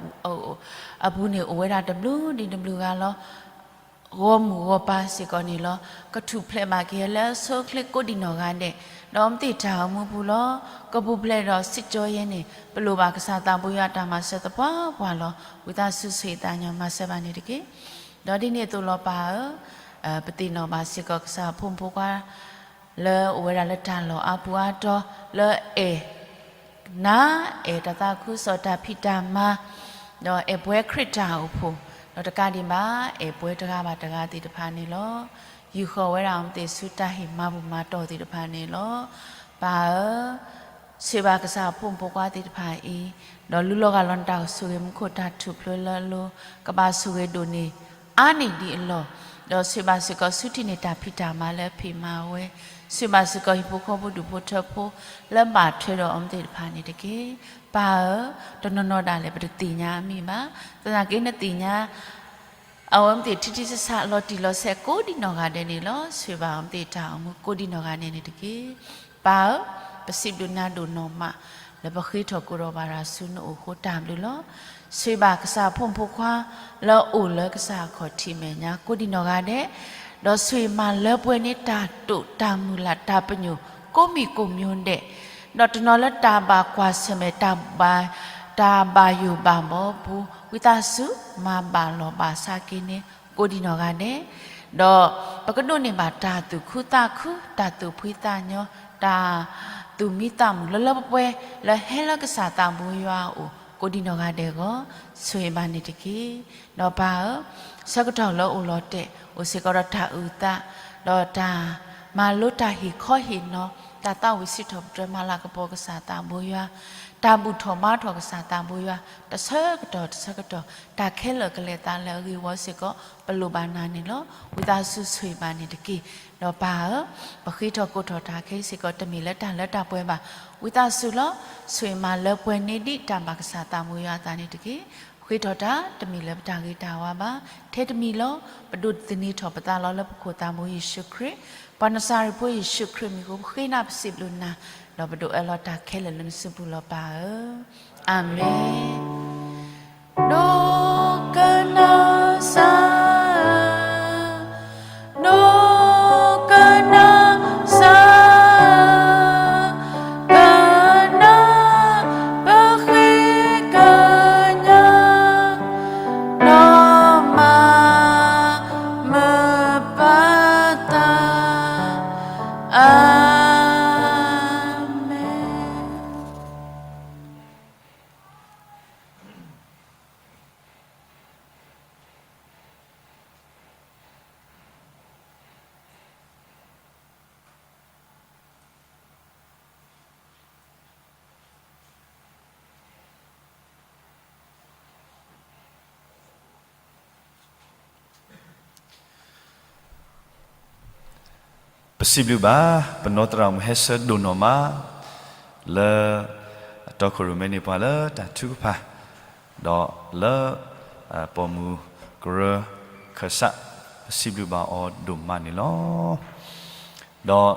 အပူၤန့ၣ် အိၣ်ဝဲဒၣ်တဘျုးဒံးတဘျုးဂၤလီၤ. ဂီၢ်မုၢ်ဂီၢ်ပၤစ့ၢ်ကီးန့ၣ်လီၤ. ကထူၣ်ဖျဲးဘၣ်က့ၤလၢအဆိအချ့ကိးဒံနီၢ်ဂၤဒဲး, ဒီးအဝဲသ့ၣ်တၢ်အိၣ်မူပူၤလီၤ. ကပူၤဖျဲးဒီးစံးကၠီယဲန့ၣ် ပလိၣ်ဘၣ်ကစၢ်သးဘိယွၤတၢ်မၤစၢၤသပှၢ်ပှၢ်လီၤ. ဝံသးစူၤဆိၣ်ဂ့ၤသးညီမၤစၢၤဘၣ်န့ၣ်တက့ၢ်. ဒီးဒ်န့ၣ်အသိးလီၤပၢ်ဧၢ, ပသ့ၣ်နီၣ်ဘၣ်စ့ၢ်ကီးကစၢ်အဖိမုၣ်ဖိခွါ လၢအိၣ်ဝဲဒၣ်လၢတၢ်လီၢ်အါပူၤအါတီၤ လၢအဲၣ် နၤ အဲၣ်တၢ်သးခုကစီၣ်တၢ်ဖံးတၢ်မၤ, ဒီးအဲၣ်ပှဲၤခရံာ်တၢ်အိၣ်ဖှိၣ်, ဒီးတကးဒံးဘၣ် အဲၣ်ပှဲၤတဂၤဘၣ်တဂၤသ့ၣ်တဖၣ်န့ၣ်လီၤ. ယူာ်ဃီၤဝဲဒၣ်အဝဲသ့ၣ်ဆူတၢ်ဟ့ၣ်မၤဘူၣ်မၤတီၢ်သ့ၣ်တဖၣ်န့ၣ်လီၤ. ပၢ်ဧၢ, ဆိၣ်ဂ့ၤဘၣ်ကစၢ်အဖိမုၣ်ဖိခွါသ့ၣ်တဖၣ်အံၤ, ဒီးလူလီၤဂၢ်လီၤနတၢ်ကဆိၣ်ဂ့ၤမူခိၣ်တၢ်ထူၣ်ဖျိလၢအလိၤ, ကဘၣ်ဆိၣ်ဂ့ၤဒိၣ်န့ၢ် အါန့ၢ်ဒံးအလီၢ်, ဒီးဆိၣ်ဂ့ၤဘၣ်စ့ၢ်ကီးဆူထံၣ်န့ၢ်တၢ်ဖံးတၢ်မၤလၢအဖံးမၤဝဲ, ဆိၣ်ဂ့ၤဘၣ်စ့ၢ်ကီးဟံၣ်ဖိဃီဖိဒူၣ်ဖိထၢဖိ လၢဘၣ်ထွဲဒီးအဝဲသ့ၣ်တဖၣ်န့ၣ်တက့ၢ်. ပၢ်ဧၢ, တနီၤနီၤဒၣ်လဲာ်ပတသ့ၣ်ညါအမံၤဘၣ်, သနာ်က့နသ့ၣ်ညါ အဝဲသ့ၣ်ထံထံဆးဆးလီၤတံၢ်လီၤဆဲးကိးဒံနီၢ်ဂၤဒဲးန့ၣ်လီၤ. ဆိၣ်ဂ့ၤဘၣ်အဝဲသ့ၣ်တၢ်အိၣ်မူကိးဒံနီၢ်ဂၤဒဲးန့ၣ်တက့ၢ်. ပၢ်ဧၢ, ပစံးဘျုးနၤဒိၣ်နီၢ်မး လၢပဃ့ထီၣ်ကိးထီၣ်ဘၣ်ရၤဆူနအိၣ်ဃိတၢ်ဘျုးလီၤ. ဆိၣ်ဂ့ၤဘၣ်ကစၢ်အဖိမုၣ်ဖိခွါ လၢအအိၣ်လၢကစၢ်အခီၣ်ထံးမဲာ်ညါကိးဒံနီၢ်ဂၤဒဲး, ဒီးဆိၣ်ဂ့ၤမၤလၢပှဲၤန့ၢ်တၢ်တိာ်တၢ်မုၢ်လၢ်တၢ်ပညိၣ်ကိးမံၤကိးမံၤဒဲး, ဒီးတနီၤလၢတၢ်ဘၣ်ကွၢ်ဆၢၣ်မဲာ်တၢ်ဘၣ် တၢ်ဘၣ်ယိၣ်ဘၣ်ဘီပူၤ ဝံသးစူၤမၤဘၣ်လီၤဘၣ်စးက့ၤန့ၣ် ကိးဒံနီၢ်ဂၤဒဲး, ဒီးပကဒိးန့ၢ်ဘၣ်တၢ်သူၣ်ခုသးခု တၢ်သူၣ်ဖှံသးညီ တၢ်သူၣ်မံသးမုာ်လၢလၢပှဲၤပှဲၤ လၢဟဲလၢကစၢ်သးဘိယွၤအအိၣ် ကိးဒံနီၢ်ဂၤဒဲးအဂီၢ် ဆိၣ်ဂ့ၤဘၣ်န့ၣ်တက့ၢ်. ဒီးပၢ်ဧၢ, ဆၢကတီၢ်လၢအိၣ်လီၤတဲာ် အိၣ်စ့ၢ်ကီးဒီးတၢ်အုၣ်သး, ဒီးတၢ်မၤလိတၢ်ဟ့ၣ်ခီဟ့ၣ်နီၤ, တၢ်သးဝံၣ်စံးထီၣ်ပတြၢၤမၤလၤကပီၤကစၢ်သးဘိယွၤ, တၢ်ဘူၣ်ထီၣ်ဘါထီၣ်ကစၢ်သးဘိယွၤ တဆၢကတီၢ်တဆၢကတီၢ် တၢ်ခဲလၢာ်ကလဲၤသးလၢအဂ့ၢ်ဝီစ့ၢ်ကီး ပလိၣ်ဘၣ်နၤန့ၣ်လီၤ. ဝံသးစူၤဆိၣ်ဂ့ၤဘၣ်န့ၣ်တက့ၢ်. ဒီးပၢ်ဧၢ, ပဃ့ထီၣ်ကိးထီၣ်တၢ်ခဲအံၤစ့ၢ်ကီး တမ့ၢ်လၢတၢ်လၢတၢ်ပှဲၤဘၣ်. ဝံသးစူၤလီၤ, ဆိၣ်ဂ့ၤမၤလၢပှဲၤန့ၢ်ဒံးတၢ်ဘၣ်ကစၢ်သးဘိယွၤအသးန့ၣ်တက့ၢ်. ဃ့ထီၣ်တၢ် တမ့ၢ်လၢပတၢ်ဂ့ၤတၢ်ဝါဘၣ်. ထဲတမံၤလီၤ, ပဒိးသန့ၤထီၣ်ပသးလီၤလၢပခိၣ်သးဘိယ့ၣ်ၡူးခရံာ်, ပှၤနစၤရ့းဖိယ့ၣ်ၡူးခရံာ်မံၤအဃိ ပဃ့နၤပစံးဘျုးနၤ, ဒီးပဒိးအၢၣ်လီၤတၢ်ခဲလၢာ်လၢနစုပူၤလီၤပၢ်ဧၢ. အၤမ့ၣ်. ဒိကနၣ်စၢ်ဧၢ, ဒိကနၣ်စၢ်ဧၢ, ကနၣ်ပဃ့ကညး, ဒီးမၤမုာ်ပသး, အၤမ့ၣ်. Perceive ဘၣ်, ပနီၢ်သရၣ်မုၣ်ဟဲဆၢဒိၣ်နီၢ်မး လၢ အ ကတီခိၣ်ရိၣ်မဲန့ၢ်ပှၤလၢတၢ်ထုကဖၣ်, ဒီးလၢ ပိာ်မုၣ်ကရၢခၢၣ်စး ပစံးဘျုးဘၣ်အီၤဒိၣ်မးန့ၣ်လီၤ. ဒီး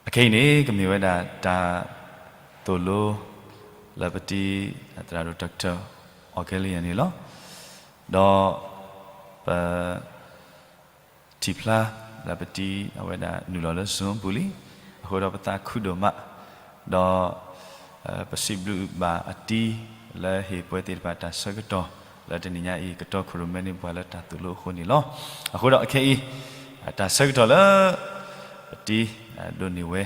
အခဲအံၤန့ၣ် ကမ့ၢ်ဝဲဒၣ်တၢ်သိၣ်လိ လၢပတံၤသရၣ်ဒိၣ် Doctor Augelian န့ၣ်လီၤ. ဒီးပ ထံၣ်ဖျါလၢပတံၤအဝဲဒၣ်နုာ်လီၤလၢ Zoom ပူၤလံ, အဃိဒီးပသးခုဒိၣ်မး, ဒီး ပစံးဘျုးဘၣ်အတံၤလၢဟ့ၣ်ပှၤသ့ၣ်တဖၣ်တၢ်ဆၢကတီၢ် လၢတနံၤညါအံၤ ကတီခိၣ်ရိၣ်မဲန့ၢ်ပှၤလၢတၢ်သိၣ်လိအဃိန့ၣ်လီၤ. အဃိဒီးအခဲအံၤ တၢ်ဆၢကတီၢ်လၢ ပတံၤ ဒိးန့ၢ်ဝဲ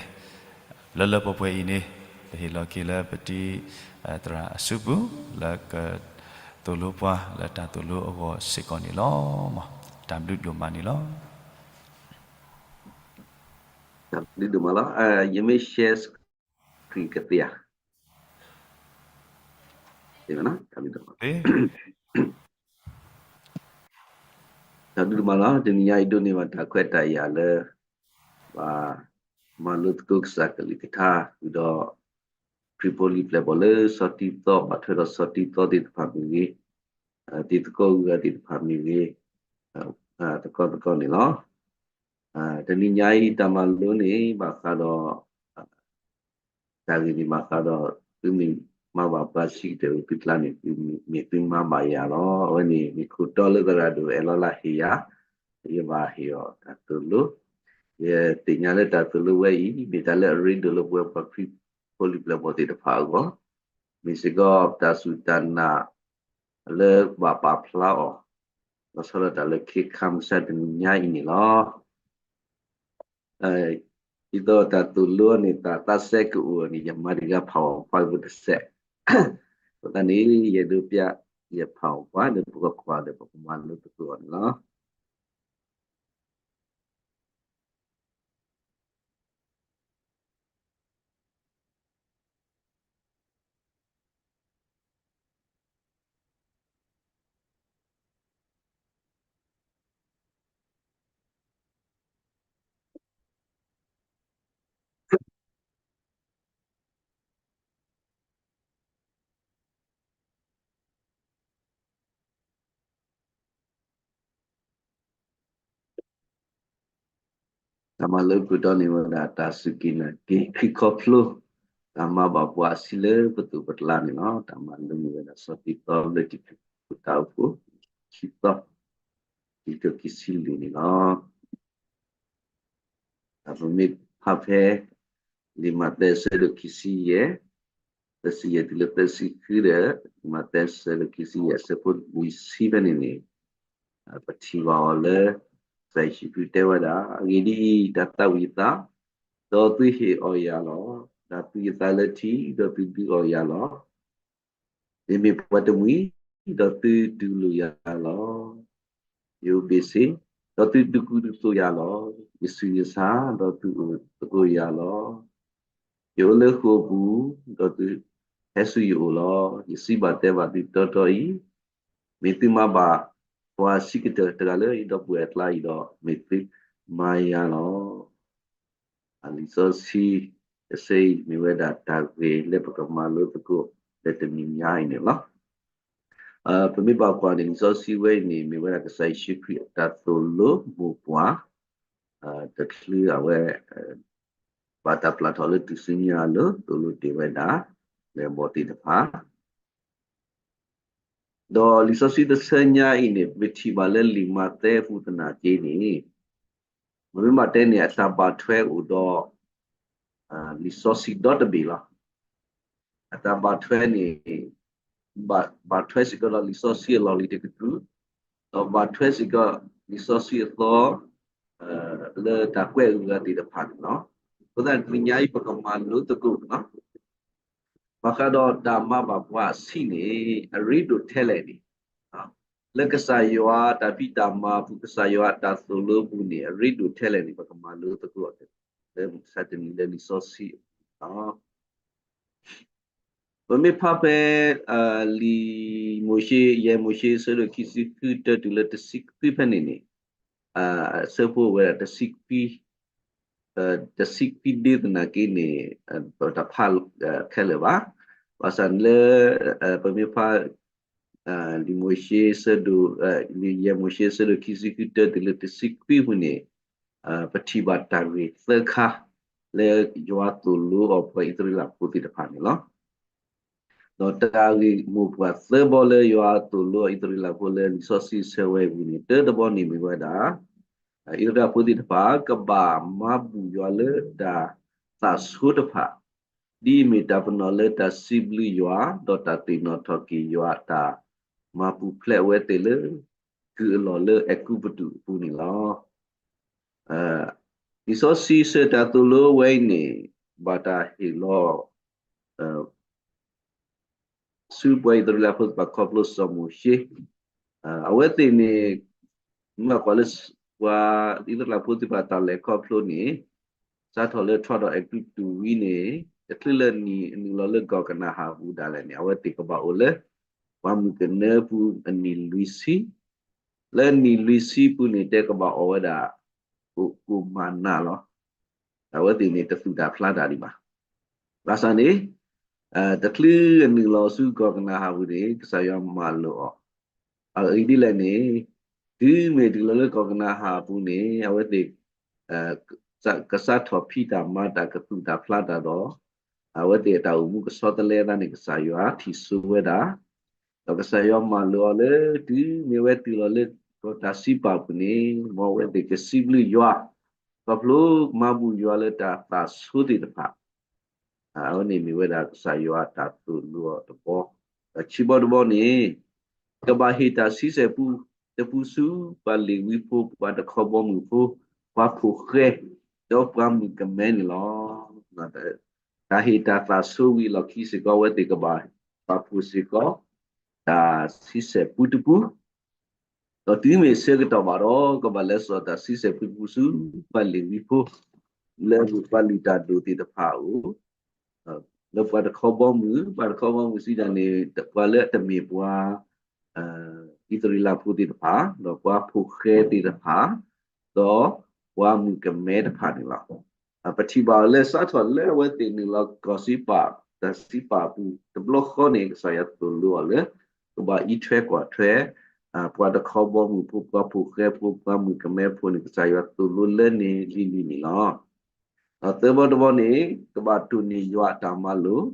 လၢလၢပှဲၤပှဲၤအံၤန့ၣ် ပဟ့ၣ်လီၤက့ၤလၢပတံၤ သရၣ်အစုပူၤ လၢကသိၣ်လိပှၤလၢတၢ်သိၣ်လိအဂီၢ်စ့ၢ်ကီးန့ၣ်လီၤ. တၢ်ဘျုးဒိၣ်မးန့ၣ်လီၤ. တၢ်ဘျုးဒိၣ်မးလီၤ. ယမ့ၢ် share screen ကသ့ဧါ. တၢ်ဘျုးဒိၣ်မးလီၤ. တနံၤညါအံၤ ဒိးန့ၢ်ဘၣ်တၢ်ခွဲးတၢ်ယာ်လၢ ပမၤလိသကိးကစၢ်ကလုၢ်ကထါ ဃုာ်ဒီး ခရံာ်ဖိလံၤပျဲၢ်ဘီၣ်လၢစီၤတံၤသီ ဘၣ်ထွဲဒီးစီၤတံၤသီသ့ၣ်တဖၣ်မ့ၢ်ဂ့ၤ, တံၤသကိးဂုၤဂၤသ့ၣ်တဖၣ်မ့ၢ်ဂ့ၤ, သကိးသကိးန့ၣ်လီၤ. တနံၤညါအံၤ တၢ်မၤလိန့ၣ် ဘၣ်ဃးဒီး တၢ်ဂ့ၢ်န့ၣ်ဘၣ်ဃးဒီး သုမ့ၢ်မၤဘၣ်ပှၤစံးကတၢၢ်ဝဲသုကျါန့ၣ် မ့ၢ်သုမၤဘၣ်ယၤလီၤ. အဝဲန့ၣ် မ့ၢ်ခိၣ်တီလၢသရၣ်ဒိၣ်အဲၣ်လီၤလၢဟ့ၣ်ယၤ, ယဘၣ်ဟ့ၣ်အီၤတၢ်သိၣ်လိ, ယသ့ၣ်ညါလၢတၢ်သိၣ်လိဝဲအံၤ မ့ၢ်တၢ်လၢအရ့ဒိၣ်လၢပဝဲပှၤခရံာ်ဖိလံၤပျဲၢ်ဘီၣ်သ့ၣ်တဖၣ်အဂီၢ်, မ့ၢ်စ့ၢ်ကီးတၢ်စူၢ်တၢ်နာ် လၢဘၣ်ပာ်ဖျါအီၤ လီၤဆီဒၣ်တၢ်လၢခ့ခါမုၢ်ဆါတနံၤညါအံၤန့ၣ်လီၤ. ဒ်သိးတၢ်သိၣ်လိန့ၣ် တၢ်သးစဲကအိၣ်န့ၣ် ယမၤတဂၤဖးအီၣ်ကွၢ်ကဖိတစဲး, အဃိသတးန့ၣ် ယအဲၣ်ဒိးပျဲယဖးအီၣ်ကွၢ်ဒီး ပကကွၢ်ဒီးပကမၤလိသကိးအီၤန့ၣ်လီၤ. တၢ်မၤလိခိၣ်တီန့ၣ်ဝဲဒၣ် တၢ်စူၢ်က့ၤနာ်က့ၤခရံာ်ခီဖျိ တၢ်မၤဘၣ်ပှၤအဆံးလၢပသိးပကျါန့ၣ်လီၤ. တၢ်မၤလိန့ၣ်ဝဲဒၣ်စီၤတံၤသီလၢတံၤသကိးတၢ်အိၣ်ဖှိၣ် ခံသီ, ခံကထိခံဆံလွံၢ်န့ၣ်လီၤ. ပမ့ၢ်ဖးဖဲ လံာ်မးသဲအဆၢဒိၣ်ခံဆံယဲၢ်, သၢဆံယဲၢ်တုၤလၢသၢဆံဃုဒီး လံာ်မးသဲအဆၢဒိၣ်ခံဆံယဲၢ် အဆၢဖိလွံၢ်ဆံဖဲန့ၣ်န့ၣ်, ပထံၣ်ဘၣ်အီၤလၢ ကစၢ်ယ့ၣ်ၡူးခရံာ်တဲဝဲဒၣ်, အဂ့ၢ်ဒ်အံၤ, တၢ်သးဝံၣ်ယသး, ဒီးသုဟ့ၣ်အီၣ်ယၤလီၤ. တၢ်သူယသးလၢထံ, ဒီးသုဒုးအီၣ်ယၤလီၤ. ယမ့ၢ်ပှၤတမှံၤ, ဒီးသုတူၢ်လိာ်ယၤလီၤ. ယအိၣ်ဘ့ၣ်ဆ့, ဒီးသုဒုးကူဒုးသိးယၤလီၤ. ယဆူးယဆါ, ဒီးသုအိၣ်သကိးယၤလီၤ. ယအိၣ်လၢဃိာ်ပူၤ, ဒီးသုဟဲဆူယအိၣ်လီၤ. ယစံးဘၣ်တဲဘၣ်သုတီတီအံၤ, မ့ၢ်သုမၤဘၣ်ပှၤစံးကတၢၢ်တဂၤလၢယဒီပုၢ်ဝဲၢ်အကျါအံၤဒီး မ့ၢ်သုမၤယၤလီၤ. လံာ်စီဆှံတဆၢအံၤ မ့ၢ်ဝဲဒၣ်တၢ်ဂ့ၢ်လၢပကမၤလိသကိးလၢတနံၤညါအံၤန့ၣ်လီၤ. ပမ့ၢ်ဘၣ်ကွၢ်န့ၣ် လံာ်စီဆှံဝဲအံၤန့ၣ် မ့ၢ်ဝဲဒၣ်ကစၢ်ယ့ၣ်ၡူးခရံာ်အတၢ်သိၣ်လိမိၢ်ပှၢ် တချုးအဝဲ ဘၣ်တၢ်ပျၢ်ထီၣ်လၢထူၣ်စုညါအလိၤ သိၣ်လိတ့ၢ်ဝဲဒၣ် လၢဘီၣ်သ့ၣ်တဖၣ် ဒီးလံာ်စီဆှံတဆၢညါအံၤန့ၣ် ပထံၣ်ဘၣ်လၢလံာ်မးသဲအပူၤသနာ်က့န့ၣ်, မ့မ့ၢ်တဲန့ၣ် အတၢ်ဘၣ်ထွဲအိၣ်ဒီး လံာ်စီဆှံဒီတဘ့ၣ်လီၤ. အတၢ်ဘၣ်ထွဲန့ၣ် ဘၣ်ထွဲစ့ၢ်ကီးဒီးလံာ်စီဆှံအလီၢ်လံၤတကတြူၢ်, ဒီးဘၣ်ထွဲစ့ၢ်ကီးလံာ်စီဆှံအသီ လၢတၢ်ကွဲးအဂၤသ့ၣ်တဖၣ်န့ၣ်လီၤ. အဃိသတးန့ၣ် တနံၤညါအံၤ ပကမၤလိသကိး ဘၣ်ဃးဒီးတၢ်မၤဘၣ်ပှၤအဆံးန့ၣ် အရ့ဒိၣ်ထဲလဲၣ်န့ၣ်, လၢကစၢ်ယွၤတၢ်ဖံးတၢ်မၤအပူၤ ကစၢ်ယွၤအတၢ်သိၣ်လိအပူၤန့ၣ် အရ့ဒိၣ်ထဲလဲၣ်န့ၣ် ပကမၤလိသကိးအီၤ လၢမုၢ်မဆါတနံၤလၢလံာ်စီဆှံအပူၤန့ၣ်လီၤ. ပမ့ၢ်ဖးဖဲ လံာ်မိၤၡ့ ယဲၢ်မိၤၡ့ အဆၢဒိၣ်ခံဆံဃု တၢတုၤလၢတဆံခွံဖဲန့ၣ်န့ၣ်, အဆၢဖိဝဲဒၣ်တဆံခွံ တဆံခွံဒ့သနာ်က့န့ၣ် တဖးခဲလၢာ်ဘၣ်. ဘၣ်ဆၣ်လၢ ပမ့ၢ်ဖး လံာ်မိၤၡ့ဆၢဒိၣ် လံာ်ယဲၢ်မိၤၡ့ဆၢဒိၣ်ခံဆံဃု တၢတုၤလၢတဆံခွံပူၤန့ၣ် ပထံၣ်ဘၣ်တၢ်ဂ့ၢ်သၢခါ လၢယွၤသိၣ်လိအီၤပှၤအံၣ်စရ့လးဖိသ့ၣ်တဖၣ်န့ၣ်လီၤ. ဒီးတၢ်ဂ့ၢ်မိၢ်ပှၢ်သၢဘီလၢယွၤသိၣ်လိအီၤအံၣ်စရ့လးဖိလၢလံာ်စီဆှံဆၢဝဲအပူၤန့ၣ် တၢတဘီန့ၣ်မ့ၢ်ဝဲဒၣ် အံၣ်စရ့လးဖိသ့ၣ်တဖၣ် ကဘၣ်မၤဘူၣ်ယွၤလၢတၢ်သးဆိတဖၣ် ဒ်အမ့ၢ်တၢ်ပနီၣ်လၢတၢ်စံးဘျုးယွၤ ဒီးတၢ်သ့ၣ်နီၣ်ထီၣ်က့ၤယွၤအတၢ်မၤပူၤဖျဲးအဝဲသ့ၣ်လၢ ကုၢ်အလီၢ်လၢအဲၤကူပတူးအပူၤန့ၣ်လီၤ. လံာ်စီဆှံဆၢတၢ်သိၣ်လိဝဲအံၤန့ၣ် ဘၣ်တၢ်ဟ့ၣ်လီၤ ဆူပှၤအံၣ်စရ့လးဖိသ့ၣ်တဖၣ်ခီဖျိစီၤမိၤၡ့, အဝဲသ့ၣ်န့ၣ် မ့ၢ်ကွၢ်လၢ ပှၤအံၣ်စရ့လးဖိသ့ၣ်တဖၣ်တၢ်လဲၤခီဖျိန့ၣ် စးထီၣ်လၢထီၣ်ဒီးအဲၤကူပတူးဝံၤန့ၣ် တချုးလၢနံၣ်အနုာ်လီၤလၢကီၢ်ကနၤအၣ်အပူၤဒၣ်လဲာ်န့ၣ် အဝဲသ့ၣ်ကဘၣ်အိၣ်လၢ ပှၢ်မုၢ်ကနၢပူၤအနံၣ်လွံၢ်ဆံ, လၢနံၣ်လွံၢ်ဆံပူၤန့ၣ် တဲကဘၣ်အီၣ်ဝဲဒၣ် ကိၣ်မၤနးလီၤ. အဝဲသ့ၣ်န့ၣ်တသူၣ်တၢ်ဖျါတၢ်ဒံးဘၣ်. ဘၣ်ဆၣ်န့ၣ် တချုးအနုာ်လီၤဆူကီၢ်ကနၤအၣ်အပူၤန့ၣ် ကစၢ်ယွၤမၤလိာ်အီၤ, အဂ့ၢ်ဒ်လဲၣ်န့ၣ် တုၤမ့ၢ်တုၤလီၤလၢကီၢ်ကနၤအၣ်အပူၤန့ၣ် အဝဲသ့ၣ် ကစးထီၣ်ဖံးတၢ်မၤတၢ်ကသူၣ်တၢ်ဖျါတၢ်ဒီး အဝဲသ့ၣ်အတၢ်အိၣ်မူကဆီတလဲအသးန့ၣ် ကစၢ်ယွၤထံၣ်ဆိဝဲဒၣ်, ဒီးကစၢ်ယွၤမၤလိာ်အီၤလၢ တုၤမ့ၢ်ဝဲတုၤလီၤလၢကီၢ်တၢ်စံးပာ်ပူၤန့ၣ် မ်အဝဲသ့ၣ်ကစံးဘျုးယွၤ, ခီဖျိမၤဘူၣ်ယွၤလၢတၢ်သးဆိသ့ၣ်တဖၣ် အဝဲန့ၣ်မ့ၢ်ဝဲဒၣ်ကစၢ်ယွၤအတၢ်သိၣ်လိအီၤတဘီ, ဒီးခံဘီတဘီန့ၣ် ကဘၣ်ဟ့ၣ်တၢ်ဆံဆဲၣ်ပူတပူဆူ ပှၤလ့ၤဝံဖိ ပှၤတခီဘီမုၢ်ဖိ ပှၤဖိဃဲ ဒီးပှၤမုၣ်ကမဲန့ၣ်လီၤ. တၢ်ဟ့ၣ်တၢ်သးဆိဝံၤအလီၢ်ခံစ့ၢ်ကီး အဝဲသ့ၣ်ကဘၣ်ပာ်ဖှိၣ်စ့ၢ်ကီး တၢ်ဆံဆဲၣ်ပူတပူ ဒီးတုၤမ့ၢ်ဆၢကတီၢ်ဘၣ်ဒီး ကဘၣ်လဲၤစိာ်တၢ်ဆံဆဲၣ်ပူတပူဆူ ပှၤလ့ၤဝံဖိ လၢပှၤလုၢ်တၢ်ဒိၣ်သ့ၣ်တဖၣ်အအိၣ်, လၢပှၤတခီဘီမုၢ်, ပှၤတခီဘီမုၢ်စံးတၢ်န့ၣ် ပှၤလၢအတမ့ၢ်ပှၤ အံၣ်စရ့လးဖိသ့ၣ်တဖၣ်, ဒီးပှၤဖိဃဲသ့ၣ်တဖၣ်, ဒီးပှၤမုၣ်ကမဲတဖၣ်န့ၣ်လီၤ. ပထံၣ်ဘၣ်အီၤလၢစးထီၣ်လၢအဝဲသ့ၣ်နုာ်လီၤကီၢ်စံးပာ်, တၢ်စံးပာ်အပူၤတဘျီဃီန့ၣ် ကစၢ်ယွၤသိၣ်လိအီၤလၢ ကဘၣ်အံးထွဲကွၢ်ထွဲ ပှၤတခီဘီမုၢ်ဖိ ပှၤဖိဃဲဖိ ပှၤမုၣ်ကမဲဖိန့ၣ် ကစၢ်ယွၤသိၣ်လိလၢန့ၣ်လံၤလံၤန့ၣ်လီၤ. ဒီးသၢဘီတဘီန့ၣ် ကဘၣ်တိၢ်န့ၢ်ယွၤအတၢ်မၤလိာ်,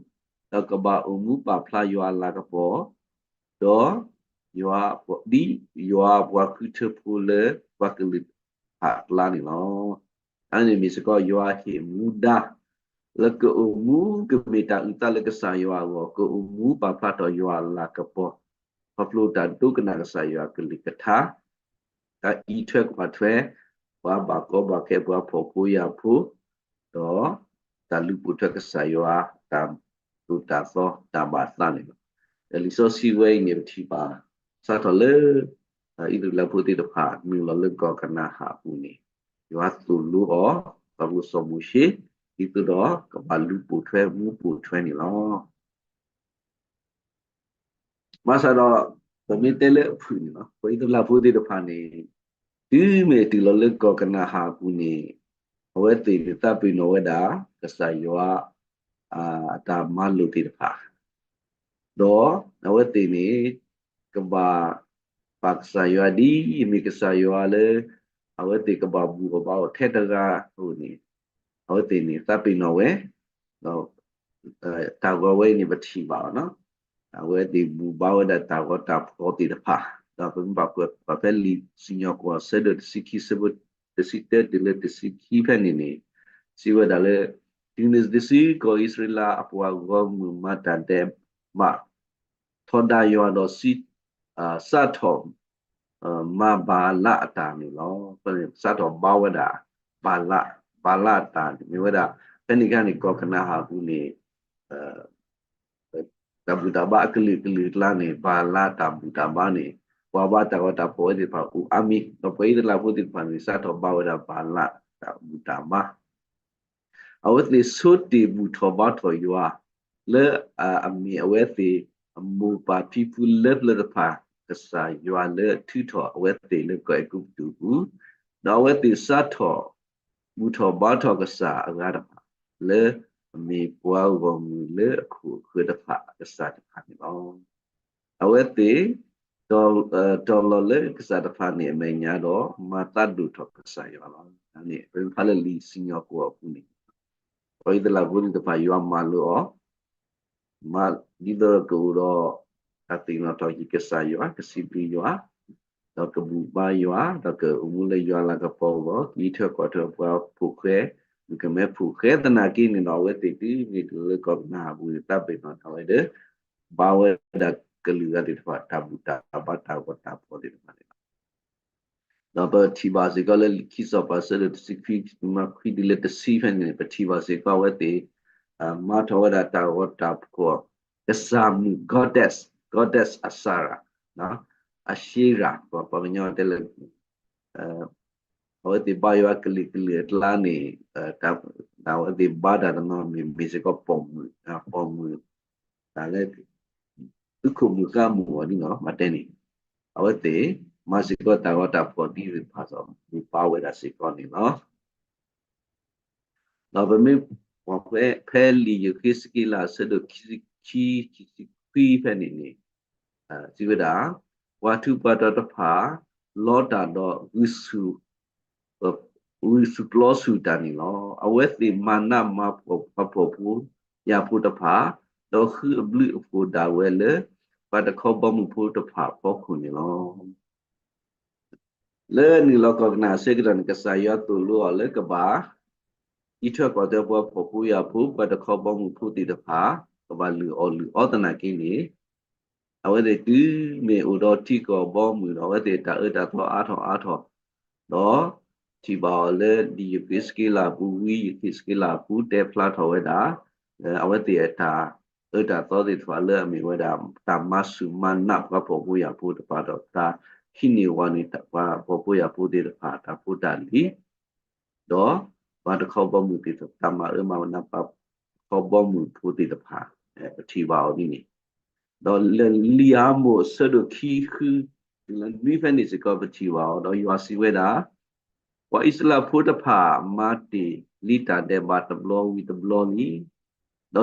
ဒီးကဘၣ်အိၣ်မူပာ်ဖျါယွၤအလၤကပီၤ, ဒီး ဒ်ယွၤအပှၤဃုထၢဖိလၢပှၤကလုာ်တဖၣ်အကျါန့ၣ်လီၤ. အန့ၣ်မ့ၢ်စ့ၢ်ကီးယွၤဟ့ၣ်မူဒါ လၢကအိၣ်မူကမ့ၢ်တၢ်အုၣ်သးလၢကစၢ်ယွၤအဂီၢ်, ကအိၣ်မူပာ်ဖျါထီၣ်ယွၤအလၤကပီၤ, ခီဖျိတၢ်ဒိကနၣ်ကစၢ်ယွၤအကလုၢ်ကထါ, တၢ်အံးထွဲကွၢ်ထွဲ ပှၤဘၣ်ကီဘၣ်ခဲ ပှၤဖှီၣ်ဖိယာ်ဖိ, ဒီးတၢ်လူၤပိာ်ထွဲကစၢ်ယွၤ တၢ်သိၣ်တၢ်သီတၢ်ဘၣ်သးန့ၣ်လီၤ. ဒီးလံာ်စီဆှံဝဲအံၤန့ၣ် ပထံၣ်ဘၣ် စးထီၣ်လၢ အံၣ်စရ့လးဖိသ့ၣ်တဖၣ် နုာ်လီၤလၢကီၢ်ကနၤအၣ်အပူၤန့ၣ် ယွၤသိၣ်လိအီၤ, ခီဖျိစီၤမိၤၡ့, ဒ်သိးဒီးကဘၣ်လူၤပိာ်ထွဲမူပိာ်ထွဲန့ၣ်လီၤ. ဘၣ်ဆၣ်ဒီး ပမ့ၢ်တဲလၢအဖုၣ်န့ၣ်လီၤ, ပှၤအံၣ်စရ့လးဖိသ့ၣ်တဖၣ်န့ၣ် တုၤမ့ၢ်တုၤလီၤလၢကီၢ်ကနၤအၣ်အပူၤန့ၣ် အဝဲသ့ၣ်န့ၣ်သးပ့ၤနီၣ်ဝဲဒၣ် ကစၢ်ယွၤ အတၢ်မၤလိာ်သ့ၣ်တဖၣ် ဒီးအဝဲသ့ၣ်န့ၣ် ကဘၣ်ပာ်ကစၢ်ယွၤဒ်အမ့ၢ်ကစၢ်ယွၤလၢ အဝဲသ့ၣ်ကဘၣ်ဘူၣ်အီၤဘၣ်အီၤထဲတဂၤအဃိန့ၣ် အဝဲသ့ၣ်န့ၣ် သးပ့ၤနီၣ်ဝဲ, ဒီး တၢ်ဂီၤဝဲအံၤန့ၣ် ပထံၣ်ဘၣ်အီၤ, အဝဲသ့ၣ်ဘူၣ်ဘါဝဲဒၣ်တၢ်ဂီၤတၢ်ဖီၣ်သ့ၣ်တဖၣ်, ဒီးပမ့ၢ်ဘၣ်ကွၢ်ဖဲလံာ်စံၣ်ညီၣ်ကွီၢ်ဆၢဒိၣ်တဆံခံ ဆၢဖိတဆံတၢတုၤလၢတဆံခံဖဲန့ၣ်န့ၣ် စံးဝဲဒၣ်လၢ တုၤနုၤတစု ကီၢ်အံၣ်စရ့လးအပှၤဂီၢ်မုၢ်မၤတၢ်ဒဲးဘး ထီဒါယွၤဒီးစံး, စးထီၣ် မၤဘၤလးအတၢ်န့ၣ်လီၤ. စးထီၣ်ဘါဝဲဒၣ် ဘၤလး, ဘၤလးအတၢ်န့ၣ် မ့ၢ်ဝဲဒၣ် ဖဲန့ၣ်အခါန့ၣ် ကီၢ်ကနၤအၣ်အပူၤန့ၣ် တၢ်ဘူၣ်တၢ်ဘါအကလုာ်ကလုာ်အကျါန့ၣ် ဘၤလးတၢ်ဘူၣ်တၢ်ဘါန့ၣ် ပှၤဘါတၢ်ဂီၤတၢ်ဖီၣ်ဝဲသ့ၣ်တဖၣ်အိၣ်အါမံၤ, ဒီးပှၤအံၣ်စရ့လးဖိသ့ၣ်တဖၣ်န့ၣ် စးထီၣ်ဘါဝဲဒၣ်ဘၤလးတၢ်ဘူၣ်တၢ်ဘါ အဝဲသ့ၣ်ဆိတ့ၢ်ဘူၣ်ထီၣ်ဘါထီၣ်ယွၤ လၢအမ့ၢ်အဝဲသ့ၣ်အမိၢ်ပၢ်ဖံဖုလၢပျၢၤတဖၣ် ကစၢ်ယွၤလၢအထုးထီၣ်အဝဲသ့ၣ်လၢကီၢ်အဲၤကူပတူးပူၤ, ဒီးအဝဲသ့ၣ်စးထီၣ် ဘူၣ်ထီၣ်ဘါထီၣ်ကစၢ်အဂၤတဖၣ် လၢအမ့ၢ်ပှၤဂီၢ်မုၢ်လၢအခိၣ်အဃၢၤတဖၣ်အကစၢ်တဖၣ်န့ၣ်လီၤ. အဝဲသ့ၣ် တီၤလီၤလၢကစၢ်တဖၣ်န့ၣ်အမဲာ်ညါဒီး မၤသးဒိၣ်ထီၣ်ကစၢ်ယွၤလီၤ. န့ၣ် ပမ့ၢ်ဖးလၢလံာ်စံၣ်ညီၣ်ကွီၢ်အပူၤန့ၣ် ပှၤအံၣ်စရ့လးဖိသ့ၣ်တဖၣ် ယွၤမၤလိာ်အီၤ မၤ ဒ်သိးကအိၣ်ဒီး တၢ်သ့ၣ်နီၣ်ထီၣ်က့ၤကစၢ်ယွၤ, ကစံးဘျုးယွၤ, ဒီးကဘူၣ်ဘါယွၤ, ဒီးကအိၣ်မူလၢယွၤလၤကပီၤအဂီၢ်, ကဟံးထၢၣ်ကွၢ်ထၢၣ်ပှၤဖိဃဲ, မုၣ်ကမဲဖိဃဲသနာ်က့န့ၣ်ဒီး အဝဲသ့ၣ်တုၤမ့ၢ်တုၤလၢကီၢ်ကနၤအပူၤန့ၣ် သးပ့ၤနီၣ်ထီၣ်ဝဲဒီး ဘါဝဲဒၣ်ကလုာ်ဂၤသ့ၣ်တဖၣ် တၢ်ဘူၣ်တၢ်ဘါတၢ်ဂီၤတၢ်ဖီၣ်သ့ၣ်တဖၣ်န့ၣ်လီၤ. ဒီးပထံၣ်ဘၣ်စ့ၢ်ကီးလၢခံစီၤပၤဆၢဒိၣ်တဆံခွံ မၤခွံတုၤလၢတဆံဖဲန့ၣ်န့ၣ် ပထံၣ်ဘၣ်စ့ၢ်ကီးအဝဲသ့ၣ် မၤထီၣ်ဝဲဒၣ်တၢ်ဂီၤတၢ်ဖီၣ် ကစၢ်မုၣ် goddess, goddess Asherah, Asherah ပှၤကညီတဲလၢ အဝဲသ့ၣ်ဘါယွၤကလုာ်ကလုာ်အကျါန့ၣ် တၢ်အဝဲသ့ၣ်ဘါတၢ်တနီၤမ့ၢ် မ့ၢ်စ့ၢ်ကီးပိာ်မုၣ်, ပိာ်မုၣ် တၢ်လၢ သုးခိၣ်မုၣ်ဃါမုၣ်အီၤဒ်နီၤ မၤတဲန့ၣ် အဝဲသ့ၣ် မၤစ့ၢ်ကီးတၢ်ဂီၤတၢ်ဖီၣ်ဒ်သ့ၣ်တဖၣ်ဒီး ဘူၣ်ဘါဝဲဒၣ်စ့ၢ်ကီးန့ၣ်လီၤ. ဒီးပမ့ၢ်ကွၢ်ဖဲ ဖဲလံာ်ယဃ့းစက့လးအဆၢဒိၣ်ခံဆံခံ ခံဆံခွံဖဲန့ၣ်န့ၣ် စံးဝဲဒၣ် ပှၤထူးပှၤတီၤတဖၣ် လီတၢ်ဒီး ဂုာ်ဆူၣ်ကျီဆူၣ်တၢ်န့ၣ်လီၤ. အဝဲသ့ၣ်မၤနးမၤဖှီၣ်ပှၤဖှီၣ်ဖိယာ်ဖိတဖၣ်, ဒီးဃုအဘျုးအဖှိၣ်ဒၣ်ဝဲလၢ ပှၤတခီဘီမုၢ်ဖိတဖၣ်အဖီခိၣ်န့ၣ်လီၤ. လၢနုာ်လီၤကီၢ်ကနၤအဆၢကတီၢ်န့ၣ် ကစၢ်ယွၤသိၣ်လိအီၤလၢကဘၣ် ဟံးထၢၣ်ကွၢ်ထွဲပှၤဖှီၣ်ဖိယာ်ဖိ ပှၤတခီဘီမုၢ်ဖိသ့ၣ်တဖၣ် ကဘၣ်လုၢ်အီၣ်လုၢ်အီသနာ်က့န့ၣ် အဝဲသ့ၣ်တုၤမ့ၢ်အိၣ်ဒီးထံကီၢ်ဘီမုၢ်ဒီး အဝဲသ့ၣ်တၢ်အၢတၢ်သီအါထီၣ်အါထီၣ်, ဒီး ထံၣ်ဘၣ်အီၤလၢဒ်ယဃ့းစက့လးအပူၤ ဝံယဃ့းစက့လးအပူၤ တဲဖျါထီၣ်ဝဲဒၣ် အဝဲသ့ၣ်အတၢ်အၢတၢ်သီသ့ၣ်တဖၣ်လၢအမ့ၢ်ဝဲဒၣ် တၢ်မၤဆူၣ်မၤနးပှၤဖှီၣ်ဖိယာ်ဖိတဖၣ်ဒီး တၢ်ဟံးန့ၢ်ဝီန့ၢ်ပှၤဖှီၣ်ဖိယာ်ဖိသ့ၣ်တဖၣ် တၢ်ဖိတၢ်လံၤ ဒီးပှၤတခီဘီမုၢ်သ့ၣ်တဖၣ် တၢ်မၤအၢမၤနးပှၤတခီဘီမုၢ်ဖိသ့ၣ်တဖၣ် ပထံၣ်ဘၣ်အီၤဒ်န့ၣ်, ဒီးလၢလံာ်ဧၤမိၣ်အဆၢဒိၣ်ခံဃု တုၤလၢနွံဖဲန့ၣ်စ့ၢ်ကီးပထံၣ်ဘၣ်အီၤ ဒီးယွၤစံးဝဲဒၣ်, ပှၤအံၣ်စရ့လးဖိတဖၣ်မၤတ့ၢ်လံတၢ်ဒဲးဘးတဘျီဝံၤတဘျီလံ, ဒီး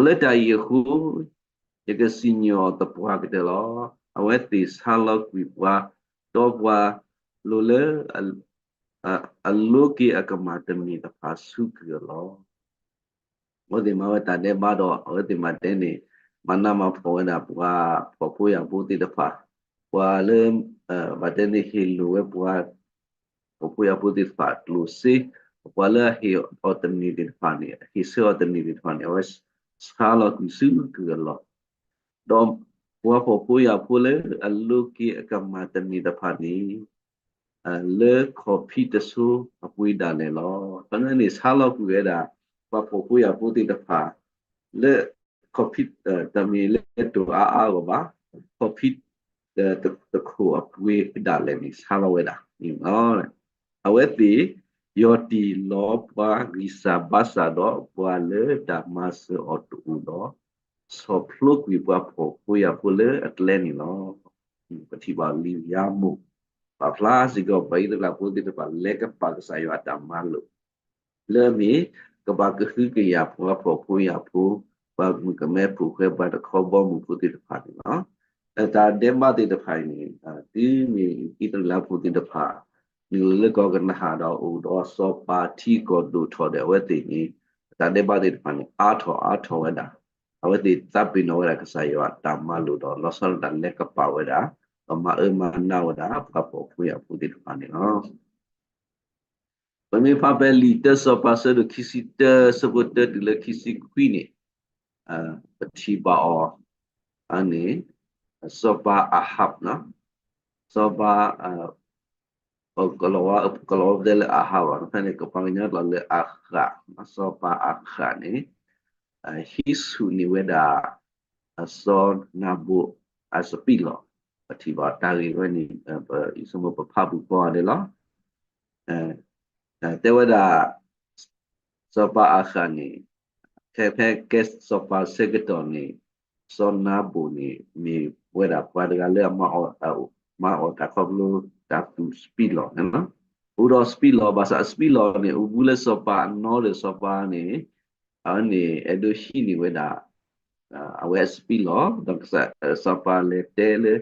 လၢတၢ်အံၤအဃိ ယကစံၣ်ညီၣ်သပှၢ်ကတၢၢ်လီၤ. အဝဲသ့ၣ်ဆါလီၤကွံာ်ပှၤတီပှၤလိၤလၢ အလိးက့ၤအကမၢ်တမံၤတဖၣ်ဆူကုၢ်အလီၢ်. အဝဲသ့ၣ်မၤဝဲတၢ်ဒဲးဘးဒီး အဝဲသ့ၣ်မၤတဲန့ၣ် မၤနးမၤဖှီၣ်ဝဲဒၣ်ပှၤဖှီၣ်ဖိယာ်ဖိသ့ၣ်တဖၣ်, ပှၤလၢ ဘၣ်တဲန့ၣ်ဟ့ၣ်လိာ်ဝဲပှၤ ဖှီၣ်ဖိယာ်ဖိသ့ၣ်တဖၣ်အကျိၣ်စ့, ပှၤလၢအဟ့ၣ်အီၤတန့ၢ်သ့ၣ်တဖၣ်န့ၣ် ဟ့ၣ်ဆၢအီၤတန့ၢ်သ့ၣ်တဖၣ်န့ၣ် အဝဲဆါလီၤကွံာ်ဆူကုၢ်အလီၢ်, ဒီးပှၤဖှီၣ်ဖိယာ်ဖိလၢအလိးက့ၤအကမၢ်တမံၤတဖၣ်န့ၣ် လၢခီၣ်ဖံးတစိၤအပှ့ၤဒၣ်လဲာ်လီၤ. ဖဲန့ၣ်န့ၣ် ဆါလီၤကွံာ်ဝဲဒၣ် ပှၤဖှီၣ်ဖိယာ်ဖိသ့ၣ်တဖၣ် လၢခီၣ်ဖံး တမ့ၢ်လၢတိၤအါအါဂီၢ်ဘၣ်, ခီၣ်ဖံး တခိၣ်အပှ့ၤဒၣ်လဲာ်န့ၣ် ဆါလီၤဝဲဒၣ်န့ၣ်လီၤ. အဝဲသ့ၣ် ယီၢ်တံၢ်လီၤပှၤဂံၢ်စၢ်ဘါစၢ်ဒီး ပှၤလၢတၢ်မၤစၢၤအီၤတအိၣ်ဒီး ဆီၣ်ဖျိကွံာ်ပှၤဖှီၣ်ဖိယာ်ဖိလၢအကျဲန့ၣ်လီၤ. ပထံၣ်ဘၣ်လံာ်ဧၤမိၣ် ပာ်ဖျါစ့ၢ်ကီး ပှၤအံၣ်စရ့လးဖိသ့ၣ်တဖၣ် လဲၤကပာ်ကစၢ်ယွၤအတၢ်မၤလိာ် လၢအမ့ၢ် ကဘၣ်ကဟုကယာ်ပှၤဖှီၣ်ဖိယာ်ဖိ, ပှၤမုၣ်ကမဲဖိဃဲ ပှၤတခီဘီမုၢ်ဖိသ့ၣ်တဖၣ်န့ၣ်လီၤ. တၢ်ဒဲးဘးသ့ၣ်တဖၣ်အံၤန့ၣ် တုၤမ့ၢ်အံၣ်စရ့လးဖိသ့ၣ်တဖၣ် နုာ်လီၤလၢကီၢ်ကနၤအၣ်ဒီး အိၣ်ဒီးစီၤပၤထံကီၢ်ဒိၣ်ထီၣ်ဒီး အဝဲသ့ၣ်န့ၣ် တၢ်ဒဲးဘးသ့ၣ်တဖၣ်န့ၣ် အါထီၣ်အါထီၣ်ဝဲဒၣ်, အဝဲသ့ၣ်သးပ့ၤနီၣ်ဝဲဒၣ်ကစၢ်ယွၤအတၢ်မၤလိာ်ဒီး လီၤဆီဒၣ်တၢ်လဲၤကပာ်ဝဲဒၣ်, ဒီးမၤအၢမၤနးဝဲဒၣ် ပှၤဖှီၣ်ဖိယာ်ဖိသ့ၣ်တဖၣ်န့ၣ်လီၤ. ပမ့ၢ်ဖးဖဲလံာ်တၢစီၤပၤဆၢဒိၣ်ခံဆံတၢ ဆၢဖိတၢတုၤလၢခံဆံခွံန့ၣ် ပထံၣ်ဘၣ်အီၤ န့ၣ် စီၤပၤအၤဟးဘ်, စီၤပၤ ကလီၤဝဲ ကလီၤဝဲပတဲလၢအၤဟးဘ်ဘၣ်, ဖဲန့ၣ်ကပှၤကညီကျိာ်လၢအၤဃး, စီၤပၤအၤဃးန့ၣ် ဟံးဆူၣ်န့ၢ်ဝဲဒၣ် စီၤနၤဘူးအစပံးလီၢ်, ပထံၣ်ဘၣ်တၢ်ဂ့ၢ်ဝဲန့ၣ် ပအံၤစမိၢ်ပဖးပူၤဖီဒဲးလီၤ. တဲဝဲဒၣ် စီၤပၤအၤဃးန့ၣ် ဖဲဖဲကဲစီၤပၤဆၢကတီၢ်န့ၣ် စီၤနၤဘူးန့ၣ် မ့ၢ်ဝဲဒၣ်ပှၤတဂၤလၢအမၤအီၣ်တၢ်ခီဖျိတၢ်သူၣ်စပံးလီၢ်န့ၣ်လီၤ. အိၣ်ဒီးစပံးလီၣ်, ဘၣ်ဆၣ်အစပံးလီၣ်န့ၣ် အိၣ်ဘူးလၢစီၤပၤအနီၢ်ဒီးစီၤပၤန့ၣ် အဝဲန့ၣ် အဲၣ်ဒိးဟံးန့ၢ်ဝဲဒၣ် အဝဲအစပံးလီၣ်, ဒီးကစၢ် စီၤပၤလဲၤတဲလၢ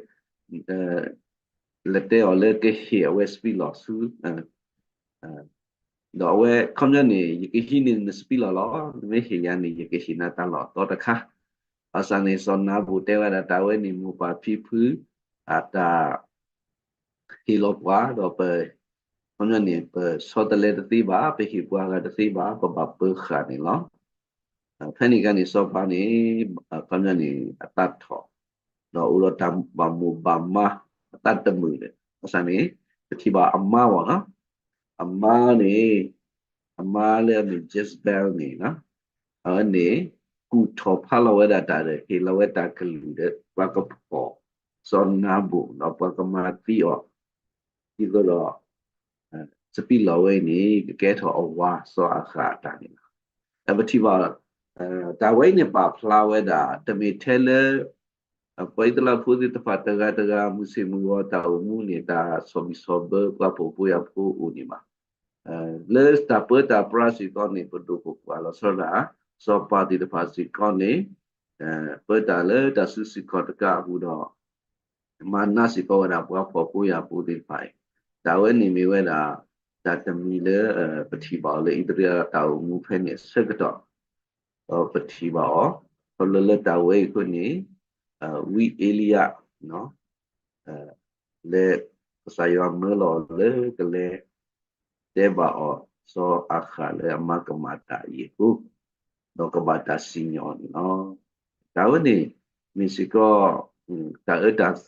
လဲၤတဲအီၤလၢကဟ့ၣ်အဝဲစပံးလီၣ်ဆူ ဒီးအဝဲခီပညီန့ၣ် ယကဟံးန့ၢ်နစပံးလီၣ်လီၤ, နမ့ၢ်ဟ့ၣ်ယၤန့ၣ် ယကဟ့ၣ်နၤတၢ်လီၢ်အသီတခါ. ဘၣ်ဆၣ်န့ၣ် စီၤနၤဘူၣ်တဲဝဲဒၣ် တၢ်ဝဲန့ၣ် မိၢ်ပၢ်ဖံဖု အတၢ်ဟ့ၣ်လီၤပှၤ, ဒီးပ ခီပညီန့ၣ် ပဆီတလဲတသ့ဘၣ်, ပဟ့ၣ်ပှၤဂၤတသ့ဘၣ်, ပဘၣ်ပၢၤဃာ်န့ၣ်လီၤ. ဖဲန့ၣ်အခါန့ၣ် စီၤပၤန့ၣ် ခီပညီန့ၣ် အသးထီၣ်, ဒီးအိၣ်ဒီးတၢ်ဘၣ်မိၢ်ဘၣ်မါ အသးတမုာ်ဒီး ဘၣ်ဆၣ်န့ၣ် ပထံၣ်ဘၣ်အမါအီၤနီၤ, အမါန့ၣ် အမါလၢအမ့ၢ် Jezebel န့ၣ် အဝဲန့ၣ် ကူၣ်ထီၣ်ဖးလီၤဝဲဒၣ်တၢ်ဒီး ဟ့ၣ်လီၤဝဲတၢ်ကလုၢ်ဒီး ပှၤကဖီၣ်စီၤနၤဘူၣ် ဒီးပှၤကမၤသံအီၤ ဒ်သိးဒီး စပံးလီၢ်ဝဲအံၤန့ၣ် ကကဲထီၣ်အဝၤစီၤအၤဃးအတၢ်န့ၣ်လီၤ. ပထံၣ်ဘၣ် တၢ်ဝဲအံၤန့ၣ် ပာ်ဖျါဝဲဒၣ် တမ့ၢ်ထဲလၢ ပှၤအံၣ်စရ့လးဖိသ့ၣ်တဖၣ်တဂၤတဂၤ မုၢ်ဆ့ၣ်မုၢ်ဂီၤတၢ်အိၣ်မူန့ၣ် တၢ်ဆီၣ်ဘံၣ်ဆီၣ်ဘၢ ပှၤဖှီၣ်ဖိယာ်ဖိအိၣ်န့ၣ်ဘၣ်. လၢတၢ်ပၢတၢ်ပြးစ့ၢ်ကီးန့ၣ် ပဒိၣ်ပပှၢ်လီၤဆီဒၣ် စီၤပၤသ့ၣ်တဖၣ်စ့ၢ်ကီးန့ၣ် ပၢတၢ်လၢတၢ်စုဆူၣ်ခီၣ်တကးအပူၤဒီး မၤနးစ့ၢ်ကီးဝဲဒၣ်ပှၤဖှီၣ်ဖိယာ်ဖိသ့ၣ်တဖၣ်အံၤ, တၢ်ဝဲန့ၣ်မ့ၢ်ဝဲဒၣ် တၢ်တမံၤလၢ ပထံၣ်ဘၣ်အီၤလၢအံၣ်စရ့လးတၢ်အိၣ်မူဖဲန့ၣ်အဆၢကတီၢ်, ဒီးပထံၣ်ဘၣ်အီၤ ခီဖျိလၢတၢ်ဝဲအံၤအဃိန့ၣ် ဝံအ့လံယၤ လၢကစၢ်ယွၤမၢလီၤအီၤလၢကလဲၤ တဲဘၣ်အီၤ စီၤအၤဃးလၢအမါကမၤတၢ်အံၤအဃိ, ဒီးကဘၣ်တၢ်စံၣ်ညီၣ်အီၤန့ၣ်လီၤ. တၢ်ဝဲန့ၣ် မ့ၢ်စ့ၢ်ကီး တၢ်အၢတၢ်သီ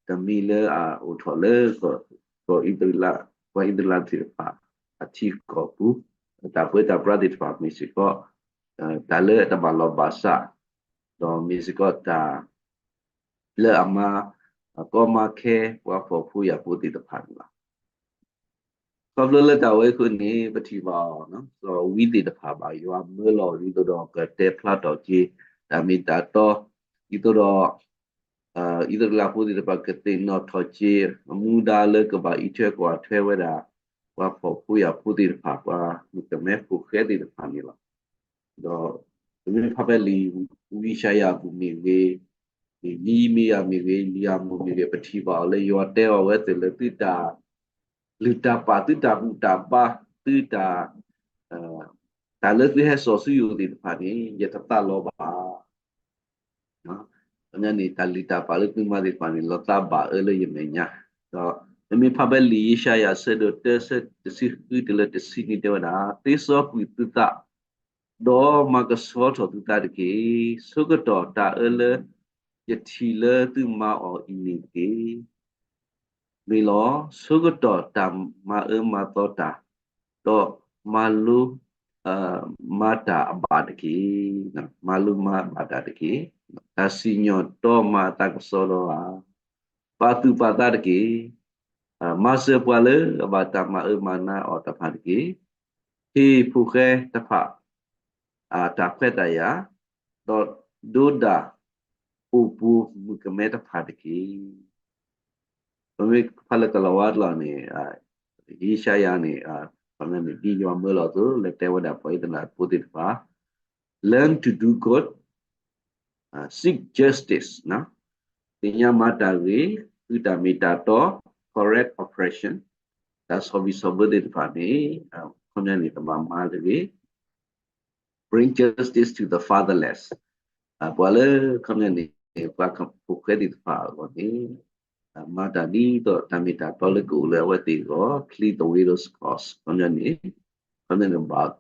တမံၤလၢအအိၣ်ထီၣ်လၢ ကီၢ်အံၣ်စရ့လး ပှၤအံၣ်စရ့လးသ့ၣ်တဖၣ် အထံကီၢ်ပူၤ, တၢ်ပၢတၢ်ပြးသ့ၣ်တဖၣ်မ့ၢ်စ့ၢ်ကီး တၢ်လၢအတဘၣ်လီၢ်ဘၣ်စး, ဒီးမ့ၢ်စ့ၢ်ကီးတၢ် လၢအမၤကီမၤခဲ ပှၤဖှီၣ်ဖိယာ်ဖိသ့ၣ်တဖၣ်န့ၣ်လီၤ. ခီဖျိလၢတၢ်ဝဲအဃိန့ၣ် ပထံၣ်ဘၣ်အီၤ စီၤဝံသ့ၣ်တဖၣ်ဘၣ်ယွၤမၢလီၤ ဒ်သိးဒီးကတဲဖျါထီၣ်က့ၤ တၢ်မ့ၢ်တၢ်တီ, ဒ်သိးဒီး အံၣ်စရ့လးဖိသ့ၣ်တဖၣ်ကသ့ၣ်နီၣ်ထီၣ်က့ၤ အမူဒါလၢကဘၣ်အံးထွဲကွၢ်ထွဲဝဲဒၣ် ပှၤဖှီၣ်ဖိယာ်ဖိသ့ၣ်တဖၣ် ပှၤမုၣ်ကမဲဖိဃဲသ့ၣ်တဖၣ်န့ၣ်လီၤ. ဒီးပမ့ၢ်ဖးဖဲလံာ်ယၡါယၤအပူၤမ့ၢ်ဂ့ၤ, ယံးရမံယၤမ့ၢ်ဂ့ၤ, ယၤမိၣ်မ့ၢ်ဂ့ၤ, ပထံၣ်ဘၣ်အီၤလၢယွၤတဲအီၤဝဲသ့ၣ်လၢသုတၢ် လုၢ်တၢ်ပာ် သုတၢ်ဘူၣ်တၢ်ဘါ သုတၢ် တၢ်လၢသုဟဲစိာ်ဆူယအိၣ်သ့ၣ်တဖၣ်န့ၣ် ယတသးလီဘၣ်. န့ၣ် တၢ်လုၢ်တၢ်ပာ်လၢသုမၤသ့ၣ်တဖၣ်န့ၣ် လီၤသးဘၣ်အၢလၢယမဲာ်ညါ, ဒီးပမ့ၢ်ဖးဖဲလံာ်ယၡါယၤအဆၢဒိၣ်တၢ ဆၢတဆံဃုတုၤလၢတဆံနွံတဲဝဲဒၣ်, သ့စီကွံာ်သုသး ဒီးမၤကဆှီထီၣ်သုသးတက့ၢ်. ဆိကတီၢ်တၢ်အၢလၢယထံၣ်လၢသုမၤအီၤအံၤန့ၣ်တက့ၢ်. မ့ၢ်လီၤ, ဆိကတီၢ်တၢ်မၤအၢမၤသီတၢ်, ဒီးမၤလိ မၤတၢ်အဘၣ်တက့ၢ်. မၤလိမၤဘၣ်တၢ်တက့ၢ်. တၢ်စံၣ်ညီၣ်တီမၤအသးကစီဒီဧါ, ပာ်သူၣ်ပာ်သးတက့ၢ်. မၤစၢၤပှၤလၢအဘၣ်တၢ်မၤအၢမၤနးအီၤတဖၣ်တက့ၢ်. ဟ့ၣ်ဖိဃဲတဖၣ် အတၢ်ခွဲးတၢ်ယာ်, ဒီးဒိဒၣ် အိၣ်ပှိၤမုၣ်ကမဲတဖၣ်တက့ၢ်. ပမ့ၢ်ဖးလၢကလီၤဝါတလီၢ်န့ၣ် ယၡါယၤန့ၣ် န့ၣ် ဒ်ယွၤမၢလီၤအသိး လဲၤတဲဝဲဒၣ်ပှၤအံၣ်စရ့လးဖိသ့ၣ်တဖၣ် learn to do good, seek justice, သ့ၣ်ညါမၤတၢ်ဂ့ၤ, ဃုတၢ်မ့ၢ်တၢ်တီ, correct oppression, တၢ်ဆီၣ်ဘံၣ်ဆီၣ်ဘၢသ့ၣ်တဖၣ်န့ၣ် ခီပညီန့ၣ် ကဘၣ်မၤတဂ့ၤ bring justice to the fatherless, ပှၤလၢ ခီပညီန့ၣ် ပှၤဖိဃဲသ့ၣ်တဖၣ်အဂီၢ်န့ၣ် မၤတၢ်ဒ်သိးတၢ်မ့ၢ်တၢ်တီလၢကအိၣ်လၢအဝဲသ့ၣ်အဂီၢ် plead the widow's cause, ခီပညီန့ၣ် ခီပညီန့ၣ် ဘၣ်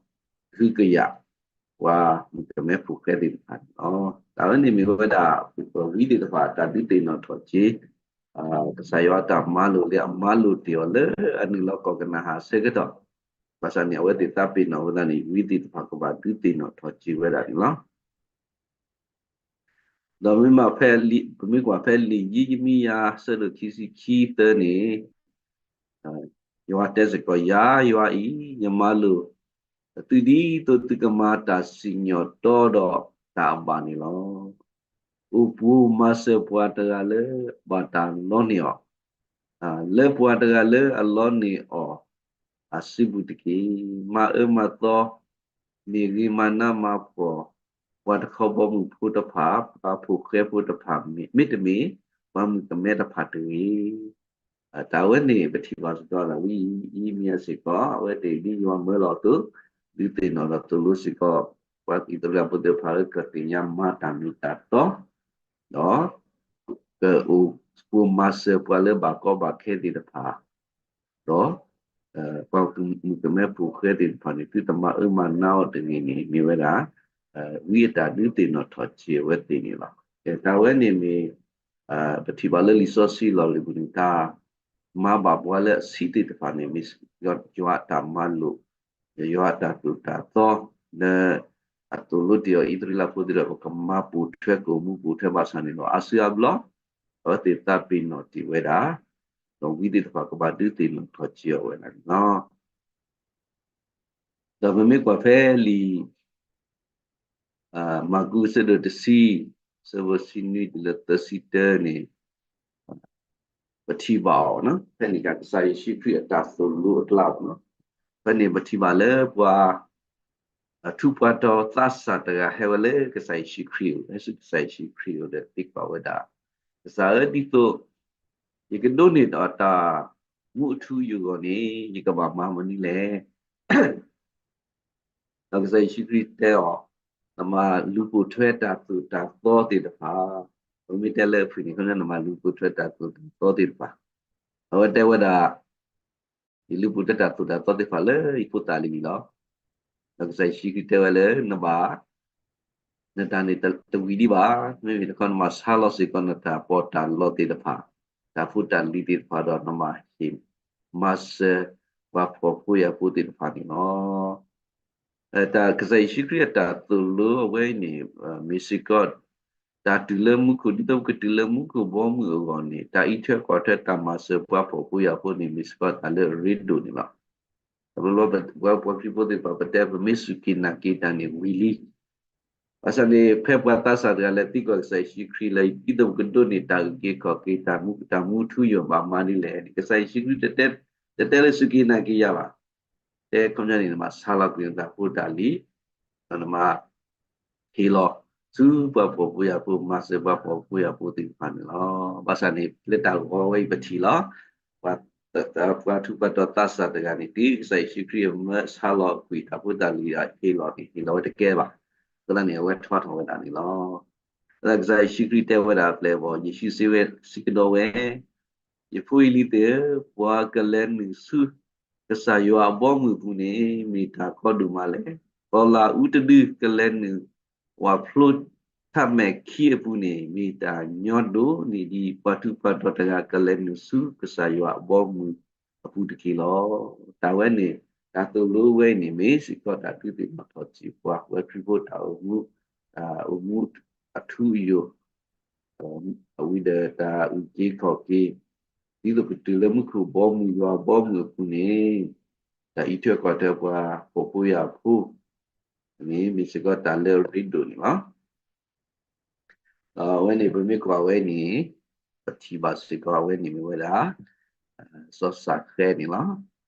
ဃုကယာ် ပှၤမုၣ်ကမဲဖိဃဲသ့ၣ်တဖၣ်န့ၣ်လီၤ. တၢ်ဝဲန့ၣ်မ့ၢ်ဝဲဒၣ် ဝံသ့ၣ်တဖၣ် တၢ်ဒုးသ့ၣ်နီၣ်ထီၣ်က့ၤ ကစၢ်ယွၤအတၢ်မၤလိာ်လၢအမၤလိာ်တ့ၢ်အီၤလၢအနုာ်လီၤကီၢ်ကနၤအၣ်အဆၢကတီၢ်, ဘၣ်ဆၣ်န့ၣ် အဝဲသ့ၣ်သးပ့ၤနီၣ်ဝဲဒၣ်န့ၣ် ဝံသ့ၣ်တဖၣ်ကဘၣ်ဒုးသ့ၣ်နီၣ်ထီၣ်က့ၤဝဲဒၣ်န့ၣ်လီၤ. ဒီးမ့မ့ၢ် ပမ့ၢ်ကွၢ်ဖဲလံာ်ယံးရမံယၤ ဆၢဒိၣ်ခံဆံခံသၢန့ၣ် ယွၤတဲစ့ၢ်ကီး ယၤ ယွၤအံၤ ယမၤလိာ်သုဒ်သိးသုကမၤတၢ်စံၣ်ညီၣ်တီဒီးတၢ်အဘၣ်န့ၣ်လီၤ. အိၣ်ပှိၤမၤစၢၤပှၤတဂၤလၢဘၣ်တၢ်လီန့ၢ်အီၤ, လၢပှၤတဂၤလၢအလီန့ၢ်အီၤအစုပူၤတက့ၢ်. မၤအၢမၤသီ မ့ၢ်ဂ့ၤ မၤနးမၤဖှီၣ် ပှၤတခီဘီမုၢ်ဖိတဖၣ်, ပှၤဖိဃဲဖိတဖၣ် မ့တမ့ၢ် ပှၤမုၣ်ကမဲတဖၣ်တဂ့ၤ. တၢ်ဝဲန့ၣ် ပထံၣ်ဘၣ်စ့ၢ်ကီး ဝံယံးရမံယၤစ့ၢ်ကီး အဝဲသ့ၣ်ဒ်ယွၤမၢလီၤအသိး ဒုးသ့ၣ်နီၣ်ထီၣ်သိၣ်လိစ့ၢ်ကီး ပှၤအံၣ်စရ့လးဖိသ့ၣ်တဖၣ်လၢကသ့ၣ်ညါမၤတၢ်မ့ၢ်တၢ်တီ ဒီး ကအိၣ်ဖှိၣ်မၤစၢၤပှၤလၢဘၣ်ကီဘၣ်ခဲသ့ၣ်တဖၣ် ဒီး ပှၤမုၣ်ကမဲဖိဃဲသ့ၣ်တဖၣ်န့ၣ် သုတမၤအၢမၤနးအီၤတဂ့ၤန့ၣ် မ့ၢ်ဝဲဒၣ် ဝံအတၢ်ဒုးသ့ၣ်နီၣ်ထီၣ်က့ၤအဝဲသ့ၣ်န့ၣ်လီၤ. တၢ်ဝဲန့ၣ်မ့ၢ် ပထံၣ်ဘၣ်လၢလံာ်စီဆှံလီၢ်လံၤပူၤန့ၣ် တၢ်မၤဘၣ်ပှၤလၢအဆံးသ့ၣ်တဖၣ်န့ၣ် မ့ၢ်ယွၤအတၢ်မၤလိာ် ယွၤအတၢ်သိၣ်တၢ်သီ လၢ အသိၣ်လိတ့ၢ်အီၤအံၣ်စရ့လးဖိသ့ၣ်တဖၣ် ပကမၤပိာ်ထွဲ ကအိၣ်မူပိာ်ထွဲဘၣ်ဆၣ်န့ၣ်ဒီး အါစုအါဘျီ အဝဲသ့ၣ်သးပ့ၤနီၣ်တ့ၢ်ဝဲဒၣ် ဒီးဝံသ့ၣ်တဖၣ်ကဘၣ်ဒုးသ့ၣ်နီၣ်ထီၣ်က့ၤအီၤဝဲဒၣ်န့ၣ်လီၤ. ဒီးပမ့ၢ်ကွၢ်ဖဲလံာ် မၢ်ကူးအဆၢဒိၣ်တဆံ အဆၢဖိဆံနွံတုၤလၢသၢဆံတၢန့ၣ် ပထံၣ်ဘၣ်အီၤ ဖဲန့ၣ်ကစၢ်ယ့ၣ်ၡူးခရံာ်အတၢ်သိၣ်လိအကျါန့ၣ်လီၤ. ဖဲန့ၣ်ပထံၣ်ဘၣ်လၢပှၤ ထူးပှၤတီၤသးစၢ်တဂၤဟဲဝဲလၢကစၢ်ယ့ၣ်ၡူးခရံာ်အအိၣ်, ဟဲဆူကစၢ်ယ့ၣ်ၡူးခရံာ်အအိၣ်ဒီးသံကွၢ်ဝဲဒၣ်, ကစၢ်ဧၢ, ဒ်သိး ယကဒိးန့ၢ်ဒီးတၢ်မူအထူအယိာ်အဂီၢ်န့ၣ် ယကဘၣ်မၤမနုၤလဲၣ်. ဒီးကစၢ်ယ့ၣ်ၡူးခရံာ်တဲအီၤ, နမၤလူၤပိာ်ထွဲတၢ်သိၣ်တၢ်သီသ့ၣ်တဖၣ်, ပမ့ၢ်တဲလၢအဖုၣ်န့ၣ် ခီပညီ နမၤလူၤပိာ်ထွဲတၢ်သိၣ်တၢ်သီသ့ၣ်တဖၣ်, အဝဲတဲဝဲဒၣ် ယလူၤပိာ်ထွဲတၢ်သိၣ်တၢ်သီသ့ၣ်တဖၣ်လၢယဖိသၣ်လံန့ၣ်လီၤ. ဒီးကစၢ်ယ့ၣ်ၡူးခရံာ်တဲဝဲလၢ နဘၣ် နတၢ်န့ၣ်တဝံၤဒံးဘၣ်, မ့မ့ၢ်တခီ နဘၣ်ဆါလီၤစ့ၢ်ကီးနတၢ်ပီးတၢ်လီသ့ၣ်တဖၣ်, တၢ်ဖိတၢ်လံၤသ့ၣ်တဖၣ်ဒီး နဘၣ်ဟ့ၣ်မၤစၢၤ ပှၤဖှီၣ်ဖိယာ်ဖိသ့ၣ်တဖၣ်န့ၣ်လီၤ. တၢ်ကစၢ်ယ့ၣ်ၡူးခရံာ်အတၢ်သိၣ်လိအဝဲအံၤန့ၣ် မ့ၢ်စ့ၢ်ကီး တၢ်တုၤလၢမူခိၣ်, ဒ်သိးပကတုၤလၢမူခိၣ်ဘီမုၢ်အဂီၢ်န့ၣ် တၢ်အံးထွဲကွၢ်ထွဲတၢ်မၤစၢၤပှၤဖှီၣ်ဖိယာ်ဖိန့ၣ် မ့ၢ်စ့ၢ်ကီးတၢ်လၢအရ့ဒိၣ်န့ၣ်လီၤ. တဘျီဘျီပှၤခရံာ်ဖိသ့ၣ်တဖၣ် ပတဲပမ့ၢ်စူၢ်က့ၤနာ်က့ၤတၢ်န့ၣ်ဝံၤလံ ဘၣ်ဆၣ်န့ၣ် ဖဲပှၤသးစၢ်တဂၤလဲၤသံကွၢ်ကစၢ်ယ့ၣ်ၡူးခရံာ်လၢ ဒ်သိးပကဒိးန့ၢ်တၢ်အုၣ်က့ၤခီၣ်က့ၤ တၢ်မူအထူအယိာ်ဘၣ်မၤဒ်လဲၣ်န့ၣ် ကစၢ်ယ့ၣ်ၡူးခရံာ် တတဲလၢစူၢ်က့ၤနာ်က့ၤယၤဘၣ်. တဲခီပညီန့ၣ် နဘၣ်ဆါလီၤကွံာ်နတၢ်ဖိတၢ်လံၤ, ဒီးနဘၣ် ဟ့ၣ်လီၤဆူပှၤဖှီၣ်ဖိယာ်ဖိ, မၤစၢၤပှၤဖှီၣ်ဖိယာ်ဖိသ့ၣ်တဖၣ်န့ၣ်လီၤ. ဘၣ်ဆၣ်န့ၣ် လၢတၢ်ဂီၤဝဲအံၤပထံၣ်လီၤ. ပှၤထူးပှၤတီၤသးစၢ်တဂၤန့ၣ် တုၤကစၢ်ယ့ၣ်ၡူးခရံာ်အမၢဆါလီၤကွံာ်တၢ်ဖိတၢ်လံၤဒီးဟ့ၣ်လီၤန့ၣ် ဟ့ၣ်လီၤဝဲတကဲဘၣ်. အဃိသတးန့ၣ် အဝဲထွါထီၣ်ဝဲဒၣ်န့ၣ်လီၤ. အဃိသတးကစၢ်ယ့ၣ်ၡူးခရံာ်တဲဝဲဒၣ်အပျဲၢ်အဘီၣ်, ယ့ၣ်ၡူးစံးဝဲ, စံးကဒီးဝဲ, ယဖိယလံၤသ့ၣ်ဧၢ, ပှၤကလဲၤနုာ်ဆူ ကစၢ်ယွၤအဘီအမုၢ်အပူၤန့ၣ် မ့ၢ်တၢ်ကီဒိၣ်မးလဲၣ်. ကီၤလၤအူတဒု ကလဲၤနုာ်ဝၣ်ဖျိထၣ်မဲာ်ခံအပူၤန့ၣ် မ့ၢ်တၢ်ညီဒိၣ်န့ၢ်ဒံး ပှၤထူးပှၤတီၤတဂၤ ကလဲၤနုာ်ဆူကစၢ်ယွၤအဘီအမုၢ်အပူၤတက့ၢ်လီၤ. တၢ်ဝဲန့ၣ် တၢ်သိၣ်လိဝဲအံၤန့ၣ် မ့ၢ်စ့ၢ်ကီးတၢ်ဒုးသ့ၣ်နီၣ်ထီၣ်က့ၤပှၤဝဲခရံာ်ဖိတၢ်အိၣ်မူ, တၢ်အိၣ်မူအထူအယိာ် အဝံၤဒီးတၢ်အုၣ်က့ၤခီၣ်က့ၤ, ဒ်သိးပတုၤလၢမူခိၣ်ဘီမုၢ်ယွၤအဘီအမုၢ်အပူၤန့ၣ် တၢ်အံးထွဲကွၢ်ထွဲပှၤဖှီၣ်ဖိယာ်ဖိန့ၣ် မ့ၢ်စ့ၢ်ကီးတၢ်လၢအရ့ဒိၣ်န့ၣ်လီၤ. ဒီးအဝဲန့ၣ် ပမ့ၢ်ကွၢ်ဝဲန့ၣ် ပထံၣ်ဘၣ်စ့ၢ်ကီးအဝဲန့ၣ်မ့ၢ်ဝဲဒၣ် စီၤစးဃဲန့ၣ်လီၤ.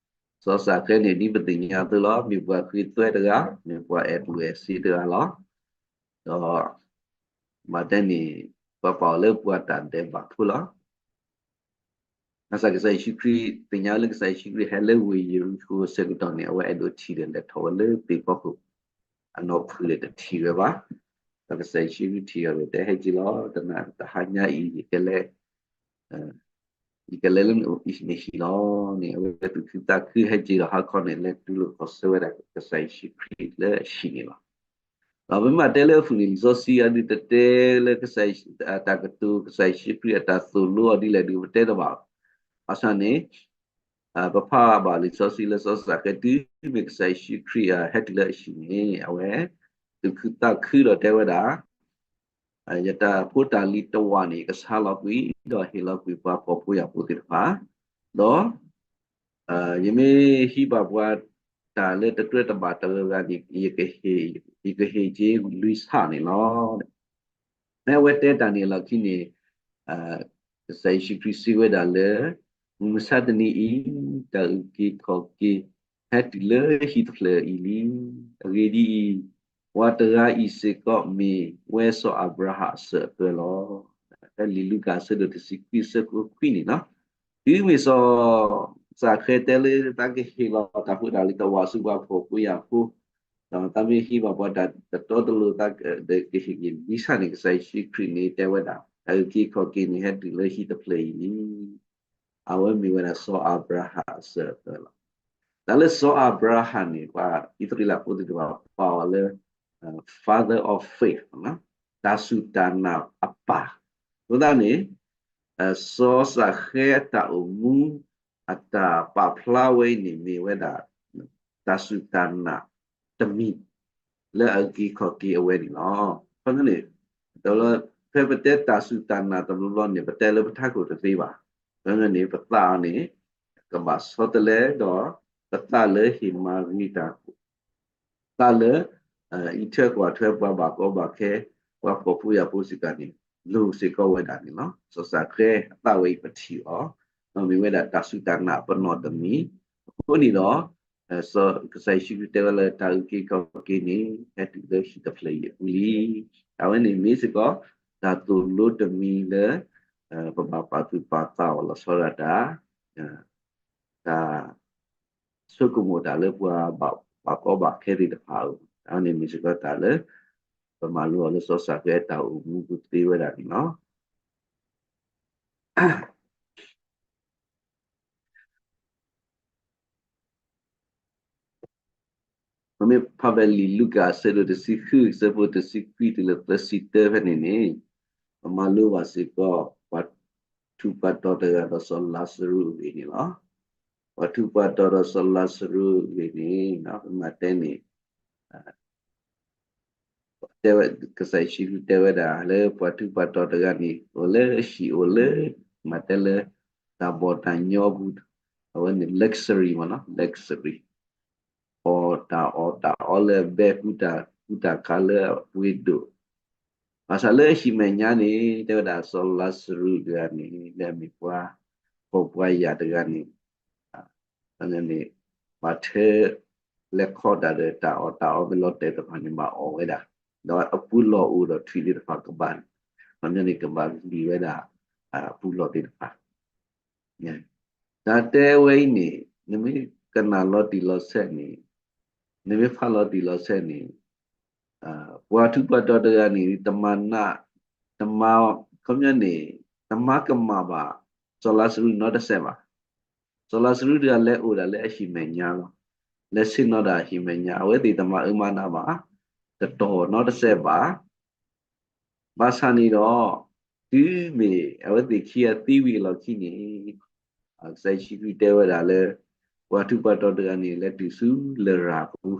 စီၤစးဃဲန့ၣ် ဒ်ပသ့ၣ်ညါအသိးလီၤ, မ့ၢ်ပှၤဃ့သွဲတဂၤ, မ့ၢ်ပှၤအဲၣ်တူၢ်အဲၣ်စ့တဂၤလီၤ. ဒီး မ့ၢ်တဲန့ၣ် ပှၤပာ်အီၤလၢပှၤတၢ်ဒဲးဘးဖိလီၤ. ဘၣ်ဆၣ်ကစၢ်ယ့ၣ်ၡူးခရံာ် သ့ၣ်ညါလၢကစၢ်ယ့ၣ်ၡူးခရံာ်ဟဲလၢဝ့ၢ်ယရံၣ်ၡိၤအဆၢကတီၢ်န့ၣ် အဝဲအဲၣ်ဒိးထံၣ်ဒီးလဲၤထီၣ်ဝဲလၢသ့ၣ်ဖီခိၣ် အနီၢ်ဖုၣ်ဒီးတထံၣ်ဝဲဘၣ်. ဒီးကစၢ်ယ့ၣ်ၡူးခရံာ်ထံၣ်အီၤဒီးတဲ ဟဲက့ၤလီၤ, တနၤတဟါညါအံၤ ယကလဲၤ ယကလဲၤလၢနအိၣ်အံၤန့ၣ်ဟံၣ်လီၤန့ၣ် အဝဲသူၣ်ခုသးခုဟဲက့ၤဒီးဟါခီန့ၣ် လဲၤတူၢ်လိာ်ခီၣ်ဆၢဝဲဒၣ်ကစၢ်ယ့ၣ်ၡူးခရံာ်လၢအဟံၣ်န့ၣ်လီၤ. ဒီးပမ့ၢ်တဲလၢအဖုၣ်န့ၣ် လံာ်စီဆှံအဒုးတတဲလၢ တၢ်ကတိၤကစၢ်ယ့ၣ်ၡူးခရံာ်အတၢ်သိၣ်လိအီၤဒ်လဲၣ်ဒုး ပတဲတဘၣ်. ဘၣ်ဆၣ်န့ၣ် ပဖးဘၣ်လံာ်စီဆှံလၢစီၤစးဃဲတုၤမ့ၢ်ကစၢ်ယ့ၣ်ၡူးခရံာ်ဟဲတုၤလၢအဟံၣ်န့ၣ် အဝဲသူၣ်ခုသးခုဒီးတဲဝဲဒၣ် ယတၢ်ဖိတၢ်လံၤတဝၢန့ၣ် ယကဆါလီၤကွံာ် ဒီးဟ့ၣ်လီၤကွံာ်ပှၤဖှီၣ်ဖိယာ်ဖိသ့ၣ်တဖၣ်, ဒီး ယမ့ၢ်ဟံးဘၣ်ပှၤတၢ်လၢတကြၢးတဘၣ်တဂၤဂၤန့ၣ် ယကဟ့ၣ်က့ၤလွံၢ်ဆၣ်န့ၣ်လီၤ. ဖဲအဝဲတဲတၢ်န့ၣ်အလီၢ်ခံန့ၣ် ကစၢ်ယ့ၣ်ၡူးခရံာ်စံးဝဲဒၣ်လၢ မုၢ်မဆါတနံၤအံၤ တၢ်အုၣ်က့ၤခီၣ်က့ၤ ဟဲတုၤလၢဟံၣ်တဖျၢၣ်အံၤလံ. အဂ့ၢ်ဒ်အံၤ, ပှၤတဂၤအံၤစ့ၢ်ကီးမ့ၢ်ဝဲစီၤအၤဘြၤဟၣ်အစၢၤအသွဲၣ်လီၤ. ဖဲလံာ်လူၤကၣ်အဆၢဒိၣ်တဆံခွံ အဆၢဖိခွံန့ၣ်လီၤ. တုၤမ့ၢ်စီၤစးဃဲတဲလၢတၢ်ကဟ့ၣ်လီၤတၢ်ဖှူတၢ်လံၤ တၢ်ဝးစူၤပှၤဖှီၣ်ဖိယာ်ဖိ, ဒီးတၢ်မ့ၢ်ဟ့ၣ်ဘၣ်ပှၤတၢ်တတီတလိၤ တၢ်ကဟ့ၣ်ဂံၢ်ဘါစၢ်န့ၣ် ကစၢ်ယ့ၣ်ၡူးခရံာ်န့ၣ် တဲဝဲဒၣ် တၢ်အုၣ်က့ၤခီၣ်က့ၤန့ၣ် ဟဲတုၤလၢဟံၣ်တဖျၢၣ်အံၤလံ. အဝဲမ့ၢ်ဝဲဒၣ်စီၤအၤဘြၤဟၣ်အစၢၤအသွဲၣ်လီၤ. တၢ်လၢစီၤအၤဘြၤဟၣ်န့ၣ် ပှၤအံၣ်စရ့လးဖိသ့ၣ်တဖၣ်ပာ်အီၤလၢ father of faith, တၢ်စူၢ်တၢ်နာ်အပၢ်. အဃိသတးန့ၣ် စီၤစးဃဲအတၢ်အိၣ်မူ အတၢ်ပာ်ဖျါဝဲအံၤန့ၣ် မ့ၢ်ဝဲဒၣ် တၢ်စူၢ်တၢ်နာ်တမံၤ လၢအအုၣ်က့ၤခီၣ်က့ၤအဝဲန့ၣ်လီၤ. အဃိန့ၣ် ဒီးလၢ ဖဲပတဲတၢ်စူၢ်တၢ်နာ်တဘျီဘျီန့ၣ် ပတဲလၢပထးခိၣ်တသ့ဘၣ်. အဃိန့ၣ် ပသးအီၤန့ၣ် ကဘၣ်ဆီတလဲဒီး ပသးလၢဟ့ၣ်မၤဂ့ၤတၢ် သးလၢ အံးထွဲကွၢ်ထွဲပှၤဘၣ်ကီဘၣ်ခဲ ပှၤဖှီၣ်ဖိယာ်ဖိစ့ၢ်ကီးန့ၣ် လိၣ်စ့ၢ်ကီးဝဲဒၣ်န့ၣ်လီၤ. စီၤစးဃဲအသးဝဲအံၤပထံၣ်အီၤ ဒီးမ့ၢ်ဝဲဒၣ်တၢ်စူၢ်တၢ်နာ်ပနီၣ်တမံၤ. အဃိန့ၣ်ဒီး ကစၢ်ယ့ၣ်ၡူးခရံာ်တဲဝဲလၢတၢ်အုၣ်က့ၤခီၣ်က့ၤန့ၣ် ဟဲတုၤလၢဟံၣ်တဖျၢၣ်အံၤအပူၤလံ. အဝဲန့ၣ်မ့ၢ်စ့ၢ်ကီး တၢ်သိၣ်လိတမံၤလၢ ပဘၣ်ပာ်သူၣ်ပာ်သးအီၤလီၤဆီဒၣ်တၢ် တၢ် ဆိကမိၣ်တၢ်လၢပှၤဘၣ်ကီဘၣ်ခဲသ့ၣ်တဖၣ်အဂီၢ်, အဝဲန့ၣ်မ့ၢ်စ့ၢ်ကီးတၢ်လၢ ပမၤလိအီၤလၢစီၤစးဃဲအတၢ်အိၣ်မူပူၤသ့ဝဲဒၣ်န့ၣ်လီၤ. ပမ့ၢ်ဖးဖဲလံာ်လူၤကၣ်အဆၢဒိၣ်တဆံဃု အဆၢဖိတဆံခွံတုၤလၢသၢဆံတၢဖဲန့ၣ်န့ၣ်, ပမၤလိဘၣ်စ့ၢ်ကီး ပှၤထူးပှၤတီၤတဂၤဒီးစီၤလၤစရူးအဂ့ၢ်န့ၣ်လီၤ. ပှၤထူးပှၤတီၤဒီးစီၤလၤစရူးအဂ့ၢ်န့ၣ် ပမ့ၢ်တဲန့ၣ် တဲဝဲ ကစၢ်ယ့ၣ်ၡူးခရံာ်တဲဝဲဒၣ်လၢပှၤထူးပှၤတီၤတဂၤန့ၣ် အိၣ်လၢအဟံၣ်အိၣ်လၢ မ့ၢ်တဲလၢ တၢ်ဘီၣ်တၢ်ညီပူၤ, အဝဲန့ၣ် luxury မ့ၢ်နီၤ luxury အီၣ်တၢ်အီၣ်တၢ်အီလၢအဘဲ ကူတၢ်ကူတၢ်ကၤလၢအပှ့ၤဒိၣ်, ဘၣ်ဆၣ်လၢအဟံၣ်မဲာ်ညါန့ၣ် တဲဝဲဒၣ်စီၤလၤစရူးတဂၤန့ၣ် လၢအမ့ၢ်ပှၤဖှီၣ်ပှၤယာ်တဂၤန့ၣ် န့ၣ် ဘၣ်ထၢ လဲၤခီတၢ်ဒီးတၢ်အီၣ်တၢ်အီမ့ၢ်လီၤတဲာ်တဖၣ်န့ၣ် ဘၣ်အီၣ်ဝဲဒၣ်, ဒီးအပူၤလီၢ်အိၣ်ဒီးထွံၣ်သ့ၣ်တဖၣ်ကဘၣ်န့ၣ်, န့ၣ်ကဘၣ်လံၤဝဲဒၣ် အပူၤလီၢ်သ့ၣ်တဖၣ် တၢ်တဲဝဲအံၤန့ၣ် နမ့ၢ်ကနၣ်လီၤတံၢ်လီၤဆဲးန့ၣ်, နမ့ၢ်ဖးလီၤတံၢ်လီၤဆဲးန့ၣ်, ပှၤထူးပှၤတီၤတဂၤန့ၣ် တမၤနး, တမၤ, ခီပညီန့ၣ် တမၤကမၣ်ဘၣ် စီၤလၤစရူးနီတစဲးဘၣ်. စီၤလၤစရူးတဂၤလဲၤအိၣ်ဒၣ်လၢအဟံၣ်မဲာ်ညါလီၤ. လဲၤဆ့ၣ်နီၤဒၣ်အဟံၣ်မဲာ်ညါ, အဝဲသ့ၣ်တမၤအၢမၤနးဘၣ်, တတီၢ်နီတစဲးဘၣ် ဘၣ်ဆၣ်န့ၣ်ဒီး တုၤမ့ၢ်အဝဲသ့ၣ်ခံဂၤသံဝံၤအလီၢ်ခံန့ၣ်, ကစၢ်ယ့ၣ်ၡူးခရံာ်တဲဝဲဒၣ်လၢ ပှၤထူးပှၤတီၤတဂၤန့ၣ် လဲၤတုၤဆူလရာ်ပူၤ,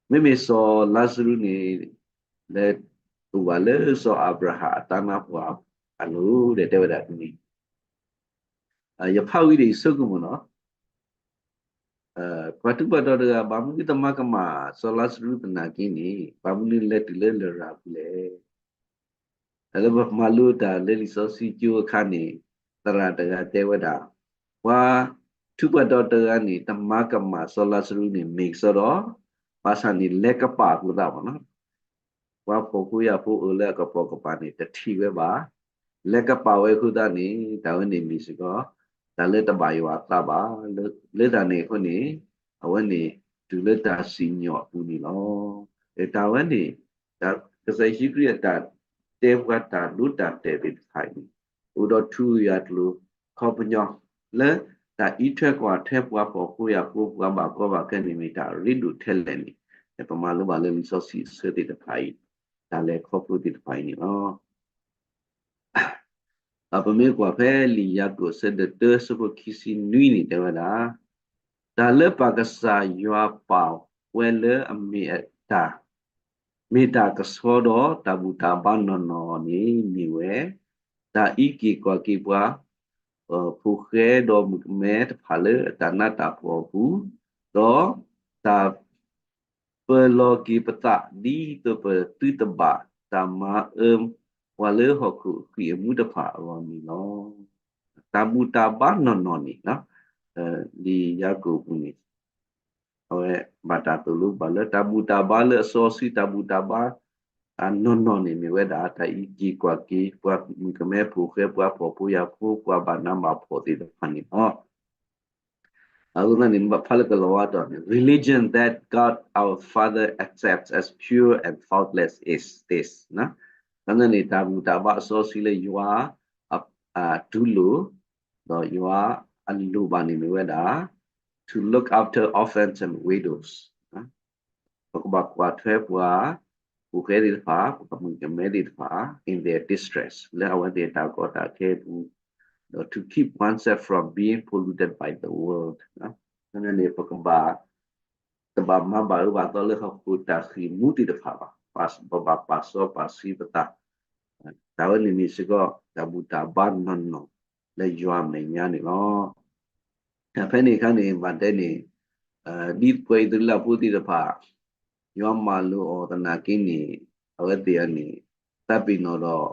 မ့မ့ၢ်စီၤလၤစရူးန့ၣ် လဲၤအိၣ်ဘၣ်လၢစီၤအၤဘြၤဟၣ်အတၢ်နါပှၢ်အလိၤဒီး တဲဝဲဒၣ်န့ၣ် ယဖးဝံၤဒီးယဆိကမိၣ်နီၤ, ပှၤထူးပှၤတီၤတဂၤ ဘၣ်မနုၤတမၤကမၣ် စီၤလၤစရူးသနာ်က့န့ၣ် ဘၣ်မနုၤလဲၤတုၤလၢလရာ်ပူၤလဲၣ်. လၢပမၤလိတၢ်လၢလံာ်စီဆှံကၠိအခါန့ၣ် သရၣ်တဂၤတဲဝဲဒၣ်, ပှၤထူးပှၤတီၤတဂၤန့ၣ် တမၤကမၣ်စီၤလၤစရူးန့ၣ် မ့ၢ်ကစီဒီး ဘၣ်ဆၣ်န့ၣ် လဲၤကပာ်အဃိသတးမ့ၢ်နီၤ ပှၤဖှီၣ်ဖိယာ်ဖိအိၣ်လၢအကပိာ်ကပၤန့ၣ် တထံၣ်ဝဲဘၣ်. လဲၤကပာ်ဝဲအဃိသတးန့ၣ် တၢ်ဝဲန့ၣ်မ့ၢ်စ့ၢ်ကီး တၢ်လၢတဘၣ်ယွၤအသးဘၣ်. လၢတၢ်န့ၣ်အဃိန့ၣ် အဝဲန့ၣ် တုၤလၢတၢ်စံၣ်ညီၣ်အပူၤန့ၣ်လီၤ. တၢ်ဝဲန့ၣ် ကစၢ်ယ့ၣ်ၡူးခရံာ်အတၢ်တဲပှၤတၢ်ဒိတၢ်တဲာ်သ့ၣ်တဖၣ်အံၤန့ၣ် အိၣ်ဒီးထူယွၤကျိၤ ခီပညီ လၢတၢ်အံးထွဲကွၢ်ထွဲပှၤဖှီၣ်ဖိယာ်ဖိ ပှၤဘၣ်ကီဘၣ်ခဲန့ၣ် မ့ၢ်တၢ်ရ့ဒိၣ်ထဲလဲၣ်န့ၣ် ပမၤလိဘၣ်လၢလံာ်စီဆှံအဆၢသ့ၣ်တဖၣ်အံၤ တၢ်လဲၤခီဖျိသ့ၣ်တဖၣ်အံၤန့ၣ်လီၤ. ပမ့ၢ်ကွၢ်ဖဲလံာ်ယၤကိာ်အဆၢဒိၣ်တၢ အဆၢဖိခံဆံနွံန့ၣ် တဲဝဲဒၣ်, တၢ်လၢပၢ်ကစၢ်ယွၤပာ်ဝဲလၢအမ့ၢ်အတၢ် မ့ၢ်တၢ်ကဆှီဒီးတၢ်ဘူၣ်တၢ်ဘါနီၢ်နီၢ်န့ၣ်မ့ၢ်ဝဲ တၢ်အံးက့ၤကွၢ်က့ၤပှၤ ဖိဃဲဒီးမုၣ်ကမဲတဖၣ်လၢအတၢ်နးတၢ်ဖှီၣ်အပူၤ, ဒီးတၢ်ပၢၤလီၤက့ၤပသး ဒ်သိးပသုတဘၣ်တၢ်မၤအၢပှၤလၢဟီၣ်ခိၣ်အဃံၢ်အမူတဖၣ်အဂီၢ်န့ၣ်လီၤ. တၢ်ဘူၣ်တၢ်ဘါနီၢ်နီၢ်န့ၣ် လံာ်ယၤကိာ်ပူၤန့ၣ် အဝဲဘၣ်တၢ်သိၣ်လိဘၣ်လၢတၢ်ဘူၣ်တၢ်ဘါလၢအစီအဆှံ တၢ်ဘူၣ်တၢ်ဘါ အနီၢ်နီၢ်န့ၣ်မ့ၢ်ဝဲဒၣ် တၢ်အံးက့ၤကွၢ်က့ၤ ပှၤမုၣ်ကမဲဖိဃဲ ပှၤဖှီၣ်ဖိယာ်ဖိ ပှၤဘၣ်နးဘၣ်ဖှီၣ်သ့ၣ်တဖၣ်န့ၣ်လီၤ. အဃိသတးန့ၣ် ဘၣ်ဖးလၢကလီၤဝါတီၢ်န့ၣ် religion that God our Father accepts as pure and faultless is this န့ၣ် တၢ်ဘူၣ်တၢ်ဘါအစီအဆှံလၢယွၤ တူၢ်လိာ် ဒီးယွၤအလိၣ်ဘၣ်န့ၣ်မ့ၢ်ဝဲဒၣ် to look after orphans and widows ပကဘၣ်ကွၢ်ထွဲပှၤဖိဃဲသ့ၣ်တဖၣ် ပှၤမုၣ်ကမဲသ့ၣ်တဖၣ် in their distress လၢအဝဲသ့ၣ်အတၢ်ကီတၢ်ခဲအပူၤ ဒီး to keep oneself from being polluted by the world န့ၣ် ပကဘၣ် တဘၣ်မၤဘၣ်အၢဘၣ်သီလၢဟီၣ်ခိၣ်တၢ်ဃံၢ်မူသ့ၣ်တဖၣ်ဘၣ်, ပဘၣ်ပာ်စီပာ်ဆှံပသး, တၢ်ဝဲန့ၣ်မ့ၢ်စ့ၢ်ကီး တၢ်ဘူၣ်တၢ်ဘါနီၢ်နီၢ်လၢယွၤအမဲာ်ညါန့ၣ်လီၤ. ဖဲန့ၣ်အခါန့ၣ် ဘၣ်တဲန့ၣ် ဒ်ပှၤအံၣ်စရ့လးဖိသ့ၣ်တဖၣ် ယွၤမၤလိာ်အီၤသနာ်က့န့ၣ် အဝဲသ့ၣ်အံၤန့ၣ် သးပ့ၤနီၣ်ဒီး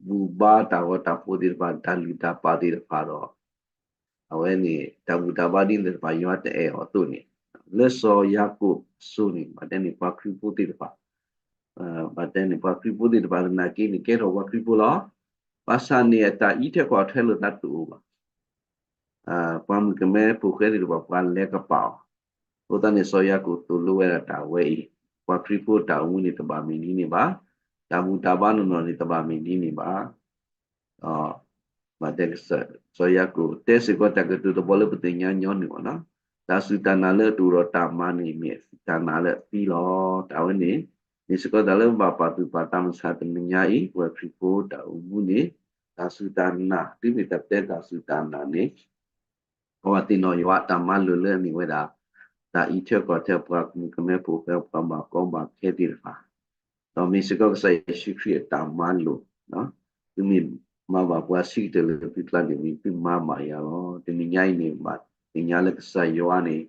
ဘူၣ်ဘါတၢ်ဂီၤတၢ်ဖှိၣ်သ့ၣ်တဖၣ် တၢ်လုၢ်တၢ်ပာ်သ့ၣ်တဖၣ်ဒီး အဝဲန့ၣ် တၢ်ဘူၣ်တၢ်ဘါဒ်န့ၣ်တဖၣ် ယွၤတအဲၣ်အီၤအသိးန့ၣ် လၢစီၤယၤကိာ်အစိၤန့ၣ် ဘၣ်တဲန့ၣ် ပှၤခရံာ်ဖိသ့ၣ်တဖၣ် ဘၣ်တဲန့ၣ် ပှၤခရံာ်ဖိသ့ၣ်တဖၣ်သနာ်က့န့ၣ် ကဲထီၣ်ပှၤခရံာ်ဖိလီၤ. ဘၣ်ဆၣ်န့ၣ် အတၢ်အံးထွဲကွၢ်ထွဲလိာ်သးတအိၣ်ဘၣ်. ပှၤမုၣ်ကမဲဖိဃဲသ့ၣ်တဖၣ် ပှၤလဲၤကပာ်အီၤ, အဃိသတးန့ၣ် စီၤယၤကိာ်သိၣ်လိဝဲဒၣ်တၢ်ဝဲအံၤ, ပှၤခရံာ်ဖိတၢ်အိၣ်မူန့ၣ် တဘၣ်မ့ၢ်ဒ်န့ၣ်ဘၣ်, တၢ်ဘူၣ်တၢ်ဘါနီၢ်နီၢ်န့ၣ် တဘၣ်မ့ၢ်ဒ်န့ၣ်ဘၣ်. ဒီး ဘၣ်တဲကစၢ် စီၤယၤကိာ် တဲစ့ၢ်ကီးတၢ်ကတိၤတဘီလၢပသ့ၣ်ညါညီနုၢ်အီၤန့ၣ်, တၢ်စူၢ်တၢ်နာ်လၢတအိၣ်ဒီးတၢ်မၤန့ၣ် မ့ၢ်တၢ်နာ်လၢအသံလီၤ. တၢ်ဝဲန့ၣ် မ့ၢ်စ့ၢ်ကီးတၢ်လၢပဘၣ်ပာ်သူၣ်ပာ်သးမုၢ်ဆါတနံၤညါအံၤ ပဝဲခရံာ်ဖိတၢ်အိၣ်မူန့ၣ် တၢ်စူၢ်တၢ်နာ် တုၤမ့ၢ်တၢ်တဲတၢ်စူၢ်တၢ်နာ်န့ၣ် ပဝဲသ့ၣ်နီၣ်ယွၤအတၢ်မၤလိာ်လၢအမ့ၢ်ဝဲဒၣ် တၢ်အံးထွဲကွၢ်ထွဲပှၤမုၣ်ကမဲဖိဃဲ ပှၤဘၣ်ကီဘၣ်ခဲသ့ၣ်တဖၣ်, ဒီးမ့ၢ်စ့ၢ်ကီးကစၢ်ယ့ၣ်ၡူးခရံာ်အတၢ်မၤလိာ်, သုမ့ၢ်မၤဘၣ်ပှၤဆံးကတၢၢ်လၢသုကျါန့ၣ် မ့ၢ်သုမၤဘၣ်ယၤလီၤ. တနံၤညါအံၤန့ၣ် ဘၣ်သ့ၣ်ညါလၢကစၢ်ယွၤန့ၣ်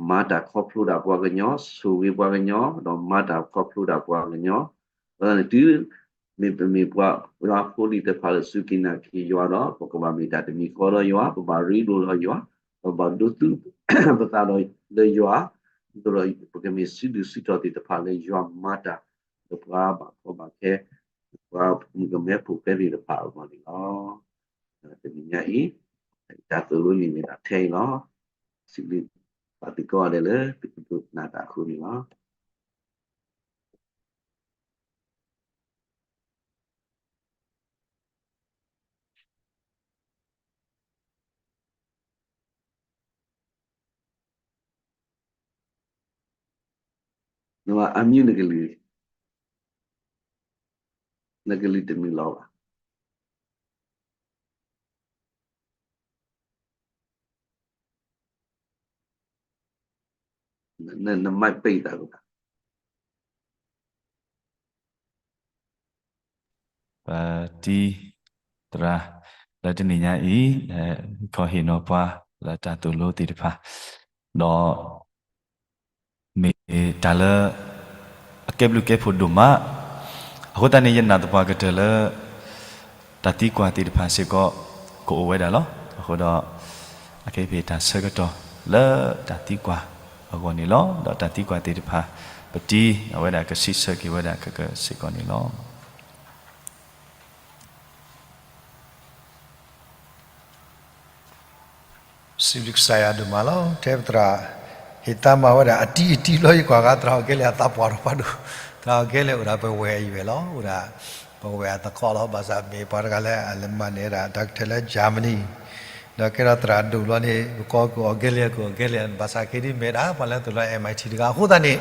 မၤတၢ်ခီဖျိဒၣ်ပှၤကညီ, ဆိၣ်ဂ့ၤပှၤကညီ, ဒီးမၤတၢ်ခီဖျိဒၣ်ပှၤကညီ, အဃိသတးန့ၣ် တုၤ မ့ၢ်ပမ့ၢ်ပှၤယွၤဖိလံၤတဖၣ်လၢစူၢ်က့ၤနာ်က့ၤယွၤဒီး ပကဘၣ်မ့ၢ်တၢ်တမံၤဃီဒီးယွၤ, ပဘၣ်ရ့ဒိၣ်လီၤယွၤ, ပဘၣ်ဒိသူပသးဒီးလၢယွၤ, ဒ်သိးဒီးပကမ့ၢ်စုဒုၣ်စုတီၤသ့ၣ်တဖၣ်လၢယွၤမၤတၢ် လၢပှၤဘၣ်ကီဘၣ်ခဲ, ပှၤမုၣ်ကမဲဖိဃဲသ့ၣ်တဖၣ်အဂီၢ်န့ၣ်လီၤ. တနံၤညါအံၤ တၢ်သိၣ်လိန့ၣ်မ့ၢ်ဒၣ်ထဲအံၤလီၤ. စံးဘျုးပှၤသကိးဂၤဒဲးလၢသုကဒိကနၣ်တၢ်အဃိန့ၣ်လီၤ. နမ့ၢ် unmute နကလုၢ်, နကလုၢ်တမုာ်လီၤဘၣ်. န န န mic ပိတ်သးလီၤ. ပတံၤသရၣ် လၢတနံၤညါအံၤ ခီဟ့ၣ်နီၤပှၤလၢတၢ်သိၣ်လိသ့ၣ်တဖၣ်, ဒီး မ့ၢ်တၢ်လၢ အကဲဘျုးကဲဖှိၣ်ဒိၣ်မး, အဃိသတးန့ၣ် ယနာ်သပှၢ်ကတၢၢ်လၢ တၢ်သံကွၢ်သ့ၣ်တဖၣ်စ့ၢ်ကီး ကအိၣ်ဝဲဒၣ်လီၤ. အဃိဒီး အကဟ့ၣ်တၢ်ဆၢကတီၢ် လၢတၢ်သံကွၢ်အဂီၢ်န့ၣ်လီၤ. ဒီးတၢ်သံကွၢ်သ့ၣ်တဖၣ် ပတံၤအဝဲဒၣ်ကစံးဆၢက့ၤဝဲဒၣ်ခဲကစ့ၢ်ကီးန့ၣ်လီၤ. စံးဘျုးကစၢ်ယွၤဒိၣ်မးလီၤ. ထဲပသရၣ် ဟ့ၣ်သါမၤဝဲဒၣ် အတံၤအတံၤလီၤ ယကွၢ်ဃါ သရၣ်အီၤကဲလဲၣ်အသးပှၢ်ထီၣ်ဖးဒိၣ်, သရၣ်အီၤကဲလဲၣ် အိၣ်ဒၣ်ပဝဲၢ်အံၤဝဲလီၤ, အိၣ်ဒၣ် ပဝဲၢ်အသကိးလီၤ. ဘၣ်ဆၣ်မ့ၢ်ပှၤတဂၤလၢအလဲၤမၤန့ၢ်ဝဲဒၣ် doctor လၢ Germany, ဒီးကဲထီၣ်သရၣ်ဒိၣ်လီၤန့ၣ် ပကိးကအိၣ်ကဲလဲၣ် ကအိၣ်ကဲလဲၣ်, ဘၣ်ဆၣ်ခဲဒ်မ့ၢ်ဒၣ် ပှၤလၢသိၣ်လိ MIT တဂၤ အဃိသတးန့ၣ်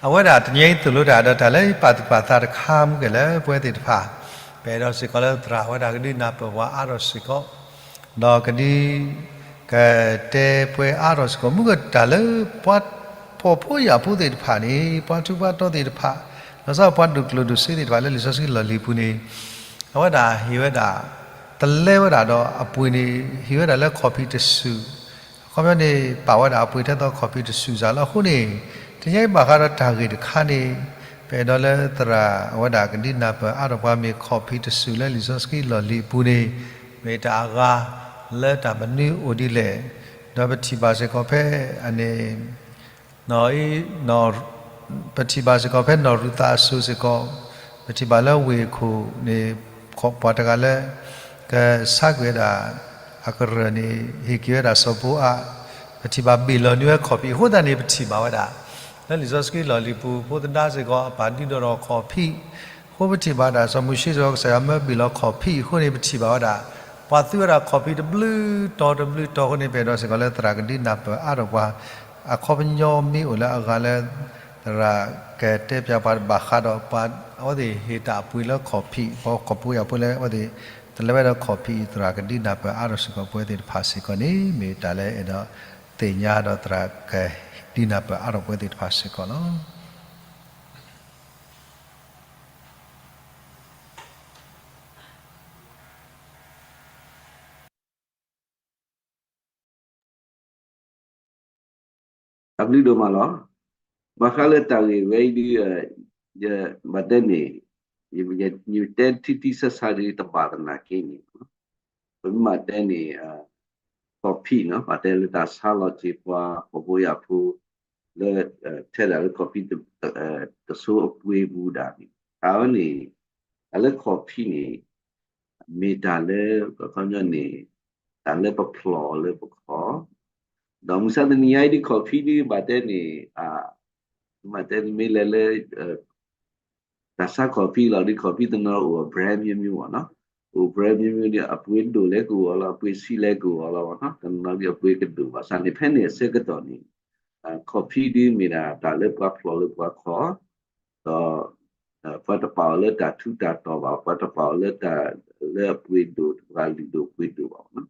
အဝဲဒၣ်တနံၤအံၤသိၣ်လိတၢ်ဒီးတၢ်လၢပာ်သူၣ်ပာ်သးတခါမူကဲလၢပဝဲသ့ၣ်တဖၣ်, ပအဲၣ်ဒိးစ့ၢ်ကီးလၢသရၣ်ဝဲဒၣ်ကဒုးနၢ်ပၢၢ်ပှၤအါထီၣ်စ့ၢ်ကီး, ဒီးကဒုး ကတဲပှဲၤအါထီၣ်စ့ၢ်ကီး မူကတၢ်လၢပှၤဖှီၣ်ဖိယာ်ဖိသ့ၣ်တဖၣ်န့ၣ် ပှၤထူးပှၤတီၤသ့ၣ်တဖၣ်, လီၤဆီပှၤဒိၣ်ကျိၣ်ဒိၣ်စ့သ့ၣ်တဖၣ်လၢလံာ်စီဆှံလီၢ်လံၤအပူၤန့ၣ် အဝဲဒၣ်ဟ့ၣ်ဝဲဒၣ် တလဲဝဲဒၣ်ဒီးအပှ့ၤန့ၣ် ဟ့ၣ်ဝဲဒၣ်လၢခီၣ်ဖံးတစူၣ်, အခီပညီန့ၣ် ပာ်ဝဲဒၣ်အပှ့ၤထဲသိးခီၣ်ဖံးတစူၣ်စ့ၢ်လီၤ. အဃိန့ၣ် တနံၤအံၤဘၣ်ဃးဒီးတၢ်ဂ့ၢ်တခါန့ၣ် ပအဲၣ်ဒိးလၢသရၣ်အဝဲဒၣ်ကဒုးနၢ်ပၢၢ်အါထီၣ်ပှၤမ့ၢ်ခီၣ်ဖံးတစူၣ်လၢလံာ်စီဆှံလီၢ်လံၤအပူၤန့ၣ် မ့ၢ်တၢ်အဂၤလၢတၢ်မနုၤအိၣ်ဒ်လဲၣ်, ဒီးပထံၣ်ဘၣ်စ့ၢ်ကီးဖဲအန့ၣ် နီၢ်အံၤ ပထံၣ်ဘၣ်စ့ၢ်ကီးဖဲနီၢ်ရူၤသးအစိၤစ့ၢ်ကီး, ပထံၣ်ဘၣ်လၢဝ့ၢ်ခိၣ်န့ၣ် ပှၤတဂၤလၢ ကဆါကွံာ်ဝဲဒၣ် အကရၢၢ်န့ၣ် ဟ့ၣ်က့ၤဝဲဒၣ်စီၤဘိအး, ပထံၣ်ဘၣ်ဘ့ၣ်လီၤန့ၢ်ဝဲခီၣ်ဖံးအဃိသတးန့ၣ် ပထံၣ်ဘၣ်ဝဲဒၣ် လၢလံာ်စီဆှံလီၢ်လံၤပူၤ ဖိသဒါစ့ၢ်ကီး အပၢ်ဒုးဒိးထီၣ်ခီၣ်ဖံး, အဃိပထံၣ်ဘၣ်ဝဲဒၣ် စီၤမိၤၡ့စ့ၢ်ကီး ကစၢ်ယွၤမၢဘ့ၣ်လီၤခီၣ်ဖံးအဃိန့ၣ် ပထံၣ်ဘၣ်ဝဲဒၣ် ပှၤသူဝဲဒၣ်ခီၣ်ဖံးတဘျုးတီၤတဘျုးတီၤအဃိန့ၣ် ပအဲၣ်ဒိးစ့ၢ်ကီးလၢသရၣ်ကဒုးနၢ်ပၢၢ်အါထီၣ်ပှၤ အခီပညီမ့ၢ်အိၣ်လၢအဂၤလၢ သရၣ်ကတဲပၠးပှၤတဘၣ်ဃးဒီးပှၤ အဝဲသ့ၣ်ဟ့ၣ်တၢ်အပှ့ၤလၢခီၣ်ဖံး ပှၤခီၣ်ဖိယာ်ဖိလၢအဝဲသ့ၣ် တလဲၤဝဲဒီးခီၣ်ဖံးအံၤ သရၣ်ကဒုးနၢ်ပၢၢ်အါထီၣ်စ့ၢ်ကီးပဝဲသ့ၣ်တဖၣ်စ့ၢ်ကီးန့ၣ် မ့ၢ်တၢ်လၢအဲၣ်ဒိးသ့ၣ်ညါဒီးသရၣ်ကဒုးနၢ်ပၢၢ်အါထီၣ်ပဝဲသ့ၣ်တဖၣ်စ့ၢ်ကီးလီၤ. တၢ်ဘျုးဒိၣ်မးလီၤ. ဘၣ်ဃးလၢတၢ်ဂ့ၢ်ဝဲအံၤဒ် ယဘၣ်တဲန့ၣ် ယတဲထံထံဆးဆးဒ်တဘၣ်သနာ်က့န့ၣ် ပမ့ၢ်ဘၣ်တဲန့ၣ် ခီၣ်ဖံးနီၤ ဘၣ်တဲလၢတၢ်ဆါလီၤက့ၤပှၤ ပှၤဖိယာ်ဖိ လၢ ထဲဒၣ်လၢခီၣ်ဖံးတစိအပှ့ၤပူၤဒၣ်န့ၣ် တၢ်ဝဲန့ၣ် တၢ်လၢခီၣ်ဖံးန့ၣ် မ့ၢ်တၢ်လၢ ခီပညီန့ၣ် တၢ်လၢပဖျိးလၢပခီၣ် ဒီးမုၢ်ဆါတနံၤညါအံၤဒ်ခီၣ်ဖံးဒ်ဘၣ်တဲန့ၣ် ဘၣ်တဲန့ၣ်မ့ၢ်လဲၤလၢ တၢ်ဆါခီၣ်ဖံးလီၤဒ်ခီၣ်ဖံးတနီၤအိၣ်အ brand မျိုးမျိုး ပေါ့နော်, အိၣ် brand မျိုးမျိုး ဒ်အပှ့ၤဒိၣ်လဲကအိၣ်အီၤလီၤ အပှ့ၤဆံးလဲကအိၣ်အီၤလီၤ ပေါ့နော်, တနီၤဒ်အပှ့ၤကဒိၣ်ဘၣ်ဆၣ်န့ၣ် ဖဲန့ၣ်အဆၢကတီၢ်န့ၣ် ခီၣ်ဖံးဒ်မ့ၢ်ဒၣ်တၢ်လၢပှၤဖျိးလၢပှၤခီၣ် ဒီး ပှၤတပာ်အီၤလၢတၢ်ထူးတၢ်တီၤဘၣ်, ပှၤတပာ်အီၤလၢတၢ်လၢအပှ့ၤဒိၣ် ပှၤလုၢ်ဒိၣ်ပှ့ၤဒိၣ်ဘၣ် ပေါ့နော်,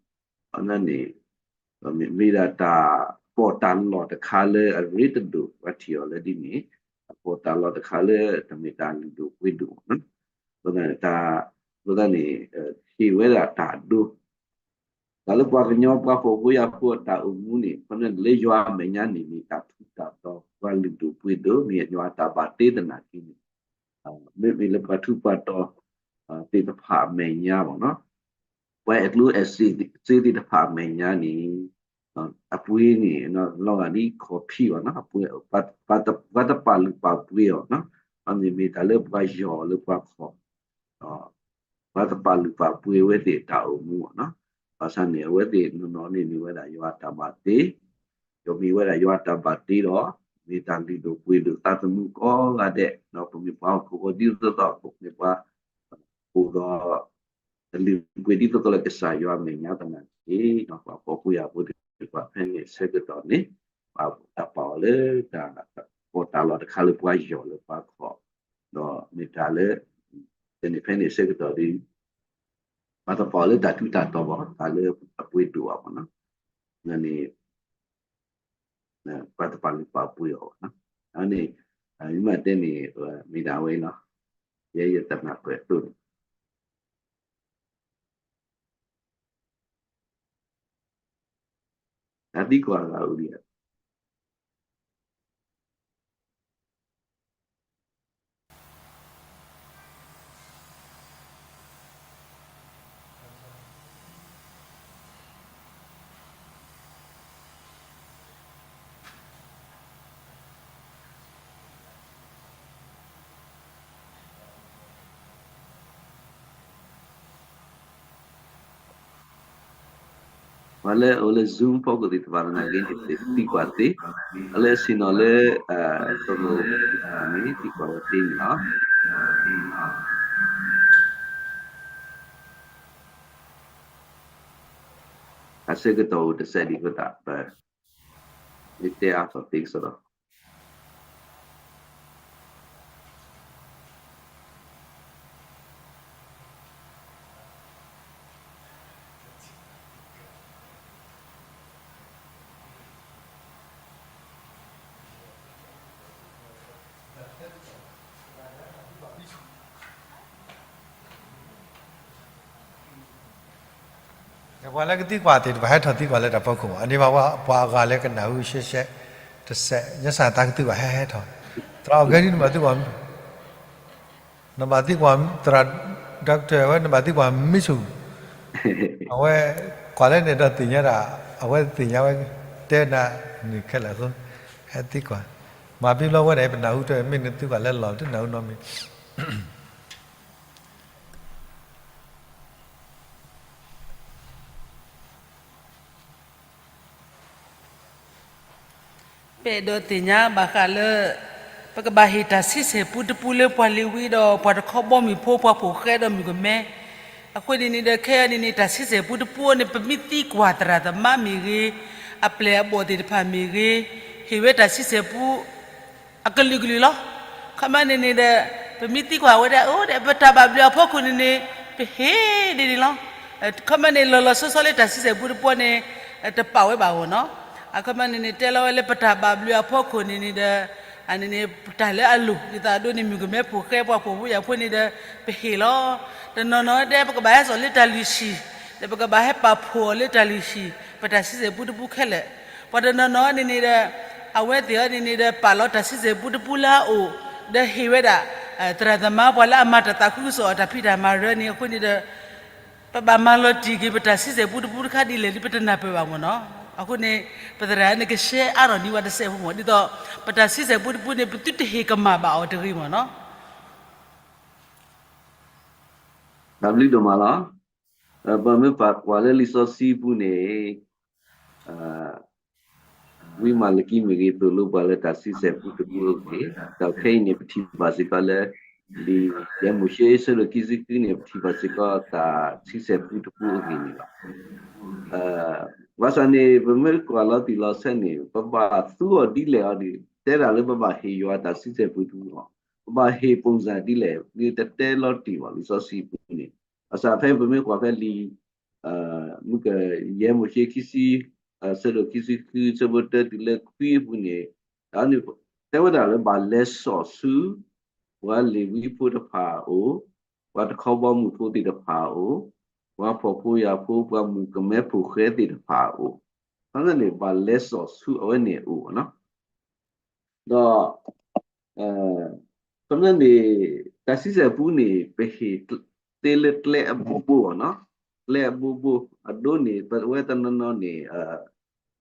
အန့ၣ် မ့ၢ်ဒၣ်တၢ်ပီးတၢ်လီတခါလၢအရ့တဒိၣ် ပှၤထံၣ်အီၤလၢဒ်န့ၣ်, တၢ်ပီးတၢ်လီတခါလၢတမ့ၢ်တၢ်လုၢ်ဒိၣ်ပှ့ၤဒိၣ်ဘၣ်, အဃိသတးန့ၣ် ဟ့ၣ်ဝဲဒၣ်တၢ်အဒိ တၢ်လၢပှၤကညီပှၤဖှီၣ်ဖိယာ်ဖိအတၢ်အိၣ်မူန့ၣ် ခီပညီလၢယွၤအမဲာ်ညါန့ၣ် မ့ၢ်တၢ်ထူးတၢ်တီၤ ပှၤလုၢ်ဒိၣ်ပှ့ၤဒိၣ် မ့ၢ်ယွၤအတၢ်ဘၣ်တ့သနာ်က့န့ၣ် မ့မ့ၢ်လၢပှၤထူးပှၤတီၤ သ့ၣ်တဖၣ်အမဲာ်ညါ ပေါ့နော်, ပှၤအဲၣ်ကျိၣ်အဲၣ်စ့သ့ၣ်တဖၣ်အမဲာ်ညါန့ၣ် အပှ့ၤန့ၣ် လီၤဂာ်ဒ်ခီၣ်ဖံး ပေါ့နော်, ပှၤတပာ်လုၢ်ပာ်ပှ့ၤအီၤ မ့မ့ၢ်တၢ်လၢပှၤယီၢ်လၢပှၤခီၣ် ပှၤတပာ်လုၢ်ပာ်ပှ့ၤအဝဲသ့ၣ်တၢ်အိၣ်မူ ပေါ့နော်, ဘၣ်ဆၣ်န့ၣ် အဝဲသ့ၣ်နီၢ်နီၢ်န့ၣ်မ့ၢ်ဝဲဒၣ်ယွၤအတၢ်ဘၣ်တ့ ဒီးမ့ၢ်ဝဲဒၣ်ယွၤအတၢ်ဘၣ်တ့ဒီး မ့ၢ်တၢ်လုၢ်ဒိၣ်ပှ့ၤဒိၣ်သးသမူကိးဂၤဒဲး, ဒီးပမ့ၢ်ပှၤဟီၣ်ခိၣ်ဖိဒ်သိးသိး ပမ့ၢ်ပှၤ အိၣ်ဒီး တလုၢ်ပှ့ၤဒ်သိးသိးလၢကစၢ်ယွၤအမဲာ်ညါသနာ်က့ ပှၤဖှီၣ်ဖိယာ်ဖိသ့ၣ်တဖၣ်ဖဲန့ၣ်အဆၢကတီၢ်န့ၣ် ပှၤတၢ်ပာ်အီၤလၢတၢ်ပီးတၢ်လီတခါလၢပှၤယီၢ်လၢပှၤခီၣ်, ဒီးမ့ၢ်တၢ်လၢ တန့ၣ်ဖဲန့ၣ်အဆၢကတီၢ်ဒီး ပှၤတပာ်အီၤလၢတၢ်ထူးတၢ်တီၤဘၣ် တၢ်လၢအပှ့ၤဒိၣ်ဘၣ် ပေါ့နော်, န့ၣ် ပှၤတပာ်လုၢ်ပာ်ပှ့ၤအီၤ ပေါ့နော်, အန့ၣ် မ့ၢ်တဲန့ၣ် မ့ၢ်ဒၣ်ဝဲလီၤ, ယဲယတနၢ်ပၢၢ်အသိးန့ၣ် တၢ်သံကွၢ်ဂၤအိၣ်ဒံးဧါ. ပှၤလၢအအိၣ်လၢ Zoom ဖီခိၣ်သ့ၣ်တဖၣ်သနာ်က့န့ၣ် သံကွၢ်သ့, ပှၤလၢအဆ့ၣ်နီၤလၢ တရူးန့ၣ် သံကွၢ်ဝဲသ့န့ၣ်လီၤ. တၢ်ဆၢကတီၢ်အိၣ်တစဲးဒံးအဃိသတး ပမ့ၢ်တဲအါထီၣ်သ့ကစီဒီ ပှၤလၢကသံကွၢ်သ့ၣ်တဖၣ် ဟဲထီၣ်သံကွၢ်လၢတၢ်ဖီခိၣ်မး, အန့ၣ်ဘၣ် ပှၤအဂၤလၢကနၣ်ဟူရှဲရှဲ တစဲး ညါစၢ်သးကသုဘၣ် ဟဲဟဲထီၣ်, သရၣ်အီၣ်ကဲဒ်နဘၣ်သံကွၢ် နဘၣ်သံကွၢ် သရၣ် doctor ဝဲ နဘၣ်သံကွၢ်မ့ၢ်ဆူၣ်, အဝဲ ကွၢ်လၢန့ၣ်ဒီးသ့ၣ်ညါဒၣ်, အဝဲသ့ၣ်ညါဝဲ တဲနၤန့ၣ်ခဲလၢာ်အဃိ, ဟဲသံကွၢ်, မၤဘံဘျီဝဲဒၣ် ပနၢ်ဟူတၢ် မ့ၢ်နသုကွၢ်လၢလီၢ် တနၢ်ဟူနီတမံၤ ပအဲၣ်ဒိးသ့ၣ်ညါဘၣ်ဃးလၢ ပကဘၣ်ဟ့ၣ်တၢ်ဆံဆဲၣ်ပူတပူလၢပှၤလ့ၤဝံဒီးပှၤတခီဘီမုၢ်ဖိ ပှၤဖိၣ်ဃဲဒီးမုၣ်ကမဲ, အဃိန့ၣ်န့ၣ်ဒီး ခဲအံၤန့ၣ်န့ၣ် တၢ်ဆံဆဲၣ်ပူတပူန့ၣ် ပမ့ၢ်သံကွၢ်သရၣ်သမါမ့ၢ်ဂ့ၤ, အပျဲၢ်အဘီၣ်သ့ၣ်တဖၣ်မ့ၢ်ဂ့ၤ, ဟ့ၣ်ဝဲတၢ်ဆံဆဲၣ်ပူ အကလုာ်ကလုာ်လီၤ. ခီမ့ၢ်န့ၣ်န့ၣ်ဒီး ပမ့ၢ်သံကွၢ်ဝဲဒၣ် အိၣ်ဒီး ပတၢ်ဘၣ်ဘျုးအဖီခိၣ်န့ၣ်န့ၣ် ပဟ့ၣ်ဒ်န့ၣ်လီၤ. ခီမ့ၢ်န့ၣ် လီၤလီၤဆီဆီလၢတၢ်ဆံဆဲၣ်ပူတပူန့ၣ် တပာ်ဝဲဘၣ်အဂီၢ်နီၤ. အခီမ့ၢ်န့ၣ်န့ၣ် တဲလီၤဝဲလၢပတၢ်ဘၣ်ဘျုးအဖီခိၣ်န့ၣ်န့ၣ်ဒီး အန့ၣ်န့ၣ် ပတၢ်လၢအလိၣ် ဒ်သိးအဒိန့ၣ် မုၣ်ကမဲဖိၣ်ဃဲပှၤဖှီၣ်ဖိယာ်ဖိန့ၣ်ဒီး ပဟ့ၣ်လီၤ. တနီၤနီၤတဲ ပကဘၣ်ဟဲစိာ်လၢတၢ်လုၢ်ဟံၣ်, ဒီးပကဘၣ်ဟဲပာ်ဖှိၣ်အီၤလၢတၢ်လုၢ်ဟံၣ် ပတၢ်ဆံဆဲၣ်ပူတပူခဲလၢာ်. ပှၤတနီၤနီၤန့ၣ်န့ၣ်ဒီး အဝဲသ့ၣ်အီၤန့ၣ်န့ၣ်ဒီး ပာ်လီၤတၢ်ဆံဆဲၣ်ပူတပူလၢအအိၣ် ဒီးဟ့ၣ်ဝဲဒၣ် သရၣ်သမါပှၤလၢအမၤတၢ်သးခုကစီၣ်အတၢ်ဖံးတၢ်မၤရၢန့ၣ် အဃိန့ၣ်ဒီး ပဘၣ်မၤလီၤတံၢ်က့ၤ ပတၢ်ဆံဆဲၣ်ပူတပူတခါဒ်လဲၣ်ဒီး ပတနၢ်ပၢၢ်ဘၣ်မ့ၢ်နီၤ. အဃိန့ၣ် ပသရၣ်န့ၣ်ကရှဲအါထီၣ်ဒံးဝဲတစဲးဖိမ့ၢ် ဒ်သိး ပတၢ်ဆံဆဲၣ်ပူတပူန့ၣ် ပသုတဟ့ၣ်ကမၣ်ဘၣ်အီၤတဂ့ၤမ့ၢ်နီၤ. တၢ်ဘျုးဒိၣ်မးလီၤ. ပမ့ၢ်ပာ်ကွၢ်လၢလံာ်စီဆှံပူၤန့ၣ် ဝံမၤလကံမ့ၢ်ဂ့ၤ သိၣ်လိပှၤလၢတၢ်ဆံဆဲၣ်ပူတပူအဂ့ၢ်, ဒီးခဲအံၤန့ၣ် ပထံၣ်ဘၣ်စ့ၢ်ကီးလၢ လံာ်ယဲၢ်မိၤၡ့ အဆၢဒိၣ်ခံဆံဃုန့ၣ် ပထံၣ်ဘၣ်စ့ၢ်ကီးတၢ်ဆံဆဲၣ်ပူတပူအဂ့ၢ်န့ၣ်လီၤ. ဘၣ်ဆၣ်န့ၣ် ပမ့ၢ်ကွၢ်လီၤတံၢ်လီၤဆဲးန့ၣ် ပဘၣ်သူအီၤဒ်လဲၣ်အီၤဒီး တဲဒၣ်လၢပဘၣ်ဟ့ၣ်ယွၤတၢ်ဆံဆဲၣ်ပူတပူလီၤ. ပဘၣ်ဟ့ၣ် ပုံစံ ဒ်လဲၣ် ဒ်တတဲလီၤတံၢ်ဘၣ် လံာ်စီဆှံပူၤန့ၣ်. ဘၣ်ဆၣ်ဖဲပမ့ၢ်ကွၢ်ဖဲလံာ် မုၢ်ကယဲၢ်မိၤၡ့ခံဆံ အဆၢဒိၣ်ခံဆံဃု အဆၢဖိတၢတုၤလၢခွံအပူၤန့ၣ် တဲဝဲဒၣ်လၢဘၣ်လဲၤစိာ်ဆူ ပှၤလ့ၤဝံဖိတဖၣ်အအိၣ်, ပှၤတခီဘီမုၢ်ဖိသ့ၣ်တဖၣ်အအိၣ်, ပှၤဖှီၣ်ဖိယာ်ဖိ ပှၤမုၣ်ကမဲဖိၣ်ဃဲသ့ၣ်တဖၣ်အအိၣ်, ခီမ့ၢ်န့ၣ် ဘၣ်လဲၤစိာ်ဆူအဝဲန့ၣ်အအိၣ်နီၤ. ဒီး ခီမ့ၢ်န့ၣ် တၢ်ဆံဆဲၣ်ပူန့ၣ် ပဟ့ၣ်သ့လၢကျဲအဘိဘိအီၤနီၤ, ကျဲအဘိဘိ အဒိန့ၣ် ပဝဲတနီၤနီၤန့ၣ်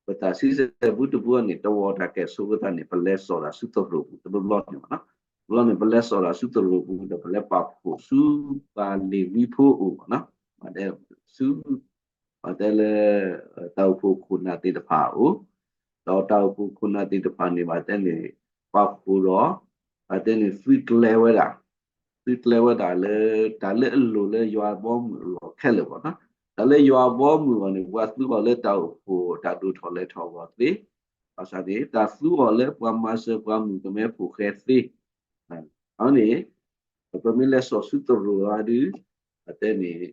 ပတၢ်ဆံဆဲၣ်ပူတပူန့ၣ် တဝီတၢ်ကဲၣ်ဆိးအဃိသတးန့ၣ် ပလဲၤစိာ်တၢ်ဆူသရိာ်ပူၤ တဘျီဘျီန့ၣ်မ့ၢ်နီၤ, တဘျီန့ၣ် ပလဲၤစိာ်တၢ်ဆူသရိာ်ပူၤ ဒီးပလဲၤပာ်ဖှိၣ်ဆူ ပှၤလ့ၤဝံဖိအအိၣ်မ့ၢ်နီၤ, ဆူ ပတဲလၢ တၢ်အိၣ်ဖှိၣ်ခိၣ်နၢ်သ့ၣ်တဖၣ်အအိၣ်, ဒီးတၢ်အိၣ်ဖှိၣ်ခိၣ်နၢ်သ့ၣ်တဖၣ်န့ၣ် ဘၣ်တဲန့ၣ် ပာ်ဖှိၣ်ဒီး ဘၣ်တဲန့ၣ် သုကျဲၤဝဲဒၣ်, သုကျဲၤဝဲဒၣ်လၢ တၢ်လၢအလိၣ်လၢယွၤဘီမုၢ်အလီၢ်ခဲလၢာ်မ့ၢ်နီၤ, တၢ်လၢယွၤဘီမုၢ်အဂီၢ်န့ၣ် ပှၤသူအီၤလၢတၢ်အိၣ်ဖှိၣ်တၢ်ဒိၣ်ထီၣ်လဲၤထီၣ်အဂီၢ်သ့, ဘၣ်ဆၣ်န့ၣ် တၢ်သူအီၤလၢပှၤမၤစၢၤပှၤမုၣ်ကမဲဖိၣ်ဃဲသ့ အန့ၣ် ပမ့ၢ်လဲၤစိာ်ဆူသရိာ်အီၤဒီး ဘၣ်တဲန့ၣ်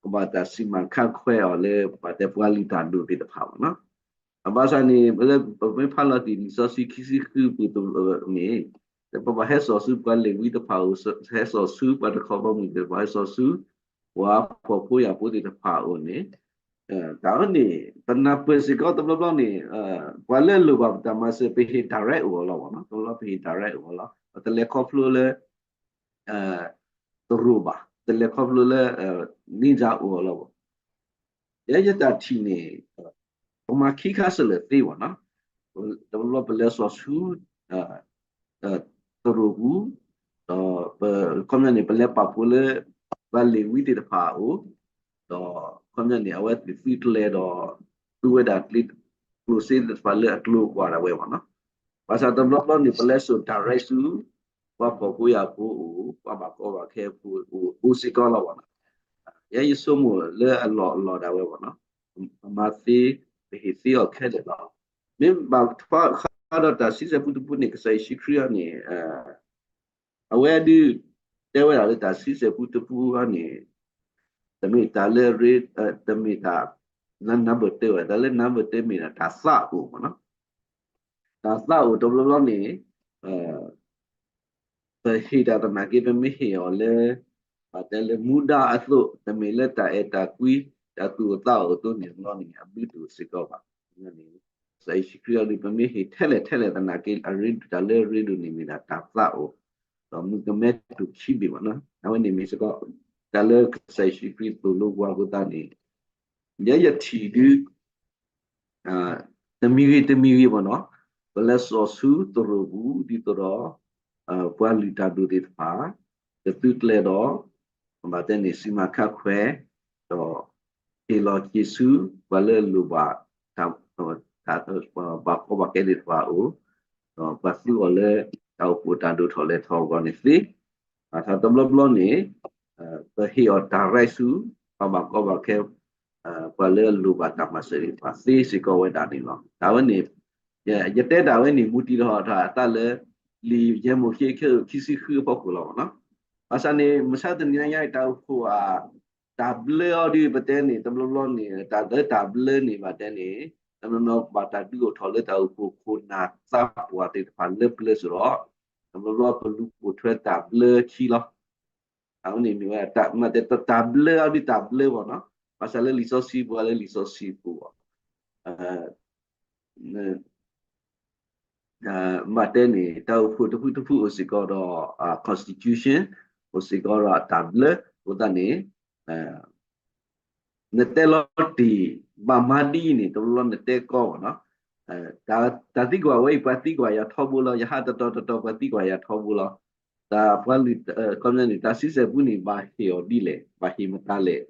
ကဘၣ်တၢ်စံးမၤခါခွဲအီၤလၢ ဘၣ်တဲပှၤလုၢ်တၢ်ဒိၣ်သ့ၣ်တဖၣ်မ့ၢ်နီၤ. အဘၣ်ဆၣ်န့ၣ် လၢပမ့ၢ်ဖးလီၤတံၢ်လံာ်စီဆှံခံဆံဃုပူၤန့ၣ် ပဘၣ်ဟဲစိာ်ဆူပှၤလ့ၤဝံတဖၣ်အအိၣ်, ဟဲစိာ်ဆူပှၤတခီဘီမုၢ်သ့ၣ်တဖၣ်, ဟဲစိာ်ဆူ ပှၤဖှီၣ်ဖိယာ်ဖိသ့ၣ်တဖၣ်အအိၣ်န့ၣ် တၢ်န့ၣ် ပနၢ်ပၢၢ်စ့ၢ်ကီးတဘျီဘျီန့ၣ် ပှၤလၢအလိၣ်ဘၣ်ပတၢ်မၤစၢၤ ပဟ့ၣ် direct အိၣ်အီၤလီၤမ့ၢ်နီၤ, တဘျီဘျီပဟ့ၣ် direct အိၣ်အီၤလီၤ, ပတလဲၤခီဖျိလၢ သရိာ်ဘၣ်, တလဲၤခီဖျိလၢ နံၣ်စၢ်အိၣ်အီၤလီၤဘၣ်. ယဲယတၢ်ထံၣ်န့ၣ် ပမၤခံခါစၢၤလၢာ်သ့မ့ၢ်နီၤ, တဘျီဘျီပလဲၤစိာ်ဆူ သရိာ်ပူၤ, ဒီး ခီပညီန့ၣ် ပလဲၤပာ်ဖှိၣ်လၢ ပှၤလ့ၤဝံသ့ၣ်တဖၣ်အအိၣ်, ဒီးခီပညီန့ၣ် အဝဲသ့ၣ်သုကျဲၤဒီး သူဝဲဒၣ်ကျိၣ်စ့သ့ၣ်တဖၣ်လၢအကျိၤအကွာ်ဒၣ်ဝဲမ့ၢ်နီၤ. ဘၣ်ဆၣ်တဘျီဘျီန့ၣ် ပလဲၤစိာ် direct ဆူ ပှၤဖှီၣ်ဖိယာ်ဖိအအိၣ်, ပှၤဘၣ်ကီဘၣ်ခဲဖိအအိၣ်စ့ၢ်ကီးလီၤမ့ၢ်နီၤ. ယဲယဆိကမိၣ်လၢအလီၢ်အလီၢ်ဒၣ်ဝဲမ့ၢ်နီၤ, ပမၤသ့ ပဟ့ၣ်သ့အီၤခဲလၢာ်လီၤ. မ့ၢ်ဘၣ်ထွဲဃာ်ဒီးတၢ်ဆံဆဲၣ်ပူတပူန့ၣ် ကစၢ်ယ့ၣ်ၡူးခရံာ်အံၤန့ၣ် အဝဲဒုး တဲဝဲဒၣ်လၢတၢ်ဆံဆဲၣ်ပူတပူအံၤန့ၣ် တမ့ၢ်တၢ်လၢ တမ့ၢ်တၢ် number တၢဘၣ်, တၢ်လၢ number တၢမ့ၢ်ဒၣ်တၢ်သးအိၣ်မ့ၢ်နီၤ. တၢ်သးအိၣ်တဘျီဘျီန့ၣ် ပဟ့ၣ်တၢ်သနာ်က့ ပမ့ၢ်ဟ့ၣ်အီၤလၢ ပတဲလၢမူဒါအသိး, တမ့ၢ်လၢတၢ်အဲၣ်တၢ်ကွံ, တၢ်သူၣ်အိၣ်သးအိၣ်အသိးန့ၣ် တဘျီဘျီန့ၣ် အဘျုးတအိၣ်စ့ၢ်ကီးဘၣ်. န့ၣ် ကစၢ်ယ့ၣ်ၡူးခရံာ်အံၤဒုး ပမ့ၢ်ဟ့ၣ်ထဲလဲၣ်ထဲလဲၣ်သနာ်က့ အရ့ဒိၣ် တၢ်လၢအရ့ဒိၣ်န့ၣ်မ့ၢ်ဒၣ်တၢ်သးအိၣ်, ဒီးမုၣ်ကမဲတူၢ်ခံဘ့ၣ်မ့ၢ်နီၤ. အဝဲန့ၣ်မ့ၢ်စ့ၢ်ကီး တၢ်လၢကစၢ်ယ့ၣ်ၡူးခရံာ်သိၣ်လိပှၤအဃိသတးန့ၣ် ယဲယထံၣ်ဒု တမံၤဂ့ၤတမံၤဂ့ၤမ့ၢ်နီၤ, ပလဲၤစိာ်ဆူသရိာ်ပူၤ ဒ်သိးဒီး ပှၤလုၢ်တၢ်ဒိၣ်သ့ၣ်တဖၣ် ကသုးကျဲၤဒီး ဘၣ်တဲန့ၣ် စံးမၤခးခွဲး ဒီး ဟ့ၣ်လီၤက့ၤဆူ ပှၤလၢအလိၣ်ဘၣ် တၢ် ဘၣ်ကီဘၣ်ခဲသ့ၣ်တဖၣ်အအိၣ်, ဒီးပှၤသူအီၤလၢ တၢ်အိၣ်ဖှိၣ်တၢ်ဒိၣ်ထီၣ်လဲၤထီၣ်အဂီၢ်န့ၣ်သ့, တၢ်တဘျီဘျီန့ၣ် ပဟ့ၣ်အီၤတၢ်ရဲၣ်ဆူ ပှၤဘၣ်ကီဘၣ်ခဲ ပှၤလၢအလိၣ်ဘၣ်တၢ်မၤစၢၤသ့ၣ်တဖၣ်သ့စ့ၢ်ကီးဝဲဒၣ်န့ၣ်လီၤ. တၢ်ဝဲန့ၣ် ယတဲတၢ်ဝဲန့ၣ် မူတံၢ်လီၤတၢ်အသးလၢ လံာ်ယဲၢ်မိၤၡ့ အဆၢဒိၣ်ခံဆံဃုအဖီခိၣ်လီၤမ့ၢ်နီၤ. ဘၣ်ဆၣ်န့ၣ် မုၢ်ဆါတနံၤညါအံၤ တၢ်အိၣ်ဖှိၣ်ဧါ, တၢ်ဘျၢအီၤဒုး ပတဲန့ၣ် တဘျီဘျီန့ၣ် တၢ်လၢတၢ်ဘျၢန့ၣ် ဘၣ်တဲန့ၣ် တနီၤနီၤဘၣ်တၢ်ဒုးအိၣ်ထီၣ်လၢတၢ်အိၣ်ဖှိၣ်ခိၣ်နၢ်သးပှၢ်သ့ၣ်တဖၣ်လၢပျၢၤစ့ၢ်ဒီး တဘျီဘျီပလူၤပိာ်ထွဲတၢ်ဘျၢခံလီၤ. အဝဲန့ၣ်မ့ၢ်ဝဲ မ့ၢ်တဲတၢ်ဘျၢအီၤဒုးတၢ်ဘျၢမ့ၢ်နီၤ, ဘၣ်ဆၣ်လၢလံာ်စီဆှံပူၤ လၢလံာ်စီဆှံပူၤ ဘၣ်တဲန့ၣ် တၢ်အိၣ်ဖှိၣ်တဖုတဖုအိၣ်စ့ၢ်ကီးဒီး constitution အိၣ်စ့ၢ်ကီးဒီးတၢ်ဘျၢအဃိသတးန့ၣ် နတဲလီၤတံၢ် ဘၣ်မၤဒ်အံၤန့ၣ် တဘျီဘျီနတဲကီမ့ၢ်နီၤ, တၢ်သံကွၢ်ဝဲအံၤ ပှၤသံကွၢ်ယၤထီဘိလီၤ, ယဟးတတီၤတတီၤ ပှၤသံကွၢ်ယၤထီဘိလီၤ, တၢ်ပှၤလုၢ် ခီပညီန့ၣ် တၢ်ဆံဆဲၣ်ပူၤန့ၣ် ဘၣ်ဟ့ၣ်အီၤဒ်လဲၣ်, ဘၣ်ဟ့ၣ်မတၤလဲၣ်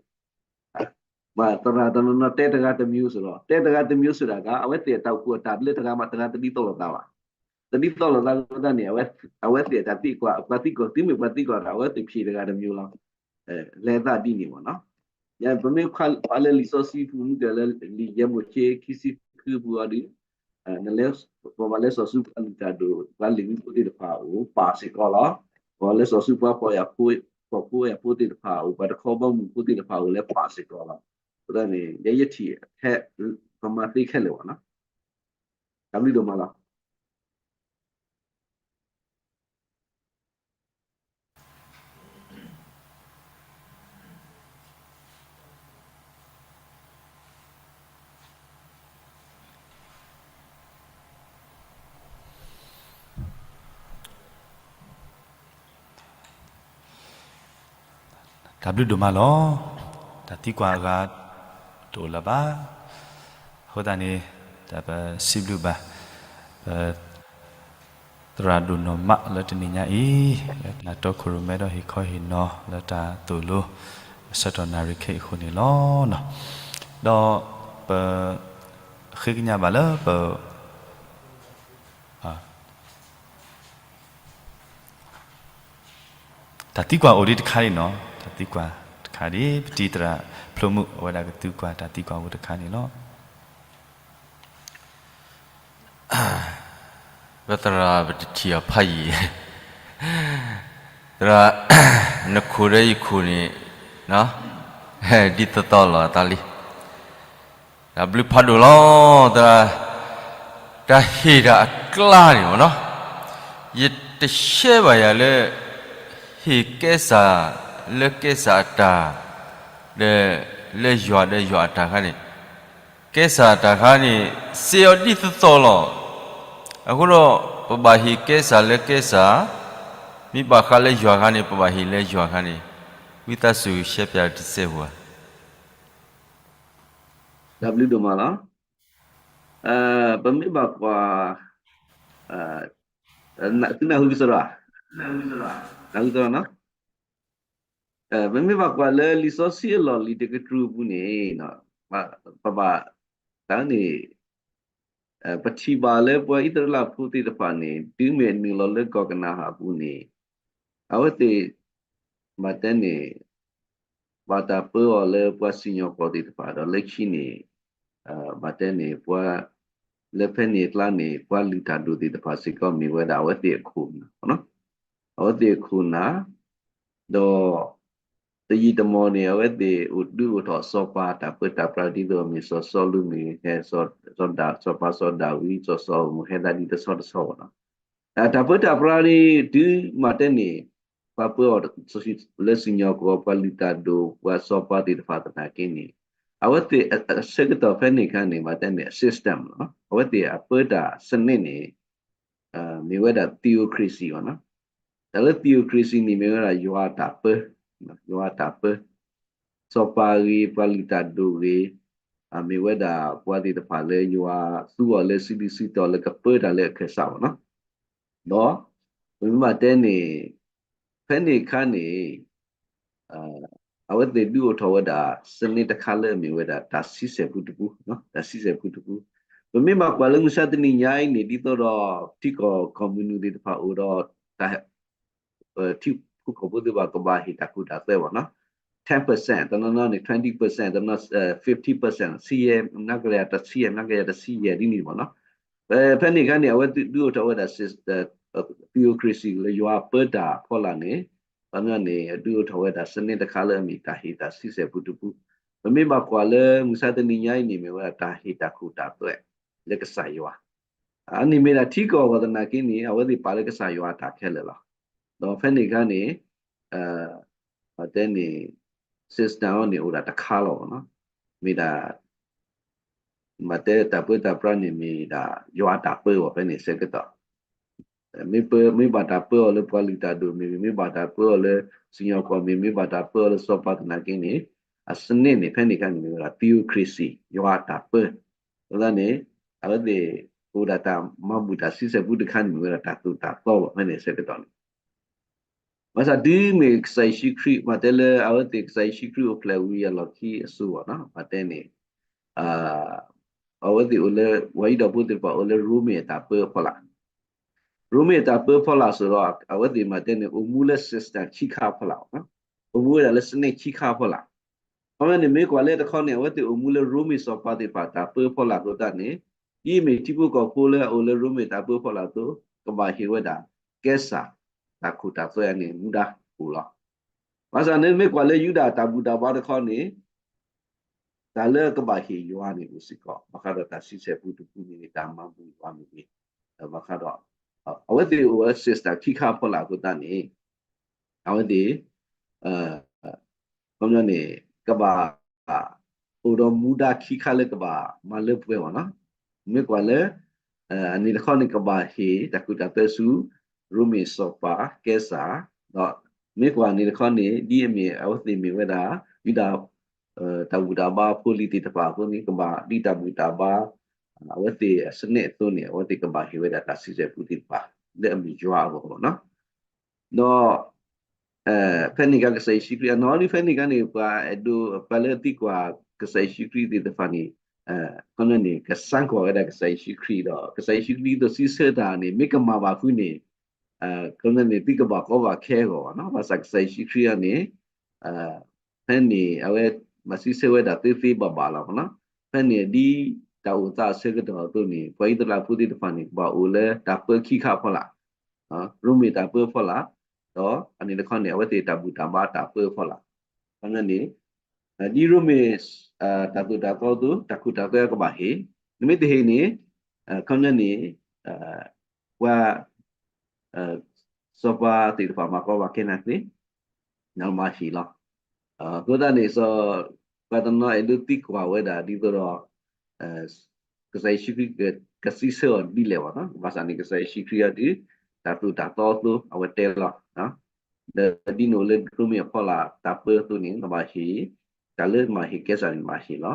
ဘၣ်သရၣ်တနီၤနီၤတဲတဂၤတမျိုးစ့ၢ်ဒီး တဲတဂၤတမျိုးစ့ၢ်ဒၣ်ဂၤ အဝဲသ့ၣ်အတၢ်အိၣ်ဖှိၣ်အတၢ်ဘျၢတဂၤမးတဂၤတဒ်သိးလိာ်သးဘၣ်. တဒ်သိးလိာ်သးအဃိသတးန့ၣ် အဝဲသ့ၣ်အတၢ်သံကွၢ် ပှၤသံကွၢ် သုမ့ၢ်ပှၤသံကွၢ်ဒီး အဝဲသ့ၣ်ဖံးတဂၤတမျိုးလီၤ. လဲၤသးဒ်န့ၣ်မ့ၢ်နီၤ. ယပမ့ၢ်ကွၢ်လၢလံာ်စီဆှံပူၤ မ့ၢ်ကဲလၢလံာ်ယဲၢ်မိၤၡ့ ခံဆံဃုပူၤအီၤဒုး နလဲၤ ပှၤဘၣ်လဲၤစိာ်ဆူပှၤလုၢ်တၢ်ဒိၣ် ပှၤလ့ၤဝံဖိသ့ၣ်တဖၣ်အအိၣ် ပာ်စ့ၢ်ကီးလီၤ. ပှၤလဲၤစိာ်ဆူပှၤဖှီၣ်ယာ်ဖိ ဖှီၣ်ဖိယာ်ဖိသ့ၣ်တဖၣ်အအိၣ် ပှၤတခီဘီမုၢ်ဖိသ့ၣ်တဖၣ်အအိၣ်လၢပာ်စ့ၢ်ကီးလီၤ. အဃိသတးန့ၣ် ယဲယထံၣ် ပမၤသ့ခဲလၢာ်ဘၣ်နီၤ. တၢ်ဘျုးဒိၣ်မးလီၤ. တၢ်ဘျုးဒိၣ်မးလီၤ. တၢ်သံကွၢ်အဂၤ တအိၣ်လၢၤဘၣ်. အဃိသတးန့ၣ် တၢ်ပစံးဘျုးဘၣ် ပ သရၣ်ဒိၣ်နီၢ်မးလၢတနံၤညါအံၤ လၢတၢ်တီခိၣ်ရိၣ်မဲဒီးဟ့ၣ်ခီဟ့ၣ်နီၤလၢတၢ်သိၣ်လိ ဆၢကတီၢ်နၣ်ရံၣ်ခဲအံၤအဃိန့ၣ်လီၤ. ဒီးပ ဃ့ကညးဘၣ်လၢပ တၢ်သံကွၢ်အိၣ်ဒံးတခါန့ၣ်နီၤ, တၢ်သံကွၢ်တခါဒံး ပတံၤသရၣ်ဖျိမုၣ် အဝဲဒၣ်ကသံကွၢ် တၢ်သံကွၢ်အိၣ်တခါန့ၣ်လီၤ. ပသရၣ်ပတထံၣ်အီၤဖးယံာ်, သရၣ်, နခိၣ်ဒီးယခိၣ်န့ၣ် ဒ်သိးသိးလီၤအသးလံ. တၢ်ဘျုးဖးဒိၣ်လီၤ, သရၣ်, တၢ်ဟ့ၣ်တၢ်အကျါန့ၣ်မ့ၢ်နီၤ, ယတရှဲဘၣ်ယၤလၢ ဟ့ၣ်ကဲစၢ် လၢကဲစၢ်အတၢ် ဒီး လၢယွၤဒီးယွၤအတၢ်ခါန့ၣ်, ကဲစၢ်အတၢ်ခါန့ၣ် စ့အီၤဒ်သိးသိးလီၤ. အဃိဒီး ပဘၣ်ဟ့ၣ်ကဲစၢ်လၢကဲစၢ်, မ့ၢ်ဘၣ်ဃးလၢယွၤခါန့ၣ် ပဘၣ်ဟ့ၣ်လၢယွၤခါန့ၣ်, ဝံသးစူၤရှဲပၠးတစဲးပူၤဧါ. တၢ်ဘျုးဒိၣ်မးလီၤ. ပမ့ၢ်ဘၣ်ကွၢ် သုနၢ်ဟူကစီဒီဧါ, နၢ်ဟူကစီဒီနီၤ, ပမ့ၢ်ဘၣ်ကွၢ်လၢလံာ်စီဆှံအလီၢ်လံၤတကတြူၢ်အပူၤန့ၣ်, ပဘၣ် တၢ်န့ၣ် ပထံၣ်ဘၣ်လၢပှၤအံၣ်စရ့လးဖိသ့ၣ်တဖၣ်န့ၣ် တုၤမ့ၢ်နုာ်လီၤလၢကီၢ်ကနၤအၣ်အပူၤန့ၣ်, အဝဲသ့ၣ် ဘၣ်တဲန့ၣ် ဘၣ်တၢ်ပၢအီၤလၢပှၤစံၣ်ညီၣ်ကွီၢ်သ့ၣ်တဖၣ်ဒီးလၢခံန့ၣ် ဘၣ်တဲန့ၣ် ပှၤ လၢဖဲန့ၣ်အကျါန့ၣ် ပှၤလုၢ်တၢ်ဒိၣ်သ့ၣ်တဖၣ်စ့ၢ်ကီးမ့ၢ်ဝဲဒၣ်အဝဲသ့ၣ်အခိၣ်နၢ်, အဝဲသ့ၣ်အခိၣ်နၢ်, ဒီး တယံာ်တမီၢ်န့ၣ် အဝဲသ့ၣ်အိၣ်ဒုးအိၣ်ထီၣ်စီၤပၤတၢ်ပၢတၢ်ပြးဒ်သိးမ့ၢ်စီၤစီလူးမ့ၢ်ဟဲ, စီၤပၤစီၤဒၤဝံး စီၤစီၤမိၤဟဲဒၣ်ဒ်သိးတဆီတဆီဘၣ်နီၤ, တၢ်ပၢတၢ်ပြးန့ၣ် တုၤမ့ၢ်တဲန့ၣ် ပှၤပၢအီၤလၢစံၣ်ညီၣ်ကွီၢ် ပှၤလုၢ်တၢ်ဒိၣ် ပှၤစီၤပၤသ့ၣ်တဖၣ်သနာ်က့န့ၣ်, အဝဲသ့ၣ်အဆၢကတီၢ်ဖဲန့ၣ်အခါန့ၣ် ဘၣ်တဲန့ၣ် system လီၤ, အဝဲသ့ၣ်အပၢတၢ်စနစ်န့ၣ် မ့ၢ်ဝဲဒၣ် theocracy ဘၣ်နီၤ, တၢ်လၢ theocracy န့ၣ်မ့ၢ်ဝဲဒၣ်ယွၤအတၢ်ပၢ ယွၤအတၢ်ပၢ, စီၤပၤဂ့ၤ ပှၤလုၢ်တၢ်ဒိၣ်ဂ့ၤ, မ့ၢ်ဝဲဒၣ်ပှၤသ့ၣ်တဖၣ်လၢယွၤသူအီၤလၢစုဒုစုတီၤ လၢကပၢတၢ်လၢအခၢၣ်စးဘၣ်နီၤ. ဒီးပမ့ၢ်ဘၣ်တဲန့ၣ်, ဖဲန့ၣ်အခါန့ၣ် အဝဲသ့ၣ်ဒုးအိၣ်ထီၣ်ဝဲဒၣ် စနစ် တခါလၢအမ့ၢ်ဝဲဒၣ် တၢ်ဆံဆဲၣ်ပူတပူ, တၢ်ဆံဆဲၣ်ပူတပူ. ပမ့ၢ်ဘၣ်ကွၢ်လၢမုၢ်ဆါတနံၤညါအံၤန့ၣ် ဒ်သိးဒီး ထံကီၢ်ကီၢ်မုၢ်နုာ်သ့ၣ်တဖၣ်အိၣ်ဒီး တၢ် ထံဖိကီၢ်ဖိသ့ၣ်တဖၣ်ကဘၣ်ဟ့ၣ်တၢ်ကူၣ်တၢ်သိးဘၣ်နီၤ, ten percent, တနီၤနီၤန့ၣ် twenty percent, တနီၤ fifty percent, ဆံယဲၢ်, နကလဲၤတဆံယဲၢ်, နကလဲၤတဆံယဲၢ်ဒ်န့ၣ်ဘၣ်နီၤ. ဖဲန့ၣ်အခါန့ၣ် အဝဲဒုးအိၣ်ထီၣ်ဝဲဒၣ် theocracy လၢယွၤပၢတၢ်အဖီလာ်န့ၣ်, ခီပညီန့ၣ် ဒုးအိၣ်ထီၣ်ဝဲဒၣ် စနစ် တခါလၢအမ့ၢ်တၢ်ဟ့ၣ်တၢ်ဆံဆဲၣ်ပူတပူ. ပမ့ၢ်ဘၣ်ကွၢ်လၢမုၢ်ဆါတနံၤညါအံၤန့ၣ် မ့ၢ်ဝဲဒၣ်တၢ်ဟ့ၣ်တၢ်ကူၣ်တၢ်သိး လၢကစၢ်ယွၤ အန့ၣ်မ့ၢ်ဒၣ်ထံကီၢ်ဂီၢ်သနာ်က့န့ၣ် အဝဲသ့ၣ်ပာ်လၢကစၢ်ယွၤအတၢ်ခဲလၢာ်လီၤ. ဒီးဖဲန့ၣ်အခါန့ၣ် တဲန့ၣ် system အီၤန့ၣ် အိၣ်ဒၣ်တခါလီၤဘၣ်နီၤ. မ့ၢ်ဒၣ် မ့ၢ်တဲတၢ်ပၢတၢ်ပြးန့ၣ် မ့ၢ်ဒၣ်ယွၤအတၢ်ပၢဘၣ်ဖဲန့ၣ်ဆၢကတီၢ်. မ့ၢ်ပၢ မ့ၢ်ဘၣ်တၢ်ပၢအီၤလၢပှၤလုၢ်တၢ်ဒိၣ်မ့ၢ်ဂ့ၤ, မ့ၢ်ဘၣ်တၢ်ပၢအီၤလၢစံၣ်ညီၣ်ကွီၢ်မ့ၢ်ဂ့ၤ, မ့ၢ်ဘၣ်တၢ်ပၢအီၤလၢစီၤပၤသနာ်က့န့ၣ်, အစနစ်န့ၣ် ဖဲန့ၣ်အခါန့ၣ်မ့ၢ်ဝဲဒၣ် theocracy ယွၤအတၢ်ပၢ. အဃိသတးန့ၣ် အဝဲသ့ၣ်အိၣ်ဒၣ်တၢ်မၤဘူၣ်တၢ်ဆံဆဲၣ်ပူတခါန့ၣ် မ့ၢ်ဝဲဒၣ်တၢ်သိၣ်တၢ်သီဘၣ်ဖဲန့ၣ်ဆၢကတီၢ်န့ၣ် ဘၣ်ဆၣ်တုၤမ့ၢ်ကစၢ်ယ့ၣ်ၡူးခရံာ် မ့ၢ်တဲလၢအဝဲသ့ၣ်ကစၢ်ယ့ၣ်ၡူးခရံာ်အိၣ်ဖျဲၣ်ဝံၤအလီၢ်ခံအစိၤဘၣ်နီၤ, မ့ၢ်တဲန့ၣ် အဝဲသ့ၣ်အိၣ်လၢ ပှၤယူဒၤဖိသ့ၣ်တဖၣ်အိၣ်လၢရိမ့ၤအတၢ်ပၢအဖီလာ်, ရိမ့ၤအတၢ်ပၢအဖီလာ်စ့ၢ်ကီးဒီး အဝဲသ့ၣ်မ့ၢ်တဲန့ၣ် အိၣ်မူလၢ system ခံခါအဖီလာ်, အိၣ်မူဝဲဒၣ်လၢ စနစ် ခံခါအဖီလာ်. ခီပညီန့ၣ် မ့ၢ်ကွၢ်လၢတခီန့ၣ် အဝဲသ့ၣ်အိၣ်မူလၢရိမ့ၤစီၤပၤသ့ၣ်တဖၣ်တၢ်ပၢအဖီလာ်အဃိသတးန့ၣ်, ဒ်အမ့ၢ်ထံဖိကီၢ်ဖိလၢအအိၣ်လၢရိမ့ၤတၢ်ပၢအဖီလာ်အသိး, ကဘၣ်ဟ့ၣ်ဝဲဒၣ် ကဲစၢ် တၢ်ကူၣ်တၢ်သိးန့ၣ် မူဒါအိၣ်လီၤ. ဘၣ်ဆၣ်န့ၣ် မ့ၢ်ကွၢ်လၢယူဒၤတၢ်ဘူၣ်တၢ်ဘါတခီန့ၣ် တၢ်လၢကဘၣ်ဟ့ၣ်ယွၤန့ၣ်အိၣ်စ့ၢ်ကီး, ဘၣ်ဃးဒီးတၢ်ဆံဆဲၣ်ပူတပူမ့ၢ်ဂ့ၤ, တၢ်မၤဘူၣ်ယွၤမ့ၢ်ဂ့ၤ, ဘၣ်ဃးဒီး အဝဲသ့ၣ်အိၣ်ဝဲ system ခံခါအဖီလာ်အဃိသတးန့ၣ်, အဝဲသ့ၣ် ခီပညီန့ၣ် ကဘၣ် အိၣ်ဒီးမူဒါခံခါလၢကဘၣ်မၤလၢပှဲၤဘၣ်နီၤ. မ့ၢ်ကွၢ်လၢ အန့ၣ်တခီန့ၣ် ကဘၣ်ဟ့ၣ်တၢ်ကူၣ်တၢ်သိးဆူ ရိမ့ၤစီၤပၤ ကဲစၢ်, ဒီးမ့ၢ်ကွၢ်န့ၣ်တခီန့ၣ် ဒ်အမ့ၢ်အဝဲသ့ၣ်မ့ၢ်ဝဲဒၣ် ယူဒၤ တၢ်ဘူၣ်တၢ်ဘါဖိလံၤသ့ၣ်တဖၣ်အဃိန့ၣ် ကဘၣ်ဒ်တၢ်ဘူၣ်တၢ်ဘါ အဝဲသ့ၣ်အစနစ်အသိးန့ၣ် အဝဲသ့ၣ်ကဘၣ်ဟ့ၣ်ဝဲဒၣ်တၢ်ဆံဆဲၣ်ပူသ့ၣ်တဖၣ် လၢအမ့ၢ်ယွၤအဂီၢ်နီၤ. ဒီး ဖဲန့ၣ်အခါကစၢ်ယ့ၣ်ၡူးခရံာ် အနီၢ်ဒ်ဖဲန့ၣ်အခါန့ၣ် ပှၤအဲၣ်ဒိး ပှၤလၢသံကွၢ်ကစၢ်ယ့ၣ်ၡူးခရံာ်သ့ၣ်တဖၣ်န့ၣ် ခီပညီန့ၣ် ကစၢ်ကွၢ်ဝဲဒၣ်ကစၢ်ယ့ၣ်ၡူးခရံာ်ဒီး ကစၢ်ယ့ၣ်ၡူးခရံာ်ဒ်သိးစံးဆၢတၢ်န့ၣ် မ့ၢ်ကမၤဘၣ်ဖုးန့ၣ် ခီပညီန့ၣ် သုကဘၣ်ကီဘၣ်ခဲအဂီၢ်ဘၣ်နီၤ. ဘၣ်ဆၣ်ကစၢ်ယ့ၣ်ၡူးခရံာ်အံၤန့ၣ် ဖဲန့ၣ် အဝဲမၤစံးဆၢဝဲဒၣ်သ့သ့ဘၣ်ဘၣ်လီၤနီၤ. ဖဲန့ၣ်ဒ်တၢ်အိၣ်သးအဆၢကတီၢ်အသိးန့ၣ် ပှၤအံၣ်စရ့လးဖိသ့ၣ်တဖၣ်န့ၣ် ကဘၣ်အိၣ်လၢတၢ်ပၢခံခါအဖီလာ်, ရိမ့ၤတၢ်ပၢအဖီလာ်, ဒီးအန့ၣ်တခီန့ၣ် အဝဲသ့ၣ်တၢ်ဘူၣ်တၢ်ဘါတၢ်ပၢအဖီလာ်. ခီပညီန့ၣ် ဒ်ရိမ့ၤ တၢ်သိၣ်တၢ်သီအသိး တၢ်ကူၣ်တၢ်သိးကဘၣ်ဟ့ၣ်, နမ့ၢ်တဟ့ၣ်န့ၣ် ခီပညီန့ၣ် ပှၤ စီၤပၤသ့ၣ်တဖၣ်မၤကီဘၣ်ခဲနၤသ့, နမၤဟ့ၣ်လီၤ. အဃိသတးန့ၣ် စီၤပၤတနီၤအဲၣ်ဒိးသံကွၢ်ဝဲဒၣ်ဒ်သိးဒီး ကစၢ်ယ့ၣ်ၡူးခရံာ်ကစံးဆၢအီၤဒ်လဲၣ်ဘၣ်နီၤ. ဘၣ်ဆၣ်န့ၣ် ကစၢ်ယ့ၣ်ၡူးခရံာ်အံၤဒ် တၢ်သိၣ်တၢ်သီအသိး အဝဲတဲလီၤ ဒီးဒ်နအိၣ်လၢရိမ့ၤအဖီလာ်တၢ်ပၢအသိးန့ၣ် နဘၣ်ဟ့ၣ်, တၢ်လၢနဘၣ်ဟ့ၣ်ကဲစၢ်န့ၣ် နဘၣ်ဟ့ၣ်လီၤ.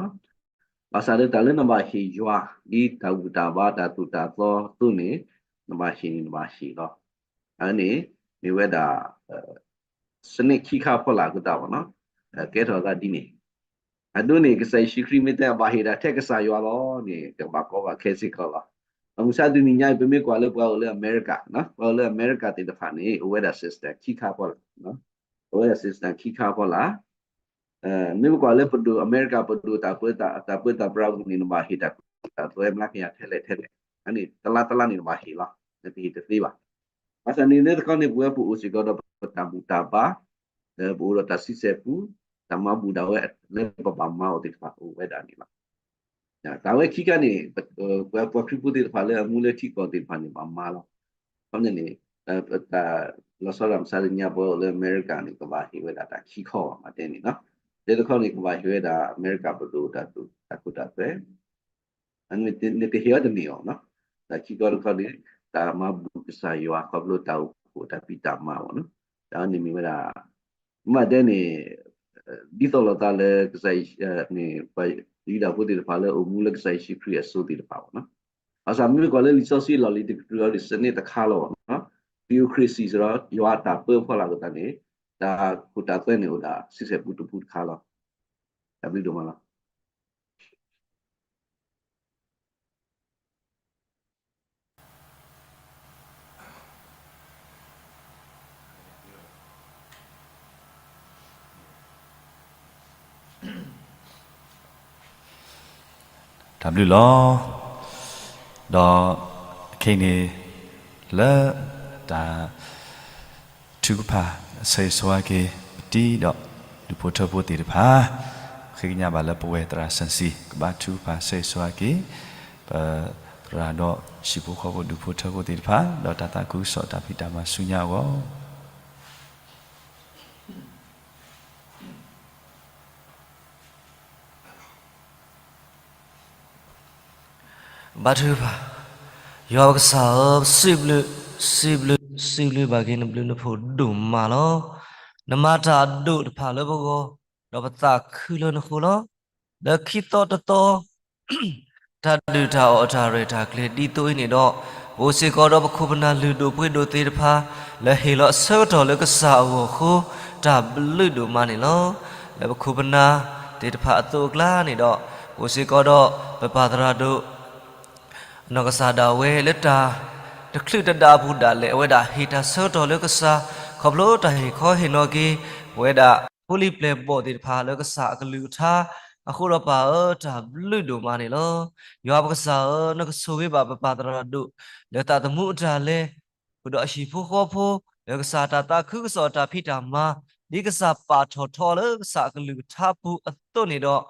ဘၣ်ဆၣ်လၢတၢ်လၢနဘၣ်ဟ့ၣ်ယွၤ ဒ်တၢ်ဘူၣ်တၢ်ဘါတၢ်သိၣ်တၢ်သီအသိးန့ၣ် နဘၣ်ဟ့ၣ်န့ၣ် နဘၣ်ဟ့ၣ်လီၤ. အန့ၣ် မ့ၢ်ဝဲဒၣ် စနစ်ခံခါအဖီလာ်အဃိသတးဘၣ်နီၤ, ကဲထီၣ်သးဒ်န့ၣ်. အဒိန့ၣ် ကစၢ်ယ့ၣ်ၡူးခရံာ်မ့ၢ်တဲအဘၣ်ဟ့ၣ်ဒၣ်ထဲကစၢ်ယွၤလီၤန့ၣ် ကဘၣ်ကီဘၣ်ခဲစ့ၢ်ကီးလီၤ. အမုၢ်ဆါတနံၤညါအံၤ ပမ့ၢ်ကွၢ်လၢပှၤအိၣ်လၢအမဲရကၤ, ပှၤအိၣ်လၢအမဲရကၤသ့ၣ်တဖၣ်န့ၣ် အိၣ်ဝဲဒၣ် system ခံခါအဖီလာ်, အိၣ်ဝဲဒၣ် system ခံခါအဖီလာ်. မ့ၢ်ပကွၢ်လၢပဒိၣ်အမဲရကၤပဒိၣ်တၢ်ပၢ တၢ်ပၢတၢ်ပြးအပူၤန့ၣ် နဘၣ်ဟ့ၣ်တၢ်ကူၣ်တၢ်သိး မျးကယၤထဲလဲၣ်ထဲလဲၣ်, အန့ၣ် တလါတလါန့ၣ်နဘၣ်ဟ့ၣ်လီၤ, နတဟ့ၣ်တသ့ဘၣ်. ဘၣ်ဆၣ်န့ၣ်လၢတခီန့ၣ် ပဝဲပအိၣ်စ့ၢ်ကီးဒီးပတၢ်ဘူၣ်တၢ်ဘါ, ဒီးပအိၣ်ဒီးတၢ်ဆံဆဲၣ်ပူ, တၢ်မၤဘူၣ်ဒၣ်ဝဲလၢပဘၣ်မၤအီၤသ့ၣ်တဖၣ်အိၣ်ဝဲဒၣ်န့ၣ်လီၤ. တၢ်ဝဲခံခါန့ၣ် ပှၤခရံာ်ဖိသ့ၣ်တဖၣ်လၢအမူလၢထံကီၢ်သ့ၣ်တဖၣ်န့ၣ် ဘၣ်မၤလီၤ. ခီပညီန့ၣ် တၢ်လီၤဆီဒၣ်မုၢ်ဆါတနံၤညါ ပှၤအိၣ်လၢအမဲရကၤန့ၣ် ကဘၣ်ဟ့ၣ်ဝဲဒၣ်တၢ်ခံခီဘၣ် မ့ၢ်တဲန့ၣ်လီၤ. တၢ်တခီန့ၣ် ကဘၣ်ဟ့ၣ်ဝဲဒၣ်အမဲရကၤပဒိၣ်တၢ် တၢ်ကူၣ်တၢ်သိး နတဟ့ၣ်အီၤတန့ၢ်အီၤ, တၢ်ခံခီတခီန့ၣ် တၢ်မၤဘူၣ်ကစၢ်ယွၤခီဖျိတၢ်အိၣ်ဖှိၣ်တၢ်ဖံးတၢ်မၤဘၣ်နီၤ, တၢ်န့ၣ်မ့ၢ်ဝဲဒၣ် မ့ၢ်တဲန့ၣ် ဒ်သိးလိာ်သးလၢကစၢ်ယ့ၣ်ၡူး ပှၤယူဒၤဖိသ့ၣ်တဖၣ်လၢအိၣ်မူလၢကစၢ်ယ့ၣ်ၡူးခရံာ်အစိၤသ့ၣ်တဖၣ်ဘၣ်နီၤ. ဘၣ်ဆၣ်မ့ၢ်ကွၢ်လၢလံာ်စီဆှံအလီၢ်လံၤတကတြူၢ်အံၤ စနစ်တခါလီၤဘၣ်နီၤ. theocracy စ့ၢ်ဒီး ယွၤအတၢ်ပၢဖီလာ်လိာ်သးန့ၣ် တၢ်ခိၣ်တၢ်သွဲန့ၣ်အိၣ်ဒၣ် ဆံဆဲၣ်ပူတပူတခါလီၤ. တၢ်ဘျုးဒိၣ်မးလီၤ. တၢ်ဘျုးလီၤ. ဒီးခဲအံၤန့ၣ် လၢတၢ်ထုကဖၣ်အဆၢဂ့ၤဆၢဝါက့ၤ ပတံၤဒီးဒူၣ်ဖိထၢဖိသ့ၣ်တဖၣ် ဃ့ကညးဘၣ်လၢပဝဲသရၣ်စီဆှံ ကဘၣ်ထုကဖၣ်ဆၢဂ့ၤဆၢဝါက့ၤ ပသရၣ်ဒီးဟံၣ်ဖိဃီဖိဒူၣ်ဖိထၢဖိသ့ၣ်တဖၣ် ဒီးတၢ်သးခုကစီၣ်တၢ်ဖံးတၢ်မၤဆူညါအဂီၢ် ဘါထုကဖၣ်. ယွၤပကစၢ်ဧၢ, ပစံးဘျုး, စံးဘျုး, စံးဘျုးဘၣ်က့ၤနဘျုးနဖှိၣ်ဒိၣ်မးလီၤ. နမၤတၢ်အဒိၣ်တဖၣ်လၢပဂီၢ်, ဒီးပသးခုလၢနဃိလီၤ. လၢခံသီတသီ တၢ်ဒုၣ်တၢ်အီၣ်အတၢ်ရဲၣ်တၢ်ကျဲၤဒ်သိးအံၤန့ၣ်ဒီး, ပအိၣ်စ့ၢ်ကီးဒီးပခိၣ်ပနၢ်လုၢ်ဒိၣ်ပှ့ၤဒိၣ်သ့ၣ်တဖၣ် လၢဟ့ၣ်လီၤအဆၢကတီၢ်လၢကစၢ်အဂီၢ်အဃိ, တၢ်ဘျုးဒိၣ်မးန့ၣ်လီၤ. လၢပခိၣ်ပနၢ်သ့ၣ်တဖၣ်အသိးအကျါန့ၣ်ဒီး, ပအိၣ်စ့ၢ်ကီးဒီးပပၢ်သရၣ်ဒိၣ် နီၢ်ကစၢ်ဒၣ်ဝဲလၢတၢ်တချုးတဒါအပူၤဒၣ်လဲာ် အဝဲဒၣ်ဟ့ၣ်တၢ်ဆၢကတီၢ်လၢကစၢ် ခီဖျိတၢ်ဟ့ၣ်ခီဟ့ၣ်နီၤက့ၤ ပဝဲဒၣ်ဖိလံၤပျဲၢ်ဘီၣ်သ့ၣ်တဖၣ်လၢကစၢ်အကလုၢ်ကထါအဃိဒီးပၢ်ဧၢ, တၢ်ဘျုးဒိၣ်မးန့ၣ်လီၤ. ယွၤပကစၢ်ဧၢ, နကဆိၣ်ဂ့ၤဘၣ်ပပၢ်သရၣ်ဒိၣ် လၢသးသမူအတၢ်လဲၤ ဃုာ်ဒီးအဟံၣ်ဖိဃီဖိ လၢကစၢ်တၢ်သးခုကစီၣ်အတၢ်ဖံးတၢ်မၤ ဒ်ကစၢ်ပာ်ထီၣ်ထီအီၤလၢကစၢ်အကလုၢ်ကထါပူၤအသိးန့ၣ်ဒီး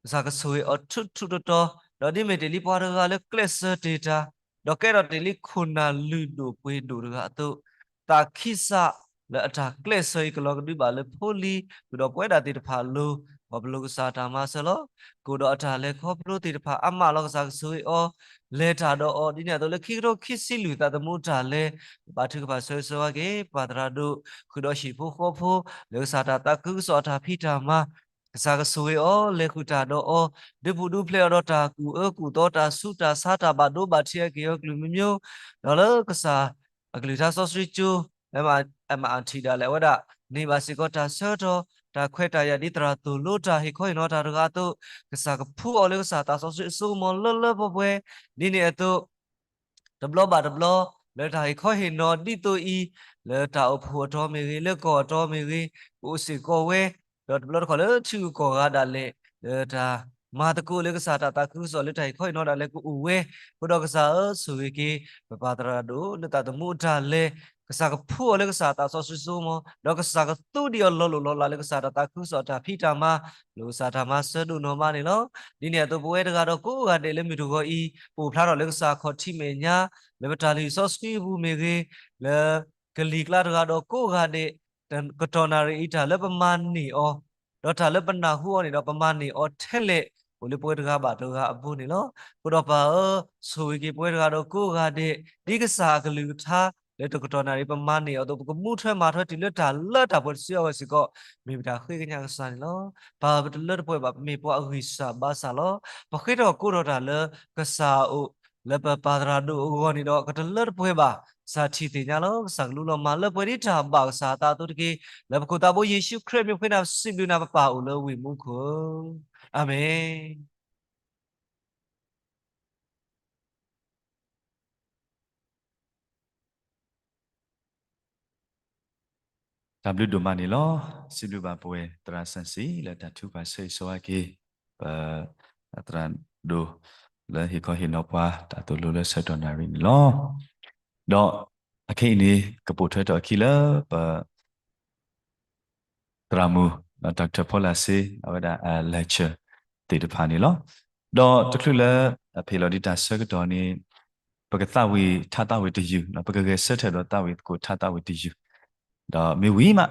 ကစၢ်ကဆိၣ်ဂ့ၤအီၤထူထူတီတီ, ဒီးဒ်မ့ၢ်တ့ၢ်လံပှၤတဂၤလၢကျဲးစၢးတ့ၢ်တၢ်, ဒီးကဲထီၣ်တ့ၢ်လံခိၣ်နၢ်လုၢ်ဒိၣ်ပှ့ၤဒိၣ်တဂၤအသိး, သးခံစးလၢအတၢ်ကျဲးစၢးအံၤကလီၤကဒုဘၣ်လၢဖိလံၤဃုာ်ဒီးပဝဲဒၣ်သ့ၣ်တဖၣ်အလိၤ, ပပလီၢ်ကစၢ်တၢ်မၤစၢၤလီၤ. ကအိၣ်ဒီးအတၢ်လဲၤခီဖျိသ့ၣ်တဖၣ်အါမးလီၤ. ကစၢ်ကဆိၣ်ဂ့ၤအီၤ လဲၤတၢ်ဒီးအီၤ ဒ်န့ၣ်အသိးလၢခံကထိခံဆံလွံၢ်သးသမူတၢ်လဲၤ ပဘါထုကဖၣ်ဆၢဂ့ၤဆၢဝါက့ၤ ပၢ်သရၣ်ဒိၣ် ဃုာ်ဒီးဟံၣ်ဖိဃီဖိ လၢကစၢ်တၢ်သးခုကစီၣ်အတၢ်ဖံးတၢ်မၤ, ကစၢ်ကဆိၣ်ဂ့ၤအီၤ လဲၤဃုာ်တၢ်ဒီးအီၤ ဒုးပူၤဒုးဖျဲးအီၤဒီးတၢ်ကူၣ်အၢကူၣ်သီ တၢ်ဆူးတၢ်ဆါ တၢ်ဘၣ်ဒိဘၣ်ထံးအက့ၢ်အဂီၤကလုာ်မံၤမံၤ, ဒီးလၢကစၢ်အကလုၢ်ကထါစီဆှံကၠိ လၢ မအထံး ဒၣ်လဲာ် အဝဲဒၣ်န့ၢ်ဘၣ်စ့ၢ်ကီးတၢ်ဆၢကတီၢ် တၢ်ခွဲးတၢ်ယာ်ဒ်သရၣ်သိၣ်လိတၢ်ဟ့ၣ်ခီဟ့ၣ်နီၤတၢ်တဂၤအသိး, ကစၢ်ကဖှူအီၤလၢကစၢ်သးစီဆှံအစိကမီၤလၢလၢပှဲၤပှဲၤ, ဒ်န့ၣ်အသိး တဘျီဘၣ်တဘျီ လၢတၢ်ဟ့ၣ်ခီဟ့ၣ်နီၤဒ်သိးအံၤ, လၢတၢ်အိၣ်ဖှိၣ်အတီၤမ့ၢ်ဂ့ၤ, လၢကီၢ်အတီၤမ့ၢ်ဂ့ၤ, ကအိၣ်စ့ၢ်ကီးဝဲ, ဒီးတဘျီတခီၣ်လၢထံဂုၤကီၢ်ဂၤဒၣ်လဲာ်, လၢတၢ်မၤသကိးလၢကစၢ်တၢ်သးခုကစီၣ်လၢတၢ်ဟ့ၣ်ခီဟ့ၣ်နီၤဒၣ်လဲာ်ကအိၣ်ဝဲ, အဃိဒီးကစၢ်ဧၢ ဆိၣ်ဂ့ၤက့ၤ ပပၢ်သရၣ်ဒိၣ် လၢသးသမူအတၢ်လဲၤ, ကစၢ်ကဖှူအီၤလၢကစၢ်သးစီဆှံစိကမီၤ, ဒီးကစၢ်ကသူဒံးအီၤလီၤလိၢ်လီၤလးလၢကစၢ်တၢ်သးခုကစီၣ်တၢ်ဖံးတၢ်မၤ, လၢကစၢ်တၢ်မၤစၢၤဒိၣ်နီၢ်မးန့ၣ်လီၤ. ဒ်န့ၣ်အသိးပဝဲတဂၤဒီးကိးဂၤဒဲးလၢမုၢ်တဂီၤအံၤ, ပအိၣ်ဖျါထီၣ်လၢကစၢ်ခီၣ်ထံးမဲာ်ညါ, လၢပတၢ်လုၢ်စီဆှံအပူၤမ့ၢ်ဂ့ၤ, လၢကလံၤကျါတဂၤဒီးကိးဂၤဒဲး, ကတီၢ်နၣ်ရံၣ်အံၤတၢ်လၢပမၤန့ၢ်အီၤ, ဒီးတၢ်လၢပနၢ်ဟူအီၤန့ၣ်ဒီး ပမၤန့ၢ်အီၤထဲလဲၣ်, အိၣ်လၢပဝဲတဂၤဘၣ်တဂၤအပူၤန့ၣ်လီၤ. အဃိဒီးပၢ်ဧၢ, ဆိၣ်ဂ့ၤက့ၤပဝဲတဂၤဒီးကိးဂၤဒဲး, ဒ်ကစၢ်အကလုၢ်ကထါ လၢတကတီၢ်နၣ်ရံၣ်ပမၤန့ၢ်အီၤအသိး ပကမူထွဲမၤထွဲတုၤလၢတၢ်လၢတၢ်ပှဲၤတစုအဂီၢ်စ့ၢ်ကီး မ့ၢ်ပတၢ်ဃ့ကညးကစၢ်န့ၣ်လီၤ. ပၢ်ဧၢ, ပတလၢတပှဲၤဘၣ်, ပမ့ၢ်ပှၤအဂံၢ်စၢ်ဘါစၢ်လီၤ. ပဃ့ထီၣ်ကိးထီၣ်တၢ်လၢကစၢ်အအိၣ်, လၢပပၢ်သရၣ်ဒိၣ်အဂီၢ်န့ၣ်ဒီး ကတလၢတပှဲၤဘၣ်. ကစၢ်ထံၣ်သ့ၣ်ညါလီၤ. ကစၢ်ကလူလီၤမၤလၢပှဲၤဒ်တၢ်ဘၣ်ကစၢ်အသးအသိးတက့ၢ်. လၢပခိၣ်သးဘိယ့ၣ်ၡူးခရံာ်မံၤပဃ့နၤစံးဘျုးနၤ ပပၢ်အိၣ်လၢဝ့ၢ်မူခိၣ်, အၤမ့ၣ်. တၢ်ဘျုးဒိၣ်မးန့ၣ်လီၤ. စံးဘျုးဘၣ်ပဝဲသရၣ်စီဆှံလၢတၢ်ထုကဖၣ်ဆၢဂ့ၤဆၢဝါက့ၤ ပ, သရၣ်ဒိၣ်လၢဟ့ၣ်ခီဟ့ၣ်နီၤပှၤ တၢ်သိၣ်လိလၢဆၢကတီၢ်နၣ်ရံၣ်န့ၣ်လီၤ. ဒီးအခဲအံၤန့ၣ် ကပိာ်ထွဲထီၣ်အခံလၢပ သရၣ်မုၣ် ဒီး Doctor ဖီလာ်စ့ အဝဲဒၣ်အ lecture သ့ၣ်တဖၣ်န့ၣ်လီၤ. ဒီးတချုးလၢအဖ့ၣ်လီၤဒံးတၢ်ဆၢကတီၢ်န့ၣ် ပကသးဝံၣ်ထါသးဝံၣ်တယုၢ်, ပကဂဲၤဆၢထၢၣ်ဒီးသးဝံၣ်သကိးထါသးဝံၣ်တယုၢ်, ဒီးမ့ၢ်ဝံၤမး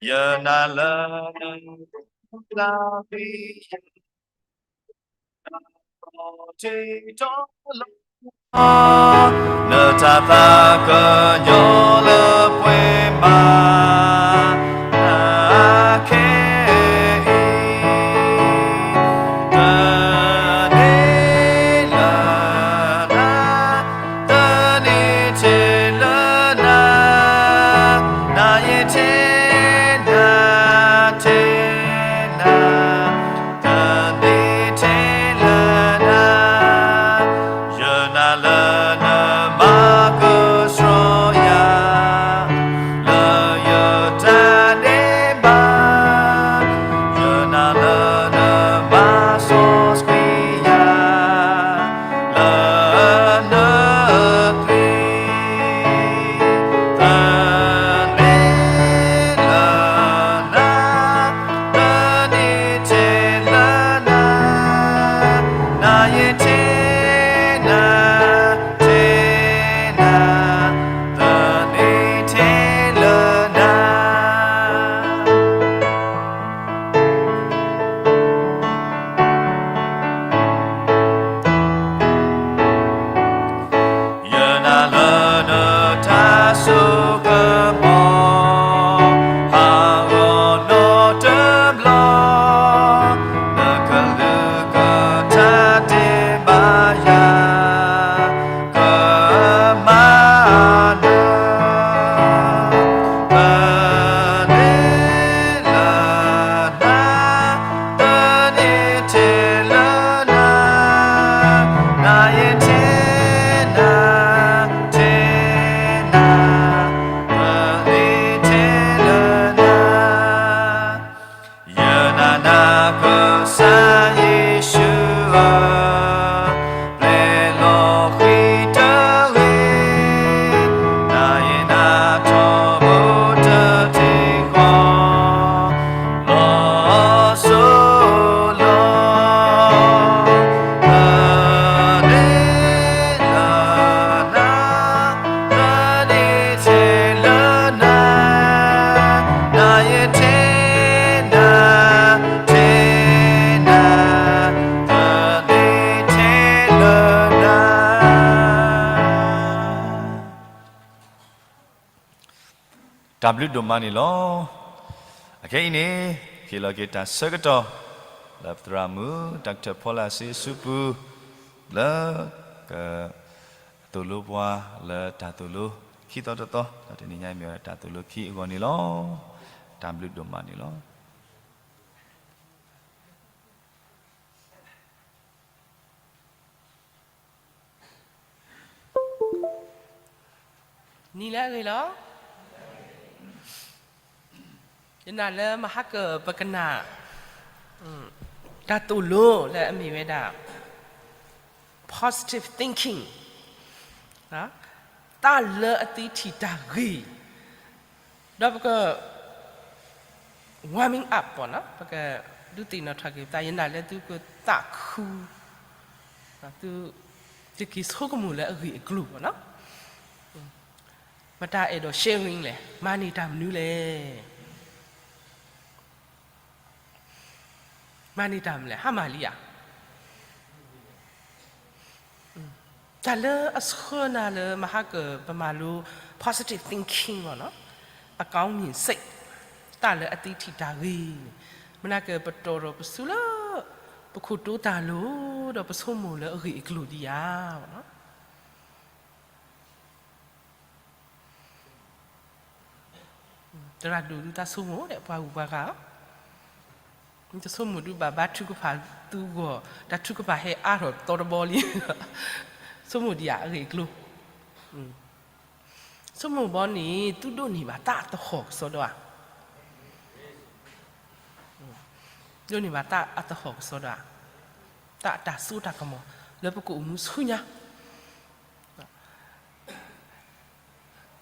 ယနာ်လၢနတၢ်ဘျုး နတၢ်သးကညီၤလၢပှဲၤမး နခဲအံၤ တန့ၢ်လၢၤနၤ တန့ၢ်ထဲလၢၤနၤ နယထဲနၤ ထဲနၤ တန့ၢ်ထဲလၢၤနၤ ယနာ်လၢနမၤကဆှီယၤ လၢယတၢ်ဒဲးဘး ယနာ်လၢနမၤစီဆှံယၤ လၢနသွံၣ် တန့ၢ်လၢၤနၤ တန့ၢ်ထဲလၢၤနၤ နယထဲနၤ ထဲနၤ တန့ၢ်ထဲလၢၤနၤ ယနာ်လၢနတၢ်ဆိကမိၣ် ဟးဂီၤနီတဘျီ နကလုၢ်ကထါတဲဘၣ်ယၤ ကမၤနၤ တန့ၢ်လၢၤနၤ တန့ၢ်ထဲလၢၤနၤ နယထဲနၤ ထဲနၤ တန့ၢ်ထဲလၢၤနၤ ယနာ်နၤကစၢ်ယ့ၣ်ၡူးဧၢ ပျဲလီၤဃံတဂ့ၤ နယနာ်ထီဘိတ ထံဃီ လီၤစိၤလီၤ တန့ၢ်လၢၤနၤ တန့ၢ်ထဲလၢၤနၤ နယထဲနၤ ထဲနၤ တန့ၢ်ထဲလၢၤနၤ တၢ်ဘျုးဒိၣ်မးန့ၣ်လီၤ. အခဲအံၤန့ၣ် ဟ့ၣ်လီၤက့ၤတၢ်ဆၢကတီၢ် လၢပသရၣ်မုၣ် Doctor Paula စ့စူပူၤ လၢ ကသိၣ်လိပှၤလၢတၢ်သိၣ်လိခံသီတသီ ဒီးတနံၤညါအံၤမ့ၢ်ဝဲဒၣ်တၢ်သိၣ်လိခံအဂီၢ်န့ၣ်လီၤ. တၢ်ဘျုးဒိၣ်မးန့ၣ်လီၤ. နံၤလၢအဂ့ၤလီၤ. ယနာ်လၢမဟါကၢၣ်ပကနၣ် တၢ်သိၣ်လိလၢအမ့ၢ်ဝဲဒၣ် positive thinking တၢ်လၢအသံထံၣ်တၢ်ဂ့ၤ ဒီးပက warming up ပကဒုးသ့ၣ်နီၣ်ထီၣ်က့ၤပသး ယနာ်လၢသုကသးခု သုက့ၤဆိကမိၣ်လၢအဂ့ၢ်အကျိၤဘၣ်နီၤ. မတၤအဲၣ်ဒိး sharing လဲၣ်, မၤန့ၢ်တၢ်မနုၤလဲၣ်. မၤန့ၢ်တၢ်မနုၤလဲၣ်, ဟါမၢ်လံဧါ. တၢ်လၢအဆှၢနၤလၢမဟါကၢၣ် ပမၤလိ positive thinking လီၤနီၤ, အကောင်းမြင်စိတ်, တၢ်လၢအသံထံၣ်တၢ်ဂ့ၤန့ၣ်, မနၤကၢၣ်ပတီၢ်ဒီးပစုလၢ ပခိၣ်တိတၢ်လိၤ ဒီးပဆိကမိၣ်လၢအဂ့ၢ်အကျိၤဒံးဧါ. သရၣ်ဒိၣ်ဒုးသးဆိကမိၣ်ဒီး ပှၤဂုၤပှၤဂၤဧၢ, တဆိကမိၣ်ဒုးဘၣ်ဘါထုကဖၣ်သုဂီၢ်, တၢ်ထုကဖၣ်ဟဲအါထီၣ်သီတဘီလံ, ဆိကမိၣ်ဒံးဧါ အဂ့ၢ်အကျိၤ. ဆိကမိၣ်ဘီန့ၣ် သုဒိးန့ၢ်ဘၣ်တၢ်အသဟီၣ်ကစီဒီဧါ, ဒိးန့ၢ်ဘၣ်တၢ်အသဟီၣ်ကစီဒီဧါ, တၢ်အတၢ်စိတၢ်ကမီၤ လၢပကအိၣ်မူဆူညါ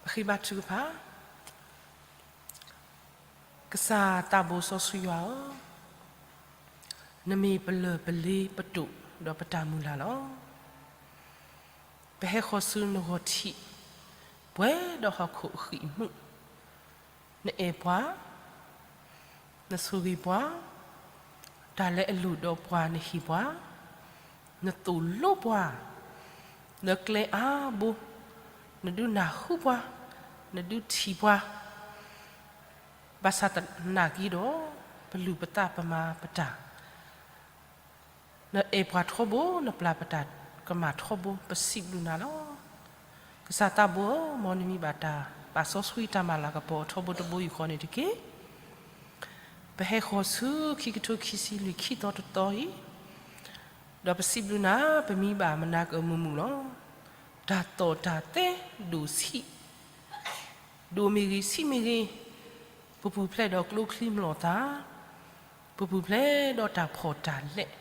ပဃ့ဘါထုကဖၣ်. ကစၢ်သးဘိစီဆှံယွၤဧၢ, နမ့ၢ်ပလၢၢ်ပလ့ပတိာ်ဒီးပတၢ်မုၢ်လၢ်လီၤ. ပဟဲဃီၤဆူနဂီၢ်ထံး ပှဲၤဒီးဟီၣ်ခိၣ်အဃံၢ်အမူး, နအဲၣ်ပှၤ, နဆိၣ်ဂ့ၤပှၤ, တၢ်လၢအလိၣ်ဒီးပှၤနဟ့ၣ်ပှၤ, နသိၣ်လိပှၤ လၢကျဲအါဘိ, နဒုးနၢ်ဟူပှၤ, နဒုးထံၣ်ပှၤ, ဘၣ်ဆၣ်သနာ်က့ဒီး ပလူၤပသးပမၤပတၢ် နအဲၣ်ပှၤထီဘိ နပျၢ်ပတၢ်ကမၣ်ထီဘိ ပစံးဘျုးနၤလီၤ. ကစၢ်သးဘိဧၢ, မ်နမံၤဘၣ်တၢ်ပာ်စီဆှံတၢ်မၤလၤကပီၤအထီဘိတဘိယူၢ်ဃီန့ၣ်တက့ၢ်. ပဟဲဃီၤဆူခံကထိခံဆံလွံၢ်ခံသီတသီအံၤ, ဒီးပစံးဘျုးနၤ ပမံၤဘၣ်မနၤကမုာ်မုာ်လီၤ. တၢ်သီၣ်တၢ်သဲဒိၣ်ဆံး ဒိၣ်မ့ၢ်ဂ့ၤဆံးမ့ၢ်ဂ့ၤ, ပပူၤဖျဲးဒီးကျိချံမျိာ်သၣ်, ပပူၤဖျဲးဒီးတၢ်ဖှီၣ်တၢ်လဲၢ်,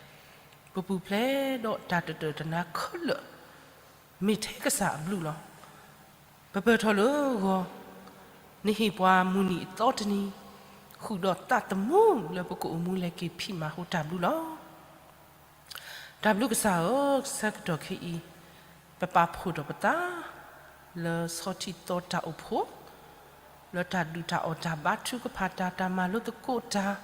ပပူၤဖျဲးဒီးတၢ်တတၢာ်တနါခဲလၢာ်, မ့ၢ်ထဲကစၢ်အဘျုးလီၤ. ပပၢၢ်ထီၣ်လၢဂီၤ, နဟ့ၣ်ပှၤမုၢ်နံၤအသီတနံၤ, ဃုာ်ဒီးသးသမူလၢပကအိၣ်မူလဲၤက့ၤဖံးမၤဟူတၢ်ဘျုးလီၤ. တၢ်ဘျုးကစၢ်ဧၢ, ဆၢကတီၢ်ခဲအံၤ, ပပာ်ဖှိၣ်ထီၣ်ပသး လၢဆီထံသီတၢ်အိၣ်ဖှိၣ်, လၢတၢ်ဒုၣ်တၢ်အီၣ်တၢ်ဘါထုကဖၣ်တၢ် တၢ်မၤလိသကိးတၢ်,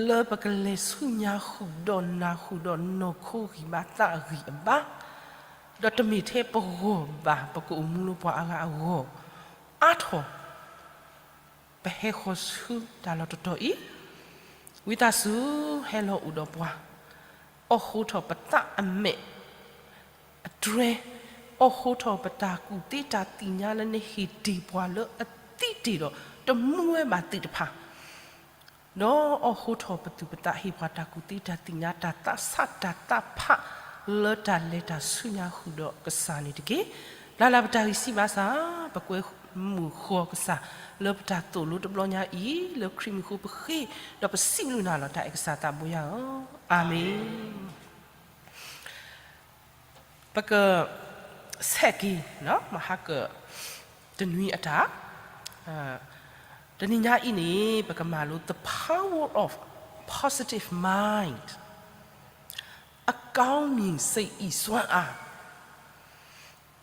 လၢပကလဲၤဆူညါဃုာ်ဒီးနၢ်ဟူဒီးနီၢ်ခိဂံၢ်ဘါသးဂံၢ်အဘါ, ဒီးတမ့ၢ်ထဲပဂီၢ်ဘၣ် ပကအိၣ်မူလၢပှၤအါဂၤအဂီၢ်, အါထီၣ် ပဟဲဃီၤဆူတၢ်လီၢ်တတီၤအံၤ, ဝံသးစူၤဟဲလီၤအိၣ်ဒီးပှၤ, အိးထီၣ်ပသးအမဲာ်, အတြဲၤ, အိးထီၣ်ပတၢ်ကူၣ်သ့တၢ်သ့ၣ်ညါလၢနဟ့ၣ်တ့ၢ်ပှၤလၢအသံတ့ၢ်ဒီး တမူဝဲဘၣ်သ့ၣ်တဖၣ် ဒီးအိးထီၣ်ပသူၣ်ပသးဟ့ၣ်ပှၤတၢ်ကူၣ်သ့တၢ်သ့ၣ်ညါ တၢ်သးဆးတၢ်သးဖး လၢတၢ်လဲၤတၢ်ဆူညါဃုာ်ဒီးကစၢ်န့ၣ်တက့ၢ်. လၢ်လၢ်ပတၢ်ဂံၢ်စၢ်ဘါစၢ် ပကွဲမုာ်ဃီၤကစၢ် လၢပတၢ်သိၣ်လိတဘျီညါအံၤ လၢခရံာ်မံၤဃိပဃ့ ဒီးပစံးဘျုးနၤလီၤ တၢ်အဲၣ်ကစၢ်သးဘိယွၤဧၢ, အၤမ့ၣ်. ပကဆဲးက့ၤ မဟါကၢၣ်တနွံအတၢ်, တနံၤညါအံၤန့ၣ် ပကမၤလိ the power of positive mind, အကောင်းမြင်စိတ် အစွမ်းအင်,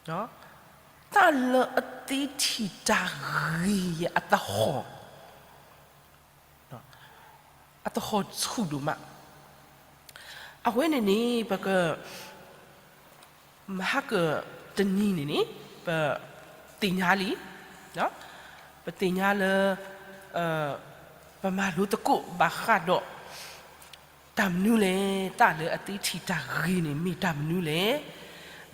တၢ်လၢအသ့ထံၣ်တၢ်ဂ့ၤအသဟီၣ် အသဟီၣ်ဆူၣ်ဒိၣ်မး, အဝဲန့ၣ်န့ၣ် ပက မဟါကၢၣ်တနံၤန့ၣ်န့ၣ် ပသ့ၣ်ညါလံ, ပသ့ၣ်ညါလၢ ပမၤလိသကိးဘၣ်ဃးဒီး တၢ်မနုၤလဲၣ်, တၢ်လၢအသ့ထံၣ်တၢ်ဂ့ၤန့ၣ် မ့ၢ်တၢ်မနုၤလဲၣ်,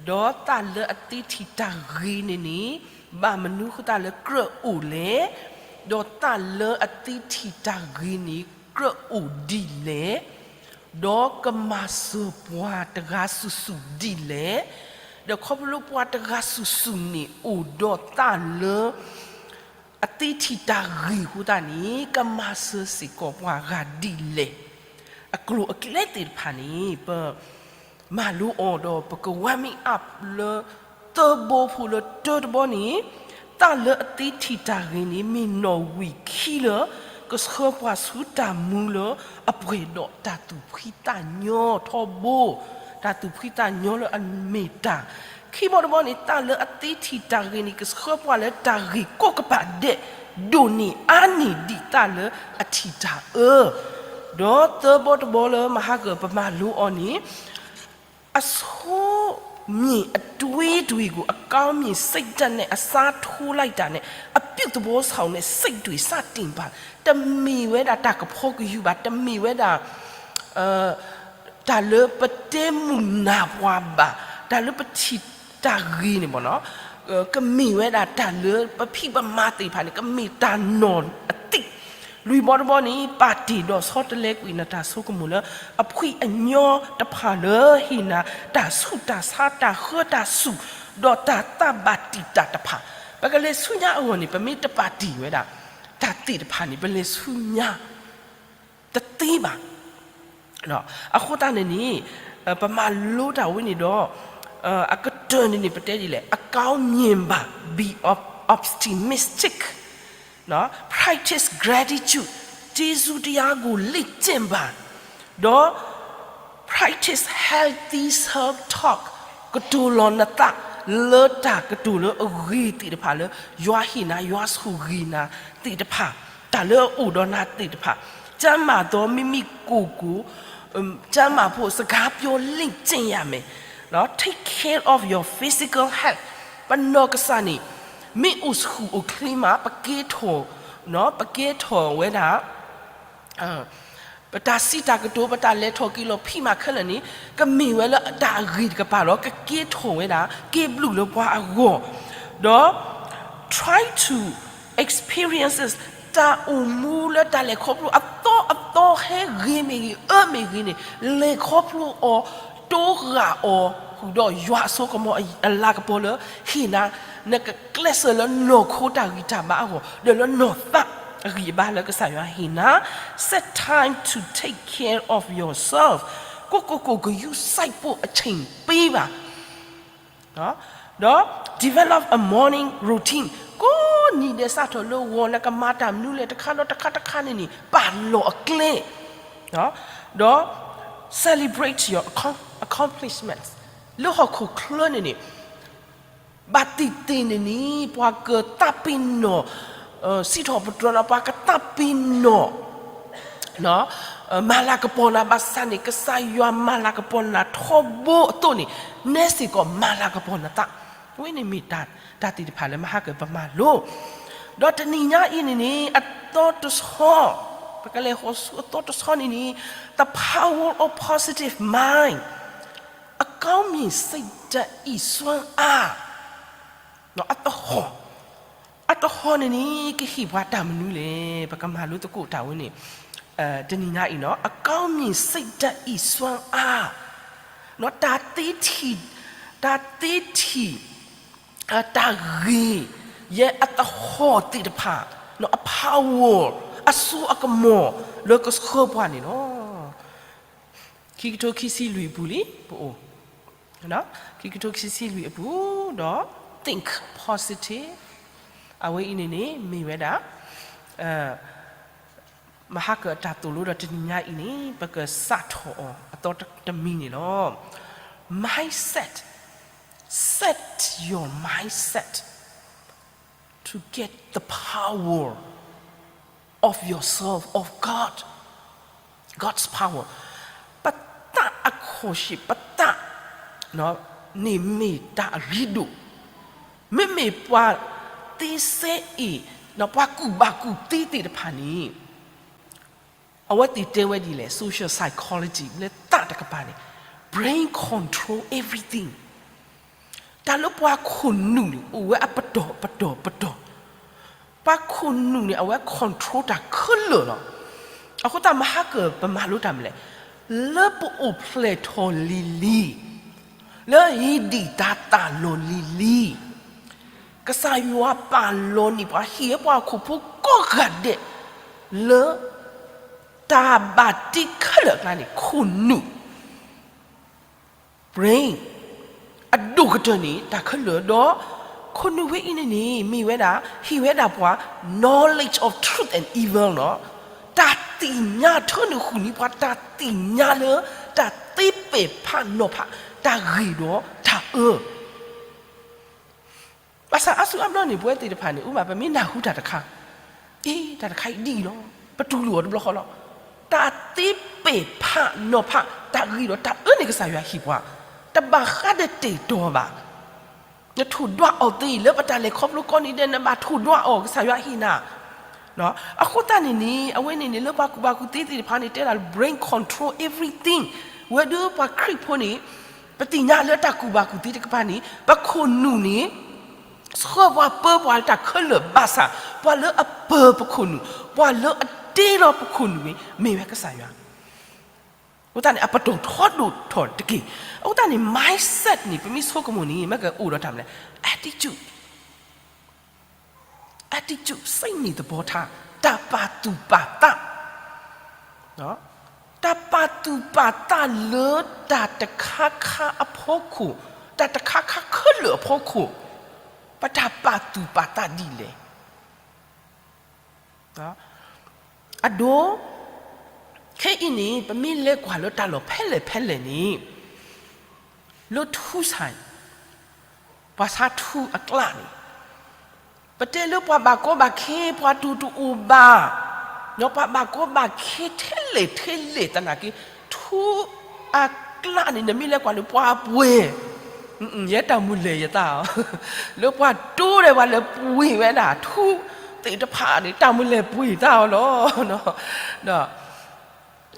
ဒီးတၢ်လၢအသ့ထံၣ်တၢ်ဂ့ၤန့ၣ်န့ၣ် ဘၣ်မနုၤဃိသတးလၢကြၢးအိၣ်လဲၣ်, ဒီးတၢ်လၢအသ့ထံၣ်တၢ်ဂ့ၤန့ၣ် ကြၢးအိၣ်ဒ်လဲၣ်, ဒီးကမၤစၢၤပှၤတဂၤစုာ်စုာ်ဒ်လဲၣ်, ဒီးခီဖျိပှၤတဂၤစုာ်စုာ်န့ၣ် အိၣ်ဒီးတၢ်လၢ အသ့ထံၣ်တၢ်ဂ့ၤအဃိသတးန့ၣ် ကမၤစၢၤစ့ၢ်ကီးပှၤဂၤဒ်လဲၣ်. အကျိၤအကျဲသ့ၣ်တဖၣ်န့ၣ် ပမၤလိအီၤဒီး ပက warming up လၢ သၢဘီဖိလၢတၢတဘီန့ၣ်, တၢ်လၢအသ့ထံၣ်တၢ်ဂ့ၤန့ၣ် မ့ၢ်နီၣ်ဝံာ်ခံလၢ ကဆှၢပှၤဆူတၢ်မူလၢ အပှဲၤဒီးတၢ်သူၣ်ဖှံသးညီထီဘိ, တၢ်သူၣ်ဖှံသးညီလၢအမ့ၢ်တၢ် ခံဘီတဘီန့ၣ် တၢ်လၢအသ့ထံၣ်တၢ်ဂ့ၤန့ၣ် ကဆှၢပှၤလၢတၢ်ဂ့ၢ်ကိးကပၤဒဲး ဒိၣ်န့ၢ်အါန့ၢ်ဒံးတၢ်လၢအထံၣ်တၢ်အၢ, ဒီးသၢဘီတဘီလၢမဟါကၢၣ်ပမၤလိအီၤန့ၣ် အဆိ မြင်အတွေးတွေကို အကောင်းမြင်စိတ်ဓာတ်နဲ့ အစားထိုးလိုက်တာနဲ့ အပြုသဘောဆောင်တဲ့ စိတ်တွေ စတင်ပါ, တမ့ၢ်ဝဲဒၣ်တၢ်ကဖီကယူၤဘၣ်, တမ့ၢ်ဝဲဒၣ် တၢ်လၢပတဲမုာ်နၢ်ပှၤဘၣ်, တၢ်လၢပထံၣ်တၢ်ဂ့ၤန့ၣ်ဘၣ်နီၤ, ကမ့ၢ်ဝဲဒၣ်တၢ်လၢပဖံးပမၤသ့ၣ်တဖၣ်န့ၣ် ကမ့ၢ်တၢ်နီၣ်အသံၣ်, လွံၢ်ဘီတဘီန့ၣ် ပာ်တ့ၢ်ဒီးဆီတလဲကွံာ်နတၢ်ဆိကမိၣ်လၢ အဖှံအညီတဖၣ်လၢဟ့ၣ်နၤ တၢ်ဆူးတၢ်ဆါ တၢ်ဃၢတၢ်စူၢ် ဒီးတၢ်သးဘၣ်တံာ်တာ်တဖၣ်, ပကလဲၤဆူညါအဂီၢ်န့ၣ် ပမ့ၢ်တဘၣ်တံာ်ဝဲဒၣ် တၢ်သ့ၣ်တဖၣ်န့ၣ် ပလဲၤဆူညါတသ့ဘၣ်. အဃိသတးန့ၣ်န့ၣ် ပမၤလိတၢ်ဝဲန့ၣ်ဒီး အကတၢၢ်န့ၣ်န့ၣ် ပတဲဒ်လဲၣ်, အကောင်းမြင်ပါ, be optimistic, practice gratitude, ကျေးဇူးတရားကို လေ့ကျင့်ပါ, ဒီး practice healthy self talk, ကတိၤလီၤနသးလၢတၢ်ကတိၤလၢအဂ့ၤသ့ၣ်တဖၣ်, လၢယွၤဟ့ၣ်နၤ ယွၤဆိၣ်ဂ့ၤနၤသ့ၣ်တဖၣ်, တၢ်လၢအအိၣ်ဒီးနၤသ့ၣ်တဖၣ်, ကျန်းမာသော မိမိကိုယ်ကို ကျန်းမာဖို့ စကားပြော လေ့ကျင့်ရမယ်, take care of your physical health, ပနီၢ်ကစၢ်န့ၣ် မ့ၢ်အိၣ်ဆူၣ်အိၣ်ချ့မး ပကဲထီၣ်, ပကဲထီၣ်ဝဲဒၣ် ပတၢ်စံးတၢ်ကတိၤ ပတၢ်လဲၤထီၣ်က့ၤလီၤဖံးမးခဲလၢာ်န့ၣ် ကမ့ၢ်ဝဲလၢတၢ်အဂ့ၤတကပၤဒီး ကကဲထီၣ်ဝဲဒၣ် ကဲဘျုးလၢပှၤအဂီၢ်, ဒီး try to experiences တၢ်အိၣ်မူလၢတၢ်လဲၤခီဖျိအသီအသီ ဟဲဂ့ၤမ့ၢ်ဂ့ၤ အၢမ့ၢ်ဂ့ၤန့ၣ် လဲၤခီဖျိအီၤ တိဂာ်အီၤ ဃုာ်ဒီးယွၤအစိကမီၤအလၤကပီၤလၢ ဟ့ၣ်နၤ နကကျဲးစၢးလၢနီၢ်ခိတၢ်ဂံၢ်တၢ်ဘါအဂီၢ် ဒီးလၢနီၢ်သးအဂံၢ်အဘါလၢကစၢ်ယွၤဟ့ၣ်နၤ, set time to take care of yourself, ကိုယ့်ကိုယ်ကို ဂရုစိုက်ဖို့အချိန်ပေးပါ, ဒီး develop a morning routine, ကိးနံၤဒဲးစးထီၣ်လၢဂီၤ နကမၤတၢ်မနုၤလဲၣ် တခါဒီးတခါတခါန့ၣ်န့ၣ် ပာ်လီၤအကျဲ, ဒီး celebrate your accomplishments, လၢဟီၣ်ခိၣ်ချၢန့ၣ်န့ၣ် ဘၣ်သ့ၣ်သ့ၣ်န့ၣ်န့ၣ် ပှၤကသးပ့ၤနီၣ် စံးထီၣ်ပတြၢၤနၤ ပှၤကသးပ့ၤနီၣ် မၤလၤကပီၤနၤဘၣ်ဆၣ်န့ၣ် ကစၢ်ယွၤမၤလၤကပီၤနၤထီဘိအသိးန့ၣ် နဲစ့ၢ်ကီး မၤလၤကပီၤနသး, အဝဲန့ၣ်မ့ၢ်တၢ်သ့ၣ်တဖၣ်လၢမဟါကပမၤလိ, ဒီးတနံၤညါအံၤန့ၣ်န့ၣ် အသီတဆီ, ပကလဲၤဃီၤဆူအသီတဆီန့ၣ်န့ၣ် the power of positive mind, အကောင်းမြင်စိတ်ဓာတ် အံစွမ်းအား, အသဟီၣ်, အသဟီၣ်န့ၣ်န့ၣ် ကဟ့ၣ်ပှၤတၢ်မနုၤလဲၣ် ပကမၤလိသကိးတၢ်ဝဲန့ၣ်, တနံၤညါအံၤနီၤ အကောင်းမြင်စိတ်ဓာတ် အံစွမ်းအား, တၢ်သ့ထံၣ်, တၢ်သ့ထံၣ်, တၢ်ဂ့ၤ, ယဲအသဟီၣ်သ့ၣ်တဖၣ်, အ power, အစိအကမီၤ လၢကဆှၢပှၤန့ၣ်လီၤ. ခံကထိခံဆံလွံၢ်အပူၤလံ ပအိၣ်, ခံကထိခံဆံလွံၢ်အပူၤ, ဒီး think positive, အဝဲအံၤန့ၣ်န့ၣ် မ့ၢ်ဝဲဒၣ် မဟါကအတၢ်သိၣ်လိဒီးတနံၤညါအံၤန့ၣ် ပကစးထီၣ်အီၤအသီတမံၤန့ၣ်လီၤ. Mindset, set your mindset to get the power of yourself, of God, God's power. ပသးအခီၣ်ရှ့ၣ် ပသးန့ၣ်မ့ၢ်တၢ်အရ့ဒိၣ်, မ့မ့ၢ်ပှၤသ့စဲအ့ၣ် ပှၤကူၣ်ဘၣ်ကူၣ်သ့သ့ၣ်တဖၣ်န့ၣ် အဝဲသ့ၣ်တဲဝဲဒ်လဲၣ် social psychology လၢသးတကပၤန့ၣ် brain control everything. တၢ်လၢပှၤခိၣ်နူာ်န့ၣ် အိၣ်ဝဲအပတီၢ်ပတီၢ်ပတီၢ်, ပှၤခိၣ်နူာ်န့ၣ် အဝဲ control တၢ်ခဲလၢာ်လီၤ. အဃိသတးမဟါကပမၤလိတၢ်မနုၤလဲၣ်, လၢပအိၣ်ဖျဲၣ်ထီၣ်လံၤလံၤ, လၢဟ့ၣ်ဒံးတၢ်သးလီၢ်လံၤလံၤ, ကစၢ်ယွၤပာ်လီၤန့ၢ်ပှၤ ဟ့ၣ်ပှၤဟီၣ်ခိၣ်ဖိကိးဂၤဒဲး လၢ တၢ်ဘၣ်တ့ခဲလၢာ်အကျါန့ၣ် ခိၣ်နူာ် brain အဒိၣ်ကတၢၢ်န့ၣ် တၢ်ခဲလၢာ်ဒီး ခိၣ်နူာ်ဝဲအံၤန့ၣ်န့ၣ် မ့ၢ်ဝဲဒၣ် ဟ့ၣ်ဝဲဒၣ်ပှၤ knowledge of truth and evil နီၤ, တၢ်သ့ၣ်ညါ ထၢနုာ်ဃုာ်န့ၢ်ပှၤ တၢ်သ့ၣ်ညါလၢ တၢ်သ့ပဲာ်ဖးနီၤဖး တၢ်ဂ့ၤဒီးတၢ်အၢ ဘၣ်ဆၣ်အါစုအါဘျီန့ၣ် ပဝဲသ့ၣ်တဖၣ်န့ၣ် အိၣ်ဘၣ် ပမ့ၢ်နၢ်ဟူတၢ်တခါ, အ့ တၢ်တခါအံၤဒ်အံၤလီၤ, ပတူၢ်လိာ်အီၤတဘျီဃီလီၤ. တၢ်သ့ပဲာ်ဖးနီၤဖး တၢ်ဂ့ၤဒီးတၢ်အၢန့ၣ် ကစၢ်ယွၤဟ့ၣ်ပှၤ, တဘၣ်ဃးဒီးတ့ၢ်တီၤဘၣ်. နထိၣ်ဒွးအီၤသ့ လၢပတၢ်လဲၤခီဖျိကိးနံၤဒဲး နဘၣ်ထိၣ်ဒွးအီၤ ကစၢ်ယွၤဟ့ၣ်နၤ အဃိသတးန့ၣ်န့ၣ် အဝဲန့ၣ်န့ၣ် လၢပှၤကူၣ်ဘၣ်ကူၣ်သ့သ့ၣ်တဖၣ်န့ၣ် တဲဒၣ် brain control everything, ဝဲဒၣ်ပှၤခရံာ်ဖိန့ၣ် ပသ့ၣ်ညါလၢတၢ်ကူၣ်ဘၣ်ကူၣ်သ့တကပၤန့ၣ် ပခိၣ်နူာ်န့ၣ် ဆှၢပှၤပၢပှၤလၢတၢ်ခဲလၢာ်ဘၣ်ဆၣ် ပှၤလၢအပၢပခိၣ်နူာ် ပှၤလၢအတ့လီၤပခိၣ်နူာ်န့ၣ် မ့ၢ်ဝဲကစၢ်ယွၤ. အဃိသတးန့ၣ် အပတီၢ်ထီဒိၣ်ထီၣ်တက့ၢ်. အဃိသတးန့ၣ် mindset န့ၣ် ပမ့ၢ်ဆိကမိၣ်န့ၣ် မ့ၢ်ကအိၣ်ဒီးတၢ်မနုၤလဲၣ်, attitude, attitude စိတ်နေသဘောထား, တၢ်ပာ်သူၣ်ပာ်သး, တၢ်ပာ်သူၣ်ပာ်သးလၢတၢ်တခါခါအဖီခိၣ်, တၢ်တခါခါခဲလၢာ်အဖီခိၣ်, ပတၢ်ပာ်သူၣ်ပာ်သးဒ်လဲၣ်. အဒိ, ခဲအံၤန့ၣ် ပမ့ၢ်လဲၤကွၢ်လၢတၢ်လီၢ်ဖဲလဲၣ်ဖဲလဲၣ်န့ၣ်, လၢထူစၢ်, ပှၤဆါထူအကျးန့ၣ်, ပတဲလၢပှၤဘၣ်ကီဘၣ်ခဲ, ပှၤတူၢ်တအိၣ်ဘၣ်, ဒီးပှၤဘၣ်ကီဘၣ်ခဲထဲလဲၣ်ထဲလဲၣ်သနာ်က့, ထူအကျးန့ၣ် နမ့ၢ်လဲၤကွၢ်လၢပှၤပှ့ၤ, ယဲတၢ်မုၢ်လဲၤယသးအီၤ, လၢပှၤတူၢ်ဒီးပှၤလဲၤပှ့ၤဝဲဒၣ်ထူသ့ၣ်တဖၣ်န့ၣ် တၢ်မုၢ်လဲၤပှ့ၤသးအီၤလီၤ.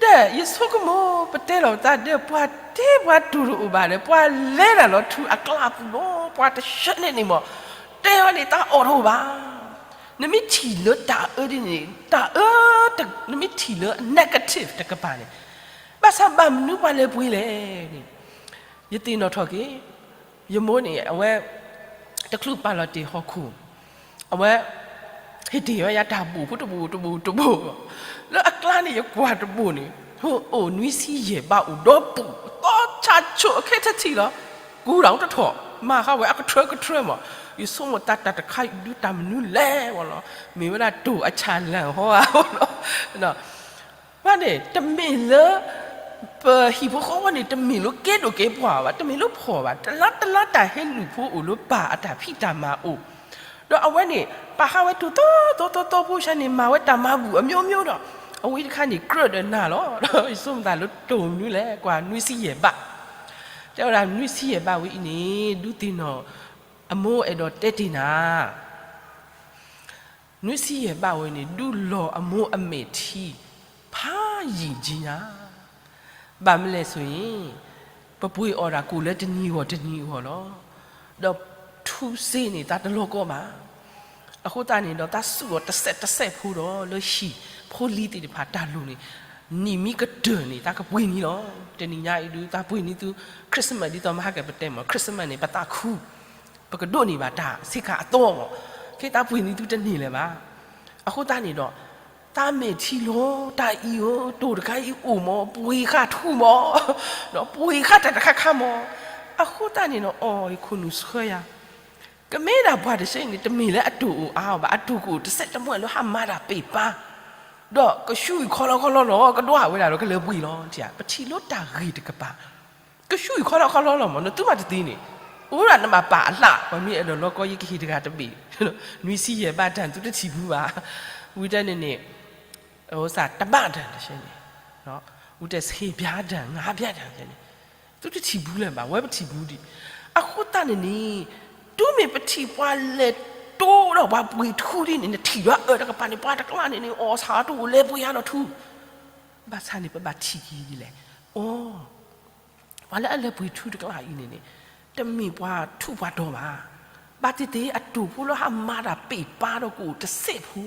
ဒီး ဒီးယဆိကမိၣ် ပတဲလီၤပသးဒီး ပှၤတဲပှၤတူၢ်တအိၣ်ဘၣ်ဒီး ပှၤလဲၤဒၣ်လီၤထူအကျးပူၤလီၤ. ပှၤတဆၢန့ၣ်န့ၣ်မ့ၢ် တဲဝဲန့ၣ်တၢ်အီၣ်တအိၣ်ဘၣ်. နမ့ၢ်ထံၣ်လၢတၢ်အၢဒ်န့ၣ် တၢ်အၢ, နမ့ၢ်ထံၣ်လၢ negative တကပၤန့ၣ်, ဘၣ်ဆၣ်ဘၣ်မနုၤပှၤလဲၤပှ့ၤလဲၣ်န့ၣ်, ယသ့ၣ်နီၣ်ထီၣ်က့ၤ, ယမိၢ်န့ၣ် အဝဲ တချုးပာ်လီၤတ့ၢ်ဟီၣ်ခိၣ်, အဝဲ ဟ့ၣ်တ့ၢ်ဝဲယၤတၢ်ဘိၣ်ဖိတဘိၣ်တဘိၣ်တဘိၣ်, လၢအကျါန့ၣ် ယကွၢ်တဘိၣ်န့ၣ် အိၣ်နွံဆံယဲၢ်ဘးအိၣ်ဒီးပူၤ သီဆါဆိးအခဲထဲထံၣ်လီၤ. ကူတၢ်တထီၣ် မၤဃာ်ဝဲအကထၢကထၢမး, ယဆိကမိၣ်တၢ်တခါအံၤဒုးတၢ်မနုၤလဲၣ်ဝဲလီၤ. မ့ၢ်ဝဲဒၣ်တိၢ်အဆၣ်လၢ်ဟီဧါလီၤ. ဘၣ်န့ၣ် တမ့ၢ်လၢ ပဟံၣ်ဖိဃီဖိန့ၣ် တမ့ၢ်လၢကဲဒိၣ်ကဲပှၢ်ဘၣ်, တမ့ၢ်လၢဖှီၣ်ဘၣ်, တလါတလါတၢ်ဟဲနုာ်ဖိအိၣ်လၢပၢ်အတၢ်ဖံးတၢ်မၤအိၣ်, ဒီးအဝဲန့ၣ် ပာ်ဃာ်ဝဲတိၢ်သီသီသီသီဖိဆၢန့ၣ် မၤဝဲတၢ်မၤဘူၣ်အမျိုးမျိုးဒီး အဝဲတခါန့ၣ် ကြၢးဒီးနၤလီၤ. ဒီးယဆိကမိၣ်သးလၢတိၢ်မနုၤလဲၣ် ကွၢ်နွံဆံယဲၢ်ဘး, တဲဝဲဒၣ်နွံဆံယဲၢ်ဘးဝဲအံၤန့ၣ် ဒုးသ့ၣ်နီၣ် အမိၢ်အဲၣ်ဒိးတဲတ့ၢ်နၤ နွံဆံယဲၢ်ဘးဝဲန့ၣ် ဒုးလီၤအမိၢ်အမဲာ်ထံ ဖးယံာ်ကံညါ, ဘၣ်မနုၤလဲၣ်ဆိအံၤ ပပှ့ၤအီၣ်ဒၣ်ကိၣ်လၢတနံၤဂီၢ်တနံၤဂီၢ်လီၤ. ဒီးထူစ့န့ၣ် သးတလီၤကီဘၣ်. အဃိသတးန့ၣ်ဒီး သးစူၢ်အီၤတစဲးတစဲးဖိဒီး လၢဟံၣ်ဖိလံၤသ့ၣ်တဖၣ်တၢ်လိၣ်န့ၣ် နံၣ်မံကတၢၢ်န့ၣ် သးကပှ့ၤန့ၢ်လီၤ. တနံၤညါအံၤဒုး သးပှ့ၤန့ၢ်သု Christmas ဒ်သိးမဟါကပတဲမး Christmas န့ၣ် ပသးခု ပကဒိးန့ၢ်ဘၣ်တၢ်ဆ့ကၤအသီမး, ခဲသးပှ့ၤန့ၢ်သုတန့ၢ်လၢၤဘၣ်. အဃိသတးန့ၣ်ဒီး သးမဲာ်ထံလီၤ တၢ်အံၤဧၢ တိၢ်တခါအံၤအိၣ်မး ပှ့ၤဃာ်ထူမး, ဒီးပှ့ၤဃာ်တၢ်တခါခါမး. အဃိသတးန့ၣ်ဒီး အီၤ ယခိၣ်နူာ်ဆှၢယၤ ကမ့ၢ်ဒၣ်ပှၤတဆၢအံၤန့ၣ် တမ့ၢ်လၢအတိၢ်အိၣ်အါအီၤဘၣ်, အတိၢ်ကအိၣ်တစဲးတမှဲၣ်လၢဟးမၤတၢ်ပ့ၢ်ပၢ်, ဒီးကဆူၣ်အံၤခီလီခီလီလီၤ ကဒွးဝဲဒၣ်ဒီးကလဲၤပှ့ၤလီၤ. ပထံၣ်လၢတၢ်ဂ့ၢ်တကပၤ ကဆူၣ်အံၤခီလီခီလီလီၤမး နသုမၤတသ့န့ၣ်, အိၣ်ဒၣ်နဘၣ်ပာ်အလၣ် ပှၤမ့ၢ်အဲၣ်ဒိးလီၤကီယကဟ့ၣ်တဂၤတဘ့ၣ်, နွံဆံယဲၢ်ဘးတၢ်သုတထံၣ်ဘူးဘၣ်. ဝံၤတဲန့ၣ်န့ၣ် တဘးတၢ်တဆၢန့ၣ်, ဝံၤတဲဆံးဘးတၢ် ငါးဘးတၢ်န့ၣ် သုတထံၣ်ဘူးလၢၤဘၣ်, ဝဲပထံၣ်ဘူးဒံး. အဃိသတးန့ၣ်န့ၣ် တုၤမ့ၢ်ပထံၣ်ပှၤလဲၤတိဒီးပှၤပှ့ၤထူဒ်န့ၣ် နထံၣ်ယွၤအၢတကပၤန့ၣ် ပှၤတကျါန့ၣ်န့ၣ် အီၣ်ဆၣ်တအိၣ်လဲၤပှ့ၤယါဒီးထူ, ဘၣ်ဆၣ်န့ၣ် ပဘၣ်ထံၣ်က့ၤဒ်လဲၣ်, အိ ပှၤလၢအလဲၤပှ့ၤထူတကျါအံၤန့ၣ်န့ၣ် တမ့ၢ်ပှၤထူးပှၤတီၤဘၣ်. ဘၣ်သ့ၣ်သ့ၣ်အတိၢ်ဖိလၢဟးမၤတၢ်ပ့ၢ်ပၢ်ဒီးကအိၣ်တစဲးဖိ,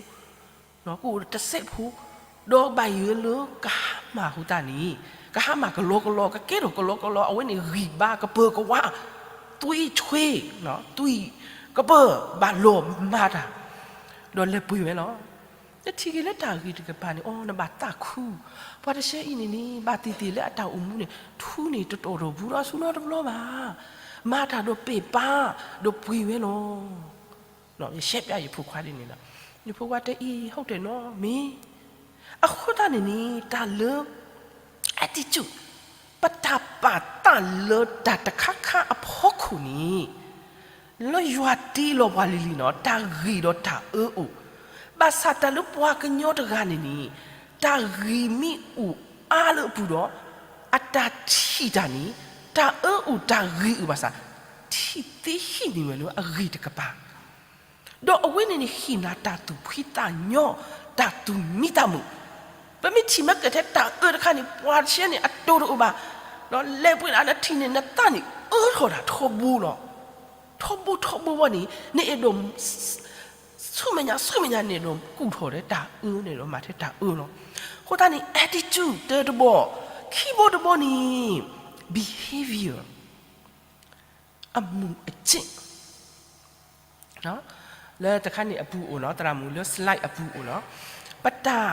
ကအိၣ်တစဲးဖိ, ဒီးဘၣ်ယိၣ်လၢကဟါမၢ်အဃိသတးန့ၣ် ကဟါမၢ်ကလီကလီ ကကဲထီၣ်ကလီကလီ အဝဲန့ၣ်ဂံၢ်ဘါကပၢၤကဝါ, သွံၣ်ဆွ့, သွံၣ်ကပၢၤဘၣ်လီၤမၤတၢ်, ဒီးလဲၤပှ့ၤဝဲလီၤ. နထံၣ်က့ၤလၢတၢ်ဂ့ၢ်တကပၤန့ၣ် အိ နဘၣ်သးခု, ပှၤတဆၢအံၤန့ၣ်န့ၣ် ဘၣ်သ့ၣ်သ့ၣ်လၢအတၢ်အိၣ်မူန့ၣ် ထူန့ၣ်တတီၢ်ထီၣ်ဘူးဒီးဆူနီတဘျီဘၣ်, မၤတၢ်ဒီးပ့ၢ်ပၢ်, ဒီးပှ့ၤဝဲလီၤ. ယရှဲပျးယဖိခွါဒ်န့ၣ်လီၤ. ယဖိခွါတဲအံၤ ဟုတ်တယ်နော် မ့ၢ်, အဃိသတးန့ၣ်န့ၣ် တၢ်လၢ attitude ပတၢ်ပာ်သးလၢတၢ်တခါခါအဖီခိၣ်န့ၣ် လၢယွၤတ့လီၤပှၤလံၤလံၤနီၤ တၢ်ဂ့ၤဒီးတၢ်အၢအိၣ်, ဘၣ်ဆၣ်တၢ်လၢပှၤကညီတဂၤန့ၣ်န့ၣ် တၢ်ဂ့ၤမ့ၢ်အိၣ်အါလၢအပူၤဒီး အတၢ်ထံၣ်တၢ်န့ၣ် တၢ်အၢအိၣ်တၢ်ဂ့ၤအိၣ်ဘၣ်ဆၣ် ထံၣ်သ့ဟံးန့ၢ်ဝဲလၢအဂ့ၤတကပၤ ဒီးအဝဲန့ၣ်န့ၣ် ဟ့ၣ်နၤတၢ်သူၣ်ဖှံသးညီ, တၢ်သူၣ်မံသးမုာ်, ပမ့ၢ်ထံၣ်မ့ၢ်ကဲထဲတၢ်အၢတခါန့ၣ် ပှၤတဆၢန့ၣ် အတိၢ်တအိၣ်ဘၣ်, ဒီးလဲၤပှ့ၤလၢနထံၣ်န့ၣ် နသးန့ၣ် အၢထီၣ်တၢ်ထီဘိလီၤ. ထီဘိထီဘိဝဲန့ၣ် နအဲၣ်ဒိး ဆူမဲာ်ညါ ဆူမဲာ်ညါန့ၣ်ဒီး ကူၣ်ထီၣ်ထဲတၢ်အၢန့ၣ်ဒီး မၤထဲတၢ်အၢလီၤ. အဃိသတးန့ၣ် attitude တၢတဘီၣ် ခံဘိတဘိန့ၣ် behavior အမူးအကျင့် လၢတခါန့ၣ်အပူၤအိၣ်နီၤ, သရၣ်မုၣ်လၢ slide အပူၤအိၣ်နီၤ, ပတၢ်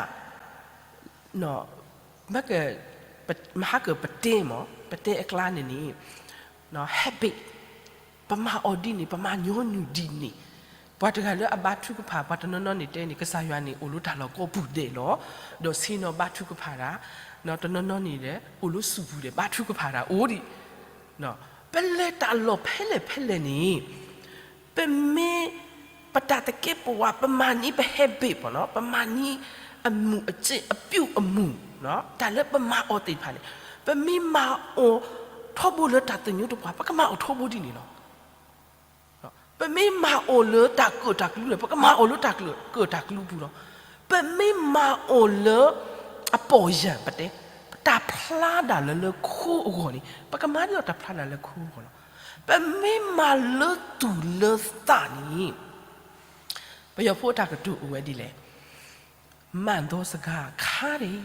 မဟါကပတဲမး ပတဲအကျါန့ၣ်န့ၣ် habit ပမၤအီၤဒ်န့ၣ် ပမၤညီနုၢ်ဒ်န့ၣ်, ပှၤတဂၤလၢအဘါထုကဖၣ် ပှၤတနီၤနီၤန့ၣ်တဲန့ၣ် ကစၢ်ယွၤန့ၣ် အိၣ်လၢတၢ်လီၢ်ကိးပူၤဒဲးလီၤ, ဒီးဆ့ၣ်နီၤဘါထုကဖၣ်တၢ်, တနီၤနီၤန့ၣ်ဒီး အိၣ်လၢဆူၣ်ပူၤဒဲး ဘါထုကဖၣ်တၢ်အိၣ်ဒံး ပလဲၤတၢ်လီၢ်ဖဲလဲၣ်ဖဲလဲၣ်န့ၣ် ပမ့ၢ် ပတၢ်သကဲးပဝး ပမၤန့ၢ်ပ habit ပနီၤ, ပမၤန့ၢ်အမူးအကျင့် အပြုအမူး, တၢ်လၢပမၤအီၤသ့ၣ်တဖၣ်န့ၣ် ပမ့ၢ်မၤအီၤထီဘိလၢတၢ်သညိတပှၢ် ပကမၤအီၤထီဘိဒ်န့ၣ်လီၤ. ပမ့ၢ်မၤအီၤလၢတၢ်ကၢၣ်တၢ်ကျူန့ၣ် ပကမၤအီၤလၢတၢ်ကၢၣ်တၢ်ကျူပူၤလီၤ. ပမ့ၢ်မၤအီၤလၢ အပီၢ်ယၢ် ပတဲ တၢ်ဖျါဒၣ်လၢလၢခိအဂီၢ်န့ၣ် ပကမၤဒ်သိးတၢ်ဖျါဒၣ်လၢခိအဂီၢ်လီၤ. ပမ့ၢ်မၤလၢသူၣ်လၢသးန့ၣ် ပယီၤဖိအတၢ်ကတိၤအိၣ်ဝဲဒ်လဲၣ်, မၤဒီးစဂၤခါန့ၣ်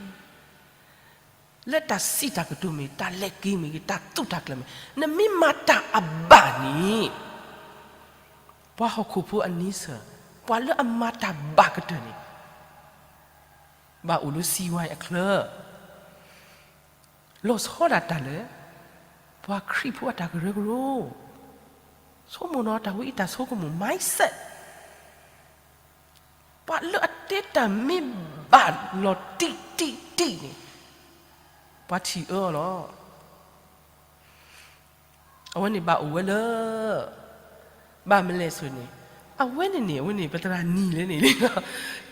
လၢတၢ်စံးတၢ်ကတိၤမ့ၢ်ဂ့ၤ တၢ်လဲၤက့ၤမ့ၢ်ဂ့ၤ တၢ်သူၣ်တၢ်ကျၢၤမ့ၢ်ဂ့ၤ နမ့ၢ်မၤတၢ်အဘၣ်န့ၣ် ပှၤဟီၣ်ခိၣ်ဖိအန့ဆၢၣ် ပှၤလၢအမၤတၢ်ဘၣ်ကတၢၢ်န့ၣ် ဘၣ်အိၣ်လၢစံဝဲအချၢ လီၤဆီဒၣ်တၢ်လၢ ပှၤခရံာ်ဖိအတၢ်ကရၢကရိ, ဆိကမိၣ်နီၤ တၢ်ဝဲအံၤတၢ်ဆိကမိၣ် mindset, ပှၤလၢအတဲတၢ်မ့ၢ်ဘၣ်လီၤတံၢ်တံၢ်တံၢ်န့ၣ် ပှၤထံၣ်အၢအီၤလီၤ. အဝဲန့ၣ်ဘၣ်အိၣ်ဝဲလၢ ဘၣ်မလဲၣ်ဆိန့ၣ်, အဝဲန့ၣ်န့ၣ် အဝဲန့ၣ် ပသရၣ်နံၤလဲၣ်န့ၣ်လီၤ.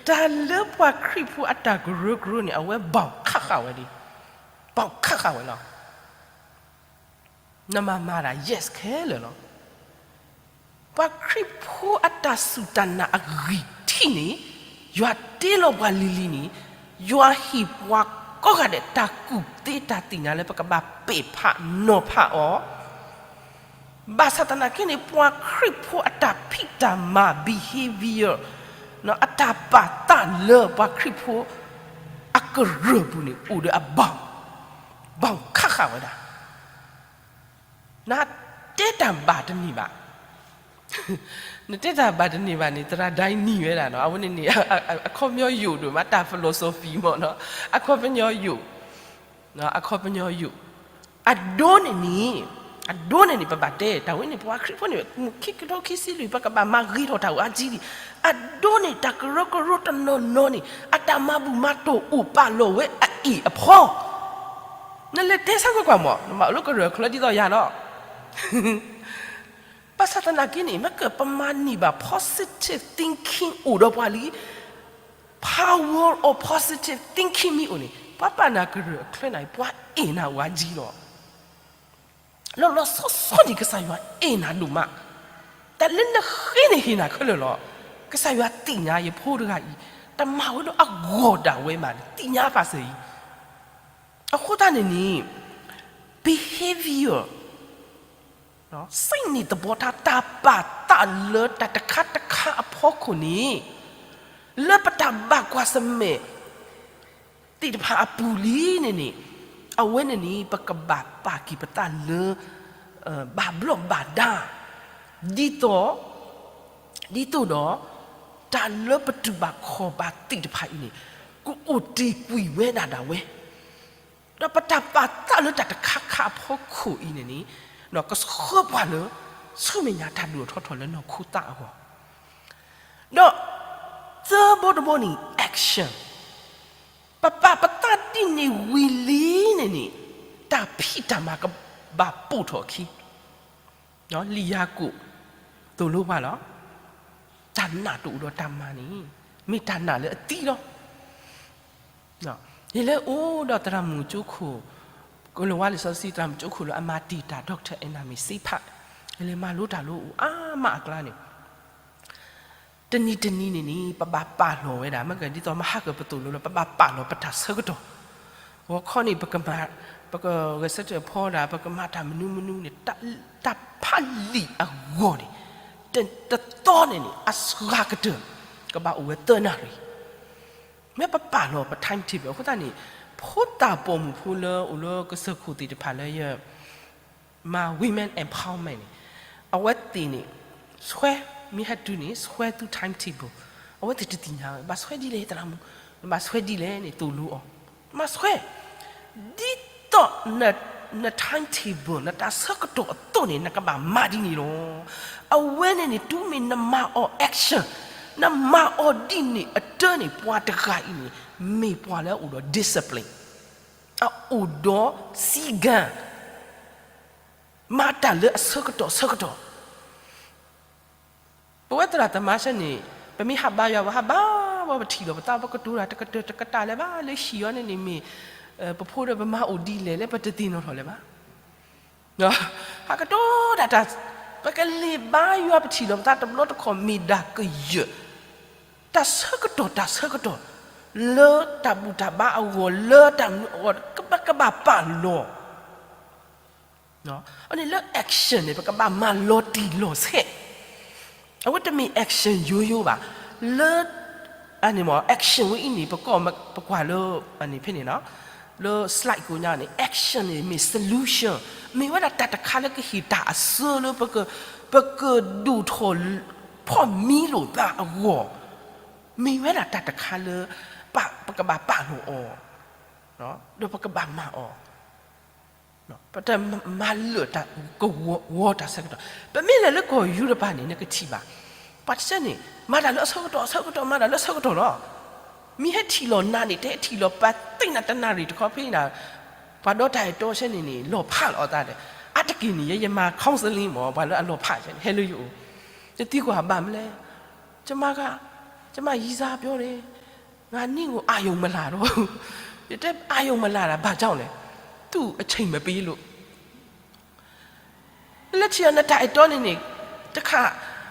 တၢ်လၢပှၤခရံာ်ဖိအတၢ်ကရၢကရိန့ၣ် အဝဲဘၣ်ခးဃာ်ဝဲဒၣ်, ဘၣ်ခးဃာ်ဝဲလီၤ. နမၤမၤဒၣ် yes ခဲလၢာ်လီၤ. ပှၤခရံာ်ဖိအတၢ်စူၢ်တၢ်နာ်အဂံၢ်ထံးန့ၣ် ယွၤတ့လီၤပှၤလံၤလံၤန့ၣ် ယွၤဟ့ၣ်ပှၤကိးဂၤဒဲးတၢ်ကူၣ်သ့တၢ်သ့ၣ်ညါလၢပကဘၣ်ပဲာ်ဖးနီၤဖးအီၤ ဘၣ်ဆၣ်သနာ်က့န့ၣ် ပှၤခရံာ်ဖိအတၢ်ဖံးတၢ်မၤ behavior အတၢ်ပာ်သးလၢပှၤခရံာ်ဖိအကရၢၢ်ပူၤန့ၣ် အိၣ်ဒီးအဘၣ်, ဘၣ်ခးဃာ်ဝဲဒၣ်. နတဲတၢ်ဘၣ်တန့ၢ်ဘၣ်, နတဲတၢ်ဘၣ်တန့ၢ်ဘၣ်န့ၣ် သရၣ်ဒိုင်းနံၤဝဲဒၣ်နီၤ, အဝဲန့ၣ်န့ၣ် အခီပညီယိာ်ဒိၣ်မး တၢ် philosophy မ့ၢ်နီၤ, အခီပညီယိာ် အခီပညီယိာ်, အဒိန့ၣ်န့ၣ်, အဒိန့ၣ်န့ၣ် ပဘၣ်တဲ တၢ်ဝဲန့ၣ် ပှၤခရံာ်ဖိန့ၣ် မုၢ်ခံကထိခံဆံလွံၢ် ပကဘၣ်မၤဂ့ၤထီၣ်တၢ်အိၣ်အါကံဒံး, အဒိန့ၣ် တၢ်ကရၢကရိတနီၤနီၤန့ၣ် အတၢ်မၤဘူၣ်မၤတီၢ်အိၣ်ပာ်လီၤဝဲအအံၤအဖီ, နလဲၤတဲဆၢကွၢ်ကွၢ်မး နဘၣ်အိၣ်လၢကရၢၢ်ချၢဒ်သိးယၤလီၤ. ဘၣ်ဆၣ်သနာ်က့န့ၣ် မ့ၢ်ကပမၤန့ၢ်ဘၣ် positive thinking အိၣ်ဒီးပှၤလံ power of positive thinking မ့ၢ်အိၣ်န့ၣ် ပှၤပာ်နၤကရၢၢ်အချၢန့ၣ် ပှၤအဲၣ်နၤဝဲကံလီၤ. လီၤလီၤဆီဆီန့ၣ် ကစၢ်ယွၤအဲၣ်နၤဒိၣ်မး, တၢ်လၢနဃ့န့ၣ်ဟ့ၣ်နၤခဲလၢာ်လီၤ. ကစၢ်ယွၤသ့ၣ်ညါယဖိတဂၤအံၤ တၢ်မၤဝဲဒၣ်အဂီၢ်ဒၣ်ဝဲမးန့ၣ် သ့ၣ်ညါပာ်စၢၤအံၤ အဃိသတးန့ၣ်န့ၣ် behavior စံးန့ၣ်သဘီတၢ် တၢ်ပာ်သးလၢတၢ်တခါတခါအဖီခိၣ်န့ၣ် လၢပတၢ်ဘၣ်ကွၢ်ဆၢၣ်မဲာ်သ့ၣ်တဖၣ်အပူၤလံန့ၣ်န့ၣ် အဝဲန့ၣ်န့ၣ် ပကဘၣ်ပာ်က့ၤပသးလၢ ဘၣ်ဘျီၣ်ဘၣ်ဒါ ဒ်သိး ဒ်သိးဒီး တၢ်လၢပတူၢ်ဘၣ်ခီၣ်ဘၣ်သ့ၣ်တဖၣ်အံၤန့ၣ် ကအိၣ်တ့ၢ်ကွံာ်ဝဲဒၣ်ဒၣ်ဝဲ ဒီးပတၢ်ပာ်သးလၢတၢ်တခါခါအဖီခိၣ်အံၤန့ၣ်န့ၣ် ကဆှၢပှၤလၢ ဆူမဲာ်ညါတၢ်ဒိၣ်ထီၣ်ထီထီၣ်လၢနီၢ်ခိသးအဂီၢ်, ဒီးသၢဘိတဘိန့ၣ် action ပပာ်ပသးဒ်န့ၣ်ဝံၤလံန့ၣ်န့ၣ် တၢ်ဖံးတၢ်မၤကဘၣ်ပိာ်ထီၣ်အခံ လံာ်ယၤကိာ်သိၣ်လိပှၤလီၤ. တၢ်နာ်တအိၣ်ဒီးတၢ်မၤန့ၣ် မ့ၢ်တၢ်နာ်လၢအသံလီၤ. ယလဲၤအိၣ်ဒီးသရၣ်မုၣ်ကၠိခိၣ်, ကလၤဝါလံာ်စီဆှံသရၣ်မုၣ်ကၠိခိၣ်လၢအမၤတ့ၢ်တၢ် doctor Anna Mae စ့ဖး, ယလဲၤမၤလိတၢ်လိၣ်အိၣ်အါမးအကျါန့ၣ် တနံၤတနံၤန့ၣ်န့ၣ် ပဘၣ်ပာ်လီၤဝဲဒၣ် မ့ၢ်ကဒ်သိးမဟါကပသိၣ်လိလီၤ ပဘၣ်ပာ်လီၤပတၢ်ဆၢကတီၢ်, ဂီၤခီန့ၣ် ပကမၤ, ပကဂဲၤဆၢထၢၣ်ဖီဒၣ် ပကမၤတၢ်မနုၤမနုၤန့ၣ် တၢ်ဖးလံာ်အဂီၢ်န့ၣ် တသီန့ၣ်န့ၣ် အစှၤကတၢၢ် ကဘၣ်အိၣ်ဝဲသၢနၣ်ရံၣ် မ့ၢ်ပပာ်လီၤပ time table အဃိသတးန့ၣ် ပ ဖိသၣ်ပိာ်မုၣ်ဖိလၢအိၣ်လၢကစၢၢ်ခိၣ်သ့ၣ်တဖၣ်လၢယမၤ women empowerment န့ၣ်, အဝဲသ့ၣ်န့ၣ် ဆွဲ, မ့ၢ်ဟဲတုၤန့ၣ် ဆွဲသု timetable, အဝဲသ့ၣ်တသ့ၣ်ညါဝဲ ဘၣ်ဆွဲဒ်လဲၣ်သရၣ်မုၣ်, နဘၣ်ဆွဲဒ်လဲၣ်န့ၣ် သိၣ်လိအီၤ, မၤဆွဲ ဒ်သိး န timetable နတၢ်ဆၢကတီၢ်အသိးန့ၣ် နကဘၣ်မၤဒ်န့ၣ်လီၤ. အဝဲန့ၣ်န့ၣ် တုၤမ့ၢ်နမၤအီၤ action, နမၤအီၤဒ်န့ၣ်အတၢ်န့ၣ် ပှၤတဂၤအံၤန့ၣ် မ့ၢ်ပှၤလၢအအိၣ်ဒီး discipline, အအိၣ်ဒီးစည်းကမ်း, မၤတၢ်လၢအဆၢကတီၢ်ဆၢကတီၢ် ပဝဲသရၣ်သမါဆၢန့ၣ် ပမ့ၢ်ဟးဘါယွၤ ပဟးဘါဝဲ ပထံၣ်လိာ်ပသး ပကတိၤတၢ်တကတၢၢ်တကတၢၢ်လၢၤဘၣ်, လၢဟံၣ်အီၤန့ၣ်န့ၣ်မ့ၢ် ပဖိဒီးပမၤအိၣ်ဒ်လဲၣ်လၢပတသ့ၣ်နီၣ်ထီၣ်လၢၤဘၣ်. ဟးကတိၤတၢ်တၢ်, ပကလဲၤဘါယွၤ ပထံၣ်လိာ်ပသးတဘျီတခီၣ် မ့ၢ်ဒၣ်ကယၢၢ်, တၢ်ဆၢကတီၢ်တၢ်ဆၢကတီၢ်, လၢတၢ်ဘူၣ်တၢ်ဘါအဂီၢ် လၢတၢ်မနုၤအဂီၢ် ပကဘၣ်ပာ်လီၤ အန့ၣ်လၢ action န့ၣ် ပကဘၣ်မၤလီၤတံၢ်လီၤဆဲး, အဝဲတမ့ၢ် action ယိယိဘၣ်, လၢ အန့ၣ်မ့ၢ် action ဝဲအံၤန့ၣ် ပကီၢ်ပကွၢ်လၢ ဖဲန့ၣ် လၢ slide ကိးညါန့ၣ် action န့ၣ်မ့ၢ် solution, မ့ၢ်ဝဲဒၣ်တၢ်တခါလၢကဟ့ၣ်တၢ်အစၢလၢ ပကဒိၣ်ထီၣ် ဖီၣ်မံလိာ်သးအဂီၢ်, မ့ၢ်ဝဲဒၣ်တၢ်တခါလၢ ပကဘၣ်ပာ်လီၤအီၤ, ဒီးပကဘၣ်မၤအီၤ ပတမၤလၢာ်တၢ်ကဝီၤတၢ်ဆၢကတီၢ်. ပမ့ၢ်လဲၤလၢကီၢ်ယူရပၤန့ၣ် နကထံၣ်ဘၣ်, ပှၤတဆၢန့ၣ် မၤတၢ်လၢအဆၢကတီၢ် အဆၢကတီၢ် မၤတၢ်လၢအဆၢကတီၢ်လီၤ. မ့ၢ်ဟဲထံၣ်လီၤနၤန့ၣ် တဟဲထံၣ်လီၤပှၤသ့ၣ်နၤတနၣ်ရံၣ်တခီဖဲနၤ, ပှၤဒီးတၢ်အဲၣ်တီဆၢန့ၣ်န့ၣ် လီၤဖးလီၤအသးဒီး အါတက့ၢ်န့ၣ် ယဲယမၤ counseling မ့ၢ် ပှၤလၢအလီၤဖးဆၢန့ၣ် ဟဲလၢယအိၣ်, ယသံကွၢ်ဘၣ်မနုၤလဲၣ်, ကျမက, ကျမရံစၢပျီန့ၣ် ငါန့ၣ်ကိုအာရုံမလာတော့ဘူး, ယတဲ အာရုံမလာတာ ဘာကြောင့်လဲ, သူ့အချိန်မပေးလို့. လၢထံၣ်အီၤနတၢ်အဲၣ်တီန့ၣ်န့ၣ် တခါ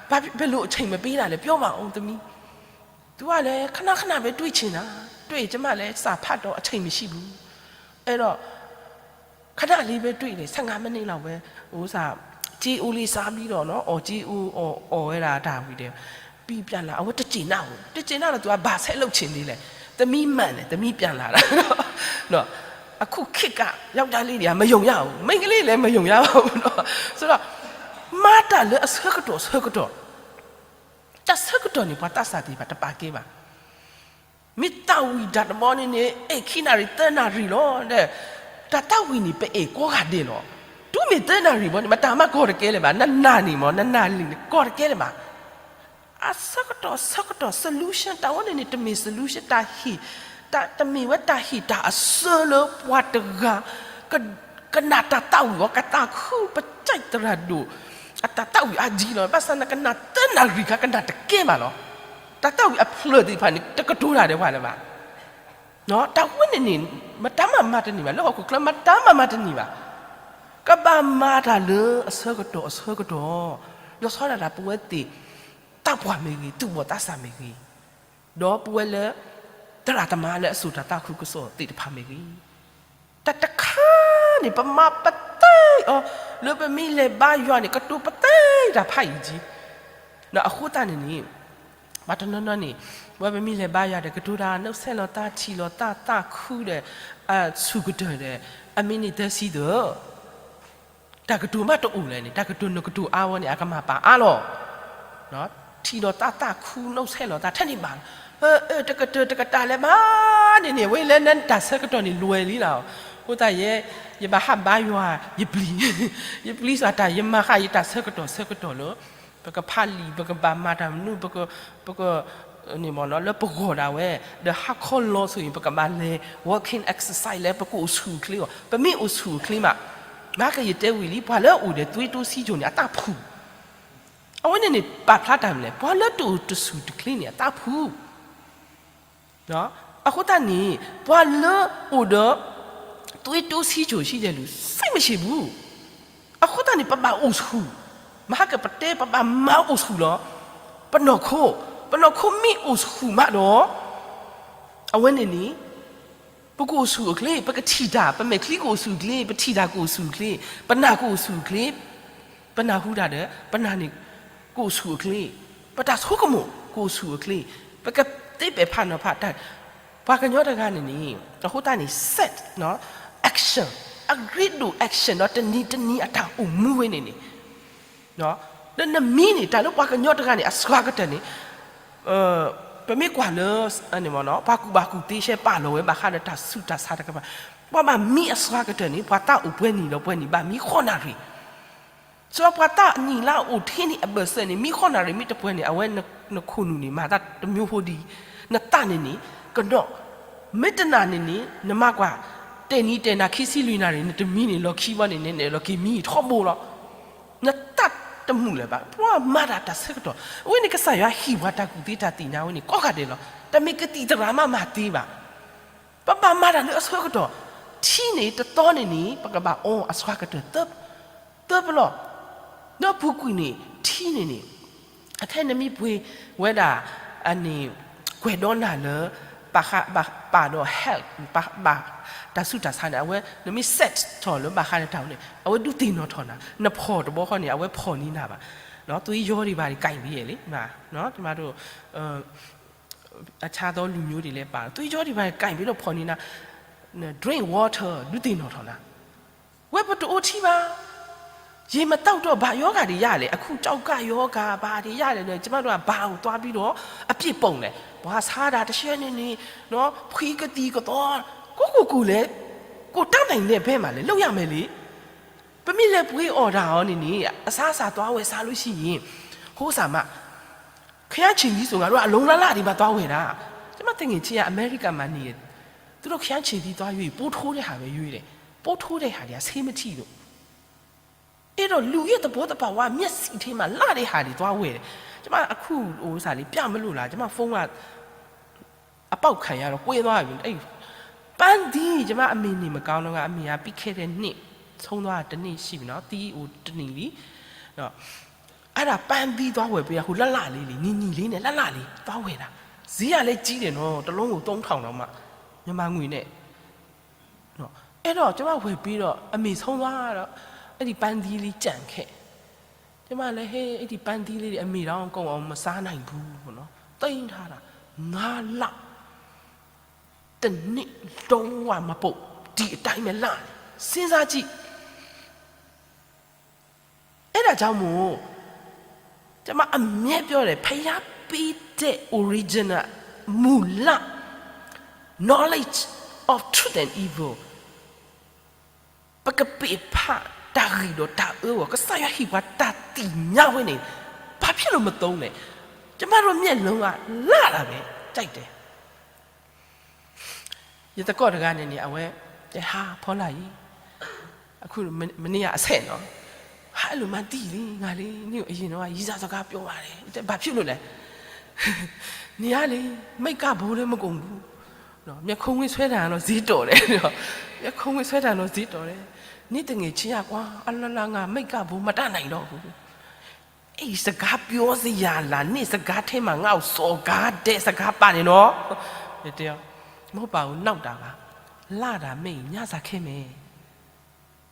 ဘယ်လိုအချိန်မပေးတာလဲ ပြောပါဦးသမီး, သူကလည်း ခဏခဏပဲတွေ့ချင်တာ, တွေ့ကျမလည်းစာဖတ်တော့အချိန်မရှိဘူး, အဲတော့ ခဏလေးပဲတွေ့တယ် ဆယ့်ငါးမိနစ်လောက်ပဲ, ဟိုစာ, ကြေးအိုးလေးစားပြီးတော့နော်, အော်ကြေးအိုး အော် အော်ဝဲဒၣ်တၢ်ဝံၤဒီး ပြီးပြန်လာ, အဝဲတကျေနပ်ဘူး, တကျေနပ်တော့ သူကဘာဆက်လုပ်ချင်သေးလဲ, သမီးမှန်တယ်, သမီးပြန်လာတာ, နော်, အခုခေတ်က ယောက်ျားလေးတွေက မယုံရဘူး, မိန်းကလေးလည်း မယုံရပါဘူးနော်, ဆိုတော့ မၤတၢ်လၢအဆၢကတီၢ်ဆၢကတီၢ်, တၢ်ဆၢကတီၢ်န့ၣ် ပှၤသးစၢ်သ့ၣ်တဖၣ်တပာ်ကဲဘၣ် မ့ၢ်သးဝံၣ်တၢ်တဘျီန့ၣ်န့ၣ် အဲၣ်ခံနၣ်ရံၣ်သၢနၣ်ရံၣ်လီၤဒီး, တၢ်သးဝံၣ်န့ၣ် ပအဲၣ်ကိးဂၤဒဲးလီၤ. တုၤမ့ၢ်သၢနၣ်ရံၣ်ဘီန့ၣ် မတၤမးကီၢ်တကဲလၢၤဘၣ်, နနၣ်န့ၣ်မ့ၢ် နနၣ်လံန့ၣ် ကီၢ်တကဲလၢၤဘၣ်. အဆၢကတီၢ်ဆၢကတီၢ် solution တၢ်ဝဲန့ၣ်န့ၣ် တမ့ၢ် solution တၢ်ဟ့ၣ်, တမ့ၢ်ဝဲတၢ်ဟ့ၣ်တၢ်အစၢလၢပှၤတဂၤ ကနၣ်တၢ်သးဝံၣ်အီၤ ကသးခု ပကၠဲးသရၣ်ဒိၣ် အတၢ်သးဝံၣ်အါဒံလီၤ. ဘၣ်ဆၣ်နကနၣ်သၢနၣ်ရံၣ်ခါ ကနၣ်တကဲဘၣ်လီၤ. တၢ်သးဝံၣ်အဖျၢၣ်သ့ၣ်တဖၣ်န့ၣ် တကတိၤတၢ်ဒီးပှၤလၢၤဘၣ်. တၢ်ဝဲန့ၣ်န့ၣ် မတၤမၤမၤတန့ၢ်ဘၣ်, လၢဟီၣ်ခိၣ်ချၢမတၤမၤမၤတန့ၢ်ဘၣ်. ကဘၣ်မၤတၢ်လၢအဆၢကတီၢ်အဆၢကတီၢ်, လီၤဆီဒၣ်တၢ် ပဝဲသ့ၣ် သးပှၢ်မ့ၢ်ဂ့ၤ, သူၣ်ဘီၣ်သးစၢ်မ့ၢ်ဂ့ၤ, ဒီးပဝဲလၢ သရၣ်သမါလၢအစိာ်တၢ်သးခုကစီၣ်သ့ၣ်တဖၣ်မ့ၢ်ဂ့ၤ, တၢ်တခါန့ၣ် ပမၤပသဲအီၤ လၢပမ့ၢ်လဲၤဘါယွၤန့ၣ် ကတိၤပသဲတၢ်ဖးယံာ်က့. အဃိသတးန့ၣ်န့ၣ် ပှၤတနီၤနီၤန့ၣ် ပဝဲပမ့ၢ်လဲၤဘါယွၤဒီး ကတိၤတၢ် နီၣ်ဆဲးလီၤသး ထံၣ်လီၤသး သးခုဒီး ဆူၣ်ကတၢၢ်ဒီး အမ့ၢ်န့ၢ်သၢဆံသၢ တၢ်ကတိၤမးတအိၣ်လဲၣ်န့ၣ် တၢ်ကတိၤနကတိၤအါဝဲန့ၣ် အကမၤပာ်အါလီၤ. ထံၣ်လီၤသးသးခု နီၣ်ဆဲးလီၤသး ထဲန့ၣ်ဘၣ်လီၤ. တကတၢၢ်တကတၢၢ်လဲၤဘၣ်န့ၣ်န့ၣ် ဝဲလၢနတၢ်ဆၢကတီၢ်န့ၣ် လွဲၢ်လံလီၤ. အဃိသတးယဲ ယဘၣ်ဟးဘါယွၤ ယပျံၤ, ယပျံၤစ့ၢ်တၢ် ယမၤဃာ်ယတၢ်ဆၢကတီၢ်ဆၢကတီၢ်လၢ ပကဖးလံာ် ပကဘၣ်မၤတၢ်မနုၤ ပက ပက န့ၣ်မ့ၢ်နီၤ လၢပဂီၢ်ဒၣ်ဝဲ ဒီးဟါခီလီၤဆိအံၤ ပကဘၣ်လဲၤ walking exercise လၢပကအိၣ်ဆူၣ်အိၣ်ချ့အီၤ ပမ့ၢ်အိၣ်ဆူၣ်အိၣ်ချ့မး, မၤကယတဲဝံၤလံ ပှၤလၢအအိၣ်ဒီးသွေးတိုးဆီးချိုန့ၣ် အသးဖုၣ်, အဝဲန့ၣ်န့ၣ် ပာ်ဖျါတၢ်မနုၤလဲၣ် ပှၤလၢတအိၣ်တဆူၣ်တချ့န့ၣ် အသးဖုၣ် အဃိသတးန့ၣ် ပှၤလၢအိၣ်ဒီး သွေးတိုးဆီးချိုရှိတဲ့လူ စိတ်မရှိဘူး. အဃိသတးန့ၣ် ပဘၣ်အိၣ်ဆူၣ်, မဟါကပတဲ ပဘၣ်မၤအိၣ်ဆူၣ်လီၤ. ပနီၢ်ခိ, ပနီၢ်ခိမ့ၢ်အိၣ်ဆူၣ်မးဒီး အဝဲန့ၣ်န့ၣ် ပကအိၣ်ဆူၣ်အိၣ်ချ့, ပကထံၣ်တၢ်, ပမဲာ်ချံကအိၣ်ဆူၣ်အိၣ်ချ့, ပထံၣ်တၢ်ကအိၣ်ဆူၣ်အိၣ်ချ့, ပနၢ်ကအိၣ်ဆူၣ်အိၣ်ချ့, ပနၢ်ဟူတၢ်ဒီး ပနၢ်န့ၣ် ကအိၣ်ဆူၣ်အိၣ်ချ့, ပတၢ်ဆိကမိၣ်ကအိၣ်ဆူၣ်အိၣ်ချ့, ပကသ့ပဲာ်ဖးနီၤဖးတၢ် ပှၤကညီတဂၤန့ၣ်န့ၣ် အဃိသတးန့ၣ် set နီၤ action, အရ့ဒိၣ် action ဒီးတနံၤတနံၤအတၢ်အိၣ်မူဝဲန့ၣ်န့ၣ် ဒီးနမံန့ၣ် တၢ်လၢပှၤကညီတဂၤန့ၣ် အစှၤကတၢၢ်န့ၣ် ပမ့ၢ်ကွၢ်လၢ ပှၤကူၣ်ဘၣ်ကူၣ်သ့ရှဲပာ်လီၤဝဲဘၣ်ဃးဒီးတၢ်ဆူးတၢ်ဆါတကပၤ, ပှၤဘၣ်မံအစှၤကတၢၢ်န့ၣ် ပှၤသးအိၣ်ပှဲၤနံၣ်ဒီးပှဲၤနံၣ်ဘၣ်မံဃိးနၣ်ရံၣ် စ့ၢ်ပှၤသးနံၣ်လါအိၣ်ထဲန့ၣ်အဘၢၣ်စၢၤန့ၣ် မံဃိးနၣ်ရံၣ်မ့ၢ်တပှဲၤန့ၣ် အဝဲနခိၣ်နူာ်န့ၣ် မၤတၢ်တမျိုးဖိဒ်အံၤ, နသးန့ၣ်န့ၣ် ကနီၣ်, မ့ၢ်တနၤန့ၣ်န့ၣ် နမၤကွၢ် တဲာ်နံၤတဲာ်နၤခံဆံလွံၢ်နၣ်ရံၣ် နတမံန့ၣ် လီၢ်ခံဘီန့ၣ် နအဲၣ်လီၤက့ၤမံထီဘိလီၤ. နသးတမုာ်လၢၤဘၣ်, ပှၤမၤတၢ်တၢ်ဆၢကတီၢ်, အဝဲန့ၣ်ကစၢ်ယွၤဟ့ၣ်ပှၤတၢ်ကူၣ်သ့တၢ်သ့ၣ်ညါဝဲန့ၣ် ကိးဂၤဒဲးလီၤ. တမ့ၢ်ကသံၣ်သရၣ်မးမၤသ့ဘၣ် ပဘၣ်မၤတၢ်လၢအဆၢကတီၢ်, ထံန့ၣ်တသီန့ၣ်န့ၣ် ပကဘၣ်အီအစှၤကတၢၢ် သၢပလီၢ်, ဒီးပူၤကွံာ်န့ၣ် ထံန့ၣ်န့ၣ် အခဲနမ့ၢ်ပှ့ၤဝဲဒၣ် အန့ၣ် ကွဲးဒီးနၤလၢ ဘၣ်ဃး ဘၣ်ပာ်ဒီး health ဘၣ် ဘၣ်တၢ်ဆူးတၢ်ဆါန့ၣ် အဝဲနမ့ၢ် set ထီၣ်လၢဘၣ်ဃးဒီးတၢ်ဝဲန့ၣ် အဝဲဒုးသ့ၣ်နီၣ်ထီၣ်နၤ, နဖီၣ်တဘျီဃီန့ၣ် အဝဲဖီၣ်န့ၢ်နၤဘၣ်, သွေးကြောတွေဘာတွေ ကိုင်ပြီးရဲ့လေ, ကျမတို့ အခြားသောလူမျိုးတွေလည်းပါတယ်, သွေးကြောတွေဘာတွေ ကိုင်ပြီးတော့ဖီၣ်န့ၢ်နၤ, drink water ဒုးသ့ၣ်နီၣ်ထီၣ်နၤ, ဝဲပတအိၣ်ထံဘၣ်, ရေမသောက်တော့ ဘာရောဂါတွေရတယ်လဲ, အခု ကျောက်ကပ်ရောဂါ ဘာတွေရတယ်လဲ, ကျမတို့က ဘာကိုသွားပြီးတော့ အပြစ်ပုံလဲ, ပှၤဆါတၢ်တရှဲန့ၣ်န့ၣ် ဖှံကသံၣ်ကသီ, ကိုယ့်ကိုယ်ကိုယ်လည်း ကိုယ်တတ်နိုင်တဲ့ဘက်မှာလည်း လုပ်ရမယ်လေ. ပမ့ၢ်လဲၤပှ့ၤအီၣ်တၢ်အီၤန့ၣ်န့ၣ် အစားအစာသွားဝယ်စားလို့ရှိရင် ဟိုးစမ ခရမ်းချဉ်သီးဆို ငါတို့က အလုံးလၢ်လၢ်ဒီး မသွားဝယ်တာ. ကျမသူငယ်ချင်းက အမေရိကမှာနေတယ်. သူတို့ ခရမ်းချဉ်သီး သွားရွေး ပိုးထိုးတဲ့ဟာပဲ ရွေးတယ်. ပိုးထိုးတဲ့ဟာတွေက ဆေးမထိလို့. အဲ့တော့ လူရဲ့သဘောသဘာဝ မျက်စိထဲမှာ လှတဲ့ဟာတွေ သွားဝယ်တယ်. ကျမ အခု ဟိုဥစ္စာလေး ပြမလို့လား. ကျမ ဖုန်းက အပေါက်ခံရတော့ ကွဲသွားပြီ. အဲ့ ပန်းသီး, ကျမအမေ နေမကောင်းတော့က အမေက ပြီးခဲ့တဲ့နှစ် ဆုံးသွားတာ တစ်နှစ်ရှိပြီနော်. သီးအို တစ်နှစ်လီ. အဲ့ဒါ ပန်းသီး သွားဝယ်ပေးတာ. ဟို လှလှလေးလေ, နီနီလေးနဲ့ လှလှလေး သွားဝယ်တာ. ဈေးကလည်းကြီးတယ်နော်, တစ်လုံးကို သုံးထောင်တောင်မှ, မြန်မာငွေနဲ့. အဲ့တော့ ကျမ ဝယ်ပေးတော့ အမေ ဆုံးသွားတော့ အဲ့ဒီ ပန်းသီးလေး ကျန်ခဲ့. ကျမလည်း ဟဲ အဲ့ဒီ ပန်းသီးလေးတွေ အမေတော့ ကုန်အောင် မစားနိုင်ဘူးပေါ့နော်. သိမ်းထားတာ ငါးလ တစ်နှစ် လုံးဝမပုပ်, ဒီအတိုင်းပဲ လှနေ. စဉ်းစားကြည့်. အဲ့ဒါကြောင့်မို့ ကျမ အမြဲပြောတယ်, ဘုရားပေးတဲ့ original မူလ knowledge of truth and evil ပကပ့ၤဖးတၢ်ဂ့ၤဒီးတၢ်အၢဝဲ, ကစၢ်ယွၤဟ့ၣ်ပှၤတၢ်သ့ၣ်ညါဝဲန့ၣ် ဘာဖြစ်လို့မသုံးလဲ. ကျမတို့ မျက်လုံးက လှတာပဲ ကြိုက်တယ်. ယသကိးတဂၤန့ၣ်န့ၣ် အဝဲ တဲ ဟါ ဖီလာ်အံၤ, အခု မနေ့ကအဆက်နော်, ဟါ အဲ့လိုမှန်းသိလေ ငါလေ, နင့်ကို အရင်တုန်းက ရည်းစားစကားပြောပါတယ်, ဘာဖြစ်လို့လဲ. နေရလေ, မိတ်ကပ်ဘိလည်း မကုန်ဘူး, မျက်ခုံးငွေ့ဆွဲတာတော့ ဈေးတော်တယ်, မျက်ခုံးငွေ့ဆွဲတာတော့ ဈေးတော်တယ်, နင့်သူငယ်ချင်းက ကွၢ် အလၢလၢ ငါ မိတ်ကပ်ဘိ မတတ်နိုင်တော့ဘူး. အဲ့ စကားပြောစရာလား, နင့်စကားထဲမှာ ငါ့ကို စော်ကားတဲ့ စကားပါတယ်နော်. မဟုတ်ပါဘူး, နောက်တာပါ, လှတာမဲ့ရင် ညစာခဲ့မယ်.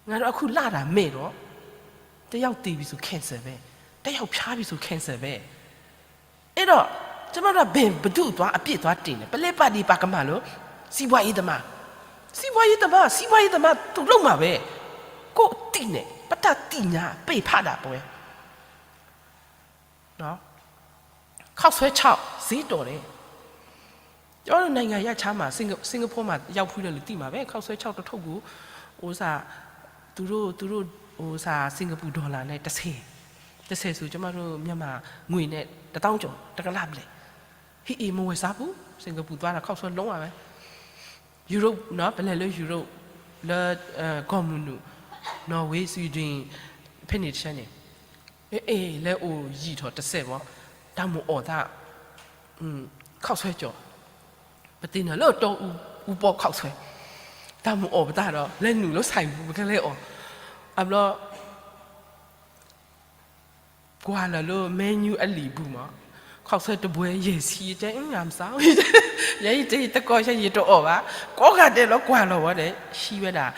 ငါတို့ အခု လှတာမဲ့တော့ တစ်ယောက်သေပြီဆို cancer ပဲ, တစ်ယောက်ဖျားပြီဆို cancer ပဲ. အဲ့တော့ ကျမတို့က ဘယ် ဘယ်သူ့အသွား အပြစ်သွားတင်လဲ. ပလဲၤပာ်ဒံးပာ်ကမၣ်လၢ စီးပွားရေးသမား, စီးပွားရေးသမား, စီးပွားရေးသမား သူလုပ်မှာပဲ. ကိုယ့်အသိနဲ့ ပတတ်သိညာ ပ့ဖတ်တာပွဲ. ခေါက်ဆွဲခြောက် ဈေးတော်တယ်. ကျမတို့ နိုင်ငံရပ်ခြားမှာ စင်ကာ-, စင်ကာပူမှာ ရောက်ဖူးတဲ့လူ သိမှာပဲ, ခေါက်ဆွဲခြောက်တစ်ထုပ်ကို ဥစ္စာ သူတို့ သူတို့ ဥစ္စာ စင်ကာပူဒေါ်လာနဲ့ တစ်ဆယ်, တစ်ဆယ်ဆို ကျမတို့ မြန်မာငွေနဲ့ တစ်သောင်းကျော် တစ်ကလပ်လဲ. ဟေ့ အေး မဝယ်စားဘူး, စင်ကာပူသွားတာ ခေါက်ဆွဲ လုံးဝပဲ. ယူရိုပ်နော်, ပလဲၤလၢယူရိုပ်, လၢ အဲ ကော့မုနူ, နော်ဝေး, ဆွီဒင်, ဖဲန့ၣ်တဆဲန့ၣ်, အဲ အဲ လဲၤအိၣ်ယံာ်ထီၣ်တစဲးဘီ, တၢ်မိၣ်အီၣ်သး ခေါက်ဆွဲ ကျော်, ပသ့ၣ်နီၣ်လၢတီအူ, အူပီ ခေါက်ဆွဲ, တၢ်မိၣ်အီၣ်ပသးဒီး လဲၤနုာ်လၢ ဆိုင်ပူၤ ပကလဲၤအီၣ်, အဘျီ ကွၢ်လီၤလၢ menu အလံာ်ပူၤမး, ခေါက်ဆွဲ တစ်ပွဲ ယဲၢ်ဆံ, တဲ ငါမစား, ယဲ ယတဲ ယသကိး ယဲ ယတအီၣ်ဘၣ်, ကိးဂၤဒဲးလီၤ ကွၢ်လီၤဝဲဒီး ဟံးဝဲဒၣ်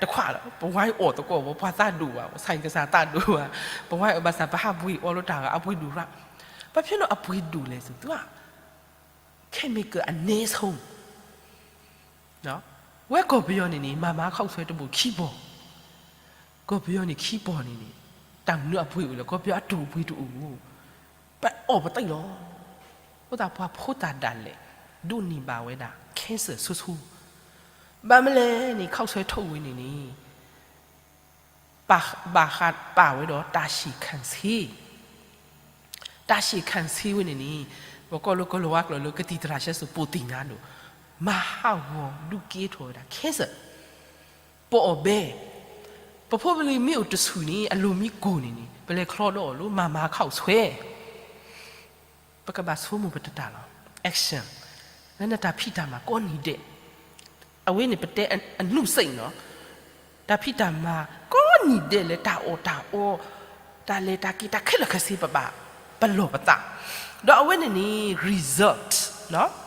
တခွးလီၤ, ပဝဲအီၣ်သကိးဝဲ ပှၤသးဒိၣ်ဘၣ်, ဆိုင်ကစား သးဒိၣ်ဘၣ်, ပဝဲအီၣ်ဘၣ်ဆၣ် ပဟးပှ့ၤအီၣ်လၢတၢ်ဂၤ အပှ့ၤဒိၣ်ရၣ်, ဘာဖြစ်လို့ အပှ့ၤဒိၣ်လဲၣ်ဆို သူက chemical အနည်းဆုံး ဝဲကီၢ်ပယီၤန့ၣ်န့ၣ် မၤမၤခီၣ်ဆွဲတဘိးခံဘိး, ကီၢ်ပယီၤန့ၣ်ခံဘိးန့ၣ်န့ၣ် တၢ်မနုၤအပှ့ၤအိၣ်လဲၣ်, ကီၢ်ပယီၤအတူၢ်အပှ့ၤတအိၣ်, ပအီၣ်ပသံၣ်လီၤ. အဃိသတးပှၤဖိသၣ်ဒၣ်လဲာ် ဒိးန့ၢ်ဘၣ်ဝဲဒၣ် cancer ဆိဆိ, ဘၣ်မနုၤလဲၣ်န့ၣ် ခီၣ်ဆွဲထီၣ်ဝဲန့ၣ်န့ၣ် ဘၣ်ဃးပာ်ဝဲဒီးတၢ်ဆံးခၣ်ဆ့, တၢ်ဆံးခၣ်ဆ့ဝဲန့ၣ်န့ၣ် ပကိးလၢကီၢ်လၤဝါကျိာ်လၢကသံၣ်သရၣ်ဆဲစိၤပိာ်သ့ၣ်ညါဒီး မၤဟးဂီၤဒုးကဲထီၣ်ဝဲဒၣ် cancer, ပအီၣ်ဘဲ, ပဖိပလံၤမ့ၢ်အိၣ်တဆူၣ်န့ၣ် အလိၤမံကိၢ်န့ၣ်န့ၣ် ပလဲၤချီဒီးအီၤလၢမၤမၤခီၣ်ဆွဲ ပကဘၣ်ဆိကမိၣ်ပတၢ်လီၤ. Action လၢနတၢ်ဖံးတၢ်မၤကိးနံၤဒဲး, အဝဲန့ၣ်ပတဲအနုစိတ်နီၤ, တၢ်ဖံးတၢ်မၤကိးနံၤဒဲးလၢတၢ်အီၣ်တၢ်အီ, တၢ်လဲၤတၢ်က့ၤ တၢ်ခဲလၢာ်ခဲဆ့ ပဘၣ်ပလီၢ်ပသး, ဒီးအဝဲန့ၣ်န့ၣ် result နီၤ,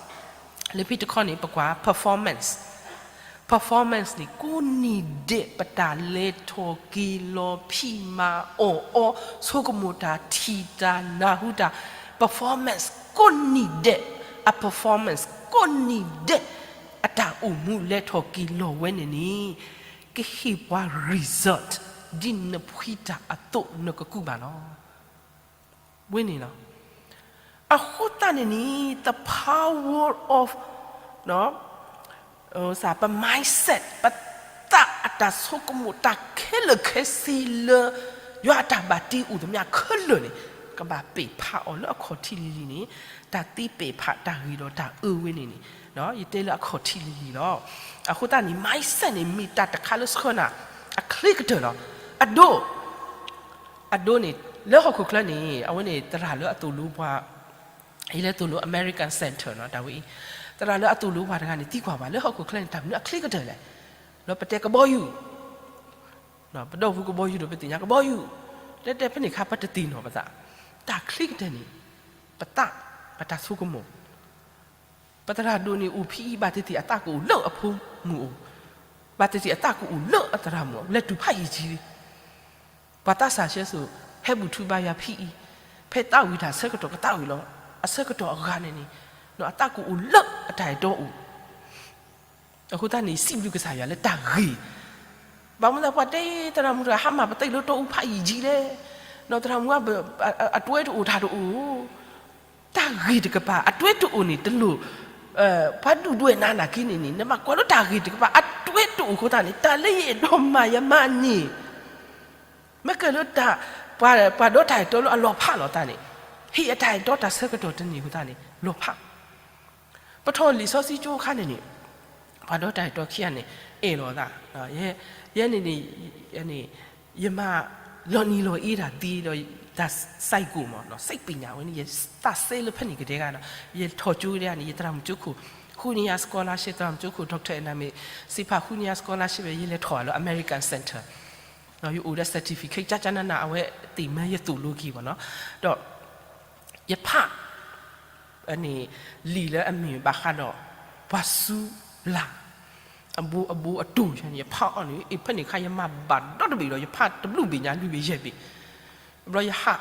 လၢဖဲတခီန့ၣ် ပကွၢ် performance, performance န့ၣ် ကိးနံၤဒဲး ပတၢ်လဲၤထီၣ်က့ၤလီၤ ဖံးမၤအီၣ်အီ ဆိကမိၣ်တၢ် ထံၣ်တၢ် နၢ်ဟူတၢ်, performance ကိးနံၤဒဲး, အ performance ကိးနံၤဒဲး အတၢ်အိၣ်မူလဲၤထီၣ်က့ၤလီၤဝဲန့ၣ်န့ၣ် ကဟ့ၣ်ပှၤ result ဒ်နဖှံတၢ်အသိးနကကူးဘၣ်လီၤ. ဝဲန့ၣ်လီၤ. အဃိသတးန့ၣ်န့ၣ် the power of ပ mindset ပသးအတၢ်ဆိကမိၣ် တၢ်ခဲလၢာ်ခဲဆ့လၢ ယွၤအတၢ်ဘၣ်တ့အိၣ်သမျှခဲလၢာ်န့ၣ် ကဘၣ်ပဲာ်ဖးအီၤလၢအခီၣ်ထံးလံၤလံၤန့ၣ်, တၢ်သ့ပဲာ်ဖးတၢ်ဂ့ၤဒီးတၢ်အၢဝဲန့ၣ်န့ၣ် ယတဲလၢအခီၣ်ထံးလံၤလံၤလီၤ. အဃိသတးန့ၣ် mindset န့ၣ် မ့ၢ်တၢ်တခါလၢဆှၢနၤ အချ့ကတၢၢ်လီၤ. အဒိ အဒိန့ၣ် လၢဟီၣ်ခိၣ်ချၢန့ၣ် အဝဲန့ၣ်သရၣ်လၢအသိၣ်လိပှၤ, ယလဲၤသိၣ်လိ American Center နီၤ တၢ်ဝဲအံၤ, သရၣ်လၢအသိၣ်လိပှၤတဂၤန့ၣ် သံကွၢ်ပှၤ လၢဟီၣ်ခိၣ်ချၢန့ၣ် တၢ်မနုၤအချ့ကတၢၢ်လဲၣ်, ဒီးပတဲကဘီယူၤ, ပဒီပုၢ်ဝဲၢ်ကဘီယူၤဒီး ပသ့ၣ်ညါကဘီယူၤ, တဲတဲဖဲန့ၣ်အခါ ပတသ့ၣ်နီၣ်ပသး, တၢ်ချ့ကတၢၢ်န့ၣ် ပသး, ပတၢ်ဆိကမိၣ် ပသရၣ်ဒိၣ်န့ၣ်အိၣ်ဖဲအံၤ ဘၣ်သ့ၣ်သ့ၣ်အသးကအိၣ်လၢအဖိမုၣ်အိၣ်, ဘၣ်သ့ၣ်သ့ၣ်အသးကအိၣ်လၢအသရၣ်မုၣ်အိၣ် လဲၤတုၤဖးယံာ်ကံလံ. ပှၤသးစၢ်ဆဲစိၤ ဟဲဘူၣ်ထူဘါယွၤဖဲအံၤ, ဖဲသးဝံၣ်တၢ်အဆၢကတီၢ်ကသးဝံၣ်လီၤ. အဆၢကတီၢ်အဂၤန့ၣ်န့ၣ် အသးကအိၣ်လၢအတၢ်အဲၣ်တီအိၣ် အဃိသတးန့ၣ် စံးဘျုးကစၢ်ယွၤလၢတၢ်ဂ့ၤ, ဘၣ်မနုၤသးပှၤတဲ သရၣ်မုၣ်တဂၤဟးမၤပသံၣ်လၢတီအူဖးယံာ်ကံလဲၣ်, ဒီးသရၣ်မုၣ်အ အတွဲတအိၣ်တၢ်တအိၣ်, တၢ်ဂ့ၤတကပၤ အတွဲတအိၣ်န့ၣ်တလိၣ်, ပှၤဒုၣ်ဒွဲၣ်နၤနာ်က့န့ၣ်န့ၣ် နဘၣ်ကွၢ်လၢတၢ်ဂ့ၤတကပၤ အတွဲတအိၣ်အဃိသတးန့ၣ် တၢ်လၢယအဲၣ်ဒိးမၤယမၤန့ၣ် မ့ၢ်ကဲလၢတၢ်, ပှၤဒီးတၢ်အဲၣ်တီလၢအလီၤဖးလီၤသးန့ၣ်, ဟ့ၣ်အတၢ်အဲၣ်တီတၢ်ဆၢကတီၢ်တန့ၢ်အဃိသတးန့ၣ် လီၤဖး. ပထီၣ်လံာ်စီဆှံကၠိအခါန့ၣ်န့ၣ်, ပှၤဒီးတၢ်အဲၣ်တီခံဂၤန့ၣ် အဲၣ်လီၤသး, ယဲန့ၣ်န့ၣ် ယမၤလီၤနံၤလီၤအ့တၢ်သ့ဒီး တၢ် psycho မး စိတ်ပညာ ဝဲန့ၣ် ယသးစဲလၢဖဲန့ၣ်ကတဲဂၤဒီး ယထီၣ်ကၠိကတဲဂၤန့ၣ် ယသရၣ်မုၣ်ကၠိခိၣ် ဃုန့ၢ်ယၤ scholarship သရၣ်မုၣ်ကၠိခိၣ် doctor အနၢ်မ့ၢ် စံးဖးဃုန့ၢ်ယၤ scholarship ယလဲၤထီၣ်လၢ American Center ယအိၣ်ဒီး certificate ကၠၢ်ကၠၢ်နးနး အဝဲသ့ၣ်မၢယသိၣ်လိက့ၤဘၣ်နီၤ, ဒီး ယဖး န့ၣ် လံာ်လၢအမ့ၢ်ဘၣ်ဃးဒီး ပှၤစူၤလၢ် အဘိအဘိအတိၢ်န့ၣ် ယဖးအီၤန့ၣ် အ့ၣ် ဖဲန့ၣ်အခါ ယမၤဘၣ်ဒီတဘ့ၣ်ဒီး ယဖးတဘျုးဘ့ၣ်ညါလွံၢ်ဘ့ၣ်ယဲၢ်ဘ့ၣ်, ဘျီယဟး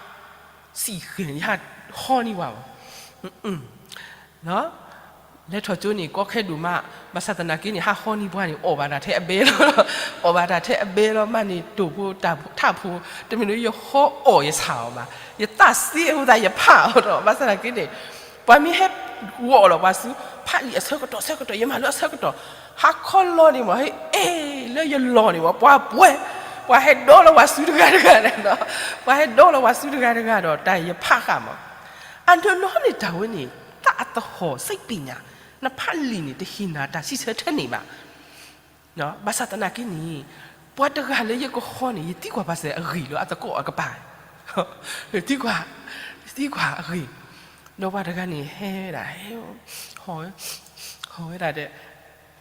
စံၣ်ဃဲၤန့ၣ် ယဟးဟီန့ၢ်ပှၤဘၣ် လဲၤထီၣ်ကၠိန့ၣ် ကီခဲဒိၣ်မး, ဘၣ်ဆၣ်သနာ်က့န့ၣ် ဟးဟီန့ၢ်ပှၤန့ၣ် အီၣ်ဘၣ်တၢ်ထဲအဘဲလီၤ, အီၣ်ဘၣ်တၢ်ထဲအဘဲလီၤ မၤန့ၢ်တိာ်ဖိတၢ်ဖိထးဖိ, တမ့ၢ်လၢယဟီအီၣ်ယဆၣ်အီၤဘၣ်, ယသးစဲအဃိသတးယဖးအီၤဒီး ဘၣ်ဆၣ်သနာ်က့န့ၣ် ပှၤမ့ၢ်ဟဲဂီၤလီၤပှၤဆူ ဖးလံာ်အဆၢကတီၢ်ဆၢကတီၢ် ယမၤလၢအဆၢကတီၢ်, ဟါခီလီၤန့ၣ်မး ဟဲအဲၣ်လၢယလီၢ်န့ၣ်မး ပှၤပှဲၤ, ပှၤဟဲဒီလီၤပှၤဆူတဂၤတဂၤဒီး, ပှၤဟဲဒီလီၤပှၤဆူတဂၤတဂၤဒီး တၢ်ယဖးဃာ်မး, အနီၢ်နီၢ်န့ၣ်တၢ်ဝဲန့ၣ် သးအသဟီၣ် စိတ်ပညာ, နဖးလံာ်န့ၣ် တဟ့ၣ်နၤတၢ်စံးဆၢထဲန့ၣ်ဘၣ် ဘၣ်ဆၣ်သနာ်က့န့ၣ် ပှၤတဂၤလၢယကဟီန့ၣ် ယသံကွၢ်ပှၤစဲးအဂ့ၢ်လၢအသကိးအကပၤ, သံကွၢ်, သံကွၢ်အဂ့ၢ်, ဒီးပှၤတဂၤန့ၣ် ဟဲဝဲဒၣ်, ဟဲ, ဟီဝဲ, ဟီဝဲဒၣ်ဒီး,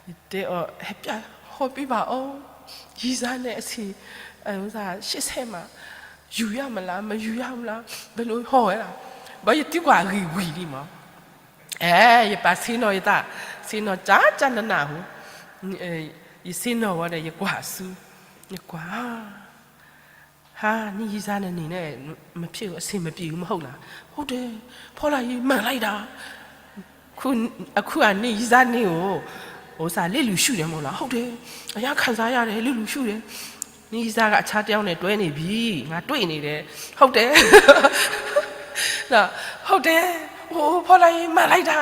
ယတဲအီၤ ဟဲပျၢ်ဟီပံဘၣ်အီၤ, ရည်စားနဲ့အချိန်, ရှေ့ဆက်မှာ, ယူရမလား, မယူရမလား, ဘယ်လိုဟီဝဲဒၣ်, ဘၣ်ယသံကွၢ်အဂ့ၢ်ဝံၤလံမး အဲ ယပာ်ဆ့ၣ်နီၤယသး, ဆ့ၣ်နီၤကၠၢ်ကၠၢ်နးနးဟူ, ယဆ့ၣ်နီၤဝဲဒီးယကွၢ်ဆူ, ယကွၢ်, ဟာ, နင်ရည်စားနေနေနဲ့ မဖြစ်ဘူး, အဆင်မပြေဘူး, မဟုတ်လား, ဟုတ်တယ်, ဖီလာ်ရေ မှန်လိုက်တာ, အခု, အခုက နင်ရည်စားနေကို အိၣ်စၢ်လ့လူၢ်ရှုၣ်ဒဲးမ့ၢ်လီၤ, ဟုတ်တယ်, အရမ်းခံစားရတယ်, လ့လူၢ်ရှုၣ်ဒဲး, နံၣ်ယံစါကအဆါတယောက်နဲ့တွဲနေပြီ, ငါတွေ့နေတယ်, ဟုတ်တယ်, ဟုတ်တယ်, အိၣ်ဖီလာ်အံၤမၤလိုက်တာ,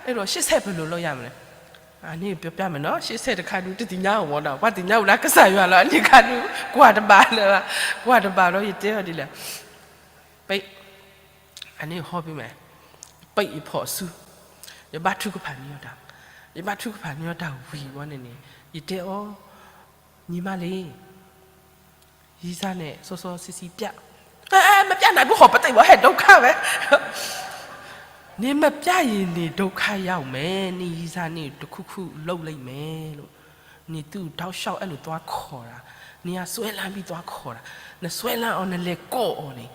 အဲတော့ရှေ့ဆက်ဘယ်လိုလုပ်ရမလဲ, အန့ၣ်ပြောပြမယ်နော်, ရှေ့ဆက်တခါဒုတသ့ၣ်ညါအီၤမ့ၢ်နီၤ, ပှၤသ့ၣ်ညါဝဲဒၣ်ကစၢ်ယွၤလီၤ, အန့ၣ်ခါဒု ကွၢ်တဘၣ်လၢၤ, ကွၢ်တဘၣ်ဒီးယတဲအီၤဒ်လဲၣ်, ပ အန့ၣ်ဟီၣ်ဖဲမဲာ်, ပယဖီၣ်အစု, ယဘၣ်ထုကဖၣ်န့ၢ်အီၤတၢ်, ယဘၣ်ထုကဖၣ်န့ၢ်အီၤတၢ်ဝံၤဝဲန့ၣ်န့ၣ်, ယတဲအီၤ, ညီမလေး, ရီးစားနဲ့ စောစောစီးစီးပြ, အဲ, မပြနိုင်ဘူး, ဟီၣ်ပသ့ၣ်ဘၣ် ဟဲဒုက္ခပဲ, နင်မပြရင်နင်ဒုက္ခရောက်မယ်, နင်ရီးစားနဲ့ တစ်ခုခုလုပ်လိမ့်မယ်လို့, နင်သူ့တောက်လျှောက်အဲ့လိုသွားခေါ်တာ, နင်ကစွဲလမ်းပြီးသွားခေါ်တာ, နစွဲလမ်းအီၤ နလဲၤကိးအီၤန့ၣ်,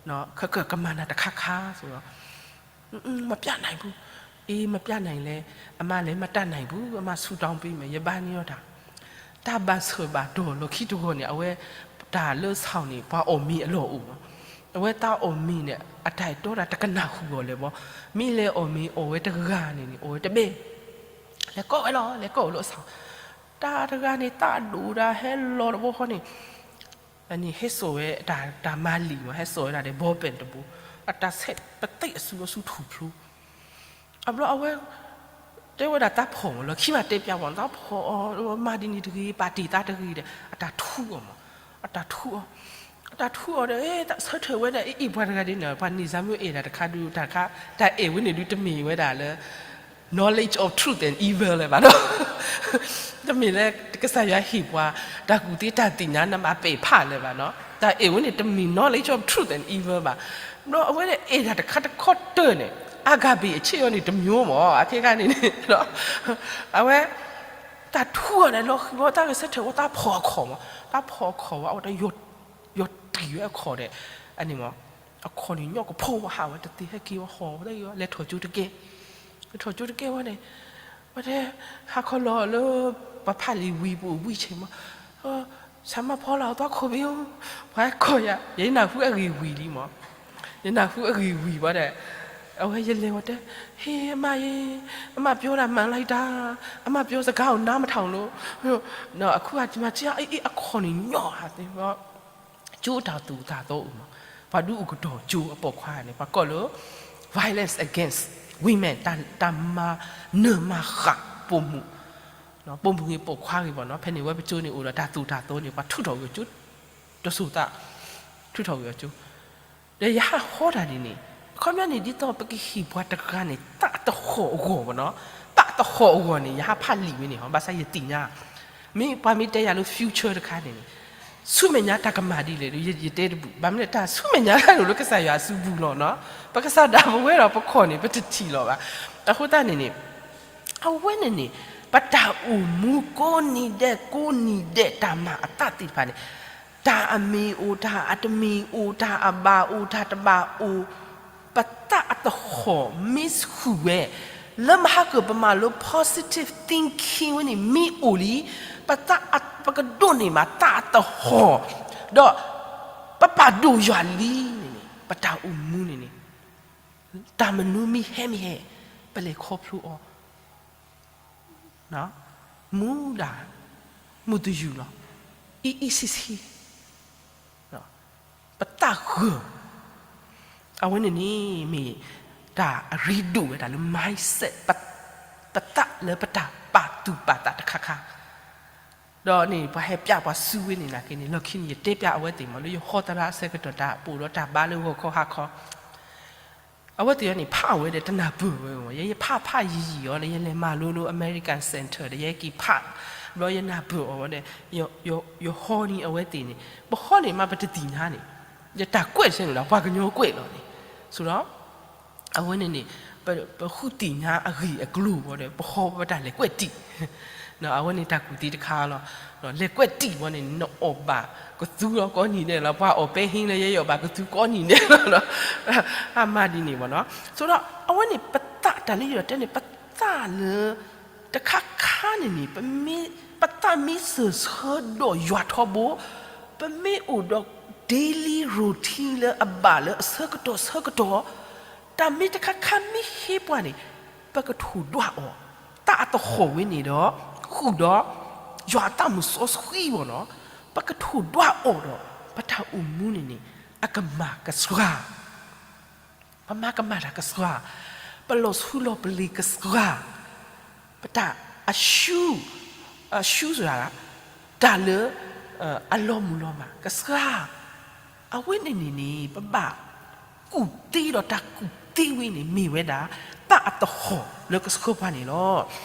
နော်, ခကမၤနၤတခါခါဆိုတော့, မပြနိုင်ဘူး, အေး မပြနိုင်လဲ, အမလည်းမတတ်နိုင်ဘူး, အမဆုတောင်းပေးမယ်, ယဘါန့ၢ်အီၤတၢ်, တၢ်ဘၣ်ဆၢဘၣ်တီၢ်လီၢ်ခံတဂီၤန့ၣ် အဝဲတၢ်လၢဆီၣ်န့ၣ် ပှၤအီၣ်မ့ၤအလီၢ်အိၣ်မး, အဝဲတၢ်အီၣ်မ့ၤန့ၣ် အတၢ်အဲၣ်တီတၢ်တကနၣ်ဃုာ်အီၤလၢၤဘၣ်, မ့ၢ်လဲၤအီၣ်မ့ၤအီၣ်ဝဲတဂၤန့ၣ်န့ၣ် အီၣ်ဝဲတဘ့ၣ်, လဲၤကိးဝဲလီၤ, လဲၤကိးဝဲလၢအဆီၣ်, တၢ်တဂၤန့ၣ် တၢ်ဒိၣ်ဒၣ်ဟဲလီၤတဘိဃီန့ၣ် အန့ၣ်ဟဲစိာ်ဝဲတၢ်မၤလံာ်မး, ဟဲစိာ်ဝဲဒၣ်ဒီး ball pen တဘိ, အတၢ်ဆဲးပသ့ၣ်အစုအစုထူၣ်ဖျိ, အဘျီအဝဲ တဲဝဲဒၣ်တၢ်ဖီၣ်မးလီၤ, ခံမးတဲပျးဝဲ တၢ်ဖီၣ်အီၤ မၤဒ်န့ၣ်တဂ့ၤ ပာ်တ့ၢ်သးတဂ့ၤဒီး အတၢ်ထူအီၤမး, အတၢ်ထူအီၤ, အတၢ်ထူအီၤဒီး အ့ ဆၢထၢၣ်ဝဲဒၣ် အ့ အ့ ပှၤတဂၤဒ်န့ၣ် ပှၤန့ၢ်စၢ်မ့ၢ်အဲၣ်ဒၣ်တခါဒုး တၢ်ခါ တၢ်အဲၣ်ဝဲန့ၣ်ဒုး တမ့ၢ်ဝဲဒၣ်လၢ knowledge of truth and evil လၢၤဘၣ်နီၤ, တမ့ၢ်လၢကစၢ်ယွၤဟ့ၣ်ပှၤ တၢ်ကူၣ်သ့တၢ်သ့ၣ်ညါ နဘၣ်ပဲာ်ဖးလၢၤဘၣ်နီၤ, တၢ်အဲၣ်ဝဲန့ၣ် တမ့ၢ် knowledge of truth and evil ဘၣ်, ဒီးအဝဲဒၣ်အဲၣ်ဒၣ်တခါတခီတၢၢ်န့ၣ် အဂၤဘ့ၣ်အဆ့ၣ်အီၤန့ၣ် တမျိုးမး အခဲခါန့ၣ်န့ၣ်, အဝဲ တၢ်ထူအီၤန့ၣ် လီၤဃံၤဝဲ တၢ်ဂဲၤဆၢထၢၣ်ဝဲ တၢ်ဖီၣ်အခီၣ်မး, တၢ်ဖီၣ်အခီၣ်ဝဲ အဝဲတၢ် ယီၤတံၢ်ဝဲအခီၣ်ဒီး အန့ၣ်မး, အခီၣ်န့ၣ် ညီကဖိဟးဝဲတသ့ ဟဲက့ၤဝဲဟီၣ်ဝဲ လဲၤထီၣ်ကၠိတကဲ, လဲၤထီၣ်ကၠိတကဲဝဲန့ၣ်, ဝဲတဲ ဟါခီလီၤလၢ ပဖးလံာ်ဝံၤ ပအိၣ်ဝံၣ်ဆ့ၣ်မး, ဆၢမါဖီလာ်အသီခိၣ်ဘ့ၣ်ဧိၤ, ပှၤကိးယၤ ယနၢ်ဟူအဂ့ၢ်ဝံၤလံမး, ယနၢ်ဟူအဂ့ၢ်ဝံၤဝဲဒီး အဝဲယလဲၤဝဲတဲ ဟ့ အမါယ့, အမါပြောတာမှန်လိုက်တာ, အမါပြောစကားကိုနားမထောင်လို့, အခုက ဒီမှာကြည့် အခီၣ်န့ၣ်ညီဟးသ့, ကၠိအတၢ်သိၣ်တၢ်သီအိၣ်မး, ပှၤဒုးအိၣ်ကတီၢ်ကၠိအပိာ်ခွါန့ၣ် ပှၤကိးလၢ violence against women တၢ်မၤနၢၤမၤဃၣ်ပိာ်မုၣ်, ပိာ်မုၣ်ဂ့ၤပိာ်ခွါဂ့ၤဘၣ်နီၤ, ဖဲန့ၣ်ဝဲပကၠိန့ၣ်အိၣ်ဒီးတၢ်သိၣ်တၢ်သီန့ၣ် ပှၤထုးထီၣ်က့ၤကၠိ, တစိၤသး ထုးထီၣ်က့ၤအီၤကၠိ ဒီးယဟးဟီတၢ်ဒ်န့ၣ်, အခီပညီန့ၣ် ဒ်သိးပကဟ့ၣ်ပှၤတဂၤန့ၣ် သးတဟီၣ်အဂီၢ်ဘၣ်နီၤ, သးတဟီၣ်အဂီၢ်န့ၣ် ယဟးဖးလံာ်ဝဲန့ၣ်ဟီ, ဘၣ်ဆၣ်ယသ့ၣ်ညါ, မ့ၢ်ပှၤမ့ၢ်တဲယၤလၢ future တခါန့ၣ်န့ၣ်, ဆူမဲာ်ညါတၢ်ကမၤဒ်လဲၣ်ဒီး ယတဲတဘူၣ်, ဘၣ်မနုၤလဲၣ် တၢ်ဆူမဲာ်ညါတၢ်ဒိၣ်လၢကစၢ်ယွၤအစုပူၤလီၤနီၤ, ပကစၢ်ဒၣ်ပဝဲဒီးပခီၣ်န့ၣ် ပတထံၣ်လီၤဘၣ်, အဃိသတးန့ၣ်န့ၣ် အဝဲန့ၣ်န့ၣ် ပတၢ်အိၣ်မူကိးနံၤဒဲး ကိးနံၤဒဲး တၢ်မၤအသးသ့ၣ်တဖၣ်န့ၣ် တၢ်အမ့ၢ်အိၣ် တၢ်အတမ့ၢ်အိၣ် တၢ်အဘၣ်အိၣ် တၢ်တဘၣ်အိၣ်, ပသးအတဟီၣ်မ့ၢ်ဆူၣ်ဝဲ, လၢမဟါကၢၣ်ပမၤလိ positive thinking ဝဲန့ၣ် မ့ၢ်အိၣ်လံ, ပသး ပကဒိးန့ၢ်ဘၣ်သးအတဟီၣ်, ဒီးပပာ်ဒိၣ်ယွၤလံန့ၣ်န့ၣ် ပတၢ်အိၣ်မူန့ၣ်န့ၣ် တၢ်မနုၤမ့ၢ်ဟဲမ့ၢ်ဟဲ, ပလဲၤခီဖျိအီၤ မူဒၣ် မုာ်တယုၢ်လီၤ, အံအံဆံဆံ, ပသးဂၢၢ်, အဝဲန့ၣ်န့ၣ် မ့ၢ်တၢ်အရ့ဒိၣ်ဝဲဒၣ်လၢ mindset ပသးလၢပတၢ်ပာ်သူၣ်ပာ်သးတခါခါ, ဒီးန့ၣ် ပှၤဟဲပျးပှၤစုဝဲန့ၣ်နာ်က့န့ၣ် လီၢ်ခံန့ၣ် ယတဲပျးအဝဲသ့ၣ်မး လၢယဟီသရၣ်အဆၢကတီၢ် တၢ်ပအိၣ်ဒီးတၢ်ဘါလၢဂီၤခီဟါခီ အဝဲသ့ၣ်အံၤန့ၣ် ဖးဝဲဒီးတနၢ်ပၢၢ်ဝဲမး, ယဲယဖးဖးယံာ်ယံာ်အီၤဒီး ယလဲၤမၤလိလၢ American Center ဒီး ယဟဲက့ၤဖး, ဘျီယနၢ်ပၢၢ်အီၤဝဲဒီး ယဟီန့ၣ်အဝဲသ့ၣ်န့ၣ် ပဟီန့ၣ်မးပတသ့ၣ်ညါန့ၣ်, ယတၢ်ကွဲးဆၢန့ၣ်ဒီး ပှၤကညီကွဲးလီၤန့ၣ်, ဆိုတော့ အဝဲန့ၣ်န့ၣ် ပဃုသ့ၣ်ညါအဂ့ၢ်အကျိၤဝဲဒီး ပဟီဝဲတၢ်လဲၤကွဲးတံၢ် အဝဲန့ၣ်တၢ်ကူၣ်သ့တခါလီၤ. လဲၤကွဲးတံၢ်ဝဲန့ၣ် နအီၣ်ဘၣ်ကသူလီၤကိးနံၤဒဲးလီၤ, ပှၤအီၣ်ပဲဟံးလၢယဲယအီၣ်ဘၣ်ကသူကိးနံၤဒဲးလီၤ, အမၤဒ်န့ၣ်မးနီၤ. ဆိုတော့ အဝဲန့ၣ် ပသးတၢ်လၢယအဲၣ်ဒိးတဲန့ၣ် ပသးလၢ တခါခါန့ၣ်န့ၣ် ပမ့ၢ် ပသးမ့ၢ်စၢၤဆၢဒီးယွၤထီဘိ, ပမ့ၢ်အိၣ်ဒီး daily routine လၢအဘၣ်လၢအဆၢကတီၢ်ဆၢကတီၢ်, တၢ်မ့ၢ်တခါခါမ့ၢ်ဟ့ပှၤန့ၣ် ပကထိၣ်ဒွးအီၤ သးအသဟီၣ်ဝဲန့ၣ်ဒီး ဃုာ်ဒီး ယွၤအသးမုၢ်စီဆှံအဂီၢ်နီၤ, ပကထိၣ်ဒွးအီၤဒီး ပတၢ်အိၣ်မူန့ၣ်န့ၣ် အကမၤကစှၤ, ပမၤကမၣ်တၢ်ကစှၤ, ပလီၤဆူလီၤပလ့ၤကစှၤ, ပတၢ်အရှု, အရှု ဆိုတာ တၢ်လၢ အလီၤမုၢ်လီၤမၢ်ကစှၤ, အဝဲန့ၣ်န့ၣ်န့ၣ် ပဘၣ်ကူၣ်သ့ဒီးတၢ်ကူၣ်သ့ဝဲန့ၣ် မ့ၢ်ဝဲဒၣ် သးအသဟီၣ်လၢကဆှီပှၤန့ၣ်လီၤ.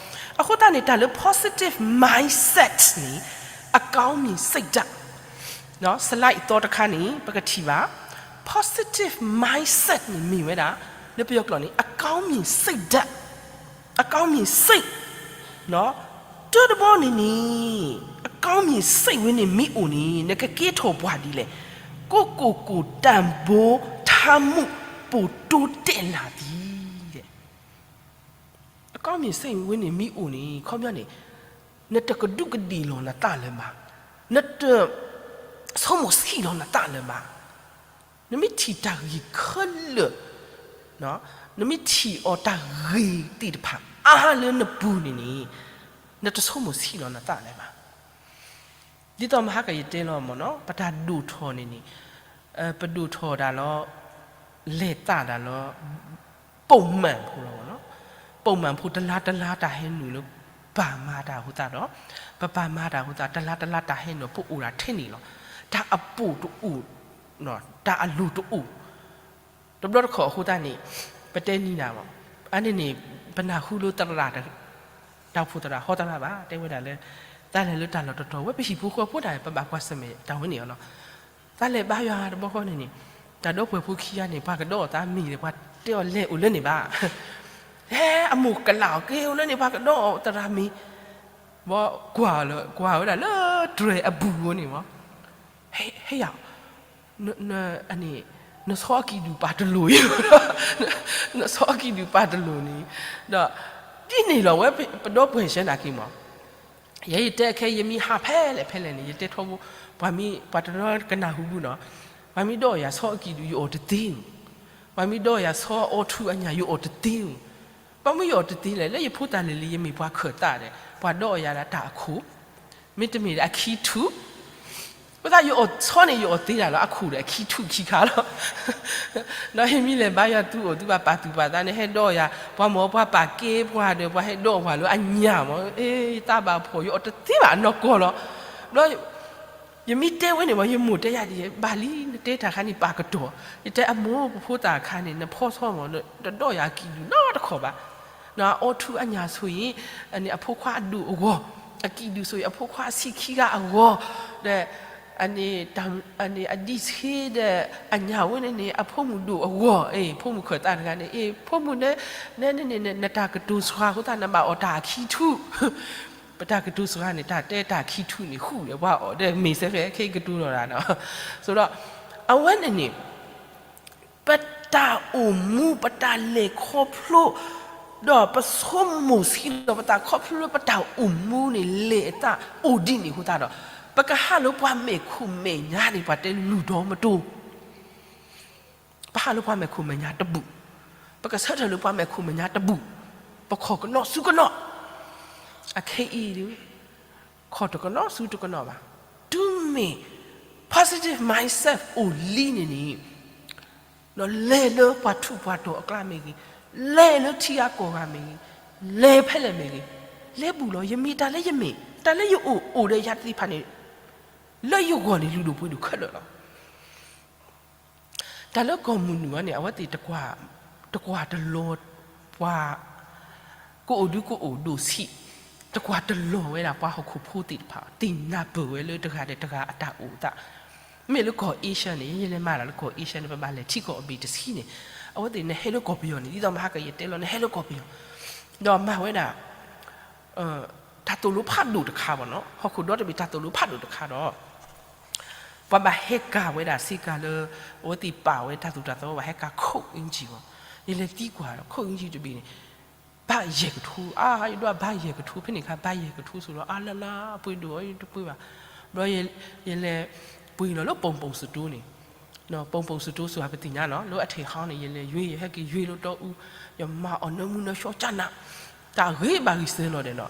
အဃိသတးန့ၣ် တၢ်လၢ positive mindset န့ၣ် အကောင်းမြင်စိတ်ဓာတ် slide အသီတခါန့ၣ် ပကထံၣ်ဘၣ် positive mindset န့ၣ်မ့ၢ်ဝဲဒၣ် လၢပယီၤကျိာ်န့ၣ် အကောင်းမြင်စိတ်ဓာတ်, အကောင်းမြင်စိတ် တၢတဘီန့ၣ်န့ၣ် အကောင်းမြင်စိတ် ဝဲန့ၣ်မ့ၢ်အိၣ်န့ၣ် နကကဲထီၣ်ပှၤဒ်လဲၣ်, ကိုယ့်ကိုယ်ကိုတန်ဖိုးထားမှု ပိုတိုးတက်လာသည် အကောင်းမြင်စိတ် ဝဲန့ၣ်မ့ၢ်အိၣ်န့ၣ် ခီပညီန့ၣ် နတကဒူးကဒ့ၣ်လီၤနသးလၢၤဘၣ်, နတ ဆိကမိၣ်ဆံးလီၤနသးလၢၤဘၣ်, နမ့ၢ်ထံၣ်တၢ်ဂ့ၢ်ခဲလၢာ်, နမ့ၢ်ထံၣ်အီၤတၢ်ဂ့ၤသ့ၣ်တဖၣ်အါလၢနပူၤန့ၣ်န့ၣ် နတဆိကမိၣ်ဆံးလီၤနသးလၢၤဘၣ်. ဒ်သိးမဟါကယတဲလီၤမ့ၢ်နီၤ ပတၢ်ဒိၣ်ထီၣ်န့ၣ်န့ၣ် ပဒိၣ်ထီၣ်တၢ်လီၤ, လဲၤသးတၢ်လီၤ, ပိာ်မၣ်ဖိလီၤမ့ၢ်နီၤ, ပိာ်မၣ်ဖိတလါတလါတၢ်ဟဲနုာ်လၢ ပပာ်မၤတၢ်အဃိသတးဒီး, ပပာ်မၤတၢ်အဃိသတး တလါတလါတၢ်ဟဲနုာ် ပအိၣ်ဒၣ်ထဲန့ၣ်လီၤ. တၢ်အပိာ်တအိၣ်, တၢ်အလိၤတအိၣ်, တဘျီတခီၣ်အဃိသတးန့ၣ် ပတဲနံၤနၤမး, အန့ၣ်န့ၣ် ပနၢ်ဟူလၢသရၣ် တၢ်အိၣ်ဖှိၣ်သရၣ်ဟီသရၣ်ဘၣ် တဲဝဲဒၣ်လၢ တၢ်လဲၤလၢတၢ်လီၢ်တတီၤဝဲ ပဟံၣ်ဖိဃီဖိတၢ် ပဘၣ်ကွၢ်ဆၢၣ်မဲာ်တၢ်ဝဲန့ၣ်လီၤ. တၢ်လဲၤဘါယွၤတဘျီဃီန့ၣ်န့ၣ် တၢ်ဒီပုၢ်ဝဲၢ်ဖိခံဂၤန့ၣ် ပှၤကဒီးအီၤသးမံၤဒီး ပှၤတဲအီၤလဲၤအိၣ်လၢန့ၣ်ဘၣ်. ဟဲအမိၢ်ကလာ်အီၤက့ၤအိၣ်လၢန့ၣ် ပှၤကဒီးအီၤသရၣ်မံၤ, ဘီကွၢ်လၢ ကွၢ်ဝဲဒၣ်လၢတြဲၤအဘူးဧိၤန့ၣ်မး ဟဲယၤ န နဆီအကံၢ်ဒုၣ်ပာ်တလိာ်အံၤ, နဆီအကံၢ်ဒုၣ်ပာ်တလိာ်န့ၣ်, ဒီး ဒ်န့ၣ်လီၤဝဲ ပဒီပုၢ်ဝဲၢ်ဆဲနာ်က့မး, ယဲယတဲခဲ ယမ့ၢ်ဟးဖဲလဲၣ်ဖဲလဲၣ်န့ၣ် ယတဲထီဘိ, ပှၤမ့ၢ် ပှၤတနီၤကနၢ်ဟူဘၣ်နီၤ, ပှၤမ့ၢ်ဒီးယၤဆီအကံၢ်ဒုၣ် ယအီၣ်တသ့ဧိၤ, ပှၤမ့ၢ်ဒီးယၤဆီအီထူအညၣ် ယအီၣ်တသ့ဧိၤ, ပှၤမ့ၢ်ယအီၣ်တသ့လဲၣ် လၢယဖိတၢ်လံၤလံၤ ယမ့ၢ်ပှၤခၢၣ်သးဒီး ပှၤဒီးယၤဒၣ်တၢ်အခိၣ် မ့တမ့ၢ်ဒီးအခံထူၣ်, အဃိသတးယအီၣ်ဆီန့ၣ် ယအီၣ်သ့ဒၣ်လီၤ အခိၣ်ဒီးအခံထူၣ်ခံခါလီၤ. ဒီးယမ့ၢ်လဲၤဘါယွၤ သုအိၣ်သုဘၣ်ပာ်သူၣ်ပာ်သးန့ၣ် ဟဲဒီးယၤ ပှၤမ့ၢ်ပှၤပာ်ကဲပှၤဒီး ပှၤဟဲဒီးပှၤလၢအညၣ်မး အ့ ယသးဘၣ်ဖှီၣ် ယအီၣ်တသ့ဘၣ်အနီၢ်ကီၢ်လီၤ. ဘျီ ယမ့ၢ်တဲဝဲန့ၣ်မး ယမိၢ်တဲယၤဒ် ဘၣ်လံ နတဲတၢ်ခါန့ၣ် ပာ်ကတီၢ်, ယတဲအမိၢ် ပဖိသၣ်ခါန့ၣ် နဖီဆီမး တဒီးယၤအကံၢ်ဒုၣ်နီတခီၣ်ဘၣ်. အီထူအညၣ်ဆိၣ်အံၤ အဖိခွါအဒိၣ်အဂီၢ်, အကံၢ်ဒုၣ်ဆိၣ်အံၤ အဖိခွါအဆံးခံဂၤအဂီၢ်, ဒီး အဒံးဆ့ဒီး အညၣ်ဝဲန့ၣ်န့ၣ် အဖိမုၣ်ဒိၣ်အဂီၢ်, အ့ ဖိမုၣ်ခၢၣ်သးတဂၤန့ၣ် အ့ ဖိမုၣ် န န နတၢ်ကတိၤစှၤအဃိသတး နဘၣ်အီၣ်တၢ်အခံထူၣ် ပတၢ်ကတိၤစှၤန့ၣ် တၢ်တဲတၢ်ခံထူၣ်န့ၣ် ဃုာ်ဒီးပှၤအီၣ်ဒီး မ့ၢ်စ့ၢ်ကီးခဲအံၤကတိၤလီၤဒၣ်နီၤ. ဆိုတော့ အဝဲန့ၣ်န့ၣ် ပတၢ်အိၣ်မူ ပတၢ်လဲၤခီဖျိ ဒီးပဆိကမိၣ်ဆံးလီၤပသးခီဖျိလၢပတၢ်အိၣ်မူန့ၣ် လဲၤအသးအိၣ်ဒ်န့ၣ်အဃိသတးဒီး ပကဟးလၢပှၤမဲာ်ခိၣ်မဲာ်ညါန့ၣ် ပှၤတဲလုၢ်ဒီမတိၤ ပဟးလၢပှၤမဲာ်ခိၣ်မဲာ်ညါတဘူၣ်, ပကဆၢထၢၣ်လၢပှၤမဲာ်ခိၣ်မဲာ်ညါတဘူၣ်, ပခိၣ်ကနီၣ်ဆူကနီၣ်, အခဲအံၤဒုး ခိၣ်တကနီၣ်ဆူတကနီၣ်ဘၣ်. တုၤမ့ၢ် positive mindset အိၣ်လံန့ၣ်န့ၣ် ဒီးလဲၤလၢပှၤထူးပှၤတီၤအကျါမ့ၢ်ဂ့ၤ, လဲၤလၢထံဂၤကီၢ်ဂၤမ့ၢ်ဂ့ၤ, လဲၤဖဲလဲၣ်မ့ၢ်ဂ့ၤ, လဲၤဘူၣ်လီၤ. ယမ့ၢ်တၢ်လၢယမ့ၢ်, တၢ်လၢယအိၣ်အိၣ်ဒီးယၤသ့ၣ်တဖၣ်န့ၣ် လၢယဂီၢ်န့ၣ် လုၢ်ဒိၣ်ပှ့ၤဒိၣ်ခဲလၢာ်လီၤ. တၢ်လၢကီၢ်မုၢ်နုာ်အံၤန့ၣ် အဝဲသ့ၣ်တကွၢ်တလီၤပှၤ ကအိၣ်ဒုကအိၣ်ဒိၣ်ဆံး, တကွၢ်တလီၤဝဲဒၣ်ပှၤဟီၣ်ခိၣ်ဖိသ့ၣ်တဖၣ် သ့ၣ်နၢ်ပၢၢ်ဝဲလၢတဂၤဒီးတဂၤအတၢ်အိၣ်သး. မ့ၢ်လၢကီၢ်အ့ရှၢန့ၣ် ယလဲၤမၤတၢ်လၢကီၢ်အ့ရှၢန့ၣ် ပဘၣ်လဲၤထံကီၢ်အဘ့ၣ်တဆံန့ၣ်, အဝဲသ့ၣ်နဟဲလၢကီၢ်ပယီၤန့ၣ် ဒ်သိးမဟါကယတဲလီၤ နဟဲလၢကီၢ်ပယီၤ ဒီးမၤဝဲဒၣ် တၢ်သိၣ်လိဖးဒိၣ်တခါဘၣ်နီၤ, ဟီၣ်ခိၣ်ဒီတဘ့ၣ်တၢ်သိၣ်လိဖးဒိၣ်တခါဒီး ပှၤဘၣ်ဟဲကၤဝဲဒၣ်စ့ကၤလၢ အဝဲသ့ၣ်ပာ်ဝဲတၢ်သိၣ်တၢ်သီ ဘၣ်ဟဲကၤခိၣ်အ့ၣ်ကၠံၣ်ဘၣ်. ယလဲၤသံကွၢ်ဒီး ခိၣ်အ့ၣ်ကၠံၣ်တဘ့ၣ်န့ၣ် ဘၣ်ယဲၢ်ကထိ, အါ ယဒွးဘၣ်ယဲၢ်ကထိ ဖဲန့ၣ်အခါ ဘၣ်ယဲၢ်ကထိဆိလီၤ အါလၢလၢ ပှ့ၤဒိၣ်အီၤ ယတပှ့ၤဘၣ်. ဘျီ ယလဲၤပှ့ၤလီၤလၢပိာ်ပိာ်စတိၤန့ၣ်, ပိာ်ပိာ်စတိၤဆိပသ့ၣ်ညါနီၤ လၢအထံးဟီန့ၣ် ယလဲၤယွ့ ယဟဲက့ၤယွ့လၢတီအူ, ယမၤအီၣ်နၢမူနၢဆှီကၢ်နး တၢ်ဂ့ၤဘၣ်ဂံၢ်စၢၤလီၤဒီးနီၤ,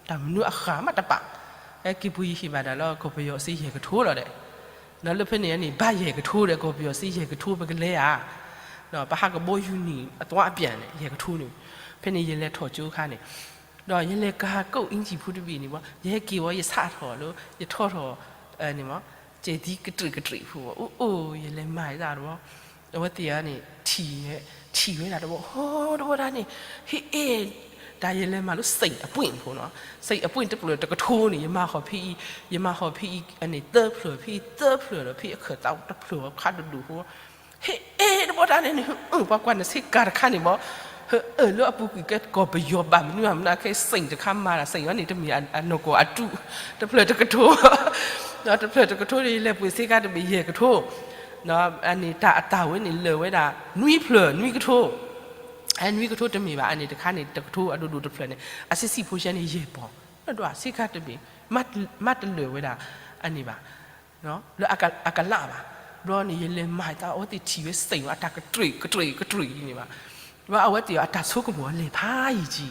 တၢ်မနုၤအဃၢ်မးတပာ်, ဟဲက့ၤပူၤယဟ့ၣ်ဘၣ်တၢ်လၢကီၢ်ပယီၤစ့ယဲၢ်ကထိလီၤဒီး, ဒီးလၢဖဲန့ၣ်န့ၣ် ဘၣ်ယဲၢ်ကထိဒီး ကီၢ်ပယီၤစ့ယဲၢ်ကထိပကလဲၤဧါ, ပဟးကဘီယူၤန့ၣ် အသွါအပြန်န့ၣ် ယဲၢ်ကထိန့ၣ်, ဖဲန့ၣ်ယလဲၤထီၣ်ကၠိခါန့ၣ်, ဒီးယလဲၤကၤကိၣ်အ့ၣ်ကၠံၣ်ဖိတဘ့ၣ်န့ၣ်ဘၣ်, ယဟဲက့ၤဝဲ ယဆးထီၣ်လၢ ယထီၣ်ထီၣ်န့ၣ်မး, ကဲၤသံကတြံးကတြံးဖိဘၣ်, အိၣ်အိၣ် ယလဲၤမၤတၢ်တဘျီ, အဝဲသ့ၣ်ဧါန့ၣ် ထံၣ်ဝဲ, ထံၣ်ဝဲဒၣ်တဘျီ, ဟီတဘျီတၢ်န့ၣ်, ဟ့ၣ်အ့ၣ်, တၢ်ယလဲၤမၤလၢစ့ၣ်အပှ့ၣ်ဖိနီၤ, စ့ၣ်အပှ့ၣ်တဖျၢၣ်တကထိန့ၣ် ယမၤဟီၣ်ဖဲအံၤ, ယမၤဟီၣ်ဖဲအံၤန့ၣ် သၢဖျၢၣ် ဖဲအံၤသၢဖျၢၣ်ဒီး ဖဲအခၢၣ်သးတဖျၢၣ်ခါတဒူၣ်ဖိ ဟ့ၣ်အ့ၣ်တဘျီတၢ်န့ၣ်န့ၣ်, ပှၤကွၢ်နဆ့ကၤတခါန့ၣ်ဘၣ်, ဟ့ၣ်အ့ၣ်လၢအပူၤကွံာ်ကဲကီၢ်ပယီၤဘၣ်မနုၤမနုၤခဲ စ့ၣ်တခါမၤတၢ် စ့ၣ်ဝဲန့ၣ် တမ့ၢ်အနီၢ်ကီၢ်အတူး, တဖျၢၣ်တကထိ, ဒီးတဖျၢၣ်တကထိန့ၣ် ယလဲၤပှ့ၤစ့ကၤတဘ့ၣ်ယဲၢ်ကထိ, အန့ၣ်တၢ်အတၢ်ဝဲန့ၣ်လၢာ်ဝဲဒၣ် နွံဖျၢၣ်နွံကထိ, အဲ နွံကထိတမ့ၢ်ဘၣ် အန့ၣ်တခါန့ၣ် တကထိအဒိၣ်ဒိၣ်တဖျၢၣ်န့ၣ် အဆံဆံဖိဆဲန့ၣ် ယဲၢ်ပီၢ်, ဒီးစ့ကၤတဘ့ၣ်, မ့ၢ်တလၢာ်ဝဲဒၣ် အန့ၣ်ဘၣ် လၢအကလးဘၣ်, ဘျီန့ၣ် ယလဲၤမၤတၢ်အဝဲသ့ၣ်ထံၣ်ဝဲစ့ၣ်ဝဲအတၢ်ကတြံးကတြံးကတြံးန့ၣ်ဘၣ်, ဘျီအဝဲသ့ၣ်အတၢ်ဆိကမိၣ်အလဲၤဖးယံာ်ကံ,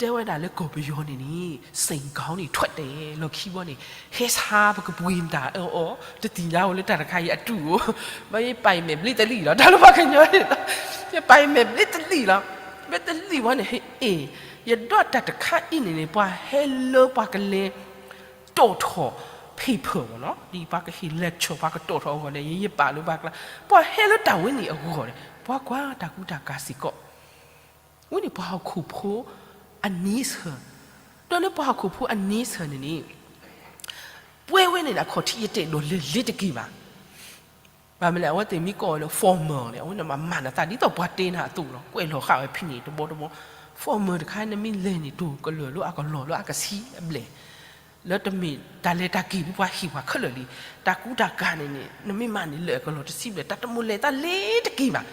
တဲဝဲဒၣ်လၢကီၢ်ပယီၤန့ၣ်န့ၣ် စ့ၣ်ကီၤန့ၣ် ထွဲးတဲာ်လီၢ်ခံဘီန့ၣ်, ဟဲဆါပကပှ့ၤမတၤအီၤအီၤ တသ့ၣ်ညါဝဲလၢတၢ်တခါအံၤအတူးအိၣ်, ဘျီယပာ်အံၤမဲာ်ဘျ့တလံၣ်လီၤ တၢ်လၢပှၤကညီန့ၣ်, ယပာ်အံၤမဲာ်ဘျ့တလံၣ်လီၤ, ဘျ့တလံၣ်ဝဲန့ၣ် ဟ့ၣ်အ့ၣ်, ယဒီးတၢ်တခါအံၤန့ၣ်န့ၣ် ပှၤဟဲလၢပှၤကလဲၤ တီၣ်ထီၣ် paper မ့ၢ်နီၤ, ဒ်ပှၤကဟ့ၣ် lecture ပှၤကတီၣ်ထီၣ်အဂီၢ်န့ၣ် ယယပာ်လၢပှၤကျါ, ပှၤဟဲလၢတၢ်ဝဲန့ၣ်အဂီၢ်န့ၣ် ပှၤကွၢ်တၢ်ကူတၢ်ကၤစ့ၢ်ကီး, ဝဲန့ၣ်ပှၤဟီၣ်ခိၣ်ဖိအန့ဆၢၣ်, ဒီးလၢပှၤဟီၣ်ခိၣ်ဖိအန့ဆၢၣ်န့ၣ်န့ၣ် ပှဲၤဝဲန့ၣ်န့ၣ် အခီၣ်ထံးယတဲာ်ဒိၣ်လဲၣ်လ့တက့ၢ်ဘၣ် ဘၣ်မနုၤလဲၣ် အဝဲသ့ၣ်မ့ၢ်ကိးလၢ formal န့ၣ် အဝဲန့ၣ်မၤမၤနသး ဒ်သိးပှၤတဲနၤအသိးလီၤ, ကွဲးလီၤဃာ်ဝဲဖဲန့ၣ်တဘီတဘီ, formal တခါ နမ့ၢ်လဲၤန့ၣ် တိၢ်ကလၢာ်လၢအကလီၢ်လၢအကဆံးအဘျဲၣ်, လၢတမ့ၢ်တၢ်လဲၤတၢ်က့ၤဒ်ပှၤဟ့ၣ်ပှၤခဲလၢာ်လံ, တၢ်ကူတၢ်ကၤန့ၣ်န့ၣ် နမ့ၢ်မၤန့ၣ်လၢအကလီၢ်တဆံးဘျဲၣ် တၢ်တမ့ၢ်လဲၤတၢ်လ့တက့ၢ်ဘၣ်,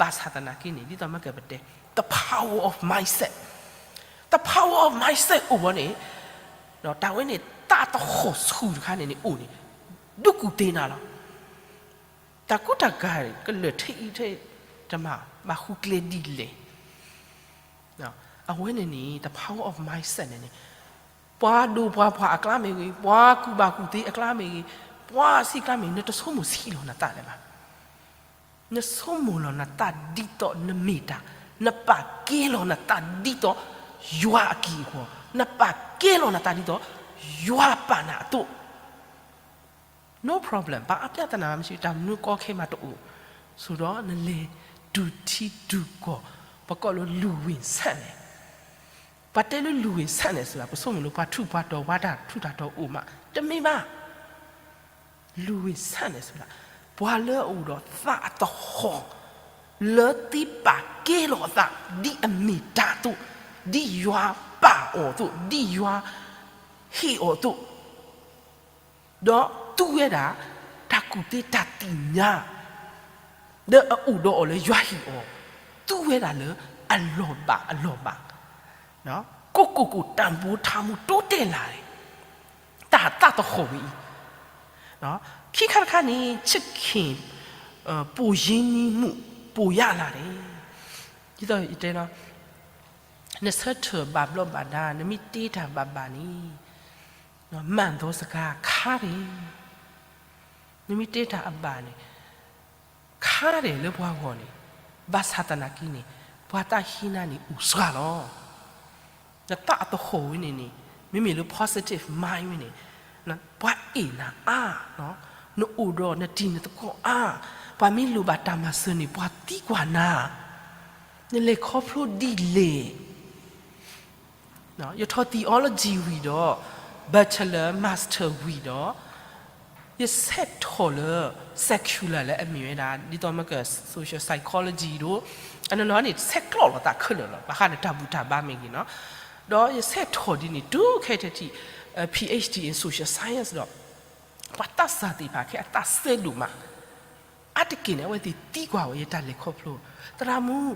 ဘၣ်ဆၣ်သနာ်က့န့ၣ် ဒ်သိးမ့ၢ်ကပတဲ the power of mindset, the power of mindset အိၣ်ဝဲန့ၣ် ဒီးတၢ်ဝဲန့ၣ် တၢ်သဟီၣ်ဆူၣ်တခါန့ၣ်န့ၣ်အိၣ်န့ၣ် ဒုးကူၣ်သ့နၤလီၤ. တၢ်ကူတၢ်ကၤကလၢာ်ထဲအံၤထဲ တမၤဘၣ်ဃုကျဲဒ်လဲၣ်. အဝဲန့ၣ်န့ၣ် the power of mindset န့ၣ်န့ၣ် ပှၤဒိၣ်ပှၤပှၢ်အကျါမ့ၢ်ဂ့ၤ, ပှၤကူၣ်ဘၣ်ကူၣ်သ့အကျါမ့ၢ်ဂ့ၤ, ပှၤဆံးကျါမ့ၢ်ဂ့ၤ, နတဆိကမိၣ်ဆံးလီၤနသးလၢၤဘၣ်. နဆိကမိၣ်လီၤနသးဒ်သိးနမ့ၢ်တၢ်, နပာ်ကဲလီၤနသးဒ်သိးယွၤအက့ၢ်အဂီၤ, နပာ်ကဲလီၤနသးဒ်သိး ယွၤပာ်နၤအသိး no problem, ဘၣ်အပြဿနာမရှိ, တၢ်မနုၤကီခဲမးတအိၣ်, ဆိးဒီးနလဲၤတုၤထံတုၤကီၢ်, ပကိးလၢလူၤဝ့ၢ်ဆၣ်န့ၣ်, ပှၤတဲလၢလူၤဝ့ၢ်ဆၣ်န့ၣ်စ့ၢ်ကီး ပဆိကမိၣ်လၢပှၤထူးပှၤတီၤ ပှၤတၢ်ထူးတၢ်တီၤအိၣ်မး, တမ့ၢ်ဘၣ်. လူၤဝ့ၢ်ဆၣ်န့ၣ်စ့ၢ်ကီး ပှၤလၢအအိၣ်ဒီးသးအသဟီၣ် လၢသ့ပာ်ကဲလီၤအသး ဒ်အမ့ၢ်တၢ်အသိး, ဒ်ယွၤပာ်အီၤအသိး, ဒ်ယွၤဟ့ၣ်အီၤအသိး ဒီးသူဝဲဒၣ် တၢ်ကူၣ်သ့တၢ်သ့ၣ်ညါ လၢအအိၣ်ဒီးအီၤလၢယွၤဟ့ၣ်အီၤ, သူဝဲဒၣ်လၢအလီၤဘၣ်အလီၤဘၣ်, ကိၢ်ကိၢ်ကိၢ် တၢ်မူထါမူတိတဲလၢ်, တၢ်သးသဟီၣ်ဝဲအံၤ, ခံခါတခါန့ၣ် ချစ်ခင် ပိုရင်းနှီးမှု ပိုရလာတယ်, ဒ်သိးယတဲလီၤ, နဆၢထၢၣ်ဘၣ်ဘျီဘၣ်ဒါ နမ့ၢ်တ့တၢ်ဘၣ်ဘၣ်န့ၣ် မၤသီစကါခါန့ၣ်, နမ့ၢ်တ့တၢ်အဘၣ်န့ၣ် ခါန့ၣ်လၢပှၤဂီၢ်န့ၣ်, ဘၣ်ဆၣ်သနာ်က့န့ၣ် ပှၤသးဟ့နၤန့ၣ်အိၣ်စှၤလီၤ. နသးအသဟီၣ်ဝဲန့ၣ်န့ၣ် မ့မ့ၢ်လၢ positive mind ဝဲန့ၣ် ပှၤအဲၣ်နၤအါ, နအိၣ်ဒီးနတံၤနသကိးအါ, ပှၤမ့ၢ်လိၣ်ဘၣ်တၢ်မၤစၢၤန့ၣ် ပှၤသံကွၢ်နၤ, နလဲၤခီဖျိဒ်လဲၣ် ယထီၣ် theology ဝံၤဒီး bachelor master ဝံၤဒီး ယဆဲးထီၣ်လၢ secular လၢအမ့ၢ်ဝဲဒၣ် ဒ်သိးမ့ၢ်က social psychology ဒီး အနီၢ်နီၢ်န့ၣ် ဆဲးကျိးလိာ်သးခဲလၢာ်လီၤ. ဘၣ်ဃးဒီးတၢ်ဘူၣ်တၢ်ဘါမ့ၢ်ဂ့ၤနီၤ, ဒီးယဆဲးထီၣ်ဒ်န့ၣ် တုၤခဲထဲထံး PhD in social science ဒီး ပှၤသးစၢ်သ့ၣ်တဖၣ်ခဲအသးစဲဒိၣ်မး အါတက့ၢ်န့ၣ် အဝဲသ့ၣ်သံကွၢ်ဝဲယတၢ်လဲၤခီဖျိ, သရၣ်မုၣ်,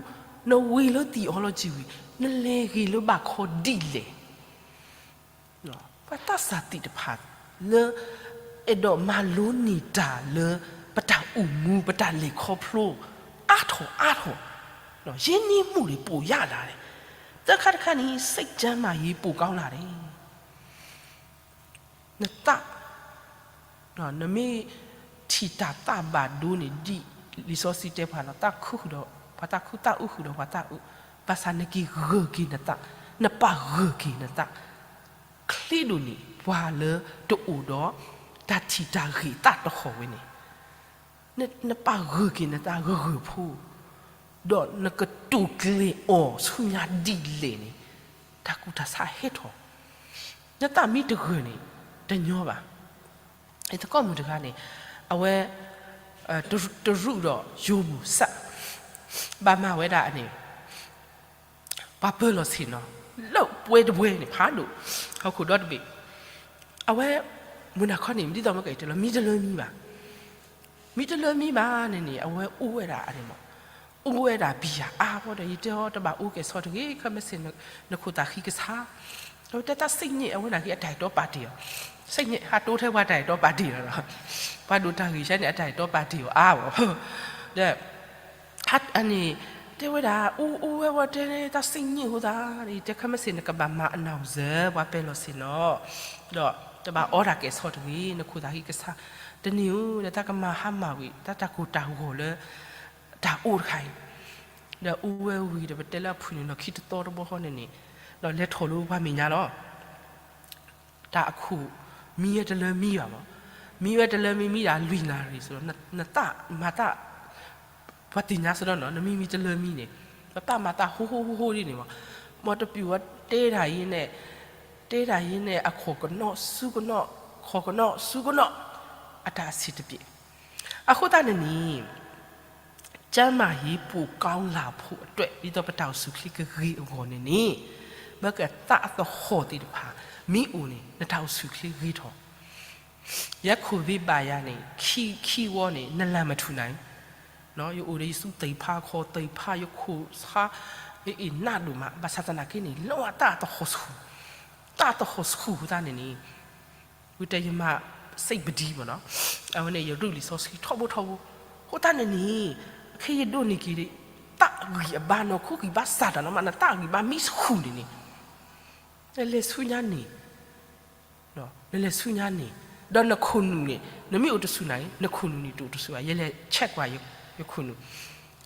နဝ့ၤလၢ theology ဝံၤ နလဲၤဂ့ၤလၢဘၣ်ခီဒ်လဲၣ်. ပှၤသးစၢ်သ့ၣ်တဖၣ် လၢ အဲၣ်ဒိးမၤလိန့ၢ်တၢ်လၢ ပတၢ်အိၣ်မူ ပတၢ်လဲၤခီဖျိ အါထီၣ်အါထီၣ်, ရင်းနှီးမှုတွေ ပိုရလာတယ်. သၢခါတခါန့ၣ် စိတ်ကျန်းမာရေးပိုကောင်းလာတယ်. နသး, နမ့ၢ်ထံၣ်တၢ်သးဘၣ်ဒိန့ၣ် ဒ်လံာ်စီဆှံတဲပှၤလီၤ, သးခုဃုာ်ဒီးပှၤသးခု, သးအုးဃုာ်ဒီးပှၤသးအုး, ဘၣ်ဆၣ်နက့ၤဂၢၢ်က့ၤနသး, နပာ်ဂၢၢ်က့ၤနသး, ချ့ဒိၣ်န့ၣ်ပှၤလၢတအိၣ်ဒီးတၢ်ထံၣ်တၢ်ဂ့ၤသးတဟီၣ်ဝဲန့ၣ် နပာ်ဂၢၢ်က့ၤနသးဂၢၢ်ဂၢၢ်ဖိ, ဒီးနကတိၤကျဲၤအီၤဆူညါဒ်လဲၣ်န့ၣ်, တၢ်ကူၣ်တၢ်ဆးဟဲထီၣ်, နသးမ့ၢ်တဂၢၢ်န့ၣ်, တညီဘၣ်. သကိးမုၣ်တဂၤန့ၣ်, အဝဲ, တရူးဒီးယိၤမုၢ်စၢ်, ဘၣ်မၤဝဲဒၣ်န့ၣ် ပှၤပၢၤလီၢ်ဆ့ၣ်နီၤ, လၢပှဲၤတပှဲၤန့ၣ် ဖးဒိၣ်, ဟီၣ်ခိၣ်ဒီတဘ့ၣ်, အဝဲ, မုၢ်နၤခီန့ၣ် ဒ်သိးမ့ၢ်ကတဲလီၤ မံတလၢမံဘၣ်, မံတလၢမံဘၣ်န့ၣ်န့ၣ် အဝဲအိၣ်ဝဲဒၣ်န့ၣ်မး, အိၣ်ဝဲဒၣ်ဘံယၤအါဘီဒီး ယတဲအီၤတဘၣ်အိၣ်ကဲၣ်ဆိးတဂ့ၤ ခဲမုၢ်ဆ့ၣ် နခိၣ်သးဃံကဆါ, အဝဲတဲတၢ်စံၣ်ညီၣ် အဝဲန့ၣ်က့ၤအတၢ်အဲၣ်တီပာ်တ့ၢ်အီၤ, စံၣ်ညီၣ် ဟးတိထဲပှၤတၢ်အဲၣ်တီပာ်တ့ၢ်အီၤလီၤ, ပှၤဒိၣ်တၢ်ဂ့ၢ်ဆၢန့ၣ် အတၢ်အဲၣ်တီပာ်တ့ၢ်အီၤအါဘီ ဒီး အန့ၣ်, တဲဝဲဒၣ် အိၣ်အိၣ်ဝဲဝဲတဲတၢ်စံၣ်ညီၣ်အဃိသတး, ယတဲခဲမုၢ်ဆ့ၣ် နကဘၣ်မၤအနီၢ်စၢၤ ပှၤပၢၤလီၢ်ဆ့ၣ်နီၤ, ဒီးတဘၣ်အီတၢ်ကဲၣ်ဆိးတဂ့ၤ နခိၣ်သးဃံကဆါ, တန့ၢ်ဧိၤ ဒီးတၢ်ကမၤဟါမၢ်ဝံၤ တၢ်တၢ်ကိၢ်တၢ်ဂီၤလၢ တၢ်အိၣ်တခါအံၤ, ဒီးအိၣ်ဝဲဝံၤဒီး ပတဲလၢအဖုၣ်န့ၣ် လီၢ်ခံတသီတဘီဃီန့ၣ်န့ၣ်, ဒီးလဲၤထီၣ်လၢပှၤမဲာ်ညါလီၤ တၢ်အခိၣ်, မံဝဲတလၢမံဘၣ်မး, မံဝဲတလၢမံ မံဒၣ်လွံၢ်နၣ်ရံၣ်စ့ၢ်ကီး, နသးမၤသး, ပှၤသ့ၣ်ညါစ့ၢ်ကီးနီၤ နမံမံတလၢမံန့ၣ်, နသးမၤသးဟိဟိဟိဟိဒ်န့ၣ်မး, မ်တပျုာ်ဝဲတဲတၢ်အံၤန့ၣ်, တဲတၢ်အံၤန့ၣ် အခိၣ်ကနီးဆူကနီး, ခိၣ်ကနီးဆူကနီး, အတၢ်အဆံးတပျဲၢ်, အဃိသတးန့ၣ်န့ၣ် ကျန်းမာရေးပိုကောင်းလာဖို့အတွက် ဒ်သိးပတၢ်အိၣ်ဆူၣ်ချ့ကဂ့ၤအဂီၢ်န့ၣ်န့ၣ်, ပကသးအသဟီၣ်သ့ၣ်တဖၣ်, မ့ၢ်အိၣ်န့ၣ် နတၢ်အိၣ်ဆူၣ်ချ့ဂ့ၤထီၣ်, ယဲခိၣ်သ့ဘၣ်ယၤန့ၣ် ခံ, ခံဝီန့ၣ် နလၢ်မထူၣ်နၤအံၤ, ယအိၣ်ဒီးယသူသ့ၣ်ဖးခီၣ်သ့ၣ်ဖး ယခိၣ်ဆါ, ယအ့ၣ်နးဒိၣ်မး, ဘၣ်ဆၣ်သနာ်က့န့ၣ် လၢအတၢ်သဟီၣ်ဆူၣ်, တၢ်သဟီၣ်ဆူၣ်အဃိသတးန့ၣ်န့ၣ် ဝံၤတဲယမၤစံးပဒံမ့ၢ်နီၤ, အဝဲန့ၣ် ယရူၢ်လံာ်စီဆှံထီဘိထီဘိ, အဃိသတးန့ၣ်န့ၣ်, ခဲယဒိးန့ၢ်က့ၤ, သးဂံၢ်အဘါနီၢ်ခိဂံၢ်ဘါစၢ်တၢ်နီၤမး နသးဂံၢ်ဘါမံဆူၣ်န့ၣ်န့ၣ်, နလဲၤဆူညါန့ၣ်, နလဲၤဆူညါန့ၣ်, ဒီးနခိၣ်နူာ်န့ၣ် နမ့ၢ်အိၣ်တဆူၣ်နၤန့ၣ် နခိၣ်နူာ်န့ၣ်တအိၣ်တဆူၣ်ဘၣ်, ယလဲၤ check ကွၢ် ယခိၣ်နူာ်,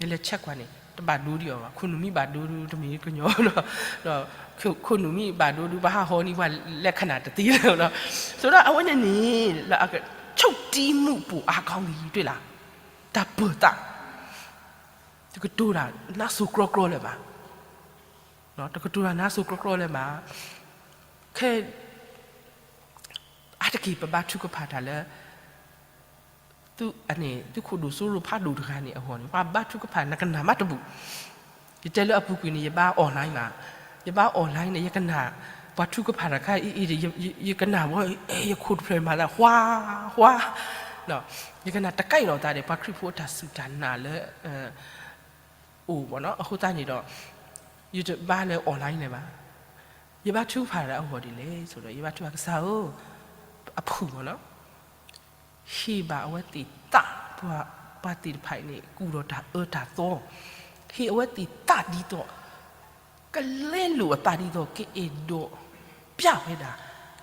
ယလဲၤ check ကွၢ်န့ၣ် တဘၣ်ဒိဒံးအီၤဘၣ်, ခိၣ်နူာ်မ့ၢ်ဘၣ်ဒိဒုတမ့ၢ်ကညီနီၤ, ခိၣ်နူာ်မ့ၢ်ဘၣ်ဒိဒု ပှၤဟးဟီန့ၢ်ပှၤလၢခဏာ်တသ့လၢၤနီၤ, ဆိုတော့ အဝဲန့ၣ်န့ၣ် လၢအက ချုပ်တည်းမှု ပိုအားကောင်းပြီ တွေ့လား, တၢ်ပၢၤသး, တကတိၤတၢ်နါစိၤကြီကြီလၢၤဘၣ်, တကတိၤတၢ်နါစိၤကြီကြီလၢၤဘၣ်, ခဲ အါတက့ၢ်ပဘါထုကဖၣ်တၢ်လၢ သုးန့ၣ် သုးခိၣ်ဒိၣ်စိရိၤဖးဒိၣ်တဂၤန့ၣ်အဂီၢ်န့ၣ် ပှၤဘါထုကဖၣ်နကနၣ်မးတဘူၣ်, ယတဲလၢအပူၤကွံာ်န့ၣ် ယဘါ online မး, ယဘါ online န့ၣ် ယကနၣ် ပှၤထုကဖၣ်တၢ်ခါအံၤ ယကနၣ်ဝဲ ယခိၣ်တဖျၢၣ်မၤသး ဝါ ဝါ, ယကနၣ်တကဲလီၤသးဒီး ပှၤခရံာ်ဖိအတၢ်စူၢ်တၢ်နာ်လၢ အိၣ်ဘၣ်နီၤ, အဃိသတးန့ၣ်ဒီး ယတဘါလၢ online န့ၣ်ဘၣ်, ယဘါထုကဖၣ်တၢ်အဂီၢ်ဒ်လဲၣ်ဆိုဒီး ယဘါထုကဖၣ်ကစၢ်ဧၢ, အဖုၣ်မ့ၢ်နီၤ, ဟ့ၣ်ဘၣ်အဝဲသ့ၣ်သး, ပှၤသ့ၣ်တဖၣ်အံၤန့ၣ် ကူၣ်ဒီးတၢ်အၢတၢ်သီ, ဟ့ၣ်အဝဲသ့ၣ်သးဒ်သိး ကလဲလိာ်အသးဒ်သိး ကအဲၣ်ဒိးပျၢ်ဝဲဒၣ်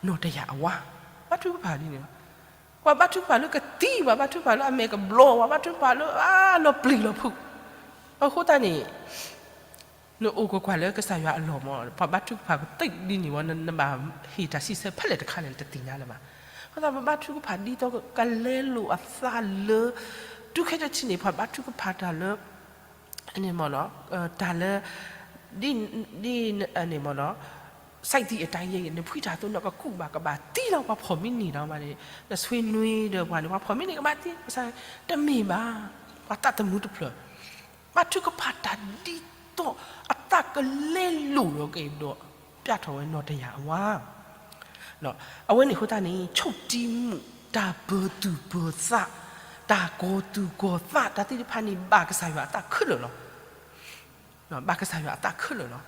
နီၢ်တယၢ်အဝါ, ဘါထုကဖၣ်ဒ်န့ၣ်, ပှၤဘါထုကဖၣ်လၢကသံ, ပှၤဘါထုကဖၣ်လၢအမဲာ်ကဘျီ, ပှၤဘါထုကဖၣ်လၢအလီၤပျံၤလီၤဖုး, အဃိသတးန့ၣ် နအိၣ်ကွၢ်ကွၢ်လၢကစၢ်ယွၤအလီၢ်မး, ပှၤဘါထုကဖၣ်ပသ့ဒ်န့ၣ်ဝဲ နဘၣ်ဟ့ၣ်တၢ်စံးဆၢဖဲလဲၣ်တခါန့ၣ် နတသ့ၣ်ညါလၢၤဘၣ်. အဃိသတး ပဘါထုကဖၣ်ဒ်သိးကလဲလိာ်အသးလၢ တုၤခဲတထံၣ်န့ၣ် ပှၤဘါထုကဖၣ်တၢ်လၢ န့ၣ်မ့ၢ်နီၤ, တၢ်လၢ ဒ်န့ၣ်မ့ၢ်နီၤ, စဲးသံအတၢ်ယဲၢ် နဖှံတၢ်သိးနီၢ်ကကူးဘၣ် ကဘၣ်သံလီၤ ပှၤဖီၣ်မံန့ၢ်ဒီးမးန့ၣ်, နဆွေနွေဒီးပှၤန့ၣ် ပှၤဖီၣ်မံန့ၢ်ကဘၣ်သံ, တမ့ၢ်ဘၣ်, ပှၤသးသမူတဖျၢၣ် ဘါထုကဖၣ်တၢ်ဒ်သိး အသးကလဲလိာ်ဒီးကအဲၣ်ဒိး ပျၢ်ထီၣ်ဝဲနီၢ်တယၢ်အဝါ အဝဲန့ၣ်အဃိသတးန့ၣ် ချုပ်တည်းမှု, တၢ်ပၢၤသူၣ်ပၢၤသး, တၢ်ကီၤသူၣ်ကီၤသး တၢ်သ့ၣ်တဖၣ်န့ၣ် ဘၣ်ကစၢ်ယွၤအသးခဲလၢာ်လီၤ. ဘၣ်ကစၢ်ယွၤအသးခဲလၢာ်လီၤ.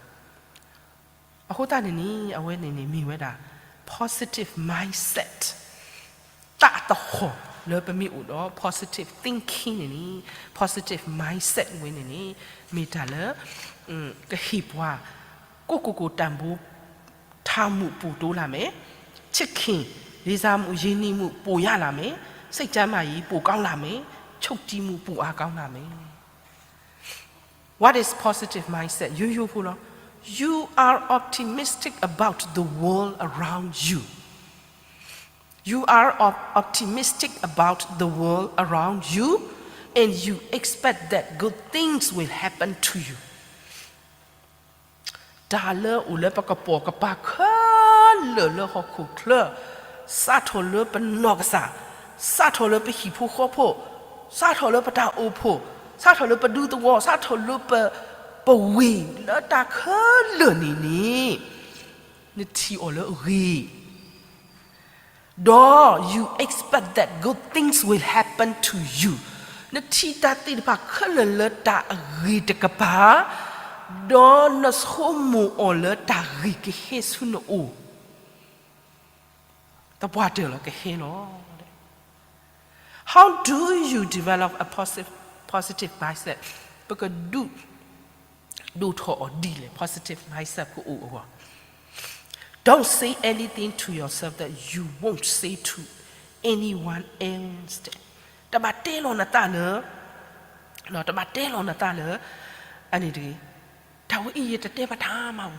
အဃိသတးန့ၣ်န့ၣ် အဝဲန့ၣ်န့ၣ်မ့ၢ်ဝဲဒၣ် positive mindset, သးသဟီၣ်လၢပမ့ၢ်အိၣ်ဒီး positive thinking န့ၣ်န့ၣ်, positive mindset ဝဲန့ၣ်န့ၣ် မ့ၢ်တၢ်လၢ ကဟ့ၣ်ပှၤ ကိုယ့်ကိုယ်ကိုတန်ဖိုးထားမှုပိုတိုးလာမယ်။ ချစ်ခင်လေးစားမှု၊ ရင်းနှီးမှုပိုရလာမယ်။ စိတ်ကျန်းမာရေးပိုကောင်းလာမယ်။ ချုပ်တည်မှုပိုအားကောင်းလာမယ်။ What is positive mindset? ရိုးရိုးဖိလီၤ. You are optimistic about the world around you. You are op- optimistic about the world around you, and you expect that good things will happen to you. တၢ်လၢအိၣ်လၢပကပိာ်ကပၤခဲလၢာ်လၢဟီၣ်ခိၣ်ချၢ, စးထီၣ်လၢပနီၢ်ကစၢ်, စးထီၣ်လၢပဟံၣ်ဖိဃီဖိ, စးထီၣ်လၢပတၢ်အိၣ်ဖှိၣ်, စးထီၣ်လၢပဒူသဝီ, စးထီၣ်လၢပ, ပဝ့ၢ်လၢတၢ်ခဲလၢာ်န့ၣ်န့ၣ်, နထံၣ်အီၤလၢအဂ့ၤ ဒီး you expect that good things will happen to you. နထံၣ်တၢ်သ့ၣ်တဖၣ်ခဲလၢာ်လၢတၢ်အဂ့ၤတကပၤ, ဒီးနဆိကမိၣ်အီၤလၢတၢ်ဂ့ၤကဟဲဆူနအိၣ်, သပှၢ်တၢၢ်လီၤကဟဲလီၤ. How do you develop a positive, positive mindset? ပကဒုး ဒိၣ်ထီၣ်အီၤဒ်လဲၣ်, positive mindset ကအိၣ်အဂီၢ်. Don't say anything to yourself that you won't say to anyone else. တဘၣ်တဲလီၤနသးလၢ, တဘၣ်တဲလီၤနသးလၢ, အန့ၣ်တဂ့ၤ, တၢ်ဝဲအံၤယတတဲမတၤမးဘၣ်.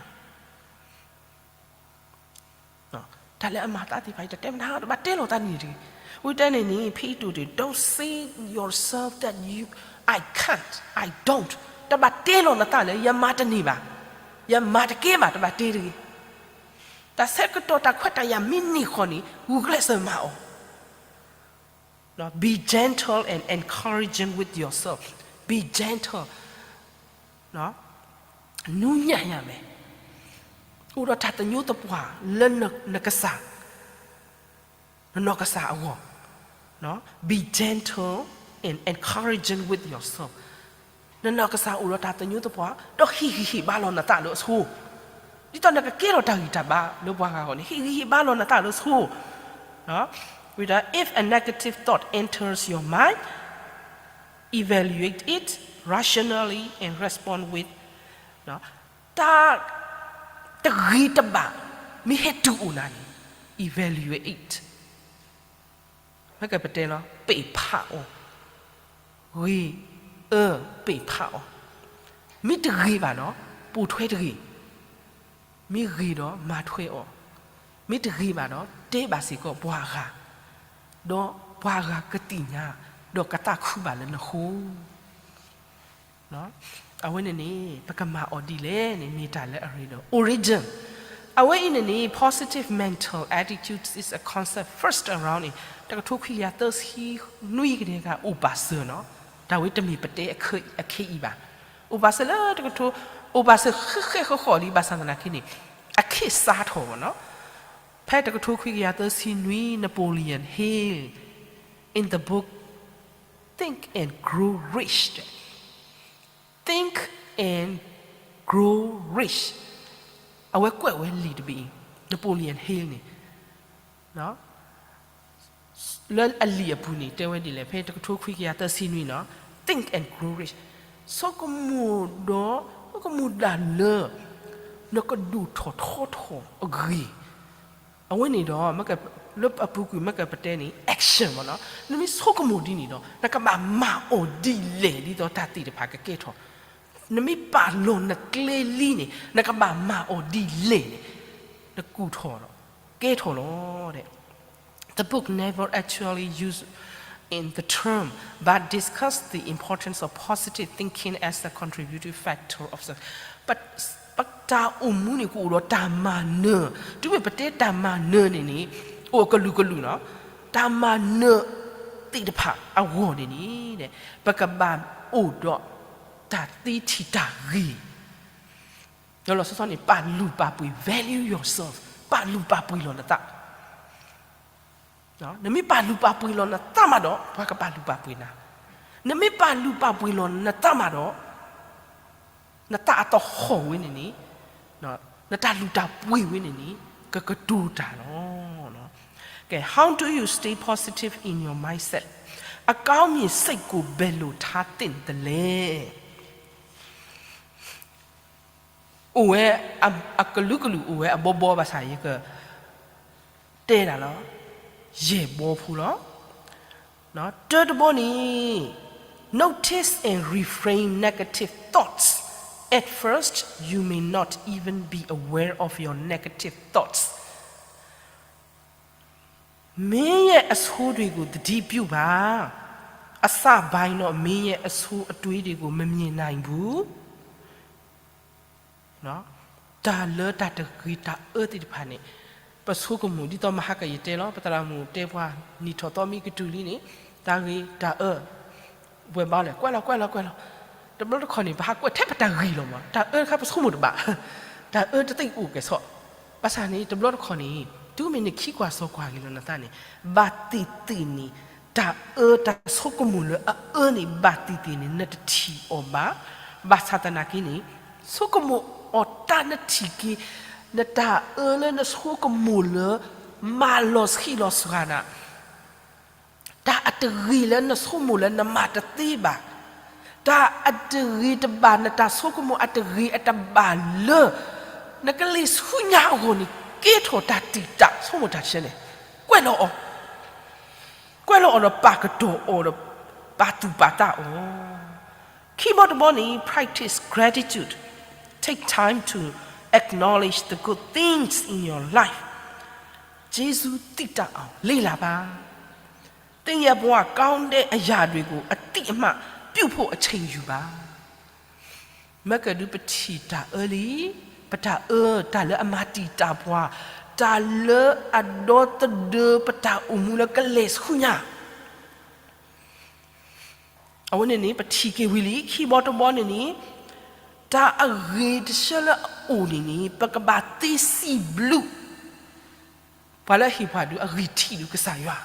တၢ်လၢအမၤသးသ့ၣ်တဖၣ် ယတတဲမတၤ, တဘၣ်တဲလီၤသးန့ၣ်တဂ့ၤ. ဝံၤတဲန့ၣ်န့ၣ် ဖဲအံၤတိၢ်တ့ၢ်, don't say yourself that you, I can't, I don't. တဘၣ်တဲလီၤနသးလၢ ယမၤတန့ၢ်ဘၣ်, ယမၤတကဲဘၣ်, တဘၣ်တဲတဂ့ၤ. တၢ်ဆၢကတီၢ်တၢ်ခွဲးတၢ်ယာ်မ့ၢ်န့ၢ်ဃီန့ၣ် ဂုာ်ကျဲးစၢးမၤအီၤ. Be gentle and encouraging with yourself. Be gentle. နူညံ့ယၤ မ့ၢ်အိၣ်ဒီးတၢ်သညိသပှၢ်လၢနကစၢ်, နနီၢ်ကစၢ်အဂီၢ်. Be gentle and encouraging with yourself. နနီၢ်ကစၢ်အိၣ်ဒီးတၢ်သညိသပှၢ်, ဒီးဟ့ၣ်ဂံၢ်ဟ့ၣ်ဘါလီၤနသးလၢအဆိ, ဒ်သိးနကကဲထီၣ်တၢ်ဂံၢ်တၢ်ဘါလၢပှၤဂၤအဂီၢ်န့ၣ် ဟ့ၣ်ဂံၢ်ဟ့ၣ်ဘါလီၤနသးလၢအဆိ. If a negative thought enters your mind, evaluate it rationally and respond with, တၢ်တဂ့ၤတဘၣ် မ့ၢ်ဟဲတုၤအိၣ်နၤန့ၣ် evaluate it. မ့ၢ်ကပတဲလီၤ ပ့ၢ်ဖးအီၤ, ဂ့ၤအၢ ပ့ၢ်ဖးအီၤ, မ့ၢ်တဂ့ၤဘၣ်ဒီး ပိာ်ထွဲတဂ့ၤ, မ့ၢ်ဂ့ၤဒီးမၤထွဲအီၤ, မ့ၢ်တဂ့ၤဘၣ်ဒီး တဲဘၣ်စ့ၢ်ကီးပှၤဂၤ, ဒီးပှၤဂၤကသ့ၣ်ညါ, ဒီးကသးခုဘၣ်လၢနဃိ အဝဲန့ၣ်န့ၣ် ပကမၤအီၤဒ်လဲၣ်န့ၣ် မ့ၢ်တၢ်လၢအရ့ဒီး origin. အဝဲအံၤန့ၣ်န့ၣ် positive mental attitude is a concept first around in တကထိခွံကယၤသၢဆံနွံကဒဲက အိၣ်ပာ်စၢၤနီၤ, တၢ်ဝဲတမ့ၢ်ပတဲအခ့အံၤဘၣ်. အိၣ်ပာ်စၢၤလၢတကထိ, အိၣ်ပာ်စၢၤဃဲဃဲဃီဃီလံ ဘၣ်ဆၣ်သနာ်က့န့ၣ် အခ့စးထီၣ်ဘၣ်နီၤ. ဖဲတကထိခွံကယၤသၢဆံနွံ Napoleon Hill in the book Think and Grow Rich, Think and Grow Rich, အဝဲကွဲးဝဲလံာ်တဘ့ၣ်အံၤ Napoleon Hill န့ၣ် လၢအလံာ်အပူၤန့ၣ် တဲဝဲဒ်လဲၣ်, ဖဲတကထိခွံကယၤသၢဆံနွံနီၤ, Think and Grow Rich, ဆိကမိၣ်ဒီး, ဆိကမိၣ်ဒၣ်လၢ နကဒိၣ်ထီၣ်ထီထီၣ်အဂ့ၢ်. အဝဲန့ၣ်ဒီး လၢအပူၤကွံာ် မ့ၢ်ကပတဲန့ၣ် action မ့ၢ်နီၤ, နမ့ၢ်ဆိကမိၣ်ဒ်န့ၣ်ဒီး နကဘၣ်မၤအီၤဒ်လဲၣ် ဒ်သိးတၢ်သ့ၣ်တဖၣ်ကကဲထီၣ်, နမ့ၢ်ပာ်လီၤနကျဲလံန့ၣ် နကဘၣ်မၤအီၤဒ်လဲၣ်န့ၣ် နကူၣ်ထီၣ်လီၤ, ကဲထီၣ်လီၤ. The book never actually used in the term, but discussed the importance of positive thinking as a contributive factor of success. ပတၢ်အိၣ်မူန့ၣ် ကအိၣ်ဒီးတၢ်မၤနၢၤ, တုၤမ့ၢ်ပတဲတၢ်မၤနၢၤန့ၣ်န့ၣ် အိၣ်ကလုာ်ကလုာ်နီၤ, တၢ်မၤနၢၤသ့ၣ်တဖၣ်အဂီၢ်န့ၣ်န့ၣ် ပကဘၣ်အိၣ်ဒီးတၢ်သ့ထံၣ်တၢ်ဂ့ၤ ဒီးလီၤဆီဆီန့ၣ် ပာ်လုၢ်ပာ်ပှ့ၤ value yourself, ပာ်လုၢ်ပာ်ပှ့ၤလီၤနသး. နမ့ၢ်ပာ်လုၢ်ပာ်ပှ့ၤလီၤနသးမးဒီး ပှၤကပာ်လုၢ်ပာ်ပှ့ၤနၤ, နမ့ၢ်ပာ်လုၢ်ပာ်ပှ့ၤလီၤနသးမးဒီး နသးအသဟီၣ်ဝဲန့ၣ်န့ၣ်, နတၢ်လုၢ်တၢ်ပှ့ၤဝဲန့ၣ်န့ၣ် ကကတိၤတၢ်လီၤ. ကဲ how do you stay positive in your mindset? အကောင်းမြင်စိတ်ကိုဘယ်လိုထားသင့်သလဲ အိၣ်ဝဲ အကလုာ်ကလုာ်အိၣ်ဝဲအဘီဘီဘၣ်ဆၣ် ယကတဲဒၣ်လီၤ. ယဲၢ်ဘီဖိလီၤ. တၢတဘီန့ၣ် notice and refrain negative thoughts. At first, you may not even be aware of your negative thoughts. မင်းရဲ့အဆိုးတွေကိုသတိပြုပါ. အစပိုင်းတော့ မင်းရဲ့အဆိုးအတွေးတွေကို မမြင်နိုင်ဘူး. တၢ်လၢတၢ်တဂ့ၤတၢ်အၢသ့ၣ်တဖၣ်န့ၣ် ပဆိကမိၣ် ဒ်သိးမဟါကယတဲလီၤ ပသရၣ်မုၣ်တဲပှၤ နံၣ်ထီၣ်သီမံကတုၤလံန့ၣ် တၢ်ဂ့ၤတၢ်အၢ ဝဲဘၣ်လဲၣ် ကွဲးလီၤကွဲးလီၤကွဲးလီၤ. တဘျီတခီၣ်န့ၣ် ပဟးကွဲးထဲပတၢ်ဂ့ၤလီၤမး တၢ်အၢတခါပဆိကမိၣ်တဘၣ် တၢ်အၢတသ့အိၣ်ကဲၤဆီၣ်. ဘၣ်ဆၣ်န့ၣ် တဘျီတခီၣ်န့ၣ် တုၤမ့ၢ်နခံကွၢ်စီကွၢ်က့ၤလီၤနသးန့ၣ် ဘၣ်သ့ၣ်သ့ၣ်န့ၣ် တၢ်အၢတၢ်ဆိကမိၣ်လၢအအၢန့ၣ် ဘၣ်သ့ၣ်သ့ၣ်န့ၣ် နတထံၣ်အီၤဘၣ်. ဘၣ်ဆၣ်သနာ်က့န့ၣ် ဆိကမိၣ်အီၤတၢ်နထံၣ်က့ၤ နတၢ်အၢလၢနဆိကမိၣ်လၢ မၤလီၤဆံးလီၤစှၤနၤ တၢ်အတဂ့ၤလၢနဆိကမိၣ်လၢနမၤတသ့ဘၣ်, တၢ်အတဂ့ၤတဘၣ် နတၢ်ဆိကမိၣ်အတဂ့ၤအတဘၣ်လၢ နကလ့ၤဆူညါအဂီၢ်န့ၣ် ကဲထီၣ်တၢ်တံာ်တာ် ဆိကမိၣ်တၢ်ဆၢန့ၣ် ကွဲးလီၤအီၤ, ကွဲးလီၤအီၤဒီးပာ်ကတီၢ်အီၤဒီး ပာ်သူၣ်ပာ်သးအီၤ. ခံဘီတဘီန့ၣ် practice gratitude, take time to acknowledge the good things in your life. ကျေးဇူးသိတတ်အောင်လေ့လာပါ. သင်ရဲ့ဘဝကောင်းတဲ့အရာတွေကို အသိအမှတ်ပြုဖို့အချိန်ယူပါ. မ့ၢ်ကဒုးပထံၣ်တၢ်အၢလံ, ပတၢ်အၢ တၢ်လၢအမၤတံာ်တာ်ပှၤ, တၢ်လၢအဒီသဒၢပတၢ်အိၣ်မူလၢကလဲၤဆူညါ အဝဲန့ၣ်န့ၣ် ပထံၣ်က့ၤဝံၤလံ. ခံဘီတဘီန့ၣ်န့ၣ် တၢ်အဂ့ၤတဆၢလၢအအိၣ်န့ၣ်န့ၣ် ပကဘၣ်သ့စံးဘျုး ပှၤလၢအဟ့ၣ်ပှၤဒုးအဂံၢ်ထံးဒုးကစၢ်ယွၤ,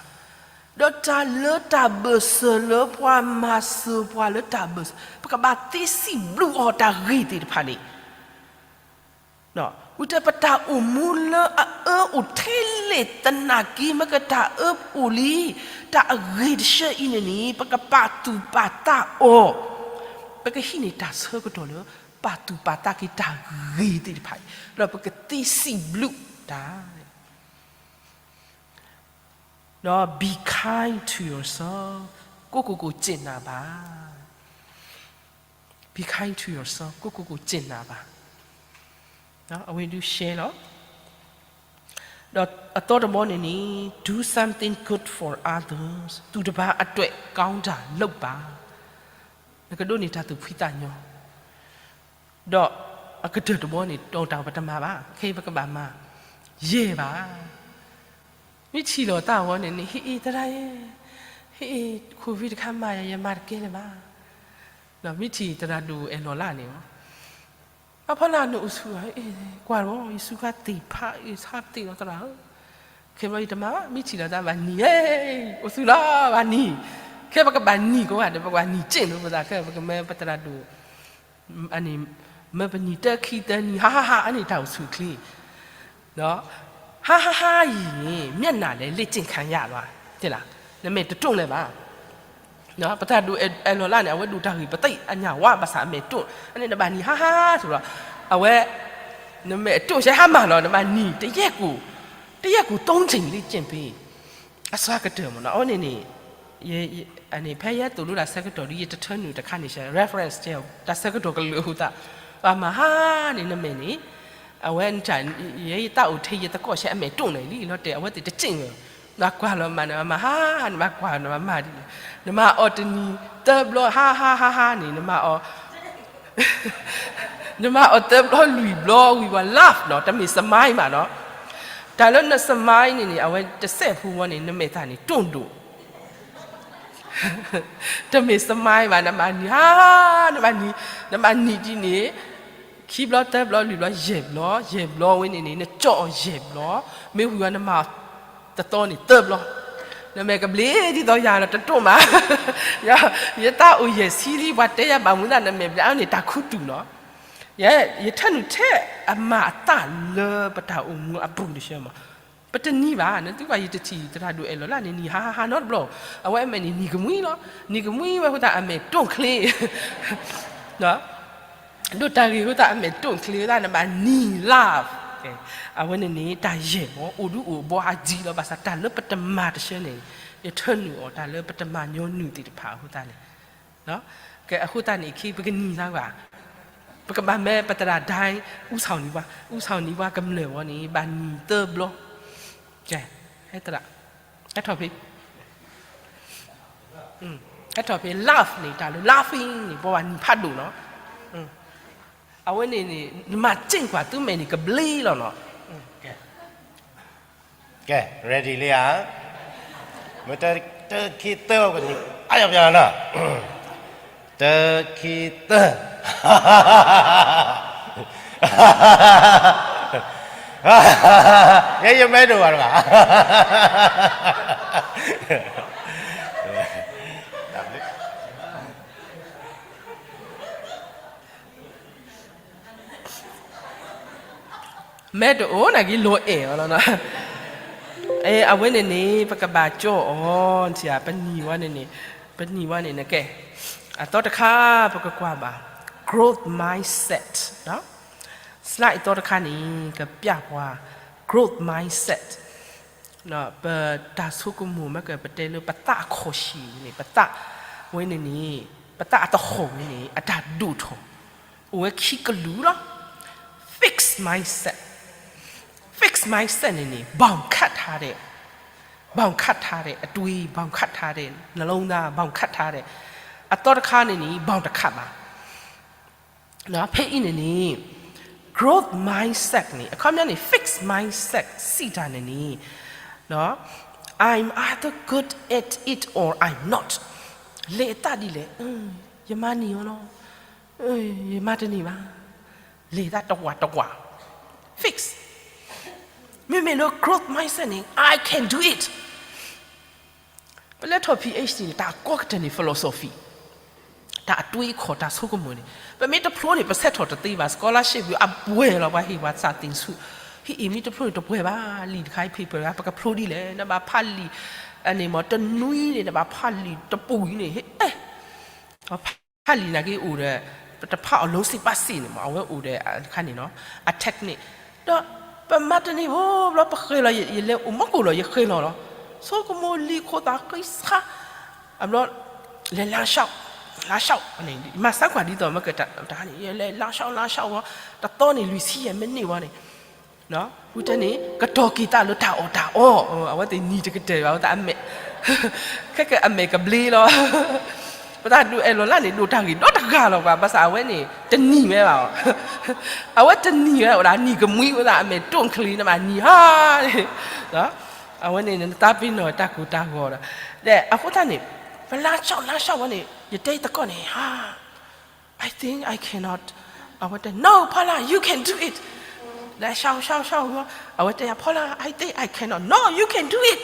ဒီးတၢ်လၢတၢ်ဘၢၣ်စၢၤလၢပှၤမၤစၢၤပှၤလၢတၢ်ဘၢၣ်စၢၤ ပကဘၣ်သ့စံးဘျုးအီၤတၢ်ဂ့ၤသ့ၣ်တဖၣ်န့ၣ် ဝံၤတပတၢ်အိၣ်မူလၢအအၢအိၣ်ထဲလဲၣ်သနာ်က့ မ့ၢ်ကတၢ်အၢအိၣ်လံ, တၢ်အဂ့ၤတဆၢအံၤန့ၣ်န့ၣ် ပကပာ်သူၣ်ပာ်သးအီၤ, ပကဟံးန့ၢ်တၢ်ဆၢကတီၢ်လၢ ပာ်သူၣ်ပာ်သးက့ၤတၢ်ဂ့ၤသ့ၣ်တဖၣ်အံၤ, ဒီးပကသ့စံးဘျုးတၢ် ဒီး be kind to yourself, ကိုယ့်ကိုယ်ကိုကျင့်နာပါ. Be kind to yourself, ကိုယ့်ကိုယ်ကိုကျင့်နာပါ. အဝဲဒုးရှဲလီၤ. ဒီးအသီတဘီန့ၣ်န့ၣ် do something good for others, သူတစ်ပါးအတွက်ကောင်းတာလုပ်ပါ. နကဒိးန့ၢ်တၢ်သူၣ်ဖှံသးညီ ဒီးအကတၢၢ်တဘီန့ၣ် တီၢ်တၢ်ပတမၤဘၣ်, ခဲအံၤပကဘၣ်မၤ ယဲၢ်ဘၣ်. မ့ၢ်ထံၣ်လိာ်သးအဂီၢ်န့ၣ်န့ၣ် ဟ့ၣ်အ့ၣ်သရၣ်ယဲ, ဟ့ၣ်အ့ၣ် COVID တခါမၤယၤ ယမၤတကဲလၢၤဘၣ်. မ့ၢ်ထံၣ်သရၣ်ဒိၣ်အဲၣ်လီၤလၢ်န့ၣ်, အဖီလာ်နအိၣ်ဆူၣ်, ကွၢ်လီၤ ယစူးခါသ့ၣ်ဖးအ့ၣ်ဆါသ့ၣ်လီၤသရၣ်ဧၢ, ခဲဘျီယတမၤဘၣ်, မ့ၢ်ထံၣ်လိာ်သးဘၣ်နံၤ, အိၣ်ဆူၣ်လီၤဘၣ်နံၤ, ခဲပကဘၣ်နံၤကိးဂၤဒဲး ပကဘၣ်နံၤက့ၣ်လိာ်ပသး ခဲပကမၢပသရၣ်ဒိၣ် မၢပနံၤတၢ်ခံတၢ်နံၤ ဟါဟါဟါ အန့ၣ်တၢ်အိၣ်ဆူၣ်ချ့, ဟါဟါဟါအံၤန့ၣ် မျက်နှာလည်း လေ့ကျင့်ခံရလီၤ, တဲလၢ နမဲာ်တတိၢ်လၢၤဘၣ်. ပသရၣ်ဒိၣ်အဲၣ်လီၤလၢ်န့ၣ် အဝဲဒိၣ်တၢ်ဂ့ၢ်ပသ့ၣ်အညၣ်ဝါဘၣ်ဆၣ်အမဲာ်တိၢ်, အန့ၣ်နဘၣ်နံၤဟါဟါဟါဆိလီၤ, အဝဲ နမဲာ်တိၢ်ဆဲဟါမၢ်လီၤ နဘၣ်နံၤ တယဲၢ်ကူၣ်, တယဲၢ်ကူၣ် သုံးကြိမ်လေ့ကျင့်ပေး အစှၤကတၢၢ်မ့ၢ်နီၤ, အဝဲန့ၣ်န့ၣ် ဖဲယဲသိၣ်လိတၢ်ဆၢကတီၢ်ဒီး ယတထၢနုာ်တခါန့ၣ် reference တဲ တၢ်ဆၢကတီၢ်ကလုာ်အဃိသတး, ပှၤမၤဟါန့ၣ် နမဲာ်န့ၣ်, အဝဲ ယဲယသးအိၣ်ထဲယသကိးဆဲအမဲာ်တိၢ်န့ၣ်လံ လီၤတဲာ် အဝဲသ့ၣ်တစ့ၣ်ဝဲ, နကွၢ်လီၤမၤန့ၣ် မၤဟါ နဘၣ်ကွၢ်နဘၣ်မၤဒ်န့ၣ်, နမၤအီၤတနံၤသၢဘျီ ဟါဟါဟါဟါန့ၣ် နမၤအီၤ နမၤအီၤသၢဘျီလွံၢ်ဘျီဝံၤပှၤ laugh နီၤ တမ့ၢ် smile ဘၣ်နီၤ, တၢ်လၢန smile န့ၣ်န့ၣ် အဝဲတစဲးဖိဝဲန့ၣ် နမဲာ်သၣ်န့ၣ်တိၢ်ဒိၣ် တမ့ၢ် smile ဘၣ် နဘၣ်နံၤဟါ, နဘၣ်နံၤ, နဘၣ်နံၤဒ်န့ၣ်, ခံဘျီသၢဘျီလွံၢ်ဘျီယဲၢ်ဘျီ, ယဲၢ်ဘျီဝဲန့ၣ်န့ၣ် နကၠီအီၤယဲၢ်ဘျီ, မ့ၢ်ဝံၤဝဲနမၤတသီန့ၣ်သၢဘျီ, နမဲာ်ကဘျ့ဒ်သိးယၤလီၤ တတိၢ်မး, ယသးအိၣ်ယဲၢ်ဆံလံ ပှၤတဲယၤဘၣ်မူသၣ် နမဲာ်ဘျ့အန့ၣ် တၢ်ခူသူၣ်နီၤ, ယဲ ယထၢနုာ်ထဲအမၤအသးလၢပတၢ်အိၣ်မူအပူၤတဆၢမး ပတနံၤဘၣ် နသုကွၢ်ယတထံၣ်သရၣ်ဒိၣ်အဲၣ်လီၤလၢ်န့ၣ် နံၤဟါဟါဟါနီတဘျီ, အဝဲအမဲာ်န့ၣ် နံၤကမှံလီၤ, နံၤကမှံဝဲအဃိသတး အမဲာ်တိၢ်ချ့, ဒီး ဒိၣ်တၢ်ဂ့ၤအဃိသတး အမဲာ်တိၢ်ချ့အဃိသတး နဘၣ်နံၤ love. အဝဲန့ၣ်န့ၣ် တၢ်ယဲၢ်ဘီ အိၣ်ဒူအိၣ်ဘီအါဒံးလီၤ. ဘၣ်ဆၣ်တၢ်လၢပတမၤတဆၢန့ၣ် ယထၢနုာ်အီၤ တၢ်လၢပတမၤညီနုာ်သ့ၣ်တဖၣ်အဃိသတးန့ၣ်, ကဲ အဃိသတးန့ၣ် ခဲ ပကနံၤသးဘၣ်, ပကဘၣ်မ့ၢ်ပသရၣ်ဒၢ ဦးဆောင်နံၤပှၤ, ဦးဆောင်နံၤပှၤကမျၢၢ်ဝဲန့ၣ် ဘၣ်နံၤသၢဘျီ, ကဲ, ဟဲသရၣ်, ဟဲထီၣ်ဖဲ ဟဲထီၣ်ဖဲ love န့ၣ် တၢ်လၢ laughing န့ၣ် ပှၤဘၣ်နံၤဖးဒိၣ်နီၤ. အဝဲန့ၣ်န့ၣ် နမၤစ့ၣ်ကွၢ်သုမဲာ်န့ၣ် ကဘျ့လီၤနီၤ. ကဲ ready လံဧါ. မ့ၢ်တၢ်ခံသၢကနံၤ အါယၤပျၢ်နီၤ. တၢ်ခံသၢ ယဲယမဲဒိၣ်ဘၣ်တဘၣ် မဲတအိၣ်နာ်က့ လီၤအဲၣ်အီၤလီၤနီၤ. အဝဲန့ၣ်န့ၣ် ပကဘၣ်ကၠီအီၤ, ပနံၤဝဲန့ၣ်န့ၣ်, ပနံၤဝဲန့ၣ်န့ၣ် ကဲ, အသီတခါ ပကကွၢ်ဘၣ် growth mindset နီၤ. slide အသီတခါန့ၣ် ကပျၢ်ပှၤ growth mindset ပတၢ်ဆိကမိၣ်မ့ၢ်က ပတဲလၢပသးအခီၣ်ဆံးန့ၣ် ပသးဝဲန့ၣ်န့ၣ် ပသးအတဟီၣ်ဝဲန့ၣ် အတၢ်ဒိၣ်ထီၣ် အိၣ်ဝဲခံကလုာ်လီၤ. fixed mindset, fixed mindset န့ၣ်န့ၣ် ဘောင်ခတ်ထားတဲ့, ဘောင်ခတ်ထားတဲ့အတွေး, ဘောင်ခတ်ထားတဲ့ နှလုံးသား, ဘောင်ခတ်ထားတဲ့, အသီတခါန့ၣ်န့ၣ် ဘောင်တခတ်ပါ ဖဲအံၤန့ၣ်န့ၣ် growth mindset န့ၣ် အခီပညီန့ၣ် fixed mindset စံးတၢ်န့ၣ်န့ၣ် I'm either good at it or I'm not. လဲၤအသးဒ်လဲၣ်, ယမၤန့ၢ်အီၤလီၤ, ယမၤတန့ၢ်ဘၣ်, လဲၤသးတဝာ်တဝာ်, fix. မ့မ့ၢ်လၢ growth mindset န့ၣ် I can do it. ပလဲၤထီၣ် PhD န့ၣ် တၢ်ကီကတၢၢ်န့ၣ် philosophy, တၢ်အတွေးအခေါ် တၢ်ဆိကမိၣ်န့ၣ် ပမ့ၢ်တဖျိန့ၣ် ပဆဲးထီၣ်တသ့ဘၣ်. scholarship အပှဲၤလီၤ ပှၤဟ့ၣ်ပှၤစးသ့ၣ်ဆူၣ်, ဟ့ၣ်အံၤမ့ၢ်တဖျိန့ၣ် တပှဲၤဘၣ်, လံာ်တခါအံၤ paper ပကဖျိဒ်လဲၣ်, နဘၣ်ဖးလံာ်, အန့ၣ်မ့ၢ်တနွံန့ၣ် နဘၣ်ဖးလံာ်တပူၤအံၤန့ၣ် ဟ့ၣ် ဖးလံာ်နာ်က့အိၣ်ဒီး ပတဖးအီၤလိၤစ့ၢ်ပာ်စ့ၢ်န့ၣ်မ့ၢ် အဝဲအိၣ်ဒီးအခါန့ၣ်နီၤ, အ technique. ဒီးပမၤတန့ၢ်ဘၣ်ဘျီ ပဃဲၤလီၤ ယလဲၤအိၣ်မူခိၣ်လီၤ ယဃဲၤလီၤလီၤ. ဆိကမိၣ်လံာ်ခိၣ်သးဃံဆါ, အဘျီ လဲၤလါဆှီၣ်, လါဆှီၣ်န့ၣ် မၤစၢ်ကွၢ်ဒ်သိးမ့ၢ်ကတၢၢ်န့ၣ် ယလဲၤလါဆှီၣ် လါဆှီၣ်ဝဲ, တသီန့ၣ် လွံၢ်ဆံယဲၢ်မံးနံးဝဲန့ၣ် ဝံၤတၢ်န့ၣ် ကတီၤက့ၤသးလၢတၢ်အီၣ်တၢ်အီ, အဝဲသ့ၣ်နံၤတကတၢၢ်ဘၣ် အဝဲသ့ၣ်အမဲာ်, ခဲကၢအမဲာ်ကဘျ့လီၤ. ပတၢ်ဒုးအဲၣ်လီၤလၢန့ၣ် ဒိၣ်တၢ်ဂ့ၤဒီတဂၤလီၤဘၣ်, ဘၣ်ဆၣ်အဝဲန့ၣ် တနံၤဝဲဘၣ်, အဝဲတနံၤဝဲအိၣ်ဒၣ် နံၤကမှံဝဲဒၣ် အမဲာ်တိၢ်ချ့နဘၣ်နံၤဟါန့ၣ်, အဝဲန့ၣ်နသးပ့ၤနီၣ်တၢ်ကိၢ်တၢ်ဂီၤဒီး, ဒီးအဃိသတးန့ၣ် ပလါဆှီၣ်လါဆှီၣ်ဝဲန့ၣ် ယတဲယသကိးန့ၣ် ဟါ I think I cannot. အဝဲတဲ No, Paula, you can do it. လၢ ရှောက် ရှောက် ရှောက် အဝဲတဲ Paula, I think I cannot. No, you can do it.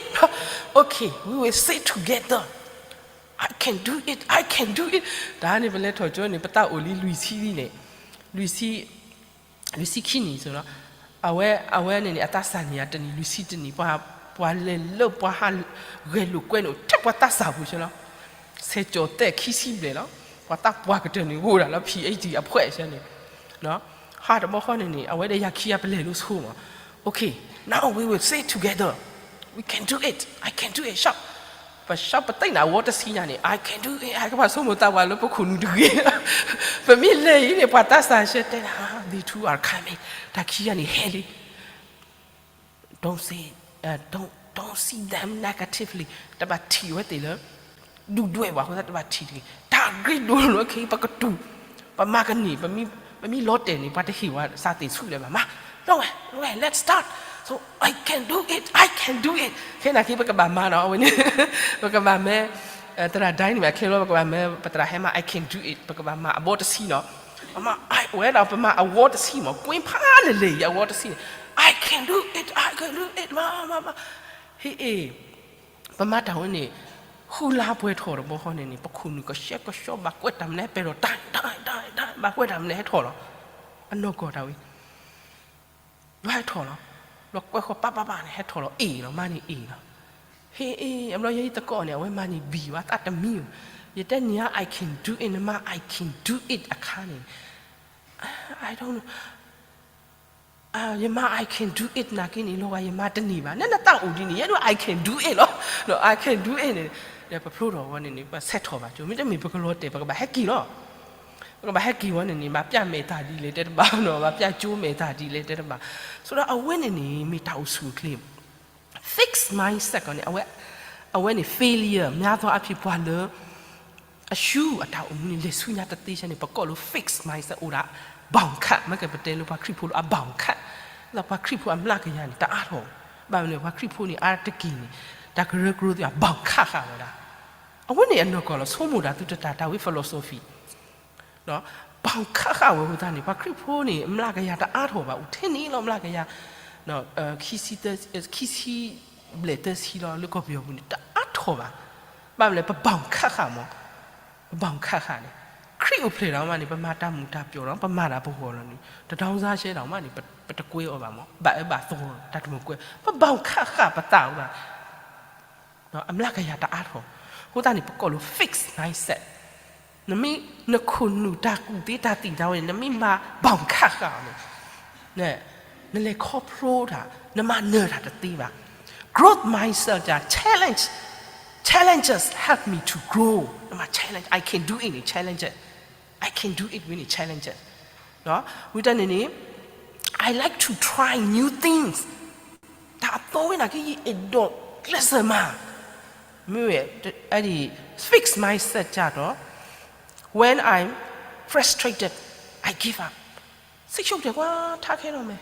Okay, we will say together, I can do it, I can do it. တၢ်န့ၣ် ပလဲၤထီၣ်ကၠိန့ၣ် ပသးအိၣ်လံလွံၢ်ဆံန့ၣ်, လွံၢ်ဆံ, လွံၢ်ဆံခံနံၣ်ဆိလီၤ. အဝဲ အဝဲန့ၣ်န့ၣ် အသးစၢ်န့ၣ် တနံၣ်လွံၢ်ဆံတနံၣ် ပှၤ ပှၤလဲၤလၢပှၤဟးဂဲၤလိာ်ကွဲန့ၣ် ထဲပှၤသးစၢ်ပူၤဆဲလီၤ. ဆယ်ကျော်သက် ခံဆံဘျဲၣ်လီၤ. ပှၤသးပှၢ်ကတၢၢ်န့ၣ် အိၣ်ဒၣ်လၢ PhD အဖှဲးဆဲန့ၣ်, ဟးတဘျီဃီန့ၣ်န့ၣ် အဝဲဒီးယၤခံဂၤပလဲၤလိာ်ဆိမး. Okay, now we will say together, we can do it, I can do it, ရှောက်. ပရှောက်ပသ့ၣ်န့ၣ် အဝီတဆံညါန့ၣ် I can do it, ဟဲက့ၤ ပှၤဆိကမိၣ်သးဝဲလၢပခိၣ်နူာ်တဂ့ၤ. ပမ့ၢ်လဲၤအံၤန့ၣ် ပှၤသးစၢ်ဆဲတဲဒၣ် they two are coming, တၢ်ခံဂၤန့ၣ်ဟဲလံ. Don't say, uh, don't, don't see them negatively. တဘၣ်ထံၣ်ဝဲသ့ၣ်လၢ ဒုၣ်ဒွဲၣ်ဘၣ်အဃိသတး တဘၣ်ထံၣ်တဂ့ၤ. တၢ်အရ့ဒိၣ်လီၤခဲအံၤ ပကတူၢ်, ပမၤကန့ၢ်, ပမ့ၢ်လီၤတဲာ်န့ၣ် ပှၤတဟ့ၣ်ဝဲစးသ့ၣ်ဆူၣ်လၢၤဘၣ်မး. လီၤဝဲ, လီၤဝဲ, let's start. So I can do it, I can do it. ခဲနာ်က့ ပကဘၣ်မၤနီၤ အဝဲန့ၣ်, ပကဘၣ်မၤ, သရၣ်ဒၢန့ၣ် ခဲလီၤ ပကဘၣ်မၤ ပသရၣ်ဟဲမၤ I can do it, ပကဘၣ်မၤအဘီတဆံနီၤ. ပမၤ ဝဲဒၣ်ပမၤအဝီတဆံမး ကွ့ဖးလဲၢ်လဲၢ်အံၤ အဝီတဆံန့ၣ် I can do it, I can do it, မၤ မၤ မၤ. ဟ့ၣ်အ့ၣ်, ပမၤတၢ်ဝဲန့ၣ် ဃုလါပှဲၤထီၣ်တဘျီဃီန့ၣ်န့ၣ် ပခိၣ်နူာ်ကဆှဲကဆှီ ဘၣ်ကွဲးတၢ်မနုၤဟဲပဲာ်ထီၣ် တၢ် တၢ် တၢ် ဘၣ်ကွဲးတၢ်မနုၤဟဲထီၣ်လီၤ. အနီၢ်ကီၢ်တၢ်ဝဲ ဘၣ်ဟဲထီၣ်လီၤ. ဘၣ်ကွဲးဃီပၣ်ပၣ်ပၣ်န့ၣ် ဟဲထီၣ်လီၤ A လီၤ မၤန့ၢ် A လီၤ. ဟ့ၣ်အ့ၣ် အဘျီယဲယသကိးန့ၣ် အဝဲမၤန့ၢ် B ဝဲ သးတမံၤဧိၤ. ယတဲန့ၣ် I can do it နမၤ I can do it အခါန့ၣ် I don't know. ယမါ I can do it နာ်က့န့ၣ် လီၤဂာ်ယမါတန့ၢ်ဘၣ်. နနတၢ်အိၣ်ဒ်န့ၣ် ယဲဒၣ် I can do it လီၤ. ဒီး I can do it န့ၣ် ဒီးပဖျိထီၣ်ဝဲန့ၣ်န့ၣ် ပဆဲးထီၣ်ဘၣ်ကၠိ မ့တမ့ၢ်ပကလီၤတဲာ် ပကဘၣ်ဟဲက့ၤလီၤ. ပကဘၣ်ဟဲက့ၤဝဲန့ၣ်န့ၣ် ဘၣ်ပျၢ်မဲာ်တၢ်ဒ်လဲၣ်တဲတဘၣ်နီၤ ဘၣ်ပျၢ်ကၠိမဲာ်တၢ်ဒ်လဲၣ်တဲတဘၣ်. ဆိဒီးအဝဲန့ၣ်န့ၣ် မ့ၢ်တၢ်အိၣ်ဆူၣ်အိၣ်ချ့ fixed mindset ကီးန့ၣ် အဝဲ အဝဲန့ၣ် failure များသောအားဖြင့် ပှၤလၢ အရှုံးအတၢ်အိၣ်မူန့ၣ် လဲၤဆူညါတသ့ဆၢန့ၣ် ပကိးလၢ fixed mindset အိၣ်ဒၣ် ဘောင်ခတ် မ့ၢ်ကပတဲလၢပှၤခရံာ်ဖိလၢအ ဘောင်ခတ် လၢပှၤခရံာ်ဖိအမျးကယၤန့ၣ် တအါထီၣ် ဘၣ်မနုၤပှၤခရံာ်ဖိန့ၣ် အါတက့ၢ်န့ၣ် တၢ်ကရၢကရိသ့ၣ် အ ဘောင်ခတ်ဃာ်ဝဲဒၣ်. အဝဲန့ၣ်အနီၢ်ကီၢ်လီၤ ဆိကမိၣ်တၢ်သုတတၢ် တၢ်ဝဲ philosophy ဘောင်ခတ်ဃာ်ဝဲအဃိသတးန့ၣ် ပှၤခရံာ်ဖိန့ၣ် အမျးကယၤတအါထီၣ်ဘၣ် အိၣ်ထဲန့ၣ်လီၤ အမျးကယၤ ခံဆံ ခံဆံဘျဲၣ်သၢဆံလီၤ လၢကီၢ်ပယီၤပူၤန့ၣ် တအါထီၣ်ဘၣ်. ဘၣ်မနုၤလဲၣ် ပ ဘောင်ခတ်ဃာ်မး ပ ဘောင်ခတ်ဃာ်န့ၣ် ခရံာ်အိၣ်ဖျဲၣ်ဒီးမးန့ၣ် ပမၤတၢ်မုာ်တၢ်ပျီၤဒီး ပမၤတၢ်ပဂီၢ်လီၤန့ၣ် တဒေါင်းစန်းရှဲဒီးမးန့ၣ် ပတကွဲအီၤဘၣ်မး ဘၣ်အၢဘၣ်သီတၢ်တမုာ်ကွဲ ပ ဘောင်ခတ်ဃာ် ပသးအိၣ်ဘၣ် အမျးကယၤတအါထီၣ် အဃိသတးန့ၣ် ပကိးလၢ fixed mindset နမ့ၢ်နခိၣ်နူာ်တၢ်ကူၣ်သ့တၢ်သ့ၣ်ညါဝဲန့ၣ် နမ့ၢ်မၤ ဘောင်ခတ်ဃာ်အီၤန့ၣ် နလဲၤခီဖျိတၢ် နမၤနၢၤတၢ်တသ့ဘၣ်. Growth mindset က challenge challenges help me to grow နမၤ challenge I can do it န့ၣ် challenge I can do it ဝဲန့ၣ် challenge ဝံၤတၢ်န့ၣ်န့ၣ် I like to try new things တၢ်အသီဝဲနာ်က့ ယအဲၣ်ဒိးကျဲးစၢးမၤ မ့ၢ်ဝဲ fixed mindset ကဒီး when I'm frustrated I give up စိတ်ရှုပ်တယ်ကွၢ် ထားခဲ့တော့မယ်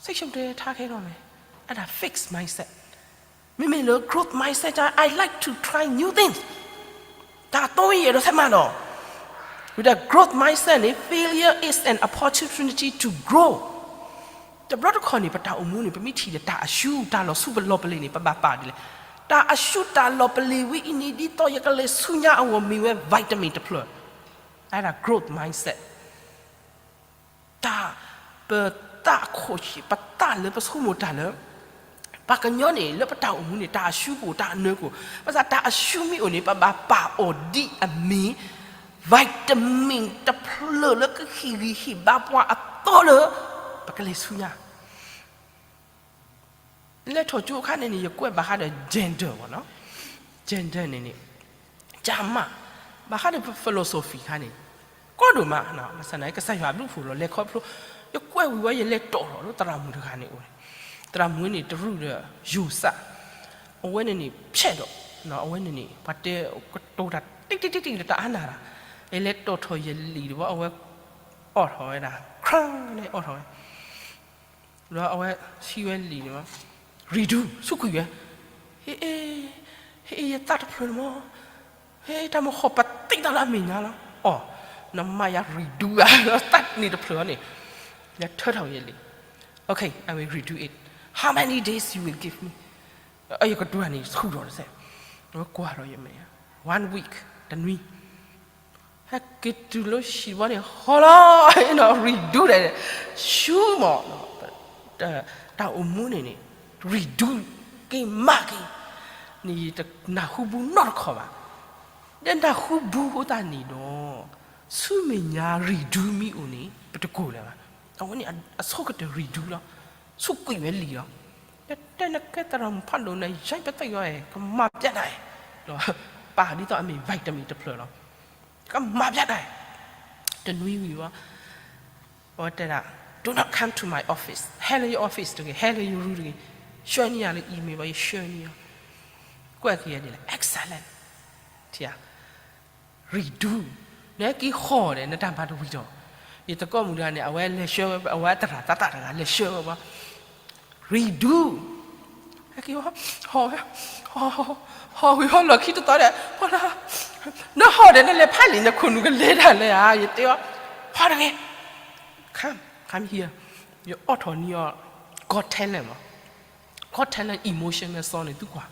စိတ်ရှုပ်တယ် ထားခဲ့တော့မယ် အဲ့ဒါ fixed mindset မ့မ့ၢ်လၢ growth mindset က I like to try new things တၢ်အသီဝဲ ယအဲၣ်ဒိးဆဲးမၤဒီး with a growth mindset န့ၣ် failure is an opportunity to grow တဘျီတခီၣ်န့ၣ် ပတၢ်အိၣ်မူန့ၣ် ပမ့ၢ်ထံၣ်ဒီးတၢ်အရှုံးတၢ်လီၤဆူပလီၤပလ့ၤန့ၣ် ပဘၣ်ပာ်ဒ်လဲၣ် တၢ်အရှုံးတၢ်လီၤပလ့ၤဝဲအံၤန့ၣ် ဒ်သိးယကလဲၤဆူညါအဂီၢ်မ့ၢ်ဝဲ vitamin တဖျၢၣ် အဲ့ဒါ growth mindset တၢ် ပသးခိၣ်ဆံး ပသးလၢပဆိကမိၣ်တၢ်လၢ ပှၤကညီန့ၣ် လၢပတၢ်အိၣ်မူန့ၣ် တၢ်အရှုံးကအိၣ် တၢ်အနၢကအိၣ် ဘၣ်ဆၣ်တၢ်အရှုံးမ့ၢ်အိၣ်န့ၣ် ပဘၣ်ပာ်အီၤဒ်အမ့ၢ် vitamin တဖျၢၣ်လၢကဟ့ၣ်ဂံၢ်ဟ့ၣ်ဘါပှၤအသီလၢ ပကလဲၤဆူညါ လဲၤထီၣ်ကၠိအခါန့ၣ်န့ၣ် ယကွဲးဘၣ်ဃးဒီး gender ပေါ့နော် gender န့ၣ်န့ၣ် ကျားမ ဘၣ်ဃးဒီး philosophy ခါန့ၣ် ကီဒိၣ်မး ဘၣ်ဆၣ်န့ၣ် ကစၢ်ယွၤအဘျုးအဖှိၣ်လီၤ လဲၤခီဖျိ ယကွဲးဝံၤဝဲ ယလဲၤတီၣ်ထီၣ်လၢသရၣ်မုၣ်တဂၤန့ၣ် အိၣ် သရၣ်မုၣ်န့ၣ် တရူးဒီး ယိၤစၢ် အဝဲန့ၣ်န့ၣ် ဖျဲးဒီး အဝဲန့ၣ်န့ၣ် ပှၤတဲကတိၤတၢ် တိၢ်တိၢ်တိၢ်တိၢ် တၢ်အါနၢ်တၢ် ယလဲၤတီၣ်ထီၣ်ယလံာ်တဘီ အဝဲ အီၣ်ထီၣ်ဝဲဒၣ် ခရၣ်န့ၣ်အီၣ်ထီၣ်ဝဲ ဒီးအဝဲဆံဝဲလံာ်န့ၣ် redo ဆူးကွံာ်ဝဲ ဟ့ၣ် ဟ့ၣ် ယသးတဖျၢၣ်န့ၣ်မး ဟ့ၣ် တၢ်မၤဟီၣ်ပသံတၢ်လၢအမဲာ်ညါလီၤ အီၣ် နမၤယၤ redo ဧါ သးန့ၣ်တဖျၢၣ်န့ၣ် ယထၢထီၣ်ယလံာ် okay I will redo it how many days you will give me ယကဒွးန့ၣ်ဆူၣ်ထီၣ်တစဲး ကွၢ်ထီၣ်ယမဲာ် one week တနွံ ဟဲက့ၤတုၤလၢဟံၣ်ဘီန့ၣ် ဟီလီၤ redo ဒီး ရှုံးမး တၢ်အိၣ်မူန့ၣ်န့ၣ် redo က့ၤမၤက့ၤ န့ၣ်ယတနၢ်ဟူဘူးနီတခီၣ်ဘၣ် ဒီးနၢ်ဟူဘူးအဃိသတးန့ၣ်ဒီး ဆူမဲာ်ညါ redo မ့ၢ်အိၣ်န့ၣ် ပတကိၢ်လၢၤဘၣ် အဝဲန့ၣ်အဆိကတၢၢ် redo လီၤ ဆူးကွံာ်ဝဲလံာ်လီၤ တဲနကဲသရၣ်မုၣ်ဖးဒိၣ်န့ၣ် ယဲပသ့ၣ်ညါ ကမၤပျဲဒၣ် ပာ်ဒ်သိးအမ့ၢ် vitamin တဖျၢၣ်လီၤ ကမၤပျဲဒၣ် တနွံဝံၤဘၣ် အဝဲတဲဒၣ် do not come to my office ဟဲလၢယ office တဂ့ၤ ဟဲလၢယရူတဂ့ၤ ဆှၢန့ၢ်ယၤလၢ email ဘၣ် ယဆှၢန့ၢ်ယၤ ကွဲးက့ၤယၤဒ်လဲၣ် excellent ထံၣ်ဧါ redo နဟဲက့ၤဟီၣ်ဒီး နတၢ်မၤတဝံၤဒီး ယသကိးမုၣ်တဂၤန့ၣ် အဝဲလဲၤဆှၢဝဲ အဝဲအသရၣ်သးသးတဂၤ လဲၤဆှၢဝဲဘၣ် redo ဟဲက့ၤဟီၣ် ဟီၣ်ဝဲ ဟီၣ် ဟီၣ်ဝံၤဟီၣ်လီၢ်ခံတသီဒီး ဟီၣ်လၢ နဟီၣ်ဒီး နလဲၤဖးလံာ် နခိၣ်နူာ်ကလဲၤတၢ်လဲၣ်ဧါ ယတဲအီၤ ဟီၣ်တဂ့ၤ come come here ယအိးထီၣ်န့ၢ်အီၤ Got Talent မး Got Talent emotional song န့ၣ် သုကွၢ်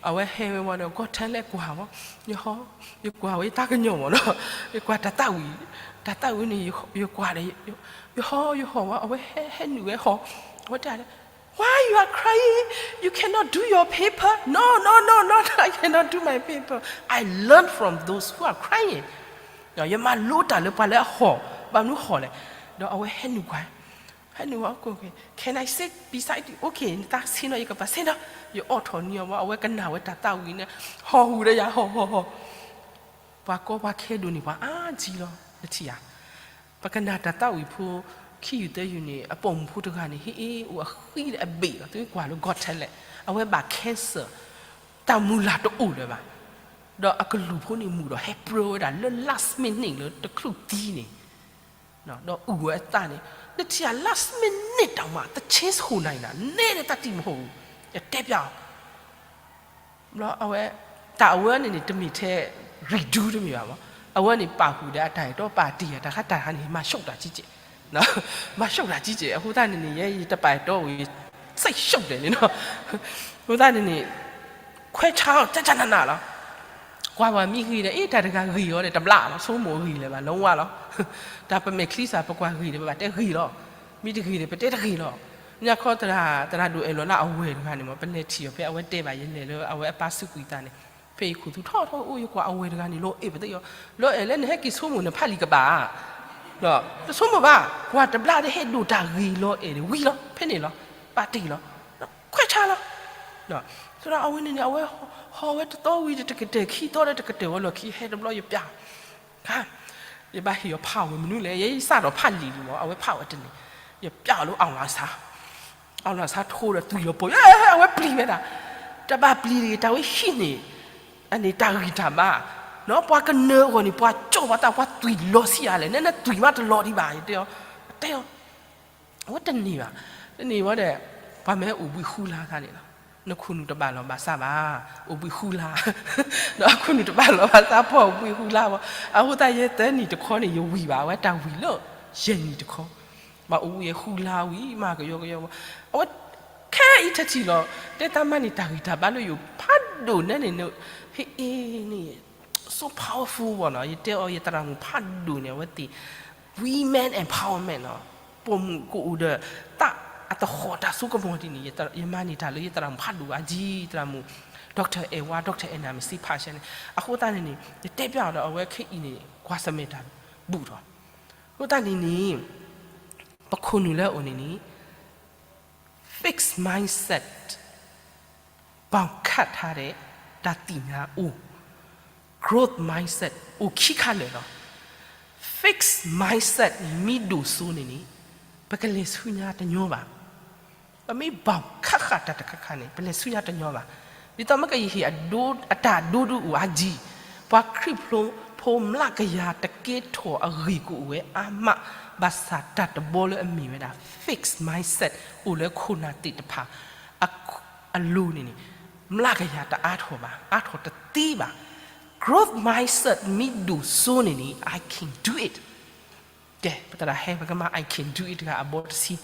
အဝဲဟဲဝဲဝံၤဒီး Got Talent ကွၢ်မး ယဟီၣ် ယကွၢ်ဝဲယတၢ်ကညီၤမးနီၤ ယကွၢ်တၢ်သၣ်ဝံၤ တၢ်သၣ်ဝံၤန့ၣ် ယကွၢ်ဒီး ယဟီၣ် ယဟီၣ်ဝဲ အဝဲဟဲ ဟဲနုာ်ဝဲဟီၣ် အဝဲတဲ why you are crying you cannot do your paper no no no no I cannot do my paper I learn from those who are crying ယမၤလိတၢ်လၢပှၤလၢအဟီၣ်, ဘၣ်မနုၤဟီၣ်လဲၣ်. ဒီးအဝဲဟဲနုာ်ကွၢ်, ဟဲနုာ်ကွၢ်, Can I sit beside you? Okay, နသးဆ့ၣ်နီၤ ယကပၤဆ့ၣ်နီၤ. ယအိးထီၣ်နံၤအီၤဝံၤ အဝဲကနၣ်ဝဲတၢ်သးဝံၣ်န့ၣ် ဟီၣ်ဟူးဒီးယၤ ဟီၣ်ဟီၣ်ဟီၣ်. ပှၤကီပှၤခဲဒိၣ်န့ၣ် ပှၤအါကံလီၤ နထံၣ်ဧါ. ပကနၣ်တၢ်သးဝံၣ်ဖိ ခံယူၢ်သၢယူၢ်န့ၣ် အပိာ်မုၣ်ဖိတဂၤန့ၣ် ဟ့ၣ်အ့ၣ်အိၣ်အဃံဒီးအဘ့ၣ်လီၤ. သုကွၢ်လၢ Got Talent အဝဲဘၣ် cancer, တၢ်မုၢ်လၢ်တအိၣ်လၢၤဘၣ်. ဒီးအကလူးဖိန့ၣ်မူဒီးဟဲပြၢဝဲဒၣ်လၢ last minute လၢတချုးသံန့ၣ်, ဒီးအုၣ်ဝဲအသးန့ၣ်, နထံၣ်ဧါ last minute တၢ်မၤ တဆ့ဆိၣ်နၤအံၤနၤ နဲဒၣ်တၢ်တံၢ်မဟီၣ်အူ, ယတဲပျးအီၤ ဘျီအဝဲ, တၢ်အဝဲန့ၣ်န့ၣ် တမ့ၢ်ထဲ redo တမ့ၢ်ဘၣ်မး, အဝဲန့ၣ်ပာ်ဃုာ်ဒီးအတၢ်အဲၣ်တီပာ်တ့ၢ်အတၢ်ခါတၢ်ခါန့ၣ် မၤဆူၣ်တၢ်ကံကဲး, မၤဆူၣ်တၢ်ကံကဲး, အဃိသတးန့ၣ်န့ၣ် ယဲယတပာ်အဲၣ်တီဝံၤ စဲးဆူၣ်ဒဲးန့ၣ်နီၤ, အဃိသတးန့ၣ်န့ၣ်, ခွဲးဆါအီၤ ကၠၢ်ကၠၢ်နးနးလီၤ. ကွၢ်ဝဲမ့ၢ်ဂ့ၤဒီး အ့ၣ် တၢ်တဂၤဂ့ၤအီၤဒီး တဘျးလီၤ, ဆိကမိၣ်ဂ့ၤလၢၤဘၣ် လၢဝါလီၤ. တၢ်ပမဲာ်ချံစၢ် ပကွၢ်ဂ့ၤဒီး ပဘၣ်တဲဂ့ၤလီၤ, မ့ၢ်တဂ့ၤဒီး ပတဲတဂ့ၤလီၤ. ညါခီ သရၣ်ဒိၣ်အဲၣ်လီၤလၢအဝဲၢ်တဂၤန့ၣ်မး ပလဲၤထံၣ်အီၤဖဲအဝဲတဲဘၣ် ယလဲၤလၢအဝဲအပၢ်စုကွံာ်သးန့ၣ်, ဖဲယခိၣ်သူထီၣ်ထီၣ်အိၣ် ယကွၢ်အဝဲၢ်တဂၤန့ၣ် လီၤအဲၣ်ပသ့ၣ်အီၤ, လီၤအဲၣ်လၢနဟဲက့ၤဆိကမိၣ်နဖးလံာ်ကဘၣ်, တဆိကမိၣ်ဘၣ်, ကွၢ်တဘျီတဟဲဒိၣ်တၢ်ဂ့ၤလီၤအဲၣ်န့ၣ် ဝံၤလီၤ, ဖဲန့ၣ်လီၤ, ပာ်တ့ၢ်လီၤ, ခွဲးဆါလီၤ. ဒီးအဝဲန့ၣ်န့ၣ် အဝဲဟီၣ်ဝဲတသီဝံၤ တကတၢၢ်ခံသီဒီးတကတၢၢ်ဝဲလီၢ်ခံ ဟဲတဘျီယပျး ယဘၣ်ဟ့ၣ်အီၤဖးဝဲမနုၤလဲၣ်, ယစးထီၣ်ဖးလံာ်လံမး အဝဲဖးဝဲတန့ၢ်, ယပျးအီၤလၢ အောင်လှိုင်စာ,အောင်လှိုင်စာ ထိဒီးသွံၣ်လီၤပှီၢ်, အဝဲပျံၤဝဲဒၣ်, တဘၣ်ပျံၤတဂ့ၤ တၢ်ဝဲဟံးန့ၢ်, အန့ၣ်တၢ်ဂံၢ်တၢ်ဘါ, ပှၤကနၢအဂီၢ်န့ၣ် ပှၤကၠီၣ်ပှၤသး ပှၤသွံၣ်လီၤဆံးအါလဲၣ်, နဲနသွံၣ်မးတလီၤဒံးဘၣ် ယတဲအီၤ, တဲအီၤ အဝဲတန့ၢ်ဘၣ်, တန့ၢ်ဝဲဒီး, ပှၤမ့ၢ်အိၣ်ဘှံးဃုလါသးန့ၣ်လီၤ, နခိၣ်နူာ်တဘၣ်လီၤဘၣ်စးဘၣ်, အိၣ်ဘှံးဃုလါ, ဒီးအခိၣ်နူာ်တဘၣ်လီၤဘၣ်စး ပှၤအိၣ်ဘှံးဃုလါဘၣ်, အဃိသတးယဲသၢနံၣ်တခီန့ၣ် ယဝံၤဘၣ်, အဝဲတၢ်ဝံၤလၢ, ယဲၢ်နံၣ်တခီ, ဘၣ်အိၣ်ဘှံးဃုလါဝံၤ မၤကယီကယီ, အဝဲ, ခဲအံၤထထံၣ်လီၤ, တဲတၢ်မၤန့ၢ်တၢ်ဂံၢ်တၢ်ဘါလၢယိာ်ဖးဒိၣ်နဲန့ၣ်, ဟ့ၣ်အ့ၣ်န့ၣ် so powerful ဘၣ်နီၤ, ယတဲအီၤယသရၣ်မုၣ်ဖးဒိၣ်န့ၣ် အဝဲသ့ၣ်, women empowerment နီၤ, ပိာ်မုၣ်ကအိၣ်ဒီး, တၢ်အသဟီၣ်တၢ်စိကမီၤဒ်န့ၣ်, ယမၤန့ၢ်တၢ်လၢယသရၣ်မုၣ်ဖးဒိၣ်အါကံ, သရၣ်မုၣ်, Doctor Edward, Doctor Edna မ့ၢ်စ့ဖးဆဲန့ၣ်, အဃိသတးန့ၣ်န့ၣ် ယတဲပျးအီၤဒီးအဝဲခဲအံၤန့ၣ် ကွၢ်ဆၢၣ်မဲာ်တၢ်ဘူၣ်ထီၣ်, အဃိသတးန့ၣ်န့ၣ်, ပခိၣ်နူာ်လၢအအိၣ်န့ၣ်န့ၣ် fixed mindset, bound ခတ်ထားတဲ့ တၢ်သ့ၣ်ညါအိၣ်, growth mindset အိၣ်ခံခါလၢာ်လီၤ. Fixed mindset မ့ၢ်ဒိၣ်စိန့ၣ်န့ၣ်, ပကလဲၤဆူညါတညီဘၣ်. ပမ့ၢ် bound ခတ်ခတ် တၢ်တခါခါန့ၣ် ပလဲၤဆူညါတညီဘၣ်. ဒ်သိးမ့ၢ်ကယဟ့ၣ်အဒိ, အတၢ်ဒိဒုးအိၣ်အါကံ, ပှၤခရံာ်ဖိမျးကယၤတကဲထီၣ်အဂ့ၢ်ကအိၣ်ဝဲအါမး, ဘၣ်ဆၣ်တၢ်တဘီလၢအမ့ၢ်ဝဲဒၣ် fixed mindset အိၣ်လၢခိၣ်နၢ်သ့ၣ်တဖၣ် အလိၤန့ၣ်န့ၣ်, မျးကယၤတအါထီၣ်ဘၣ်, အါထီၣ်တသ့ဘၣ်. Growth mindset မ့ၢ်ဒိၣ်စိန့ၣ်န့ၣ် I can do it. ကဲ, ပသရၣ်ဟဲ ပကမၤ I can do it တဂၤအဘီတဆံ,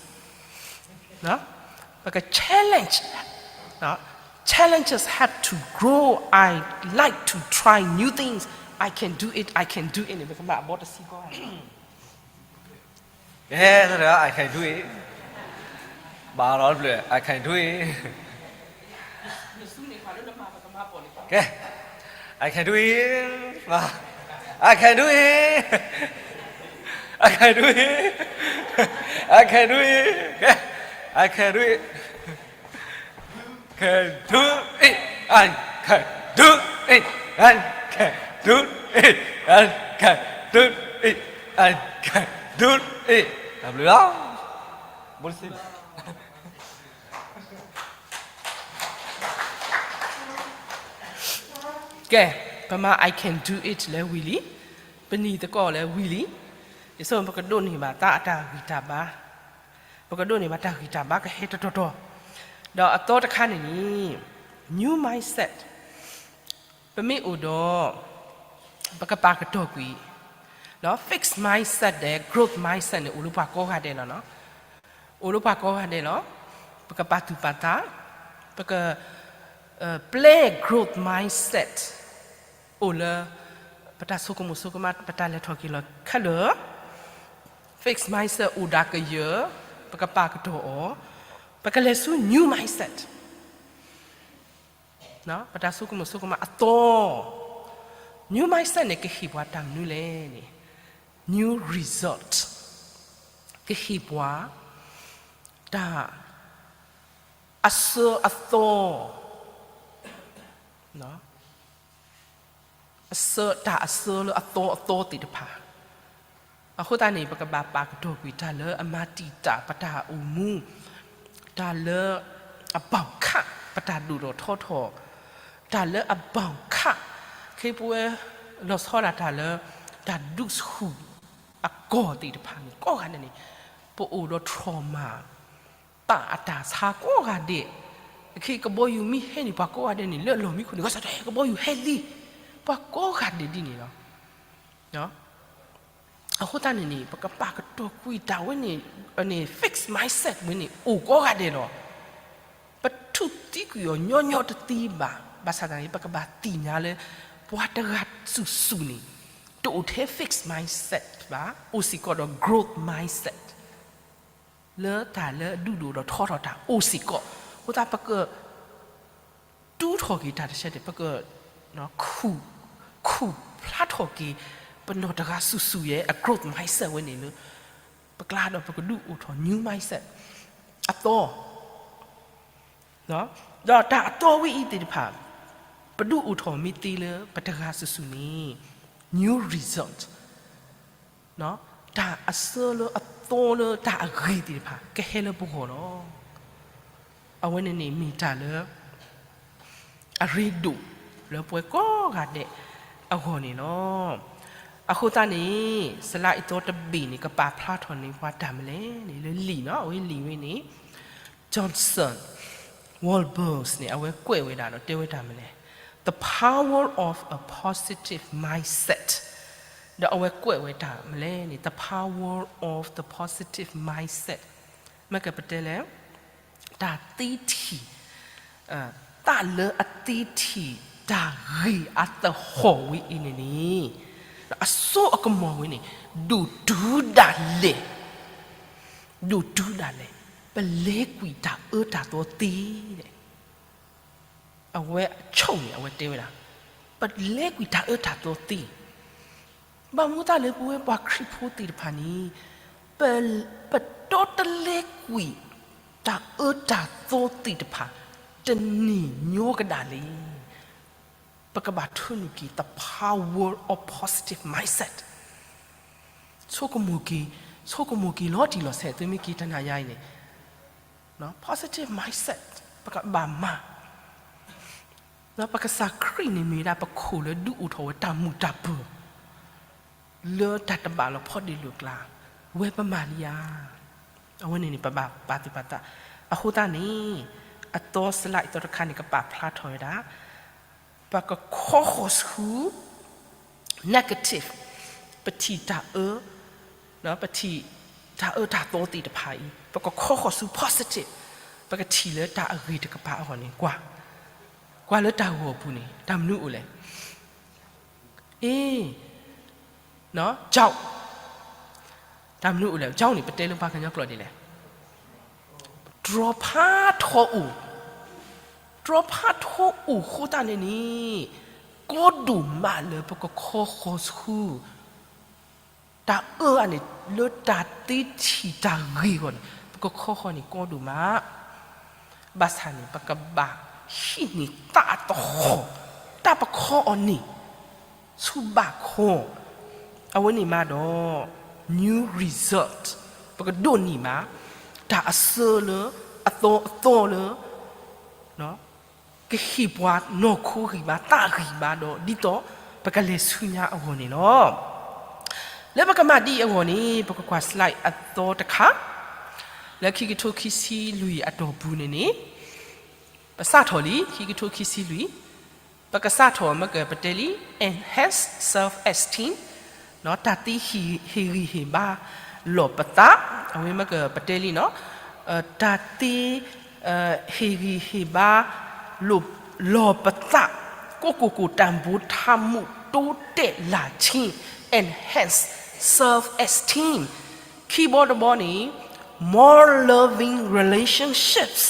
ပက challenge, challenges have to grow, I like to try new things, I can do it, I can do it န့ၣ် ပကမၤအဘီတဆံကီး ကဲ, I can do it, ဘၣ်လီၤတဘျုး, I can do it, ကဲ, I can do it, I can do it, I can do it, I can do it, ကဲ, I can do it, can do it, I can do it, I can do it, I can do it, I can do it, တၢ်ဘျုးလီၤ. ဘိလစံ ကဲ, ပမၤ I can do it လၢဝံၤလံ, ပနံၤသကိးလၢဝံၤလံ, ယဆိပကဒိးန့ၢ်ဘၣ်သးအတၢ်ဂံၢ်တၢ်ဘါ, ပကဒိးန့ၢ်ဘၣ်တၢ်ဂံၢ်တၢ်ဘါကဟဲတတီၤတီၤ, ဒီးအသီတခါန့ၣ်န့ၣ်, new mindset, ပမ့ၢ်အိၣ်ဒီး, ပကပာ်ကတီၢ်ကွံာ်, ဒီး fixed mindset ဒီး growth mindset န့ၣ် အိၣ်လၢပှၤကိးဂၤဒဲးလီၤနီၤ. အိၣ်လၢပှၤကိးဂၤဒဲးလီၤ. ပကပာ်သူၣ်ပာ်သး, ပက, ပျဲ growth mindset အိၣ်လၢ ပတၢ်ဆိကမိၣ်ဆိကမး ပတၢ်လဲၤထီၣ်က့ၤလီၤခဲလၢာ်, fixed mindset အိၣ်ဒၣ်ကယၢၢ်, ပကပာ်ကတီၢ်အီၤ, ပကလဲၤဆူ new mindset ပတၢ်ဆိကမိၣ်ဆိကမးအသီ, New mindset န့ၣ် ကဟ့ၣ်ပှၤတၢ်မနုၤလဲၣ်န့ၣ်, new result, ကဟ့ၣ်ပှၤ တၢ် အဆၢအသီ, အဆၢ, တၢ်အဆၢလၢအသီအသီသ့ၣ်တဖၣ်. အဃိသတးန့ၣ် ပကဘၣ်ပာ်ကတီၢ်ကွံာ်တၢ်လၢအမၤတံာ်တာ်ပတၢ်အိၣ်မူ, တၢ်လၢအဘၣ်ခးပတၢ်ဒိၣ်ထီၣ်ထီထီၣ်, တၢ်လၢအဘၣ်ခး, ခဲအံၤပဝဲလီၤဆီဒၣ်တၢ်လၢ တၢ်ဒုးဆူၣ်အကီၢ်သ့ၣ်တဖၣ်န့ၣ် ကိးဂၤဒဲးန့ၣ် ပအိၣ်ဒီး trauma, ပာ်အတၢ်ဆါကိးဂၤဒဲး, အခဲအံၤကဘီယူၤမ့ၢ်ဟဲန့ၣ် ပှၤကိးဂၤဒဲးန့ၣ် လၢအလီၢ်မံခိၣ်န့ၣ် ကစၢ်တဲ ကဘီယူၤဟဲလံ, ပှၤကိးဂၤဒဲးဒ်န့ၣ်လီၤ. အဃိသတးန့ၣ်န့ၣ် ပကပာ်ကတီၢ်ကွံာ်တၢ်ဝဲန့ၣ်, န့ၣ် fixed mindset ဝဲန့ၣ် အိၣ်ကိးဂၤဒဲးလီၤ. ပထူၣ်သံကွံာ်အီၤညီညီတသ့ဘၣ်. ဘၣ်ဆၣ်သနာ်က့ ပကဘၣ်သ့ၣ်ညါလၢ ပှၤတဂၤစုာ်စုာ်န့ၣ် တအိၣ်ထဲ fixed mindset ဘၣ်, အိၣ်စ့ၢ်ကီးဒီး growth mindset လၢတၢ်လၢအဒုးဒိၣ်ဒီးထီထီၣ်တၢ်အိၣ်စ့ၢ်ကီး. အဃိသတး ပက တူၢ်ထီၣ်က့ၤတၢ်တဆၢန့ၣ် ပက ခူၣ်ဖျါထီၣ်က့ၤ ပနီၢ်တဂၤစုာ်စုာ်ယဲ အ growth mindset ဝဲန့ၣ်လၢ ပကျါဒီးပကဒုးအိၣ်ထီၣ် new mindset အသီ, ဒီးတၢ်အသီဝဲအံၤသ့ၣ်တဖၣ် ပဒုးအိၣ်ထီၣ်မ့ၢ်သ့လၢပတဂၤစုာ်စုာ်န့ၣ် new result တၢ်အဆၢလၢအသီလၢတၢ်အဂ့ၤသ့ၣ်တဖၣ် ကဟဲလၢပဂီၢ်လီၤ. အဝဲန့ၣ်န့ၣ်မ့ၢ်တၢ်လၢ အရ့ဒိၣ်လၢပှၤကိးဂၤဒဲးအဂီၢ်န့ၣ်လီၤ. အဃိသတးန့ၣ် စလါအံၤသီတဘ့ၣ်န့ၣ် ကပာ်ဖျါထီၣ်န့ၢ်ပှၤတၢ်မနုၤလဲၣ်န့ၣ် လၢလံာ်နီၤ အဝဲလံာ်ဝဲန့ၣ် Johnson Worlboss န့ၣ် အဝဲကွဲးဝဲဒၣ်ဒီးတဲဝဲတၢ်မနုၤလဲၣ်, The power of a positive mindset. ဒီးအဝဲကွဲးဝဲတၢ်မနုၤလဲၣ်န့ၣ် the power of the positive mindset. မ့ၢ်ကပတဲလဲၣ် တၢ်သ့ထံၣ်, တၢ်လၢအသ့ထံၣ်တၢ်ဂ့ၤအသဟီၣ်ဝဲအံၤန့ၣ်န့ၣ် အစိအကမီၤဝဲန့ၣ် ဒိၣ်တုၤဒၣ်လဲာ်, ဒိၣ်တုၤဒၣ်လဲာ်, ပလဲၤကွံာ်တၢ်အၢတၢ်သီသ့. အဝဲအဆိကမိၣ်န့ၣ် အဝဲတဲဝဲဒၣ် ပလဲၤကွံာ်တၢ်အၢတၢ်သီသ့. ဘၣ်မနုၤအဃိသတးလၢပဝဲပှၤခရံာ်ဖိသ့ၣ်တဖၣ်န့ၣ် ပ, ပတီတလဲကွံာ်တၢ်အၢတၢ်သီသ့ၣ်တဖၣ် တန့ၢ်ညီကဒၣ်လဲၣ်. ပကဘၣ်ထၢနုာ်က့ၤ the power of positive mindset. ဆိကမိၣ်က့ၤ, ဆိကမိၣ်က့ၤလီၤတံၢ်လီၤဆဲး သုမ့ၢ်က့ၤတနၤညါအံၤန့ၣ် positive mindset ပကဘၣ်မၤ ပကစၢ်ခရံာ်န့ၣ်မ့ၢ်ဝဲဒၣ် ပခိၣ်လၢဒုးအိၣ်ထီၣ်ဝဲတၢ်မုာ်တၢ်ပၢၤ လၢတၢ်တဘၣ်လီၤဖီဒ့လိာ်ကျါ, ဝဲပမၤလံဧါ. အဝဲန့ၣ်န့ၣ် ပဘၣ်ပာ်သူၣ်ပာ်သး. အဃိသတးန့ၣ် အသီစလါအံၤသီတခါန့ၣ် ကပာ်ဖျါထီၣ်ဝဲဒၣ် ပကခီဃီၤဆူ negative, ပထံၣ်တၢ်အၢ, ပထံၣ်တၢ်အၢတၢ်သီသ့ၣ်တဖၣ်အံၤ ပကခီဃီၤဆူ positive, ပကထံၣ်လၢတၢ်အဂ့ၤတကပၤအဂီၢ်န့ၣ် ကွၢ်, ကွၢ်လၢတၢ်ဂီၤအပူၤန့ၣ် တၢ်မနုၤအိၣ်လဲၣ်. အ့, ကၠီ, တၢ်မနုၤအိၣ်လဲၣ်. ကၠီန့ၣ် ပတဲလၢပှၤကညီကျိာ်ဒ်လဲၣ်. တြီဖးထီအိၣ်, တြီဖးထီအိၣ်အဃိသတးန့ၣ်န့ၣ် ကီဒိၣ်မးလၢပကခီဃီၤဆူ တၢ်အၢအန့ၣ် လၢတၢ်သ့ထံၣ်တၢ်ဂ့ၤအဂီၢ်န့ၣ် ပကခီဃီၤန့ၣ်ကီဒိၣ်မး. ဘၣ်ဆၣ်န့ၣ် ပကဘၣ်ဟံးန့ၢ်သးသဟီၣ် တၢ်ပခီအီၤန့ၣ် ဆူဘၣ်ခီ, အဝဲန့ၣ်မးဒီး new result ပကဒိးန့ၢ်ဘၣ် တၢ်အဆၢလၢအသီအသီလၢ ကဟ့ၣ်ပှၤနီၢ်ခိဂံၢ်ဘါသးဂံၢ်ဘါဒီး ဒ်သိးပကလဲၤဆူညါအဂီၢ်န့ၣ်လီၤ. လၢပကမၤဒ်အံၤအဂီၢ်န့ၣ် ပကကွၢ် slide အသီတခါ လၢခံကထိခံဆံလွံၢ်အတီၢ်ပူၤန့ၣ်န့ၣ် ပစးထီၣ်လံ ခံကထိခံဆံလွံၢ်, ပကစးထီၣ်မ့ၢ်ကပတဲလံ enhance self esteem တၢ်သ့ဟ့ၣ်ဂံၢ်ဟ့ၣ်ဘါလီၤပသး, အဝဲမ့ၢ်ကပတဲလံနီၤ, တၢ်သ့ ဟ့ၣ်ဂံၢ်ဟ့ၣ်ဘါ လီၤပသး, ကိုယ့်ကိုယ်ကိုယ်တန်ဖိုးထားမှု တိုးတက်လာခြင်း enhance self esteem, ခံဘီတဘီန့ၣ် more loving relationships,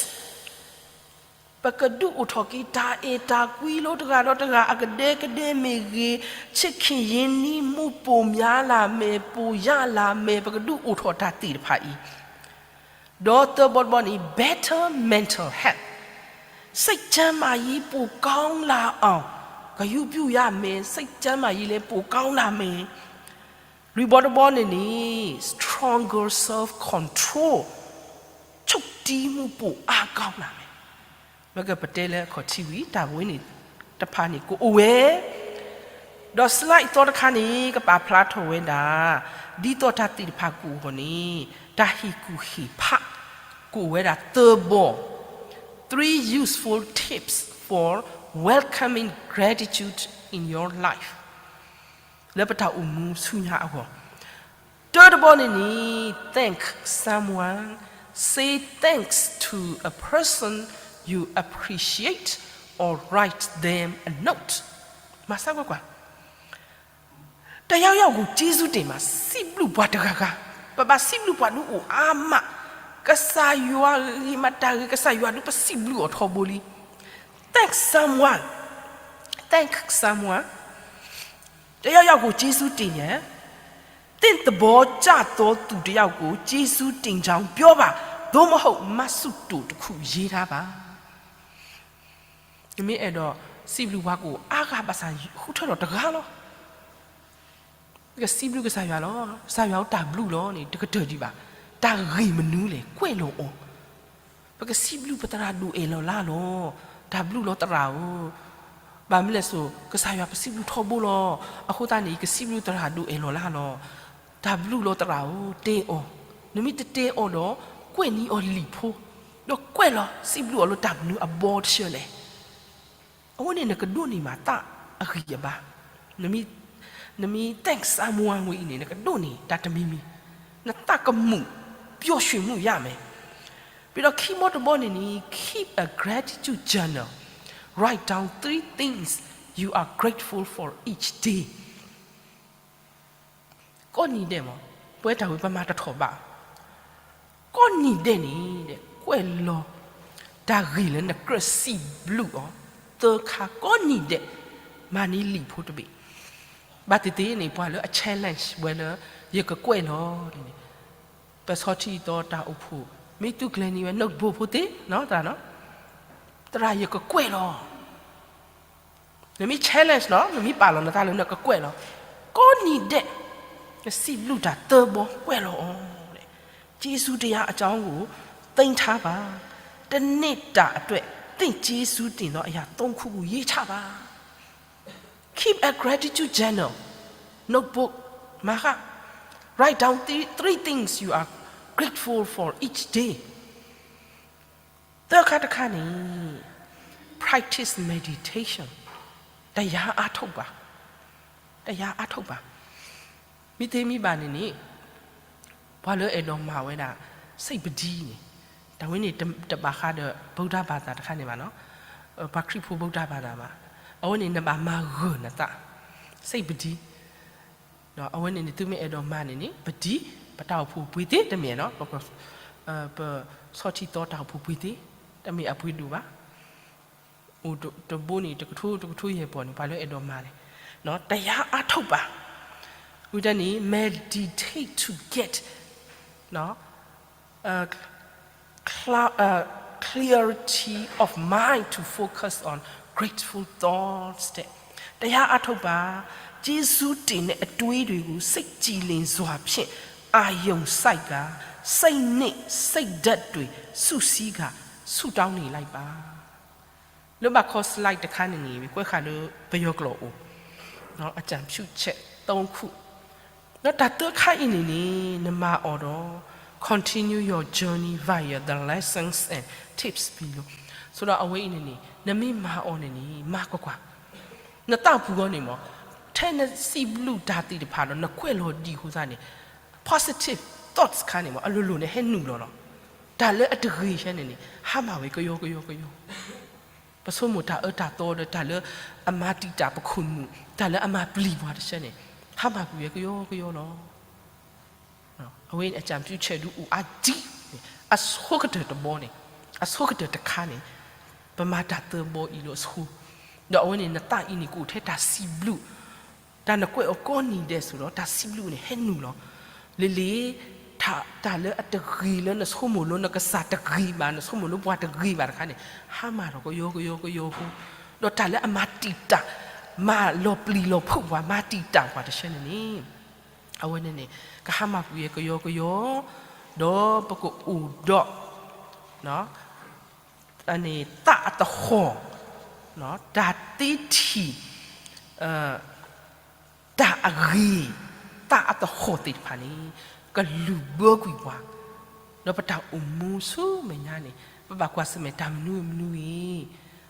ပ ပကဒုးအိၣ်ထီၣ်က့ၤတၢ်အဲၣ်တၢ်ကွံလိၤတဂၤဒီးတဂၤ အကဒဲကဒဲမ့ၢ်ဂ့ၤ, ချစ်ခင်ရင်းနှီးမှု ပိုများလာမယ်, ပိုရလာမယ်, ပကဒုးအိၣ်ထီၣ်တၢ်သ့ၣ်တဖၣ်အံၤ, ဒီးသၢဘီတဘီန့ၣ် better mental health, စိတ်ကျန်းမာရေး ပိုကောင်းလာအောင် ဂရုပြုရမယ်, စိတ်ကျန်းမာရေးလည်း ပိုကောင်းလာမယ်. လွံၢ်ဘီတဘီန့ၣ်န့ၣ် stronger self control, ချုပ်တည်းမှု ပိုအားကောင်းလာမယ်. မ့ၢ်ကပတဲလၢအခီၣ်ထံးဝံၤ တၢ်ဝဲန့ၣ်တဖၣ်န့ၣ်ကအိၣ်ဝဲ, ဒီး slide သီတခါန့ၣ် ကပာ်ဖျါထီၣ်ဝဲဒၣ် ဒ်သိးတၢ်သ့ၣ်တဖၣ်ကအိၣ်အဂီၢ်န့ၣ် တၢ်ဟ့ၣ်ကူၣ်ဟ့ၣ်ဖး ကအိၣ်ဝဲဒၣ်သၢဘီ, three useful tips for welcoming gratitude in your life. လၢပတၢ်အိၣ်မူဆူညါအဂီၢ်, တၢတဘီန့ၣ်န့ၣ် thank someone, say thanks to a person you appreciate or write them a note. မၤစၢ်ကွၢ်ကွၢ်, တယောက်ယောက်ကိုကျေးဇူးတင်ပါ, စံးဘျုးပှၤတဂၤဂၤ, ပဘၣ်စံးဘျုးပှၤဒုးအိၣ်အါမး, ကစၢ်ယွၤဂ့ၤမးတၢ်ဂ့ၤ ကစၢ်ယွၤဒုးပစံးဘျုးအီၤထီဘိလံ. Thank someone, thank someone, တယောက်ယောက်ကိုကျေးဇူးတင်ရန်, သင့်သဘောကျသောသူတစ်ယောက်ကိုကျေးဇူးတင်ကြောင်းပြောပါ, သို့မဟုတ်မဆုတိုတစ်ခုရေးထားပါ. နမ့ၢ်အဲၣ်ဒိးစံးဘျုးပှၤကအိၣ်အါဂၤဘၣ်ဆၣ် ဃုထၢထီၣ်တဂၤလီၤ. ပကစံးဘျုးကစၢ်ယွၤလီၤ. ကစၢ်ယွၤအိၣ်တၢ်ဘျုးလီၤန့ၣ် တကတၢၢ်ဒံးဘၣ်. တၢ်ဂ့ၢ်မနုၤလဲၣ် ကွဲးလီၤအီၤ. ပကစံးဘျုးပသရၣ်ဒိၣ်အဲၣ်လီၤလါလီၤ. တၢ်ဘျုးလီၤသရၣ်ဧၢ, ဘၣ်မနုၤလဲၣ်စိၤ ကစၢ်ယွၤပစံးဘျုးထီဘိလီၤ. အဃိသတးန့ၣ် ကစံးဘျုးသရၣ်ဒိၣ်အဲၣ်လီၤလါလီၤ. တၢ်ဘျုးလီၤသရၣ်ဧၢ, တဲအီၤ. နမ့ၢ်တတဲအီၤဒီး ကွဲးန့ၢ်အီၤလံာ်ဖိ, ဒီးကွဲးလီၤစံးဘျုးအီၤလၢတၢ်မနုၤအဘီတဆၢလဲၣ်. အဝဲန့ၣ်နကဒိးန့ၢ်မးသးအဂံၢ်အဘါ. နမ့ၢ်, နမ့ၢ် thank someone ဝဲအံၤန့ၣ် နကဒိးန့ၢ်တၢ်တမံၤမံၤ. နသးကမူၣ် ပျော်ရွှင်မှုရမယ်. ပြီးတော့ ခံဘီတဘီန့ၣ်န့ၣ် keep a gratitude journal, write down three things you are grateful for each day. ကိးနံၤဒဲးမး, ပဝဲတၢ်ဝဲပမၤတထီၣ်ဘၣ်. ကိးနံၤဒဲးန့ၣ် ကွဲးလီၤ တၢ်ဂ့ၢ်လၢနကြၢးစံးဘျုးအီၤ သၢခါ ကိးနံၤဒဲး, မၤန့ၢ်လံာ်ဖိတဘ့ၣ်. ဘၣ်သ့ၣ်သ့ၣ်န့ၣ် ပှၤလၢအ challenge ဝဲလၢ ယကကွဲးလီၤန့ၣ် ပဆီထံၣ်သီတၢ်အိၣ်ဖှိၣ် မ့ၢ်သုကျဲၤန့ၢ်ဝဲ notebook ဖိသ့ၣ်နီၤ သရၣ်, သရၣ်ယကကွဲးလီၤ. နမ့ၢ် challenge နီၤ, နမ့ၢ်ပာ်လီၤနသးလၢနကကွဲးလီၤ. ကိးနံၤဒဲး, နစံးဘျုးတၢ်သၢဘီကွဲးလီၤအီၤ. ကျေးဇူးတရားအကြောင်းကို သိမ်းထားပါ. တစ်နေ့တာအတွက် သင့်ကျေးဇူးတင်သောအရာသုံးခုကို ရေးချပါ. Keep a gratitude journal, notebook, မၤဃၣ်, write down three, three things you are grateful for each day. သၢခါတခါန့ၣ် practice meditation, တရားအားထုတ်ပါ, တရားအားထုတ်ပါ. မ့ၢ်သ့မ့ၢ်ဘၣ်န့ၣ်န့ၣ် ပှၤလၢအဲၣ်ဒိးမၤဝဲဒၣ် စိတ်ပထီန့ၣ်, တၢ်ဝဲန့ၣ်တဘၣ်ဃးဒီး ဗုဒ္ဓဘာသာတခါန့ၣ်ဘၣ်နီၤ, ပှၤခရံာ်ဖိ ဗုဒ္ဓဘာသာ ဘၣ်. အဝဲန့ၣ်နဘၣ်မၤဂၢၢ်နသး, စိတ်ပထီ. အဝဲန့ၣ်န့ၣ် သုမ့ၢ်အဲၣ်ဒိးမၤန့ၣ်န့ၣ် ပထီ, ပတၢ်အိၣ်ဖှိၣ်ပှ့ၤသ့တမ့ၢ်နီၤ, ပဆီထံသီတၢ်အိၣ်ဖှိၣ်ပှ့ၤသ့, တမ့ၢ်အပှ့ၤဒိၣ်ဘၣ်. အိၣ်တဘိန့ၣ် တကထိ တကထိယဲၢ်ပီၢ်န့ၣ် ပှၤလၢအဲၣ်ဒိးမၤန့ၣ်, တရားအားထုတ်ပါ. ဝံၤတၢ်န့ၣ် meditate to get clarity of mind to focus on grateful thoughts တဲ့, တရားအားထုတ်ပါ, ကျေးဇူးတင်တဲ့အတွေးတွေကို စိတ်ကြည်လင်စွာဖြင့် အာရုံစိုက်ကာ စိတ်နဲ့စိတ်ဓာတ်တွေ စုစည်းကာ ဆုတောင်းနေလိုက်ပါ. လၢဘၣ်ခီ slide တခါန့ၣ်န့ၣ် ကွဲးဃာ်လၢပယီၤကျိာ်အိၣ်, အကြံပြုချက်သုံးခု, ဒီးတၢ်သၢခါအံၤန့ၣ်န့ၣ် နမၤအီၤဒီး continue your journey via the lessons and tips below. ဆိုတော့ အဝဲအံၤန့ၣ်န့ၣ် နမ့ၢ်မၤအီၤန့ၣ်န့ၣ် မၤကွၢ်ကွၢ်, နသးပူၤအဂီၢ်န့ၣ်မး, ထဲနစံးဘျုးတၢ်သ့ၣ်တဖၣ်ဒီး နကွဲးလီၤဒံးအဃိသတးန့ၣ် positive thoughts တခါန့ၣ်မး အလိၤလိၤန့ၣ် ဟဲနုာ်လီၤလီၤ. တၢ်လၢအတဂ့ၤဆဲန့ၣ်န့ၣ် ဟါမၢ်ဝဲကယီကယီကယီ. ပဆိကမိၣ်တၢ်အၢတၢ်သီဒီး တၢ်လၢအမၤတံာ်တာ်ပခိၣ်နူာ်, တၢ်လၢအမၤပျံၤပှၤတဆဲန့ၣ် ဟါမၢ်ကွံာ်ဝဲကယီကယီလီၤ. အဝဲအကြံပြုချက်ဒုးအိၣ်အါဒံး, အဆိကတၢၢ်တဘီန့ၣ်, အဆိကတၢၢ်တခါန့ၣ်, ပမၤတၢ်သၢဘီအံၤလၢအဆိ, ဒီးအဝဲန့ၣ်နသးအံၤန့ၣ် ကအိၣ်ထဲတၢ်စံးဘျုး, တၢ်နကွဲးအီၤကိးနံၤဒဲးစိၤဒီး တၢ်စံးဘျုးန့ၣ်ဟဲနုာ်လီၤ. လၢလၢ တၢ်လၢအတဂ့ၤလၢနဆိကမိၣ်လၢနကစၢ်တဂ့ၤဘၣ် နဆိကမိၣ်လၢပှၤတဂ့ၤဘၣ်တခါန့ၣ် ဟါမၢ်ထီၣ်ကယီကယီကယီဖိ, ဒီးတၢ်လၢအမၤတံာ်တာ် မၤလီၤပျံၤလီၤဖုးပှၤ မၤတံာ်တာ်ပှၤတဆၢန့ၣ်န့ၣ်, အဝဲန့ၣ်န့ၣ် ကဟါမၢ်ကွံာ်ဝဲကယီကယီ, ဒီးပကအိၣ်ဒီး သးအတဟီၣ်, တၢ်သ့ထံၣ်, တၢ်အဂ့ၤ, သးအတဟီၣ်သ့ၣ်တဖၣ်န့ၣ် ကလုၢ်ဘၢကွံာ်ပှၤ, ဒီးပတၢ်အိၣ်မူဆူမဲာ်ညါန့ၣ် ပဘၣ်ကွၢ်ဆၢၣ်မဲာ်တၢ်မနုၤမနုၤဂ့ၤ,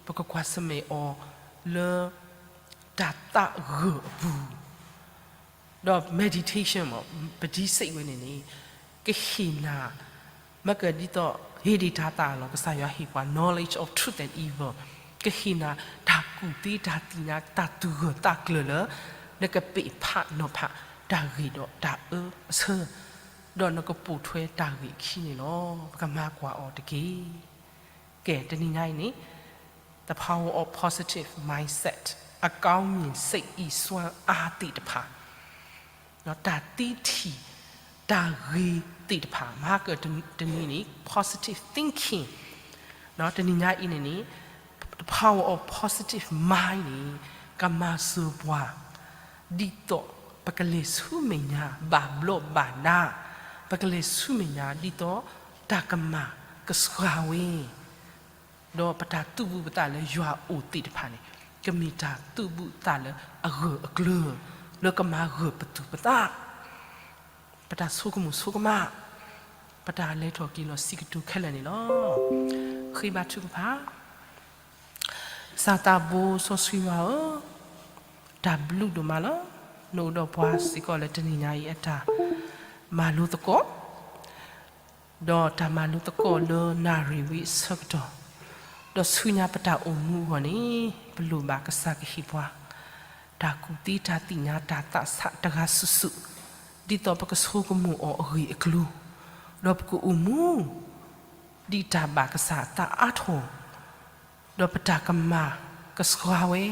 ပကကွၢ်ဆၢၣ်မဲာ်အီၤလၢ တၢ်သးဂၢၢ်အပူၤ ဒီး meditation မ့ၢ် ပဒံစ့ၣ်ဝဲန့ၣ်န့ၣ် ကဟ့ၣ်နၤ မ့ၢ်ကဒ်သိး ဟ့ၣ်ဒံးတၢ်သးလီၤ. ကစၢ်ယွၤဟ့ၣ်ပှၤ knowledge of truth and evil, ကဟ့ၣ်နၤ တၢ်ကူၣ်သ့တၢ်သ့ၣ်ညါ တၢ်သူၣ်ဂၢၢ်သးကျၢၤလၢ နကပ့းဖးနီၤဖး တၢ်ဂ့ၤဒီးတၢ်အၢအဆၢ, ဒီးနကပိာ်ထွဲတၢ်ဂ့ၤအခံန့ၣ်လီၤ. ပကမၤကွၢ်အီၤတက့ၢ်. ကဲ တနံၤညါအံၤန့ၣ် the power of positive mindset အကောင်းမြင်စိတ်အစွမ်းအားသ့ၣ်တဖၣ်, တၢ်သ့ထံၣ် တၢ်ဂ့ၤသ့ၣ်တဖၣ် မဟါကတနံၤန့ၣ် positive thinking, တနံၤညါအံၤန့ၣ်န့ၣ် the power of positive mind န့ၣ် ကမၤစၢၤပှၤ ဒ်သိးပကလဲၤဆူမဲာ်ညါ ဘၣ်ဘျီးဘၣ်ဒါ, ပကလဲၤဆူမဲာ်ညါ ဒ်သိးတၢ်ကမၤကစှၤဝဲ ဒီးပတၢ်သူၣ်ဘူၣ်သးလၢယွၤအအိၣ်သ့ၣ်တဖၣ်န့ၣ် ကမ့ၢ်တၢ်သူၣ်ဘူၣ်သးလၢအဂၢၢ်အကျၢၤ လၢကမၤဂၢၢ်ပသူၣ်ပသး, ပတၢ်ဆိကမိၣ်ဆိကမး, ပတၢ်လဲၤထီၣ်က့ၤလီၤဆံးကတိၤခဲလၢာ်န့ၣ်လီၤ. ဃ့ဘါထုကဖၣ်, ကစၢ်သးဘိစီဆှံယွၤဧၢ, တၢ်ဘျုးဒိၣ်မးလီၤ. နအိၣ်ဒီးပှၤစ့ၢ်ကီးလၢတနံၤညါအံၤအတၢ်မၤလိသကိး ဒီးတၢ်မၤလိသကိးလၢနၣ်ရံၣ်ဝံၤအဆၢကတီၢ်, ဒီးဆူညါပတၢ်အိၣ်မူအဂီၢ်န့ၣ် ပလိၣ်ဘၣ်ကစၢ်ကဟ့ၣ်ပှၤ တၢ်ကူၣ်သ့တၢ်သ့ၣ်ညါတၢ်သးဆးတဂၤစုာ်စုာ်, ဒ်သိးပကဆိကမိၣ်အီၤအဂ့ၢ်အကျိၤ, ဒီးပကအိၣ်မူ ဒ်တၢ်ဘၣ်ကစၢ်အသးအါထီၣ်, ဒီးပတၢ်ကမၤကစှၤဝဲ,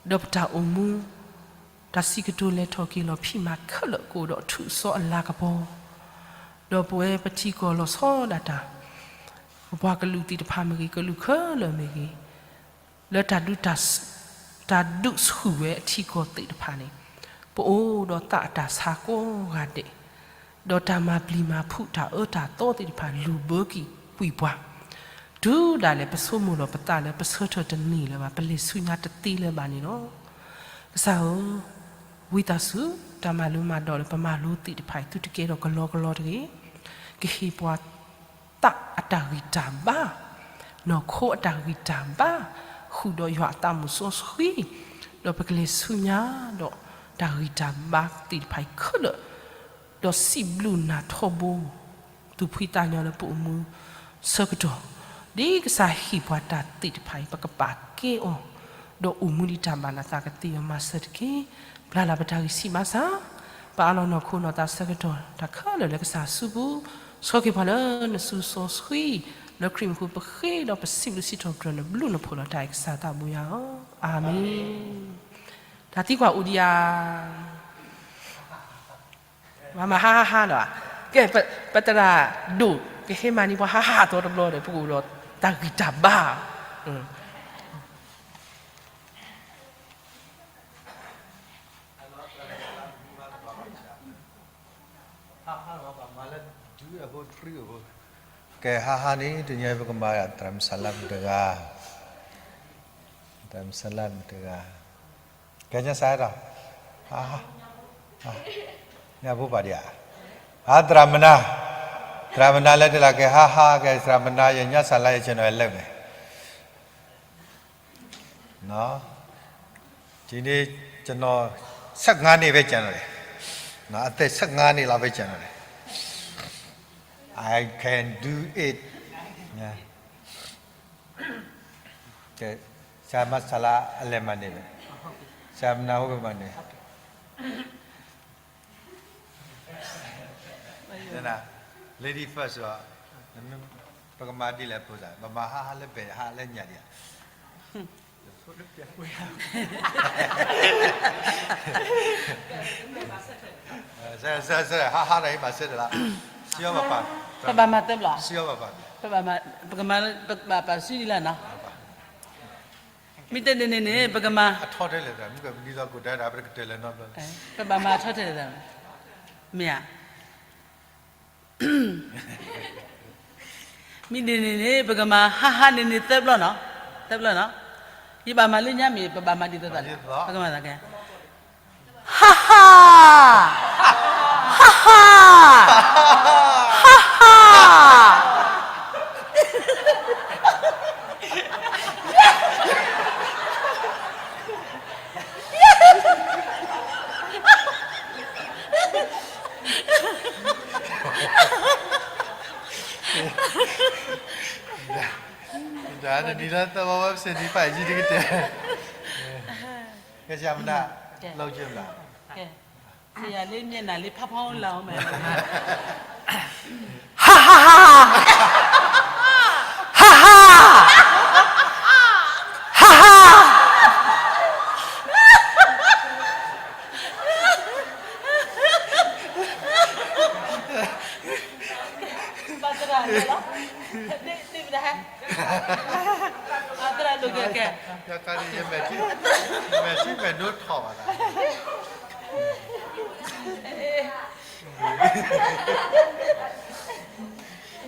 ဒီးပတၢ်အိၣ်မူ တၢ်စံးကတိၤလဲၤထီၣ်က့ၤလီၤဖံးမၤခဲလၢာ်ကအိၣ်ဒီးထူးစီၤအလၤကပီၤ, ဒီးပဝဲပထံကီၢ်လီၤဆီဒၣ်တၢ်, ပပှၤကလုာ်သ့ၣ်တဖၣ်မ့ၢ်ဂ့ၤ ကလုာ်ခဲလၢာ်မ့ၢ်ဂ့ၤ, လၢ တၢ်ဒုးဆူၣ်ဝဲအထံကီၢ်သ့ၣ်တဖၣ်န့ၣ်, ပအိၣ်ဒီးသးအတၢ်ဆါကိးဂၤဒဲး, ဒီးတၢ်မၤပျံၤမၤဖုးတၢ်အၢတၢ်သီသ့ၣ်တဖၣ် လုၢ်ဘၢက့ၤကွံာ်ပှၤ, တုၤဒၣ်လဲာ်ပဆိကမိၣ်လီၤပသးလၢပဆၢထၢၣ်တန့ၢ်လၢၤဘၣ် ပလဲၤဆူညါတသ့လၢၤဘၣ်န့ၣ်လီၤ. ကစၢ်ဧၢ, ဝံသးစူၤ တၢ်မၤလိမၤဒိးလၢပမၤလိသ့ၣ်တဖၣ်အံၤ သုတကဲထီၣ်ကလီကလီတဂ့ၤ, ကဟ့ၣ်ပှၤ သးအတၢ်ဂံၢ်တၢ်ဘါ, နီၢ်ခိအတၢ်ဂံၢ်တၢ်ဘါ, ဃုာ်ဒီးယွၤအသးမုၣ်စီဆှံ, ဒီးပကလဲၤဆူညါဒီးတၢ်ဂံၢ်တၢ်ဘါသ့ၣ်တဖၣ်အံၤခဲလၢာ်, ဒီးစံးဘျုးနၤထီဘိ, သူၣ်ဖှံသးညီလၢပအိၣ်မူဆၢကတီၢ်, ဒ်ကစၢ်ဟ့ၣ်ပှၤတၢ်သ့ၣ်တဖၣ်အံၤ ပကပာ်ကဲအီၤ, ဒီးအိၣ်မူဒ်တၢ်ဘၣ်နသးကသ့အဂီၢ် မၤစၢၤတက့ၢ်. ပျၢ်လၢ်ပတၢ်ဂံၢ်ဆံးဘါစၢ်, ပအးလီၤနီၢ်ခိနီၢ်သးဆၢကတီၢ် တၢ်ခဲလၢာ်လၢကစၢ်အစုပူၤ, ဆှၢက့ၤပှၤလၢနစုစီဆှံ, လၢခရံာ်မူပဃ့ဒီးပစံးဘျုးစံးထီၣ်ပတြၢၤနဘျုးနဖှိၣ်လီၤတၢ်အံၤကစၢ်သးဘိယွၤဧၢ, အၤမ့ၣ်. တၢ်သံကွၢ်အိၣ်ဒံးဧါ, မၤမၤဟါဟါဟါလီၤ, ကဲ, ပသရၣ်ဒိၣ် ကဟဲမၤန့ၢ်ပှၤဟါဟါအသီတဘျီဒီး ပကအိၣ်ဒီးတၢ်ဂံၢ်တၢ်ဘါ, ကဲ ဟါဟါန့ၣ် တနံၤအံၤပကမၤသရၣ်မုၣ်စလၢမုၣ်တဂၤ, သရၣ်မုၣ်စလၢမုၣ်တဂၤ, ကဲညါစးဒီး, ဟါဟါ, ညါဖိပာ်ဒံးဧါ, ဟါသရၣ်မုၣ်နၤ, သရၣ်မုၣ်နၤလၢတလၢ်ကဲ ဟါဟါကဲ သရၣ်မုၣ်နၤ ယညါစးလၢယကနီၤလၢမဲာ် ဒီး ကနီၤ ဆယ့်ငါးနှစ်ပဲကျန်တော့တယ်, အသက် ဆယ့်ငါးနှစ်လောက်ပဲကျန်တော့တယ်, I can do it. ကဲ, ဆရာမဆလာအလဲၤမၤန့ၢ်, ဆရာမနာဟုတ်ကဲ့မၤန့ၢ်, lady first လီၤ, ကဲ ပကမၤဒ်လဲၣ်ဖိသၣ်, ပမၤဟါဟါလၢဘဲၣ်ဟါလၢညၣ်ဒံးဧါ. ဟါဟါတၢ်အံၤဘၣ်ဆၢတၢ်လီၤ. ပဘၣ်မၤသၢဘျီ, ပဘၣ်မၤ, ပကမၤ, ပဘၣ်ပာ်စုဒ်လဲၣ်နီၤ. မ့ၢ်တန့ၣ်န့ၣ် ပကမၤ, အထီထဲလဲၣ်, ပဘၣ်မၤအထီထဲလဲၣ်, မ့ၢ်ဧါ. မ့ၢ်ဒ်န့ၣ်န့ၣ် ပကမၤဟါဟါန့ၣ်န့ၣ်သၢဘျီနီၤ, သၢဘျီနီၤ. ယဘၣ်မၤလၢညါမ့ၢ် ပဘၣ်မၤဒ်သိးသိးလီၤ, ပကမၤသးကဲ, ဟါဟါ, ဟါဟါ, ဟါဟါ. ဒ်နံၤလၢသၢဘီဝဲပစံးဒ်ပာ်ယံၤတကတဲာ်, ကစၢ်မနၤ, လီၤကၢဘျၣ်, ယၤလၢမျက်နှာလေး ဖးဖီလီၤမး, ဟါဟါဟါ, ဟါဟါ, ဟါဟါ. ဘၣ်သရၣ်လီၤ, ဒ်ပဒၣ်, ဘၣ်သရၣ်ဒိၣ်ကဲကဲ, ယကါန့ၣ် ယမဲာ်ထံမဲာ်နိထီၣ်ဘၣ်သး, ကဲဘၣ်, သ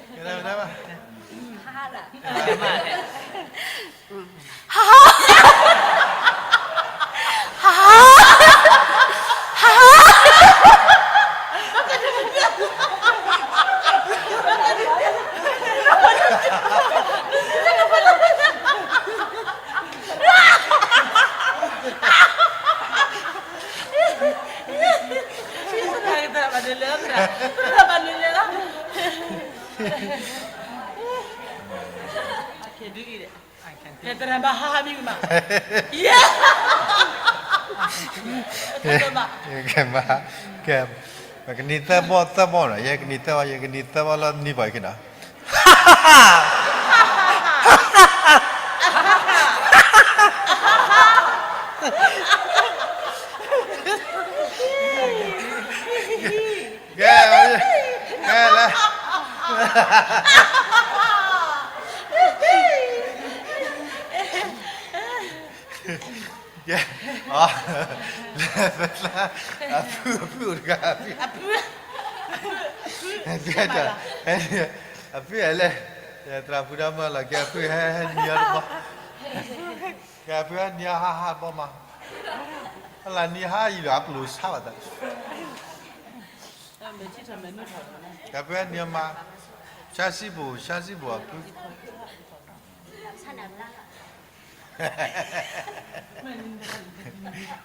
ရၣ်ဘၣ်နုၤလဲၣ်လီၤ, သရၣ်ဘၣ်နုၤလဲၣ်လီၤ, သရၣ်ဘၣ်ဟါဟါမံၤမး, ယဲ, ကဲမး, ကဲ, ပကနံၤသၢဘီသၢဘီနီၤ, ယဲကနံၤသၢဘီ, ယဲကနံၤသၢဘီလၢနံၤဘီယခံနီၤ. ကဲ, ကဲလဲၣ်, ကဲ, အ, အဖု, အဖုအိၣ်တဂၤ, အဖု, အဖု, အဖုလဲၣ်, သရၣ်ဖုဒီမါလီၤ, ကဲအဖုဟဲနံၤအီၤတဘီ, ကဲအဖုဟဲနံၤအီၤဟါဟါတဘီမး, အလၢနံၤဟါအံၤဒီးအပျိာ်ဆါဘၣ်သး ကဲဖုနံၤမး, ဆါစံဘိၣ်, ဆါစံဘိၣ်အဖု,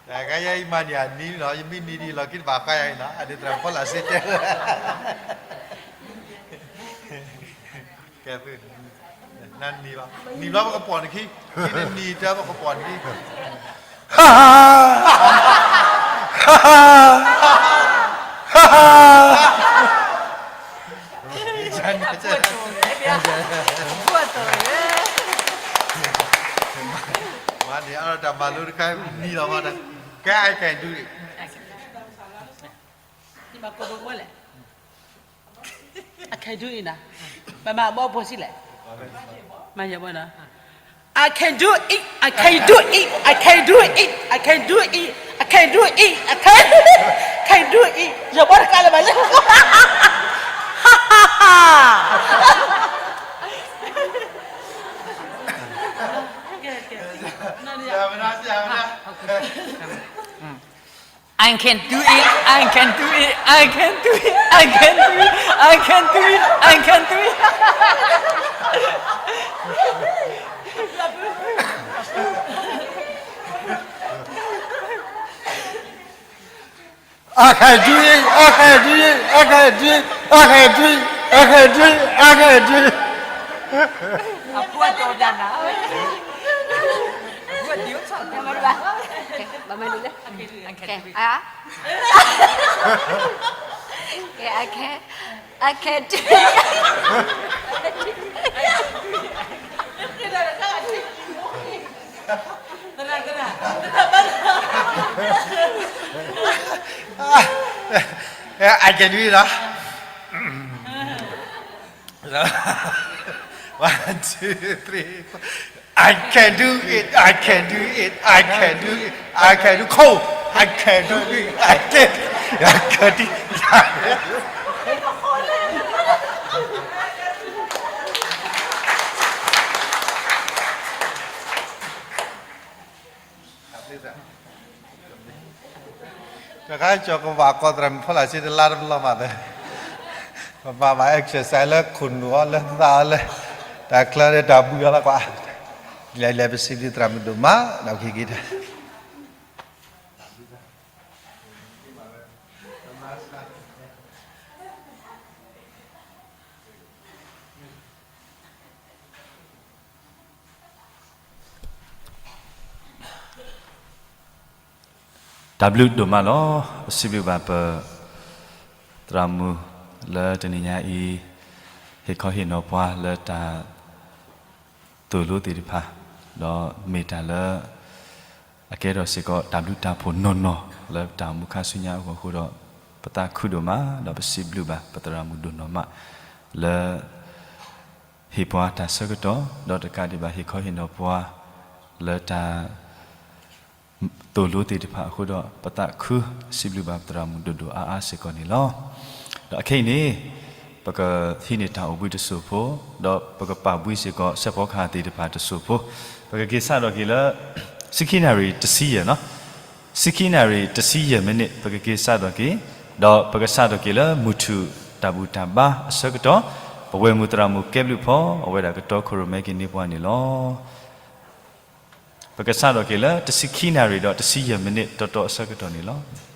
တၢ်ခါယဲအံၤမၤန့ၢ်အနံၤလီၤ, ယမ့ၢ်နံၤဒ်အံၤလီၤ က့ၤတဘၣ်ဃါယၤအံၤနီၤ, အဒိသရၣ်ဖီလာ်စ့တဲ, ကဲဖု, နနံၤဘၣ်, နံၤဘျီပကပိာ်နခံ, နနံၤတၢ်ပကပိာ်နခံ မၤန့ၢ်အါထီၣ်တၢ်မၤလိတခါ, နံၤလီၤမး, ကဲ I can do it, ယမၤကိးဘိဘိလဲၣ်, I can do it နီၤ, ပမၤဘီဖိဆံးလဲၣ်, မၤယဲၢ်ဘီနီၤ, I can do it, I can do it, I can do it, I can do it, I can do it, I can, can do it, ယဲၢ်ဘီတကးလၢၤဘၣ်လဲၣ်, ဟါဟါဟါ. I can do it, I can do it, I can do it, I can do it, I can do it, I can do it. အခဲဒုအံၤ, အခဲဒုအံၤ, အခဲဒုအံၤ, အခဲဒုအံၤ, အခဲဒုအံၤ, အခဲဒုအံၤ. အဖုအတီၢ်တၢ်နၤ, အဖုအတီၢ်တၢ်နၤ, ဘၣ်မနုၤလဲၣ်, အခဲ, အခဲဒုအံၤ, အခဲဒုအံၤ. I can do it လီၤ. One, two, three, four. I can do it, I can do it, I can do it, I can do cold, I can do it, I can, I can do it. တခါကၠီကဝၤကိးသရၣ်မုၣ်ဖီလာ်စ့တလါတဘျီမးသၢ, ပဘၣ်ဘၣ် exercise လၢခိၣ်နူာ်အီၤလၢသးအီၤလၢ, တၢ်ချၢဒီးတၢ်ဘှံးအီၤလီၤကွၢ်, လဲၤလဲၤပစံးဘျုးသရၣ်မုၣ်ဒိၣ်မး, ဒီးက့ၤက့ၤတၢ် တၢ်ဘျုးဒိၣ်မးလီၤ. ပစံးဘျုးဘၣ်ပ သရၣ်မုၣ်လၢတနံၤညါအံၤ ဟ့ၣ်ခီဟ့ၣ်နီၤပှၤလၢတၢ်သိၣ်လိသ့ၣ်တဖၣ်, ဒီးမ့ၢ်တၢ်လၢ အကဲထီၣ်စ့ၢ်ကီးတၢ်ဘျုးတၢ်ဖှိၣ်နီၢ်နီၢ်လၢတၢ်အိၣ်မူခါဆူညါအဂီၢ်အဃိဒီး ပသးခုဒိၣ်မး ဒီးပစံးဘျုးဘၣ်ပသရၣ်မုၣ်ဒိၣ်နီၢ်မး လၢ ဟ့ၣ်ပှၤတၢ်ဆၢကတီၢ် ဒီးတကးဒံးဘၣ်ဟ့ၣ်ခီဟ့ၣ်နီၤပှၤ လၢတၢ် သိၣ်လိသ့ၣ်တဖၣ်အဃိဒီး ပသးခုစံးဘျုးဘၣ်ပသရၣ်မုၣ်ဒိၣ်ဒိၣ်အါအါစ့ၢ်ကီးန့ၣ်လီၤ. ဒီးအခဲအံၤန့ၣ် ပကဟံးန့ၢ်တၢ်အိၣ်ဘှံးတစိၢ်ဖိ, ဒီးပကပာ်ဘှံးစ့ၢ်ကီးစဲးဖီကဟၣ်သ့ၣ်တဖၣ်တစိၢ်ဖိ, ပကက့ၤစးထီၣ်က့ၤလၢ ဆံခံနၣ်ရံၣ်တဆံယဲၢ်, ဆံခံနၣ်ရံၣ်တဆံယဲၢ်မံးနံး ပကက့ၤစးထီၣ်က့ၤ, ဒီးပကစးထီၣ်က့ၤလၢမုၢ်ထူၣ်တၢ်ဘူၣ်တၢ်ဘါအဆၢကတီၢ်, ပဝဲၢ်မုၢ်သရၣ်မုၣ်ကဲဘျုးဖီ အဝဲဒၣ်ကတီခိၣ်ရိၣ်မဲက့ၤန့ၢ်ပှၤန့ၣ်လီၤ. ပကစးထီၣ်က့ၤလၢတဆံခံနၣ်ရံၣ်ဒီးတဆံယဲၢ်မံးနံးတီတီအဆၢကတီၢ်န့ၣ်လီၤ.